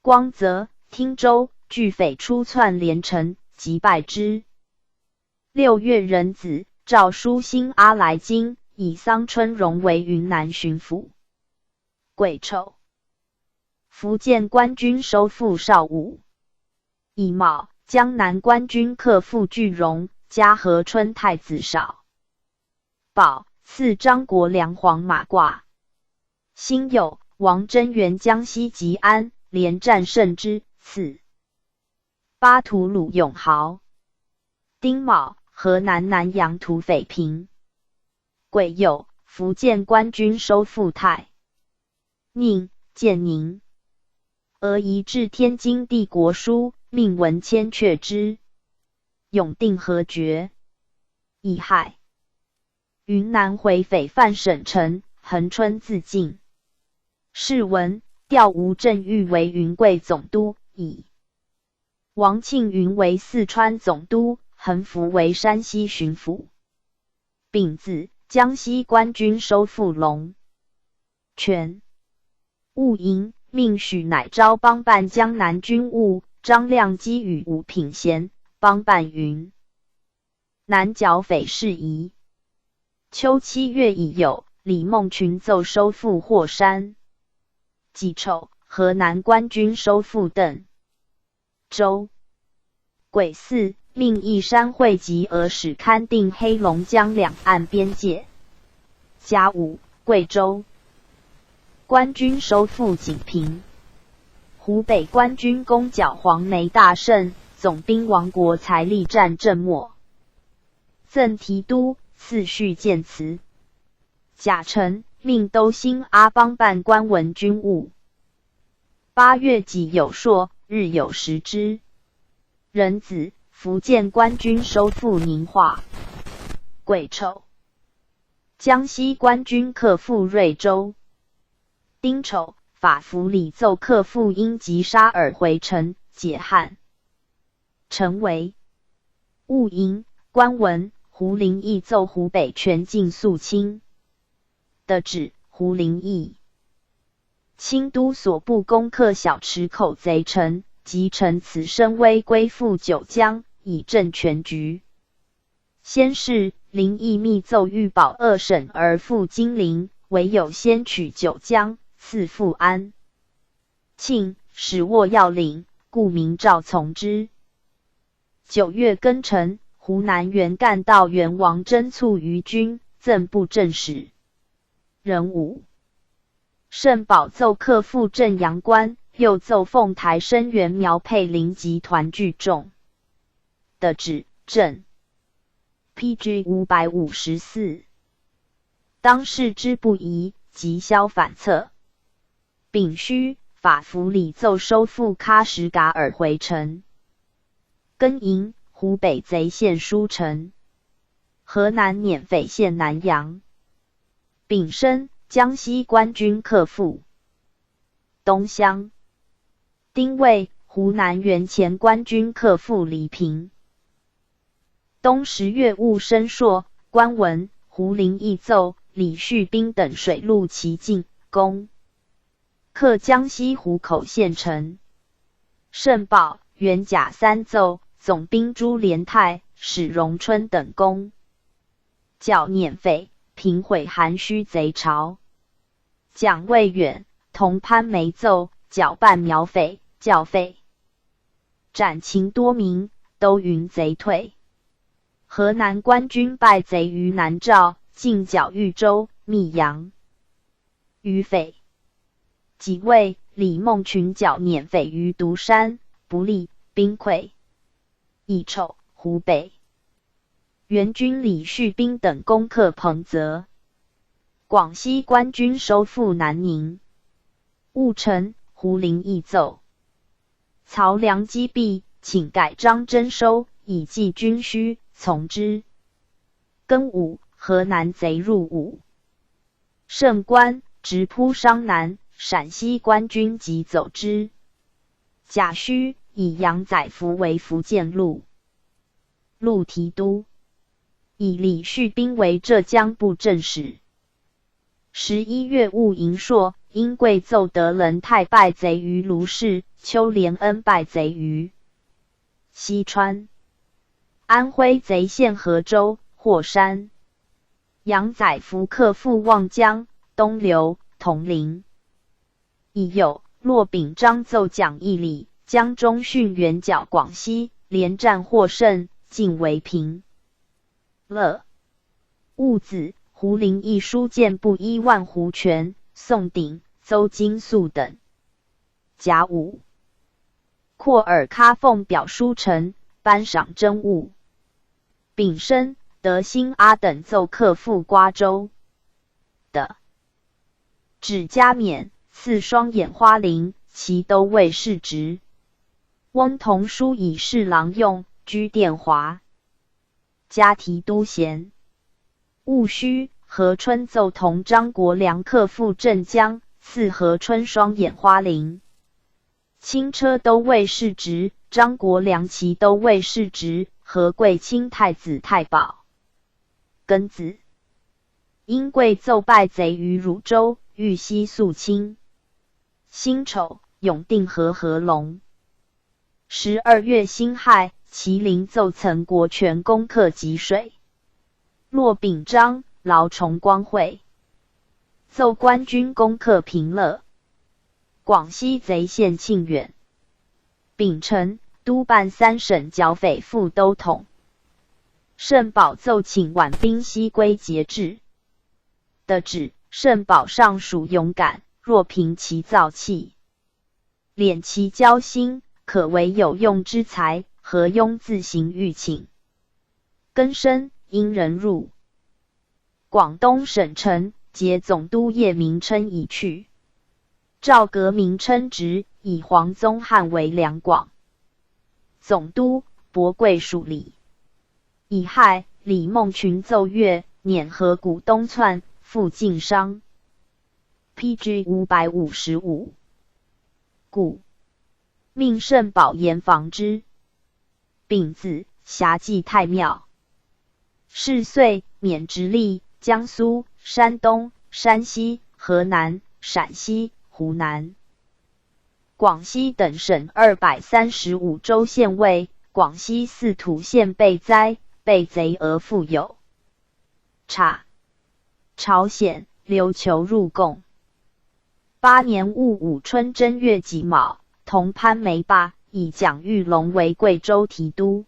光泽、汀州，拒匪出窜连城，即败之。六月壬子，诏书新阿来京，以桑春荣为云南巡抚。 癸丑，福建官军收复邵武。乙卯，江南官军克复句容、嘉禾春太子少。卯，赐张国良黄马褂。辛酉，王贞元江西吉安，连战胜之，赐 巴图鲁永豪。丁卯，河南南阳土匪平。癸酉，福建官军收复太宁、建宁。俄移至天津帝国书，命文谦却之，永定何决。乙亥，云南回匪范省城恒春自尽。世文，调吴镇域为云贵总督，以 王庆云为四川总督，恒福为山西巡抚。丙子，江西官军收复龙泉、婺营，命许乃昭帮办江南军务，张亮基与吴品贤帮办云 南剿匪事宜。秋七月乙酉，李梦群奏收复霍山。己丑，河南官军收复邓州。癸巳，命义山会稽俄使勘定黑龙江两岸边界。甲午，贵州官军收复景平。湖北官军攻剿黄梅大胜，总兵王国才力战阵没。 赠提督，赐序建祠。甲辰，命都兴阿帮办官文军务。八月己酉朔，日有食之。壬子，福建官军收复宁化。癸丑，江西官军克复瑞州。丁丑，法弗里奏克复因吉沙尔回城，解汉。 陈维。婺营，官文，胡林翼奏湖北全境肃清。得知，胡林翼。清都所部攻克小池口贼城，即乘此声威归附九江，以镇全局。先是，林翼密奏欲保二省而复金陵，唯有先取九江，赐富安、庆，使握要领，故明诏从之。 九月庚辰，湖南原赣道员王贞卒于军，赠布政使。壬午，盛宝奏克复镇阳关，又奏奉台声援苗沛临及团聚众。得知，镇 P G五百五十四。当视之不宜，即萧反侧。丙戌，法弗里奏收复喀什噶尔回城。庚寅，湖北贼陷舒城。河南捻匪陷南阳。丙申，江西官军克复东乡。丁未，湖南原前官军克复黎平。冬十月戊申朔，官文，胡林翼奏李绪斌等水陆齐进，攻克江西湖口县城。盛宝、袁甲三奏总兵朱连泰、史荣春等攻剿捻匪，平毁韩戌贼巢。蒋未远同潘梅奏剿办苗匪、剿匪，斩秦多明，都云贼退。河南官军败贼于南诏，进剿豫州、密阳。 于匪。己未，李梦群剿捻匪于独山、不利、兵溃。乙丑，湖北援军李绪斌等攻克彭泽。广西官军收复南宁。戊辰，胡林翼奏曹良击毙，请改张贞收，以济军需，从之。庚午，河南贼入吴。胜关、直扑商南，陕西官军急走之。甲戌，以杨载福为福建路路提督，以李绪斌为浙江布政使。十一月，戊寅朔，英贵奏德轮泰败贼于卢氏，邱连恩败贼于西川。安徽贼陷合州、霍山。杨载福克复望江、东流、铜陵。乙酉，骆秉章奏蒋义礼、江中训援剿广西，连战获胜，进为平乐。戊子，胡林翼书建布依万湖泉、宋鼎、邹金粟等。甲午，阔尔喀奉表书陈、班赏征务。丙申，德兴阿等奏克复瓜州。的指加冕，赐双眼花翎，其都尉世职。翁同书以侍郎用，居殿华。加提督衔。戊戌，何春奏同张国梁克复镇江，赐何春双眼花翎。轻车都尉世职，张国梁骑都尉世职，何贵卿太子太保。庚子，英贵奏败贼于汝州，豫西肃清。辛丑，永定河合龙。十二月辛亥，麒麟奏岑国权攻克济水。骆秉章、劳崇光会奏官军攻克平乐。广西贼陷庆远。丙辰，督办三省剿匪副都统盛宝奏请挽兵西归节制。的旨，盛宝尚属勇敢，若凭其躁气， 敛其骄心，可为有用之才，何庸自行御请。庚申，殷人入。广东省城，节总督叶明琛已去。赵革明称职，以黄宗翰为两广总督，薄桂署理。乙亥，李孟群奏乐，辇河谷东窜，复晋商。P G五百五十五。 故，命盛宝严防之。丙子，遐祭太庙。是岁，免直隶、江苏、山东、山西、河南、陕西、湖南、广西等省二百三十五州县尉。广西四土县被灾，被贼而复有。察，朝鲜、琉球入贡。八年戊午春正月己卯，同潘梅罢，以蒋玉龙为贵州提督。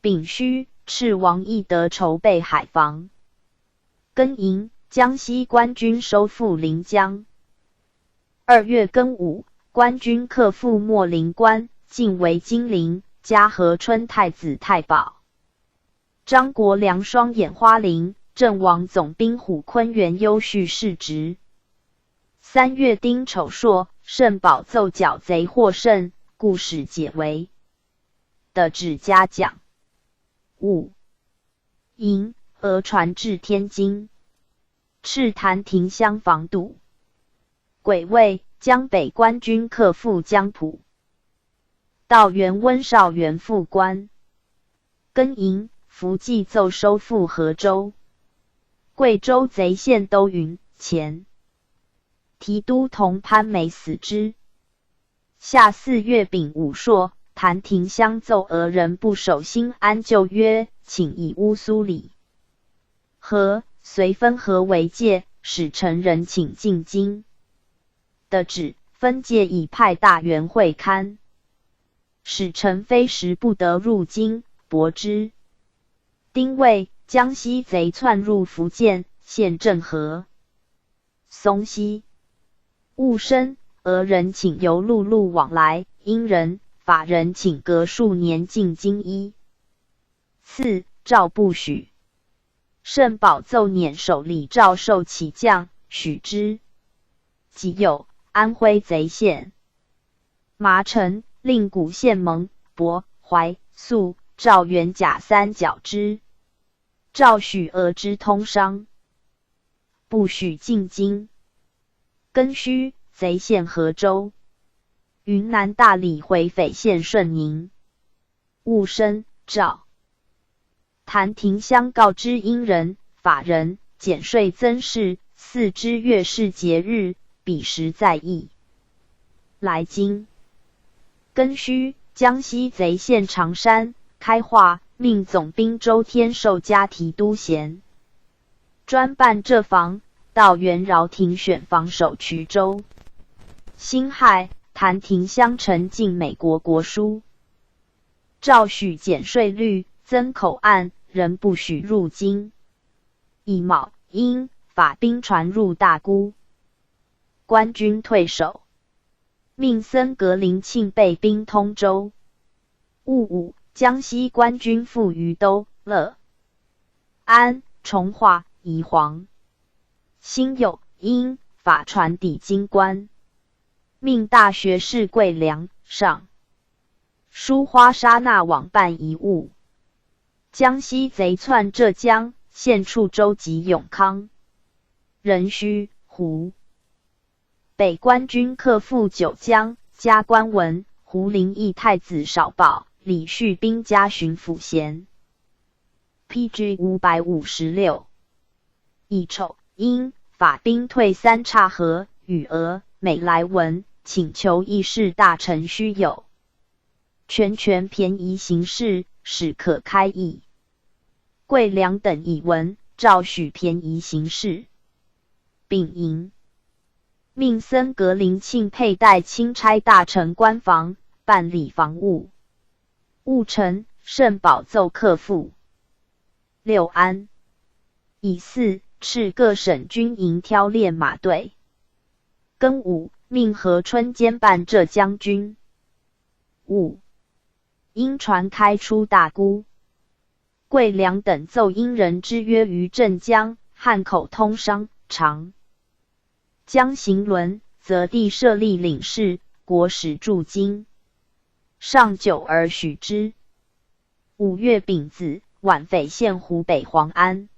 丙戌，赤王义德筹备海防。庚寅，江西官军收复临江。二月庚午，官军克复秣陵关，进围金陵，加何春太子太保。 张国梁双眼花翎，阵亡总兵虎昆元优叙世职。三月丁丑朔，盛宝奏剿贼获胜，故使解围。的旨嘉奖。五，寅，俄船至天津，赤潭亭香防堵。癸未，江北官军克复江浦。道元温绍元复关。 庚寅，伏季奏收复河州。贵州贼陷都匀、乾。提督同潘梅死之。夏四月丙午朔，谭廷香奏俄人不守兴安旧约，请以乌苏里河、绥芬河为界，使臣人请进京。的旨，分界已派大元会勘。 使臣非时不得入京，泊之。丁未，江西贼窜入福建，陷镇河。松溪。戊申，俄人请由陆路往来，英人、法人请隔数年进京一次，诏不许。盛宝奏辇守礼诏授起将，许之。己酉，安徽贼陷 麻城，令古县蒙、亳、怀、宿、赵元甲三剿之。诏许俄之通商，不许进京。庚戌，贼陷河州。云南大理回匪陷顺宁。婺生赵。 潭亭乡告知殷人、法人，减税增事，四之月氏节日，彼时在役。来京。庚戌，江西贼陷常山、开化，命总兵周添寿加提督衔，专办浙防，到元饶亭选防守衢州。辛亥，潭亭乡丞进美国国书， 诏许减税率，增口岸，仍不许入京。乙卯，殷、法兵船入大姑，官军退守，命僧格林沁备兵通州。戊午，江西官军赴于都、乐、安、从化、宜黄。辛酉，殷、法船抵京关，命大学士桂良、尚书花沙纳往办遗物。江西贼窜浙江，陷处州及永康、壬戌、湖北。官军克复九江、加官文、胡林义太子少保、李绪兵加巡抚衔。P G五百五十六。乙丑，殷、法兵退三岔河、与俄、美来文，请求议事大臣须有 全权便宜行事，始可开议。桂良等以文诏许便宜行事。丙寅，命僧格林沁佩戴钦差大臣官房，办理防务。戊辰，盛宝奏克复。六安。乙巳，敕各省军营挑练马队。庚午，命何春兼办浙江军。 午，殷船开出大姑。桂良等奏殷人之约于镇江、汉口通商、长江行轮，则地设立领事、国使驻京。上九而许之。五月丙子，晚匪陷湖北黄安。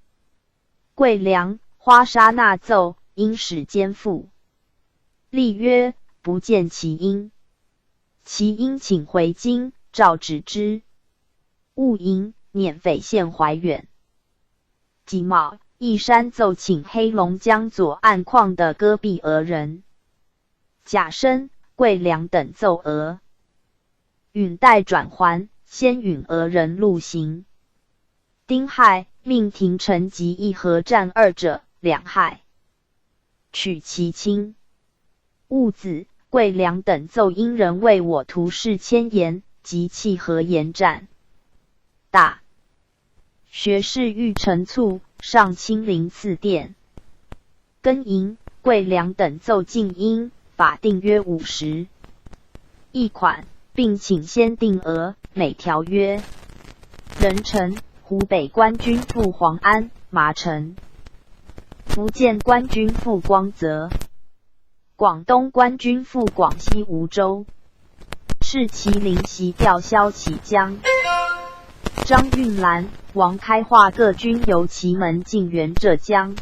桂良、花沙纳奏殷使兼附。立曰：不见其因。 其因请回京，诏止之。戊寅，捻匪陷怀远。己卯，义山奏请黑龙江左岸矿的戈壁俄人。甲申，桂良等奏俄允带转还，先允俄人陆行。丁亥，命廷臣及议和战二者两害， 取其轻。戊子，桂良等奏殷人为我图示千言，即弃和言战。大学士玉臣促上亲临赐电。庚寅，桂良等奏进殷法定约五十一款，并请先订俄美条约。壬辰，湖北官军赴黄安、麻城。 福建官军赴光泽，广东官军赴广西梧州，赤麒麟袭调萧启江，张运兰、王开化各军由祁门进援浙江。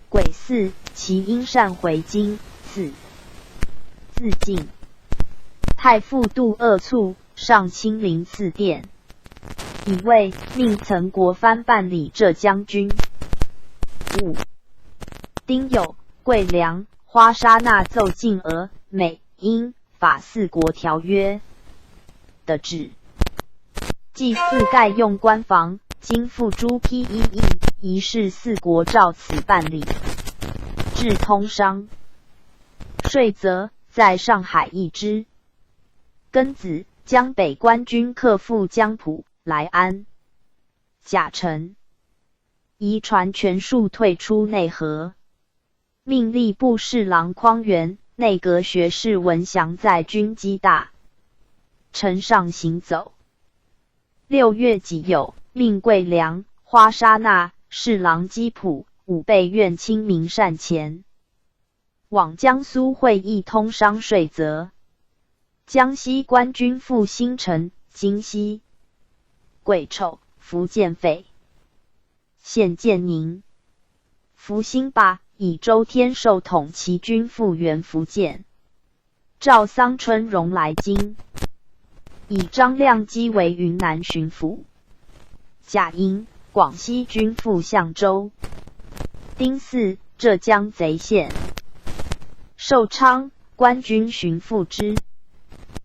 癸巳，其因善回京，赐自尽。太傅杜锷促上亲临赐电，乙未，命曾国藩办理浙江军。午，丁酉，桂良、花沙纳奏进俄、美、英、法四国条约的旨。祭祀盖用官房，今复诸批一议，仪式四国照此办理，至通商。税则在上海议之。 庚子，江北官军克复江浦、来安。甲辰，移船全数退出内河，命吏部侍郎匡源、内阁学士文祥在军机大城上行走。六月己酉，命桂良、花沙纳、侍郎基普、武备院亲民善前 往江苏会议通商。税则，江西官军赴新城、金溪。癸丑，福建匪陷建宁。福兴霸、以周添寿统其军赴援福建。赵桑春荣来京，以张亮基为云南巡抚。甲寅，广西军赴象州。丁巳，浙江贼陷。寿昌，官军巡抚之。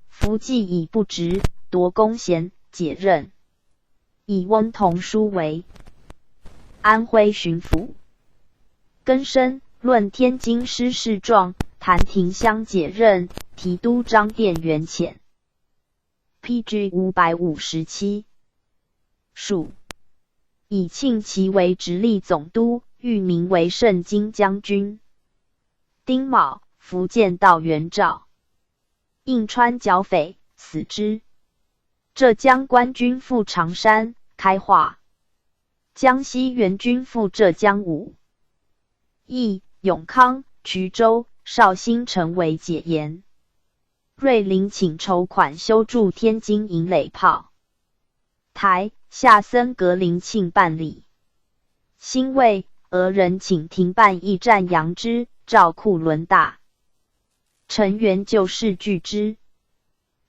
伏季以不直，夺弓弦，解任。以翁同书为安徽巡抚。庚申，论天津失事状，谈亭香解任，提督张殿元遣。P G五百五十七。暑，以庆奇为直隶总督，御名为盛京将军。丁卯，福建道援赵。应川剿匪，死之。浙江官军赴常山、开化。江西援军赴浙江武义、永康、衢州、绍兴，成为解盐。瑞林请筹款修筑天津营垒炮台，夏森格林沁办理。辛未，俄人请停办驿站杨枝，赵库伦大。陈元旧事拒之。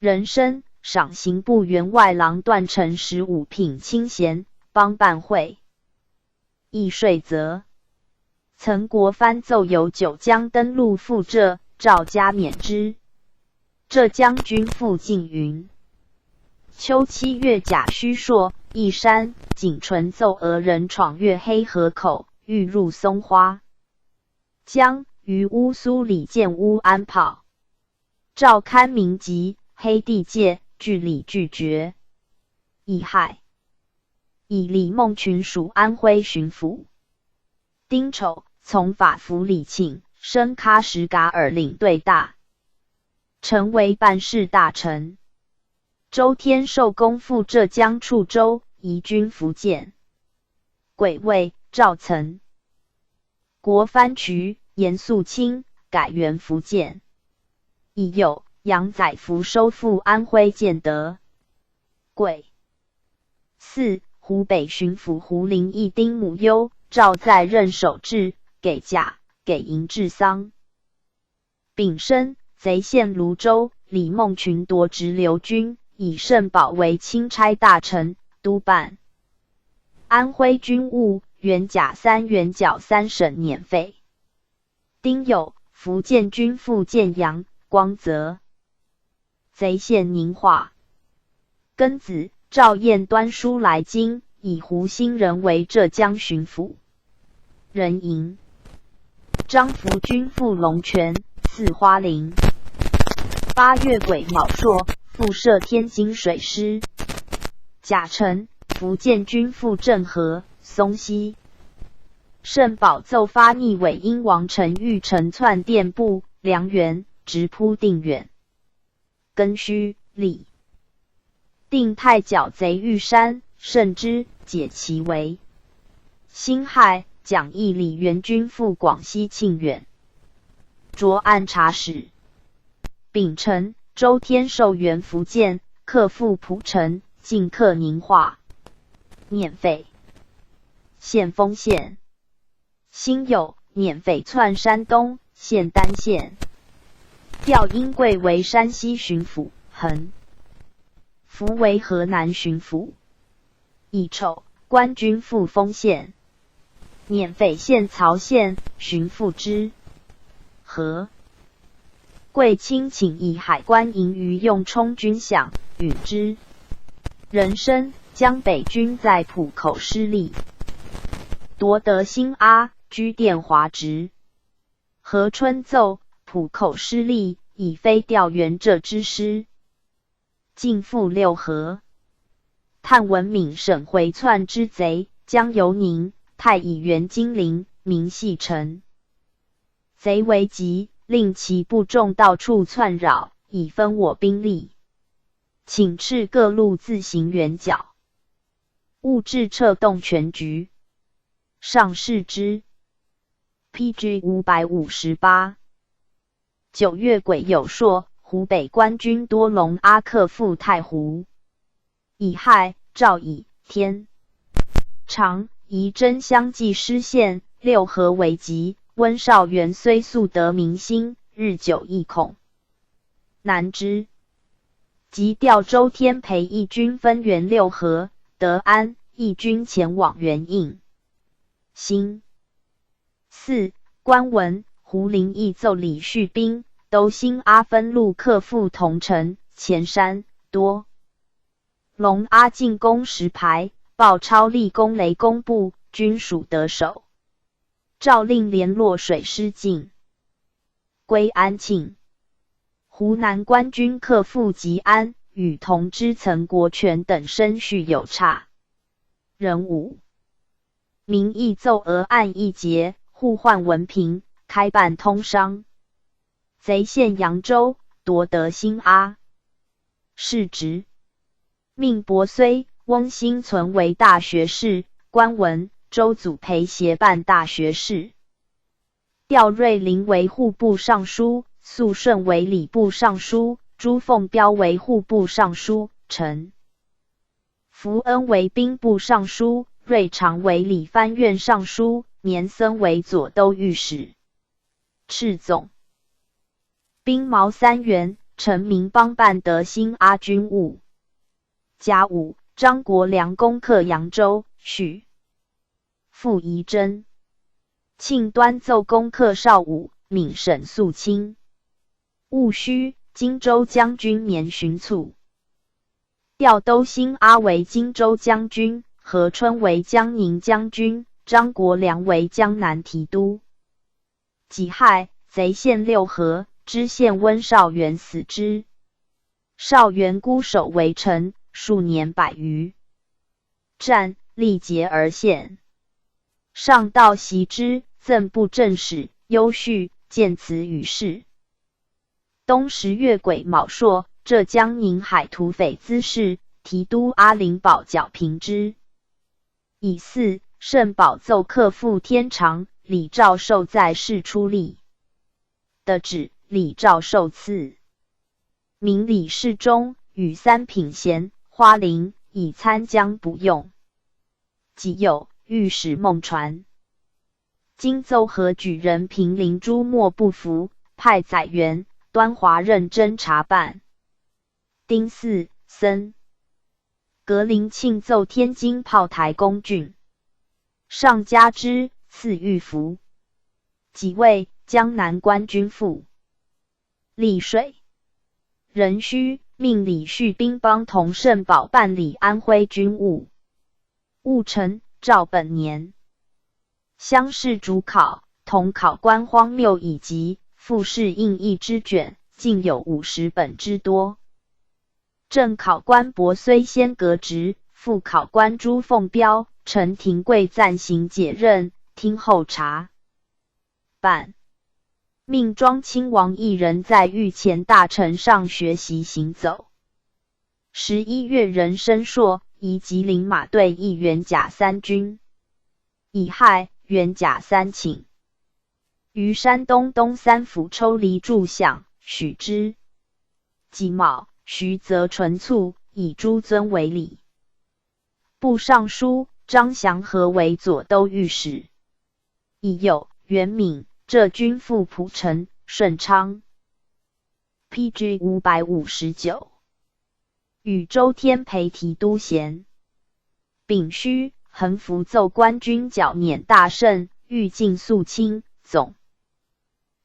壬申，赏刑部员外郎段成十五品清闲，帮办会议。税则，岑国藩奏游九江登陆赴浙，赵加免之。浙江军赴缙云。秋七月甲戌朔，义山、景纯奏俄人闯越黑河口，欲入松花江，于乌苏里建乌安炮。赵堪明及黑帝介据理拒绝。乙亥，以李梦群署安徽巡抚。丁丑，从法府礼请，升喀什噶尔领队大臣，成为办事大臣。周添寿攻赴浙江处州，移军福建。癸未，赵岑、国藩渠、严肃清改元福建。乙酉，杨载福收复安徽建德。癸巳，湖北巡抚胡林翼丁母忧赵再任守制，给甲、给营治丧。丙申，贼陷泸州，李梦群夺直流军，以盛宝为钦差大臣、督办安徽军务，原甲三原剿三省捻匪。丁酉，福建军赴建阳、光泽。贼陷宁化。庚子，赵亶端舒来京，以胡兴仁为浙江巡抚。壬寅，张福军赴龙泉、四花林。八月癸卯朔，复设天津水师。甲辰，福建军赴镇河、松溪。盛宝奏发逆伪英王陈玉成篡店部、粮员，直扑定远。庚戌，李定泰剿贼玉山、盛之，解其围。辛亥，蒋义礼援军赴广西庆远。卓按察使。丙辰，周添寿援福建，克复蒲城，进克宁化。捻匪。咸丰县。辛酉，捻匪篡山东，陷丹县。调殷贵为山西巡抚，恒福为河南巡抚。乙丑，官军赴丰县。捻匪陷曹县，巡抚之。何贵卿请以海关营于用充军饷，允之。壬申，江北军在浦口失利，夺得新阿、居店华职。何春奏，浦口失利，已非调援浙之师。进赴六合。探闻闽省回窜之贼，将由宁、泰以援金陵、明细城。贼为急，令其部众到处窜扰，以分我兵力。请敕各路自行援剿，勿致掣动全局。上敕之。P G五百五十八。九月癸酉朔，湖北官军多隆阿克赴太湖。乙亥，赵以天长、仪征相继失陷，六合为急，温绍元虽素得民心，日久亦恐难支，即调周天培一军分援六合、德安，一军前往援应。兴。四、官文：胡林议奏李绪兵，都兴阿分路克复桐城、前山、多隆阿进攻石牌，报超立功雷公部，军属得守。诏令联络水师进归安庆。湖南官军克复吉安与桐之曾国权等声绪有差。壬午，明议奏俄岸一捷，互换文凭，开办通商。贼陷扬州，夺得兴阿。世职：命伯虽、翁兴存为大学士，关文、周祖培协办大学士。调瑞林为户部尚书，粟顺为礼部尚书，朱凤标为户部尚书，陈福恩为兵部尚书，瑞常为理藩院尚书，年森为左都御史。侍总：兵毛三员，陈明邦办得兴阿军务。甲午，张国梁攻克扬州，许复仪征。庆端奏攻克邵武，岷沈肃清。戊戌，荆州将军绵循促调都兴阿为荆州将军，何春为江宁将军，张国梁为江南提督。己亥，贼陷六合，知县温绍元死之。绍元孤守围城，数年百余战，力竭而陷。上道袭之，赠布政使、幽绪，见词与事。冬十月癸卯朔，浙江宁海土匪滋事，提督阿林保剿平之。乙巳，盛宝奏克复天长，李兆寿在侍出力。的旨，李兆寿赐名李侍中，与三品衔、花翎，以参将补用。己酉，御史孟传今奏何举人平陵诸莫不服，派载元、端华任侦察办。丁巳，森格林庆奏天津炮台攻郡，上加之，赐御符。己未，江南官军赴丽水。壬戌，命李绪兵帮同盛宝办理安徽军务。戊辰，照本年乡试主考，同考官荒谬以及复试应议之卷，竟有五十本之多。正考官薄虽先革职，副考官朱凤标、陈廷贵暂行解任，听候查办。命庄亲王一人在御前大臣上学习行走。十一月壬申朔，移吉林马队一员甲三军。乙亥，员甲三请于山东东三府抽离诸相，许之。己卯，徐则纯促以诸遵为礼。部尚书张祥和为左都御史。乙酉，袁敏、浙军赴蒲城、顺昌。P G五百五十九。与周天培提督衔。丙戌，恒福奏官军剿捻大胜，欲进肃清，总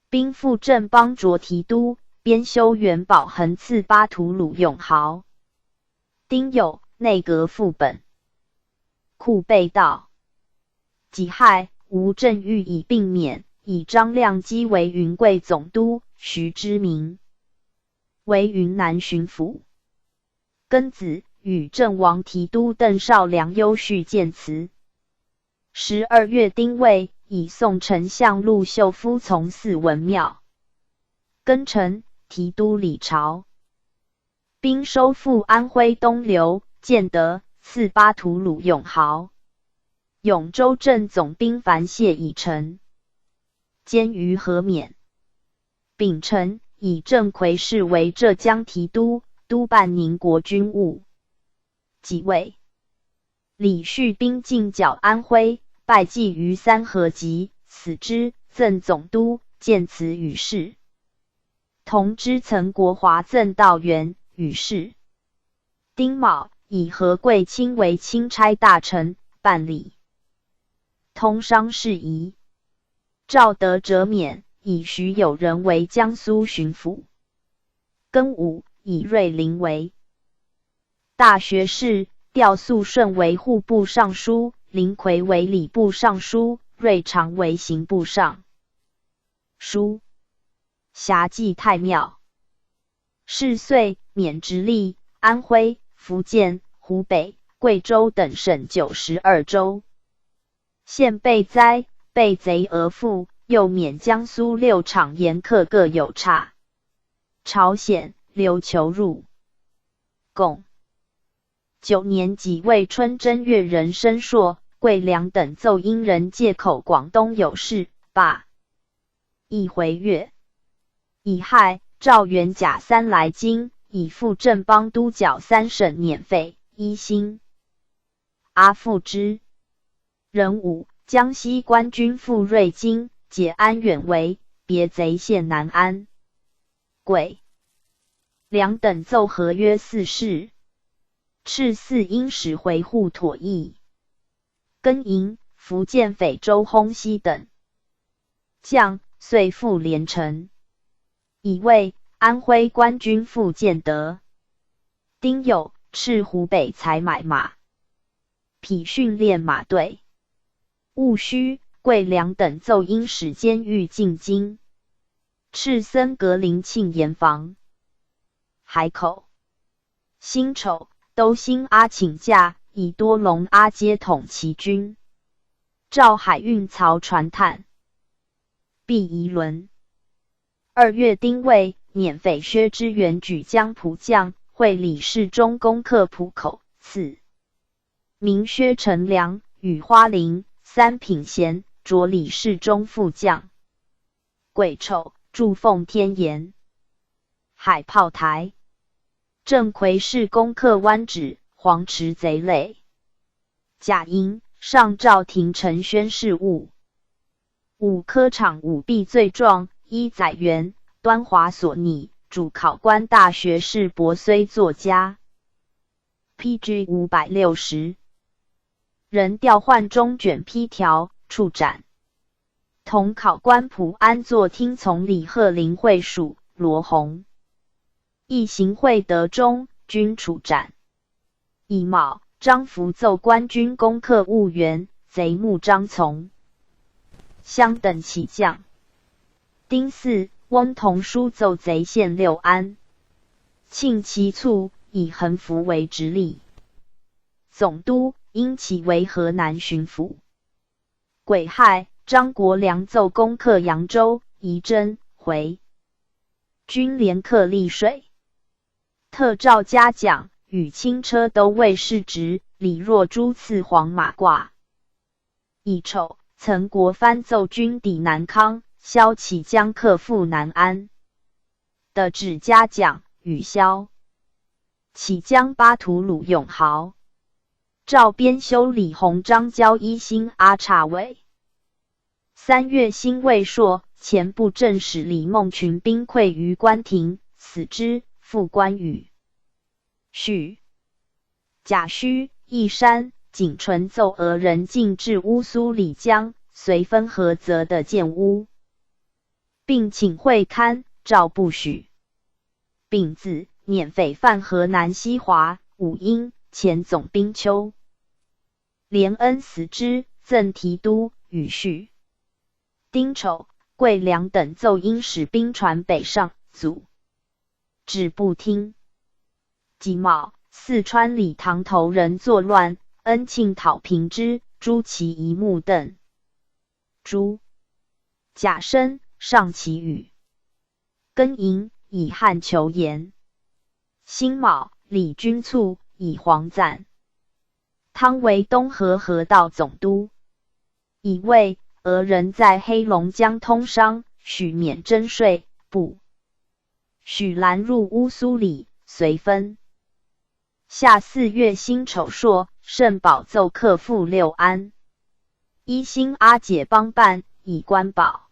兵傅正邦着提督，编修元宝恒赐巴图鲁永豪。丁酉，内阁副本库被盗。己亥，吴镇遇以病免，以张亮基为云贵总督，徐之明为云南巡抚。庚子，与镇王提督邓绍良幽叙见词。十二月丁未，以宋丞相陆秀夫从祀文庙。庚辰，提督李朝兵收复安徽东流、建德，赐巴图鲁永豪、永州镇总兵樊谢以成兼于和免。丙辰，以郑魁世为浙江提督，督办宁国军务。己未，李绪兵进剿安徽，败绩于三河集，死之。赠总督，见词语是：同知曾国华赠道元，语是：丁卯，以何贵卿为钦差大臣，办理通商事宜。赵德折免，以徐友仁为江苏巡抚。庚午，以瑞林为大学士，调粟顺为户部尚书，林魁为礼部尚书，瑞常为刑部尚书，辖祭太庙。是岁免直隶、安徽、福建、湖北、贵州等省九十二州。现被灾，被贼讹赋，又免江苏六场盐客各有差。朝鲜、琉球入贡。九年己未春正月壬申朔，桂梁等奏因人借口广东有事，罢 议回粤。乙亥，赵元甲三来京，以赴镇邦都缴三省免费，一辛。阿父之。壬午，江西官军赴瑞金，解安远围，别贼陷南安。桂梁等奏和约四事，敕赐因使回沪妥议。庚寅，福建匪周洪熙等将，遂赴连城。乙未，安徽官军赴建德。丁酉，敕湖北采买马，匹训练马队。戊戌，桂梁等奏因使监狱进京，敕森格林庆严防。海口。辛丑，都兴阿请假，以多隆阿接统其军。赵海运曹传探，毕仪伦。二月丁未，捻匪薛知远举江浦将会李世忠攻克浦口，赐名薛承梁、与花林、三品衔，着李世忠副将。癸丑，筑奉天岩、海炮台。 郑魁是攻克湾止、黄池贼类。甲寅，上赵廷臣宣誓物。午，科场舞弊罪状，依载原，端华所拟，主考官大学士薄虽作家。P G五百六十。人调换中卷批条，处斩。同考官蒲安作听从李贺林会属罗洪。一行会得中，均处斩。乙卯，张福奏官军攻克婺源，贼募张从、相等起将。丁巳，翁同书奏贼陷六安，庆其促，以横幅为直隶总督，因其为河南巡抚。 癸亥，张国梁奏攻克扬州、仪征、回军，连克溧水。特召嘉奖，与轻车都尉世职，李若珠赐黄马褂。乙丑，岑国藩奏军抵南康，萧启江克复南安。 得至嘉奖，与萧启江巴图鲁永豪。赵编修李弘章交一星阿差尾。三月辛未朔，前布政使李孟群兵溃于关亭，死之，复关羽。戌。甲戌，义山，景纯奏俄人进至乌苏里江，遂分合泽的建屋。 并请会勘，赵不许。丙子，捻匪犯河南西华、武阴前总兵邱连恩死之，赠提督，语序。丁丑，桂良等奏因使兵船北上，阻止不听。己卯，四川理塘头人作乱，恩庆讨平之，诛其一目等。 诸甲申，上其羽。庚寅，以汉求言。辛卯，李君促以黄赞汤为东河河道总督。乙未，俄人在黑龙江通商，许免征税，不许拦入乌苏里，遂分。 夏四月辛丑朔，盛宝奏克复六安。一星阿解邦办以官保。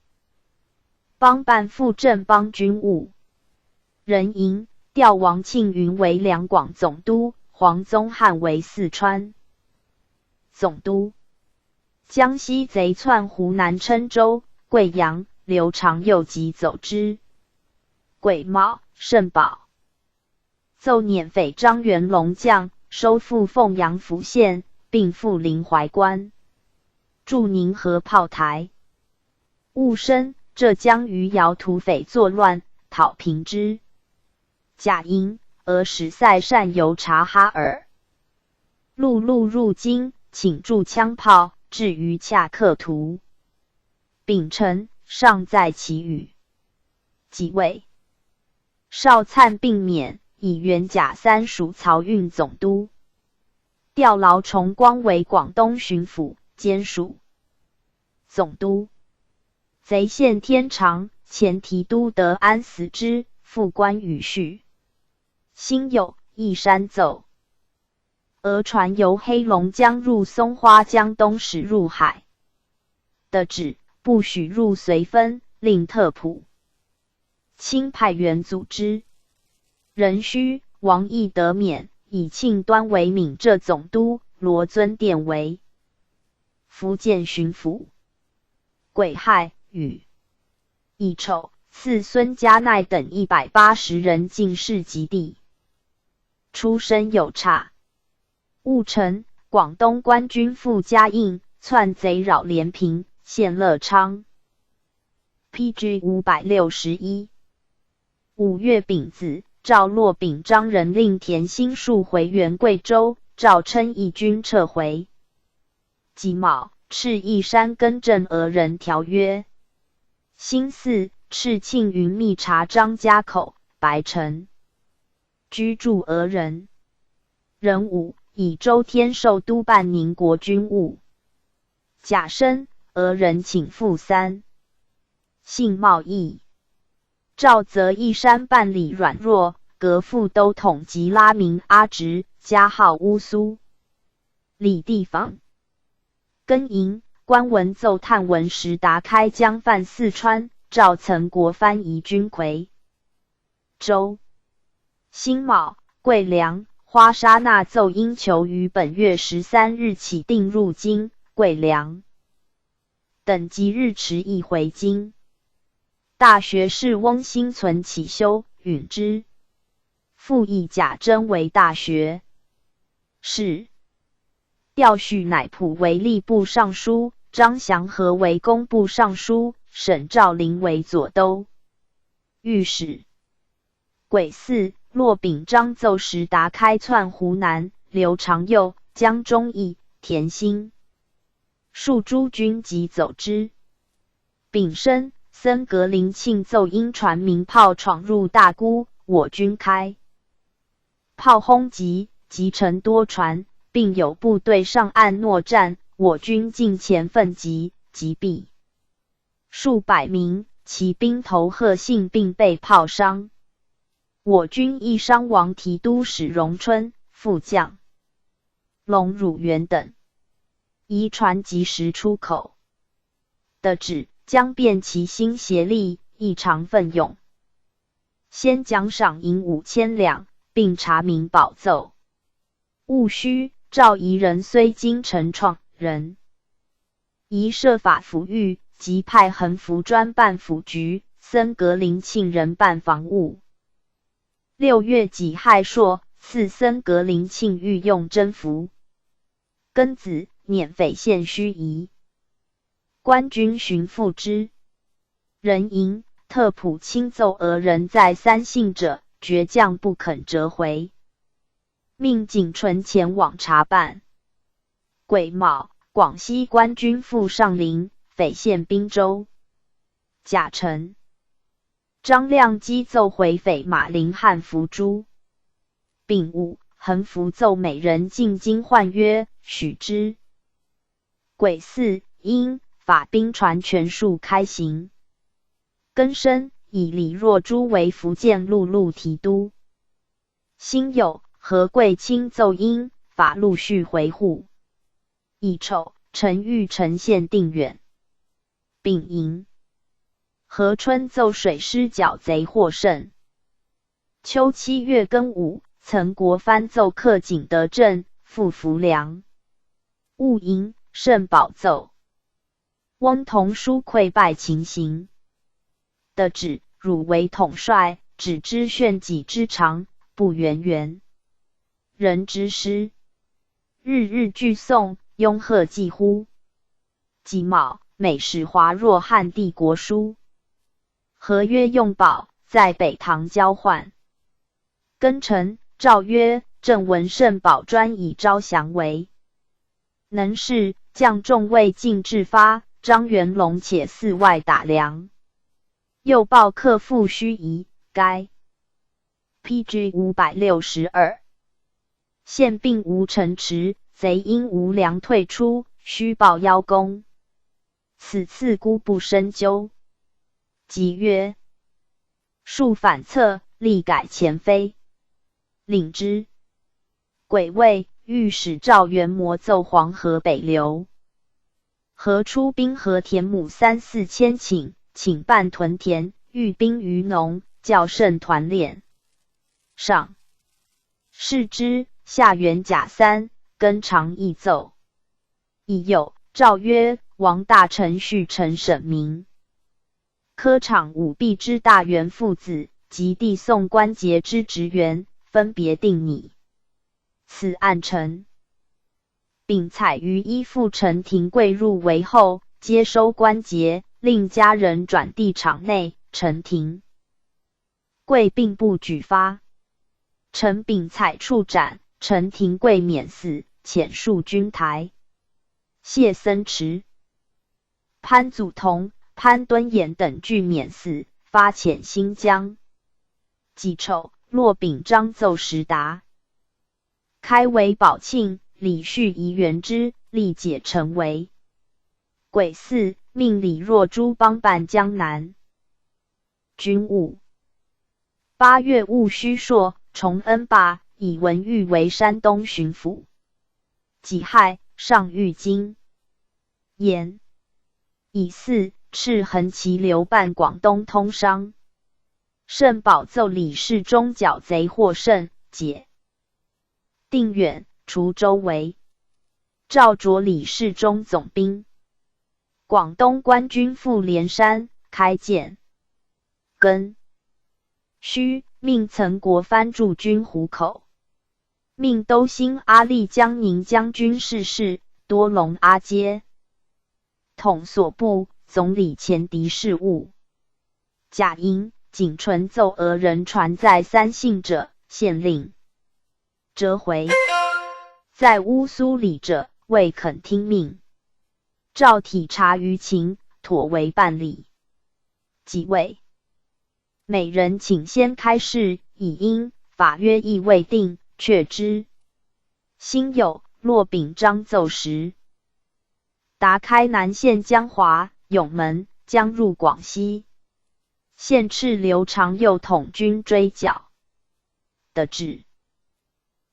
帮办赴镇邦军务。壬寅，调王庆云为两广总督，黄宗翰为四川总督。江西贼窜湖南郴州、贵阳，刘长佑即奏之。癸卯，慎保。奏捻匪张元龙将，收复凤阳府县，并复临淮关，筑宁河炮台。 戊申，浙江余姚土匪作乱，讨平之。甲寅，俄使塞善游察哈尔，陆路入京，请助羌炮，至于恰克图。丙辰，上载祈雨。己未，邵粲病免，以原甲三署漕运总督。调劳崇光为广东巡抚，兼署总督。 贼陷天长，前提督德安死之，复官与绪。辛酉，义山奏。俄船由黑龙江入松花江东始入海，得旨不许入绥芬，令特普 钦派员阻之。壬戌，王懿得免，以庆端为闽浙总督，罗尊殿为福建巡抚。癸亥，雨。乙丑，赐孙家鼐等一百八十人进士及第。出身有差。 戊辰，广东官军赴嘉应，窜贼扰连平，陷乐昌。P G五百六十一。五月丙子，诏骆秉章任令田兴数回援贵州，赵琛义军撤回。己卯，敕义山更正俄人条约。辛巳，敕庆云密察张家口、白城，居住俄人。壬午，以周添寿督办宁国军务。甲申，俄人请赴三姓贸易。赵则义山办理软弱，革复都统及拉明阿直，加号乌苏。李地方。庚寅，关文奏探闻石达开将犯四川，赵曾国藩移军夔州。辛卯，桂良、花沙纳奏因求于本月十三日起定入京，桂良等即日迟亦回京。大学士翁心存起修，允之。复以贾珍为大学士。调许乃普为吏部尚书，张祥和为工部尚书，沈兆麟为左都御史。 癸巳，骆秉章奏石达开窜湖南，刘长佑、江忠义、田兴数诸军即走之。丙申，森格林沁奏因船鸣炮闯入大沽，我军开炮轰击，击沉多船，并有部队上岸搦战，我军近前奋击，击毙 数百名，其兵头贺信并被炮伤。我军亦伤亡提督史荣春、副将龙汝元等。移船及时出口。得旨将变其心协力，异常奋勇。先奖赏银五千两，并查明宝奏。 戊戌，赵仪仁虽经陈创人，宜设法抚育，即派横幅专办抚恤，森格林沁人办防务。六月己亥朔，赐森格林沁御用征服。庚子，捻匪献盱眙。 官军寻复之。壬寅，特普亲奏俄人在三姓者，决将不肯折回，命景纯前往查办。癸卯，广西官军赴上林，匪陷滨州。甲辰，张亮基奏回匪马林汉伏诛。丙午，横幅奏每人进京换约，许之。 癸巳，殷、法兵船全数开行。庚申，以李若珠为福建陆路提督。辛酉，何贵卿奏殷、法陆续回沪。乙丑，陈玉成献定远。丙寅，合春奏水师剿贼获胜。秋七月庚午，曾国藩奏克景德镇，复浮梁、务营，圣保奏。翁同书溃败情形。的旨，汝为统帅，只知铉几之长，不援援人之师。日日俱送，拥贺既乎。己卯，每使华若翰帝国书，合约用宝，在北堂交换。庚辰，诏曰：朕闻圣保专以招降为，能是将众未尽制发，张元龙且四外打粮。又报客复须疑，该 P G 五百六十二。现并无城池，贼因无粮退出，须报邀功。此次姑不深究。即曰：数反侧，力改前非。领之。鬼未，御史赵元模奏黄河北流，河出兵河田亩三四千顷，请半屯田，寓兵于农，校圣团练。上。是之，下元甲三，更常议奏。乙酉，诏曰：王大臣续陈沈明、科场武毕之大员父子，及递送关节之职员，分别定拟。此案陈、丙采于依附陈廷贵入围后，接收关节，令家人转递场内。陈廷贵并不举发。陈丙采处斩，陈廷贵免死，遣戍军台。谢森池、潘祖同、潘敦衍等俱免死，发遣新疆。己丑，骆秉章奏石达，开为保庆，李续仪援之，力解陈围。癸巳，命李若诸帮办江南军务。八月，戊戌朔，崇恩罢，以文裕为山东巡抚。己亥，上谕京、延。乙巳，敕横骑刘办广东通商。圣保奏李世忠剿贼获胜，解定远、滁州围。诏着李世忠总兵。广东官军赴连山、开建。庚戌，命曾国藩驻军湖口，命都兴阿立江宁将军逝世，多隆阿街统所部，总理前敌事务。甲寅，景纯奏俄人船载三姓者，县令折回，在乌苏里者未肯听命。诏体察舆情，妥为办理。己未，每人请先开示，以因法约亦未定，却之。辛酉，骆秉章奏时，达开南线江华、永门，将入广西。县敕刘长佑统军追剿。的旨。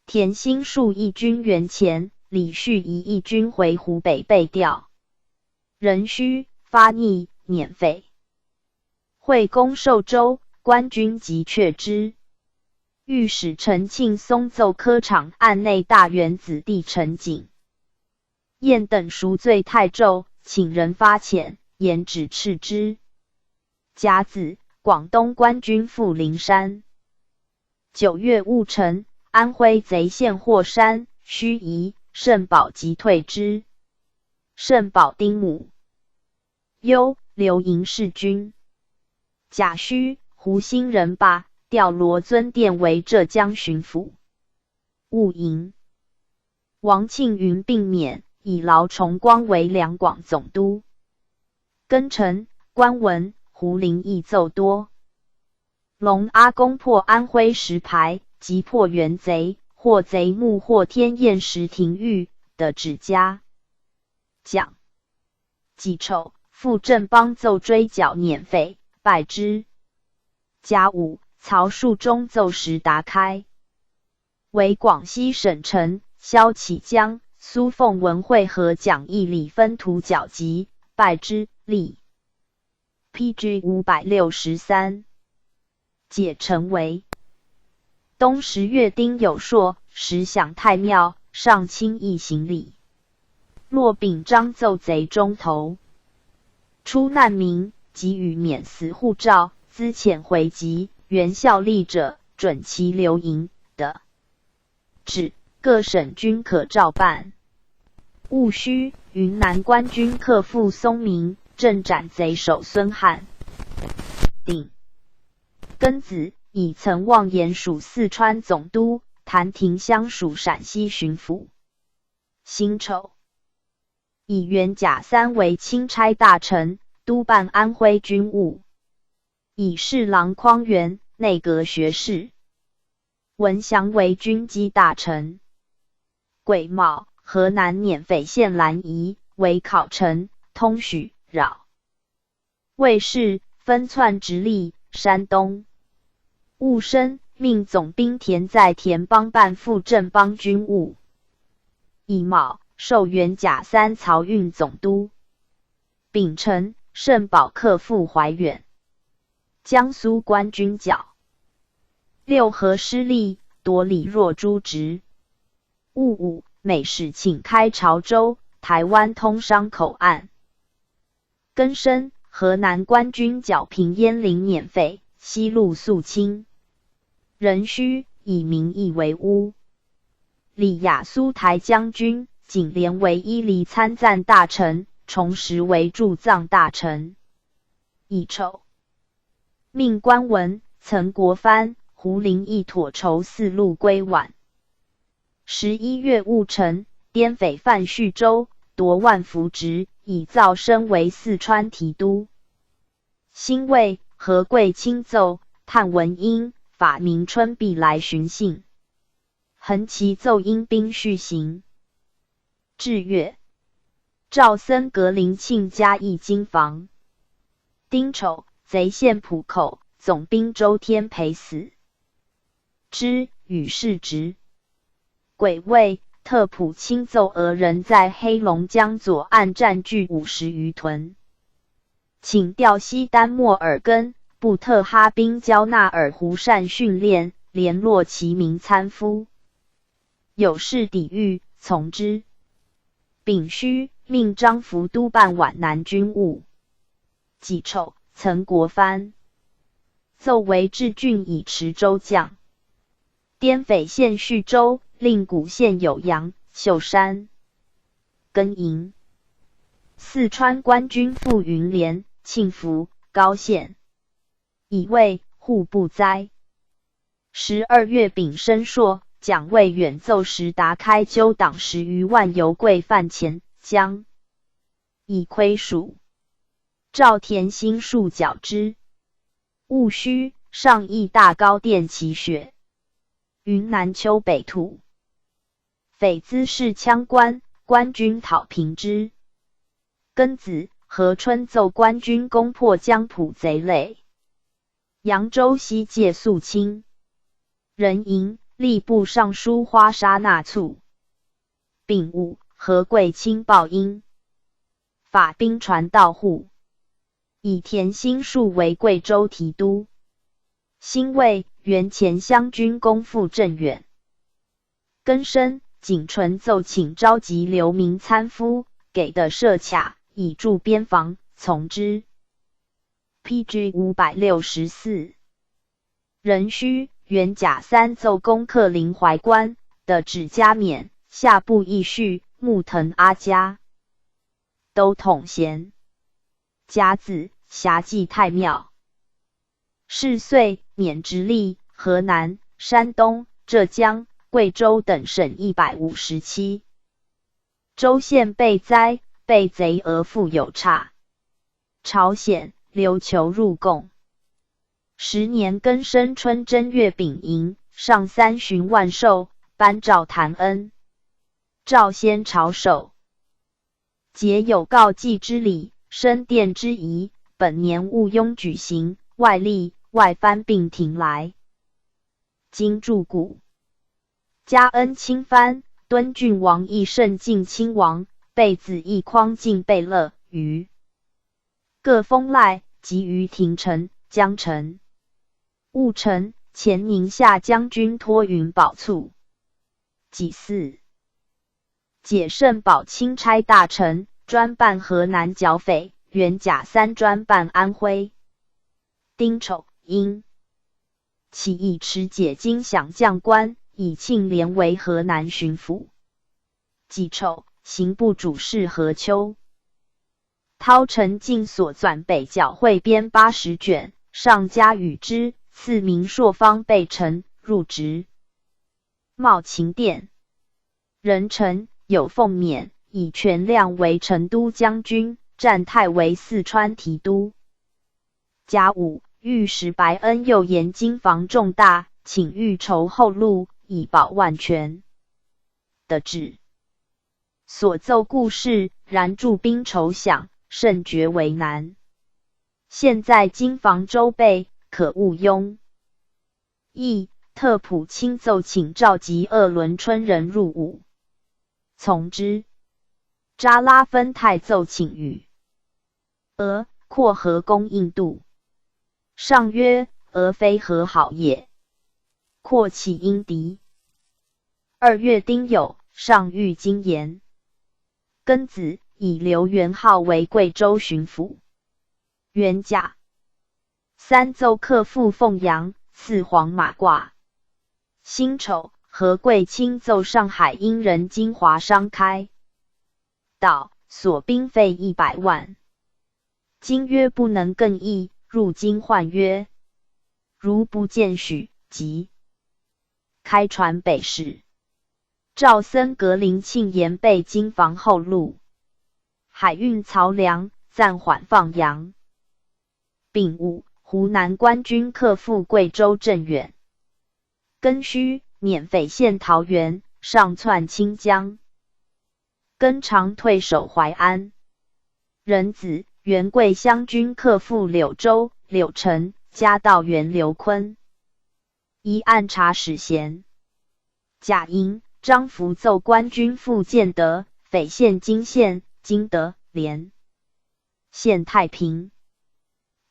田兴戍义军援前，李续仪义军回湖北备调。壬戌，发逆、捻匪。会攻寿州，官军即却之。御史陈庆松奏科场案内大员子弟陈景、晏等赎罪太咒，请人发遣，严旨斥之。甲子，广东官军赴灵山。九月戊辰，安徽贼陷霍山、盱眙，圣保急退之。圣保丁母、幽、刘营弑君。甲戌，湖兴人罢，调罗尊殿为浙江巡抚。务营。王庆云病免，以劳崇光为两广总督。庚辰，官文、胡林议奏多。隆阿攻破安徽石牌，击破元贼，获贼墓，获天雁石亭玉的指甲。甲 己丑，赴镇邦奏追剿捻匪，败之。甲午，曹树中奏时达开，为广西省城，萧启江、苏凤文会合蒋义礼分图剿贼，败之。历 P G五百六十三。解成为：冬十月丁酉朔，时享太庙，上清一行礼。落丙章奏贼中头。出难民及予免死护照、资遣回籍、原效力者，准其留营的 制，各省均可照办。戊戌，云南官军克复松明，镇斩贼首孙汉。丁，庚子，乙曾望眼署四川总督，谭廷相署陕西巡抚。辛丑，乙原甲三为钦差大臣，督办安徽军务。乙侍郎匡源，内阁学士。 文祥为军机大臣。癸卯，河南捻匪县兰宜为考臣，通许、饶。未巳，分窜直隶、山东。戊申，命总兵田载填帮办副镇邦军务。乙卯，授原甲三漕运总督。丙辰，盛宝克复怀远。 江苏官军剿。六合失利，夺李若珠职。戊午，美使请开潮州、台湾通商口岸。庚申，河南官军剿平鄢陵捻匪，西路肃清。壬戌，以名义为乌 里雅苏台将军，仅连为伊犁参赞大臣，崇实为驻藏大臣。乙丑，命关文、曾国藩、胡林翼妥筹四路归宛。十一月戊辰，滇匪犯叙州，夺万福职，以赵升为四川提督。辛未，何贵卿奏探文英、法明春必来寻幸。 恒其奏因兵续行。至月，赵僧格林沁嘉义经防。丁丑，贼陷浦口，总兵周天培死。之，与世直。癸未，特普卿奏俄人在黑龙江左岸占据五十余屯， 请调西丹莫尔根、布特哈兵交纳尔胡善训练，联络其民参夫。有事抵御，从之。丙戌，命张福督办皖南军务。己丑，曾国藩奏为治郡以池州将。滇匪陷叙州，令谷县酉阳、秀山。 庚寅，四川官军赴云联、庆福、高县。乙未，户部灾。十二月丙申朔，蒋渭远奏石达开纠党十余万游贵犯钱江，以亏数。赵田心数剿之。 戊戌，上义大高殿祈雪。云南丘北土，匪资恃羌关，官军讨平之。庚子，何春奏官军攻破江浦贼垒，扬州西界肃清。壬寅，吏部尚书花沙纳促。丙午，何贵卿报因，发兵传到户。 以田心数为贵州提督。辛未，原黔湘军攻复镇远。庚申，景纯奏请召集流民参夫，给的设卡，以筑边防，从之。P G五百六十四。壬戌，原甲三奏攻克临淮关，的指加冕、下部义绪、木腾阿加。 都统衔。甲子，辖祭太庙。是岁，免直隶、河南、山东、浙江、贵州等省一百五十七州县被灾，被贼额付有差。朝鲜、琉球入贡。十年庚申春正月丙寅，上三旬万寿，颁诏弹恩。 诏先朝首。节有告祭之礼，升殿之仪，本年勿拥举行，外立、外藩并停来。今注古。嘉恩亲藩，敦郡王义胜进亲王，贝子义匡进贝勒，于 各封赖，急于停城、江城。务城前宁夏将军托云宝促。己巳，解圣宝钦差大臣，专办河南剿匪，元甲三专办安徽。丁丑，因起义持解金饷将官，以庆连为河南巡抚。己丑，刑部主事何丘。 陶成进所纂北校汇编八十卷，上加与之，赐名朔方备臣，入职。茂勤殿。壬辰，有奉免，以权亮为成都将军，占泰为四川提督。甲午，御史白恩右言金房重大，请御筹后路，以保万全。得旨。 所奏固是，然诸兵筹饷，甚觉为难。现在金房周备，可勿忧。亦特仆卿奏请召集鄂伦春人入伍。从之。扎拉芬泰奏请与 俄、阔河攻印度。上曰：俄非和好也，阔岂因敌？二月丁酉，上谕金延。庚子，以刘元号为贵州巡抚。元甲三，奏克复凤阳，赐黄马褂。辛丑，何贵卿奏上海因人金华商开 道，所兵费一百万。金曰不能更役，入京唤曰：如不见许，即开船北使。赵森、格林庆延备金房后路，海运漕粮，暂缓放洋。丙午，湖南官军克复贵州镇远。庚戌，捻匪陷桃源，上窜清江。庚寅，退守淮安。壬子，元贵湘军克复柳州、柳城，加道员刘琨。一按察使衔。甲寅，张福奏官军赴建德，匪陷金县、金德、连。 献太平。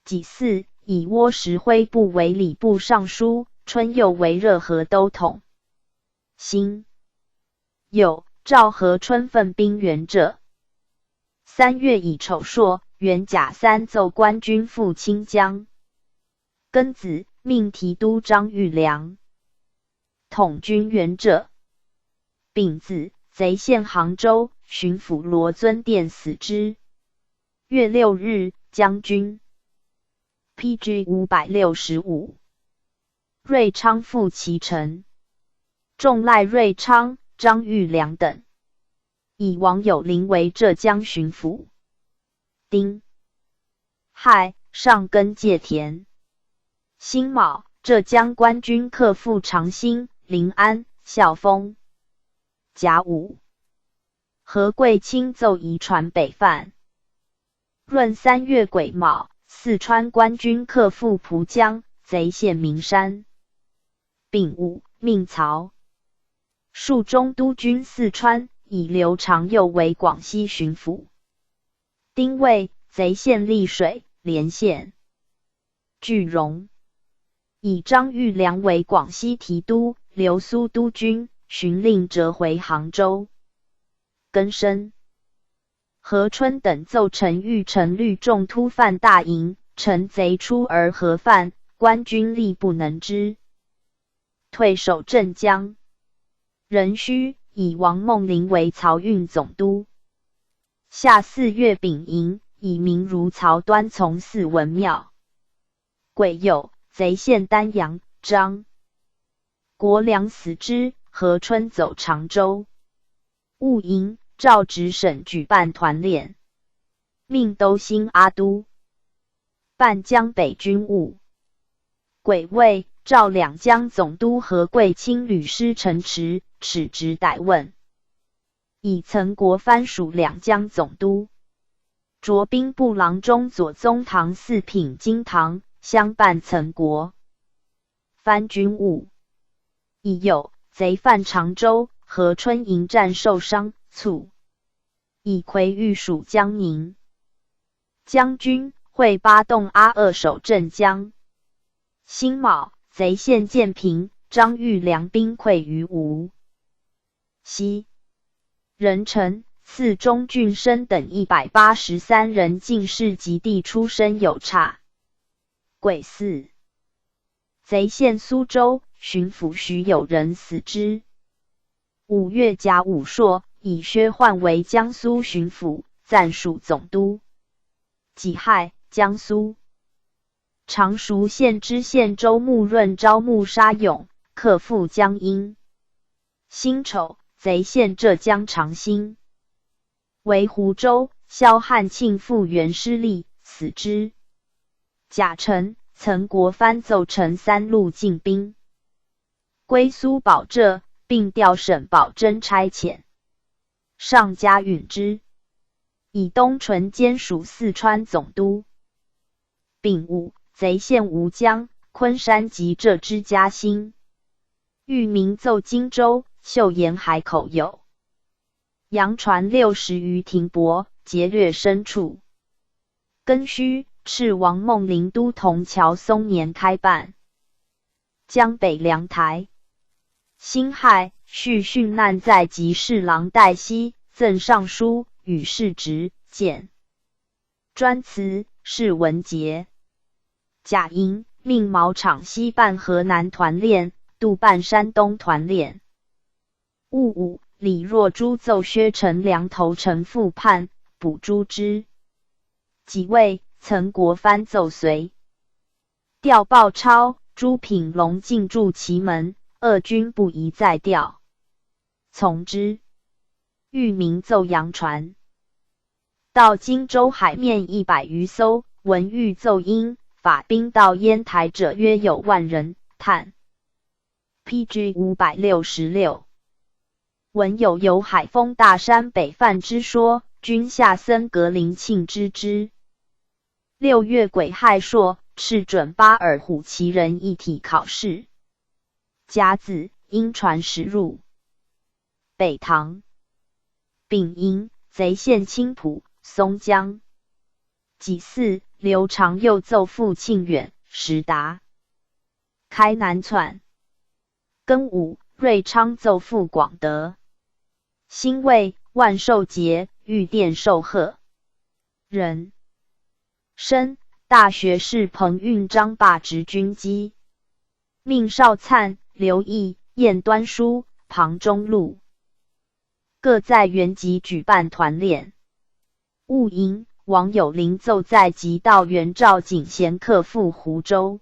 己巳，以窝石辉部为礼部尚书，春右为热河都统。辛酉，赵何春奋兵援浙。三月，以丑朔，元甲三奏官军赴清江。庚子，命提督张玉良统军援浙。丙子，贼陷杭州，巡抚罗尊殿死之。 月六日，将军。P G五百六十五。瑞昌复其城，重赖瑞昌、张玉良等，以王友林为浙江巡抚。丁亥，上耕界田。辛卯，浙江官军克复长兴、临安、孝丰。甲午，何贵卿奏移船北犯。 闰三月癸卯，四川官军克复蒲江，贼陷岷山。丙午，命曹树忠督军四川，以刘长佑为广西巡抚。丁未，贼陷溧水、连县。句容。以张玉良为广西提督，留苏督军，巡令折回杭州。庚申， 何春等奏陈玉成率众突犯大营，乘贼出而河泛，官军力不能支，退守镇江。壬戌，以王孟林为漕运总督。夏四月丙寅，以明如曹端从寺文庙。 癸酉，贼陷丹阳、张国良死之，何春走常州。戊寅，赵直省举办团练，命都兴阿都办江北军务。癸未，赵两江总督何贵卿旅师城池，尺职逮问。 以曾国藩署两江总督。卓兵部郎中左宗棠四品京堂，相伴曾国藩军务。乙酉，贼犯常州，何春迎战受伤，卒。乙癸，御署江宁将军会巴洞阿二守镇江。辛卯，贼县建平、张玉良兵溃于吴。 西。任城、次中、俊升等一百八十三人进士及第出身有差。癸巳，贼陷苏州，巡抚许友仁死之。五月甲午朔，以薛奂为江苏巡抚，暂署总督。己亥，江苏 常熟县知县周穆润招募沙勇，克复江阴。辛丑，贼陷浙江长兴。为湖州、萧汉庆复员失利，死之。甲辰，曾国藩奏陈三路进兵，归苏保浙，并调沈葆桢差遣。上加允之，以东淳兼署四川总督。 丙午，贼陷吴江、昆山及浙支嘉兴。裕民奏荆州，秀岩海口有。洋船六十余停泊，劫掠牲畜。庚戌，赤王孟龄都同乔松年开办。江北粮台。辛亥，续殉难在即侍郎戴希，赠尚书、与世直、简 专词，是文节。甲寅，命毛敞西办河南团练，杜办山东团练。戊午，李若珠奏薛陈粮投陈复叛，捕朱之。己未，曾国藩奏随，调鲍超、朱品龙进驻蕲门，二军不宜再调。从之。裕民奏洋船， 到荆州海面一百余艘，闻欲奏英，法兵到烟台者约有万人。叹。P G五百六十六。闻有由海丰大山北犯之说，均下僧格林沁知之。六月癸亥朔，敕准巴尔虎旗人一体考试。甲子，英船驶入。 北塘。丙寅，贼陷青浦、松江。己巳，刘长佑奏复庆远、石达，开南窜。庚午，瑞昌奏复广德。辛未，万寿节御殿受贺。壬申，大学士彭运章罢执军机，命邵粲、刘毅、晏端舒、庞中禄 各在原籍举办团练。戊寅，王友龄奏在即道元赵景贤克复湖州。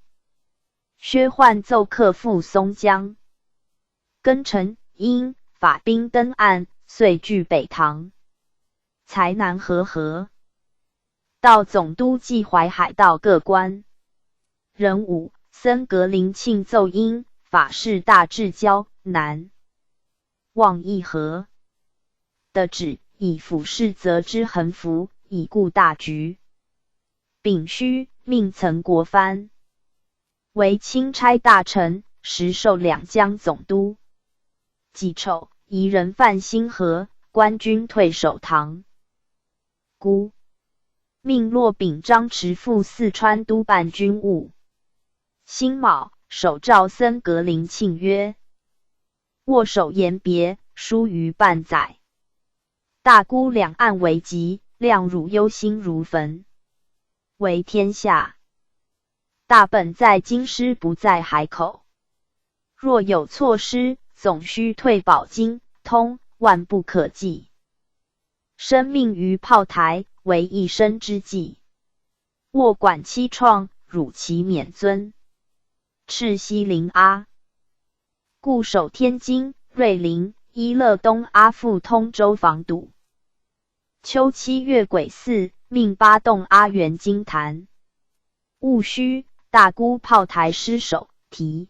薛奂奏克复松江。庚辰，因法兵登岸，遂据北塘。 才南河合。道总督纪怀海道各官。壬午，僧格林沁奏因，法事大至交南。望议和。的旨，以辅事则知横幅，以固大局。丙戌，命曾国藩 为钦差大臣，时授两江总督。己丑，移人犯兴河，官军退守唐。姑，命骆秉章持赴四川督办军务。辛卯，首诏僧格林沁曰：握手言别，疏于半载。大姑两岸为急，谅汝忧心如焚。为天下 大本在京师，不在海口。若有错失，总须退保京、通，万不可计。生命于炮台，为一生之计。握管凄怆，辱其免尊。赤西临阿。 故守天津、瑞林、伊勒东阿赴通州防堵。秋七月癸巳，命巴洞阿援金坛。戊戌，大姑炮台失守，题。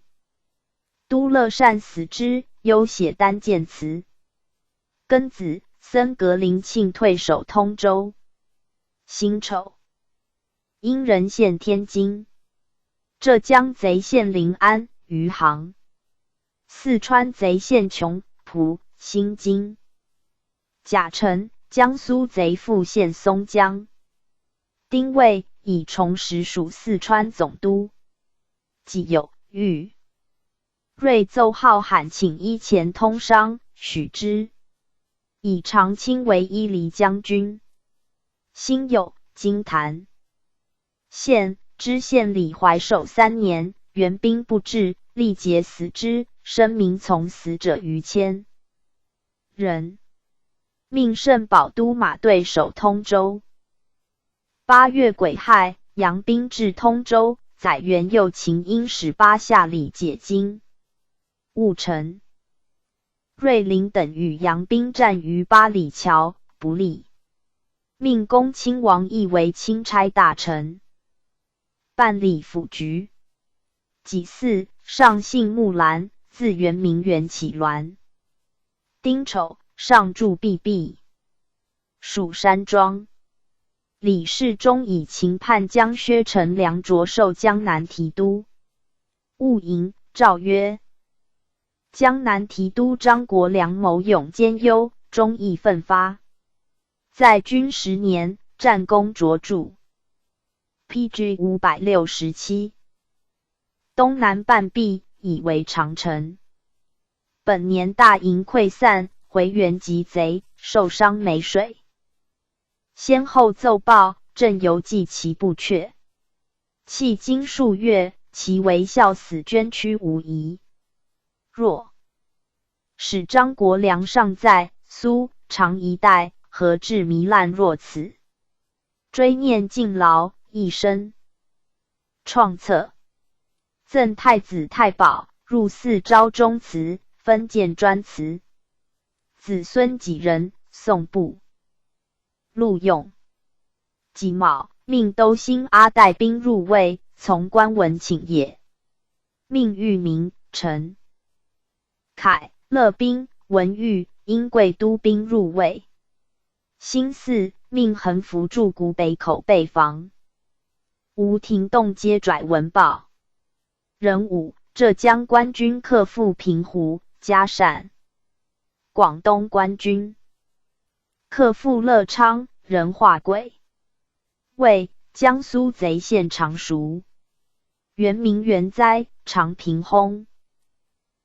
都乐善死之，忧写单建词。庚子，僧格林沁退守通州。辛丑，殷人陷天津。 浙江贼陷临安、余杭。四川贼陷琼、蒲、新津。甲辰，江苏贼复陷松江。丁未，以重实署四川总督。己酉，玉瑞奏号喊请依前通商，许之，以长清为伊犁将军。辛酉，金坛县知县李怀守三年，援兵不至，力竭死之，声名从死者逾千人。命盛宝督马队守通州。八月癸亥，杨兵至通州，载元右秦英使八下里解京。务陈瑞林等与杨兵战于八里桥，不利，命恭亲王奕为钦差大臣，办理府局。己巳，上幸木兰，自元明元起銮。丁丑，上筑薜壁，属山庄。李世忠以秦叛将薛成梁着授江南提督。务营诏曰：江南提督张国梁谋勇兼优，忠义奋发，在军十年，战功卓著。P G五百六十七。东南半壁，以为长城。本年大营溃散，回援及贼，受伤湄水。先后奏报，朕犹记其不却。迄今数月，其为校死捐躯无遗。若使张国梁尚在苏常一带，何至糜烂若此？追念敬老，一生创策。赠太子太保，入寺昭忠祠，分建砖祠。子孙几人，宋部录用。己卯，命都兴阿带兵入魏，从关文请也。命御明、陈凯、乐兵、文玉、英贵督兵入魏。辛巳，命恒福驻古北口备防。吴廷栋接转文报。壬午，浙江官军克复平湖、嘉善。广东官军克复乐昌、仁化簋。未，江苏贼陷常熟。元明元灾，常平轰。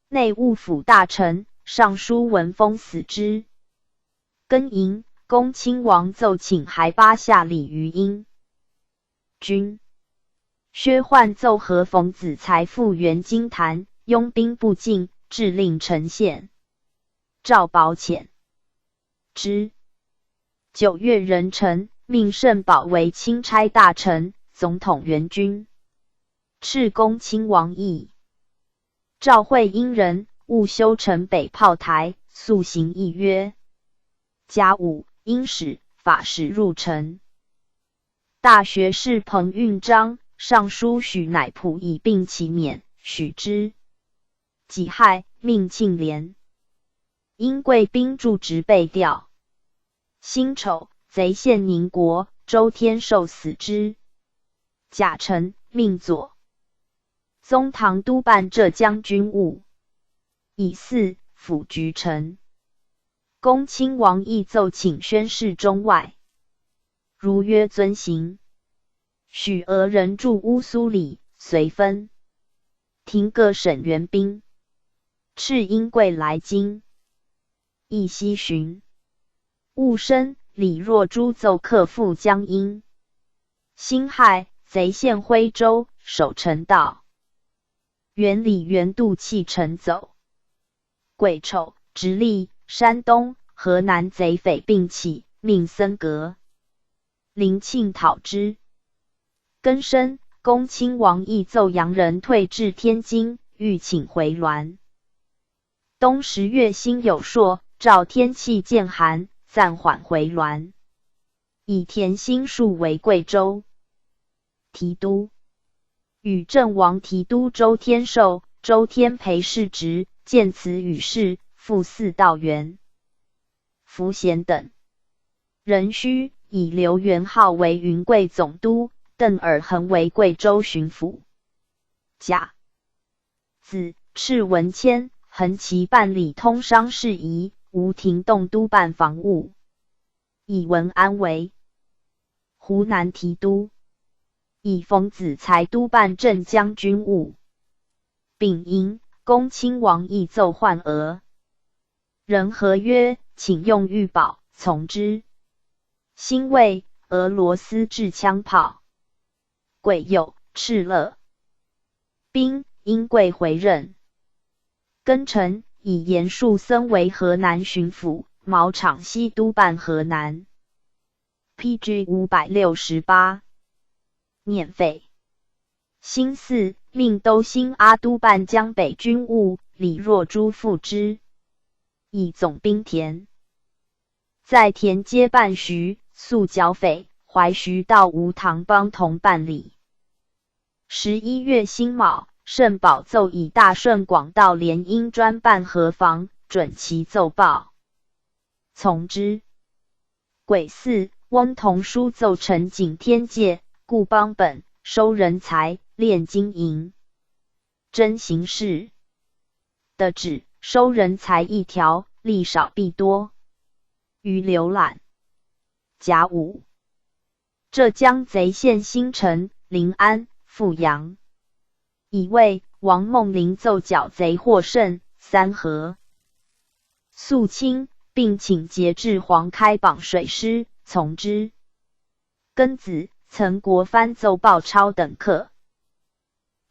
内务府大臣尚书闻风死之。庚寅，恭亲王奏请海巴下里于英军。薛奐奏合冯子材复援金坛，拥兵不进，致令城陷。赵宝遣之。九月壬辰，命盛宝为钦差大臣，总统援军。敕恭亲王议。赵惠因人，务修城北炮台，速行议曰。甲午，因使法使入城。大学士彭运章上书许乃普以并其免，许之。己亥，命庆怜、英贵兵驻直备调。辛丑，贼陷宁国，周天寿死之。甲辰，命左宗棠督办浙江军务。乙巳，府局陈。恭亲王奕奏请宣示中外，如约遵行。许俄人驻乌苏里，遂分停各省援兵，敕英贵来京。乙戌旬，婺生李若珠奏克复江阴。辛亥，贼陷徽州，守城道。元礼元度弃城走。癸丑，直隶、山东、河南贼匪并起，命僧格林沁讨之。庚申，恭亲王奕奏洋人退至天津，欲请回銮。冬十月辛酉朔，赵天气渐寒，暂缓回銮。以田兴戍围贵州。提督。与镇王提督周天寿、周天培世职，建祠宇室，复祀道元。符贤等。壬戌，以刘元号为云贵总督，邓尔恒为贵州巡抚。甲子，敕文谦、恒齐办理通商事宜，吴廷栋督办防务。 以文安为湖南提督。以封子材督办镇江军务。丙寅，恭亲王亦奏换俄。仁和曰：请用玉宝，从之。辛未，俄罗斯制枪炮。癸酉，敕勒。丙辛，贵回任。庚辰，以严树森为河南巡抚，毛敞悉督办河南。P G五百六十八。捻匪。辛巳，命都兴阿督办江北军务，李若珠副之，以总兵田。在田皆半徐，速剿匪，淮徐道吴唐邦同办理。十一月辛卯，慎宝奏以大顺广道联姻专办河防，准其奏报。从之。癸巳，翁同书奏陈景天界，故邦本，收人才，练经营。征形势。的旨，收人才一条，力少必多。余浏览。甲午。浙江贼陷新城、临安、富阳。乙未，王孟林奏剿贼获胜，三河。肃清，并请节制黄开榜水师，从之。庚子，岑国藩奏报超等客。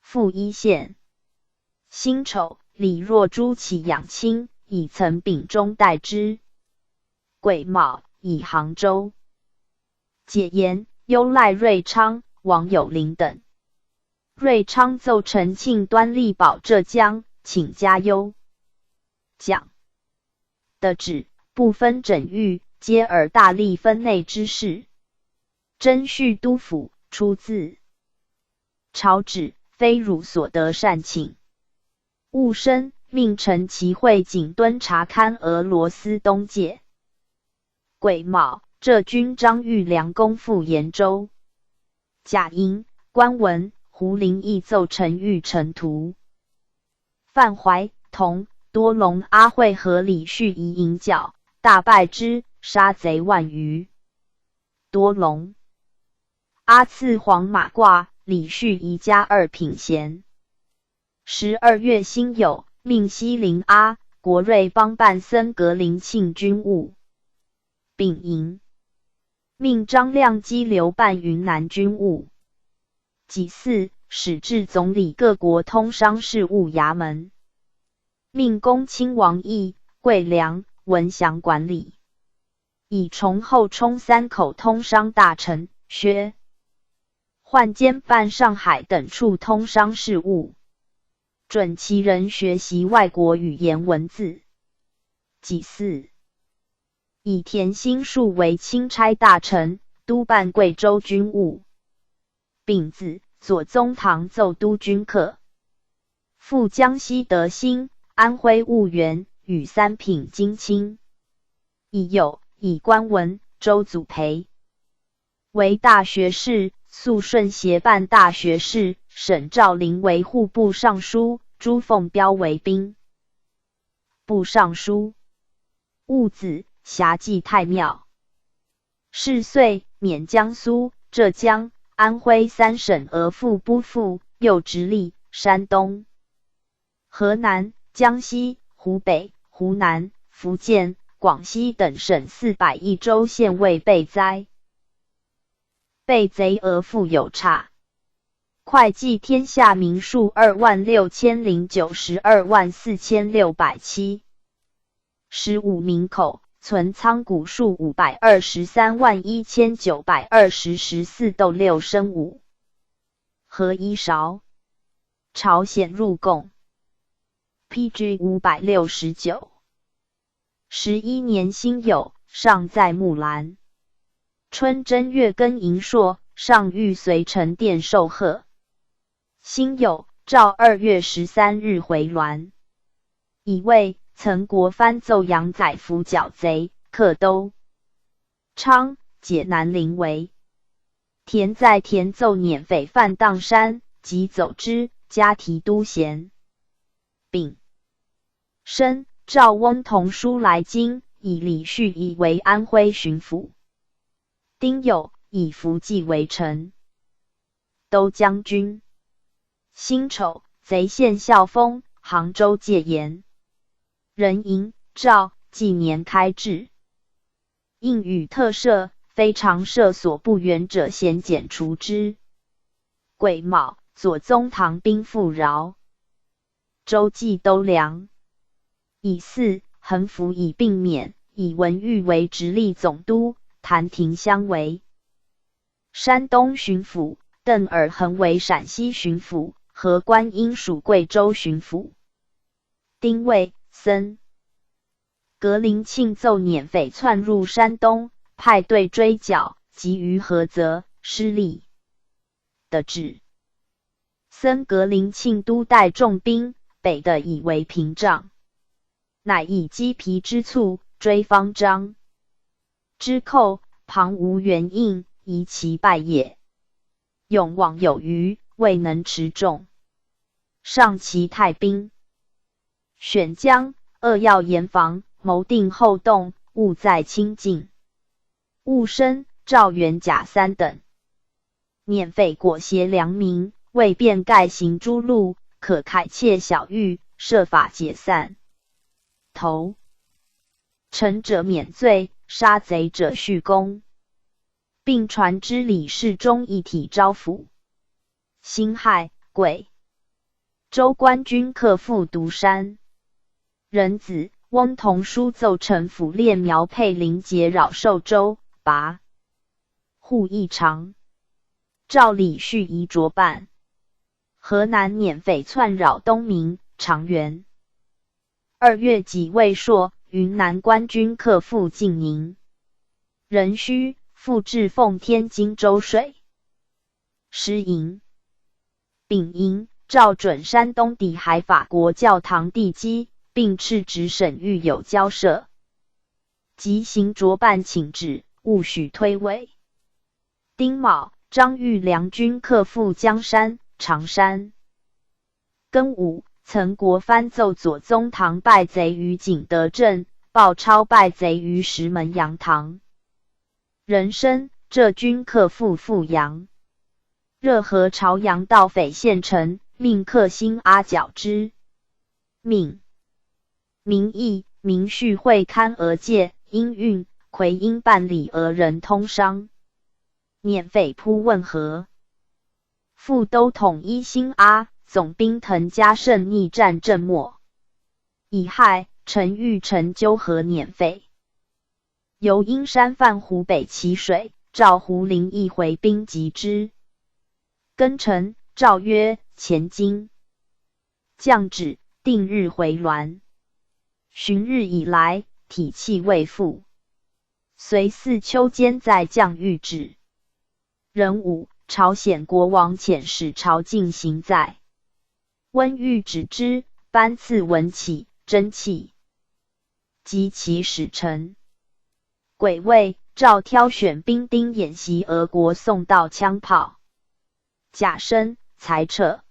赴一线。辛丑，李若珠起养亲，以岑秉忠代之。癸卯，以杭州。解严，幽赖瑞昌、王有龄等。瑞昌奏陈庆端力保浙江，请加忧。蒋。的旨，不分枕域，皆尔大吏分内之事。征叙都府，出自朝旨，非汝所得擅请。务深，命陈其会景敦察勘俄罗斯东界。癸卯，浙军张玉良攻复延州。甲寅，关文、胡林翼奏陈玉成图。范怀、侗、多隆阿会合李旭仪营剿，大败之，杀贼万余。多隆。阿赐黄马褂，李旭仪加二品衔。十二月辛酉，命西陵阿、国瑞邦办森格林沁军务。丙寅。命张亮基刘办云南军务。己巳，始置总理各国通商事务衙门。命恭亲王奕、桂良、文祥管理。以崇后充三口通商大臣，薛换兼办上海等处通商事务，准其人学习外国语言文字。己巳。以田兴树为钦差大臣，督办贵州军务。丙子，左宗棠奏督军客。赴江西德兴、安徽婺源，与三品经亲。乙酉，以关文、周祖培为大学士，肃顺协办大学士，沈肇龄为户部尚书，朱凤标为兵部尚书。戊子，辖祭太庙。是岁，免江苏、浙江、安徽三省俄复部复，又直隶、山东、河南、江西、湖北、湖南、福建、广西等省四百余州县未被灾。被贼俄复有差。会稽天下民数二万六千零九十二万四千六百七。十五民口，存仓谷数五百二十三万一千九百二十石四斗六升五。何一韶。朝鲜入贡。P G五百六十九。十一年辛酉，上在木兰。春正月庚寅朔，上谕随陈殿受贺。辛酉，诏二月十三日回銮。乙未，岑国藩奏杨载福剿贼，克都昌，解南临围。田载田奏捻匪犯砀山，即走之，加提督衔。丙申，诏翁同书来京，以李旭仪为安徽巡抚。丁酉，以福济为臣。都将军。辛丑，贼献孝封，杭州戒严。壬寅，诏纪年开置。应予特赦，非常赦所不远者，咸减除之。癸卯，左宗棠兵赴饶。周祭都粮。乙巳，横幅已并免，以文玉为直隶总督，弹亭相围。山东巡抚邓尔恒为陕西巡抚，何观音署贵州巡抚。丁未，申。格林沁奏捻匪窜入山东，派队追剿，急于菏泽，失利。的旨。森格林沁都带重兵北的以为屏障，乃以积疲之促追方张。之寇旁无援应，疑其败也。勇往有余，未能持众，上其太兵。选将、扼要严防，谋定后动，务在清境。务深、赵元甲三等。捻匪裹挟粮民，未便盖行诸路，可凯切小峪，设法解散。头。成者免罪，杀贼者续功，并传之李侍中一体招抚。辛亥，癸。周官军克复独山。壬子，翁同书奏陈抚列苗沛临劫扰寿州，跋扈异常，诏李续仪卓伴。河南捻匪窜扰东明、长垣。二月己未朔，云南官军克复晋宁、壬戌，复置奉天、荆州水。时寅。丙寅，诏准山东抵海法国教堂地基，并敕旨省域有交涉。即行卓伴请旨，务许推诿。丁卯，张玉良军克复江山、常山。庚午，岑国藩奏左宗棠败贼于景德镇，鲍超败贼于石门杨塘。壬申，浙军克复富阳。热河潮阳盗匪县城，命克辛阿剿之。命。名义，明绪会勘额界，因运魁英办理俄人通商。捻匪扑汶河。副都统伊兴阿总兵藤嘉盛逆战镇没。乙亥，陈玉成纠合捻匪。由阴山犯湖北淇水，召胡林翼回兵击之。庚辰，诏曰：前进。降旨，定日回滦。旬日已来，体气未复。随四秋间在将谕旨。壬午，朝鲜国王遣使朝觐行在。温谕旨之，班次文起，真气。及其使臣。癸未，诏挑选兵丁演习俄国宋道枪炮。甲申，裁撤。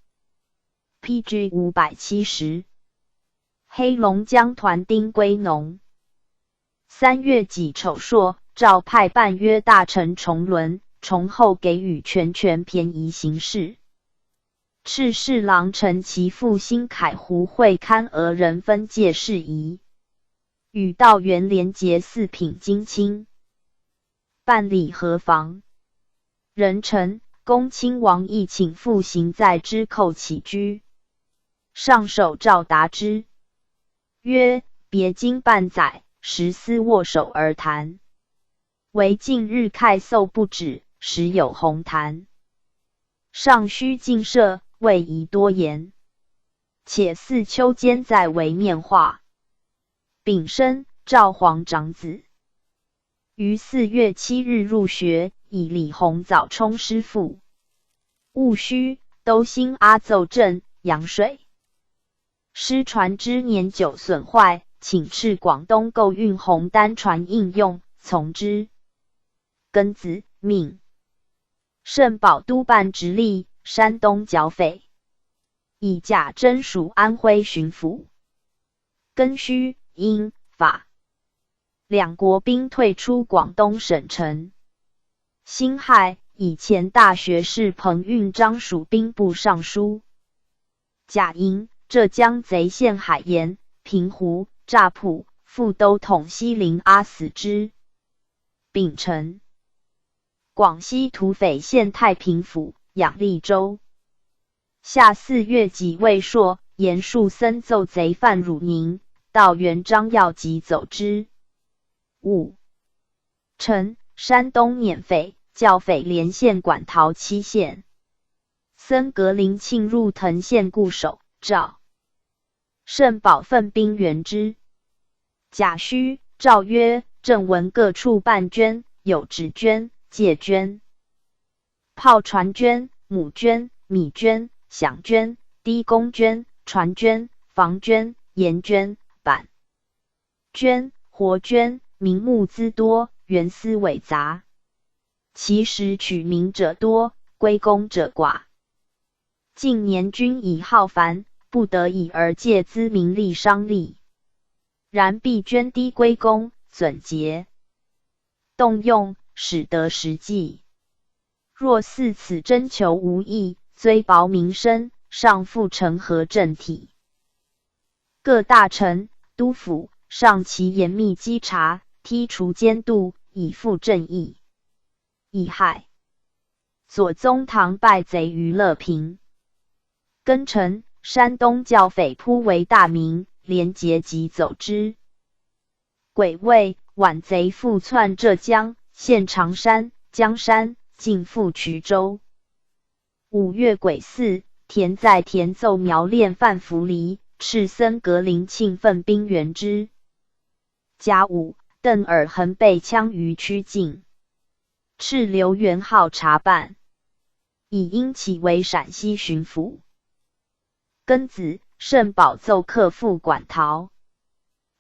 P G五百七十。黑龙江团丁归农。三月己丑朔，诏派伴约大臣崇伦、崇厚给予全权便宜行事。敕侍郎陈其复兴凯湖会勘俄人分界事宜，与道元联结四品京卿。办理河防。壬辰，恭亲王亦请复行在之寇起居。上首诏答之，曰：别经半载，时思握手而谈，唯近日慨嗽不止，时有宏谈。尚须进设，未宜多言。且四秋间在为面话。丙申，赵璜长子。于四月七日入学，以李弘早充师父。戊戌，都兴阿奏镇、阳水。师船只年久损坏，请敕广东购运红单船应用，从之。庚子，命。 圣保督办直隶、山东剿匪。以甲真署安徽巡抚。庚戌，因法两国兵退出广东省城。辛亥，以前大学士彭运章署兵部尚书。甲寅，浙江贼陷海盐、平湖、乍浦、富都统西临阿死之。丙辰，广西土匪陷太平府、养力州。 夏四月己未朔，严树森奏贼犯汝宁，道元章要急走之。五，辰，山东捻匪、剿匪连线馆陶期限。森格林沁入藤县固守，赵 圣保分兵援之。甲戌，诏曰：镇文各处办捐，有纸捐、借捐、炮船捐、母捐、米捐、饷捐、低工捐、船捐、房捐、盐捐、板捐、活捐，民募资多，原丝委杂，其实取民者多，归公者寡。 近年军已耗繁，不得已而借资民力商力。然必捐低归公，总结动用，使得实际。若似此征求无益，虽薄民生，尚复成何政体？各大臣、督抚上其严密稽查，剔除奸妒，以复正义。乙亥， 左宗棠败贼于乐平。庚辰，山东剿匪扑围大名，连捷即走之。癸未，皖贼复窜浙江，陷常山、绛山，进复衢州。五月癸巳，田载田奏苗练范福黎，敕森格林沁分兵援之。甲午，邓尔恒被枪于曲靖。 敕留元号察办，以因起为陕西巡抚。庚子，圣保奏客赴馆陶。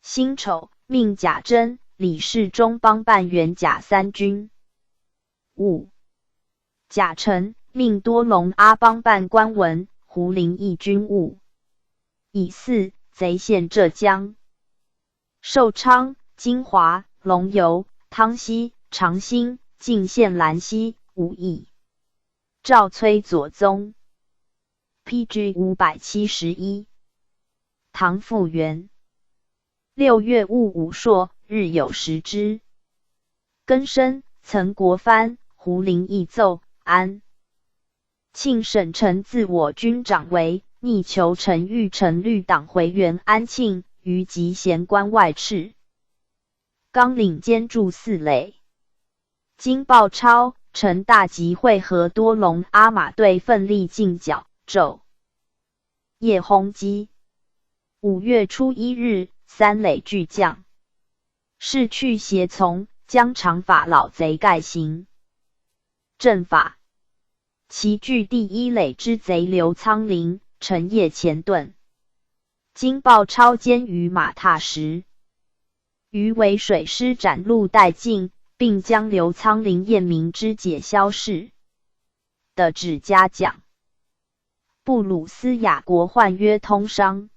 辛丑，命贾珍、李世忠帮办援甲三军。午，甲辰，命多隆阿帮办关文、胡林义军务。乙巳，贼陷浙江。 寿昌、金华、龙游、汤溪、长兴，进陷兰溪、武义。诏催左宗。P G五百七十一。唐复原。六月戊午朔，日有食之。庚申，曾国藩、胡林义奏安 庆省臣自我军长为，逆求陈玉成绿党回援安庆，于集贤关外敕。纲领兼著四垒。金豹超、陈大吉会合多隆阿马队奋力进剿，昼夜轰击。五月初一日，三垒俱将。是去协从，将长法老贼概行。阵法。 其据第一垒之贼刘苍林，陈掖前顿。金豹超坚于马踏石，余为水师斩路带进，并将刘苍林验明肢解消逝。的指嘉奖。布鲁斯雅国患约通商。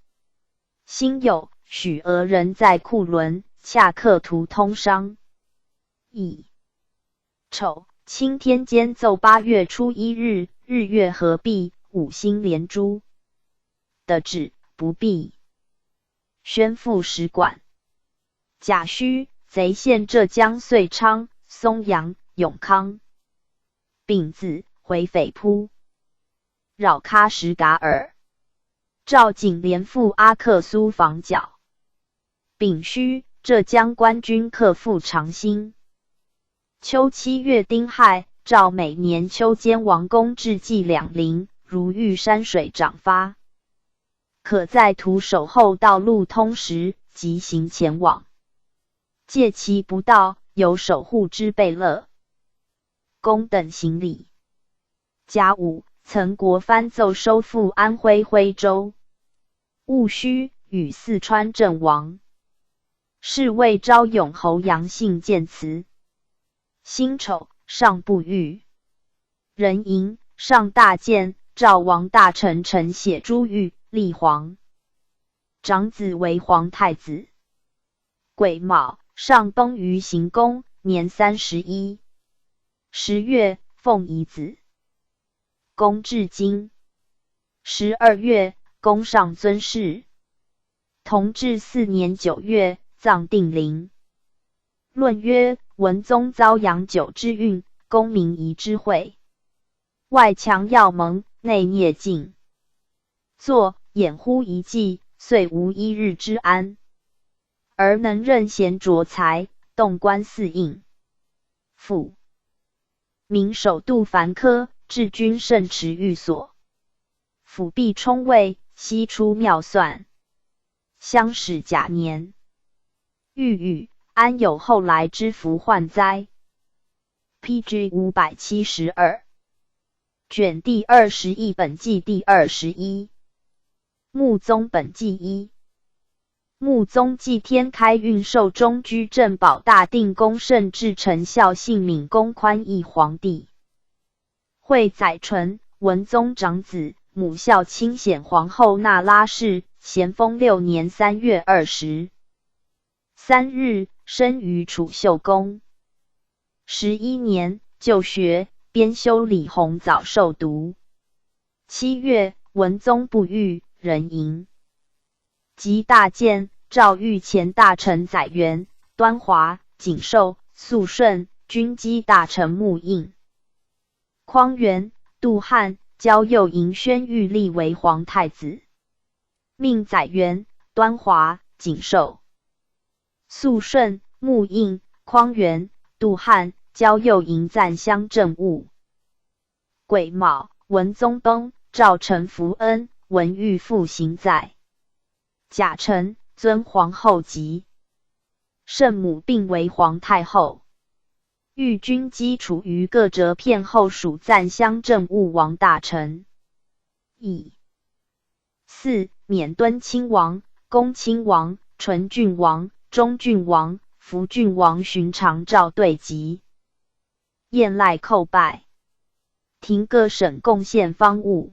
辛酉，许俄人在库伦、恰克图通商。乙 丑，钦天监奏八月初一日，日月合璧，五星连珠。的旨，不必。宣赴使馆。甲戌，贼陷浙江遂昌、松阳、永康。丙子，回匪扑 扰喀什噶尔。赵景廉赴阿克苏防剿。丙戌，浙江官军克复长兴。秋七月丁亥，赵每年秋间王公置祭两陵，如遇山水涨发。可在徒手后道路通时，即行前往。借其不道，由守护之贝勒、 公等行礼。甲午，曾国藩奏收复安徽徽州。戊戌，与四川阵亡。侍卫昭永侯杨信见辞。辛丑，上不遇。壬寅，上大建，赵王大臣陈写朱裕、立皇。长子为皇太子。 癸卯，上崩于行宫，年三十一。十月，奉遗子。公至京。十二月，公上尊室。同治四年九月，葬定陵。论曰：文宗遭阳九之运，功名移之会。外墙耀门，内孽尽。坐，掩乎一骑，遂无一日之安。而能任贤卓才，洞观四应。府。明首度繁科，至君圣池寓所。府壁冲未，悉出庙算。乡试甲年。御宇，安有后来之福患哉？P G五百七十二。卷第二十一，本纪第二十一。穆宗本纪一。穆宗祭天开运，授中居正保大定宫圣至，承孝信敏，公宽义皇帝。惠载淳，文宗长子，母孝亲显皇后那拉氏，咸丰六年三月二十三日，生于储秀宫。十一年，就学，编修李弘藻授读。七月，文宗不遇，壬寅。即大建，诏谕前大臣载元、端华、景寿、肃顺、军机大臣穆应、匡源、杜汉、焦右营宣谕立为皇太子。命载元、端华、景寿、肃顺、穆应、匡源、杜汉、焦右营暂襄政务。 癸卯，文宗崩，诏陈福恩、文裕复行在。甲辰，尊皇后即。圣母病危皇太后。御军机处于各折片后署暂襄政务王大臣。乙巳，免敦亲王、恭亲王、纯郡王、中郡王、福郡王巡长赵对集。 宴赖叩拜，停各省贡献方物。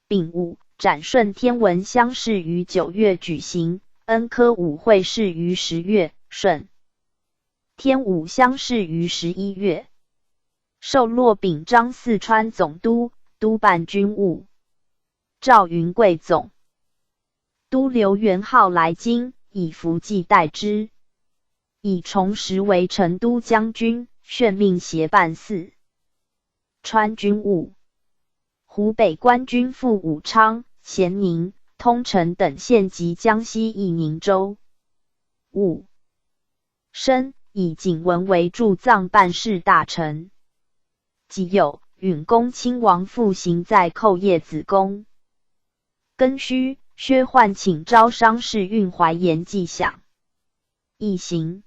丙午，展顺天文乡试于九月举行，恩科舞会试于十月，顺天武乡试于十一月。授tweedie长四川总督，督办军务。赵云贵总 督刘元号来京，以服祭待之。以崇实为成都将军，铉命协办四川军务。湖北官军赴武昌、咸宁、通城等县及江西义宁州。五 申，以景文为驻藏办事大臣。己酉，允恭亲王复行在叩谒子宫。庚戌，薛奐请招商试运怀延祭享。乙辛，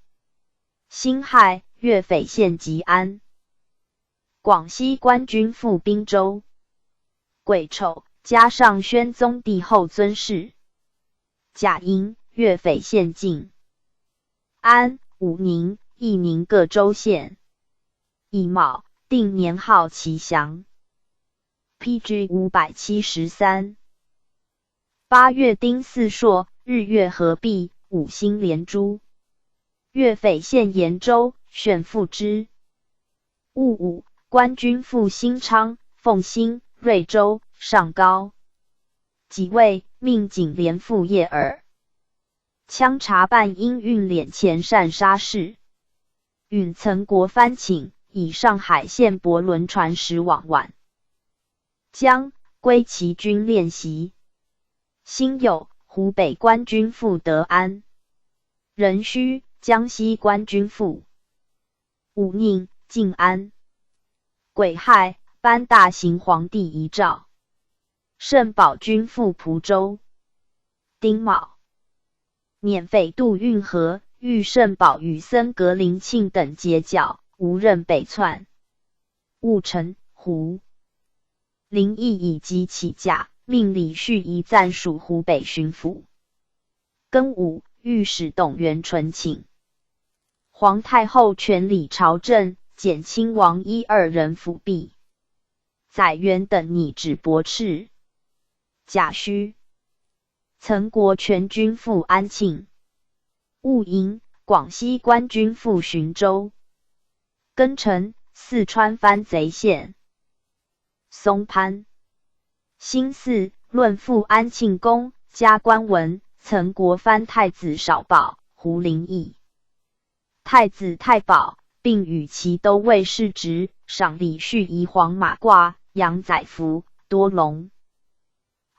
辛亥，岳匪县即安。广西官军赴滨州。 癸丑，加上宣宗帝后尊謚。甲寅，岳匪县境。安、武宁、义宁各州县。乙卯，定年号其祥。P G五百七十三。八月丁巳朔，日月合璧，五星连珠。 岳匪县延州，选副知。戊午，官军赴兴昌、奉兴、瑞州、上高。己未，命警联赴叶尔。羌察办因运脸前擅杀事，允岑国藩请，以上海线驳轮船驶往宛 江，归其军练习。辛酉，湖北官军赴德安。壬戌，江西官军赴武宁、靖安。癸亥，班大行皇帝遗诏。圣保军赴蒲州。丁卯， 捻匪渡运河，遇圣保与僧格林沁等截剿，无任北窜。戊辰，胡林翼以疾起甲，命李续仪暂署湖北巡抚。庚午，御史董元淳请皇太后权理朝政，减亲王一二人辅弼。载元等拟旨驳斥。甲戌， 岑国全军赴安庆。戊寅，广西官军赴浔州。庚辰，四川番贼县。松潘。兴寺，论父安庆宫，加官文，曾国藩太子少保胡林翼。太子太保，并与其都尉世职，赏李续仪黄马褂、羊仔服、多龙。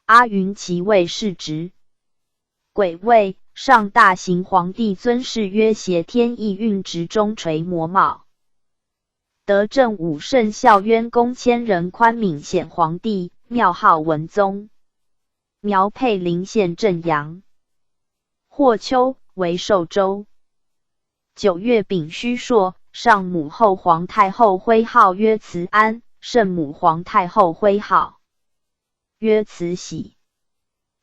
阿云其尉世职。 鬼位，上大行皇帝尊謫曰：“挟天意运直中垂摩帽。”德政武圣孝渊公千人宽悯显皇帝，庙号文宗。苗沛临县镇阳。霍丘为寿州。九月丙戌朔，上母后皇太后徽号曰慈安，圣母皇太后徽号曰慈禧。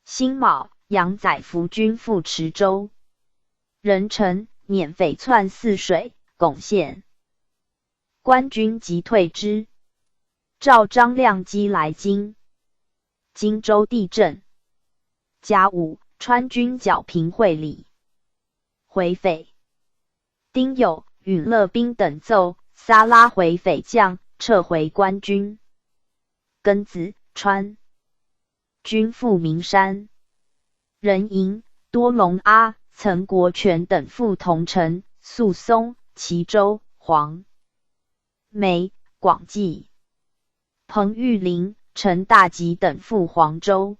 辛卯，杨载福军赴池州。壬辰，捻匪窜泗水、珙县。官军即退之。赵张亮击来京。荆州地震。甲午，川军剿平会理。回匪。丁酉，允乐兵等奏撒拉回匪将，撤回官军。庚子，川军赴岷山。壬寅，多隆阿、岑国权等赴桐城、宿松、齐州、黄梅、广济。彭玉麟、陈大吉等赴黄州。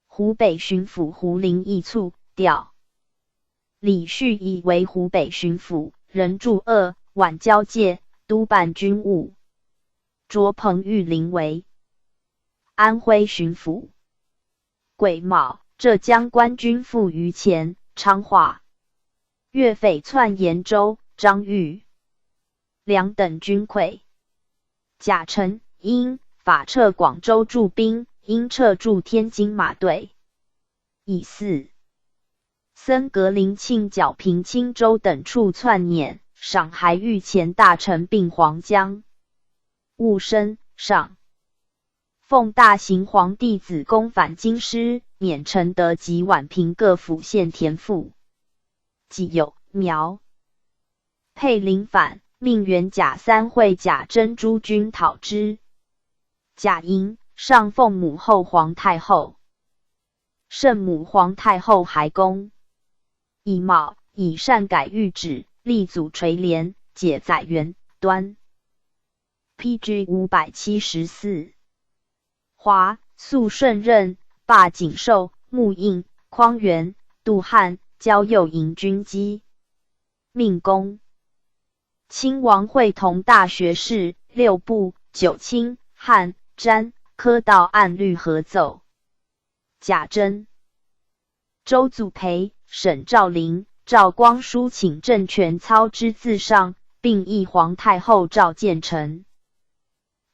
湖北巡抚胡林翼促调。李续仪为湖北巡抚，任助鄂、皖交界，督办军务。着彭玉麟为安徽巡抚。癸卯，浙江官军赴榆钱、昌化。越匪窜延州、张玉、梁等军溃。甲辰，英法撤广州驻兵，英撤驻天津马队。乙巳，僧格林沁剿平青州等处窜捻，赏还御前大臣并黄江。戊申，上奉大行皇帝子宫返京师，免陈德及宛平各府县田赋。己酉，苗沛临返，命元甲三会甲珍诸军讨之。甲寅，上奉母后皇太后、圣母皇太后还宫。乙卯，以善改谕旨，立祖垂帘，解载元、端。P G五百七十四。华，肃顺任，罢景寿、木应、匡源、杜汉、交右营军机。命功。亲王会同大学士、六部、九卿、汉、詹、科道按律合奏。甲申，周祖培、沈兆麟、赵光书请政权操之自上，并议皇太后召见臣。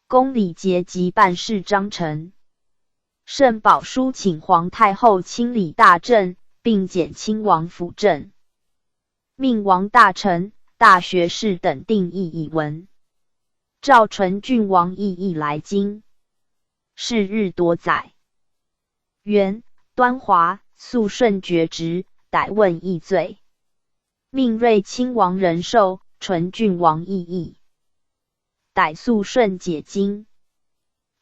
宫礼节及办事章程。圣宝书请皇太后亲理大政，并减亲王辅政。命王大臣、大学士等定议以文。召纯郡王奕奕来京。是日多载。元，端华、肃顺决职，逮问议罪。命睿亲王仁寿、纯郡王奕奕。 逮肃顺解京。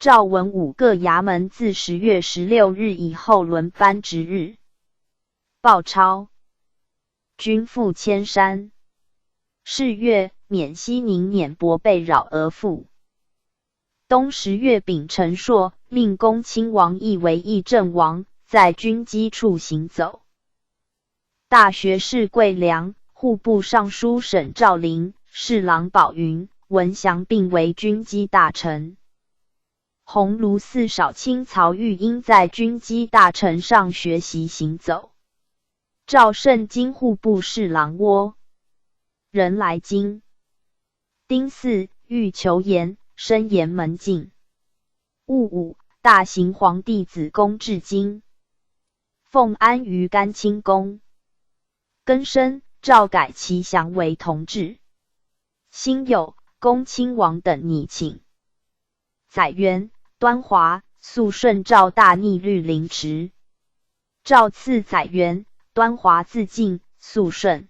诏文武各衙门自十月十六日以后轮班值日。报抄。军赴千山。是月，免熙宁免伯被扰而赴。冬十月丙辰朔，命恭亲王奕为议政王，在军机处行走。 大学士桂良、户部尚书沈兆麟、侍郎宝云、文祥并为军机大臣。鸿胪寺少卿曹玉英在军机大臣上学习行走。赵胜经户部侍郎窝人来京。丁巳，欲求言，深严门径。 戊午，大行皇帝子宫至京。奉安于甘清宫。庚申，诏改其详为同治。辛酉，恭亲王等拟请。载元，端华、肃顺赵大逆律凌迟。诏赐载元、端华自尽、肃顺。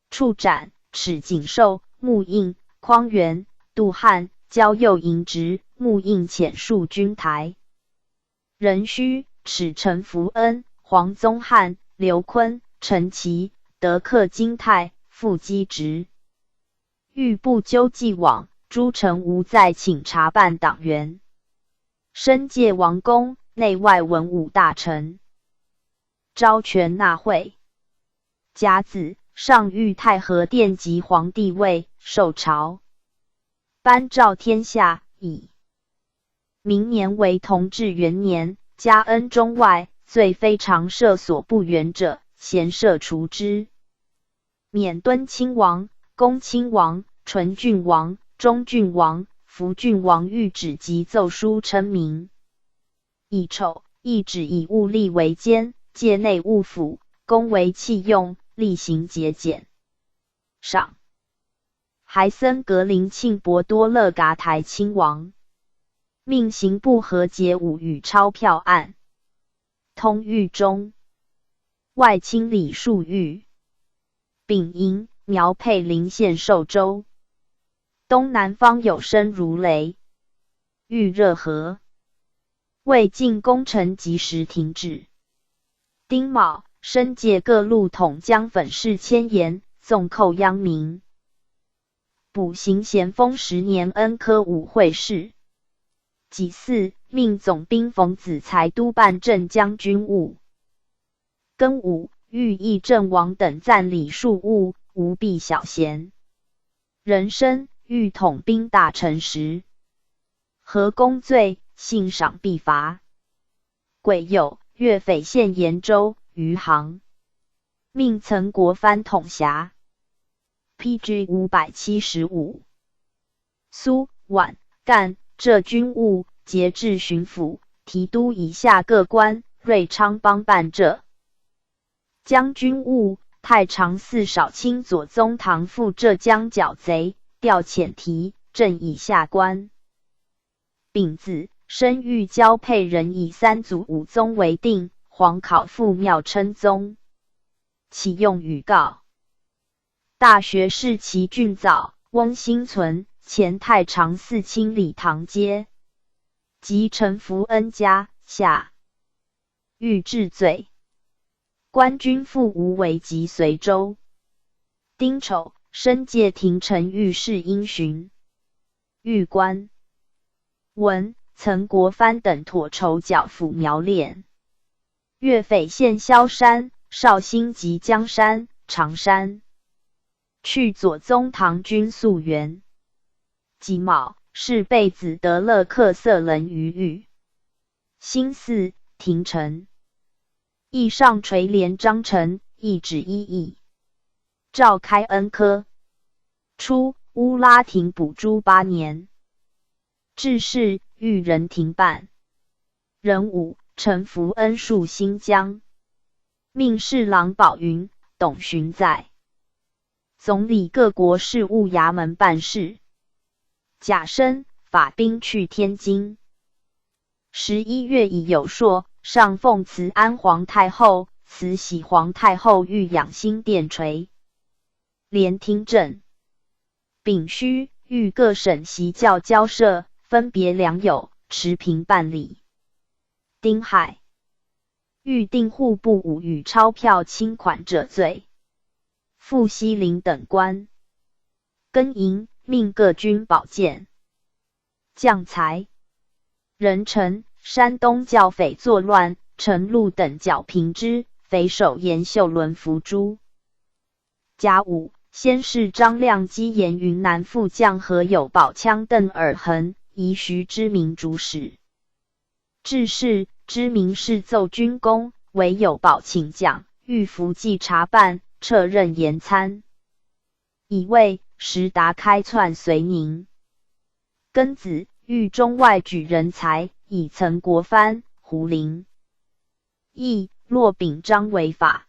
处斩，敕景寿、木应、匡源、杜汉、焦右迎直，幕映浅戍军台。壬戌，始陈福恩、黄宗翰、刘坤、陈奇、德克金泰复击直。 遇不究既往，诸城无再请查办党员。申界王公，内外文武大臣，招权纳贿。甲子，上御太和殿即皇帝位，受朝。颁诏天下，以 明年为同治元年，加恩中外，罪非常赦所不原者，咸赦除之。免敦亲王、恭亲王、纯郡王、中郡王、福郡王谕旨及奏疏称明。乙丑，亦旨以务吏为监，界内务府，公为器用，厉刑节俭。 赏。还僧格林庆伯多勒噶台亲王，命刑部和解五羽钞票案，通狱中。外清理数域。丙寅，苗沛临县寿州，东南方有声如雷，遇热河，未竟工程及时停止。 丁卯，申界各路统将粉饰千言，纵寇殃民。补行咸丰十年恩科舞会试。己巳，命总兵冯子材督办镇江军务。庚午，谕议镇王等暂理庶务，无必小嫌。壬申，谕统兵大臣时，何功罪，幸赏必罚。 癸酉，岳斐县延州、余杭，命曾国藩统辖。P G五百七十五。苏、皖、赣浙军务节至巡抚、提督以下各官，瑞昌帮办浙江军务，太常寺少卿左宗棠赴浙江剿贼，调遣提、镇以下官。 丙子，申谕交配人以三祖武宗为定，皇考父庙称宗。启用语告。大学士齐俊藻、翁兴存，前太常寺卿礼堂街，及陈福恩家下。 谕治罪。官军复无为及随州。丁丑，申界廷臣遇事因循。谕官。文，曾国藩等妥筹剿抚苗练。岳斐县萧山、绍兴及江山、常山。 去左宗棠军宿援。己卯，侍备子德勒克色伦于御。辛巳，廷臣。亦上垂帘张陈，一旨一议。召开恩科。初，乌拉亭补诸八年。 致仕，遇人廷办。壬午，陈福恩戍新疆，命侍郎宝云、董寻在总理各国事务衙门办事。甲申，发兵去天津。十一月乙酉朔，上奉慈安皇太后、慈禧皇太后御养心殿垂帘听政。 丙戌，谕各省习教交涉，分别粮友，持平办理。丁亥，谕定户部五羽钞票清款者罪，复息临等官。庚寅，命各军保荐。将才。壬辰，山东剿匪作乱，陈露等剿平之，匪首严秀伦伏诛。 甲午，先世张亮击延云南副将何友保枪凳耳痕，疑徐知明主使。致仕，知明侍奏军功，唯有保请将，谕伏济查办，撤任延参。乙未，石达开窜绥宁。庚子，谕中外举人才，以曾国藩、胡林。 亦落丙章为法。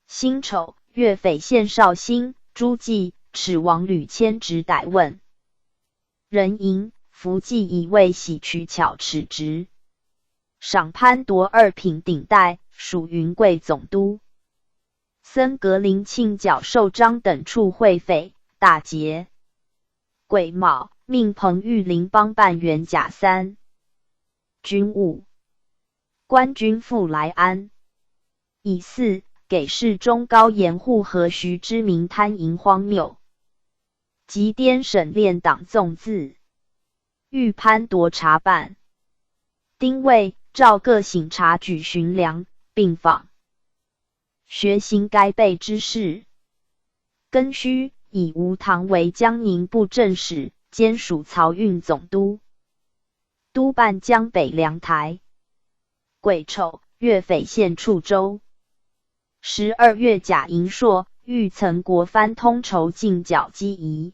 辛丑，岳斐县绍兴、诸暨、齿王吕谦直逮问。壬寅，伏济乙未喜取巧尺直，赏潘铎二品顶戴，署云贵总督。 僧格林庆缴授章等处会匪，大捷。癸卯，命彭玉麟帮办元甲三军务，官军赴来安。乙巳，给事中高言护河徐知明贪淫荒谬，即编省练党纵字，欲攀夺察办。丁未，召各省察举巡粮、并访，学行该备之事。庚戌，以吴唐为江宁布政使，兼署漕运总督，督办江北粮台。癸丑，岳匪陷处州。十二月，甲寅朔，谕岑国藩通筹进剿机宜。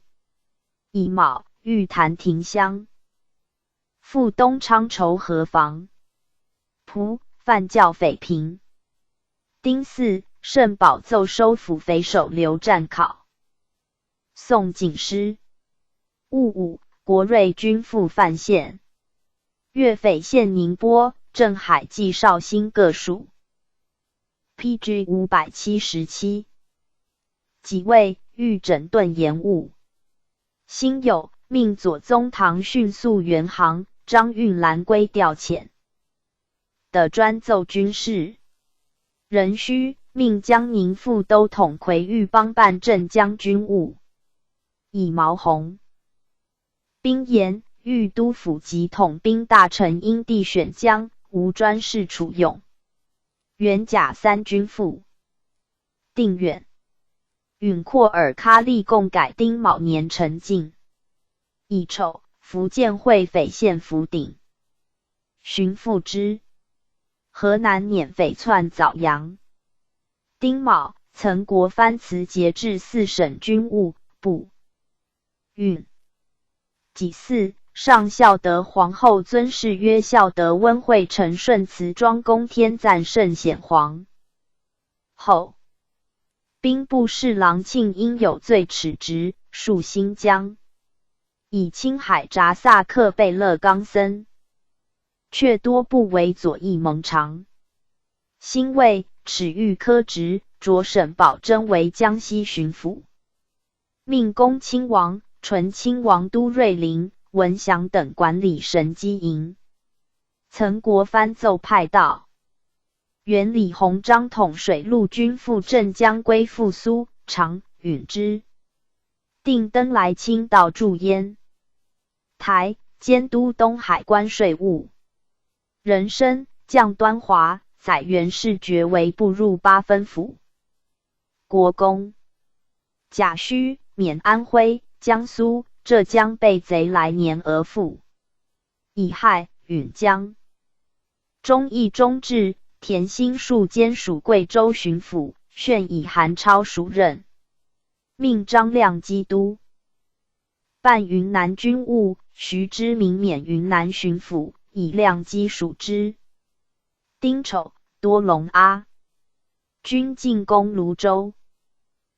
乙卯，谕谈亭襄，赴东昌筹河防。 蒲范教匪平。丁巳，盛宝奏收抚匪首刘占考。宋锦诗。戊午，国瑞军赴范县。岳匪陷宁波、镇海暨绍兴各署。P G五百七十七。 己未，谕整顿盐务。辛酉，命左宗棠迅速援杭，张运兰归调遣。的专奏军事。壬戌，命江宁副都统奎玉帮办镇江军务。乙卯红。 丙寅，谕督抚及统兵大臣因地选将，无专事处用。元甲三军赴。定远。允阔尔咖利贡改丁卯年陈进。乙丑，福建会匪陷福鼎。寻父之。河南捻匪窜枣阳。丁卯，岑国藩辞节制四省军务，补 运。己巳，上孝德皇后尊諡曰孝德温惠陈顺慈庄公天赞圣显皇。后，兵部侍郎庆因有罪处职，戍新疆。以青海察萨克贝勒纲森，却多不为左翼蒙常。辛未，耻遇科职，着沈葆桢为江西巡抚。 命恭亲王、醇亲王都瑞林、文祥等管理神机营。岑国藩奏派道，原李鸿章统水陆军赴镇江归附苏、常、允之。定登莱清道驻烟台，监督东海关税务。壬申，将端华、载元士决为不入八分府。 国公。甲戌，免安徽、江苏、浙江被贼来年而复。乙亥，允将。忠义中至，田兴戍坚属贵州巡抚，旋以韩超署任，命张亮击都，办云南军务。徐知明免云南巡抚，以亮击署之。 丁丑，多隆阿军进攻泸州。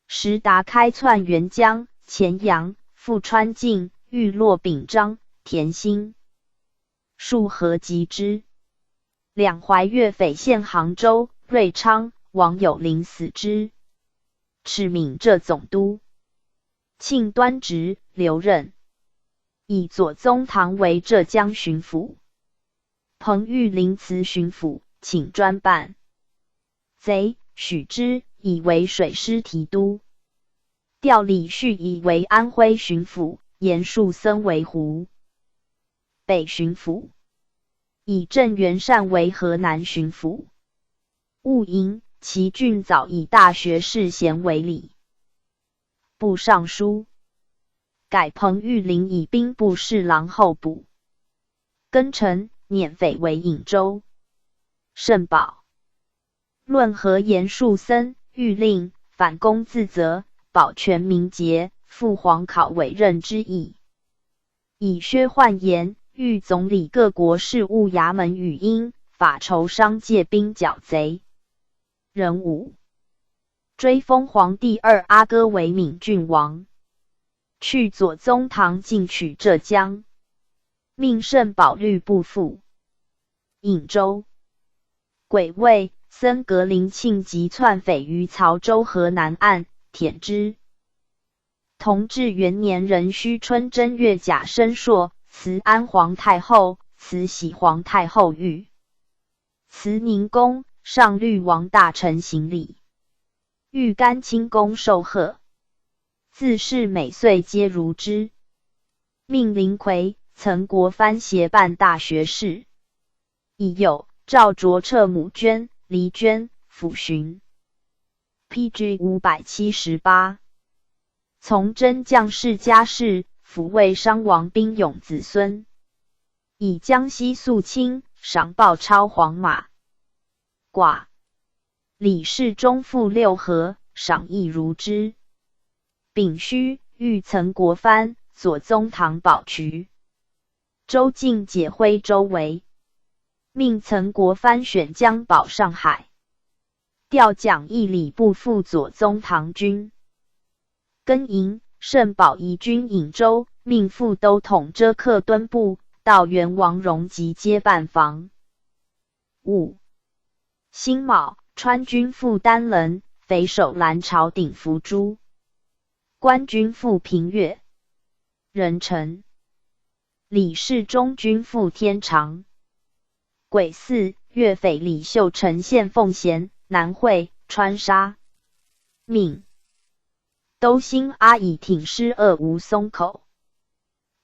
石达开窜沅江、乾阳、富川境，欲落丙章、田兴，戍河及之。两淮越匪陷杭州、瑞昌，王有龄死之。 敕闽浙总督。庆端直、刘任，以左宗棠为浙江巡抚。彭玉麟辞巡抚，请专办。贼许之以为水师提督。调李绪以为安徽巡抚，严树森为湖北巡抚，以郑元善为河南巡抚。 务营，其郡早以大学士贤为礼。部尚书。改彭玉麟以兵部侍郎候补。庚辰，捻匪围颍州。沈葆。论和严树森、谕令、反攻自责、保全名节、赴黄考委任之意。 以薛换言谕总理各国事务衙门语音，法筹商借兵剿贼。壬午，追封皇帝二阿哥为岷郡王，去左宗棠进取浙江，命沈葆率部赴颍州。癸未，森格林沁集窜匪于曹州河南岸，殄之。同治元年壬戌春正月甲申朔，辞安皇太后，慈禧皇太后御。慈宁宫，上律王大臣行礼，御甘清宫受贺，自是每岁皆如之。命林魁、曾国藩协办大学士，已有赵卓彻母捐、离捐、抚巡。P G五百七十八。从征将士家事，抚慰伤亡兵勇子孙，以江西肃清，赏报钞黄马、寡。李世忠复六合，赏亦如之。丙戌，遇曾国藩、左宗棠保渠。周进解徽州围，命曾国藩选江保上海，调讲义礼部副左宗棠军。庚寅，盛宝移军颍州，命副都统遮克敦部、道员王荣及接办防。 五。辛卯，川军赴丹棱，匪首拦朝鼎伏诛。官军赴平越、任城。李世忠军赴天长。癸巳，越匪李秀成陷奉贤、南会、川沙。命 都兴阿以挺师遏吴淞口。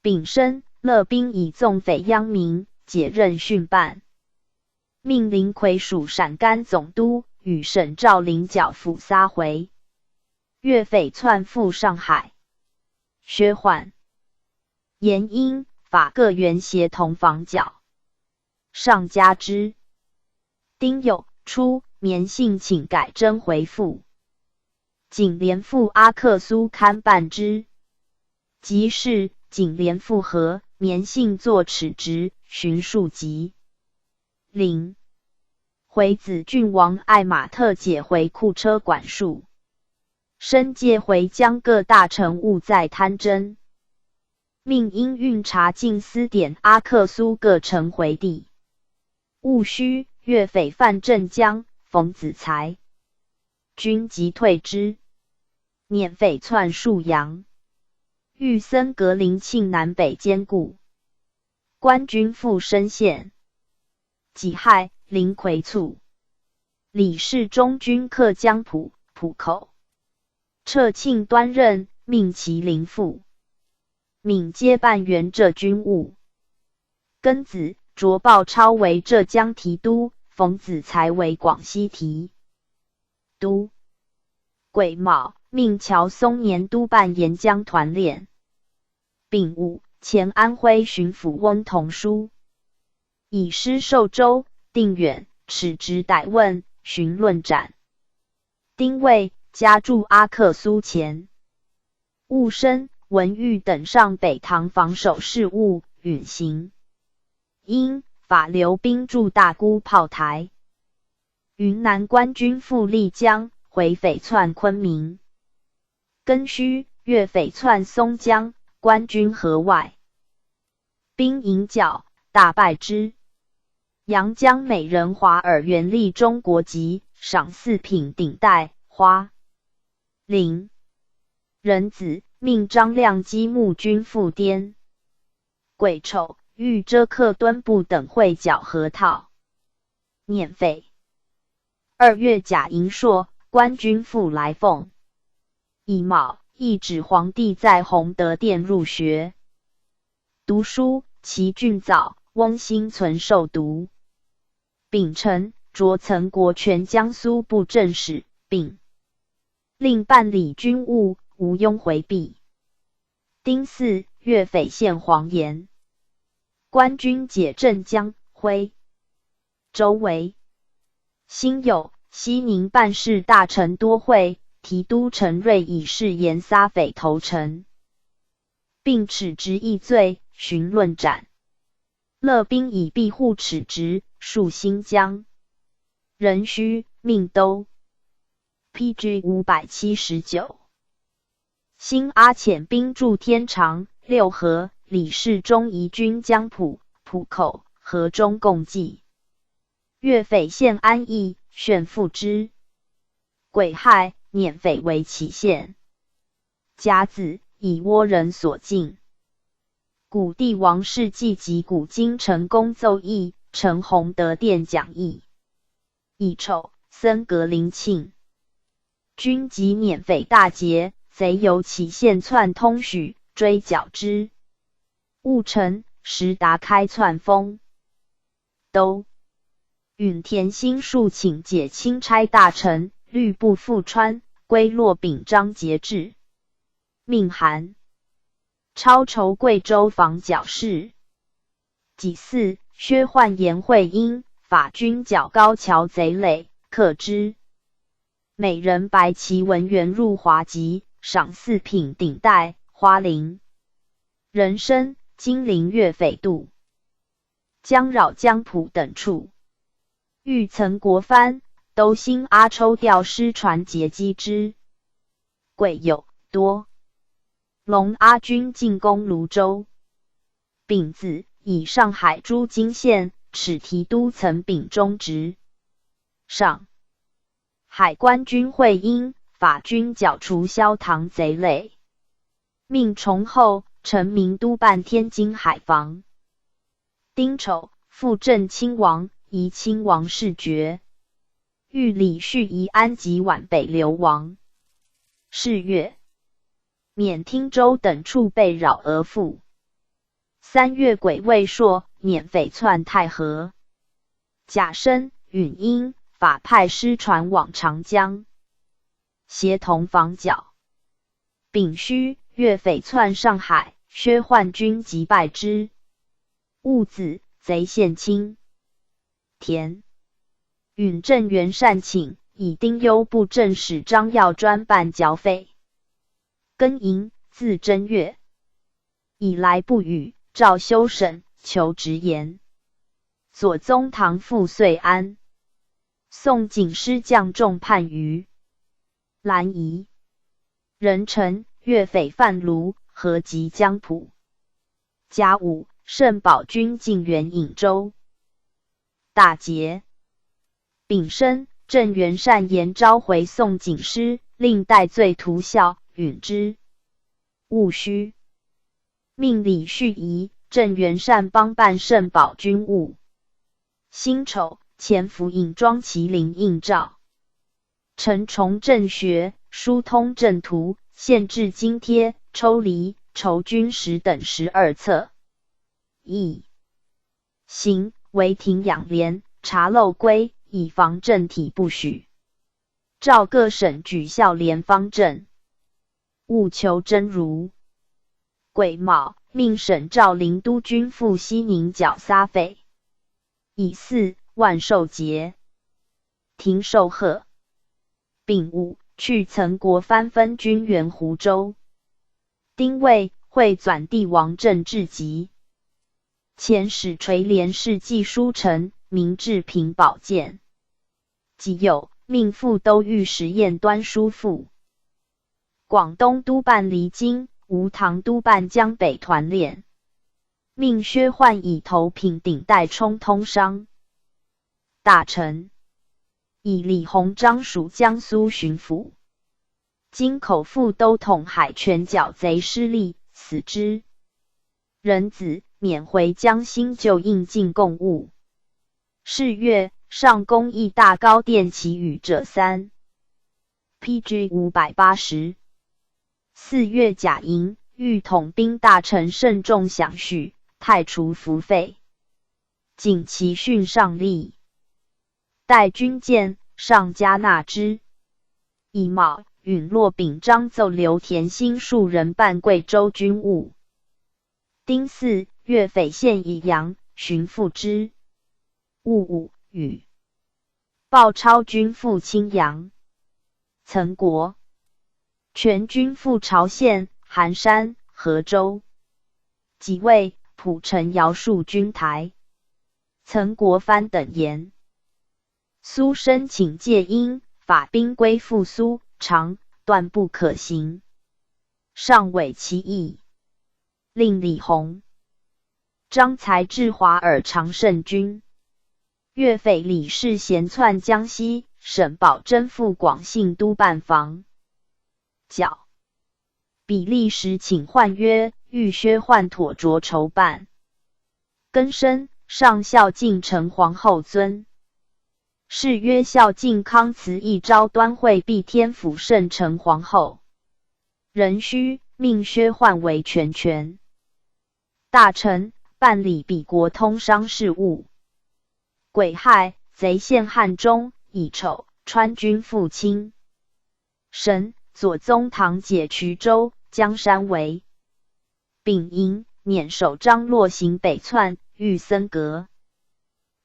丙申，勒兵以纵匪殃民，解任训办。命林魁署陕甘总督，与沈肇临剿抚撒回。越匪窜赴上海。薛煥、鄢英、法各员协同防剿。 上加之。丁酉，初，绵信请改征回复。警廉副阿克苏堪办之。即是，警廉复和，绵信作尺直，巡数级。零。回子郡王艾玛特解回库车管束，申诫回疆各大臣勿再贪征。 命因运察进司典阿克苏各城回递。戊戌，越匪犯镇江、冯子材，军即退之。捻匪窜沭阳，遇僧格林沁南北坚固，官军复深陷。己亥，林魁卒。李世忠军克江浦、浦口， 撤沁端任，命其林父闵接办援浙军务。庚子，卓豹超为浙江提督，冯子材为广西提督。癸卯，命乔松年督办沿江团练。丙午，前安徽巡抚翁同书 以诗授州、定远，尺直逮问、询论斩。丁未，加驻阿克苏前。戊申，文玉等上北唐防守事务，允行。殷，法刘兵驻大沽炮台。云南官军赴丽江，回匪窜昆明。庚戌，越匪窜松江，官军河外。 兵迎剿，大败之。阳江每人华尔元立中国籍，赏四品顶戴、花翎。壬子，命张亮基募军赴滇。癸丑，遇遮克敦部等会剿河套。 捻匪。二月甲寅朔，官军赴来凤。乙卯，懿旨皇帝在洪德殿入学读书，齐俊藻、翁兴存授读。丙辰，着曾国权江苏布政使，并 令办理军务，无庸回避。丁巳，越匪陷黄岩，官军解镇江、徽州围。辛酉，西宁办事大臣多会，提督陈瑞以誓言撒匪投诚，并尺直议罪，询论斩。 勒兵以庇护尺直，戍新疆。壬戌，命都。P G五百七十九。辛阿遣兵驻天长、六合，李世忠移军江浦、浦口、河中共济。越匪陷安邑，旋复之。 癸亥，捻匪为蕲县。甲子，以倭人所禁。古帝王世纪及古今成功奏议，陈洪德殿讲议。乙丑，僧格临磬。军及捻匪大捷，贼由其县窜通许，追剿之。兀臣石达开窜丰都。允田兴数请解钦差大臣律部富川归洛秉章节制。命韩超筹贵州防剿事。己巳，薛奂、颜惠英法军剿高桥贼累，克之。每人白旗文员入华籍，赏四品顶戴、花翎。壬申，金陵越匪渡江扰、江浦等处。遇曾国藩、都兴阿抽调师船截击之。鬼友多。隆阿军进攻泸州。丙子，以上海诸经县敕提督曾秉忠职。上海关军会因法军剿除萧唐贼累，命崇厚陈明督办天津海防。丁丑，复镇亲王，移亲王世爵。遇李续移安吉፣晚北流亡。是月，免听州等处被扰而复。三月，鬼卫槊捻匪窜太和。甲申，允英法派师船往长江，协同防剿。丙戌，越匪窜上海，薛奂军即败之。戊子，贼陷青田。允镇元善请，以丁忧部镇使张耀专办剿匪。庚寅，自正月以来不与赵修审求直言。左宗棠赴遂安。宋璟师将众叛于兰宜。壬辰，越匪犯泸、河及江浦。甲午，盛宝军进援颍州。大捷。丙申，镇元善延昭回宋璟师，令戴罪图效，允之。戊戌，命李续移、镇元善帮办盛宝军务。辛丑，遣府尹庄麒麟应赵。陈崇政学，疏通政图，限制津贴，抽离、筹军时等十二策。乙辛，为停养廉，察漏规，以防政体不许。诏各省举孝廉方阵，务求真如。癸卯，命省赵灵都军赴西宁剿撒匪。乙巳，万寿节，停寿贺。丙午，去曾国藩分军援湖州。丁未，会转帝王政治急，遣使垂帘侍寄书臣，明志平宝剑。己酉，命赴都御史验端叔父。广东督办黎京，吴唐督办江北团练。命薛奂以头品顶戴充通商。大臣，以李弘章署江苏巡抚。京口赴都统海权剿贼失利，死之。壬子，免回江兴旧应进贡物。是月，上公益大高殿祈雨者三。P G五百八十。四月甲寅，御统兵大臣盛仲享许太除服费。景其训上立，带军见上加纳之。乙卯，允洛秉章奏刘田兴数人办贵州军务。丁巳，越匪陷宜阳，寻复之。戊午，与 鲍超军赴青阳。曾国全军赴潮县、含山、河州。己未，蒲城姚戍军台。曾国藩等言，苏申请借因法兵归附苏、常，断不可行。上委其意，令李弘、张裁至华尔常胜军。越匪李世贤窜江西，沈葆桢赴广信督办防剿。比利时请换约，欲削换妥着筹办。更生，上孝敬陈皇后尊。谥曰孝敬康慈，一朝端会毕天府圣陈皇后。壬戌，命削换为全权。大臣，办理彼国通商事务。癸亥，贼陷汉中，乙丑，川军复侵。 神，左宗棠解衢州，江山为。丙寅，捻首张洛行北窜，遇森格、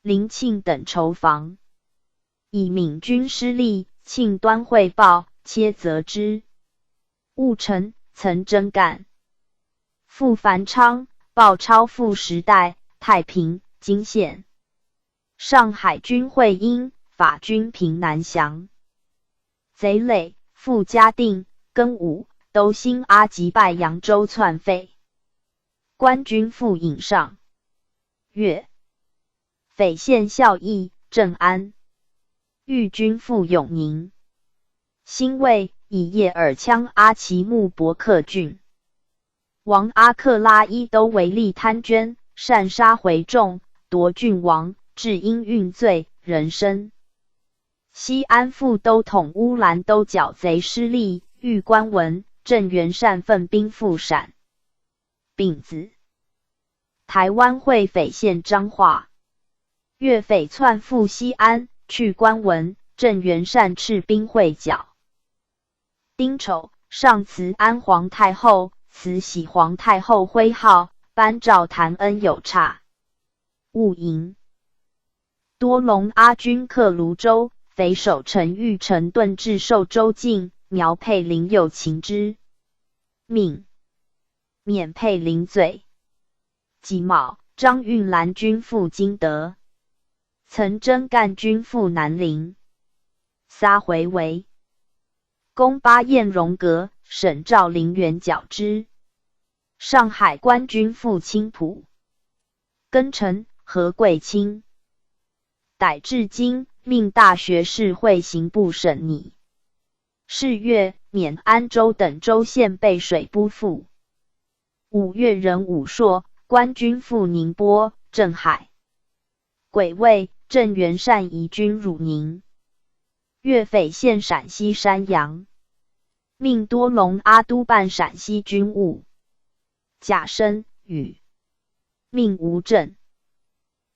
临庆等筹防。乙闵军失利，庆端会报，切责之。戊辰，曾曾干。傅繁昌、鲍超赴时代，太平、泾县。 上海军会英，法军平南降。贼累，复嘉定、庚午、都兴阿吉拜扬州窜匪。官军复引上。月，匪县孝义、镇安。豫军复永宁。兴未，以叶尔羌阿齐木伯克郡。 王阿克拉依都围利贪捐，擅杀回众，夺郡王，至因运罪，人参。西安副都统乌兰都剿贼失利，遇关文、郑元善分兵赴陕。丙子，台湾会匪陷彰化。 越匪窜赴西安，去关文、镇元善赤兵会剿。丁丑，上慈安皇太后，慈禧皇太后徽号，颁诏弹恩有差。戊寅，多隆阿军克泸州，匪首陈玉成遁至寿州境，苗佩林右擒之，命免佩林罪。 己卯，张运兰军赴金德。曾曾干军赴南陵。撒回围。攻巴晏荣阁，沈肇、林元剿之。上海官军赴青浦。庚辰，何贵卿 逮至京，命大学士会刑部审理。是月，免安州等州县备水不赴。五月壬午朔，官军赴宁波、镇海。癸未，镇元善移军汝宁。越匪陷陕西山阳，命多隆阿督办陕西军务。甲申，雨。 命吴镇。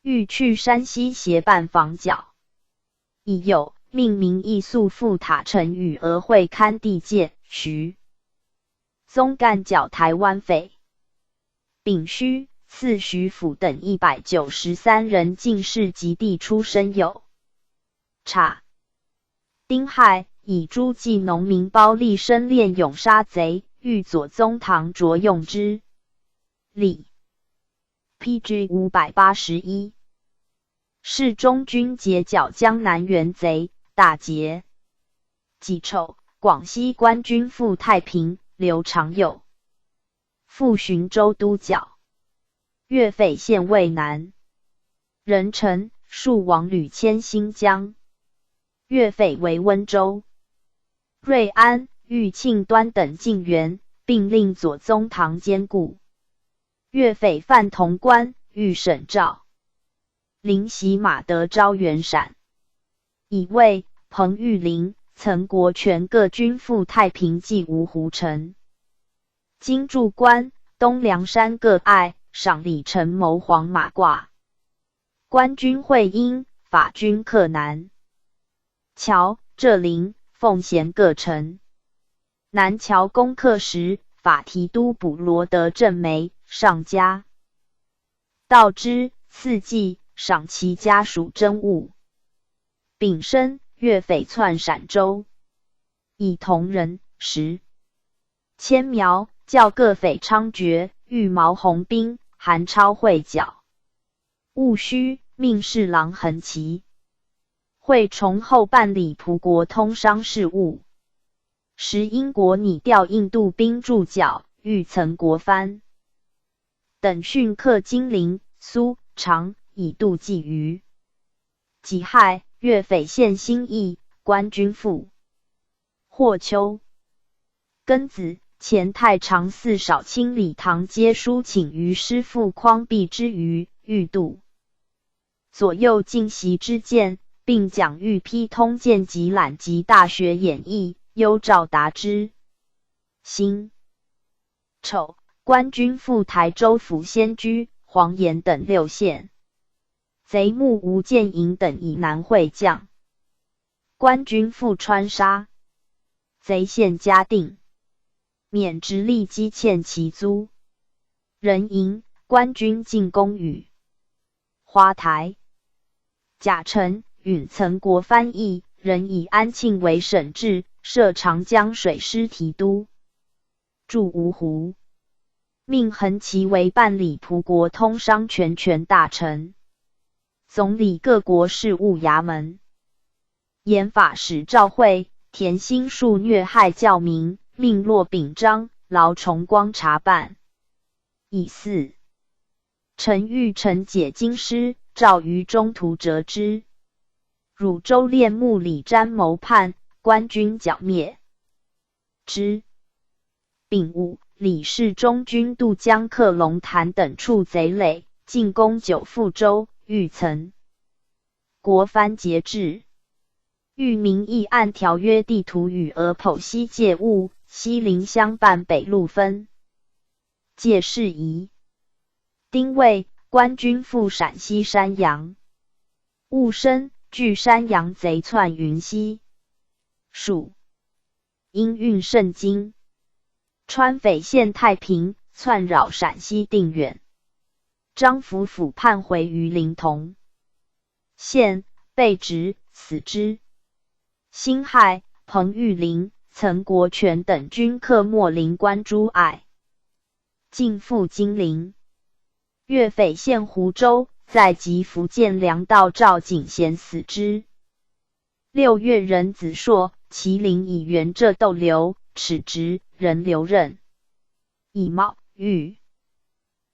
欲去山西协办防剿。乙酉，命民易速赴塔城与俄会勘地界，徐宗干剿台湾匪。丙戌，赐徐辅等一百九十三人进士及第出身有 察。丁亥，以诸暨农民包立深练勇杀贼，遇左宗棠着用之。李，P G五百八十一。侍中军节剿江南袁贼，大捷。己丑，广西官军赴太平，刘长佑 赴浔州督剿。越匪陷渭南。壬辰，朔王吕谦新疆。越匪围温州、瑞安，遇庆端等进援，并令左宗棠坚固。越匪犯潼关，遇沈肇、林喜马得招援陕。乙未，彭玉麟、岑国权各军赴太平济芜湖城。今驻关东梁山各隘，赏李成谋黄马褂。官军会英，法军克南。谯、浙灵、奉贤各城。南谯攻克时，法提督捕罗得郑梅、尚嘉。 道之，赐祭，赏其家属珍物。丙申，越匪窜陕州。乙同壬申，千苗、教各匪猖獗，遇毛弘兵、韩超会剿。戊戌，命侍郎恒祺、惠崇厚办理葡国通商事务。时英国拟调印度兵助剿，遇岑国藩等逊克金陵、苏、常，以度鲫鱼。己亥，越匪陷兴义，官军赴霍丘。庚子，遣太常寺少卿李唐皆书请于师父匡弼之余，欲度左右进习之见，并讲御批通鉴及览集大学演义，幽照达之。辛丑，官军赴台州抚仙居、黄岩等六县，贼目无建营等以南会将。官军赴川沙，贼陷嘉定，免直隶积欠其租。壬寅，官军进攻于华台。甲辰，允岑国翻译，仍以安庆为省治，设长江水师提督，驻芜湖，命恒奇为办理蒲国通商全权大臣，总理各国事务衙门。 盐法使赵惠、田兴数虐害教民，命骆秉章、劳崇光查办。乙巳，陈玉成解京师，赵于中途折之。汝州练木李詹谋叛，官军剿灭之。丙午，李世忠军渡江克隆潭等处贼垒，进攻久富州、玉曾。 国藩节制。御明议案条约地图与俄剖析借物，西临襄樊北路分界事宜。丁未，官军赴陕西山阳。戊申，据山阳贼窜云溪。暑， 因运甚精，川匪陷太平，窜扰陕西定远。张辅辅叛回榆林同县，被执，死之。辛亥，彭玉麟、岑国权等军克秣临关诸隘，进赴金陵。 岳斐陷湖州，在即福建粮道赵景贤死之。六月，壬子朔，麒麟以元浙逗留，敕值壬流任。乙卯，遇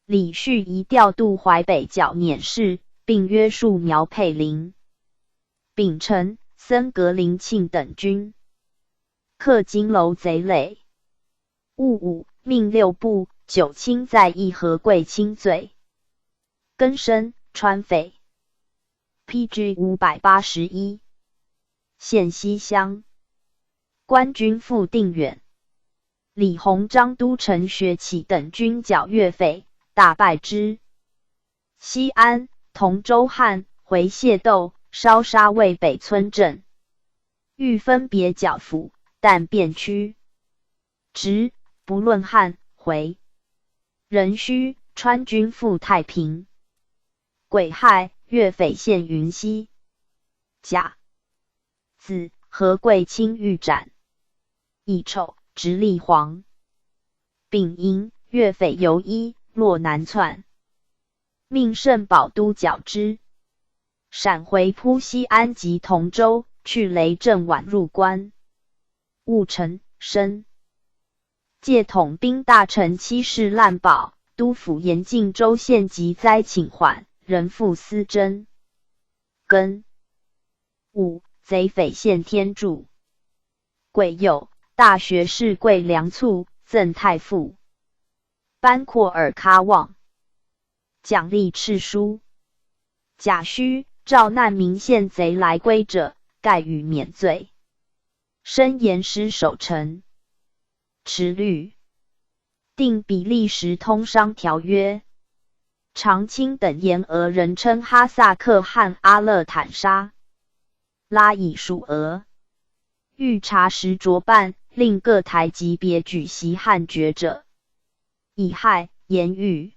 李续仪调度淮北剿捻事，并约束苗沛林。丙辰，僧格林沁等军克金楼贼垒。 戊午，命六部九卿再议何贵卿罪。庚申，川匪。P G五百八十一，陷西乡。官军赴定远。李弘章都陈学启等军剿岳匪，大败之。西安、同州汉回械斗，烧杀渭北村镇。欲分别剿抚，但便驱 直，不论汉回。壬戌，川军赴太平。癸亥，岳匪陷云溪。甲子，何贵卿遇斩。乙丑，直隶黄。丙寅，岳匪游伊，洛南窜。 命慎保都剿之。陕回扑西安及同州，去雷镇宛入关。戊辰，申，借统兵大臣戚氏烂宝，都抚延靖州县及灾请缓，仍赴司征。庚午，贼匪陷天柱。 癸酉，大学士贵粮促赠太傅班阔尔喀望，奖励敕书。甲戌，召难民献贼来归者，盖予免罪。申言师守城。池律， 订比利时通商条约。常卿等言俄人称哈萨克汗阿勒坦沙拉以属俄，欲查实卓办，令各台级别举席汉爵者。乙亥，严玉、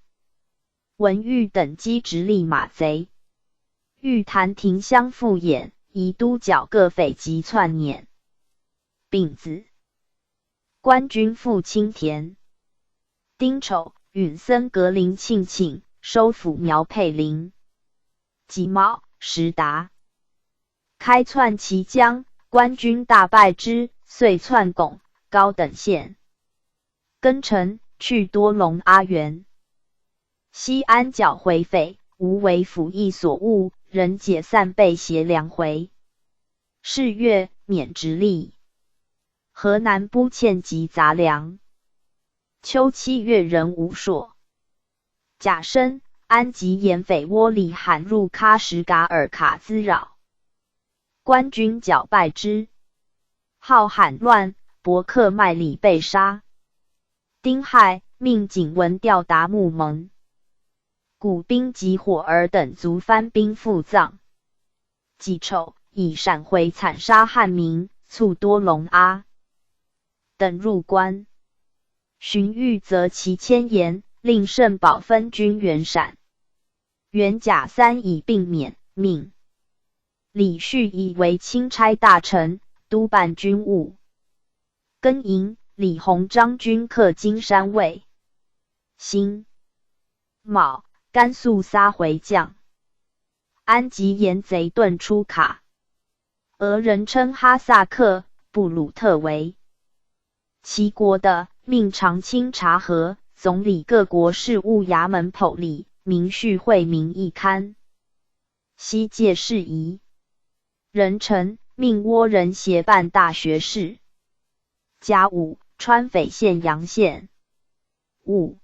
文玉等击直隶马贼，欲谈停襄复演，移都剿各匪及窜捻。丙子， 官军赴青田。丁丑，允僧格林沁请收复苗沛林。己卯，石达开窜綦江，官军大败之，遂窜巩、高等县。庚辰，去多隆阿原。西安剿淮匪，无为府役所误，仍解散被携粮回。是月，免直隶。 河南拨欠及杂粮。秋七月壬午朔，甲申，安吉延匪窝里罕入喀什噶尔卡滋扰，官军剿败之，号罕乱，伯克迈里被杀。丁亥，命景文调达木盟，古兵及火儿等卒番兵赴藏。己丑，以陕回惨杀汉民，卒多隆阿等入关。荀彧则起千言，令慎宝分军援陕。元甲三乙并免，命李旭以为钦差大臣，督办军务。庚寅，李弘章军克金山卫、兴、茂、甘肃撒回将。安吉延贼遁出卡俄，人称哈萨克、布鲁特为齐国的，命常卿察合，总理各国事务衙门，普理、民序会、民议刊、西界事宜。壬辰，命倭人协办大学士。甲午，川匪献阳献。午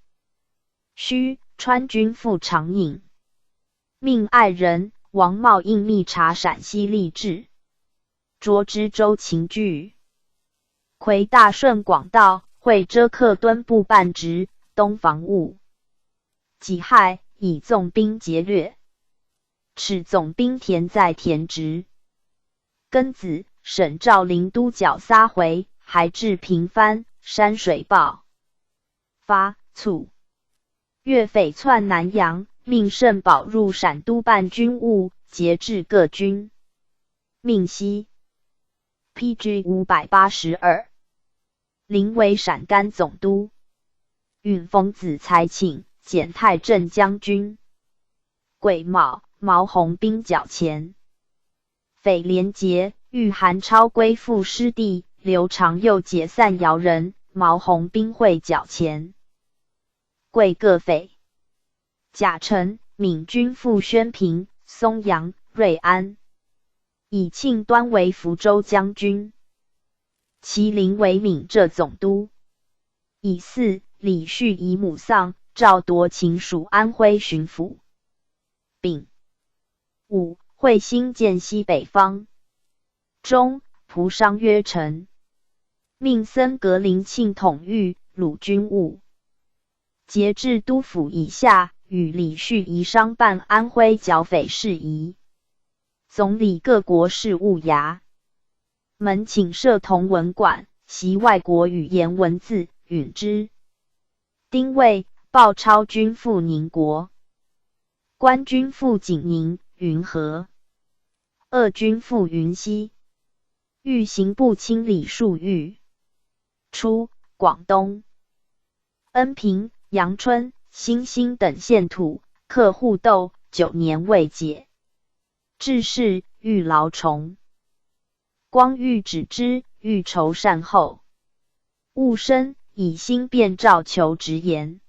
戌，川军赴长饮，命爱人王茂应密察陕西吏治，着知州情具，魁大顺广道会稽克敦部办职、东防务。己亥，以纵兵劫掠，使总兵田在田直、庚子，沈肇临都剿撒回，还置平番、山水爆发。卒，越匪窜南阳，命慎宝入陕督办军务，节制各军。命西，P G五百八十二，临为陕甘总督。允奉子才请，检太政将军。癸卯，毛弘兵剿前，匪连结，遇韩超归附失地，刘长佑解散姚人，毛弘兵会剿前，桂各匪。甲辰，闵军赴宣平、松阳、瑞安，以庆端为福州将军，麒麟为岷浙总督。乙巳，李旭以母丧，诏夺秦属安徽巡抚。丙午，会兴建西北方。中，蒲商约陈，命僧格林庆统御鲁军务，节制督抚以下，与李旭议商办安徽剿匪事宜。总理各国事务衙门请设同文馆，习外国语言文字，允之。丁未，鲍超军赴宁国，关军赴景宁、云和，鄂军赴云栖，豫刑部清理粟裕。初，广东恩平、阳春、新兴等县土克互斗，九年未解。志士喻劳虫，光裕止之，欲酬善后。务深，以兴变诏求直言。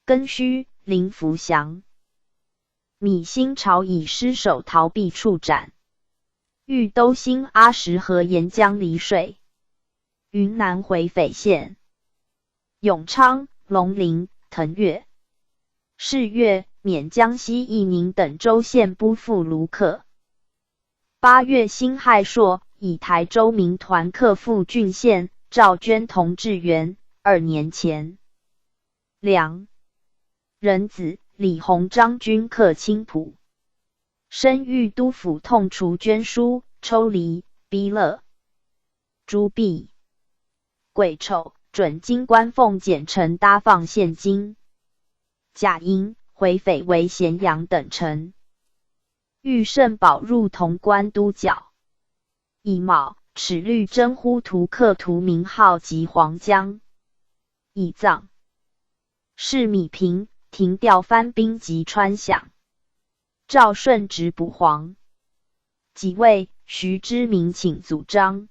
庚戌，林福祥、米兴朝以失守逃避处斩，欲兜兴阿什河沿江离水，云南回匪县。永昌、龙陵、腾越、士越、勉江西义宁等州县拨赴卢克。八月，辛亥朔，以台州民团克复郡县，诏捐同志援，二年前。两，壬子，李弘章军克青浦，申谕督抚痛除捐书、抽离、逼勒、逐弊。 癸丑，准京官奉简陈答放现京。甲寅，回匪为咸阳等陈，谕慎宝入同关督剿。乙卯，敕律征呼图克图明号及黄江。乙藏，示米平，停调番兵及川饷。 诏顺直补黄。己未，徐知明请阻张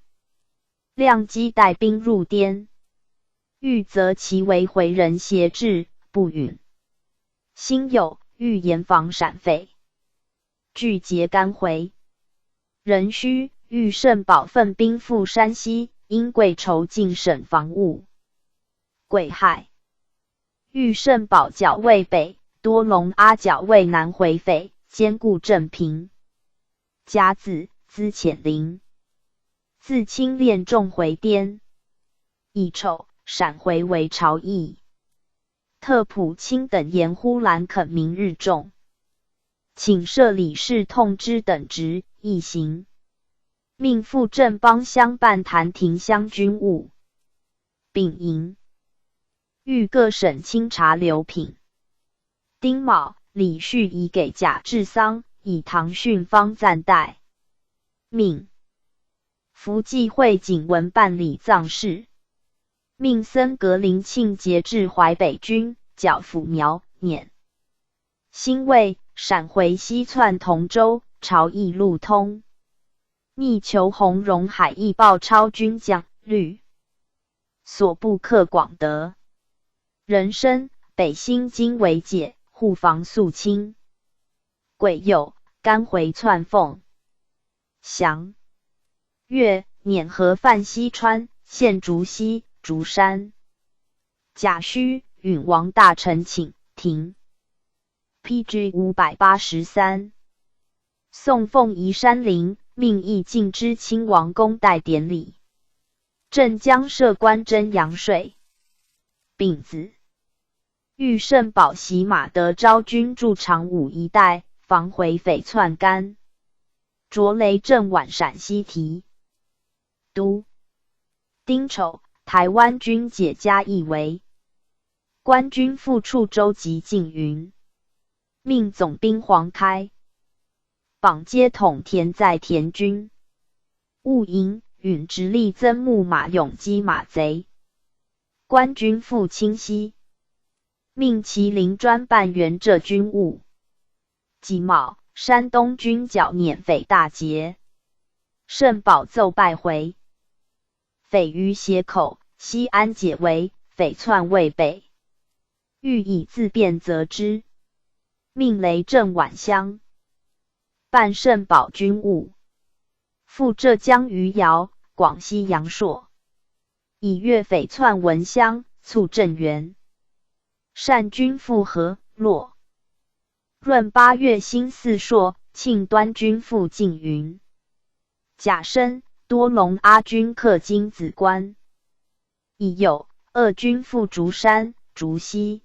亮基带兵入滇，谕责其为回人邪志，不允。辛酉，谕严防陕匪，拒截甘回。壬戌，谕慎宝分兵赴山西，因贵筹进省防务。癸亥，遇盛宝校渭北，多隆阿校渭南回匪，兼顾镇平。甲子，资遣陵。自清练众回滇。乙丑，陕回围朝议。特普卿等言呼兰肯明日众，请设理事、统制等职，一行。命赴镇邦乡办潭亭乡军务。丙寅，遇各省清查留品。丁卯，李绪移给贾至桑，以唐训方暂代。命伏季会景文办理葬事。命僧格林庆节至淮北军，剿抚苗、捻。辛未，陕回西窜同州，朝议路通。密求弘农海义报操军将律，所部克广德。壬申，北兴津围解，护防肃清。癸酉，甘回窜奉。祥。月，捻河泛西川，陷竹溪、竹山。甲戌，允王大臣请停。P G五百八十三。宋奉移山陵，命义敬知亲王公代典礼。镇江设官征杨税。丙子，遇盛宝喜马德昭军驻长武一带，防回匪窜甘。着雷震晚陕西提。都。丁丑，台湾军解嘉义围。官军赴处州及缙云，命总兵黄开、榜街统田在田军。戊寅，允直隶曾牧马勇击马贼，官军赴清溪，命麒麟专办援浙军务。己卯，山东军剿捻匪大捷，盛宝奏败回。匪于斜口、西安解围，匪窜渭北。欲以自便则之，命雷震宛乡，办盛宝军务。赴浙江余姚、广西阳朔，以粤匪窜文乡，促镇援。单军赴河洛。闰八月兴泗朔，庆端军赴缙云。甲申，多隆阿军克金子关。乙酉，鄂军赴竹山、竹溪。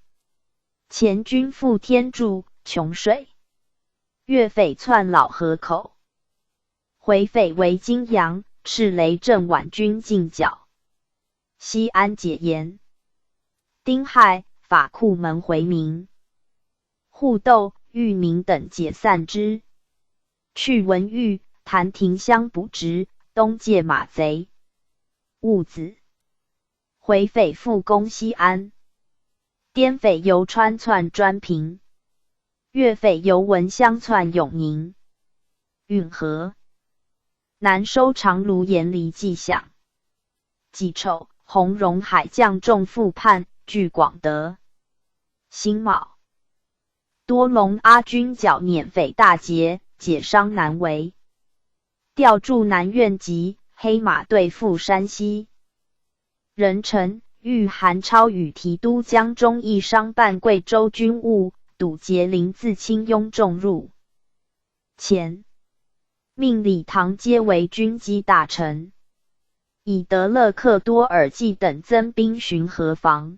黔军赴天柱、琼水。粤匪窜老河口。回匪围金阳，赤雷镇宛军进剿。西安解严。丁亥，法库门回民。护豆、裕民等解散之。去文裕、潭亭乡补职，东借马贼。戊子，回匪复攻西安。滇匪由川窜专平，粤匪由文乡窜永宁、永和。南收长卢延黎迹象。己丑，弘农海将众赴叛，据广德。辛卯，多隆阿军剿捻匪大捷，解商南围，调驻南苑及黑马队赴山西。壬辰，遇韩超与提督江忠议商办贵州军务，堵截林自清拥众入。乾，命李唐皆为军机大臣，以德勒克多尔济等增兵巡河防。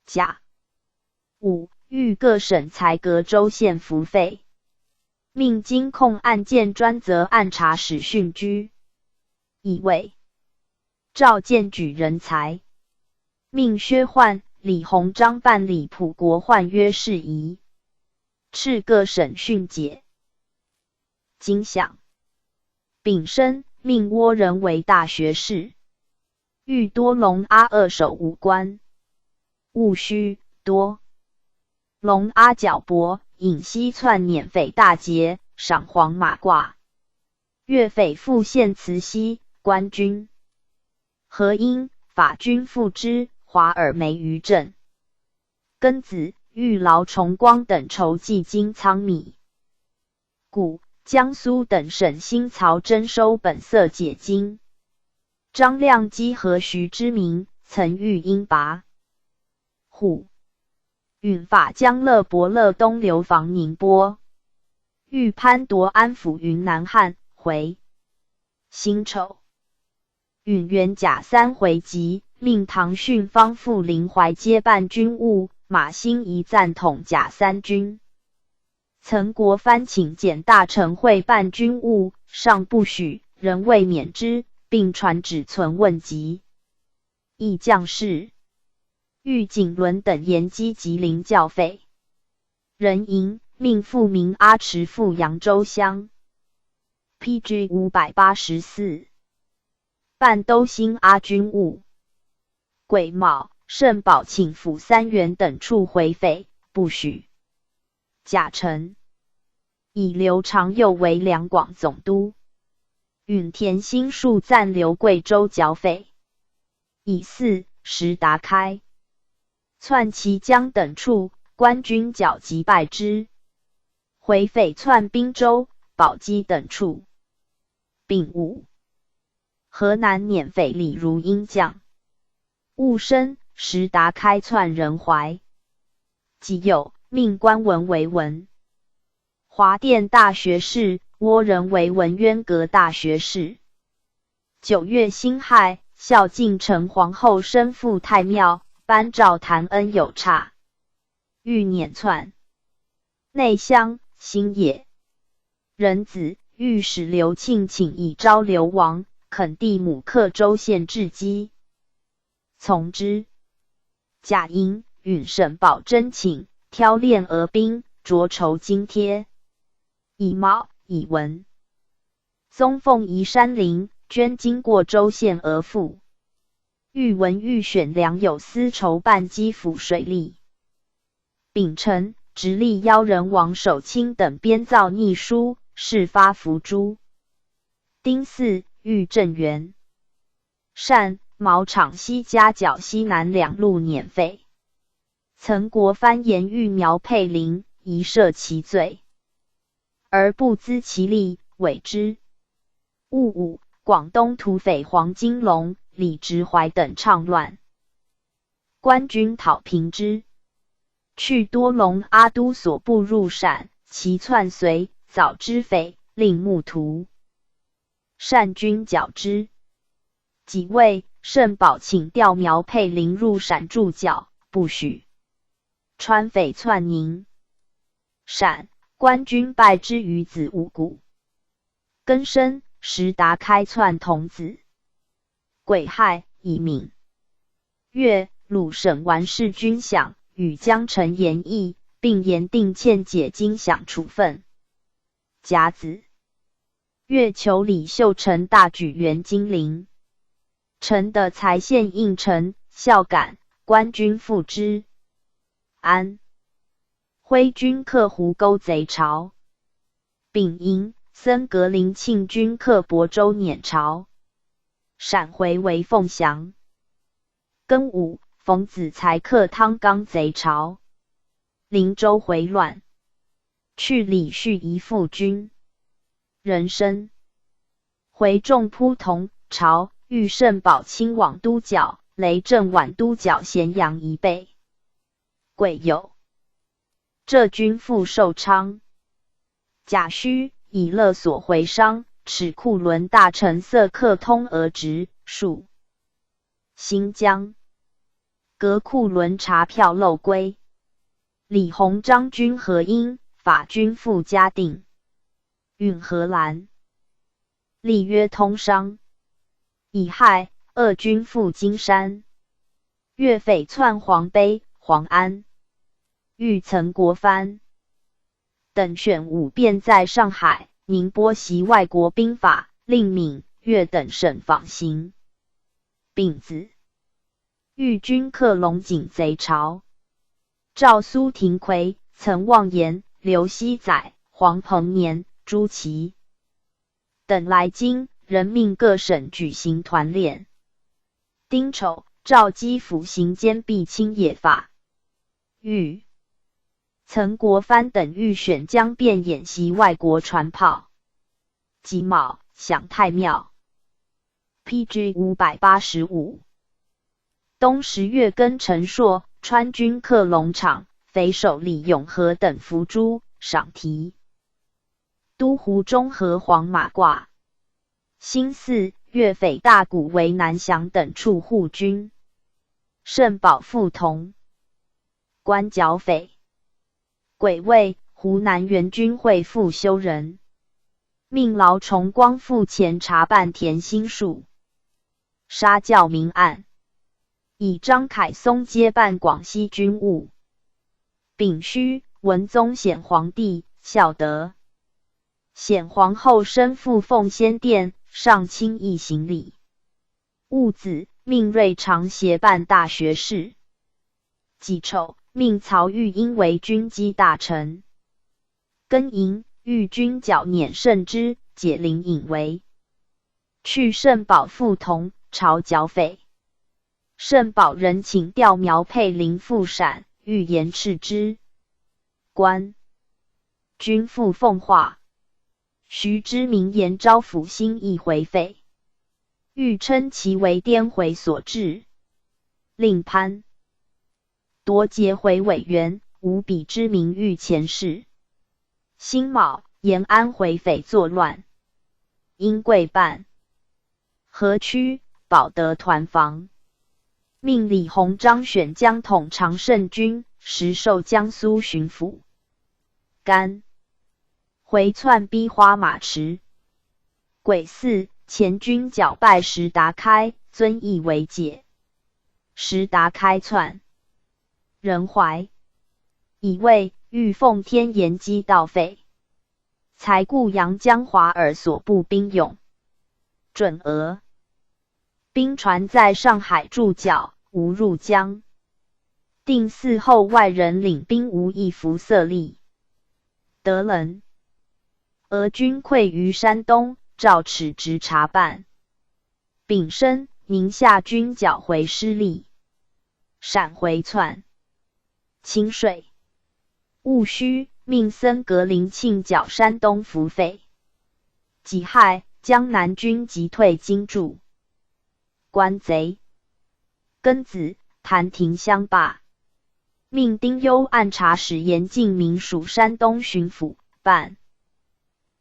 甲午，遇各省裁革州县服费，命经控案件专责按察使讯居。乙未，召荐举人才，命薛煥、李鸿章办理普国换约事宜，敕各省讯解。金象，丙申，命窝人为大学士，遇多隆阿二首武官。戊戌，多隆阿剿博，引西窜捻匪大捷，赏黄马褂。粤匪复陷慈溪、官军。河阴，法军复支华尔梅余镇。庚子，遇劳崇光等筹济金仓米。 古、江苏等省兴曹征收本色解金。张亮基和徐知明曾遇英拔，虎。允法将勒伯勒东流防宁波。欲潘铎安抚云南汉回。辛丑。允元甲三回籍，命唐训方复临淮接办军务，马新贻暂统甲三军。 岑国藩请遣大臣会办军务，上不许，仍未免之，并传旨存问疾。议将士。御景伦等沿机吉林剿匪。任营，命傅鸣阿池赴扬州乡。P G五百八十四。办都兴阿军务。 癸卯，盛保请抚三原等处回匪，不许。甲辰，以刘长佑为两广总督。允田兴数暂留贵州剿匪。乙巳，石达开、窜綦江等处，官军剿击败之。回匪窜滨州、宝鸡等处。丙午， 河南捻匪李如英将。戊申，石达开窜任淮。己酉，命关文为文。华殿大学士，窝人为文渊阁大学士。九月辛亥，孝敬陈皇后升复太庙，颁诏弹恩有差。 欲捻窜。内乡，新野。壬子，御史刘庆请以昭刘王，垦地母克州县置机。从之。甲寅，允沈葆桢请，挑练俄兵，着绸金贴。乙卯，乙文，宗凤移山陵，捐金过州县俄赋。 欲文御选粮有司筹办基辅水利。丙辰，直隶邀人王守卿等编造逆书，示发伏诛。丁巳，御郑援。单、毛昶西夹剿西南两路捻匪。岑国藩言谕苗佩林，以赦其罪。 而不资其力，委之。戊午，广东土匪黄金龙、李直怀等倡乱，官军讨平之。去多隆阿都所部入陕，其窜绥，早知匪，令募徒。单军剿之。己未，盛葆请调苗佩林入陕助剿，不许。川匪窜宁。 陕，官军败之于子午谷。庚申，石达开窜桐梓。癸亥，乙闵。月，鲁沈完事军饷，与江臣研议，并研定欠解金饷处分。甲子， 岳求李秀成大举援金陵。陈德才献印陈孝感，官军赴之。安徽军克湖沟贼巢。丙寅，森格林沁军克亳州捻巢，陕回为凤翔。庚午，冯子材克汤冈贼巢，灵州回乱。 去李绪移复军。壬申，回众扑桐巢，遇盛宝亲往都剿，雷震晚都剿咸阳一备。癸酉，浙军赴寿昌。甲戌，以勒索回商，使库伦大臣色克通俄直属。新疆，格库伦查票漏归。 李鸿章军合英，法军赴嘉定。允河兰。立约通商。乙亥，鄂军赴金山。岳斐窜黄陂、黄安。遇岑国藩。等选武便在上海、宁波习外国兵法，令闵、岳等省访行。丙子， 豫军克龙井贼巢。赵苏廷魁、岑望言、刘熙载、黄彭年、朱奇等来京，仍命各省举行团练。丁丑，赵基辅行兼毕清野法。豫、岑国藩等预选江汴演习外国船炮。己卯，享太庙。 P G五百八十五。冬十月庚辰朔，川军克隆场，匪首李永和等伏诛，赏题。都湖中和黄马褂。兴寺、岳匪大鼓为南翔等处护军。圣保副统。关剿匪。 鬼卫，湖南援军会副修人。命劳崇光赴前查办田兴树杀教民案，以张凯松接办广西军务。丙戌，文宗显皇帝，孝德。显皇后身赴奉先殿，上清议行礼。 戊子，命瑞常协办大学士。己丑，命曹玉英为军机大臣。庚寅，御军剿捻慎之，解林引围。去圣保副统，朝剿匪。圣保人请调苗佩林赴陕，欲严斥之。官军赴奉化。 徐知明言招抚兴议回匪，欲称其为滇回所至。令潘铎节回委员，无比知明御前事。辛卯，延安回匪作乱，因贵办 河曲，保德团防。命李鸿章选将统常胜军，实授江苏巡抚。干回窜逼花马池。癸巳，前军剿败石达开，遵义为界。石达开窜仁怀，以卫御奉天延击盗匪。 才固杨江华尔所部兵勇准俄。兵船在上海驻脚，无入江。定寺后外人领兵无一服色厉。德仁俄军溃于山东，赵尺直查办。丙申，宁夏军剿回失利，陕回窜。 清水。戊戌，命僧格林庆剿山东伏匪。己亥，江南军急退京助。关贼。庚子，谭廷相罢。命丁忧按察使严敬明署山东巡抚，办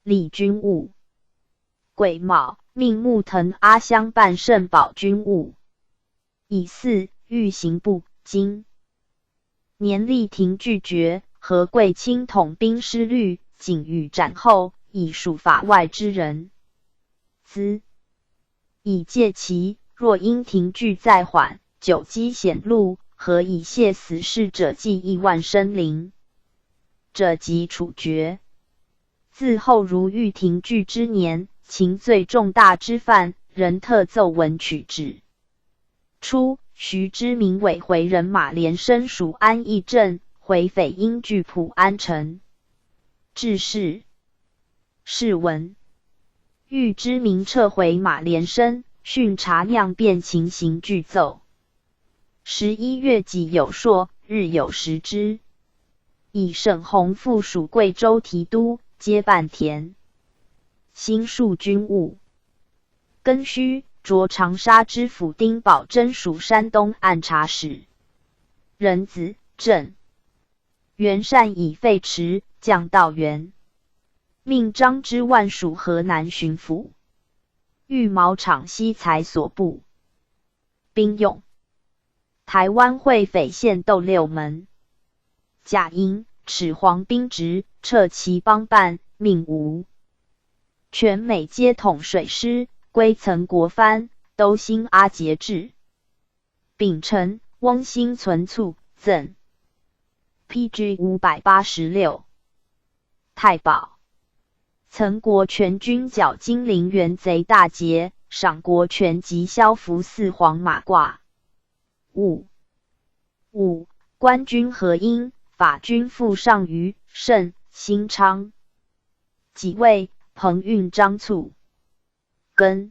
理军务。癸卯，命穆腾阿相办圣保军务。 乙巳，御刑部。今年历廷拒绝，何贵卿统兵失虑，仅予斩后，以赎法外之人。资以戒其，若因廷拒再缓，久积险路，何以谢死士者计亿万生灵？者即处决。自后如遇廷拒之年，情罪重大之犯，仍特奏闻取旨。 初，徐知明委回人马连升署安义镇，回匪因拒普安城。致仕。试闻，遇知明撤回马连升，讯察酿变情形具奏。十一月己酉朔，日有食之。以沈弘复署贵州提督，接办田兴树军务。 庚戌，着长沙知府丁宝桢署山东按察使。壬子，镇元善以废池将道元，命张之万署河南巡抚，御茅场西财所部。兵勇。台湾会匪陷斗六门。甲寅，始皇兵职，撤其邦办，命吴 全美街统水师，归曾国藩，都兴阿节制。丙辰，翁兴存促赠。P G五百八十六。太保。曾国全军剿金陵元贼大捷，赏国权及萧服四黄马褂。 五。五，官军合英，法军赴上虞，胜兴昌。己未，彭运张促。庚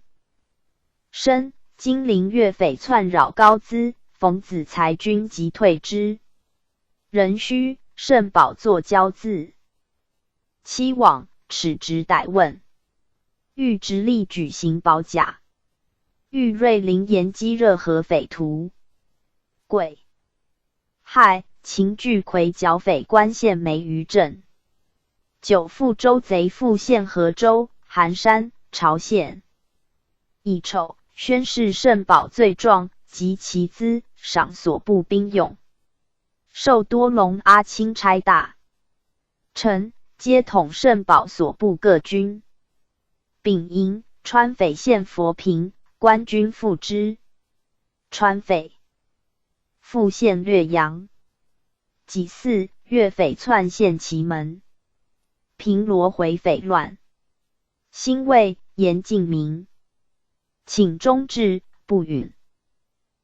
申，金陵越匪窜扰高淄，冯子材军急退之。壬戌，圣保坐交淄。 期往，尺直逮问。遇直隶举行保甲。遇瑞林延击热河匪徒。癸。害，秦巨魁剿匪关县梅余镇。九，复州贼复陷河州、韩山、朝县。乙丑，宣示圣保罪状及其资赏所部兵勇，授多隆阿钦差大臣，皆统圣保所部各军。丙寅，川匪陷佛平，官军复支。川匪复陷略阳。己巳，越匪窜陷蕲门，平罗回匪乱。辛未，严敬明请终制，不允。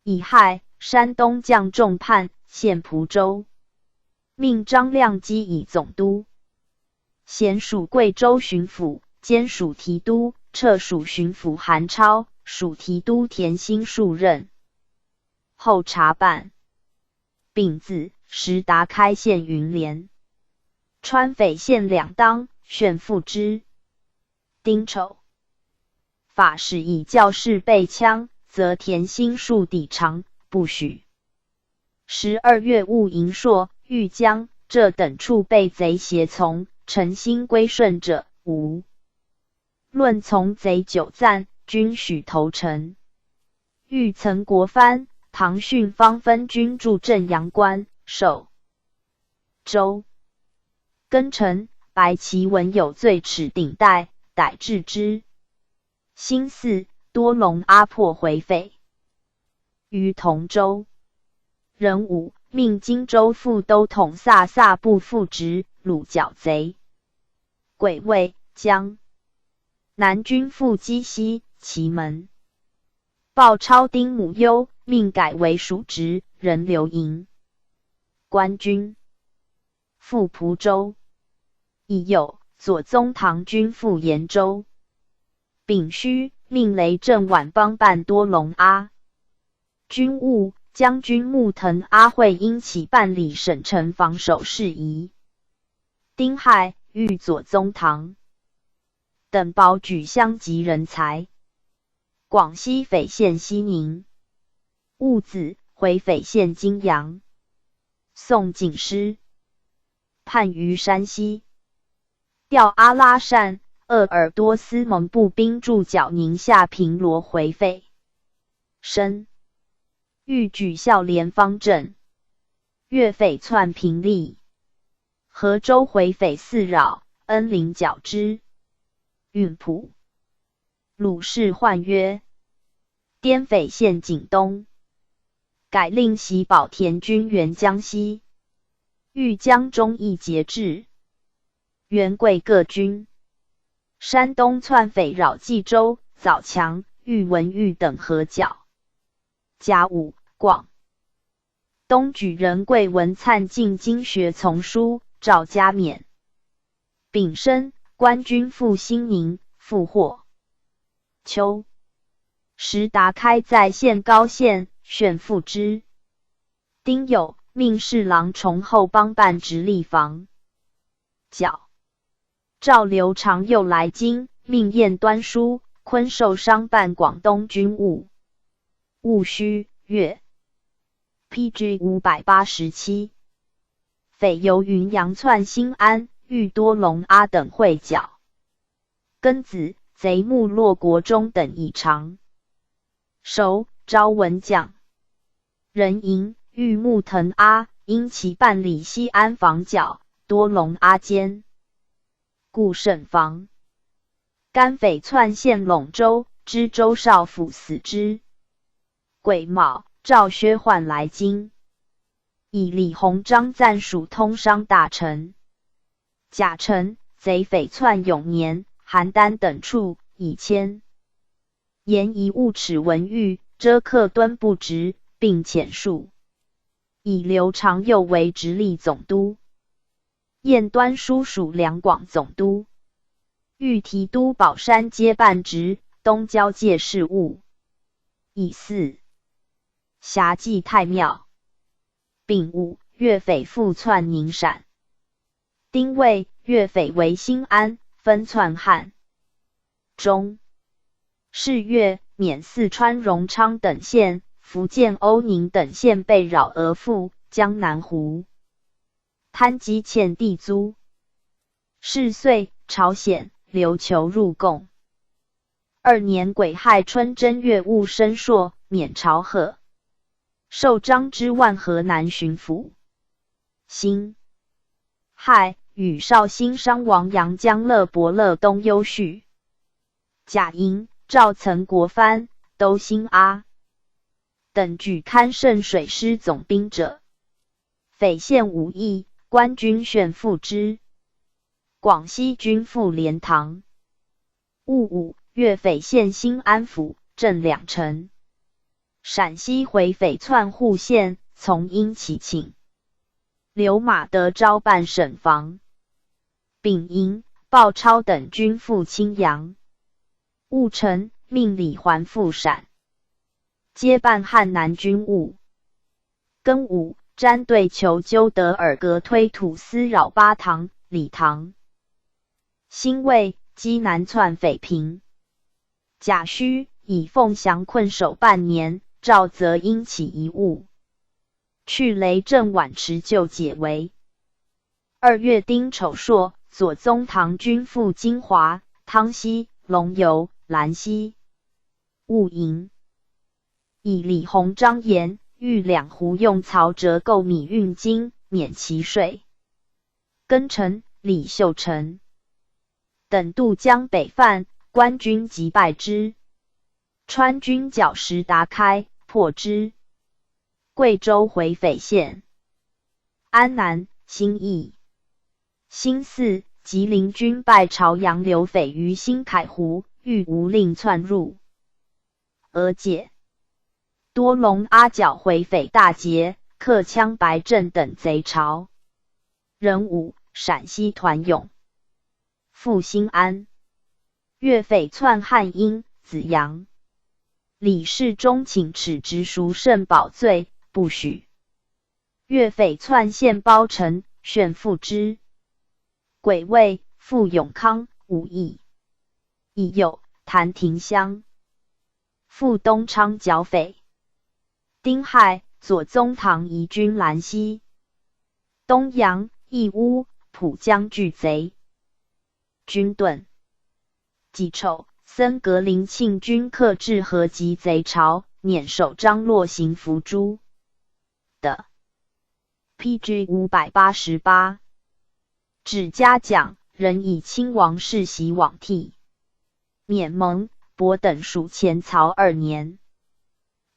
乙亥，山东将仲泮陷蒲州，命张亮击以总督。咸署贵州巡抚，兼署提督，撤署巡抚韩超，署提督田兴数任。后察办。丙子，石达开陷云连，川匪陷两当，旋复支。丁丑，法使以教士备枪，则田兴数抵偿，不许。十二月，务营朔、豫江、浙等处被贼胁从，陈兴归顺者无。论从贼久暂，均许投诚。遇曾国藩、唐训方分军驻镇阳关、寿州。更臣白旗闻有罪，持顶戴，逮治之。辛巳，多隆阿破回匪于同州。壬午，命荆州副都统飒飒部副职鲁剿贼。癸未，将南军复击西蕲门。鲍超丁母忧，命改为署职，任留营。官军复蒲州。乙酉，左宗棠军复延州。丙戌，命雷震晚帮办多隆阿军务，将军穆腾阿会因其办理省城防守事宜。丁亥，遇左宗棠等保举乡籍人才。广西匪陷西宁。戊子，回匪陷泾阳。宋锦师叛于山西，调阿拉善、鄂尔多斯盟步兵驻剿宁夏平罗回匪。申，豫举孝廉方阵，越匪窜平利。河州回匪四扰，恩陵剿之。允普。鲁氏患曰：滇匪陷景东，改令喜保田军援江西。豫江忠义节制，援贵各军。山东窜匪扰冀州、枣强、豫文域等合剿。甲午，广东举人贵文灿进京学丛书，召加冕。丙申，官军复兴宁，复获。秋，石达开再陷高县，旋复支。丁酉，命侍郎崇厚帮办直隶防剿。赵刘长又来京，命晏端叔、昆授商办广东军务。戊戌，月，P G五百八十七。匪由云阳窜兴安、豫多隆阿等会剿。庚子，贼穆洛国忠等以长熟昭文将人营，遇穆腾阿因其办理西安防剿、多隆阿间，故甚防。甘匪窜陷陇州、知州少府死之。癸卯，赵薛换来京，以李鸿章暂署通商大臣。甲辰，贼匪窜永年、邯郸等处，以千言仪物齿文玉、遮克敦布职，并遣数以刘长佑为直隶总督。晏端叔署两广总督，豫提督保山接办直东交界事务。乙巳，霞祭太庙。丙午，越匪复窜宁陕。丁未，越匪围兴安，分窜汉中。是月，免四川荣昌等县、福建瓯宁等县被扰而复，江南湖。贪积欠地租。是岁，朝鲜、琉球入贡。二年癸亥春正月戊申朔，免朝贺。授张之万河南巡抚。辛亥，与绍兴商王杨江勒伯勒东幽绪。甲寅，赵曾国藩、窦兴阿等举堪沁水师总兵者。匪县武义，官军旋复之。广西军赴莲塘。 戊午，越匪陷兴安府，镇两城。陕西回匪窜户县，从殷起请。刘马德招办沈房。丙寅，鲍超等军赴青阳。戊辰，命李环赴陕，接办汉南军务。庚午，詹对求纠得尔格推土司扰巴塘、理塘。 辛未，击南窜匪平。甲戌，以凤翔困守半年，赵则因起疑误，去雷镇宛池旧解围。二月丁丑朔，左宗棠军赴金华、汤溪、龙游、兰溪。 戊寅，以李弘张延、豫两湖用曹折购米运金，免其税。庚辰，李秀成等渡江北犯，官军即败之。川军剿石达开，破之。贵州回匪陷。安南、兴义。辛巳，吉林军败潮阳刘匪于新凯湖，遇吴令窜入。 俄解。多隆阿角回匪大捷，克羌白镇等贼巢。壬午，陕西团勇。复兴安。越匪窜汉阴、紫阳。李世忠请敕执熟圣保罪，不许。 越匪窜陷包城，旋复之。癸未，赴永康、武义。乙酉，谭廷香赴东昌剿匪。丁亥，左宗棠移军兰溪、东阳、义乌、蒲江拒贼。 军顿。己丑，森格林庆军克制合集贼巢，免首张洛行伏诛。的。P G五百八十八。指嘉奖，仍以亲王世袭罔替。免盟，博等署前曹二年。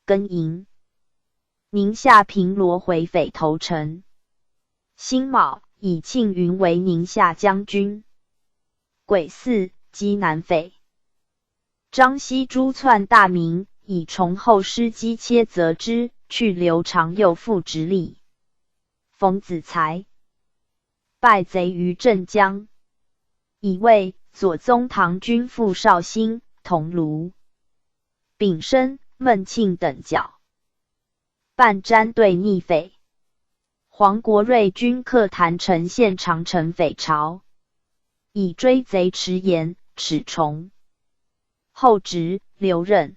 庚寅。 宁夏平罗回匪投诚。辛卯，以庆云为宁夏将军。癸巳，击南匪。张锡珠窜大名，以崇厚师击切则之，去刘长右复直隶。冯子材。败贼于镇江。乙未，左宗棠军赴绍兴、桐庐。丙申，孟庆等剿。 半詹对逆匪。黄国瑞军克郯城陷长城匪巢，以追贼迟延、尺崇。后值刘任。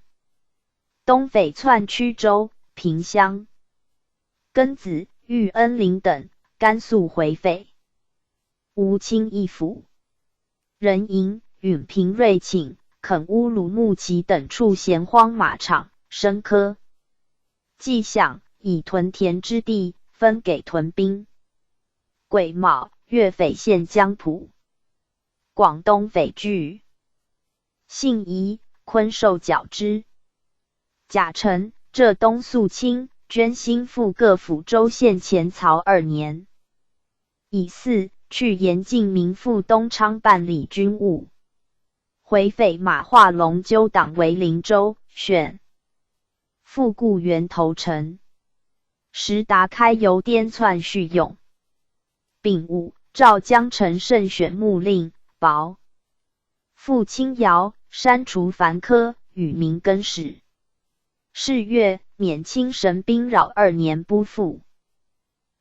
东匪窜曲周、萍乡。庚子，遇恩林等甘肃回匪。 吴清义府。壬寅，允平瑞请肯乌鲁木齐等处咸荒马场、牲科。季饷，以屯田之地分给屯兵。癸卯，越匪陷江浦。广东匪据。 信宜、昆授剿之。甲辰，浙东肃清捐新赴各府州县前曹二年。乙巳，去延靖民赴东昌办理军务。回匪马化龙纠党围灵州、选。 复固原投诚。石达开由滇窜叙永。丙午，赵江陈胜选牧令、保。复清瑶、删除繁科，与民更始。是月，免清神兵扰二年不复。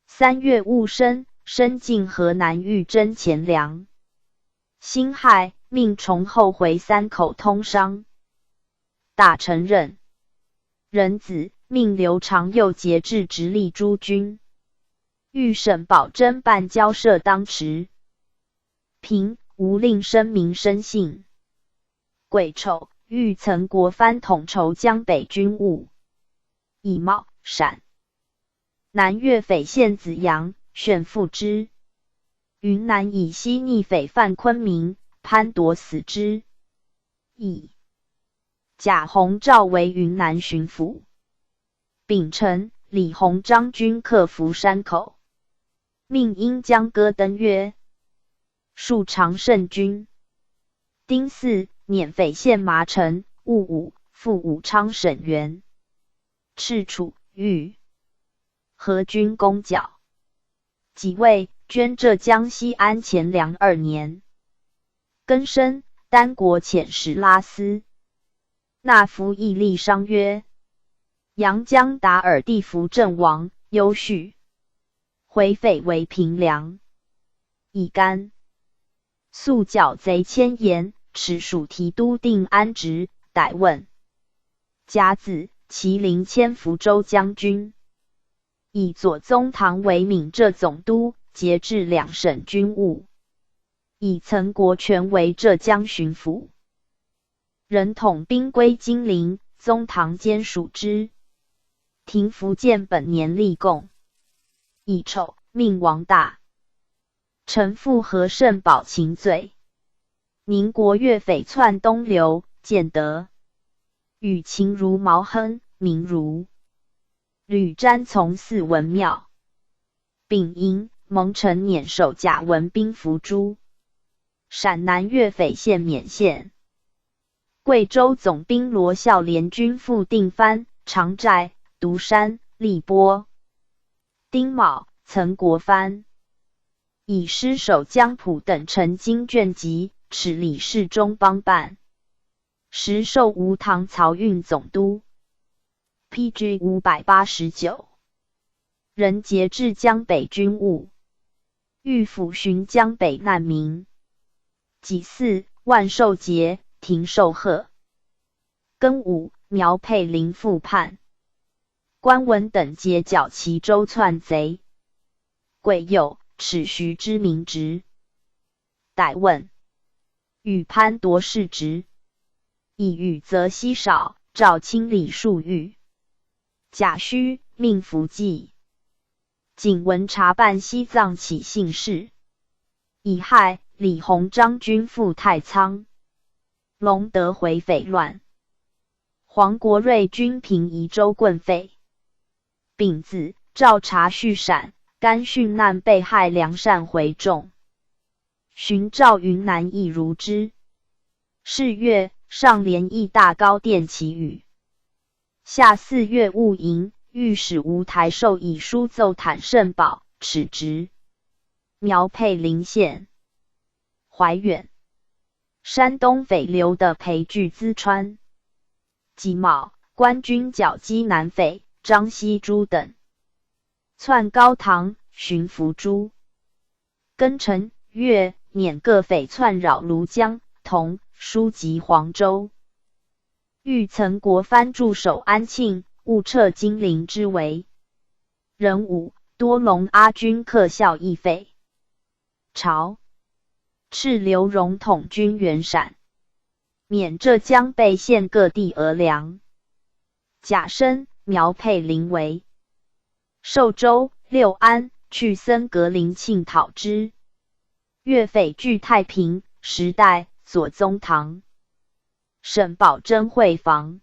三月戊申，申进河南豫州钱粮。辛亥，命崇厚回三口通商。 大臣任。壬子，命刘长右节制直隶诸军。御史沈葆桢办交涉当值。平，吴令申明申信。癸丑，御曾国藩统筹江北军务。乙卯，陕南越匪献子阳、选父支。云南以西逆匪范昆明、潘铎死之。乙甲，洪召为云南巡抚。丙辰，李鸿章军克福山口，命殷江歌登越，戍常胜军。丁巳，捻匪献麻城、兀武、富武昌省援，赤楚、豫、合军攻剿。己未，捐浙江西安钱粮二年。庚申，丹国遣使拉斯、纳福义立商约。阳江达尔地伏阵亡，忧绪，回匪为平凉。乙干，肃剿贼迁延，敕署提督定安直、逮问。甲子，麒麟迁福州将军。乙左宗棠为闽浙总督，节制两省军务。乙曾国权为浙江巡抚。任统兵归金陵，宗棠兼署之。停福建本年立贡。乙丑，命王大臣复河，沈葆情罪。宁国越匪窜东流，建德、与秦如毛亨、明如、吕詹从祀文庙。丙寅，蒙尘捻守甲文兵伏诛。陕南越匪献勉县。贵州总兵罗啸联军赴定番、长寨、独山、荔波。丁卯，曾国藩以师守江浦等陈经卷籍，敕李世忠帮办，时授吴唐漕运总督。P G五百八十九。任节制江北军务，御抚巡江北难民。己巳，万寿节，停寿贺。庚午，苗佩林复叛，关文等结剿齐州窜贼。癸酉，敕徐知明职，逮问，与潘铎世职。乙戌，则稀少，赵清礼数谕。甲戌，命伏蓟、景文察办西藏起兴事。乙亥，李鸿章军赴太仓，隆德回匪乱。黄国瑞军平宜州棍费。丙子，赵察续陕，甘殉难被害良善回众。寻赵云南亦如之。是月，上联驿大高殿祈雨。夏四月戊寅，御史吴台寿以书奏坦慎宝，敕职苗佩林县。怀远，山东匪刘德培据淄川。己卯，官军剿击南匪张锡珠等，窜高唐寻伏诛。庚辰，月捻各匪窜扰庐江、同、舒及黄州。欲曾国藩驻守安庆，勿掣金陵之围。壬午，多隆阿军克校易匪。朝，敕刘荣统军援陕，免浙江备县各地额粮。甲申，苗佩林围寿州、六安，去森格林沁讨之。越匪据太平、时代、左宗棠、沈葆桢会防。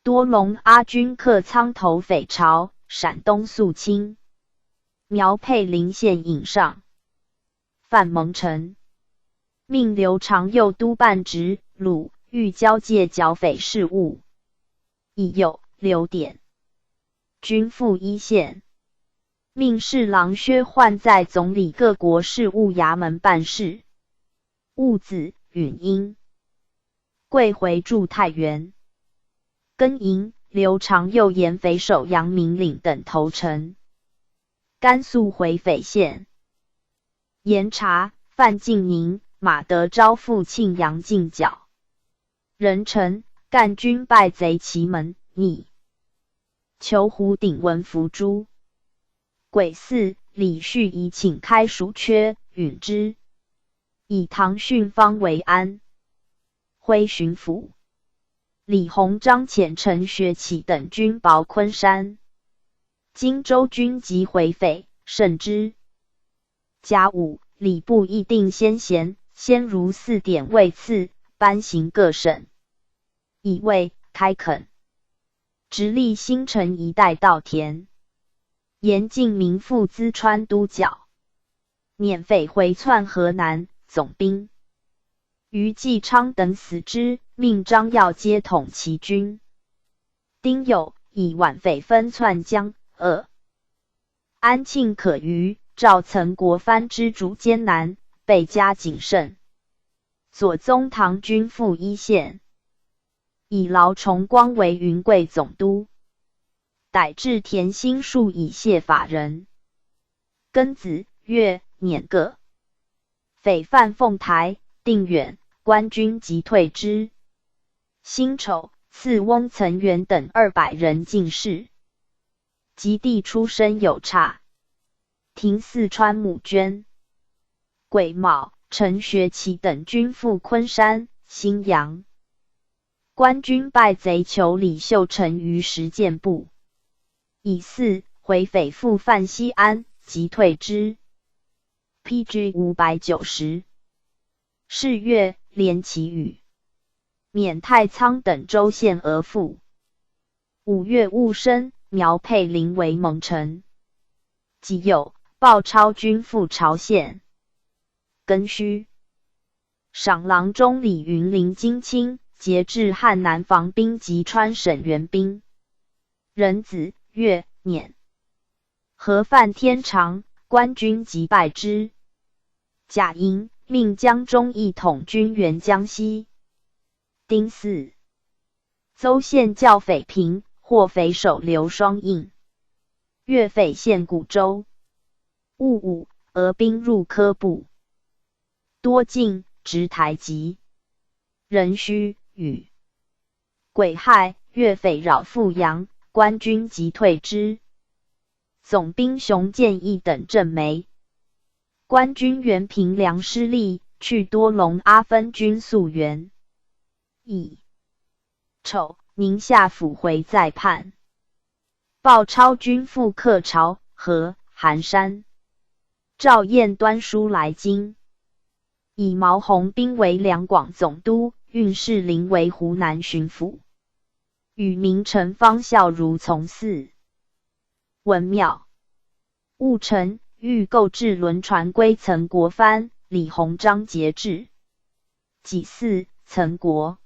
多隆阿军克仓投匪朝，陕东肃清。苗佩林县尹尚范蒙尘，命刘长佑督办直、鲁、豫交界剿匪事务。乙酉，刘典军赴黟县，命侍郎薛奐在总理各国事务衙门办事。戊子，允殷贵回驻太原。庚寅，刘长佑沿匪首阳明岭等投陈甘肃回匪县。严察、范敬宁、马德昭赴沁阳进剿。壬辰，赣军败贼祁门，逆求胡鼎文伏诛。癸巳，李旭以请开署阙，允之。以唐训方为安徽巡抚。李鸿章遣陈学启等军保昆山。荆州军及回匪，甚之。甲午，礼部议定先贤，先儒四典位次，班行各省。乙未，开垦。直隶新城一带稻田。严敬明赴淄川督剿。捻匪回窜河南，总兵。余季昌等死之，命张耀接统其军。丁酉，乙晚匪分窜江、阿、安庆可余，赵岑国藩之主艰难，倍加谨慎。左宗棠军赴一线。以劳崇光为云贵总督。逮至田兴数以谢法人。庚子，月、年各。匪犯凤台、定远，官军即退之。辛丑，赐翁岑源等二百人进士。及第出身有差。停四川募捐。癸卯，陈学启等军赴昆山、新阳。官军败贼，求李秀成于实践部。乙巳，回匪复犯西安，即退之。P G五百九十。是月，连其雨。免太仓等州县而复。五月戊申，苗沛临为盟城。己酉，鲍超军赴朝鲜。庚戌，赏郎中李云林金卿，节制汉南防兵及川省援兵。壬子，月、年。何犯天长，官军即败之。甲寅，命江忠一统军援江西。丁巳，邹宪教匪平，获匪首刘双应。越匪陷古州。戊午，俄兵入科布。多进，直台吉。壬戌，雨。癸亥，越匪扰富阳，官军即退之。总兵熊建义等镇梅。官军援平凉失利，去多隆阿分军宿援。乙丑，宁夏府回再叛。 鲍超军赴克潮、和、含山。赵燕端书来京。以毛弘宾为两广总督，运士林为湖南巡抚。与明成方孝孺从四。文庙。务陈，欲购置轮船归岑国藩，李鸿章节制。己巳，岑国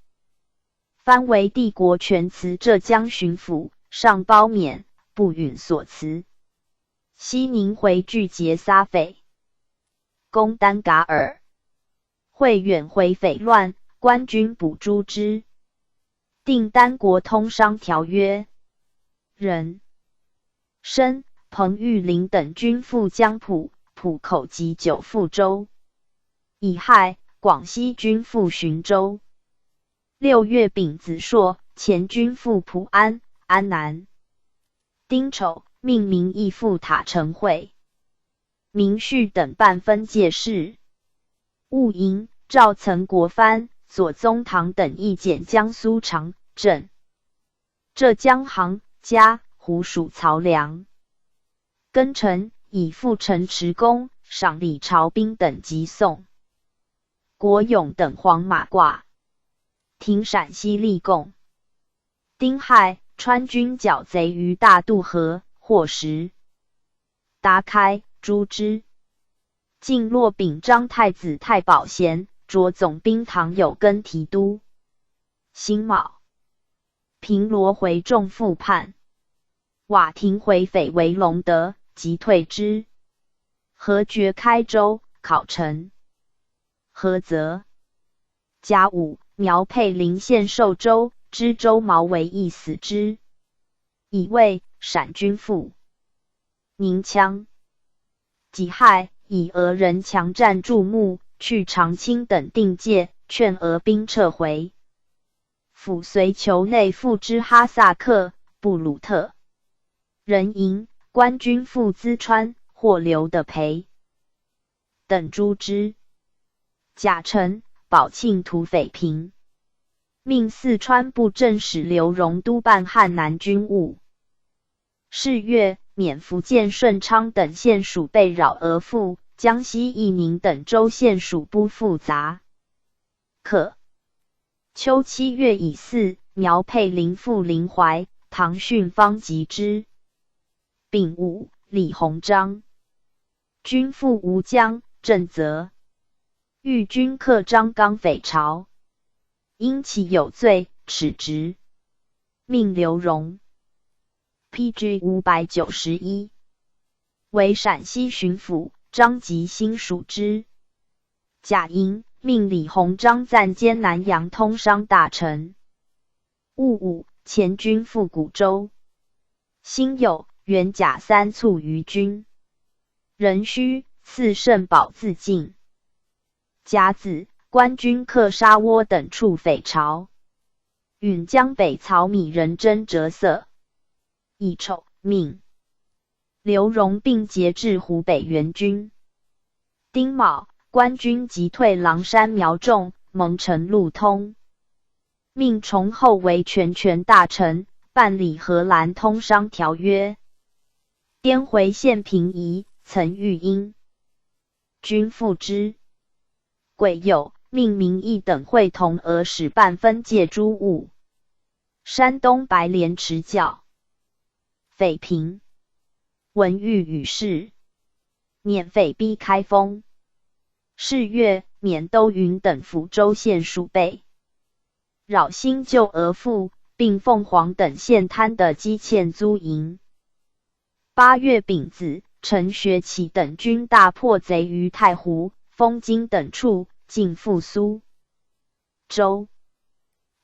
藩为帝国权辞浙江巡抚，上褒免，不允所辞。西宁回拒节撒匪。攻丹噶尔。会远回匪乱，官军捕诛之。订丹国通商条约。壬申，彭玉麟等军赴江浦、浦口及久富州。乙亥，广西军赴浔州。 六月丙子朔，前军赴普安、安南。丁丑，命名义赴塔城会。明绪等办分界事。戊寅，赵岑国藩、左宗棠等议减江苏常、镇、浙江杭、嘉、湖属曹梁。庚辰，以赴城池公、赏礼朝宾等急送。 国勇等黄马褂，停陕西立功。丁亥，川军剿贼于大渡河、获石、达开、朱支。晋洛秉章太子太保衔，着总兵唐友根提督。辛卯，平罗回众复叛。 瓦亭回匪为隆德，即退之。何觉开州、考城。菏泽。甲午，苗沛临陷寿州，知州毛惟义死之。乙未，陕军赴宁羌。己亥，以俄人强占注木，去长清等定界，劝俄兵撤回。 抚绥求内附之哈萨克、布鲁特。壬寅，官军赴淄川、或刘德培等诸支。甲辰，宝庆土匪平，命四川布政使刘荣督办汉南军务。是月，缅、福建顺昌等县署被扰而复，江西义宁等州县署不复杂。 可。秋七月乙巳，苗沛临涪临淮，唐训方及之。丙午，李鸿章。军赴吴江、震泽，遇军客张刚匪巢，因其有罪，耻职，命刘荣。P G五百九十一。为陕西巡抚，张吉新署之。 甲寅，命李鸿章暂兼南阳通商大臣。戊午，前军赴古州。辛酉，元甲三卒于军。壬戌，赐圣宝自尽。甲子，官军客沙窝等处匪巢，允江北曹米仁征折色。乙丑，命 刘荣并节制湖北援军。丁卯，官军急退狼山苗众，蒙尘路通，命崇厚为全权大臣，办理荷兰通商条约，滇回县平移，曾遇英军赴之。 癸酉，命民役等会同俄使办分借诸物。山东白莲池教匪平，文育语事，缅匪逼开封。是月，缅都允等抚州县署备，扰新旧而复，并凤凰等县滩的积欠租银。 八月丙子，陈学启等军大破贼于太湖、枫泾等处，进赴苏州。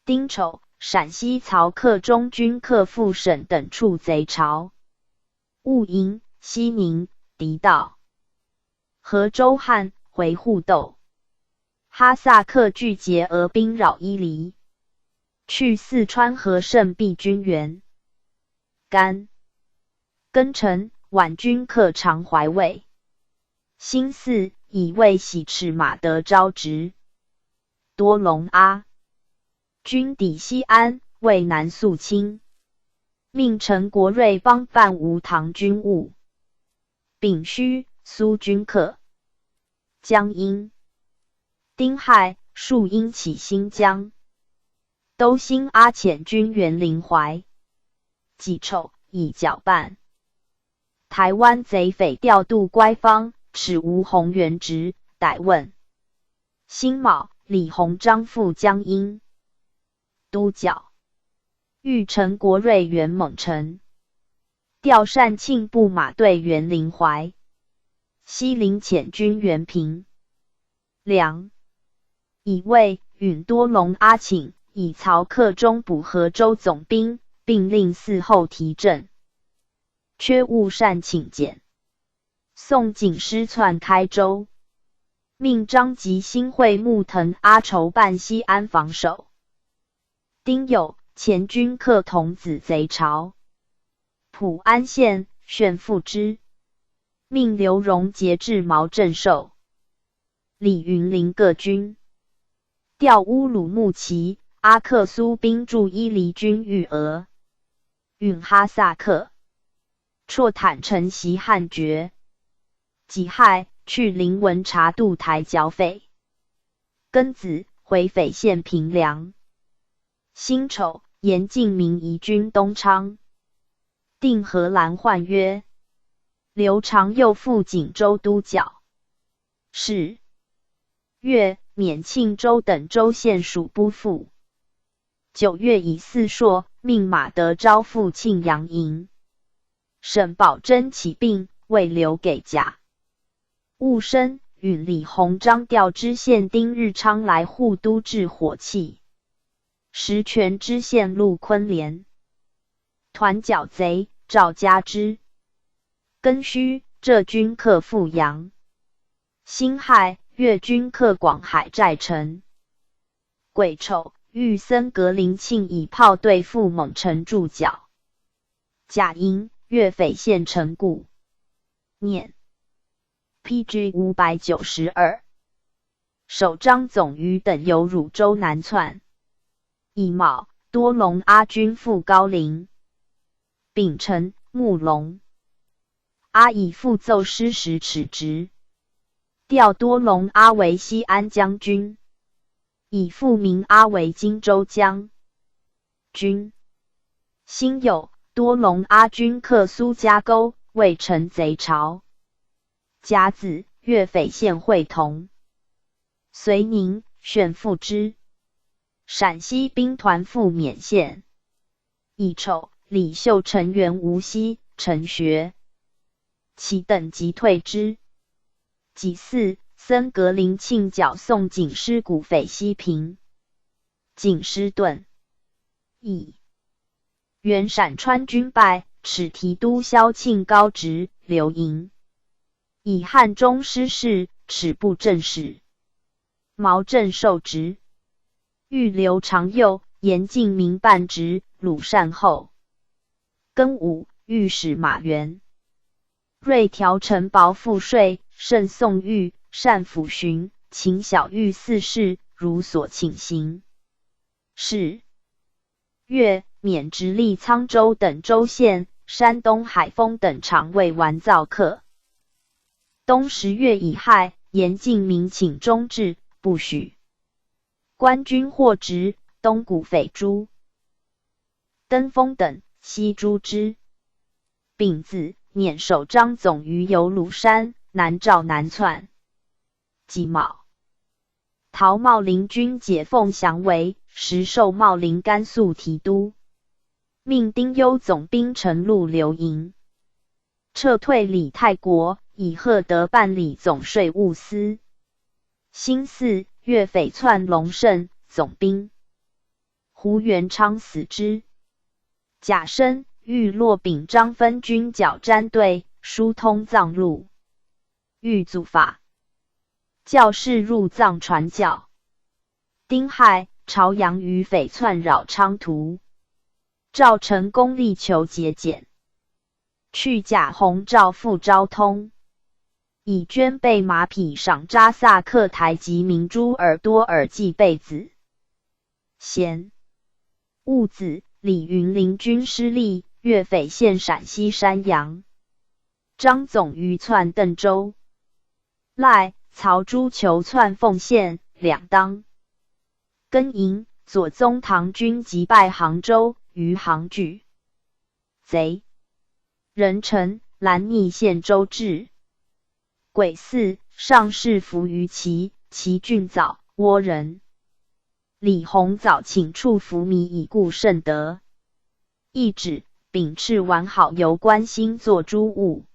丁丑，陕西曹克中军克复沈等处贼巢。戊寅，西宁、狄道、河州汉回互斗。哈萨克拒捷而兵扰伊犁，去四川和盛毕军援。 干。庚辰，皖军克长淮卫。辛巳，乙未喜赤马德昭执多隆阿军抵西安，渭南肃清，命陈国瑞帮办吴唐军务。丙戌，苏军克 江阴。丁亥，戍英起新疆，都兴阿遣军援临淮。己丑，乙剿办台湾贼匪调度乖方，使吴宏元职，逮问。辛卯，李鸿章赴江阴。 都剿，遇陈国瑞援蒙城，调单庆部马队援临淮，西临遣军援平凉。乙未，允多隆阿请，以曹克中补河州总兵，并令嗣后提镇，缺务单请减。 宋璟师窜开州，命张吉新会穆腾阿筹办西安防守。丁酉，遣军克桐梓贼巢，普安县，旋复之，命刘荣节制毛镇守。 李云林各军，调乌鲁木齐、阿克苏兵助伊犁军御俄，允哈萨克，绰坦城袭汉爵。己亥，去临文察渡台剿匪。庚子，回匪县平凉。辛丑，严敬明移军东昌， 订荷兰换约。刘长佑赴锦州都剿。是月，免庆州等州县署不复。九月乙巳朔，命马德昭赴庆阳营。沈葆桢起病，未留给甲。 戊申，允李鸿章调知县丁日昌来护都治火器。十全知县陆坤连团剿贼，赵嘉之。庚戌，浙军克富阳。辛亥，粤军克广海寨城。 癸丑，遇森格林沁以炮队赴蒙城助剿。甲寅，粤匪县城固。年， P G五百九十二。守张总余等由汝州南窜。乙卯，多隆阿军赴高陵。丙辰，木隆。阿乙复奏师使尺直，调多隆阿为西安将军，乙复名阿为荆州将 军。辛酉，多隆阿军克苏家沟，未成贼巢。甲子，粤匪县会同，遂宁、选复支。陕西兵团赴勉县。乙丑，李秀陈援无锡，陈学 其等即退之。己巳，森格林沁剿宋锦师骨匪西平，锦师遁。乙，原陕川军败，敕提督萧庆高职刘盈，以汉中失势，敕部正使毛振授职，欲留长右，严敬明半职鲁善后。庚午，御史马援 瑞调陈宝赋税，圣宋御、单府巡、秦小玉四世如所请行。是月，免直隶沧州等州县、山东海丰等常为完造客。冬十月乙亥，严敬明请终制，不许。官军获职，东谷匪诸 登封等悉诛之。丙子，免守张总余由鲁山、南诏南窜。己卯，陶茂林军解凤翔围，时授茂林甘肃提督，命丁忧总兵陈露留营，撤退李泰国，以赫德办理总税务司。辛巳，粤匪窜龙胜，总兵 胡元昌死之。甲申，豫洛丙张分军剿詹队，疏通藏路。豫祖法，教士入藏传教。丁亥，朝阳余匪窜扰昌图，赵成功力求节俭， 去甲洪诏复昭通，以绢贝马匹赏扎萨克台及明珠耳朵耳祭贝子。咸，戊子，李云林军失利，粤匪陷陕西山阳，张总余窜邓州。 赖、曹朱求窜奉县、两当。庚寅，左宗棠军击败杭州，余杭拒贼。壬辰，拦逆献州治。癸巳，上士伏于齐，齐俊藻、倭人。李鸿藻请处伏糜以固圣德。 易指，秉敕完好由官兴作诸务。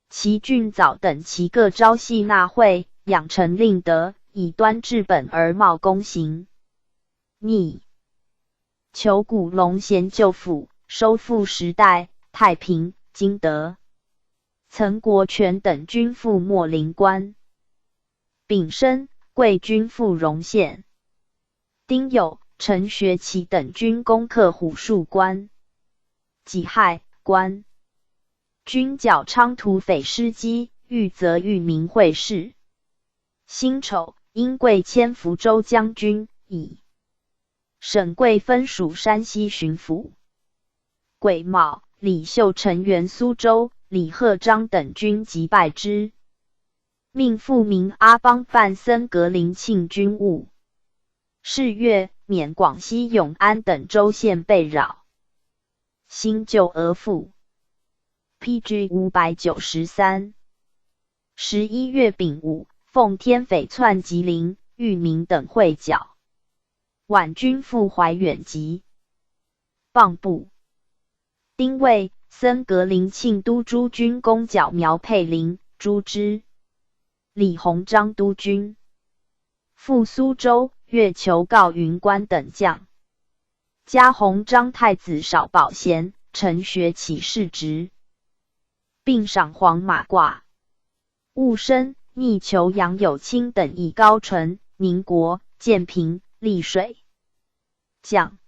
齐俊藻等齐各朝夕纳贿，养成令德，以端治本而冒功行。逆，求古龙贤旧府，收复时代、太平、经德、曾国权等军赴秣陵关。丙申，桂军赴荣县。 丁酉，陈学祺等军攻克虎树关。己亥，关军剿昌图匪失机，欲择域名会试。辛丑，因桂迁福州将军，以沈桂分署山西巡抚。 癸卯，李秀陈援苏州，李贺章等军击败之，命复名阿邦办森格林沁军务。是月，免广西永安等州县被扰。辛酉俄复。P G五百九十三。十一月丙午，奉天匪窜吉林、裕民等会剿。 晚军赴怀远及蚌埠。丁未，森格林沁都诸军攻剿苗沛林，诛之。李鸿章督军赴苏州，月求告云关等将。加鸿章太子少保衔陈学祺世职，并赏黄马褂。 戊申，逆求杨友清等以高淳、宁国、建平、溧水将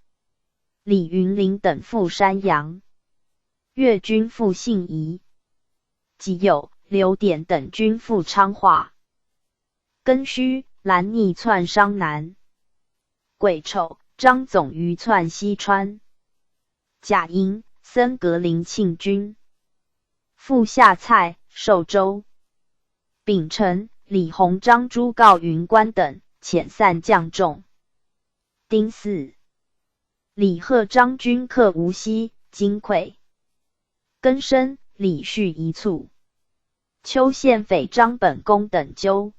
李云林等赴山阳。越军赴信宜。己酉，刘典等军赴昌化。 庚戌，蓝逆窜商南。癸丑，张总余窜西川。甲寅，森格林庆军赴下蔡、寿州。丙辰，李弘、张朱、告云关等遣散将众。丁巳，李贺、张军克无锡、金溃。庚申，李绪、遗促、邱献匪张本珙等纠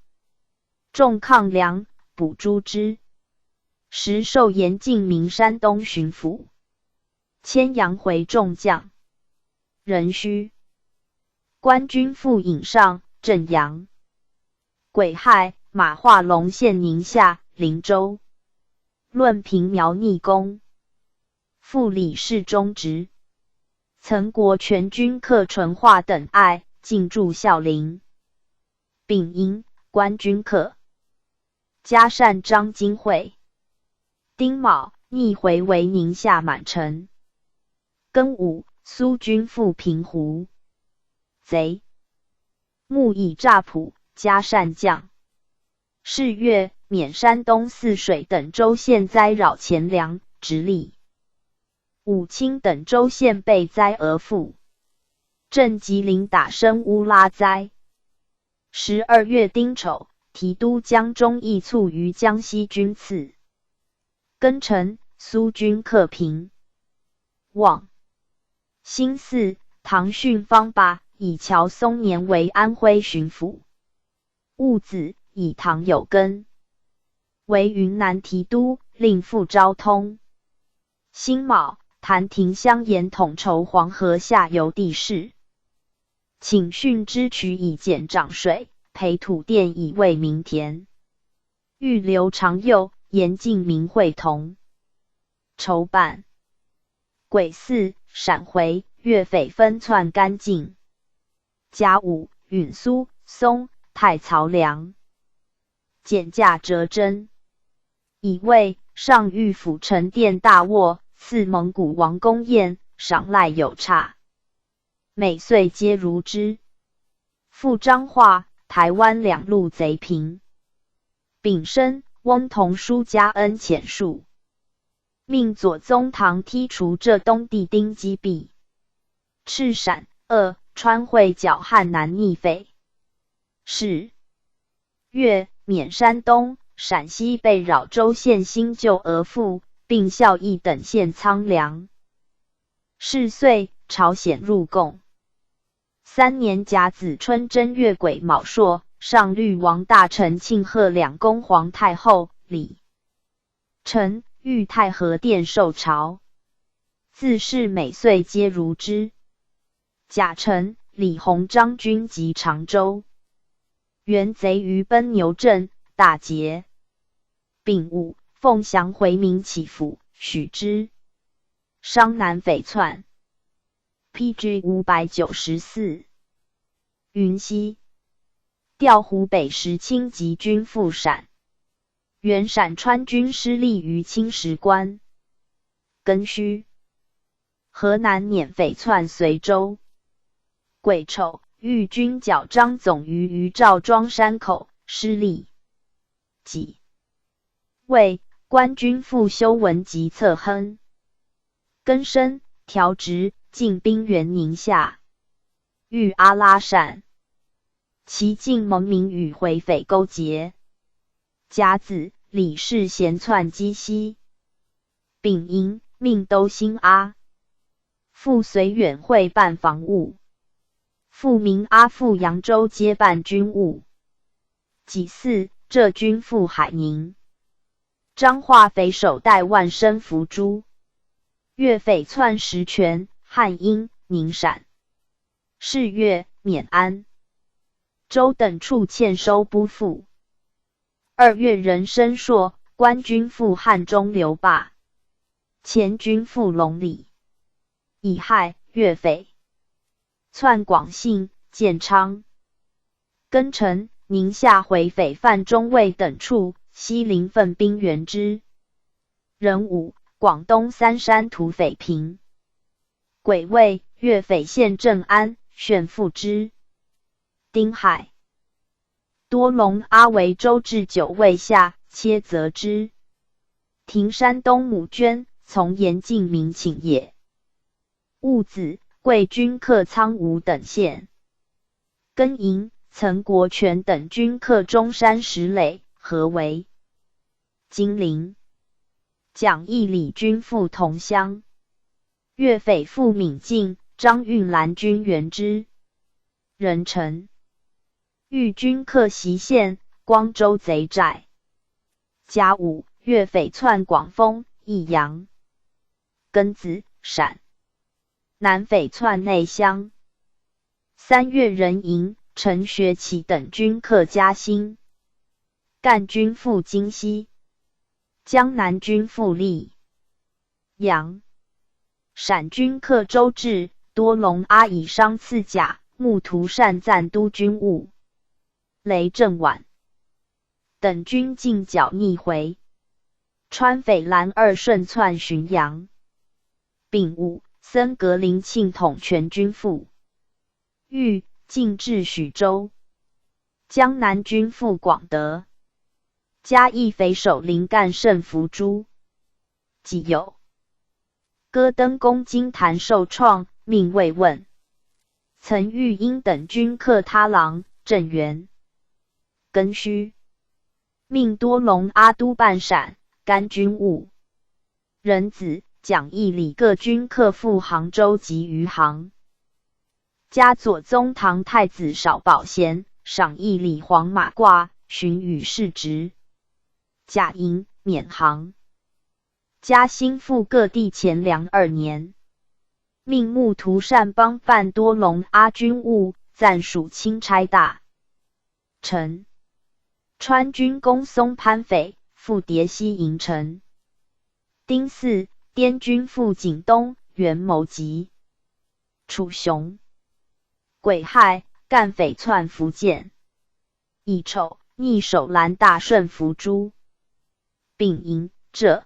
众抗粮，捕朱之。时授延敬明山东巡抚，迁阳回众将。壬戌，官军赴颍上、镇阳。癸亥，马化龙陷宁夏、临州，论平苗逆攻，复李世忠职。 岑国全军克淳化等隘，进驻孝陵。丙寅，官军克嘉善、张、金会。丁卯，逆回为宁夏满城。庚午，苏军赴平湖。 贼。木以诈普嘉善将。是月，免山东泗水等州县灾扰钱粮、直隶、武清等州县被灾而复。镇吉林打深乌拉灾。十二月丁丑，提督江忠义促于江西军刺。庚辰，苏军克平。望。 辛巳，唐逊方腊以乔松年为安徽巡抚。戊子，以唐友根为云南提督，令赴昭通。辛卯，谭廷骧沿统筹黄河下游地势，请逊支渠以减涨水，培土电以喂民田。 预留长右、延敬明会同。筹办。癸巳，陕回，粤匪分窜甘尽。甲午，允苏、松、太曹粮减价折征。乙未，上谕抚陈店大沃，赐蒙古王公雁，赏赖有差。 每岁皆如之。赴彰化、台湾两路贼平。丙申，翁同书加恩遣戍，命左宗棠剔除浙东地丁积弊，赤陕、鄂、川会剿汉南逆匪。是月，免山东、陕西被扰州县新旧而复，并孝义等县仓粮。是岁，朝鲜入贡。三年甲子春正月癸卯朔，上律王大臣庆贺两宫皇太后、李 臣御太和殿受朝。自是每岁皆如之。甲辰，李弘、张军及常州原贼于奔牛阵，大捷。丙午，凤翔回民起府，许之。商南匪窜。P G五百九十四。云溪调湖北十清集军赴陕。 原陕川军失利于清石关。庚戌，河南捻匪窜随州。癸丑，豫军剿张总余于赵庄山口，失利。己未，官军赴修文及侧亨。庚申，调职，进兵援宁夏。遇阿拉善。 其境蒙民与回匪勾结。甲子，李世贤窜鸡西。丙寅，命都兴阿父随远会办防务。复命阿父扬州接办军务。己巳，浙军赴海宁。 彰化匪首戴万生伏誅。粤匪窜石泉、汉阴、宁陕。是月，免安、州等处欠收拨付。二月壬申朔，官军赴汉中留霸。前军赴龙里。乙亥，粤匪窜广信、建昌。 庚辰，宁夏回匪范中卫等处，西临奋兵援之。壬午，广东三山土匪平。癸未，粤匪陷镇安、宣抚之。丁亥，多隆阿为州治九位下，切则之。停山东募捐，从严禁民请也。 戊子，贵军克仓吴等县。庚寅，岑国权等军克中山石垒、合围。丁壬，蒋义礼军赴桐乡。岳斐复闵进，张运拦军援之。壬辰，豫军克习县、光州贼寨。甲午，岳斐窜广丰、益阳。 庚子，陕南匪窜内乡。三月壬寅，陈学启等军克嘉兴，赣军赴京西，江南军赴溧阳。陕军克州治，多隆阿以伤赐甲，木图善赞都军务。 雷震晚等军进剿逆回，川匪兰二顺窜浔阳。丙午，森格林庆统全军赴豫，进至许州。江南军赴广德。嘉义匪首林干胜伏诛。 己酉，戈登攻金坛受创，命慰问。岑育英等军克他郎、镇原。庚戌，命多隆阿督办陕甘军务。壬子，蒋义礼各军克复杭州及余杭。加左宗棠太子少保衔，赏义礼黄马褂，巡与世职。甲寅，免杭。 嘉兴复各地钱粮二年，命木图善帮办多隆阿军务，暂署钦差大臣。川军攻松潘匪，复迭溪营城。丁巳，滇军赴景东，援谋及楚雄。癸亥，赣匪窜福建。 乙丑，逆守兰大顺伏诛。丙寅，浙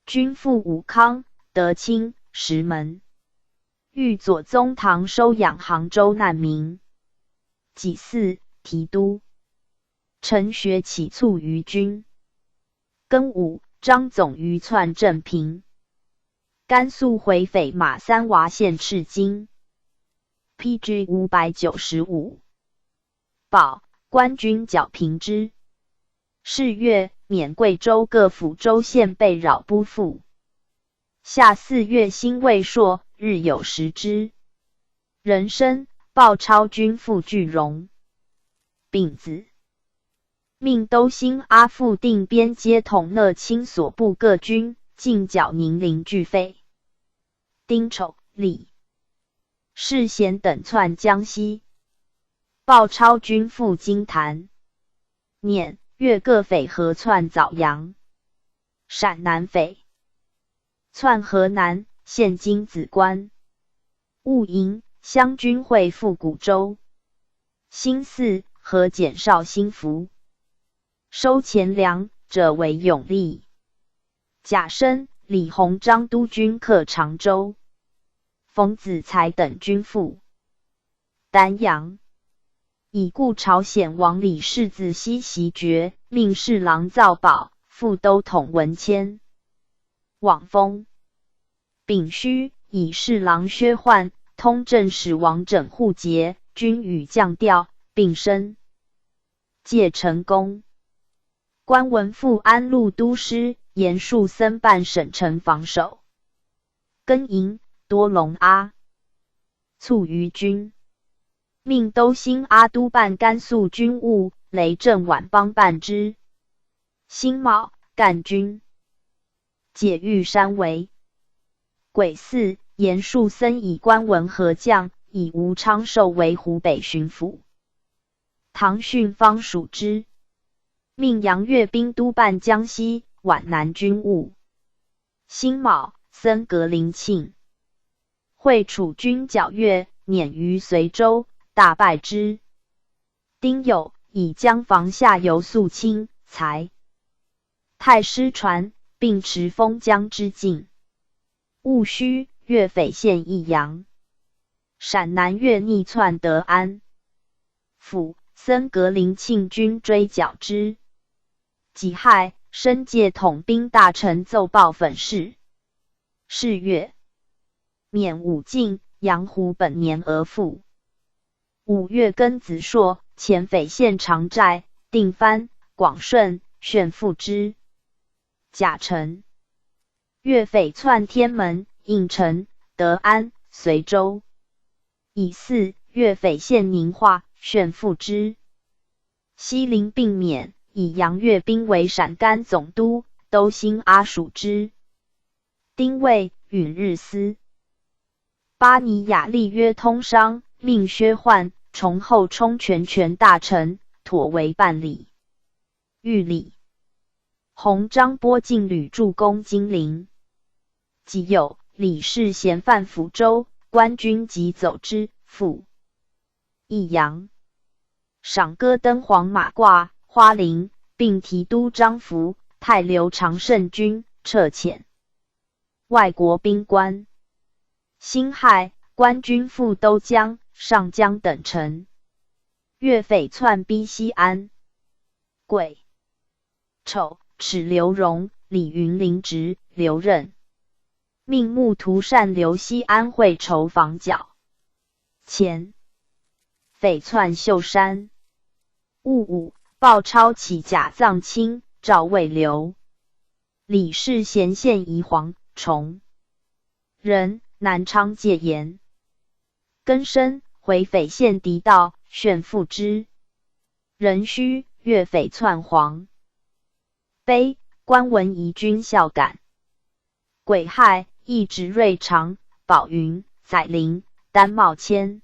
军赴武康、德清、石门。遇左宗棠收养杭州难民。己巳，提督。陈学启促于军。庚午，张总于窜镇平。甘肃回匪马三娃县赤金。P G五百九十五。 保，官军剿平之。是月，免贵州各府州县被扰不复。夏四月，兴未朔，日有食之。壬申，鲍超军赴句容。丙子，命都兴阿复定边街统乐清所部各军进剿宁陵拒匪。丁丑，李 世贤等窜江西。鲍超军赴金坛。年，越各匪合窜枣阳。陕南匪窜河南，现今子关。戊寅，湘军会赴古州。辛巳，何简绍兴福。 收钱粮者为永历。甲申，李鸿章督军克常州。冯子材等军赴丹阳。已故朝鲜王李世子西袭爵，命侍郎赵宝、副都统文谦。望风。丙戌，以侍郎薛奂、通政使王整护节，军与将调并升。 介成功。关文赴安陆都师，严树森办省城防守。庚寅，多隆阿促于军，命都兴阿督办甘肃军务，雷震晚帮办之。辛卯，赣军 解玉山围。癸巳，严树森以关文合将，以吴昌寿为湖北巡抚。唐训方属之，命杨岳兵督办江西、皖南军务。辛卯，森格林庆会楚军剿越，免于随州，大败之。丁酉，以江防下游肃清，裁 太师船，并持封疆之境。戊戌，越匪陷益阳。陕南越逆窜德安。府，森格林庆军追剿之。己亥，申介统兵大臣奏报粉氏。是月，免武进、杨虎本年而复。五月庚子朔，遣匪陷长寨、定番、广顺、旋父支。甲辰， 越匪窜天门、应城、德安、随州。乙巳，越匪陷宁化、旋父支。西陵病免，以杨越兵为陕甘总督，都兴阿署支。丁未，允日司。巴尼亚立约通商，命薛奂、崇厚充全权大臣妥为办理。 御礼。弘章播禁旅助攻金陵。己酉，李世贤犯抚州，官军急走之。复。益阳。赏歌登黄马褂、花翎，并提督张福、太刘常胜军撤遣。 外国兵官。辛亥，官军赴都江、上江等城。越匪窜逼西安。癸丑，使刘荣、李云临职，留任，命幕图单刘西安会酬防剿。乾，匪窜秀山。戊午，鲍超起甲藏卿赵未留。 李世贤献宜黄崇仁、南昌戒严。庚申，回匪陷狄道、旋父支。壬戌，越匪窜黄陂，关文仪军效赶。癸亥，抑制瑞常、宝云、载林、丹茂谦。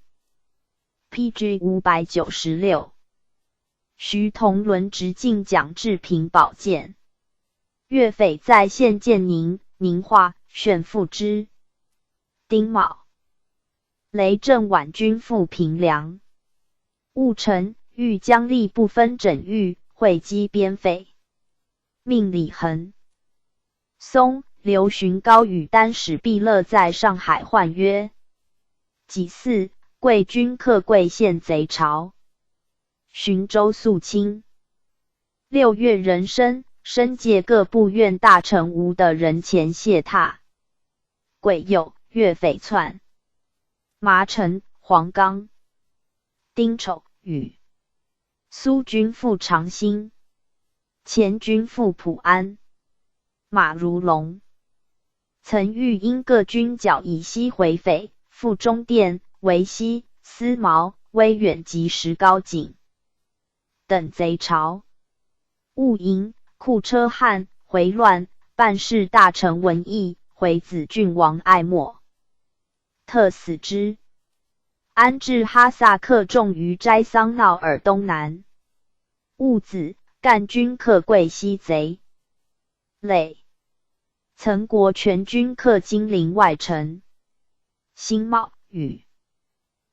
P G五百九十六。 徐同伦执进讲制平宝剑。越匪再陷建宁、宁化、旋父支。丁卯，雷震晚军赴平凉。戊辰，豫将吏部分镇域，会稽边匪。 命李恒、松、刘询高与单使毕勒在上海换约。己巳，桂军克桂陷贼巢，寻州肃清。六月壬申，申介各部院大臣吴德仁前谢榻。 癸酉，越匪窜麻城、黄冈。丁丑，雨。苏军赴长兴，前军赴普安。马如龙、岑昱因各军剿以西回匪，赴中甸、维西、思茅、威远及石膏井 等贼巢。务营、库车汉、回乱、办事大臣文义、回子郡王艾默、特死之。安置哈萨克众于斋桑闹尔东南。务子、赣军克桂西贼。累、岑国全军克金陵外城。辛卯，雨。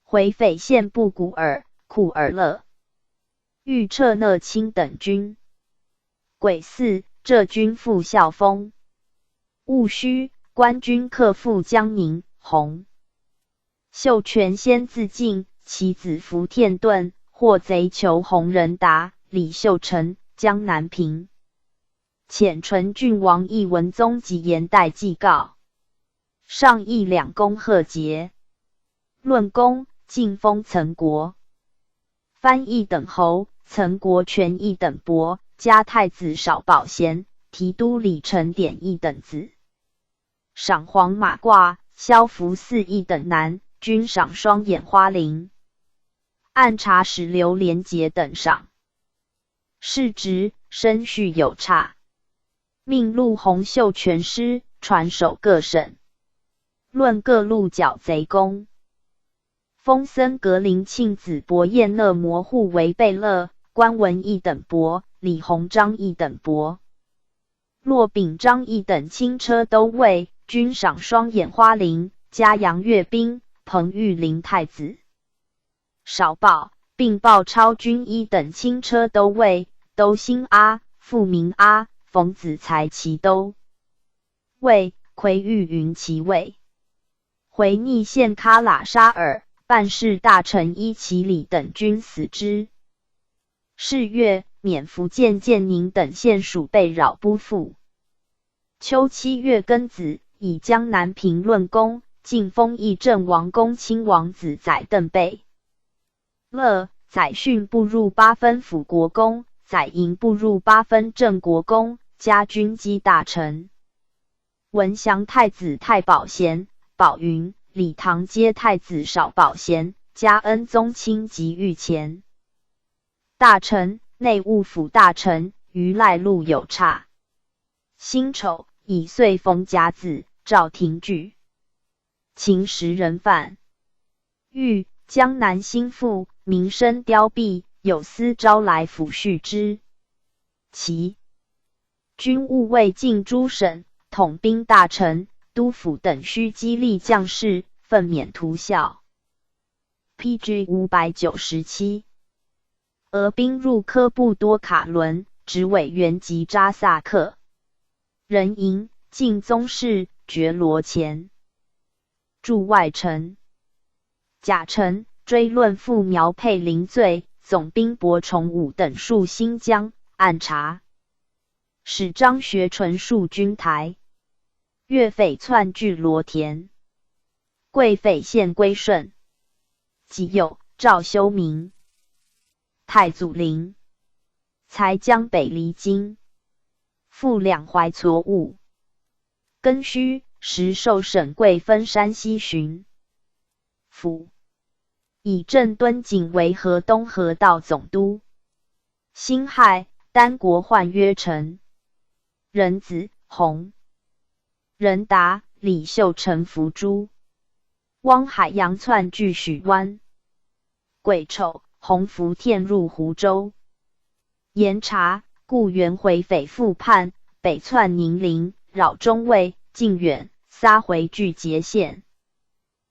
回匪陷布古尔、库尔勒。 欲撤乐清等军。癸巳，浙军赴校丰。戊戌，关军克复江宁、洪。秀全先自尽，其子伏天顿、霍贼求洪仁达、李秀成、江南平。遣淳郡王易文宗及颜代祭告。 上议两功贺节。论功，晋封岑国、藩一等侯，岑国权一等伯，加太子少保衔，提督李成典一等子。赏黄马褂，削服四一等男，均赏双眼花翎。按察使刘连杰等赏。 世职，升序有差。命陆洪秀全师，传授各省。论各路剿贼功。封森格林庆子伯晏勒摩护为贝勒，官文一等伯，李鸿章一等伯。洛秉章一等轻车都尉，均赏双眼花翎，加杨越兵，彭玉麟太子。 少保，并报超军一等轻车都尉，都兴阿、富民阿、冯子材其都尉，魁玉云其尉。回逆县喀喇沙尔，办事大臣伊其礼等均死之。是月，免福建建宁等县署被扰不赴。秋七月庚子，以江南平论功，晋封议镇王公亲王子载登贝勒。载训步入八分辅国公，载寅步入八分镇国公，加军机大臣。文祥太子太保衔，宝云、李唐皆太子少保衔，加恩宗亲及御前大臣、内务府大臣，余赖禄有差。辛丑，以岁逢甲子，赵廷举、秦时人范、豫、江南心腹，名声凋敝，有司招来抚恤之。其 军务未尽诸省，统兵大臣、督抚等须激励将士，奋勉图效。P G五百九十七。俄兵入科布多卡伦，执委员及扎萨克人营，进宗室觉罗前。 驻外臣、甲臣追论父苗沛临醉，总兵薄崇武等戍新疆，按察使张学纯戍军台。岳匪窜据罗田，桂匪献归顺。己酉，赵休明、太祖陵、 才江北离京，复两淮错误。庚戌，时授省桂分山西巡抚，以镇敦景为河东河道总督。辛亥，丹国换约陈仁子、洪仁达、李秀成伏诛。汪海洋窜据许湾。 癸丑，洪福添入湖州。严察、固原回匪复叛，北窜宁陵，扰中卫、靖远，撒回据节县。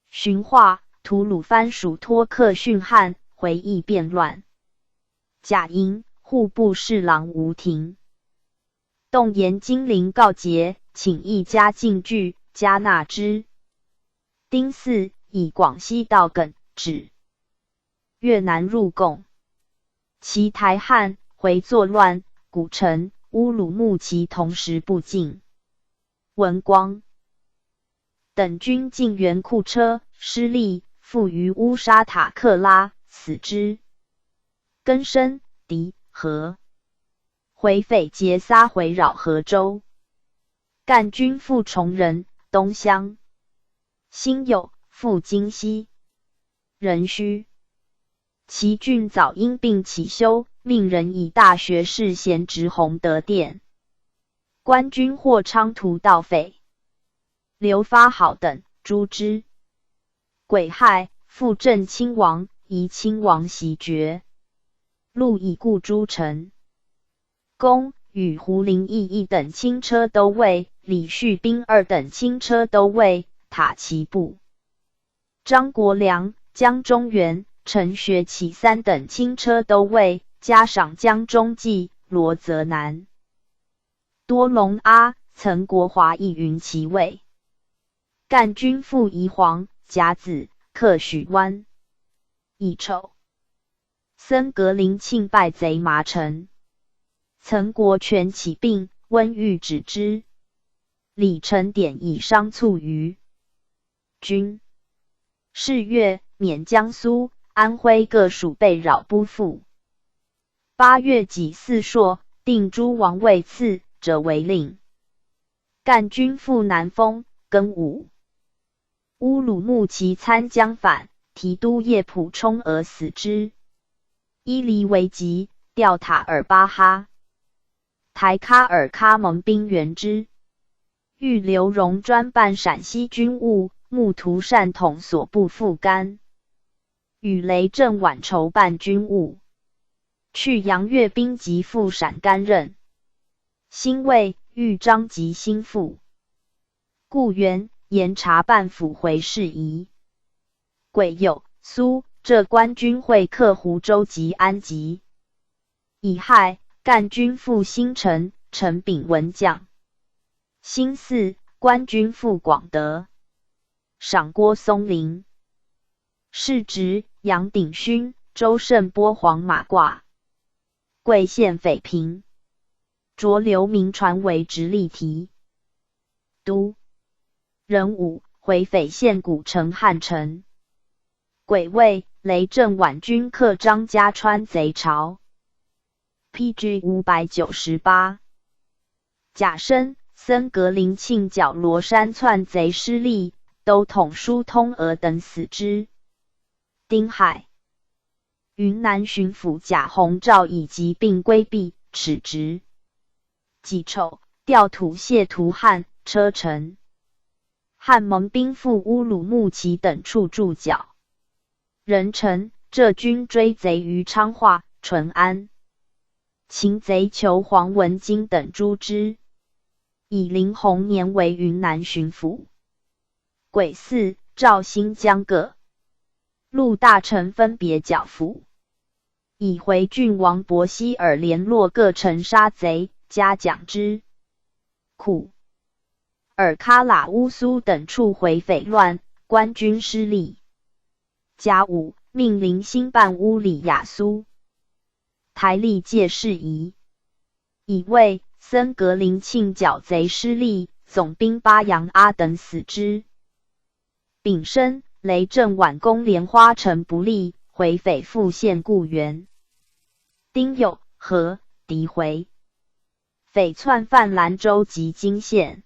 寻化、吐鲁番属托克逊汉，回议变乱。甲寅，户部侍郎吴廷 动言金陵告捷，请一家进据，加纳之。丁巳，以广西道耿、止、越南入贡。其台汉回作乱，古城、乌鲁木齐同时不进。文光等军进援库车，失利，附于乌沙塔克拉，死之。庚申，抵河 回匪皆撒回扰河州。赣军复崇仁、东乡。辛酉，复金溪、壬戌。其郡早因病乞修，命人以大学士衔执洪德殿。官军或昌图盗匪，刘发郝等诛之。 癸亥，复镇亲王，疑亲王袭爵，路以故诸陈公、与胡林翼一等轻车都尉、李绪斌二等轻车都尉塔其部。张国良、江中源、陈学启三等轻车都尉，加赏江中计、罗泽南、多隆阿、岑国华亦云其位。 赣军复移黄、甲子，克许湾。乙丑，僧格林沁败贼麻陈。岑国权起病，温昱止之。李成典以伤卒于军。是月，免江苏、安徽各属被扰不赴。八月己巳朔，定诸王位次，折为令。 赣军复南丰、庚午。乌鲁木齐参将反，提督叶普充俄死之。伊犁为吉，吊塔尔巴哈、台喀尔喀蒙兵援之。遇刘荣专办陕西军务，木图单统所部副干。 与雷震晚筹办军务，去杨越兵及赴陕甘任。辛未，豫章及新附。固原、严察办抚回事宜。癸酉，苏、浙官军会克湖州及安吉。乙亥，赣军赴新城，陈炳文将。辛巳，官军赴广德，赏郭松龄。世职杨鼎勋、周慎波黄马褂。贵县匪平，着刘铭传为直隶提督。壬午，回匪献谷城汉城。癸未，雷震皖军克张家川贼巢。P G五百九十八。甲申，森格林庆剿罗山篡贼失利，都统舒通娥等死之。丁亥，云南巡抚贾宏照以疾病规避，耻职。己丑，调土谢图汉、车臣。汉蒙兵赴乌鲁木齐等处驻剿。壬辰，浙军追贼于昌化、淳安。擒贼求黄文京等诛之，以林弘年为云南巡抚。癸巳，赵、新疆各路大臣分别剿抚，以回郡王伯希尔联络各城杀贼，嘉奖之。苦。尔喀喇、乌苏等处回匪乱，官军失利。甲午，命林昕办乌里雅苏、台历界事宜。乙未，森格林庆剿贼失利，总兵巴扬阿等死之。丙申，雷震皖攻莲花城不利，回匪复献固原。丁酉，何、狄回匪窜犯兰州及金县。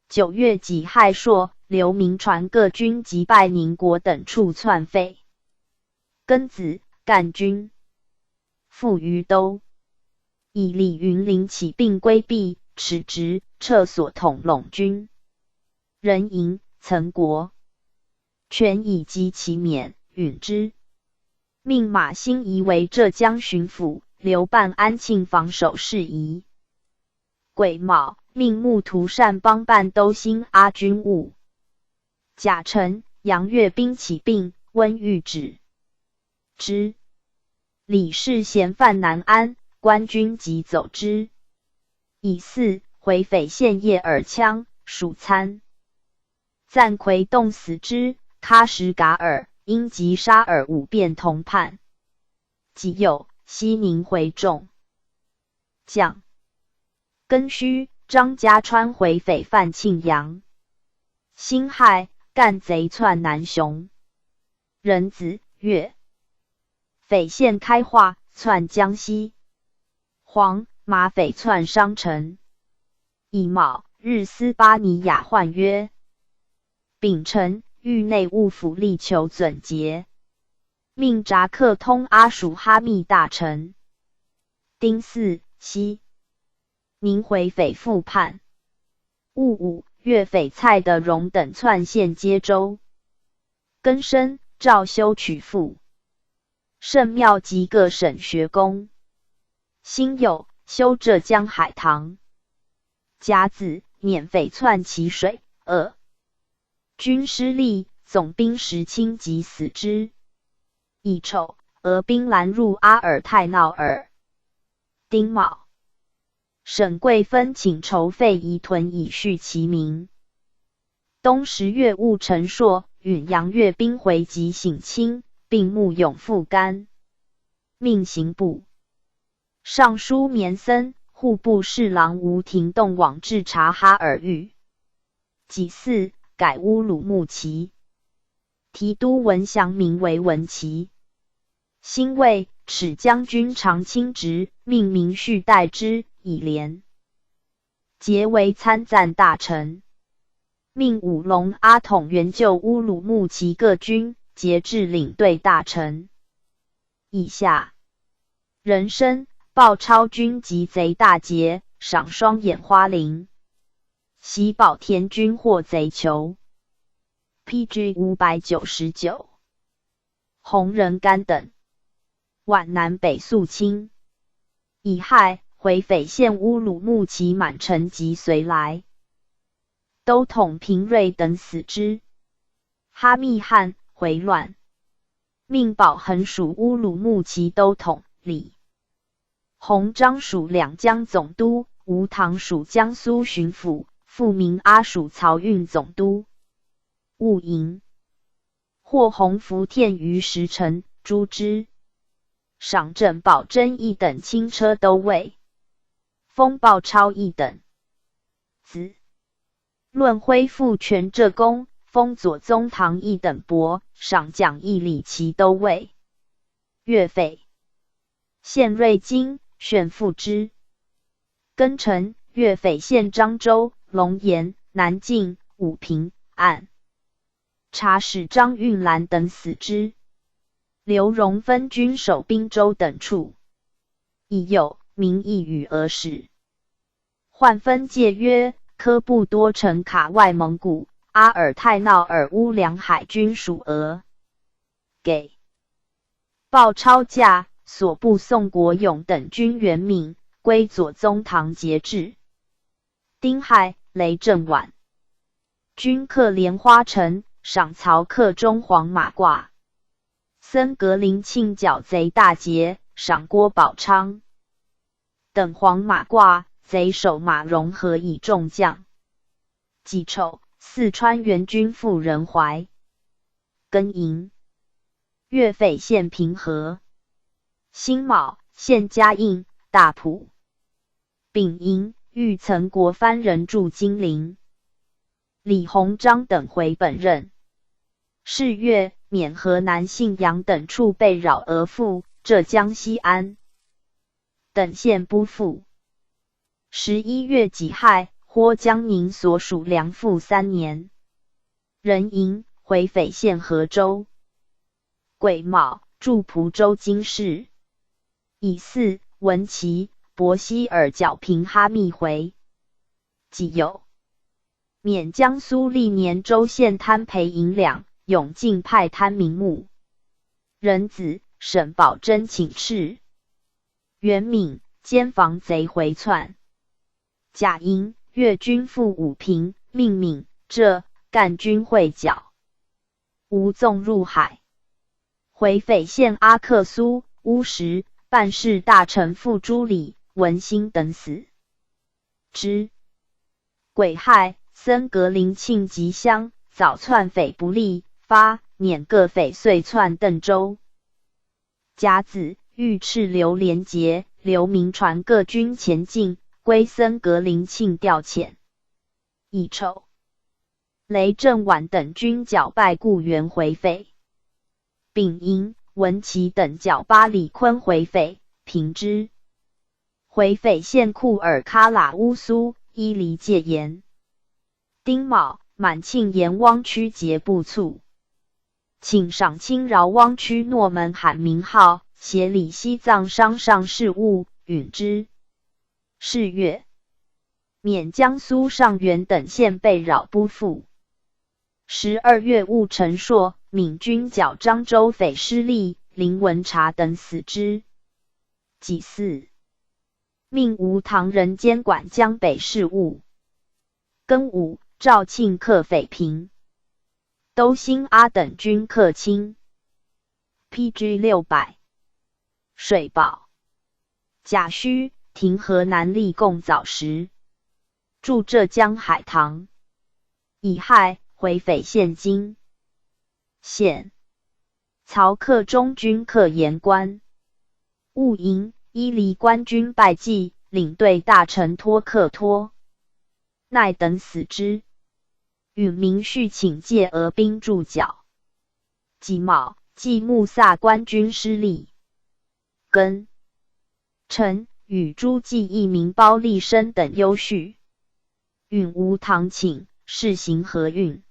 九月己亥朔，刘铭传各军击败宁国等处窜匪。庚子，赣军赴于都，以李云林起兵规避，耻职，撤所统拢军。壬寅，岑国权以及其免允之，命马新贻为浙江巡抚，留办安庆防守事宜。癸卯，命木图善邦办都兴阿军务。甲辰，杨岳斌起兵，温昱止之。李世贤犯南安，官军急走之。乙巳，回匪献叶尔羌、属参。赞魁洞死之，喀什噶尔、英吉沙尔五变同叛。己酉，西宁回众将。庚戌，张家川回匪犯庆阳。辛亥，赣贼窜南雄。壬子、月，匪献开化，窜江西。黄、马匪窜商城。乙卯，日斯巴尼亚换约。丙辰，域内务府力求纱结，命扎克通阿属哈密大臣。丁巳、西宁回匪复叛。戊午，越匪蔡德荣等窜献接州。庚申，赵修曲阜、圣庙及各省学宫。辛酉，修浙江海塘。甲子，捻匪窜淇水、阿军失利，总兵石青吉死之。乙丑，俄兵拦入阿尔泰淖尔。丁卯，沈桂芬请筹费移屯以恤其民。冬十月，兀臣朔允杨岳斌回即省亲，并募勇赴甘，命刑部、尚书棉森、户部侍郎吴廷栋往置察哈尔域。己巳，改乌鲁木齐提督文祥明为文齐。辛未，耻将军常卿职，命明绪代之，以廉节为参赞大臣。命武隆阿统援救乌鲁木齐各军，节置领队大臣。乙夏，壬申，鲍超军及贼大捷，赏双眼花翎。喜宝田军获贼囚。P G五百九十九。洪仁玕等。皖南北肃清。乙亥，回匪献乌鲁木齐满城及随来。都统平瑞等死之。哈密汗回乱，命保恒署乌鲁木齐都统李鸿章署两江总督，吴唐署江苏巡抚，傅明阿署漕运总督。戊寅，获洪福殿于时臣朱之，赏镇宝珍一等轻车都尉，封包超一等子。论恢复权浙公，封左宗棠一等伯，赏蒋义礼骑都尉。 岳斐。献瑞金，选父之。庚辰，岳斐献漳州、龙岩、南靖、武平、按察使张运兰等死之。刘荣分军守并州等处。乙酉，明义与俄使。 换分界约，科布多城卡外蒙古、阿尔泰、淖尔、乌梁海军属俄。给。包超驾、所部宋国勇等军援闽，归左宗棠节制。丁亥，雷震晚。军克莲花城，赏曹克中黄马褂。 僧格林沁剿贼大捷，赏郭宝昌等黄马褂，贼首马荣和以众将。己丑，四川援军赴仁怀。庚寅，岳斐陷平和。辛卯，陷嘉应、大浦。丙寅，遇岑国藩人驻金陵。 李鸿章等回本任。是月，缅河南信阳等处被扰而赴，浙江西安等县不复。十一月己亥，豁江宁所属粮赋三年。壬寅，回匪陷河州。 癸卯，驻蒲州金市。乙巳，文琪、薄熙尔剿平哈密回。己酉，免江苏历年州县摊赔银两，永靖派摊明目。壬子，沈葆桢请敕援闽，兼防贼回窜。甲寅，粤军赴武平，命闵、浙、赣军会剿。 吴纵入海。回匪陷阿克苏、乌什，办事大臣傅朱礼、文兴等死之。癸亥，僧格林沁及襄，扫窜匪不利，发、捻各匪遂窜邓州。甲子，遇赤刘连杰、刘铭传各军前进，归僧格林沁调遣。乙丑， 雷震晚等军剿败固原回匪。丙寅，文琪等剿巴里坤回匪，平之。回匪陷库尔喀喇、乌苏、伊犁戒严。丁卯，满沁盐汪区节不促，请赏清饶汪区诺门罕名号，协理西藏商商事务，允之。是月， 免江苏上元等县被扰不复。十二月，兀臣朔、闵军剿漳州匪势力，林文察等死之。己巳，命吴唐人监管江北事务。庚午，肇庆克匪平，都兴阿等军克清。P G六百，水宝、甲戌、亭河南立贡早时， 驻浙江海棠。乙亥，回匪陷金县。曹克中军克盐关。戊寅，伊犁官军败绩，领队大臣托克托奈等死之。允明绪请借俄兵助剿。己卯，冀木萨官军失利。 庚辰，与诸暨义民包立生等幽绪。允吴唐请，试行河运。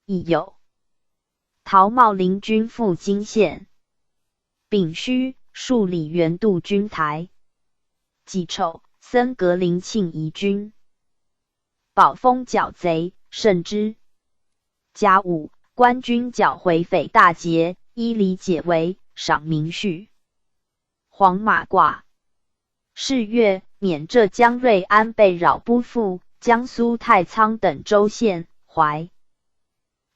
乙酉，陶茂林军赴金县。丙戌，数理元渡军台。己丑，僧格林沁移军。 保丰剿贼，胜之。甲午，官军剿回匪大捷，伊犁解围，赏明绪。黄马褂。是月，免浙江瑞安被扰不复，江苏太仓等州县，淮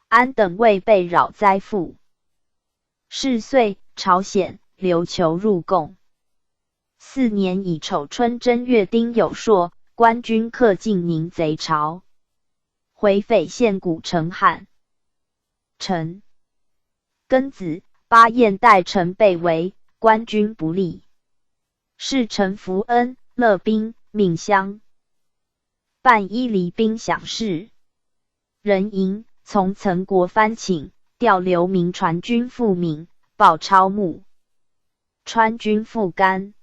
安等卫被扰灾复。是岁，朝鲜、琉球入贡。 四年乙丑春正月丁酉朔，官军克晋宁贼巢。回匪陷古城汉城。庚子，巴堰代陈被围，官军不利。侍臣符恩、乐兵命相。半一离兵饷事。壬寅，从陈国藩请，调刘铭传军赴岷，报超募。川军赴甘。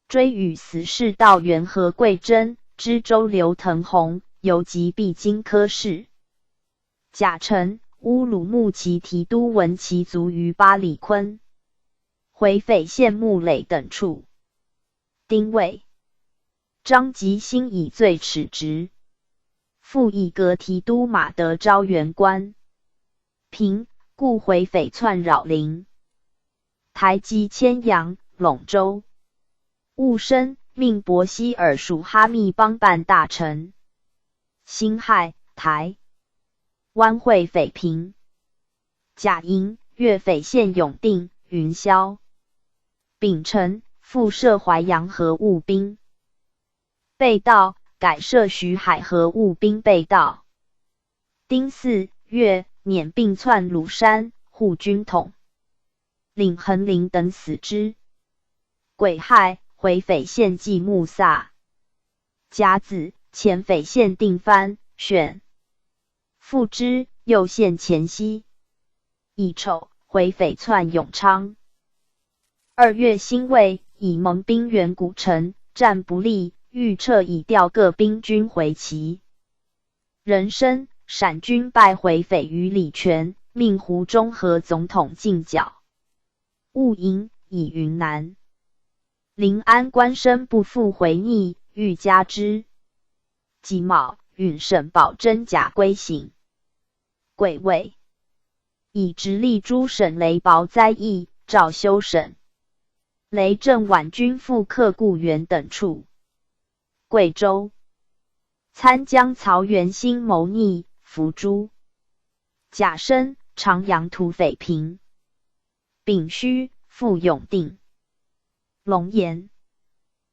追与死士道元和桂珍，知州刘腾宏，游击毕京科试。甲辰，乌鲁木齐提督闻其卒于巴里坤。 回匪县木垒等处。丁未，张吉新以罪豉职。复以革提督马德昭原官。平，故回匪窜扰临台、冀、乾阳、陇州。务申，命伯希尔署哈密帮办大臣。辛亥，台湾会匪平。甲寅，越匪陷永定、云霄。丙辰，复设淮阳河务兵备道，改设徐海河务兵备道。丁巳，月、捻并窜鲁山、护军统领横林等死之。癸亥，回匪陷寂木萨。甲子，前匪陷定番、选。 复之，右陷黔西。乙丑，回匪窜永昌。二月辛未，以蒙兵援古城，战不利，欲撤，已调各兵军回齐。壬申，陕军败回匪于礼泉，命胡宗和总统进剿。 戊寅，以云南、临安官绅不复回逆，欲加之。己卯，允沈葆桢假归省。癸未，以直隶诸省雷保灾役，赵修沈、雷震皖军复克固原等处。 贵州、参江曹元兴谋逆，伏诛。甲申，长阳土匪平。丙戌，复永定、龙岩、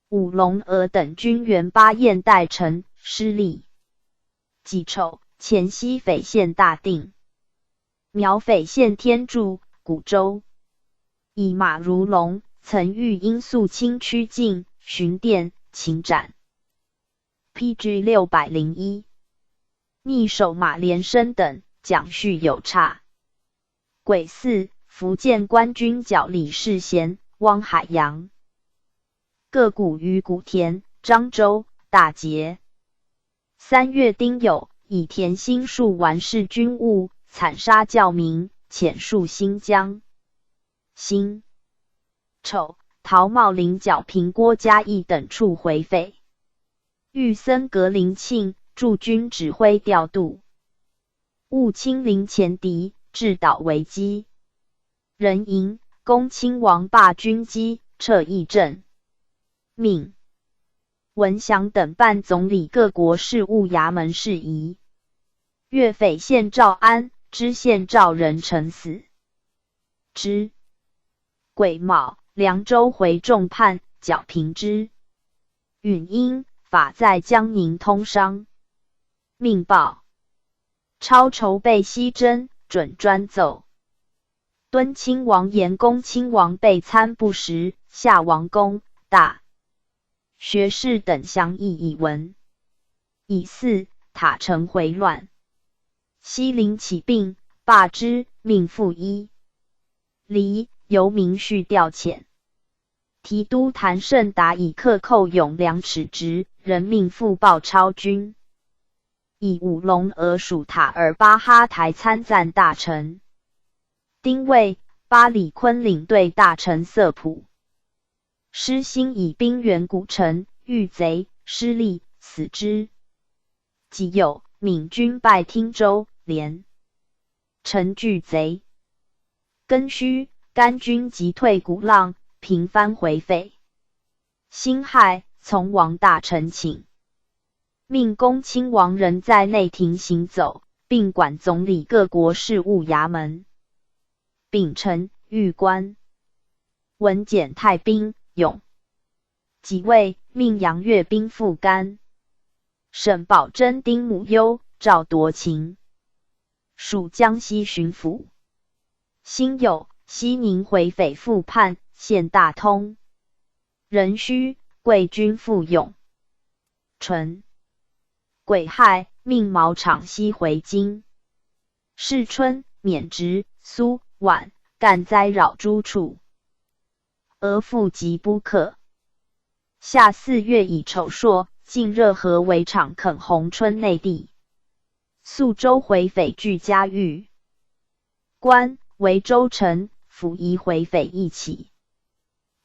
五龙额等军援巴堰代陈，失利。己丑，黔西匪陷大定。 苗匪陷天柱、古州。以马如龙、曾玉英肃清曲靖、寻电、擒斩。P G六百零一。逆首马连升等，蒋绪有差。癸巳，福建官军剿李世贤、汪海洋。各谷与古田、漳州大捷。 三月丁酉，以田兴戍完氏军务，惨杀教民，遣戍新疆。辛丑，陶茂林剿平郭嘉义等处回匪。御森格林沁驻军指挥调度。 务亲临前敌，制导危机。壬寅，恭亲王罢军机，撤议政。命文祥等办总理各国事务衙门事宜。越匪陷诏安，知县赵仁成死。之。 癸卯，凉州回众叛，剿平之。允英法在江宁通商。命报。超筹备西征，准专奏。敦亲王言恭亲王备参不时，下王公大 学士等详议已闻。乙巳，塔城回乱。西陵起兵，罢之，命复一。黎，由明绪调遣。提督谭胜达以克寇永粮耻职，仍命复报超军。以五龙额署塔尔巴哈台参赞大臣。丁未，巴里坤领队大臣色普 施兴以兵援古城，遇贼，失利，死之。己酉，闽军败汀州、连城拒贼。庚戌，甘军急退古浪，平番回匪。辛亥，从王大臣请，命恭亲王仍在内廷行走，并管总理各国事务衙门。 丙辰，遇官。闻简太兵勇。己未，命杨岳兵赴甘。沈葆桢、丁母幽、赵铎琴署江西巡抚。辛酉，西宁回匪复叛，现大通。壬戌，桂军复勇。辰，癸亥，命毛敞西回京。是春，免直、苏、宛干灾扰诸处。俄复急不克。夏四月乙丑朔，进热河围场，肯珩春内地。宿州回匪拒嘉峪关、围州城，府移回匪一起。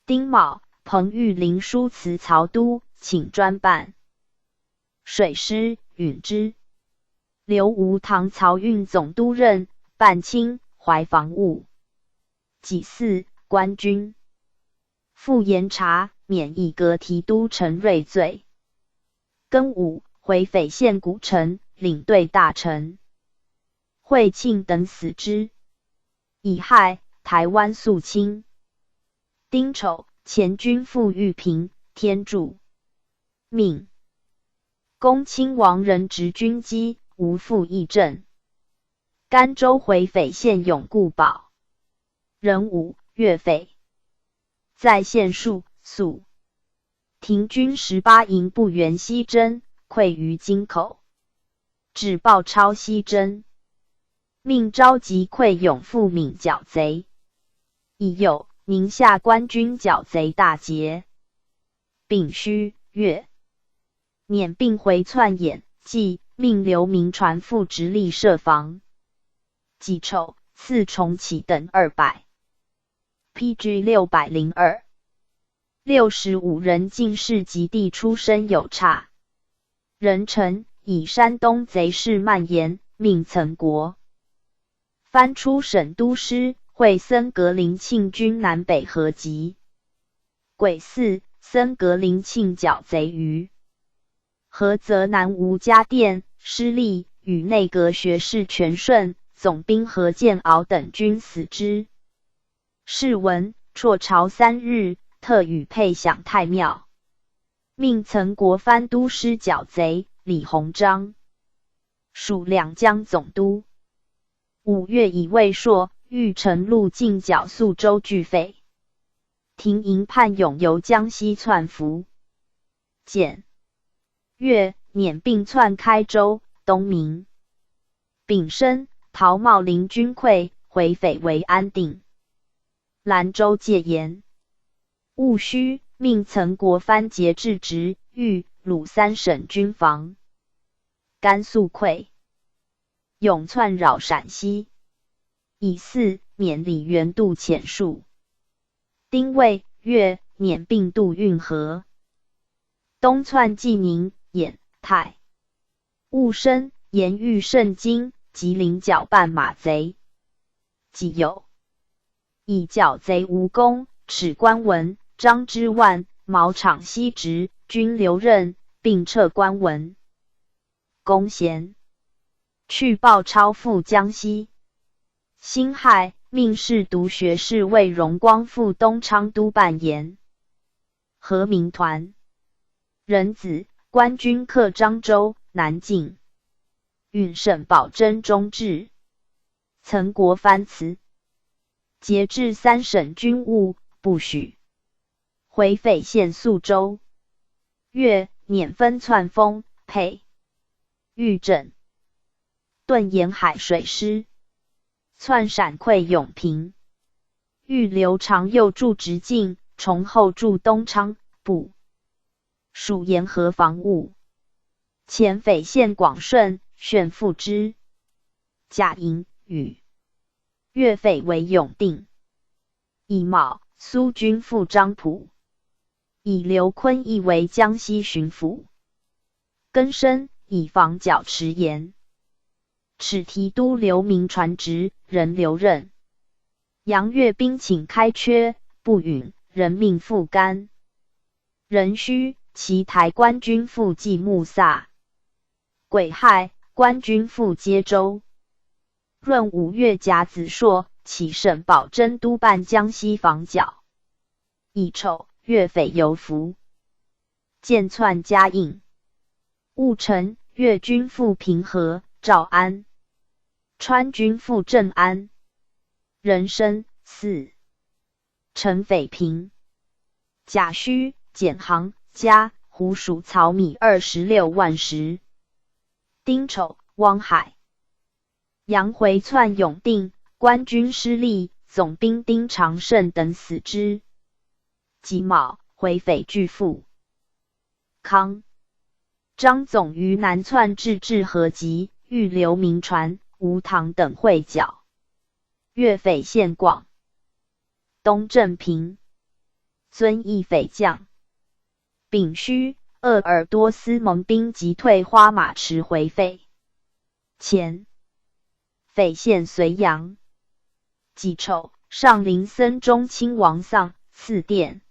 丁卯，彭玉麟书辞曹都，请专办水师、运支。刘吴唐曹运总督任，办清淮防务。己巳，官军复严察、免议格提督陈瑞最。庚午，回匪献谷城、领队大臣惠庆等死之。乙亥，台湾肃清。丁丑，前军赴玉屏、天柱。命恭亲王人执军机，吴复议政。甘州回匪献勇固堡。壬午，粤匪再献数宿。停军十八营步援西征，溃于京口。指鲍超西征，命昭吉溃勇复闽剿贼。乙酉，宁夏官军剿贼大捷。丙戌，月免并回窜演蓟，命刘铭传副直隶设防。己丑，赐重启等二百。P G六百零二。六十五人进士及第出身有差。壬辰，以山东贼势蔓延，命曾国藩出省都师会森格林沁军南北合击。癸巳，森格林沁剿贼于菏泽南吴家店，失利，与内阁学士全顺、总兵何建敖等军死之。释文，辍朝三日，特与沛享太庙。命曾国藩都师剿贼，李鸿章署两江总督。五月，以卫硕、玉成录进剿宿州拒匪。停营叛勇由江西窜伏。 建、越免并窜开州、东明。丙申，陶茂林军溃，回匪为安定。兰州戒严。戊戌，命曾国藩节制直、豫、鲁三省军防。甘肃溃，勇窜扰陕西。乙巳，免李元度遣戍。丁未，月免并渡运河。冬窜济宁、兖、太。戊申，严豫盛京、吉林剿办马贼。己酉，以剿贼无功，耻关文、张之万、毛敞西直军留任，并撤关文。 公咸，去鲍超赴江西。辛亥，命侍读学士卫荣光赴东昌督办盐。何明团、任子官军克漳州、南靖、运沈葆桢中至。曾国藩辞，节制三省军务，不许回匪献宿州。月免分窜丰沛、豫镇，顿沿海水师，窜陕溃永平。豫刘长右助直进，崇厚助东昌，部署沿河防务。遣匪献广顺、宣抚之。甲寅，与粤匪为永定。 乙卯，苏军赴漳浦，以刘坤义为江西巡抚。庚申，以防剿池盐，敕提督刘铭传直、任留任。杨岳兵请开缺，不允，任命赴甘。壬戌，齐台官军赴蓟、木萨。癸亥，官军赴揭州。 闰五月甲子朔，起沈葆桢督办江西防剿。乙丑，粤匪游伏，建窜嘉应。戊辰，粤军赴平和、诏安，川军赴镇安。壬申，巳。陈匪平。甲戌，简行，甲，湖黍草米二十六万石。丁丑，汪海。杨回窜永定，官军失利，总兵丁长胜等死之。己卯，回匪拒赴。康。张总于南窜至治河集，欲留民船、吴塘等会剿。越匪献广。东镇平。遵义匪将。丙戌，鄂尔多斯盟兵急退花马池回匪。乾。匪献睢阳。己丑，上林森中亲王丧，赐殿。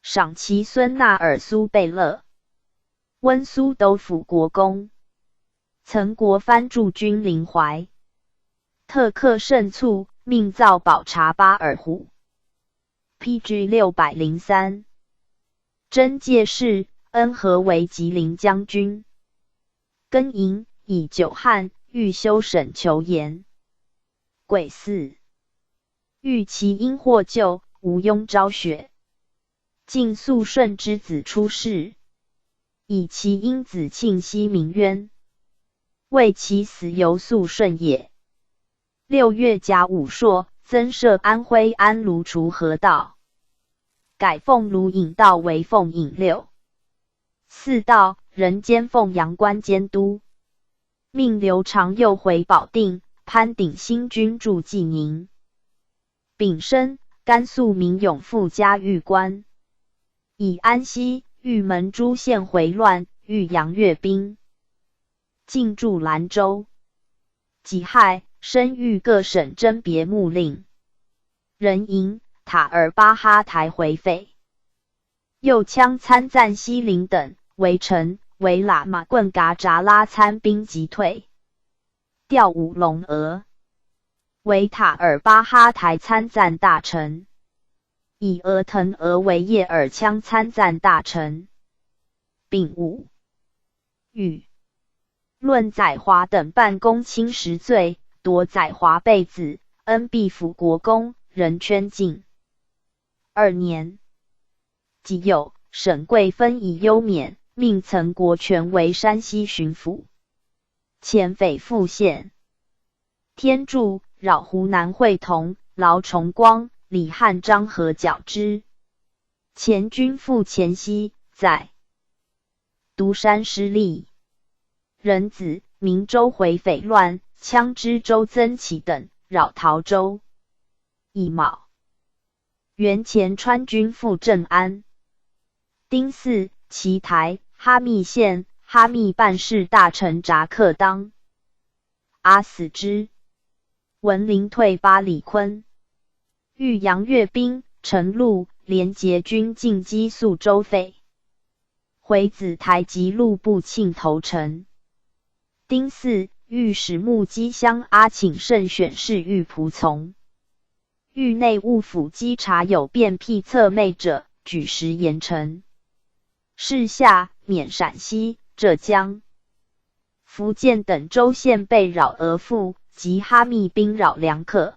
赏其孙纳尔苏贝勒，温苏都府国公。曾国藩驻军临淮，特刻胜卒，命造宝察巴尔虎。P G六百零三。征介士，恩和为吉林将军。庚寅，乙酉，汉御休省求盐。癸巳。遇其因获救，无庸昭雪。晋肃顺之子出仕，以其因子庆息鸣冤，谓其死犹肃顺也。六月甲午朔，增设安徽安卢除河道，改奉卢隐道为奉隐六、四道，仍兼奉阳关监督。命刘长右回保定，潘鼎新军驻济宁。丙申，甘肃明永复加豫关。乙安西、玉门诸县回乱，遇杨越兵，进驻兰州。己亥，申谕各省征别牧令。壬寅，塔尔巴哈台回匪。右羌参赞西陵等，围城，围喇嘛棍噶扎拉参兵急退，调五龙额为塔尔巴哈台参赞大臣，以额腾额为叶尔羌参赞大臣。丙午，与论宰华等办公卿实罪，夺宰华贝子，恩毕府国公，仍圈禁。二年，己酉，沈贵芬以幽免，命曾国权为山西巡抚。遣匪复献。天柱，扰湖南会同，劳崇光、李汉章合剿之。前军赴黔西，在独山失利。壬子，明州回匪乱，羌支周增起等，扰陶州。乙卯，袁乾川军赴镇安。丁巳，奇台、哈密县、哈密办事大臣扎克当阿死之。文林退巴里坤，遇杨越兵，陈露、连杰军进击宿州匪。回子台及路部庆投诚。丁巳，御史木基乡阿请慎选侍御仆从。御内务府稽查有便辟侧妹者，举时严惩。示下免陕西、浙江、福建等州县被扰额附，及哈密兵扰梁克。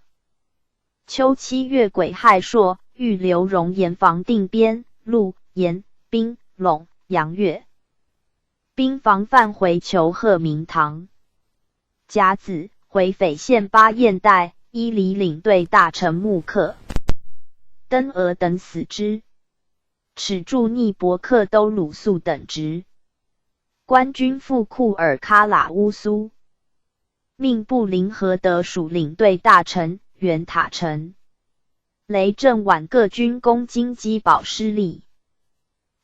秋七月癸亥朔，遇刘荣严防定边、陆、盐、宾、陇、杨越兵防范回求贺明堂。甲子，回匪献巴堰带，伊犁领队大臣木克、登额等死之。 始助逆伯克都鲁肃等职。官军赴库尔喀喇乌苏，命布林河德属领队大臣袁塔臣、雷震晚各军攻金鸡堡失利，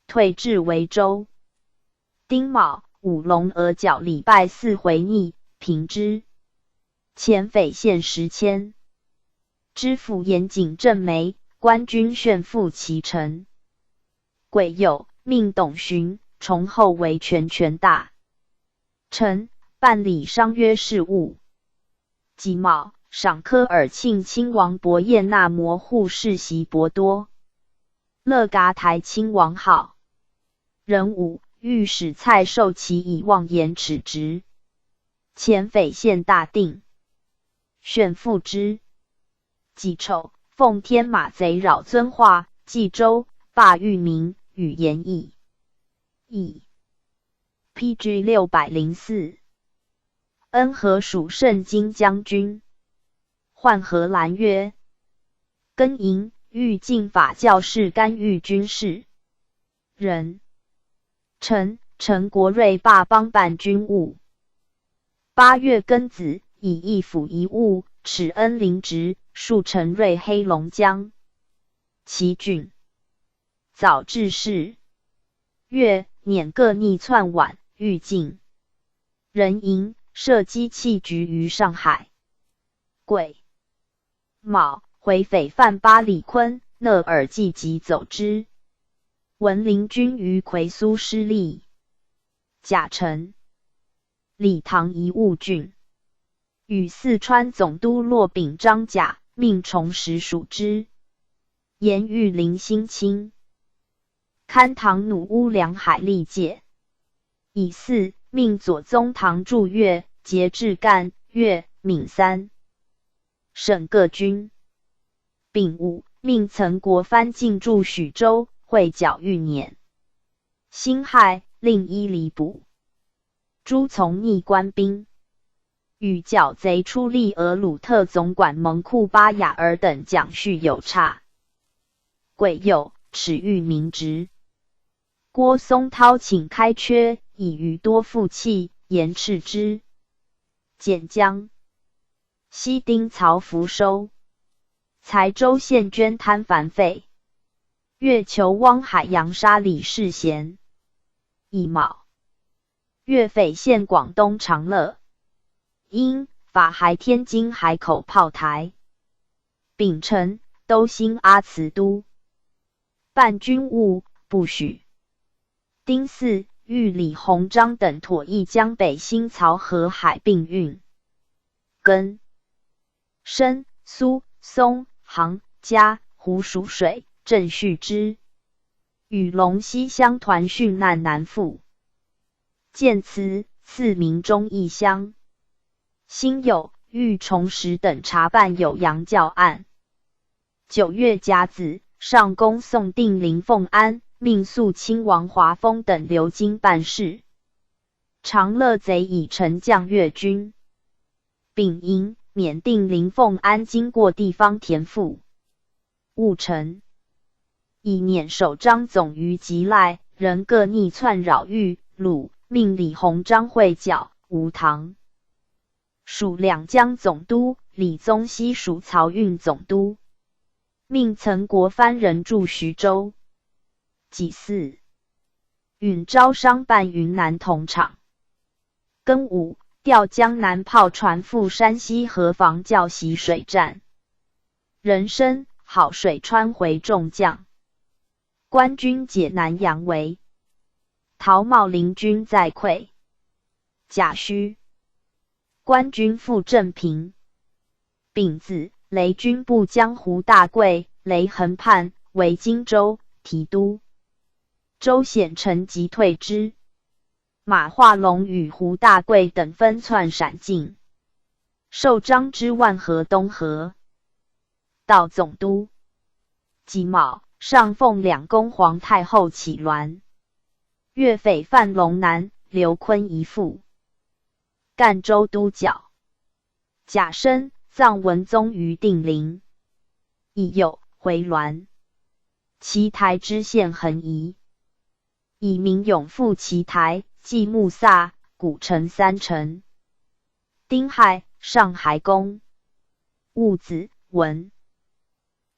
退至维州。丁卯，五龙额角礼拜四回逆，平之。遣匪献时迁。知府严景镇梅，官军旋赴其城。癸酉，命董循、崇厚为全权大臣，办理商约事务。己卯，赏科尔沁亲王伯晏那摩护世袭博多，勒噶台亲王号。壬午，御史蔡寿祺以妄言褫职，遣匪献大定，旋复之。济丑，奉天马贼扰遵化，冀州，罢御民，语言役。役。P G 六百零四。恩和署圣经将军。 换河兰约。庚寅，御禁法教士干预军事。壬辰，陈国瑞罢邦办军务。八月庚子，以一府一务，敕恩临职，戍陈瑞黑龙江。齐郡。早至士。月，免各逆窜宛、御境。壬寅，设机器局于上海。癸 卯，回匪犯巴礼坤、纳尔济吉走之。文林军于夔苏失利。甲辰，礼唐遗物郡。与四川总督骆秉张甲，命崇实署之。严裕临兴清。 勘唐努乌梁海历界。乙巳，命左宗棠驻越，节制赣、越、闽三省各军。丙午，命岑国藩进驻许州，会剿玉辇。辛亥，令伊犁补。朱从逆官兵，与剿贼出力俄鲁特总管蒙库巴雅尔等蒋绪有差。 癸酉，敕谕民职。郭松涛请开缺，以余多负气，严斥之。简江。西丁曹福收。财州县捐贪繁费。月求汪海洋杀李世贤。乙卯。 越匪陷广东长乐。殷，法海天津海口炮台。丙辰，都兴阿慈都。办军务，不许。丁巳，谕李鸿章等妥议江北新漕河海并运。庚 申，苏、松、杭、嘉、湖属水，镇续之。与龙溪乡团殉难南赴。建祠，赐名忠义乡。辛酉，谕崇实等查办酉阳教案。九月甲子，上宫送定陵奉安，命肃亲王华丰等留京办事。长乐贼已沉降越军。 丙寅，免定陵奉安经过地方田赋。戊辰，以免守张总于吉赖，仍各逆窜扰豫、鲁，命李鸿章会剿吴唐。署两江总督李宗熹署漕运总督，命岑国藩仍驻徐州。己巳， 允昭商办云南铜厂。庚午，调江南炮船赴山西河防教习水战。壬申，好水川回众将。官军解南阳围。陶茂领军再溃。甲戌， 官军赴镇平。丙子，雷军部将胡大贵、雷恒判围荆州、提督。周显成急退之。马化龙与胡大贵等分窜闪进，授张之万河东河。 道总督。己卯，上奉两宫皇太后起銮。越匪犯龙南、刘坤一赴。赣州都剿。甲申，葬文宗于定陵。乙酉，回銮。奇台知县恒仪。 以明永复奇台，祭穆萨，古城三城。丁亥，上海宫。戊子，文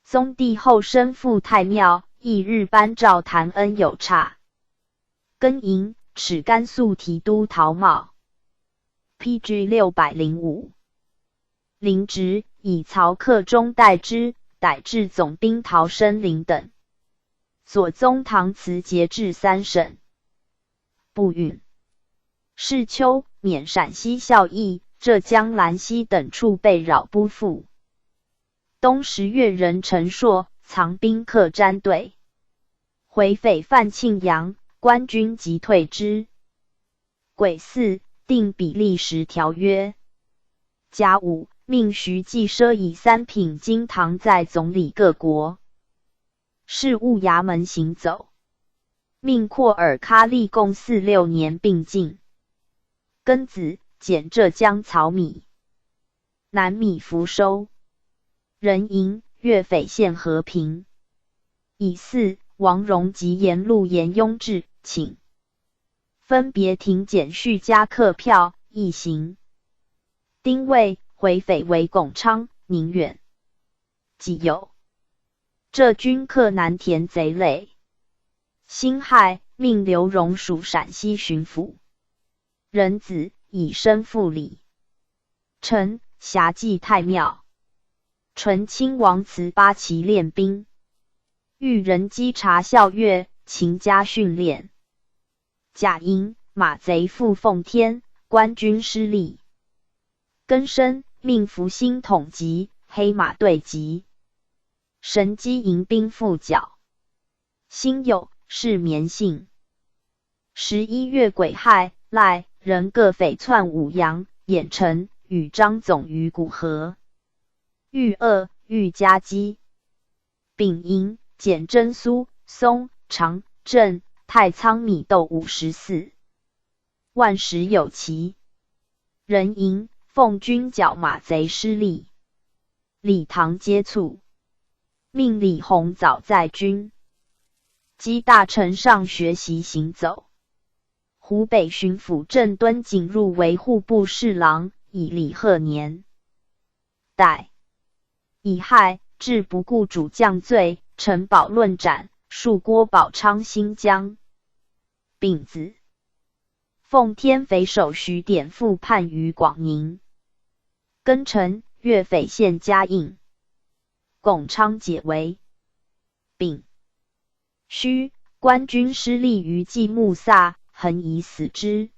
宗帝后升赴太庙，谥日班昭，谈恩有差。庚寅，敕甘肃提督陶茂。P G六百零五。临直，以曹克忠代之，逮至总兵陶申林等。 左宗棠辞节制三省。不允。世丘免陕西孝义、浙江兰溪等处被扰不赴。冬十月壬辰朔，藏兵克詹对。回匪犯庆阳，官军急退之。 癸巳，定比利时条约。甲午，命徐继奢以三品京堂在总理各国事务衙门行走，命阔尔喀利共四六年并进。庚子，减浙江曹米，南米伏收。壬寅，粤匪献和平。乙巳，王荣及颜路、颜雍智请，分别停简叙加客票，一行。丁未，回匪围巩昌、宁远。己酉，浙军克难填贼累。辛亥，命刘荣署陕西巡抚。壬子，以身赴礼。辰，霞祭太庙。纯亲王慈巴旗练兵。遇人稽查校阅，勤加训练。甲寅，马贼赴奉天，官军失利。庚申，命福兴统集，黑马对吉，神机迎兵赴剿。辛酉，试绵信。十一月癸亥，赖、任各匪窜舞阳、郾城，与张总于古河。遇遏，遇夹击。丙寅，减征苏、松、长、镇、太仓米豆五十四万石有奇。壬寅，奉军剿马贼失利。李唐接触，命李弘早在军机大臣上学习行走。湖北巡抚郑敦请入围户部侍郎，以李贺年代。乙亥，置不顾主将罪，陈宝论斩，戍郭宝昌新疆。丙子，奉天匪首徐典复叛于广宁。庚辰，粤匪陷嘉应，巩昌解围。丙戌，官军失利于季木萨，恒以死之。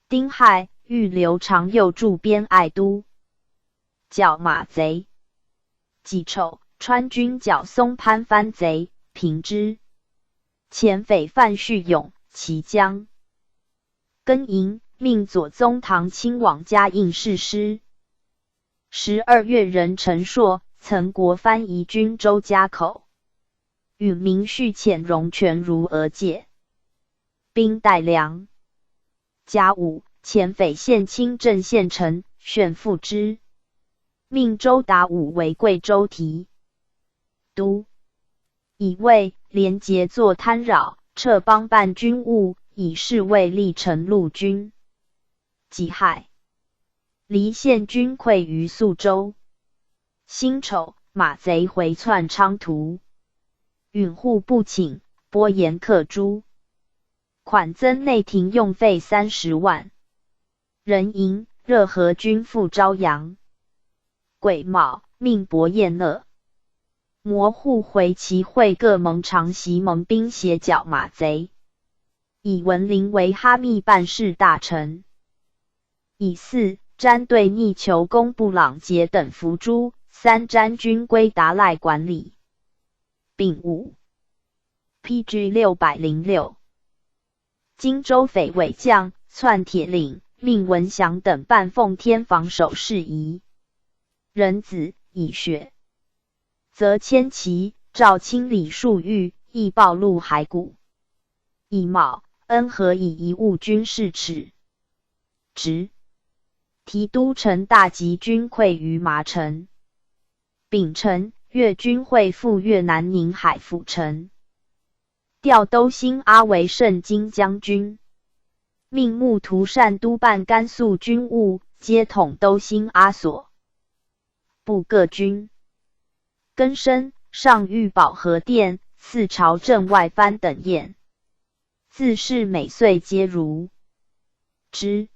丁亥，遇刘长佑驻边爱都，剿马贼。己丑，川军剿松潘藩贼，平之。遣匪范绪勇、綦江。庚寅，命左宗棠亲往嘉应誓师。十二月壬辰朔，岑国藩移军周家口，允明绪遣荣全如俄借兵代粮。甲午，遣匪陷清镇县城，旋复之，命周达武为贵州提督。乙未，廉节作贪扰，掣帮办军务，以示卫立陈陆军。己亥，黎献军溃于宿州。辛丑，马贼回窜昌图，允户部请，拨盐课诸，款增内廷用费三十万。壬寅，热河军赴昭阳。癸卯，命薄彦勒、摩护回骑会各盟长习盟兵协剿马贼。以文林为哈密办事大臣。乙巳，詹对逆求工布朗杰等伏诛，三詹军归达赖管理。丙午，P G六百零六，荆州匪伪将窜铁岭，命文祥等办奉天防守事宜。壬子，乙戌，则迁齐、赵清理粟裕，亦暴露骸骨。乙卯，恩和以遗物军事尺直，提督陈大集军溃于麻城。丙辰，粤军会赴越南宁海府城，调都兴阿为盛京将军，命穆图善督办甘肃军务，接统都兴阿所部各军。庚申，上谕保和殿，赐朝镇外藩等宴，自是每岁皆如之。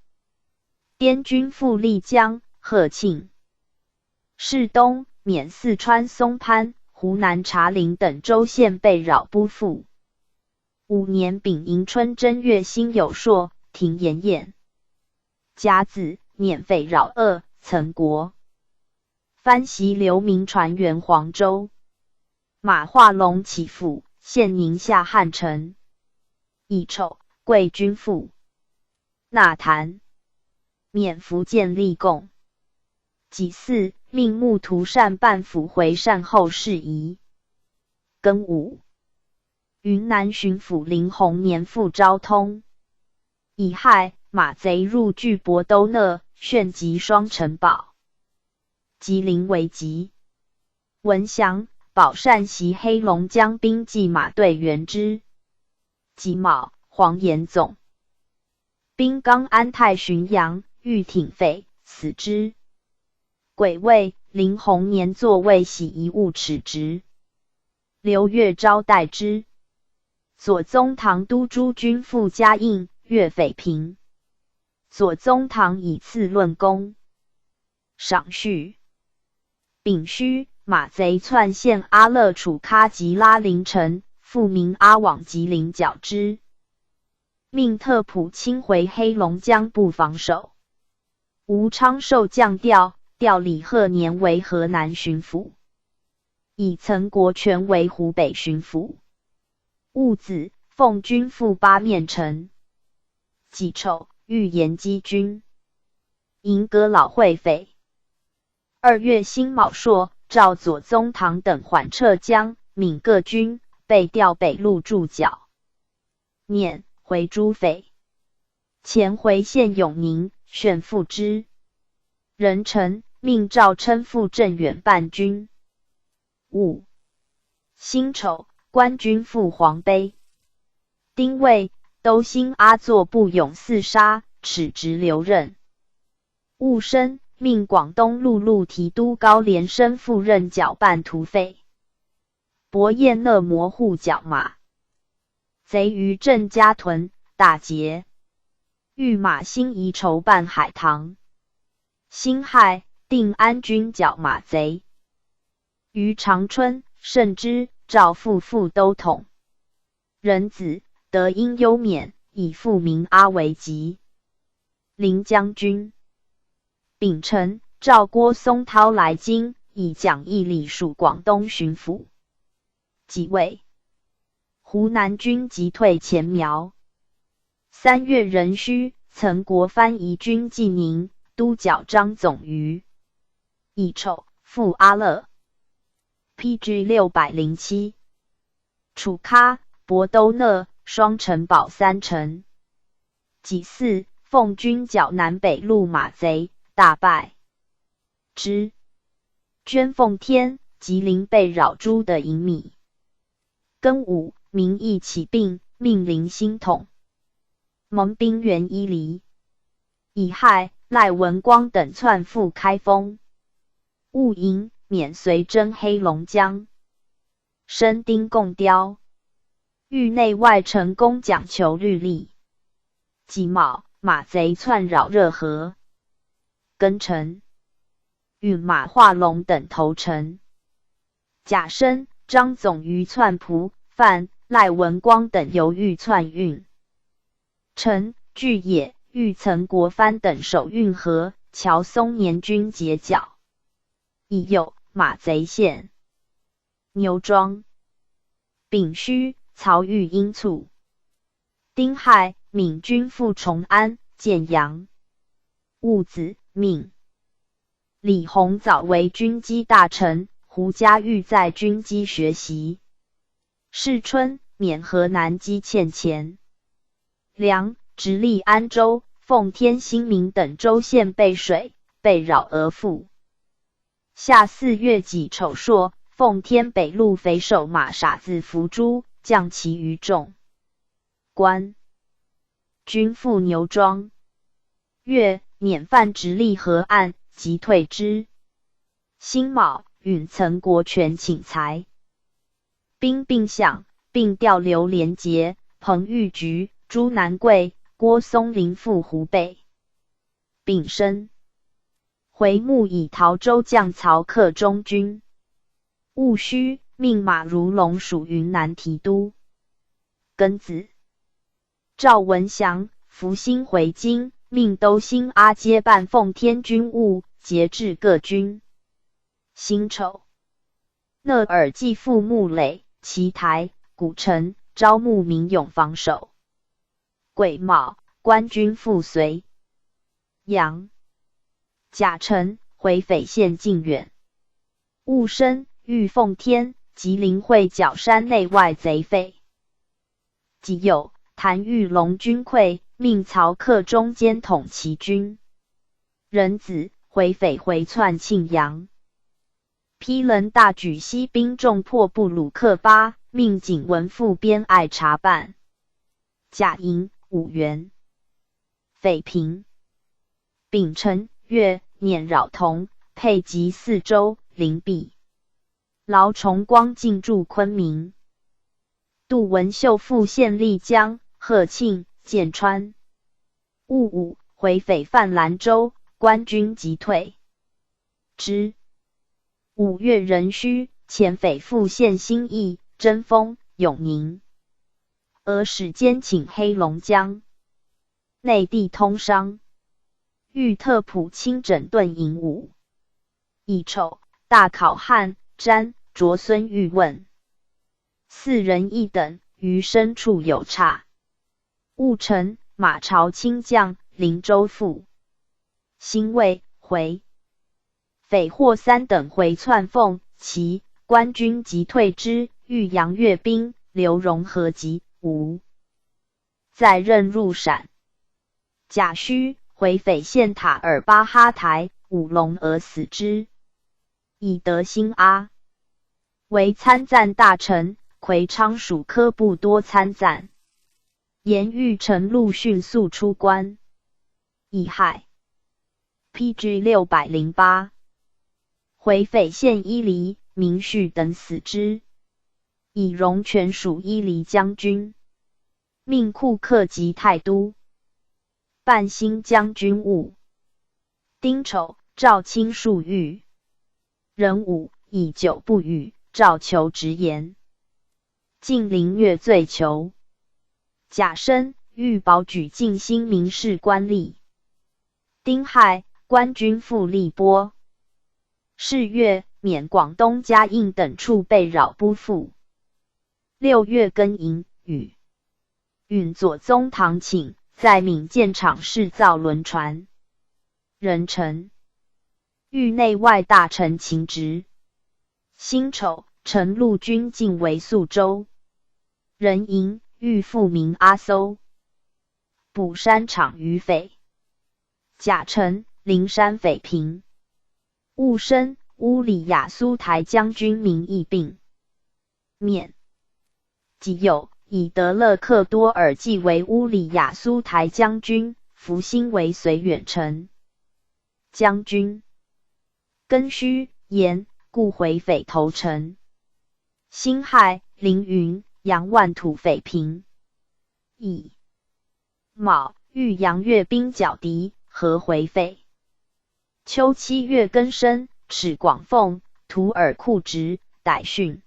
滇军赴丽江、鹤庆、士东、免四川松潘、湖南茶陵等州县被扰不赴。 五年丙寅春正月辛酉朔，停盐宴。甲子，免匪扰遏，岑国藩习刘铭船援黄州。马化龙起府，陷宁夏汉城。乙丑，桂军赴纳谈，免福建立贡。己巳，命木涂善办抚回善后事宜。庚午，云南巡抚林洪年赴昭通。乙亥，马贼入据亳州那，漩及双城堡。吉林为吉。文祥、宝善袭黑龙江兵骑马队援之。己卯，黄岩总兵刚安泰浔阳，遇挺匪，死之。癸未，林洪年作未洗遗物，耻职。刘越昭代之。左宗棠督诸军赴嘉应，越匪平。左宗棠以次论功。赏序。丙戌，马贼窜陷阿勒楚喀吉拉林城，复名阿网吉林，剿之。命特普亲回黑龙江部防守。吴昌寿降调，调李鹤年为河南巡抚，以岑国权为湖北巡抚。戊子，奉军赴八面城。己丑，遇延吉军，迎阁老会匪。二月辛卯朔，赵左宗棠等缓撤江闽各军，备调北路助剿。廿，回诸匪。前回县永宁，旋复之。壬辰，命赵琛赴镇远办军。午，辛丑，官军赴黄陂。丁未，兜兴阿作部勇四杀，耻职留任。戊申，命广东陆路提督高连生赴任剿办土匪。伯晏那摩护剿马贼于镇家屯，打劫。御马辛夷筹办海棠。辛亥，定安军剿马贼。于长春，慎之、赵复复都统。壬子，得因忧免，以复名阿为吉林将军。丙辰，赵郭松涛来京，以蒋义礼署广东巡抚。己未，湖南军急退前苗。三月壬戌，岑国藩移军济宁，督剿张总瑜。乙丑，赴阿勒。P G六百零七。楚喀、亳州那、双城堡三城。己巳，奉军剿南北路马贼，大败之。捐奉天、吉林被扰诸的银米。庚午，民意起病，命林兴统蒙兵援伊犁。乙亥，赖文光等窜赴开封。戊寅，勉随征黑龙江。 生丁共雕，域内外城攻讲求律例。己卯，马贼窜扰热河。庚辰，允马化龙等投诚。甲申，张总瑜窜蒲范，赖文光等由域窜运。辰，据野，遇岑国藩等守运河、乔松年军截剿。乙酉，马贼陷 牛庄。丙戌，曹玉英卒。丁亥，闵军赴崇安、建阳。戊子，闵。李鸿藻为军机大臣，胡嘉裕在军机学习。试春，勉河南机欠钱。梁、直隶安州、奉天、新民等州县被水、被扰而复。 夏四月己丑朔，奉天北路匪首马傻子伏诛，将其余众官军赴牛庄。月，免犯直隶河岸，即退之。辛卯，允岑国权请裁。兵并饷，并调刘连杰、彭玉举、朱南贵、郭松龄赴湖北。丙申， 回牧以陶州将曹克中军。戊戌，命马如龙署云南提督。庚子，赵文祥、福兴回京，命兜兴阿接办奉天军务，节制各军。辛丑，纳尔济赴木垒、奇台、古城，招募民勇防守。 癸卯，官军赴睢阳。甲辰，回匪县靖远。兀深、御奉天、吉林会稽山内外贼匪。己酉，单于龙军溃，命曹克忠兼统其军。壬子，回匪回窜庆阳。 批人大举西兵，众破布鲁克巴，命景文赴边隘查办。甲寅，五原。匪平。丙辰，月，辇扰同，配给四州、灵璧。劳崇光进驻昆明。杜文秀复陷丽江、鹤庆、建川。 戊午，回匪犯兰州，官军急退。之。五月壬戌，遣匪复陷兴义、贞丰、永宁。俄使兼请黑龙江。内地通商。遇特普清整顿营务。乙丑，大考汉詹卓孙玉问。四人一等，于牲畜有差。 戊辰，马超亲将灵州父。辛未，回。匪获三等回窜凤、岐，官军急退之，遇杨岳斌、刘荣合集。五。再任入陕。甲戌，回匪陷塔尔巴哈台、五龙额死之。乙得辛阿。为参赞大臣、魁昌属科布多参赞。 言欲乘陆迅速出关。乙亥，P G六百零八。回匪陷伊犁、明绪等死之。乙荣全署伊犁将军。命库克即太都。半新将军务。丁丑，赵卿数谕。壬午，乙久不语，赵求直言。 竟临月醉囚。甲申，欲保举进兴民事官吏。丁亥，官军赴荔波。是月，免广东嘉应等处被扰不赴。六月庚寅，雨。允左宗棠请，在岷建厂试造轮船。壬辰，遇内外大臣请旨。 辛丑，乘陆军进围宿州。壬寅，遇富民阿搜。补山场于匪。甲辰，灵山匪平。戊申，乌里雅苏台将军名义病。免。己酉，以德勒克多尔继为乌里雅苏台将军，伏新为绥远城 将军。庚戌，盐，故回匪投诚。辛亥，凌云、杨万土匪平。乙卯，遇杨岳斌剿敌，合回匪。秋七月庚申，敕广奉、图尔库直、逮讯。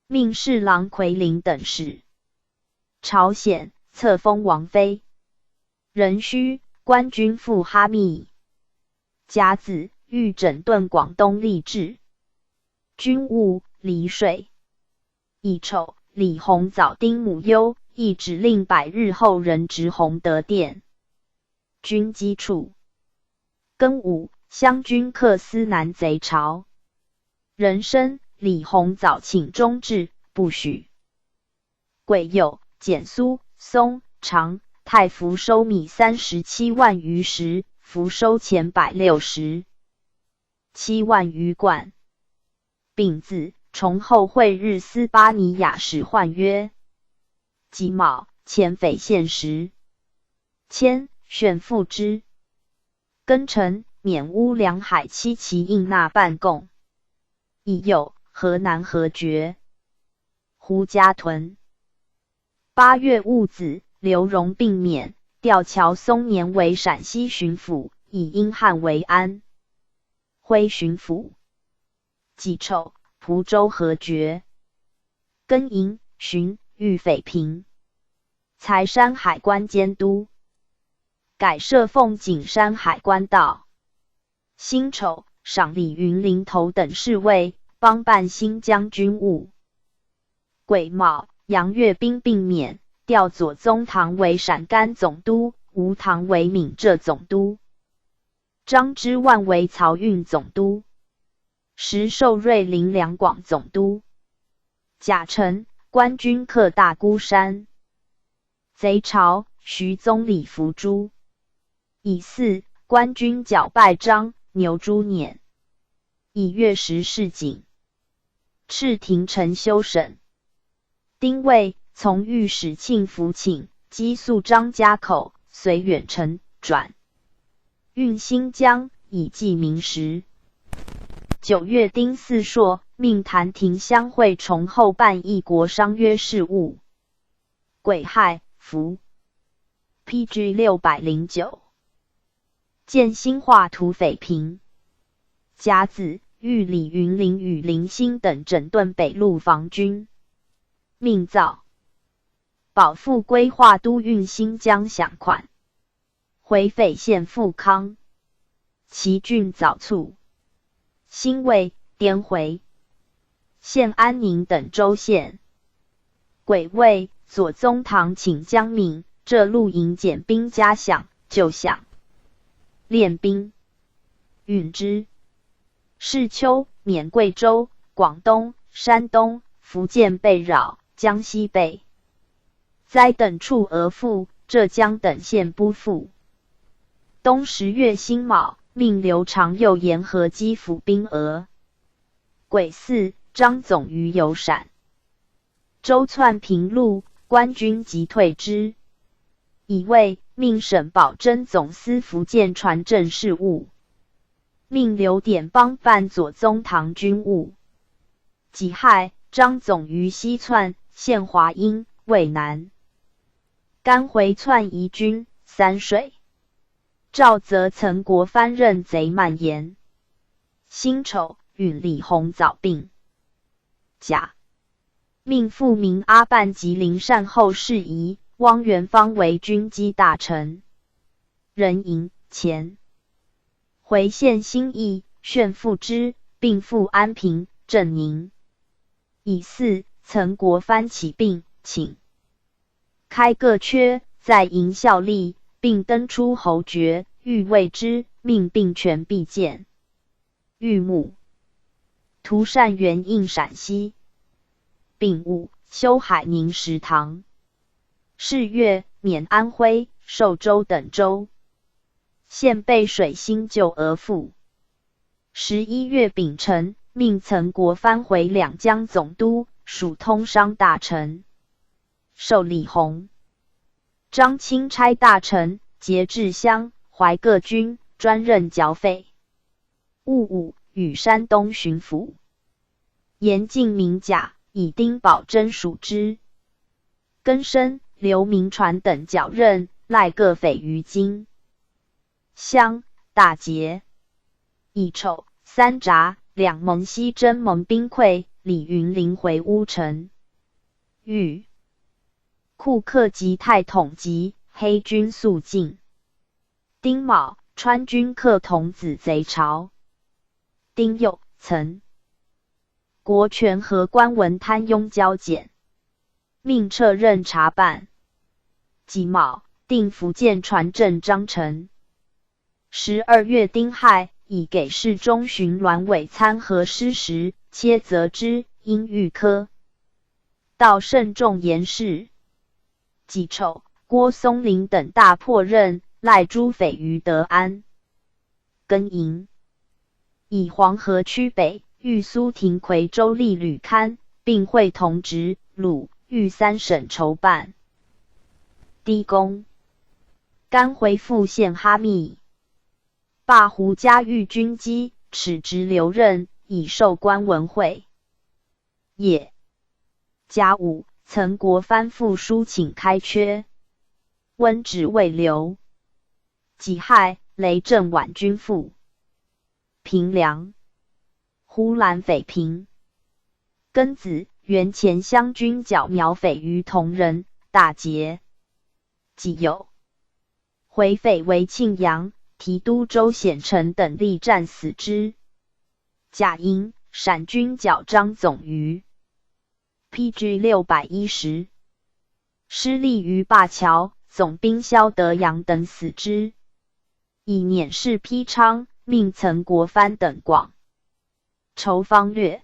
命侍郎奎林等使朝鲜，册封王妃。壬戌，官军赴哈密。甲子，欲整顿广东吏治。军务，离水。乙丑，李鸿藻、丁母优亦指令百日后任职洪德殿 军机处。庚午，湘军克司南贼巢。壬申，李鸿藻请终制，不许。癸酉，减苏、松、长、太伏收米三十七万余石，伏收钱百六十七万余贯。 丙子，崇厚会日斯巴尼亚使唤曰：己卯，遣匪献石。迁，选父之。庚辰，免乌梁海七旗应纳办贡。乙酉，河南河决。胡家屯。八月戊子，刘荣病免，调乔松年为陕西巡抚，以英汉为安。 徽巡抚。己丑，蒲州河决。庚寅，巡，遇匪平。柴山海关监督。改设凤景山海关道。辛丑，赏李云林头等侍卫，帮办新将军务。癸卯，杨岳斌病免，调左宗棠为陕甘总督，吴棠为闽浙总督。张之万为漕运总督，石寿瑞领两广总督。甲辰，官军克大孤山。贼巢，徐宗李伏诛。乙巳，官军剿败张、牛、朱捻。乙月，石室井。赤亭陈修审。丁未，从御史庆福请，击粟张家口，随远城转运新疆，以祭明时。九月丁巳朔，命潭亭乡会崇后办异国商约事务。癸亥，伏。P G六百零九。建兴化土匪平。甲子，谕李云林与林兴等整顿北路防军。命造。保富归化都运新疆饷款。回匪献富康。齐郡早促。兴未，滇回。献安宁等州县。癸未，左宗棠请江闵、浙陆营减兵加饷、旧饷。练兵。允之。是秋，免贵州、广东、山东、福建被扰，江西被灾等处俄复，浙江等县不复。冬十月辛卯，命刘长佑沿河击抚兵俄。癸巳，张总余由陕州窜平陆，官军即退之。乙未，命沈葆征总司福建船政事务。命刘典帮办左宗棠军务。己亥，张总余西窜，献华阴、渭南。甘回窜移军三水。赵则曾国藩任贼蔓延。辛丑，允李弘早病。甲。命复名阿办吉林善后事宜，汪元芳为军机大臣。壬寅，乾。回献兴义，劝复之，并赴安平、镇宁。乙巳，曾国藩起病，请开各阙，在营效力，并登初侯爵，谕未之，命并权必见。玉木。涂善元应陕西。丙午，修海宁石塘。是月，免安徽、寿州等州。献备水兴旧额复。十一月丙辰，命曾国藩回两江总督，署通商大臣。授李弘、张钦差大臣，节制襄、淮各军，专任剿匪。 戊午，与山东巡抚。严敬明甲，以丁宝桢署之。庚申，刘铭传等校任，赖各匪于今。襄，大捷。乙丑，三闸，两盟西征盟兵溃，李云林回乌程。乙，库克及太统及黑军速进。 丁卯，川军克桐梓贼巢。丁酉，岑国权和关文贪拥交简，命掣任察办。己卯，定福建船镇张诚。十二月丁亥，以给事中巡栾伟参和师时，切责之，因遇科 道圣仲严氏。己丑，郭松龄等大破任，赖诸匪于德安。庚寅，以黄河区北，豫苏亭夔州吏旅勘，并会同直、鲁、豫三省筹办。丁公，甘回复献哈密。 罢胡嘉峪军机，敕直留任，以授关文会。乙，甲午，曾国藩复书请开缺，温旨未留。己亥，雷震皖军赴平凉，呼兰匪平。庚子，原黔襄军剿苗匪于同仁，大捷。己酉， 回匪为庆阳、提督周显成等力战死之。甲寅，陕军剿张总余。P G六百一十，失利于灞桥，总兵萧德阳等死之。以捻氏批昌，命曾国藩等广筹方略。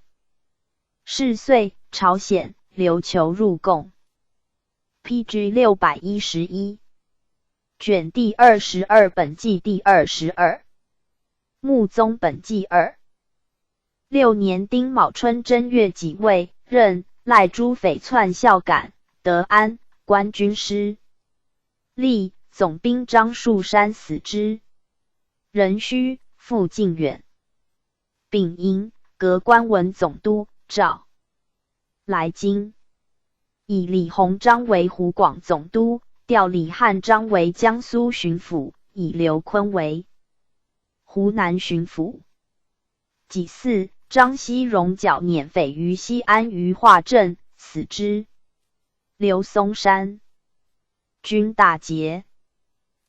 是岁，朝鲜琉球入贡。P G 六百一十一，卷第二十二本纪第二十二，穆宗本纪二。六年丁卯春正月己未，任赖诸匪窜孝感、德安官军师。 立总兵张树山死之。壬戌，复靖远。丙寅，革关文总督赵来京，以李鸿章为湖广总督，调李汉章为江苏巡抚，以刘坤为湖南巡抚。 己巳，张锡荣剿捻匪于西安余化镇，死之。刘松山军大捷，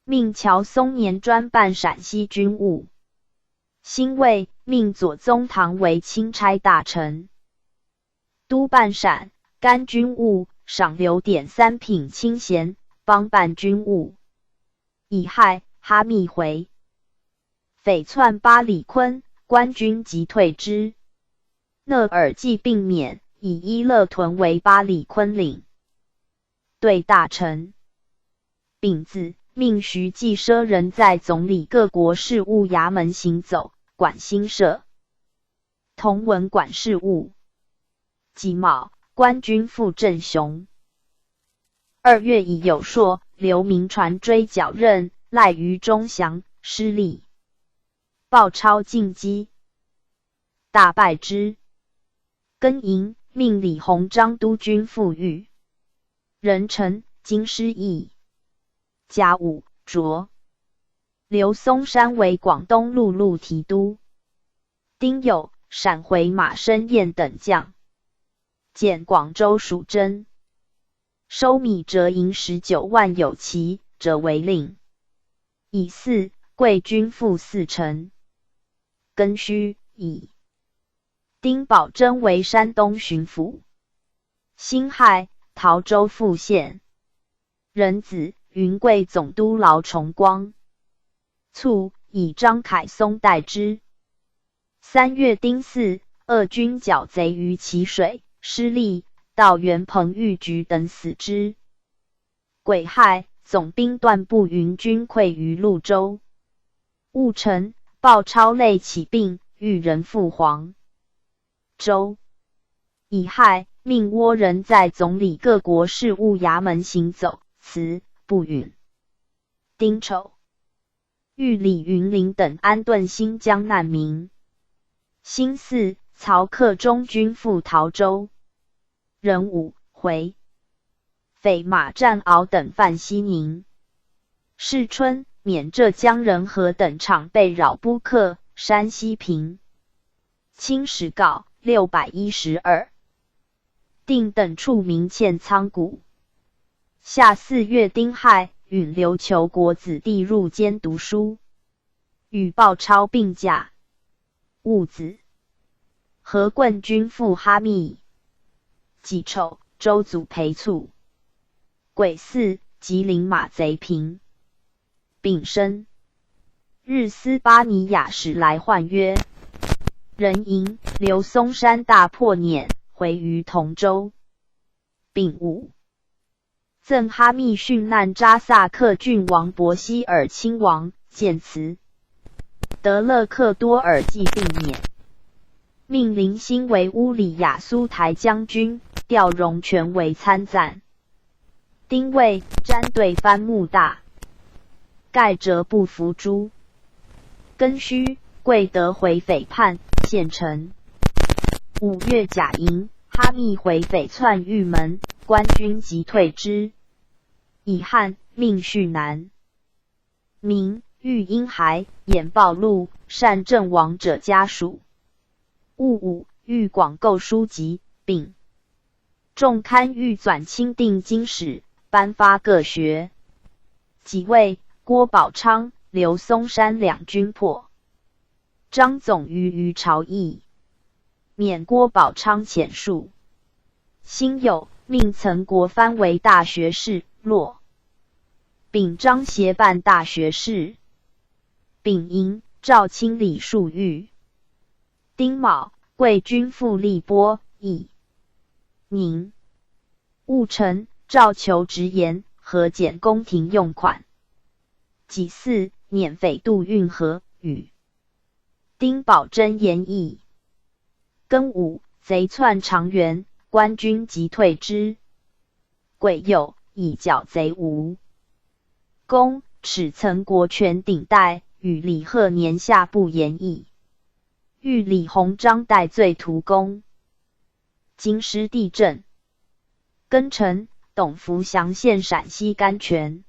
命乔松年专办陕西军务。辛未，命左宗棠为钦差大臣，督办陕甘军务，赏留点三品清闲，帮办军务。乙亥，哈密回。 匪窜巴里坤，官军急退之。纳尔济病免，以伊勒屯为巴里坤领队大臣。丙子，命徐济奢仍在总理各国事务衙门行走，管新设、同文馆事务。 己卯，官军赴镇雄。二月，以有朔、刘铭传追剿任赖于中祥，失利。鲍超进击，大败之。庚寅，命李鸿章督军赴豫，壬辰，京师易甲午，涿。刘松山为广东陆路提督。 丁酉，陕回马申晏等将，减广州属真，收米折银十九万有奇，折为令。乙巳，贵军赴泗城。庚戌，乙丁宝桢为山东巡抚。辛亥，陶州复县。壬子，云贵总督劳崇光。卒，以张凯松代之。 三月丁巳，俄军剿贼于淇水，失利，道元彭玉举等死之。癸亥，总兵段步云军溃于潞州。戊辰，鲍超累起兵，遇人赴黄州。乙亥，命窝人在总理各国事务衙门行走，辞不允。丁丑， 遇李云林等安顿新疆难民。辛巳，曹克中军赴陶州。壬午，回匪马占鳌等犯西宁。试春，缅浙江仁和等厂被扰，布克山西平。清史稿六百一十二。 定等处民欠仓谷。夏四月丁亥，允琉球国子弟入监读书，与鲍超并驾。戊子，何棍军赴哈密。己丑，周祖培卒。癸巳，吉林马贼平。 丙申，日司巴尼亚使来换约。壬寅，刘松山大破捻，回于同州。丙午，赠哈密殉难扎萨克郡王伯希尔亲王，见辞。德勒克多尔济病免，命林欣为乌里雅苏台将军，调荣泉为参赞。 丁未，詹对藩牧大盖哲不服诸。庚戌，贵德回匪叛，献城。五月甲寅，哈密回匪窜玉门，官军急退之。乙亥，命续南。 明，谕英孩，演报录，善阵亡者家属。戊午，谕广购书籍，丙。众刊谕转钦定经史，颁发各学。己未，郭宝昌、刘松山两军破张总余于朝邑。 免郭宝昌遣戍。辛酉，命曾国藩为大学士，落丙章协办大学士。丙寅，赵清礼粟裕。丁卯，贵军赴荔波，以宁。 戊辰，赵求直言，核减宫廷用款。己巳，捻匪渡运河，与丁宝桢言议。庚午，贼窜长垣，官军急退之。癸酉，以剿贼吴。公始曾国权顶戴，与李贺年下部言议，欲李鸿章代罪图功。京师地震。 庚辰，董福祥献陕西甘泉。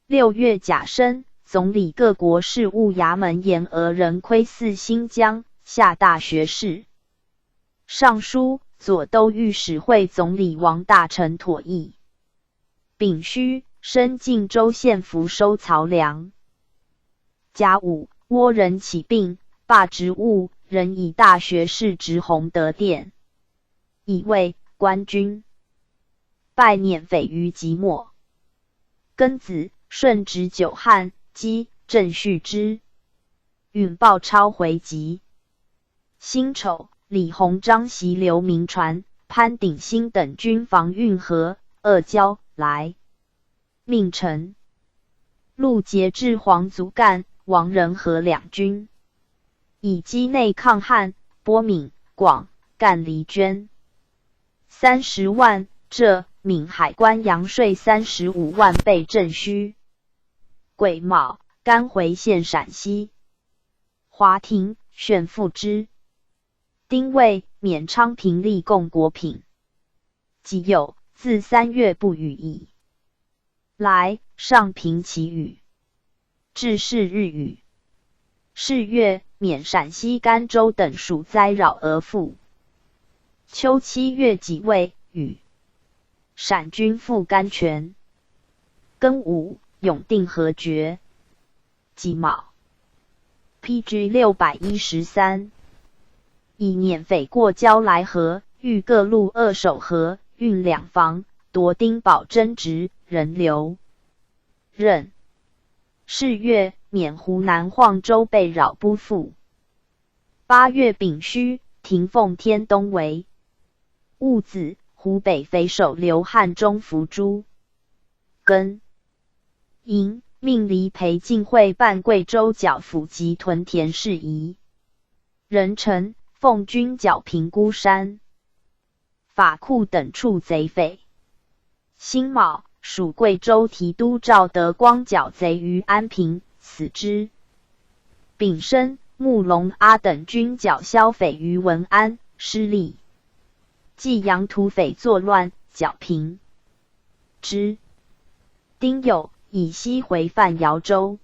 六月甲申，总理各国事务衙门言俄人窥伺新疆，下大学士。尚书、左都御史会总理王大臣妥议。丙戌，申靖州县府收漕粮。甲午，倭人起兵，罢职务，仍以大学士职洪德殿。乙未，官军 败捻匪于即墨。庚子，顺直久旱，积政恤之，允报超回籍。辛丑，李鸿章袭刘铭传、潘鼎新等军防运河、阿胶、莱。命陈陆杰至黄祖干、王仁和两军，以击内抗旱，拨岷、广、赣黎捐 三十万，浙、闽海关洋税三十五万被征虚。癸卯，甘回献陕西。华亭、选父之。丁未，免昌平例供国品。己酉，自三月不雨矣。 来，上平祈雨，至是日雨。是月，免陕西甘州等暑灾扰而复。秋七月己未，雨。陕军赴甘泉。庚午，永定河决。己卯。 P G六百一十三。乙捻匪过胶莱河，豫各路二守河，运粮房，夺丁宝桢职、人流。任。是月，免湖南晃州被扰不复。八月丙戌，停奉天东围。 戊子，湖北匪首刘汉中伏诛。庚寅，命黎培进会办贵州剿抚及屯田事宜。壬辰，奉军剿平孤山、法库等处贼匪。辛卯， 属贵州提督赵德光剿贼于安平，死之。丙申，慕容阿等军剿萧匪于文安，失利。济阳土匪作乱，剿平，之。丁酉，以西回犯饶州。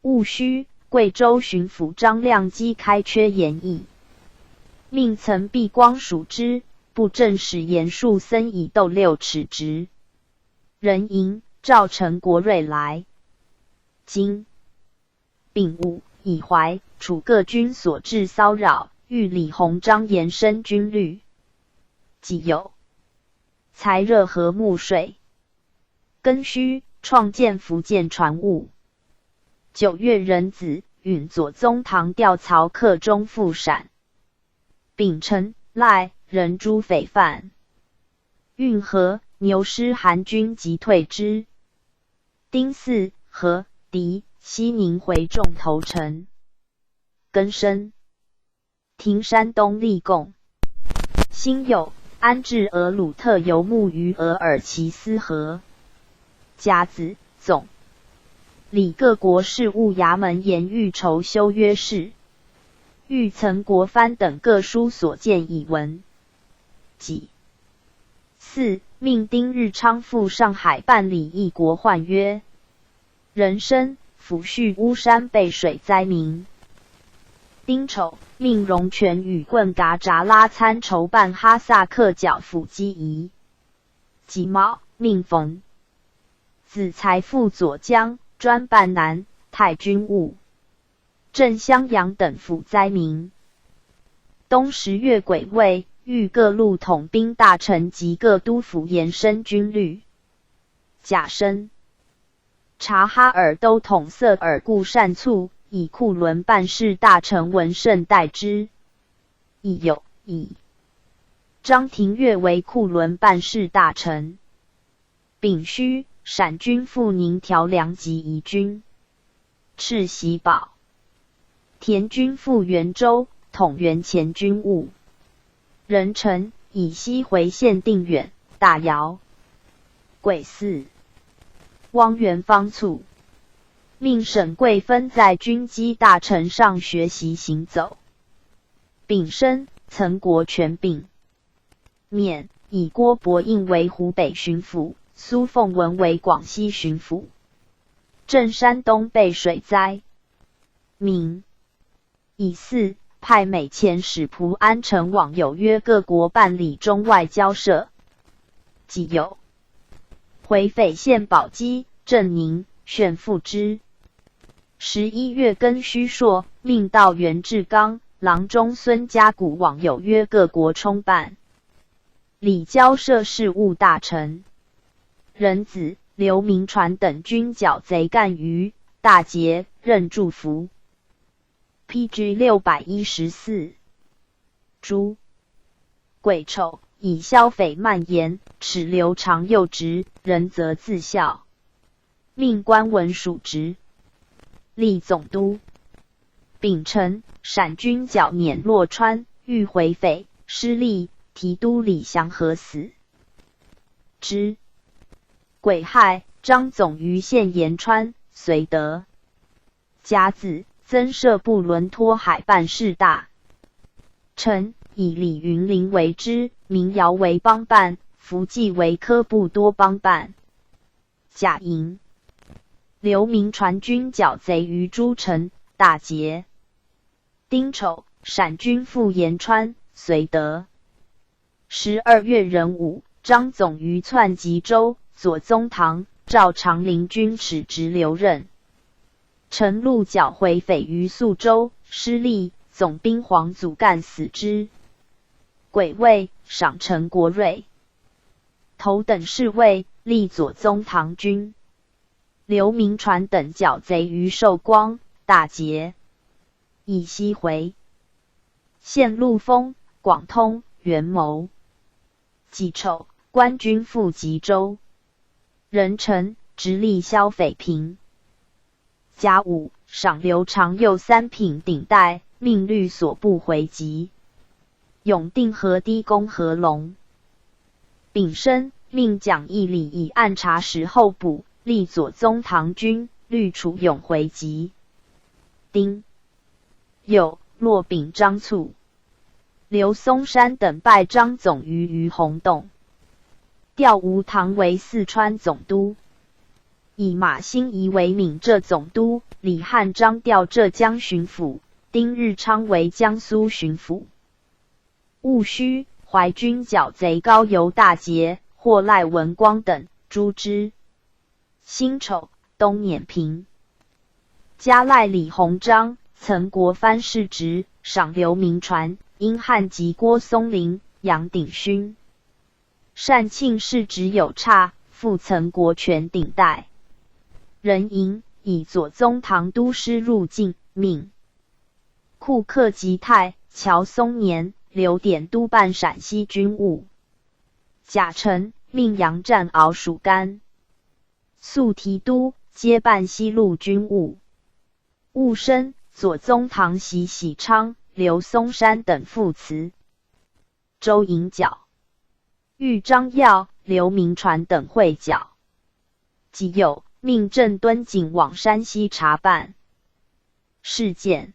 戊戌，贵州巡抚张亮基开缺言议，命曾弼光署之，布政使严树森以斗六尺直。壬寅，赵陈国瑞来京。丙午，以淮、楚各军所至骚扰，欲李鸿章延伸军旅。己酉，裁热河募税。 庚戌，创建福建船务。九月壬子，允左宗棠调曹克忠赴陕。丙辰，赖、任诸匪犯。运河，牛师韩军急退之。丁巳，何、狄、西宁回众投诚。庚申， 停山东立贡。辛酉，安置俄鲁特游牧于额尔齐斯河。甲子，总理各国事务衙门言欲筹修约事，欲曾国藩等各书所见以闻。己巳，命丁日昌赴上海办理异国换约。 壬申，抚恤巫山被水灾民。丁丑，命荣全与棍噶扎拉参筹办哈萨克剿抚机宜。己卯，命冯子材赴左江，专办南、太军务，镇襄阳等抚灾民。冬十月癸未，谕各路统兵大臣及各督抚延伸军旅。甲申，察哈尔都统色尔固善促，以库伦办事大臣文胜代之。乙酉，乙。张廷岳为库伦办事大臣。丙戌，陕军赴宁调粮及移军。赤喜堡。田军赴元州，统元前军务。壬辰，以西回县定远、大饶。癸巳，汪元方卒，命沈贵芬在军机大臣上学习行走。丙申，岑国权柄。巳，以郭伯应为湖北巡抚，苏凤文为广西巡抚。镇山东被水灾。 明。乙巳，派美遣使蒲安臣往有约各国办理中外交涉。己酉，回匪献宝鸡、镇宁、宣抚之。十一月庚戌朔，命道元志刚、郎中孙嘉谷往有约各国充办。礼交涉事务大臣。壬子，刘铭传等均剿贼赣榆、大捷、任祝福。 P G 六百一十四。猪。癸丑，以剿匪蔓延，使刘长幼执，人则自效，命官文署职，立总督。丙辰，陕军剿捻洛川，遇回匪，失利，提督李祥和死。之。癸亥，张总于献延川，绥德。 甲子，增设部轮托海办事大臣，以李云林为知，民瑶为邦办，福济为科布多邦办。甲寅，刘铭传军剿贼于诸城，大捷。丁丑，陕军赴延川，绥德。 十二月壬午，张总于窜吉州，左宗棠、赵长林均指直留任。陈露剿回匪于宿州，失利，总兵黄祖干死之。癸未，赏陈国瑞。头等侍卫，立左宗棠军。刘铭传等剿贼于寿光，大捷。乙戌回。 献陆丰、广通、元谋。己丑，官军赴吉州。壬辰，直隶萧匪平。甲午，赏刘长幼三品顶戴，命律所部回吉。永定河堤攻合龙。丙申，命蒋义礼以按察使候补，立左宗棠军，律楚永回吉。丁 酉，落丙张促。刘松山等拜张总于于洪洞，调吴棠为四川总督，以马兴仪为岷浙总督，李汉章调浙江巡抚，丁日昌为江苏巡抚。 戊戌，淮军剿贼高邮大捷，获赖文光等，诛之。辛丑，东捻平。加赖李鸿章、岑国藩世职，赏刘铭传、殷汉及郭松龄、杨鼎勋。单庆世职有差，复岑国权顶戴。壬寅，以左宗棠督师入境，命 库克吉泰、乔松年、刘典督办陕西军务。甲辰，命杨占鳌署甘肃提督，接办西路军务。戊申，左宗棠袭喜昌、刘松山等副辞。 周营剿。豫章耀、刘铭传等会剿。己酉，命镇敦景往山西查办事件。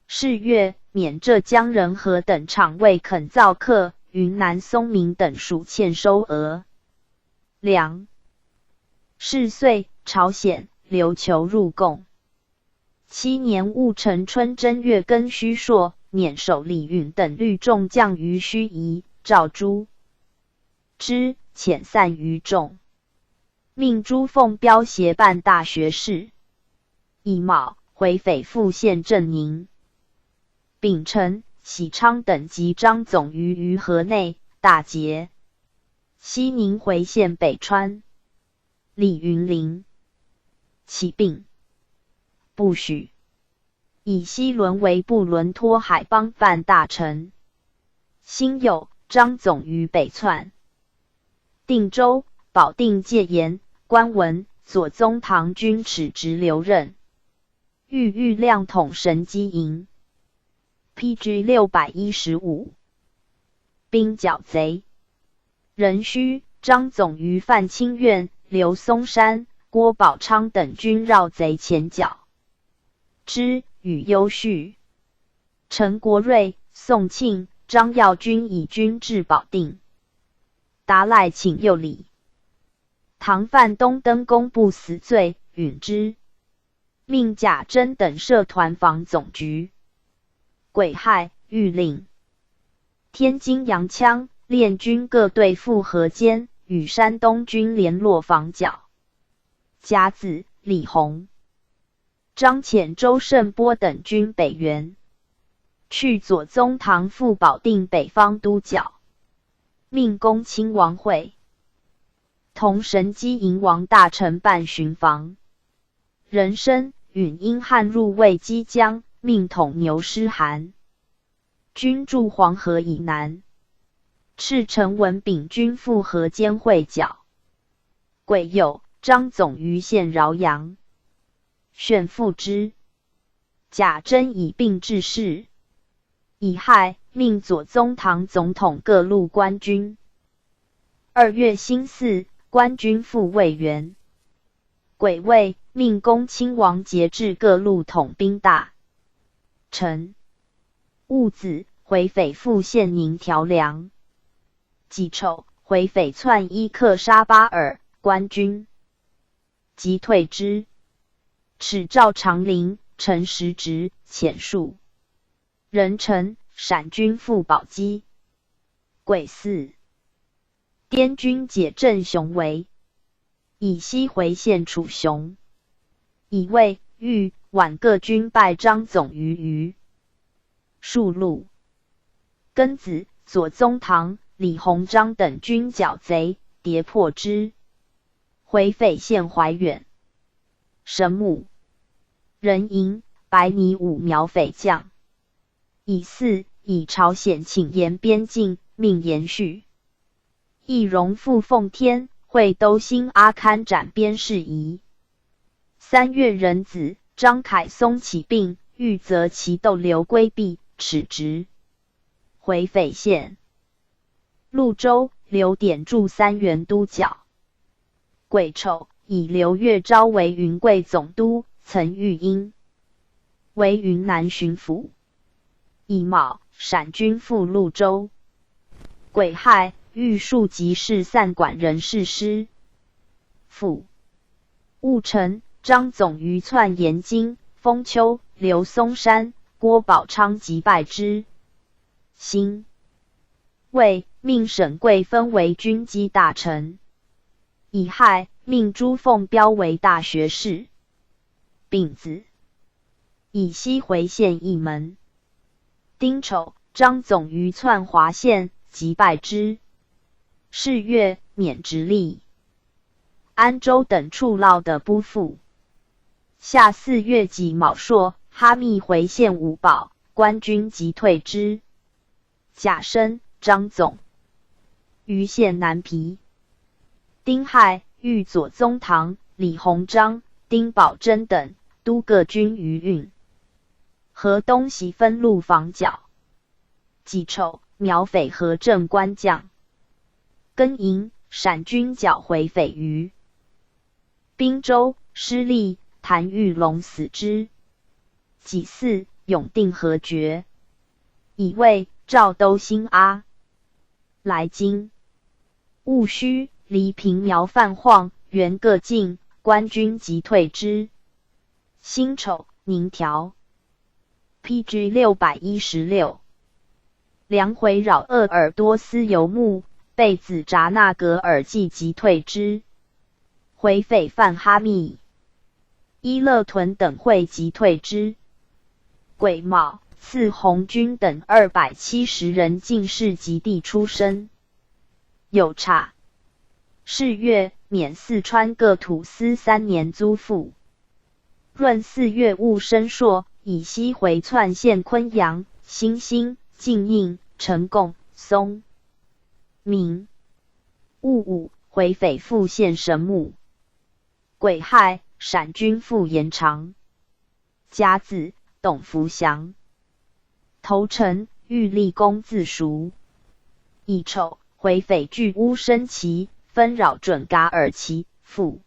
是月，免浙江仁和等厂未肯造客，云南松明等署欠收额。粮。是岁，朝鲜、琉球入贡。 七年戊辰春正月庚戌朔，捻首李允等率众将于盱眙、赵诸。之，遣散于众。命朱凤标协办大学士。乙卯，回匪复陷镇宁。丙辰，喜昌等及张总于榆河内，大捷。西宁回陷北川。 李云林。起兵。不许。以西沦为布伦托海邦藩大臣。辛酉，张总于北窜。定州，保定戒严，官文，左宗棠均敕直留任。 御御亮统神机营。P G六百一十五。兵剿贼。壬戌，张总于范清院、刘松山、郭宝昌等军绕贼前剿之，与幽叙。陈国瑞、宋庆、张耀均以军至保定。达赖请诱礼。唐范东登觥不死罪，允之。 命贾珍等设团防总局。癸亥，谕令天津洋羌练军各队赴河间，与山东军联络防剿。甲子，李弘、张潜、周慎波等军北援，去左宗棠赴保定北方督剿，命恭亲王会同神机营王大臣办巡防。 壬申，允因汉入魏即将，命统牛师韩军驻黄河以南。敕陈文炳军赴河间会剿。癸酉，张总于陷饶阳，旋复之。贾珍以病致仕。 乙亥，命左宗棠总统各路官军。二月辛巳，官军复未援。癸未，命恭亲王节制各路统兵大臣。戊子，回匪复陷宁条梁。己丑，回匪窜伊克沙巴尔，官军急退之。敕赵长林、陈时直遣戍。 壬辰，陕军复保鸡。癸巳，滇军解镇雄围，以西回陷楚雄。乙未，豫、皖各军败张总于豫。戍潞。庚子，左宗棠、李鸿章等军剿贼，跌破之。回匪陷怀远。神木、任营、白泥五苗匪将。 乙巳，以朝鲜请延边境，命延续。易荣复奉天，会兜兴阿堪斩边事宜。三月壬子，张凯松起兵，欲择其逗留归避，敕直。回匪陷。潞州，刘典助三原督剿。 癸丑，以刘岳昭为云贵总督，曾御阴，为云南巡抚。乙卯，陕军赴潞州。癸亥，豫戍即事散馆人士师。府。戊辰，张总于窜延津、封丘、刘松山、郭宝昌击败之。辛未，命沈贵芬为军机大臣。 乙亥，命朱凤标为大学士。丙子，以西回陷蓟门。丁丑，张总于窜华县，即败之。是月，免直隶、安州等处落得不复。夏四月己卯朔，哈密回陷五堡，官军即退之。 甲申，张总于陷南皮。丁亥，遇左宗棠、李鸿章、丁宝桢等，督各军于运河东西分路防剿。己丑，秒匪合镇关将。庚寅，陕军剿回匪于 滨州，失利，谭玉龙死之。己巳，永定河决。乙未，赵兜兴阿、来津。戊戌，黎平苗范晃、袁各进，官军即退之。辛丑，宁条。 P G六百一十六。梁回扰鄂尔多斯游牧，被子扎纳格尔济即退之。回匪犯哈密、伊勒屯等会即退之。癸卯，赐红军等二百七十人进士及第出身。 有差。是月，免四川各土司三年租赋。闰四月，戊申朔，以西回窜现昆阳、新兴、晋宁、陈贡、松明。戊午，回匪复现神木。癸亥，陕军复延长。甲子，董福降。 头城，玉立宫自赎。乙丑，回匪据乌参旗，纷扰准噶尔旗，复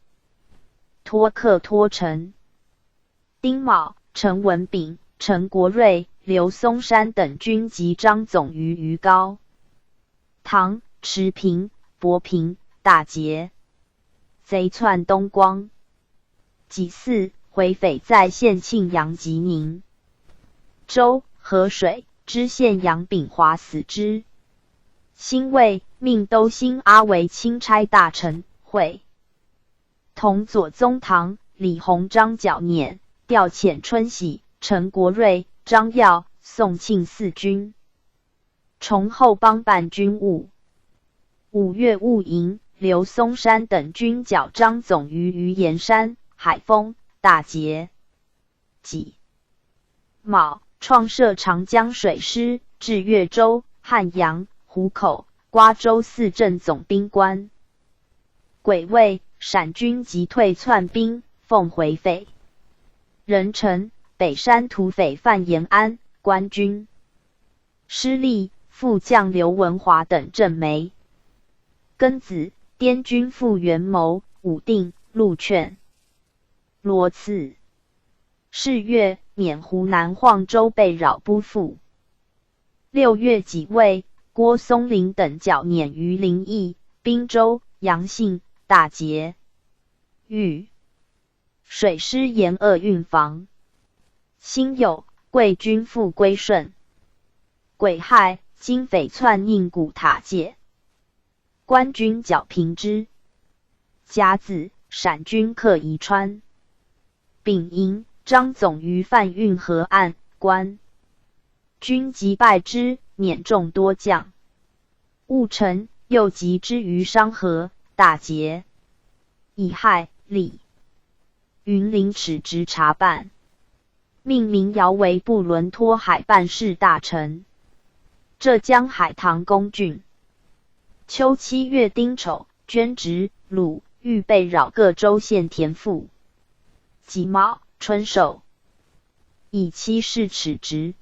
托克托城。丁卯，陈文炳、陈国瑞、刘松山等军及张总于于高唐、池平、博平打劫，贼窜东光。 己巳，回匪再现庆阳、集宁、州、河水知县杨炳华死之。辛未，命都兴阿为钦差大臣，会同左宗棠、李鸿章剿捻，调遣春喜、陈国瑞、张耀、宋庆四军。 崇厚帮办军务。五月，戊寅，刘松山等军剿张总于于岩山、海丰，大捷。己卯，创设长江水师，置越州、汉阳、湖口、瓜州四镇总兵官。 癸未，陕军急退窜兵，奉回匪任城，北山土匪范延安、关军失利，复将刘文华等镇没。庚子，滇军复元谋、武定、陆劝、罗次。 是月，捻湖南晃州被扰不复。六月己未，郭松龄等剿捻于临沂、滨州、阳信，大捷。乙，水师沿鄂运防。辛酉，桂军复归顺。癸亥，金匪窜宁古塔界。 官军剿平之。甲子，陕军克宜川。丙寅，张总于贩运河岸关军击败之，捻众多将。戊辰，又击之于商河，大捷。乙亥，李云林敕直察办， 命民姚惟部轮托海办事大臣，浙江海棠公郡。秋七月丁丑，捐职鲁豫，被扰各州县田赋。己卯，春收。乙七，敕直。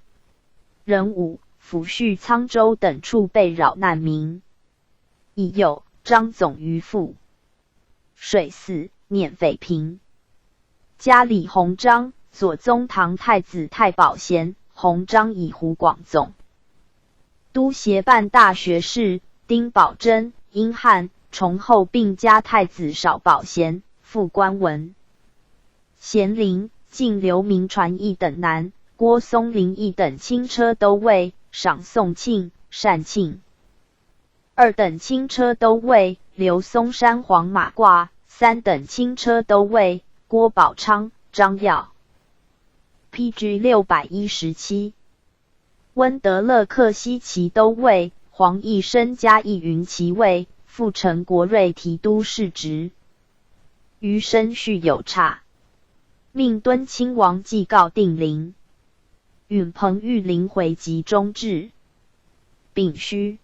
壬午，抚恤沧州等处被扰难民。乙酉，张总于富 水泗，捻匪平。加李鸿章、左宗棠太子太保衔，鸿章以湖广总督协办大学士，丁宝桢、殷翰、崇厚并加太子少保衔，副官文。咸宁，进刘铭传一等南，郭松龄一等轻车都尉，赏宋庆、单庆。 二等轻车都尉，刘松山黄马褂，三等轻车都尉，郭宝昌、张耀。P G六百一十七。温德勒克西骑都尉，黄义深加义云骑尉，副陈国瑞提督事职。余生续有差，命敦亲王祭告定陵。 允彭玉麟回籍中置。丙戌，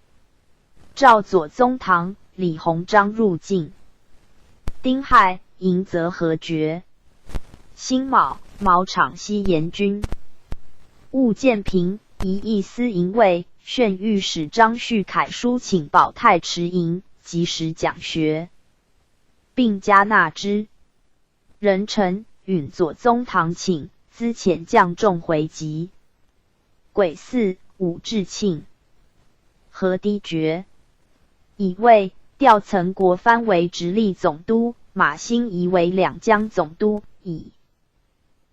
赵左宗棠、李鸿章入晋。丁亥，迎则河决。辛卯，毛敞西延军。务建平，一意思营卫，劝御史张旭楷书请保泰池营，及时讲学，并加纳之。 壬辰，允左宗棠请，资遣将众回籍。癸巳，武至庆，河堤决。乙未，调曾国藩为直隶总督，马新贻为两江总督，以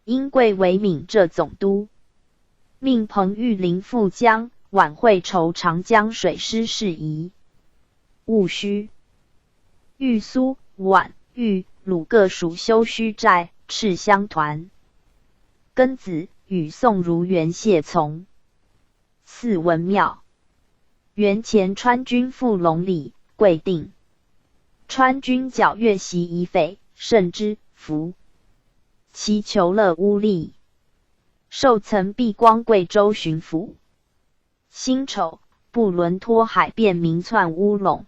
殷贵为岷浙总督。 命彭玉麟副将，晚会筹长江水师事宜。戊戌，豫苏、皖、豫、鲁各属修虚寨，赤乡团。庚子，与宋如援谢从。祀文庙。元前，川军复隆里、贵定。川军剿越袭以匪，胜之。伏祈求了乌力，受曾避光贵州巡抚。辛丑，布伦托海便民窜乌龙。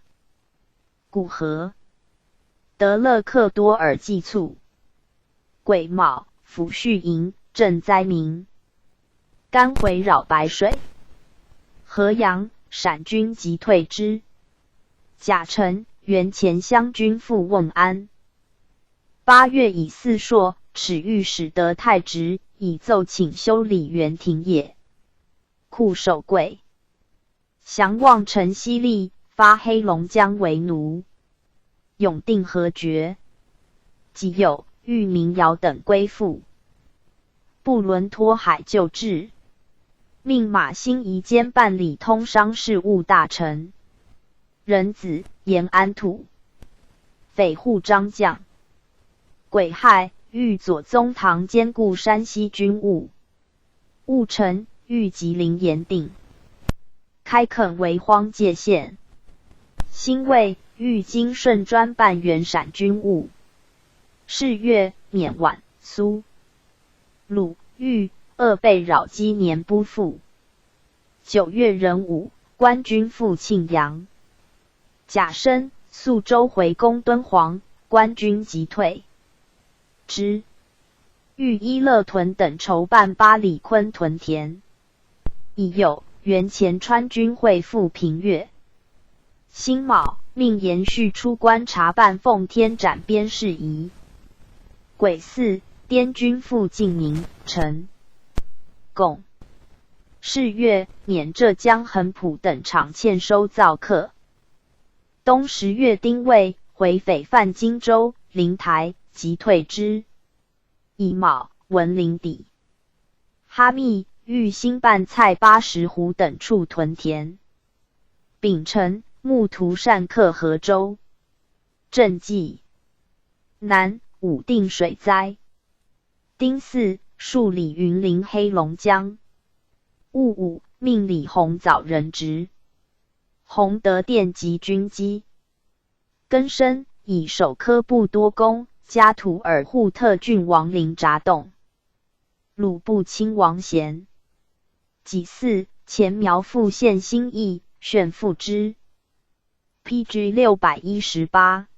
古河，德勒克多尔祭卒。癸卯，抚恤营赈灾民。干回扰白水。河阳，陕军急退之。甲辰，袁前湘军赴瓮安。八月乙巳朔，始欲使得太直，以奏请修理原庭也。库守贵。降望陈希立，发黑龙江为奴。永定河决。己酉，谕民谣等归附。布伦托海旧制，命马新贻兼办理通商事务大臣。壬子，延安土匪护张将。癸亥，谕左宗棠兼顾山西军务。戊辰，谕吉林延定，开垦为荒界县。辛未，谕京顺专办原陕军务。是月，免宛、苏、鲁、豫、鄂被扰积年不复。九月壬午，官军赴庆阳。甲申，宿州回攻敦煌，官军急退之。谕伊勒屯等筹办八里坤屯田。乙酉，袁前川军会赴平越。辛卯，命延续出关查办奉天斩边事宜。癸巳，滇军赴晋宁、陈、巩。是月，免浙江横浦等场欠收造客。冬十月丁未，回匪犯荆州、灵台，急退之。乙卯，文陵抵。哈密、玉兴、拌蔡、巴石湖等处屯田。丙辰，木图善克河州。镇济。南，武定水灾。丁巳，数理云林黑龙江。戊午，命李弘藻任职。弘德殿及军机。庚申，以首科布多功加图尔扈特郡王陵闸洞。鲁部亲王贤。己巳，前苗复献新邑，炫复之。P G六百一十八。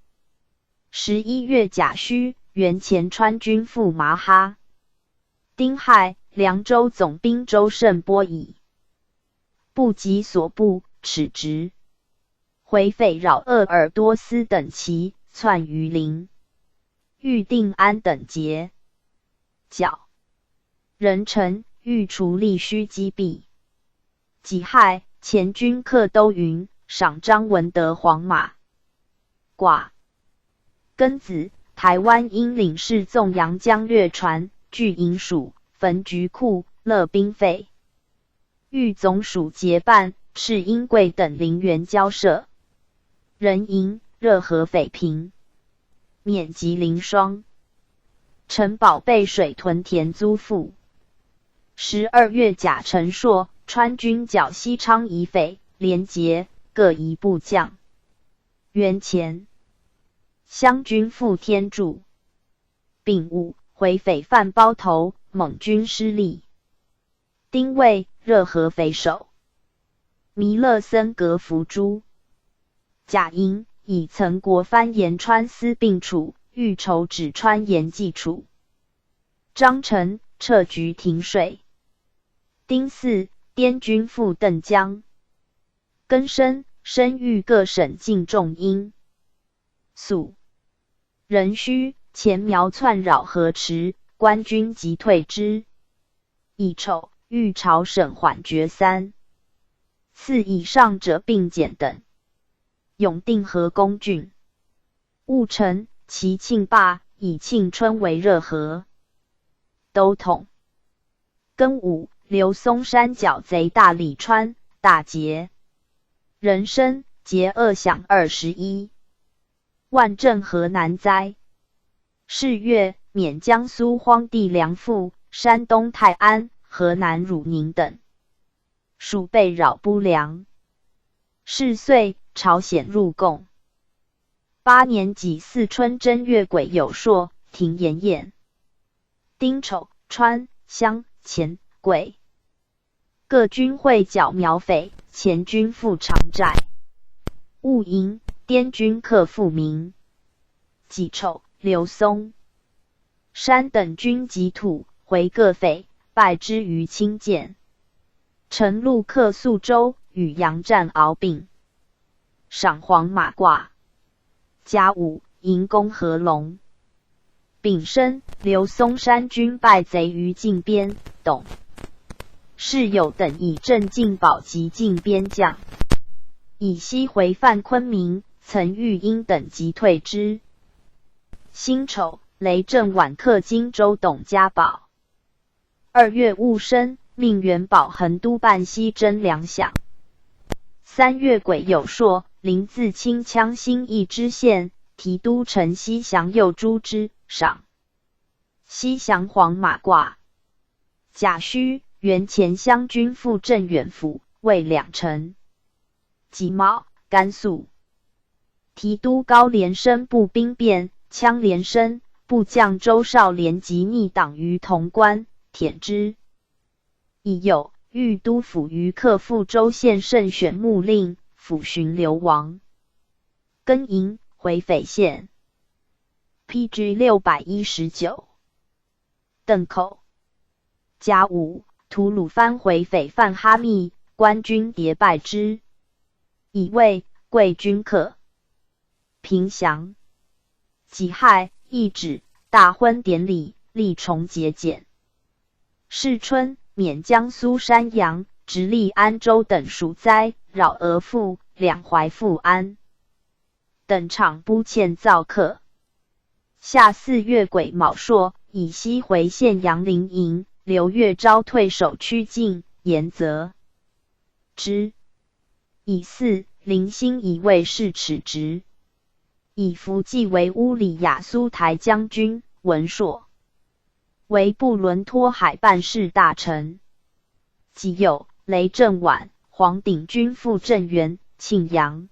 十一月甲戌，袁前川军赴麻哈。丁亥，凉州总兵周慎波以不及所部，耻职。回匪扰鄂尔多斯等齐，窜榆林、预定安等劫。甲。壬辰，欲除利须击毕。己亥，前军克都匀，赏张文德黄马。卦。庚子，台湾英领事纵阳江略船，拒颍署，焚局库，勒兵费。遇总署结伴，斥英贵等零元交涉。壬寅，热河匪平，免吉林双、陈堡背水屯田租赋。十二月甲辰朔，川军剿西昌以匪，连捷各一部将。元前，湘军赴天柱。丙午，回匪犯包头，蒙军失利。丁未，热河匪首。弥勒森格伏诛。甲寅，以曾国藩沿川司并处，欲筹止川沿济处。张诚撤局停水。丁巳，滇军赴澄江。庚申，申谕各省进重兵。 宿。壬戌，前苗窜扰河池，官军急退之。乙丑，谕朝省缓决三、四以上者并减等。永定河攻郡。戊辰，齐庆罢，以庆春为热河都统。 庚午，刘松山剿贼大理川，大捷。壬申，节遏饷二十一万镇河南灾。是月，免江苏荒地梁父、山东泰安、河南汝宁等。属被扰不良。是岁，朝鲜入贡。八年己巳春正月癸酉朔，停盐宴。丁丑，川、襄、黔、桂各军会剿苗匪，前军赴长寨。戊寅，滇军克复明。己丑，刘松、山等军及吐、回各匪，败之于清涧。陈露克宿州，与杨战敖丙，赏黄马褂。甲午，迎攻合龙。丙申，刘松山军败贼于靖边，董、释友等以镇靖保及靖边将。乙戌，回犯昆明，曾遇英等急退之。辛丑，雷震晚克荆州董家堡。二月，戊申，命元宝横都半溪征粮饷。三月，癸酉朔，林自清羌兴义知县，提督陈希降右诸支，赏西降黄马褂。甲戌，元前湘军赴镇远府，为两城。己卯，甘肃提督高连升部兵变，羌连升部将周绍连即逆党于潼关，殄之。乙酉，豫都府于克复州县胜选牧令，抚巡流亡。庚寅，回匪县。P G六百一十九。埭口。甲午，吐鲁番回匪犯哈密，官军迭败之。乙未，桂军克平祥。己亥，易址，大婚典礼，立崇节俭。试春，免江苏山阳，直隶安州等属灾，扰俄复，两淮复安。等场不欠燥客。夏四月，癸卯朔，乙戌，回县杨凌营，刘越昭退守曲靖、延泽。之。乙巳，林兴乙未逝，敕职。乙伏，即为乌里雅苏台将军、文硕，为布伦托海办事大臣。己酉，雷震晚，黄鼎军赴镇原、庆阳。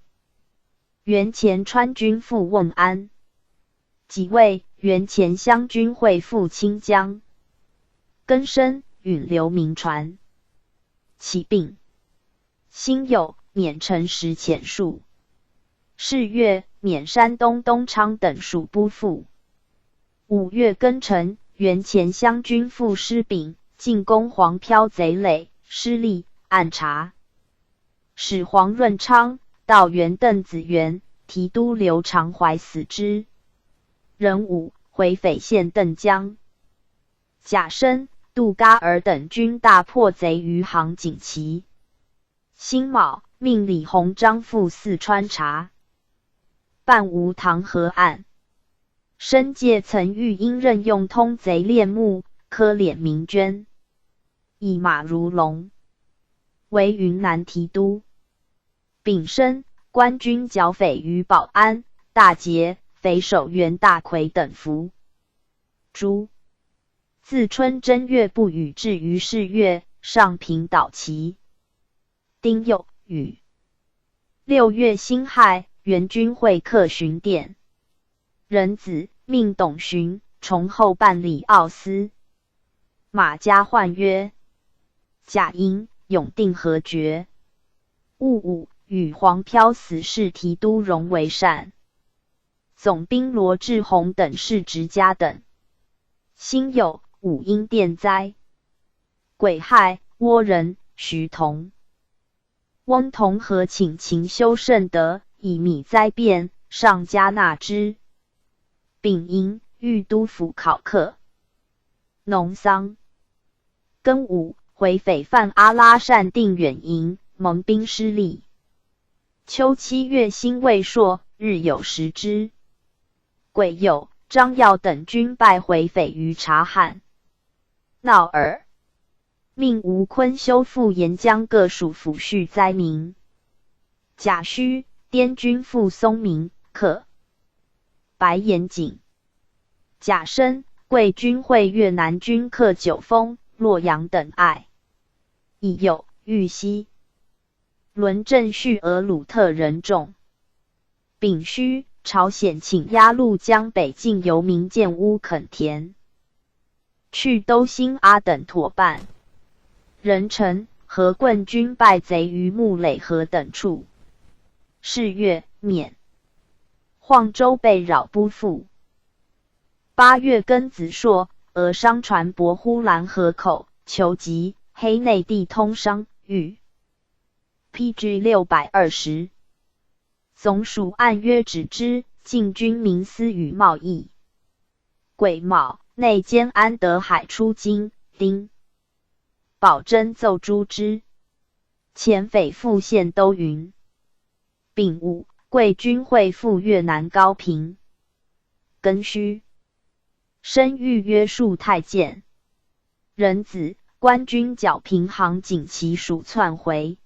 元前川军赴瓮安。己未，元前湘军会赴清江。庚申，允刘铭传。己丙，辛酉，免陈实遣戍。巳月，免山东东昌等属拨附。五月庚辰，元前湘军赴施秉进攻黄骠贼垒，失利，按察 使黄润昌、道员、邓子元、提督刘长怀死之。壬午，回匪县埭江。甲申，杜嘎尔等军大破贼余杭锦旗。辛卯，命李鸿章赴四川察，办吴塘河岸。申借曾遇英任用通贼猎募，科敛民捐，以马如龙，为云南提督。丙申，官军剿匪于保安、大捷，匪首袁大魁等伏诛。自春正月不雨，至于是月，上平岛旗。 丁酉，雨。六月辛亥，元军会克循店。壬子，命董循从后办理奥司。马家换曰：甲寅，永定河决。戊午，与黄骠死侍提督荣为善，总兵罗志宏等侍直家等。辛酉，武英电灾。癸亥，倭人、徐同、翁同龢请秦修圣德，以米灾变，上加纳之。丙寅，豫都府考克、农桑。庚午，回匪犯阿拉善定远营，蒙兵失利。秋七月辛未朔，日有食之。癸酉，张耀等军败回匪于察罕、闹耳，命吴坤修复沿江各属抚恤灾民。甲戌，滇军赴松明、克白岩井。甲申，桂军会越南军克九峰、洛阳等隘。乙酉，豫西 轮镇叙俄鲁特人众。丙戌，朝鲜请鸭绿江北境游民建屋垦田。去都兴阿等妥伴。壬辰，何棍军败贼于木垒河等处。是月，免。黄州被扰不复。八月庚子朔，俄商船泊呼兰河口，求给，黑内地通商，遇。P G六百二十。总署按约止之，禁军民私与贸易。 癸卯，内奸安德海出京，丁。宝箴奏朱之，遣匪复陷都匀。丙午，桂军会赴越南高平。庚戌，申预约束太监。壬子，官军剿平杭锦旗，数窜回。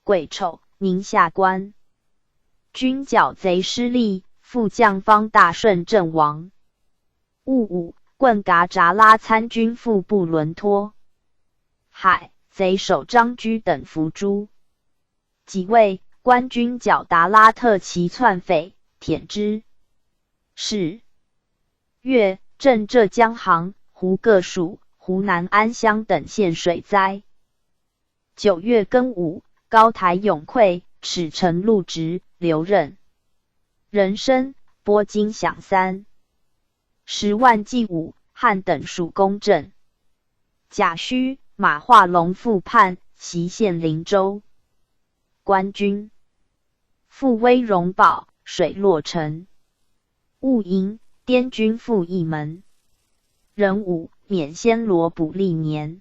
癸丑，宁夏关。军剿贼失利，副将方大顺阵亡。戊午，棍噶扎拉参军赴布伦托。海，贼首张居等伏诛。己未，官军剿达拉特齐窜匪，殄之。是。月，镇浙江杭、湖各属、湖南安乡等县水灾。 九月庚午，高台涌溃，始成陆直、刘任。壬申，拨金饷三十万。己午，汉等属攻镇。甲戌，马化龙复叛，袭陷灵州。官军 复威荣堡，水洛城。戊寅，滇军赴义门。壬午，免暹罗捕历年。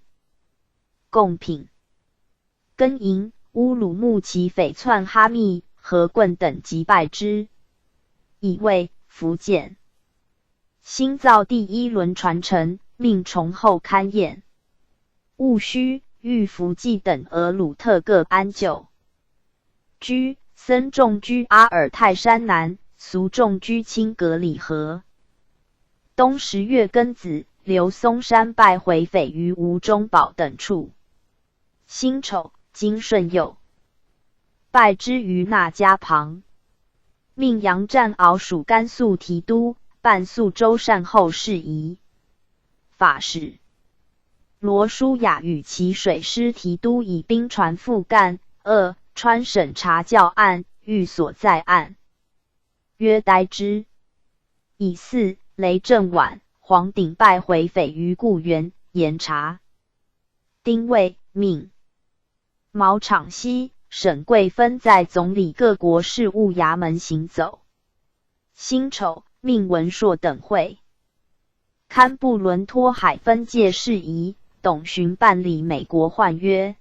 贡品。庚寅，乌鲁木齐匪窜哈密、何棍等即败之。乙未，苻建。 新造第一轮船城，命崇厚勘验。戊戌，遇伏济等额鲁特各安旧。戌，僧众居阿尔泰山南，俗众居清格里河。冬十月庚子，刘松山败回匪于吴中堡等处。 辛丑，金顺佑。败之于那迦旁。命杨占鳌署甘肃提督，办肃州善后事宜。法使。罗舒雅与其水师提督以兵船赴赣、鄂川审查教案，寓所在案。约待之。乙巳，雷震晚、黄鼎败回匪于固原、盐察。丁未，命 毛昶西、沈桂芬在总理各国事务衙门行走。辛丑，命文硕等会勘布伦托海分界事宜，董循办理美国换约。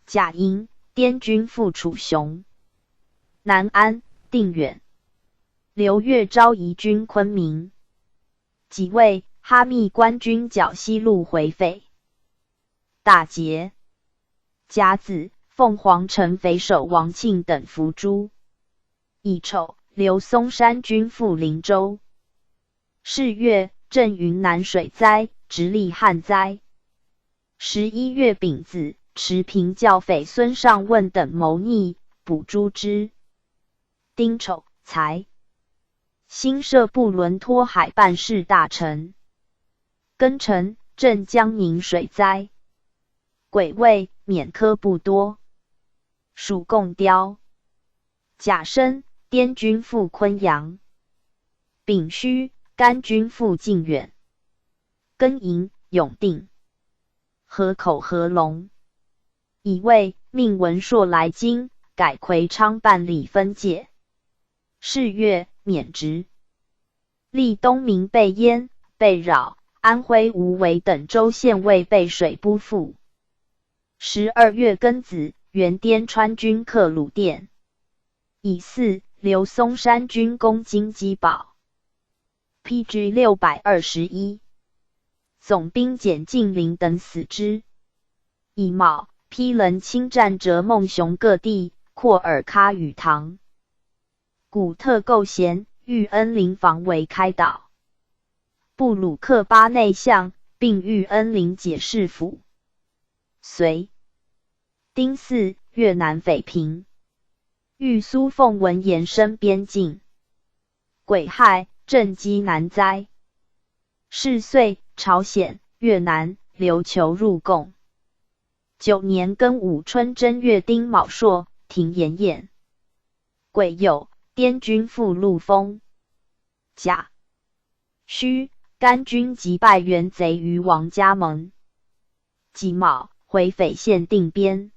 甲寅，滇军赴楚雄、南安、定远。刘越昭移军昆明。己未，哈密官军剿西路回匪。 大捷。甲子，凤凰城匪首王庆等伏诛。乙丑，刘松山军赴灵州。是月，镇云南水灾，直隶旱灾。十一月丙子，池平剿匪孙尚问等谋逆，捕诛之。丁丑，裁。 新设布伦托海办事大臣。庚辰，镇江宁水灾。癸未，免科布多。属贡雕。甲申，滇军赴昆阳。丙戌，甘军赴靖远。庚寅，永定、河口、合龙。乙未，命文硕来京，改夔昌办理分界。 是月，免职。历东明被淹、被扰、安徽无为等州县尉备水不赴。十二月庚子，援滇川军克鲁店。乙巳，刘松山军攻金鸡堡。P G六百二十一。总兵简敬林等死之。乙卯，批人侵占哲孟雄各地，阔尔喀与唐 古特构贤玉恩林防围开岛。布鲁克巴内向，并玉恩林解释府。隋。丁巳，越南匪平。豫苏奉文延伸边境。癸亥，镇济南灾。是岁，朝鲜、越南、琉球入贡。九年庚午春正月丁卯朔，停盐宴。癸酉，滇军复陆丰。甲戌，甘军即败原贼于王家门。己卯，回匪县定边。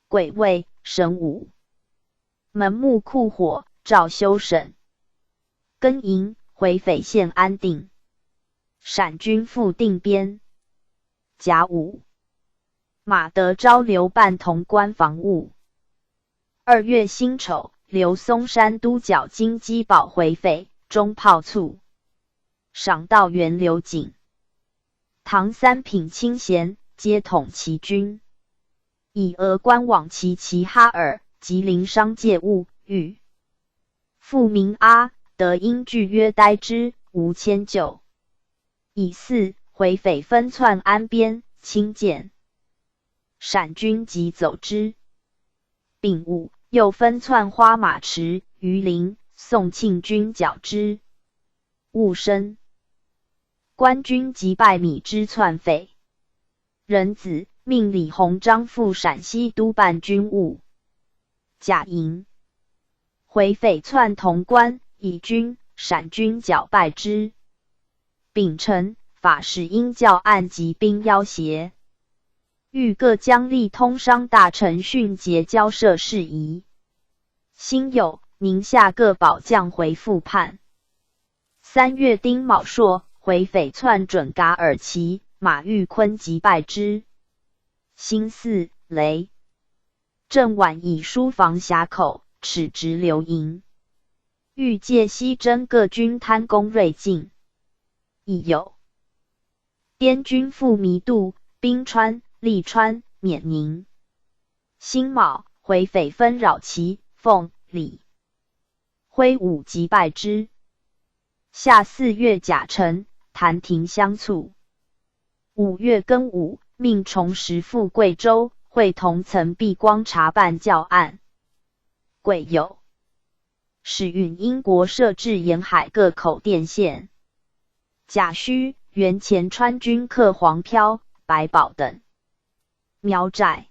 癸未，神武。门木库火，照休审。庚寅，回匪县安定。陕军复定边。甲午，马德昭刘半同关防务。二月辛丑，刘松山都剿金鸡堡回匪，中炮卒，赏道元刘景。唐三品清咸，皆统其军。以俄官往其其哈尔、吉林商借物，欲复明阿，德因拒约待之，无迁就。乙巳，回匪分窜安边、清涧。陕军即走之。丙午，又分窜花马池、榆林，宋庆军剿之。戊申，官军即败米脂窜匪。壬子，命李鸿章赴陕西督办军务。甲寅，回匪窜潼关，以军、陕军剿败之。丙辰，法使因教案及兵要携，谕各将吏通商大臣，迅捷交涉事宜。辛酉，宁夏各保将回复叛。三月丁卯朔，回匪窜准噶尔旗、马玉昆即败之。辛巳，雷。镇宛以疏防峡口，尺直流营，谕借西征各军贪功锐进。乙酉，滇军复弥渡、宾川、利川、冕宁。辛卯，回匪纷扰齐、凤、李。挥舞即败之。夏四月甲辰，谈亭相促。五月庚午，命崇实赴贵州，会同岑必光查办教案。癸酉，使运英国设置沿海各口电线。甲戌，袁乾川军克黄骠、白堡等。 苗寨。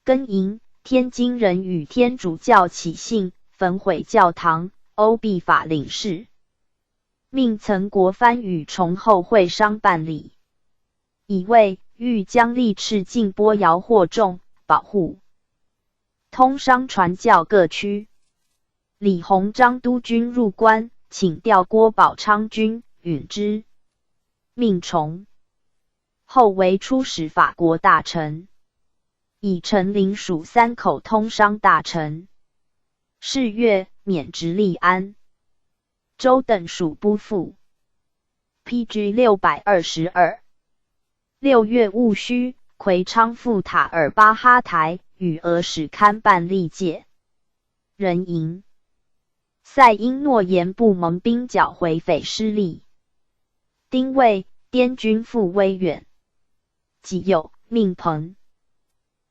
庚寅，天津人与天主教起兴，焚毁教堂，欧庇法领事，命岑国藩与崇厚会商办理。乙未，谕将吏敕禁播摇惑众，保护通商传教各区。李鸿章督军入关，请调郭宝昌军允之，命崇 后为出使法国大臣，以陈琳署三口通商大臣。是月，免职利安、州等署拨赴。P G六百二十二。六月戊戌，奎昌赴塔尔巴哈台，与俄使堪办历届。壬寅， 塞因诺言部盟兵剿回匪失利。丁未，滇军赴威远。己酉，命彭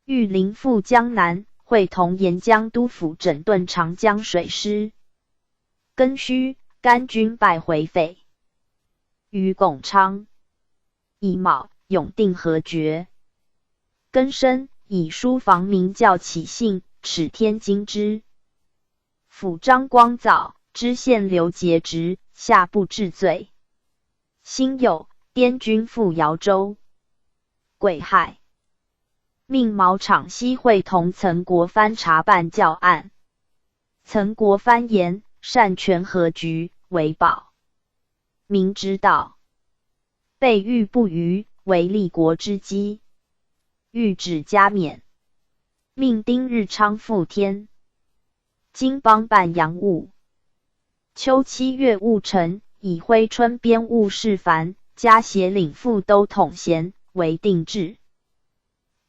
玉麟赴江南，会同沿江督抚整顿长江水师。庚戌，甘军败回匪于拱昌。乙卯，永定河决。庚申，以疏防民教起兴，敕天津知府张光藻，知县刘杰职，下布治罪。辛酉，滇军赴饶州。癸亥，命毛昶西会同岑国藩查办教案。岑国藩言，擅权何局，为保 民之道，备御不虞，为立国之基。谕旨加冕，命丁日昌赴天津帮办洋务。秋七月戊辰，以徽春编务事繁，加协领副都统衔，为定制。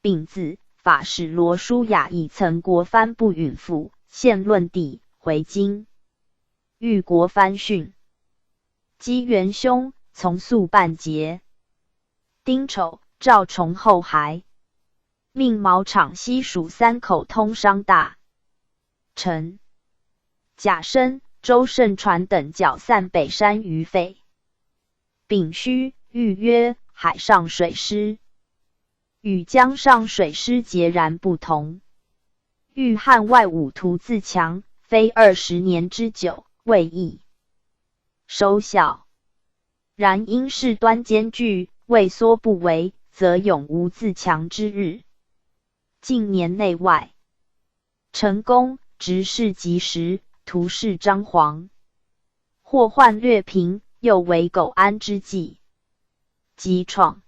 丙子，法使罗舒雅以岑国藩不允赴，献论抵，回京。谕国藩训，击元凶，从速办结。丁丑，召崇厚还，命毛昶西署三口通商大臣。甲申，周盛传等剿散北山余匪。丙戌，喻曰海上水师，与江上水师截然不同。遇汉外侮图自强，非二十年之久，未易收效。然因事端艰巨，畏缩不为，则永无自强之日。近年内外，陈宫直视及时，图示张皇。祸患略平，又为苟安之计。即创。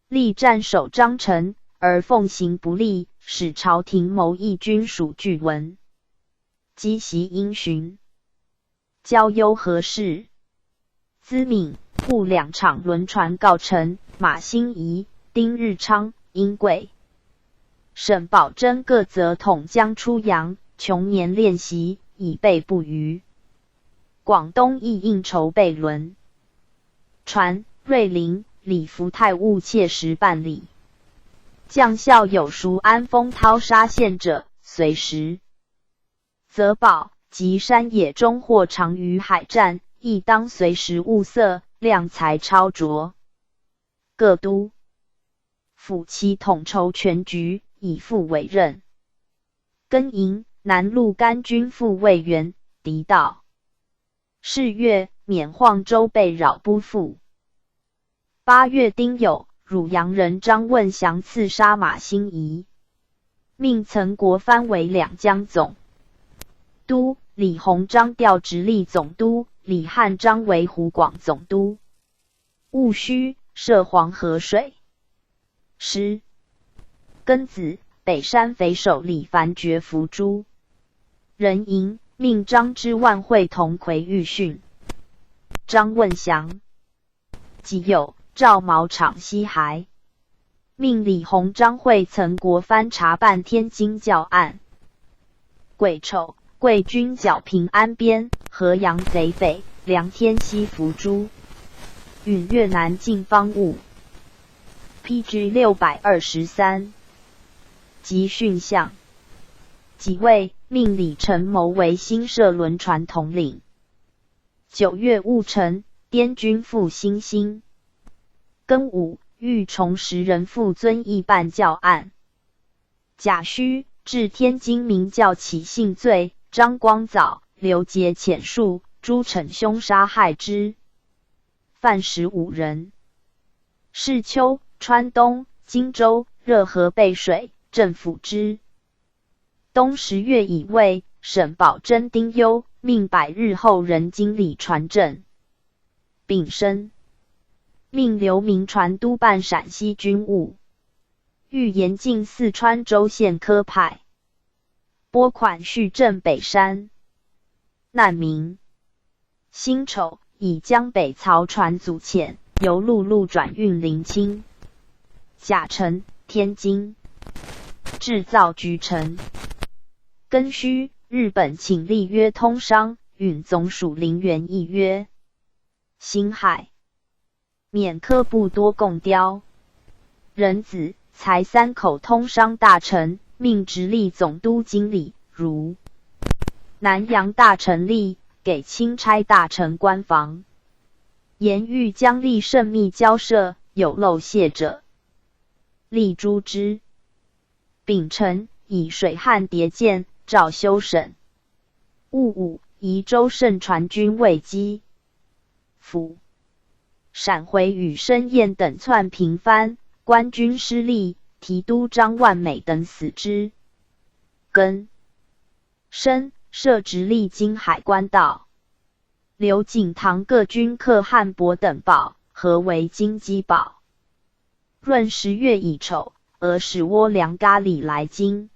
力战守张城，而奉行不力，使朝廷谋议军属俱闻，积习因循。交忧何事？资敏、户两场轮船告陈，马新贻、丁日昌、殷贵、沈葆桢各责统将出洋，穷年练习，以备不虞。广东亦应筹备轮船，瑞林、李福泰务切实办理。将校有熟谙风涛沙线者，随时则报。及山野中或长于海战，亦当随时物色，量才超卓。各督府其统筹全局，以赴委任。庚寅，南路甘军复魏援，敌到。是月，免晃州被扰不复。八月丁酉，汝阳人张问祥刺杀马新贻，命曾国藩为两江总督，李鸿章调直隶总督，李汉章为湖广总督。戊戌，涉黄河水。师。庚子，北山匪首李凡决伏诛。壬寅，命张之万会同夔御训张问祥。己酉，赵茅场西海，命李鸿章会曾国藩查办天津教案。癸丑，桂军剿平安边、河阳贼匪梁天锡伏诛，允越南境方务。P G六百二十三。即训相。己未，命李承谋为新设轮船统领。九月戊辰，滇军复兴兴。庚午，御崇石人傅遵义办教案。甲戌，至天津明教起性罪，张光藻、刘杰遣戍，诸逞凶杀害之，犯十五人。是秋，川东、荆州、热河备水，镇抚之。冬十月乙未，沈葆桢丁忧，命百日后人经理船镇。丙申，命刘铭传督办陕西军务。欲严禁四川州县科派，拨款蓄镇北山。难民。辛丑，以江北曹传祖遣，由陆路转运临清、甲辰、天津，制造局城。庚戌，日本请立约通商，允总署林园议约。辛亥，免科部多贡刁。壬子，裁三口通商大臣，命直隶总督经理，如南阳大臣立，给钦差大臣官房。严谕将吏慎密交涉，有漏泄者，立诛之。丙辰，以水旱迭建，诏修省。戊午，移舟盛船军未稽。府。陕回与申晏等窜平番，官军失利，提督张万美等死之。庚申，设直隶津海关道。刘景堂各军克汉伯等堡，合围京基堡。闰十月乙丑，俄使倭粮轧礼来京。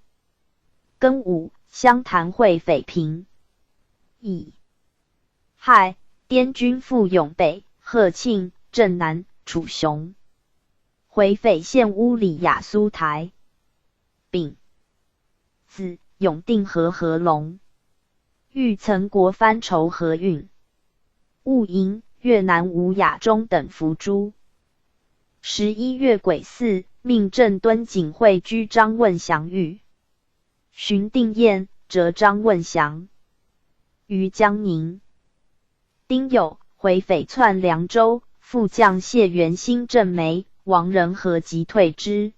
庚午，湘潭会匪平。乙亥，滇军复涌北，鹤庆、镇南、楚雄。回匪献乌里雅苏台。丙子，永定河合龙。遇曾国藩筹河运。戊寅，越南吴雅中等伏诛。十一月癸巳，命镇敦景会居张问祥御。寻定晏，折张问祥于江宁。丁酉，回匪窜凉州，副将谢元兴、郑眉、王仁和击退之。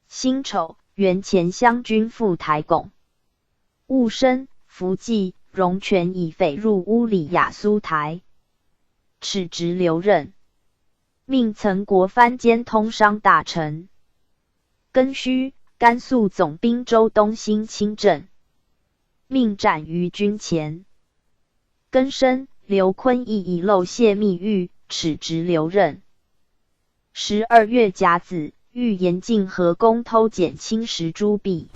辛丑，元前湘军赴台攻。婺生、扶济、荣泉以匪入乌里雅苏台，敕直刘任，命曾国藩兼通商大臣。庚戌，甘肃总兵周东兴亲征，命斩于军前。庚申，刘坤义以漏泄密谕，敕直刘任。十二月甲子，遇盐进河攻，偷减青石诸毕。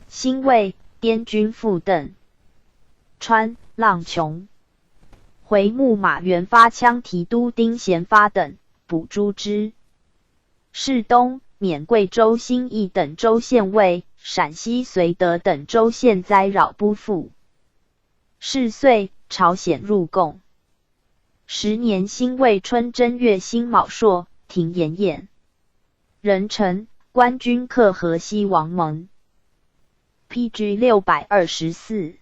辛未，滇军赴顿川、浪琼，回牧马援发羌提督丁贤发等，捕诸之。柿冬，免贵州兴义等州县尉、陕西绥德等州县灾扰不赴。柿岁，朝鲜入贡。时年辛未春正月辛卯朔，停盐宴。壬辰，官军克河西王门。P G 六百二十四。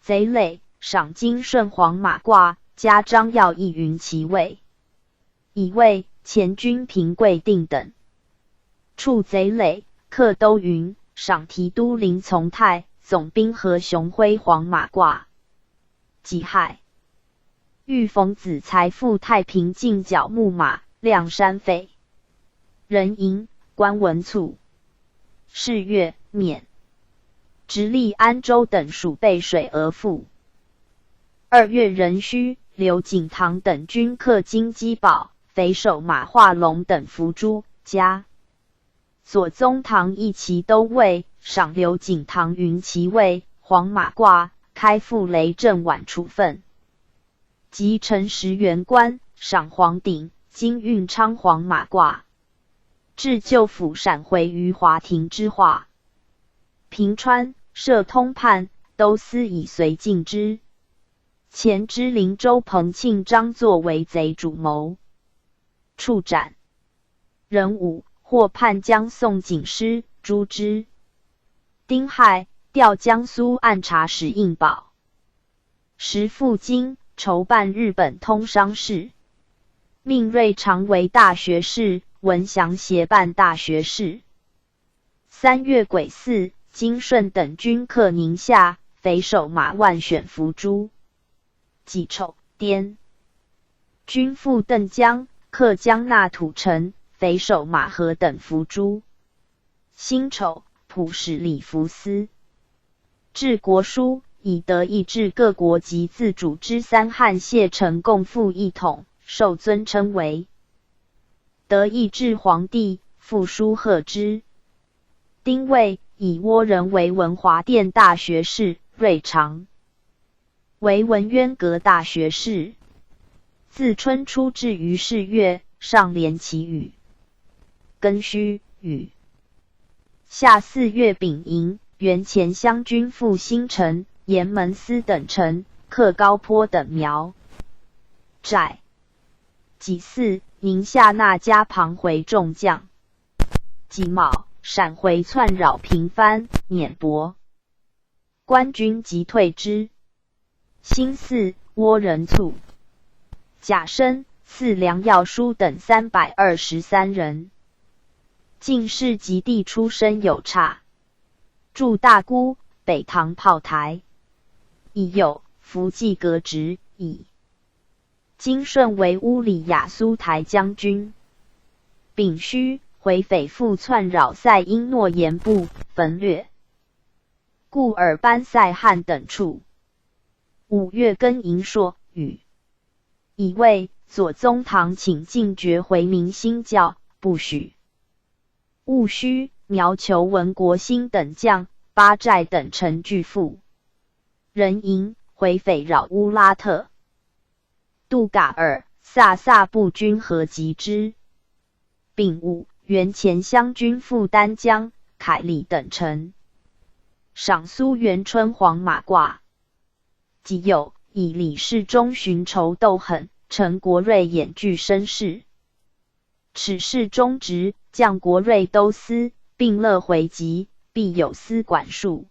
贼累，赏金顺黄马褂，加张耀义云骑尉、以卫、前军平贵定等。处贼累，克都云，赏提督林从泰、总兵何雄辉黄马褂。己亥，遇冯子材赴太平进剿牧马、亮山匪。壬寅，官文卒。是月，免。直隶安州等属背水而赴。二月壬戌，刘景堂等军克京击保，匪首马化龙等伏诛，加。左宗棠一骑都尉，赏刘景堂云骑尉、黄马褂，开赴雷镇宛处分。及陈时元官，赏黄鼎、金运昌黄马褂。至旧府，闪回于华亭之化。平川、射通判、都司以随进之。前知灵州彭庆章作为贼主谋，处斩。壬午，获判江宋警师，诛之。丁亥，调江苏按察使应宝。时赴京筹办日本通商事，命瑞长为大学士，文祥协办大学士。三月癸巳，金顺等军克宁夏，匪首马万选伏诛。己丑，滇军赴镇江，克江纳土城，匪首马和等伏诛。辛丑，普使李福思。治国书，以德意志各国及自主之三汉谢陈共赴一统，受尊称为德意志皇帝，复书贺之。丁未，以倭人为文华殿大学士瑞长，为文渊阁大学士。自春初至于是月，上连祈雨。庚戌，雨。夏四月丙寅，元前湘军赴新城、雁门司等城，克高坡等苗寨。己巳，宁夏纳迦庞回众将。己卯，闪回窜扰平番、捻伯，官军急退之。辛巳，倭人卒。甲申，赐粮要书等三百二十三人。进士及第出身有差，驻大沽、北塘炮台。乙酉，伏济革职，乙。金顺为乌里雅苏台将军。丙戌，回匪复窜扰塞因诺盐部，焚掠。固尔班塞汉等处。五月庚寅朔，雨。乙未，左宗棠请进爵回明兴教，不许。戊戌，苗求文国兴等将、巴寨等城拒赴。壬寅，回匪扰乌拉特、杜嘎尔、萨萨布军合击之。丙午，元前湘军赴丹江、凯里等城，赏苏元春黄马褂。己酉，以李侍中寻仇斗狠，陈国瑞掩拒声势。此事终执，将国瑞都司，并勒回籍，并有司管束。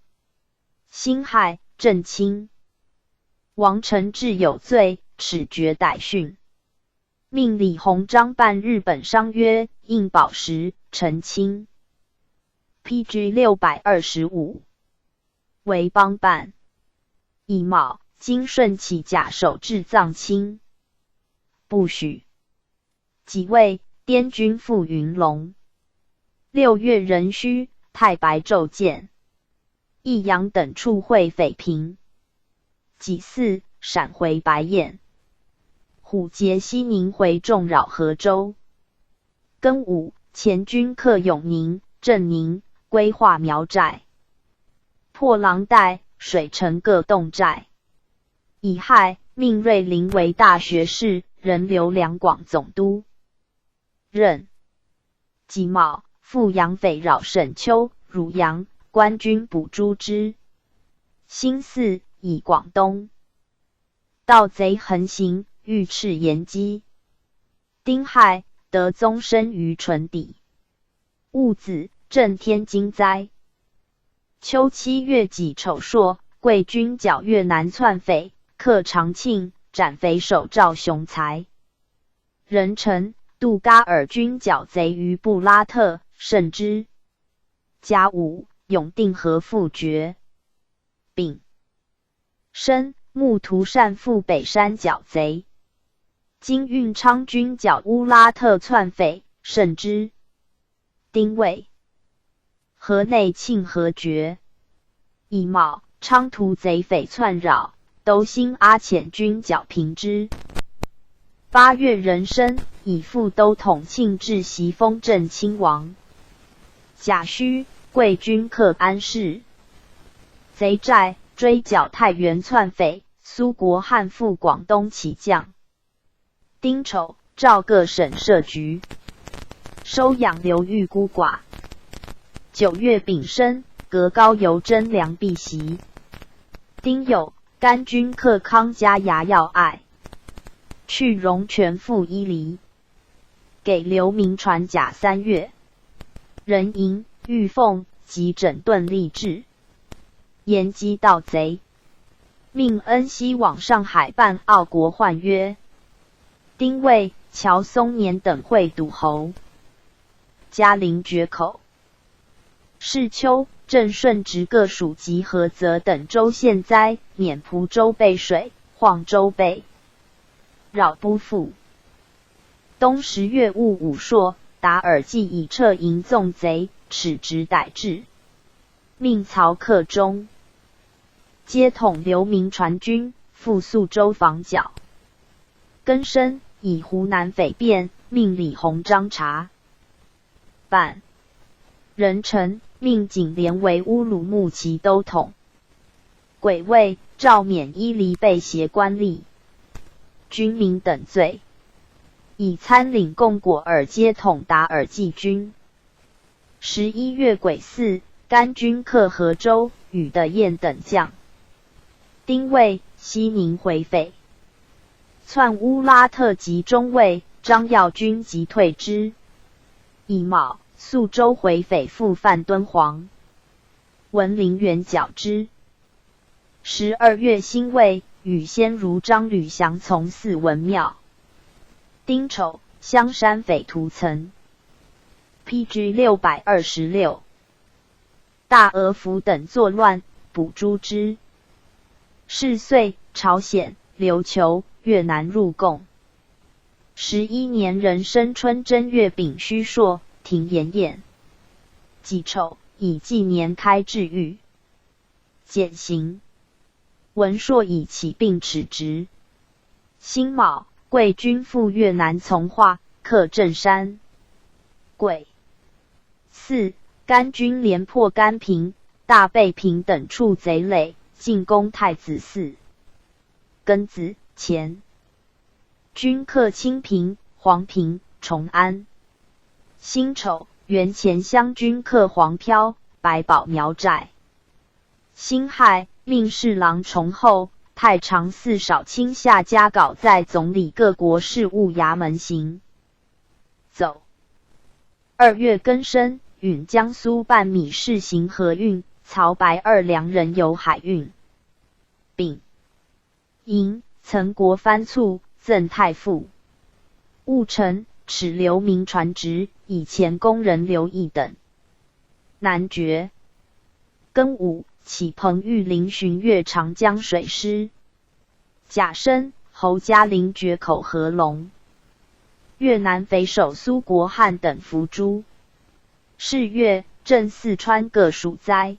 辛亥，镇清。王承志有罪，处决逮讯。命李鸿章办日本商约，印宝石，成清。P G六百二十五。为邦办。乙卯，经顺起甲首至藏清。不许。己未，滇军赴云龙。六月壬戌，太白昼见。益阳等处会匪平。己巳，闪回白燕。虎节西宁回众扰河州。庚午，前军克永宁、镇宁，归化苗寨。破狼岱、水城各洞寨。乙亥，命瑞临为大学士，任留两广总督。壬己卯，复阳匪扰沈丘、汝阳，官军捕誅之。辛巳，以广东盗贼横行，欲斥延吉。丁亥，德宗生于唇底。戊子，震天惊灾。秋七月己丑朔，桂军剿越南窜匪，克长庆，斩匪首赵雄才。壬辰，杜噶尔军剿贼于布拉特，胜之。甲午，永定河复决。丙申，木图善赴北山剿贼。金运昌军剿乌拉特窜匪，胜之。丁未，河内庆和决。乙卯，昌图贼匪窜扰，都兴阿遣军剿平之。八月壬申，乙副都统庆至袭丰镇亲王。甲戌，桂军克安市。贼寨，追剿太原窜匪，苏国汉赴广东起将。丁丑，诏各省设局，收养流寓孤寡。九月丙申，革高邮征粮辟袭。丁酉，甘军克康嘉崖要隘，去荣泉赴伊犁，给刘铭传甲三月，壬寅，御凤、集整顿立志。 延吉盗贼，命恩熙往上海办澳国换约。丁未，乔松年等会赌侯，嘉陵决口。是秋，郑顺直各属及菏泽等州限灾，免蒲州备水，晃州备扰不复。冬十月戊午朔，达尔济以撤营纵贼，尺直逮至。 命曹克忠、皆统刘铭传军赴宿州防剿。庚申，以湖南匪变，命李鸿章查办。壬辰，命景廉为乌鲁木齐都统。癸未，诏免伊犁备协官吏、军民等罪，以参领贡果尔皆统达尔济军。 十一月癸巳，甘军克河州、禹德堰等将。丁未，西宁回匪，窜乌拉特及中卫，张耀军即退之。乙卯，宿州回匪复犯敦煌、文林原剿之。 十二月辛未，与先儒张吕祥从祀文庙。丁丑，襄山匪屠岑。P G六百二十六。大鹅孚等作乱，捕誅之。是岁，朝鲜、琉球、越南入贡。十一年壬申春正月丙戌朔，停盐宴。己丑，以纪年开治狱。 减刑。文朔以起病辞职。辛卯，桂军赴越南从化，克镇山。癸巳，甘军连破甘平、大背平等处贼垒，进攻太子寺。庚子，乾军克清平、黄平、崇安。辛丑，原前湘军克黄骠、白堡苗寨。 辛亥，命侍郎崇厚、太常寺少卿夏嘉稿在总理各国事务衙门行走。二月庚申，允江苏办米市行河运，曹白二良人游海运。丙 寅，岑国藩促赠太傅。务陈，齿留名传旨，以前功人留意等。男爵。庚午，起彭玉林巡阅长江水师。甲申，侯嘉林决口合龙。越南匪首苏国汉等伏诛。是月，镇四川各属灾。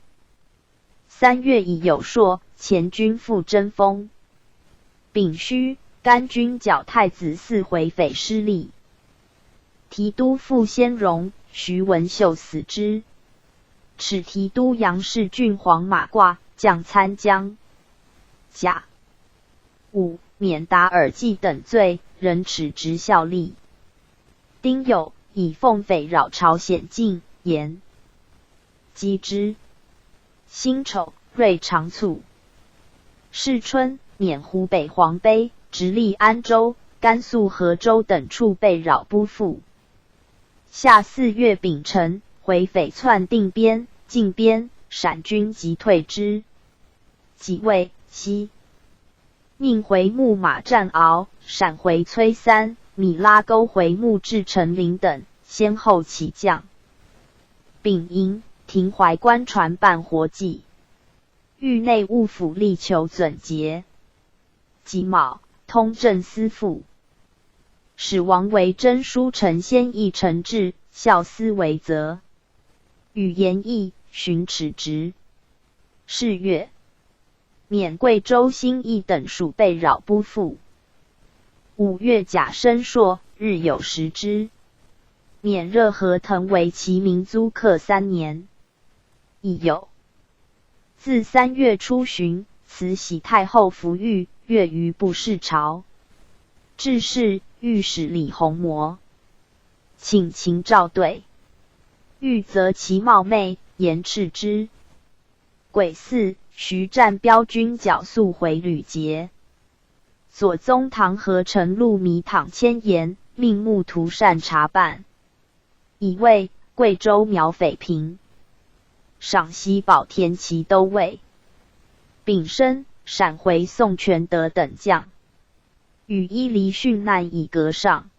三月乙酉朔，前军赴贞丰。丙戌，甘军剿太子寺回匪失利。提督傅先荣、徐文秀死之。敕提督杨士俊黄马褂，将参将。甲午，免达尔济等罪，仍敕执效力。丁酉，乙奉匪扰朝鲜境，延吉之。辛丑，瑞长促。是春，免湖北黄陂、直隶安州、甘肃合州等处被扰不复。夏四月丙辰，回匪窜定边、靖边，陕军急退之。己未，西。宁回牧马占鳌，陕回崔三、米拉沟回牧至陈陵等，先后起将。丙寅，停怀官船办活计。 御内务府力求纜节。己卯，通政司副。始王为征舒陈先议陈制，校司为则。与言议，寻尺职。是月，免贵州兴义等属被扰不复。五月甲申朔，日有食之。免热河藤为其民租客三年。乙酉，自三月初旬，慈禧太后伏御，月余不视朝。致仕御史李弘模，请秦赵对。御则其冒昧，严斥之。癸巳，徐湛标军剿粟回吕节。左宗棠和陈禄弥討迁延，命穆图善察办。乙未，贵州苗匪平。 陕西保田骑都尉。丙申，陕回宋全德等将。与伊犁殉难以革上。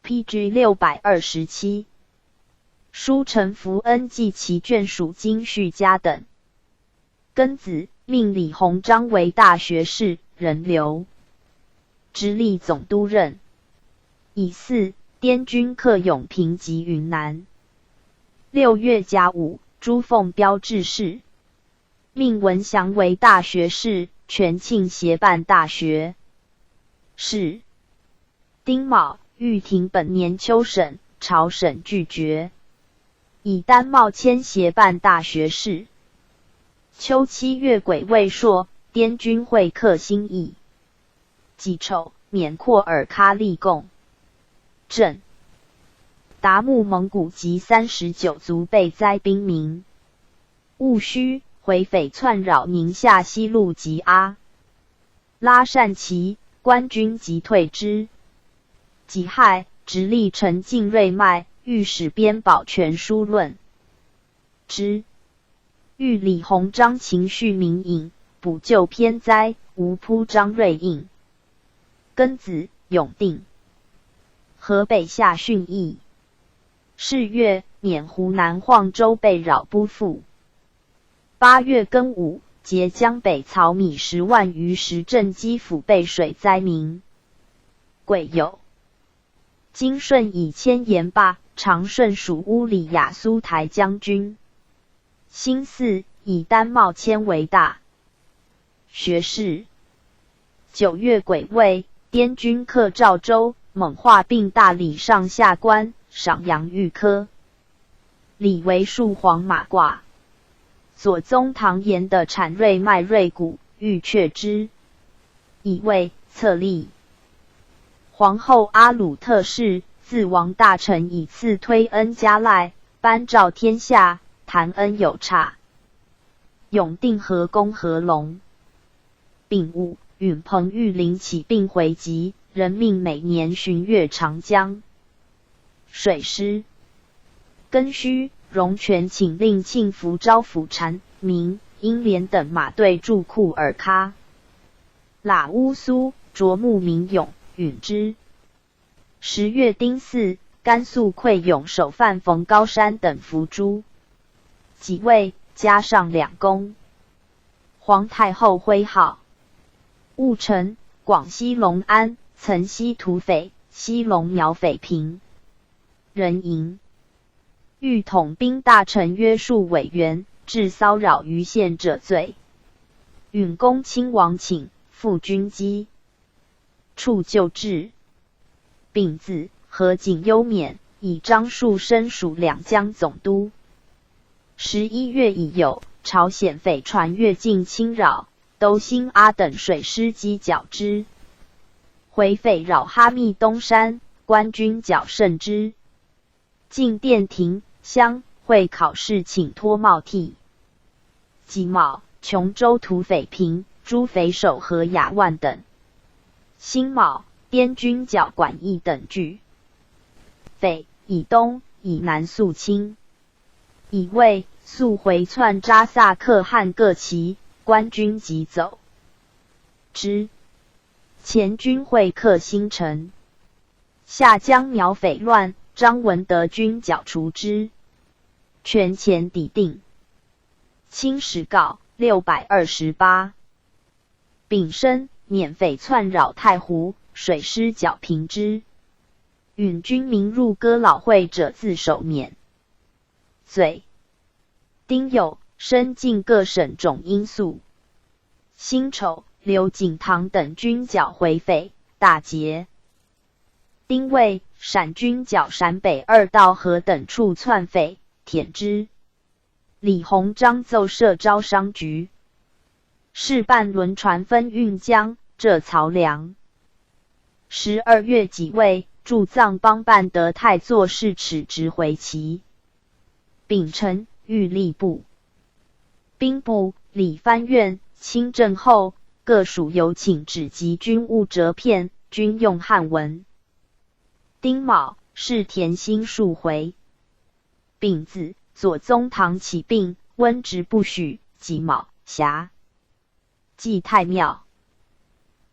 P G六百二十七。舒陈福恩继其眷属金绪嘉等。 庚子，命李鸿章为大学士，仍留直隶总督任。乙巳，滇军克永平及云南。六月甲午，朱凤标致仕，命文祥为大学士，权庆协办大学。是。 丁卯，裕廷本年秋审，朝审拒绝。以丹茂谦协办大学士。秋七月癸未朔，滇军会克兴义。己丑，免阔尔喀立贡。镇。达木蒙古及三十九族被灾兵民。戊戌，回匪窜扰宁夏西路及阿 拉善旗，官军急退之。己亥，直隶陈境瑞迈御史边宝全书论之。遇李鸿章情绪敏隐，补救偏灾，无铺张瑞印。庚子，永定。河北夏训义。是月，免湖南晃州被扰不复。 八月庚午，截江北草米十万余石镇积腐被水灾民。癸酉，金顺以迁延霸长顺属乌里雅苏台将军。辛巳，以丹茂谦为大学士。九月癸未，滇军克赵州、蒙化并大理上下关，赏杨玉科。 李为树黄马褂。左宗棠言的产瑞迈瑞谷，欲却之。乙未，策立。皇后阿鲁特氏自王大臣以赐推恩加赖，颁诏天下，谈恩有差。永定河攻合龙。丙午，允彭玉麟起兵回籍，仍命每年巡阅长江。 水师。庚戌，荣权请令庆福招抚单、明、英联等马队驻库尔喀、拉乌苏，着牧民勇，允之。十月丁巳，甘肃溃涌首犯冯高山等伏诛。即位，加上两功。皇太后徽号务陈，广西隆安，曾息土匪，西隆苗匪平。人膺。 御统兵大臣约束委员，治骚扰余县者罪。允恭亲王请，复军机。处旧制。丙子，河景幽免，以樟树申署两江总督。十一月已有朝鲜匪船越境侵扰，都兴阿等水师机剿之。回匪扰哈密东山，官军剿甚之。 进殿庭香，会考试请脱帽替。己卯，琼州土匪平，诸匪首何雅万等。辛卯，滇军剿管义等拒。匪，以东、以南肃清。乙未，肃回窜扎萨克汗各旗，官军急走之。前军会克新城。 夏江苗匪乱，张闻德军剿除之。权钱抵定。清史稿六百二十八。丙申，缅匪窜扰太湖，水师剿平之。允军民入歌老会者自首免罪。丁酉，申进各省总因素。辛丑，刘景堂等军剿回匪，大捷。 丁未，陕军剿陕北二道河等处窜匪，殄之。李鸿章奏设招商局，试办轮船分运江，浙曹粮。十二月己未，驻藏邦办德泰作使敕直回旗。 丙辰，御吏部、兵部、理藩院、清政后各署有请旨及军务折片、军用汉文。丁卯，试田兴数回。丙子，左宗棠起兵，温直不许，己卯，瑕。 祭太庙。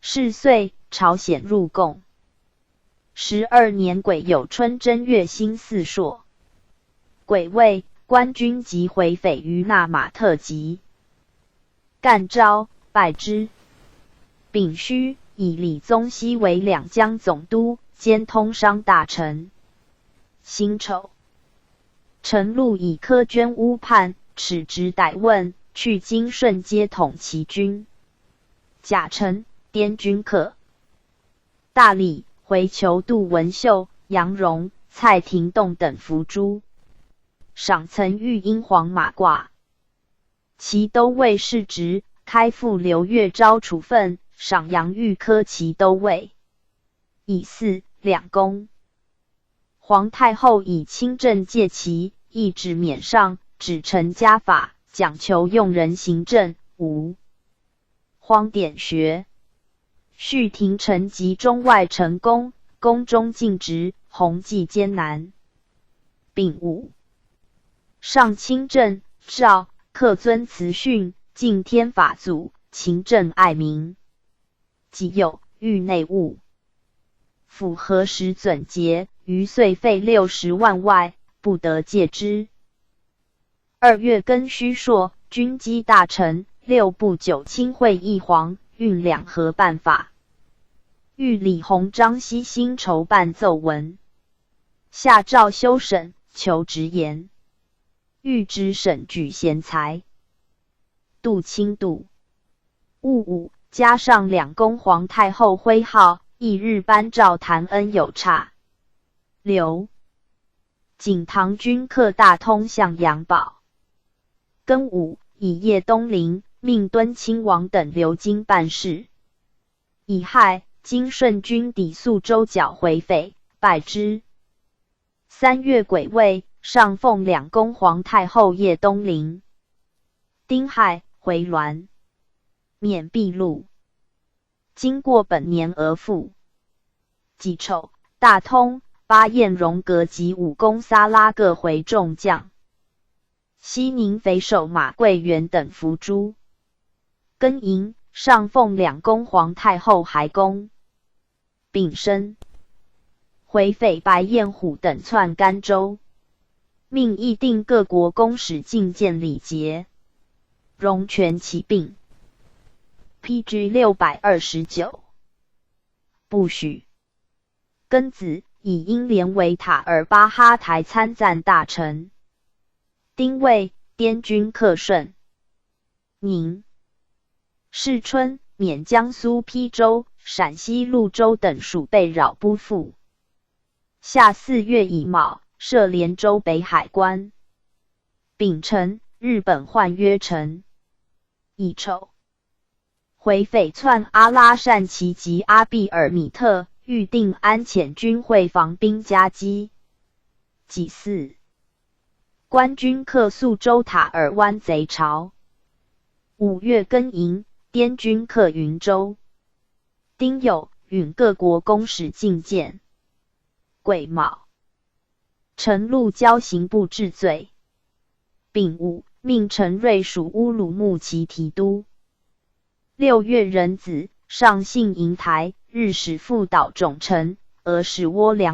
是岁，朝鲜入贡。十二年癸酉春正月辛巳朔。癸未，官军及回匪于那玛特集。干昭，拜之。丙戌，以李宗熹为两江总督兼通商大臣。辛丑， 陈露以苛捐污判，敕直逮问，去金顺皆统其军。甲辰，滇军克大理，回求杜文秀、杨荣、蔡廷栋等伏诛。赏曾御英黄马褂。 齐都尉世职，开赴刘越招处分，赏杨玉科齐都尉。乙巳，两功。皇太后以亲政戒其，懿旨免上，指陈家法，讲求用人行政，无。 皇典学。续廷臣及中外臣公，宫中尽职，弘济艰难。丙午，上亲政，诏，恪遵慈训，敬天法祖，勤政爱民。己酉，御内务。府何时准节，余岁费六十万外，不得借之。 二月庚戌朔，军机大臣，六部九卿会议皇，运两河办法。谕李鸿章悉心筹办奏文。下诏修省，求直言。谕直省举贤才。杜卿度。戊午，加上两功皇太后徽号，一日班照谈恩有差。刘 景唐军克大通向阳堡。庚午，以叶东林、命敦亲王等留京办事。乙亥，金顺军抵宿州剿回匪，败之。三月癸未，上奉两功皇太后叶东林。丁亥，回銮。免毕路。 经过本年而复。己丑，大通、巴彦荣格及武功撒拉各回众将。西宁匪首马贵元等伏诛。庚寅，上奉两功皇太后还宫。丙申，回匪白焰虎等窜甘州，命议定各国公使觐见礼节，容全其病。P G 六百二十九。不许。庚子，以英联维塔尔巴哈台参赞大臣。丁未，滇军克顺。宁。 试春，免江苏邳州、陕西潞州等属被扰不赴。夏四月乙卯，设连州北海关。丙辰，日本换约成。乙丑，回匪窜阿拉善奇及阿毕尔米特，预定安潜军会防兵夹击。己巳，官军克宿州塔尔湾贼巢。五月庚寅，滇军克云州。丁酉，允各国公使觐见。癸卯，呈陆交刑部治罪。丙午，命陈瑞属乌鲁木齐提督。六月壬子，上信瀛台，日使副导总陈，俄使窝良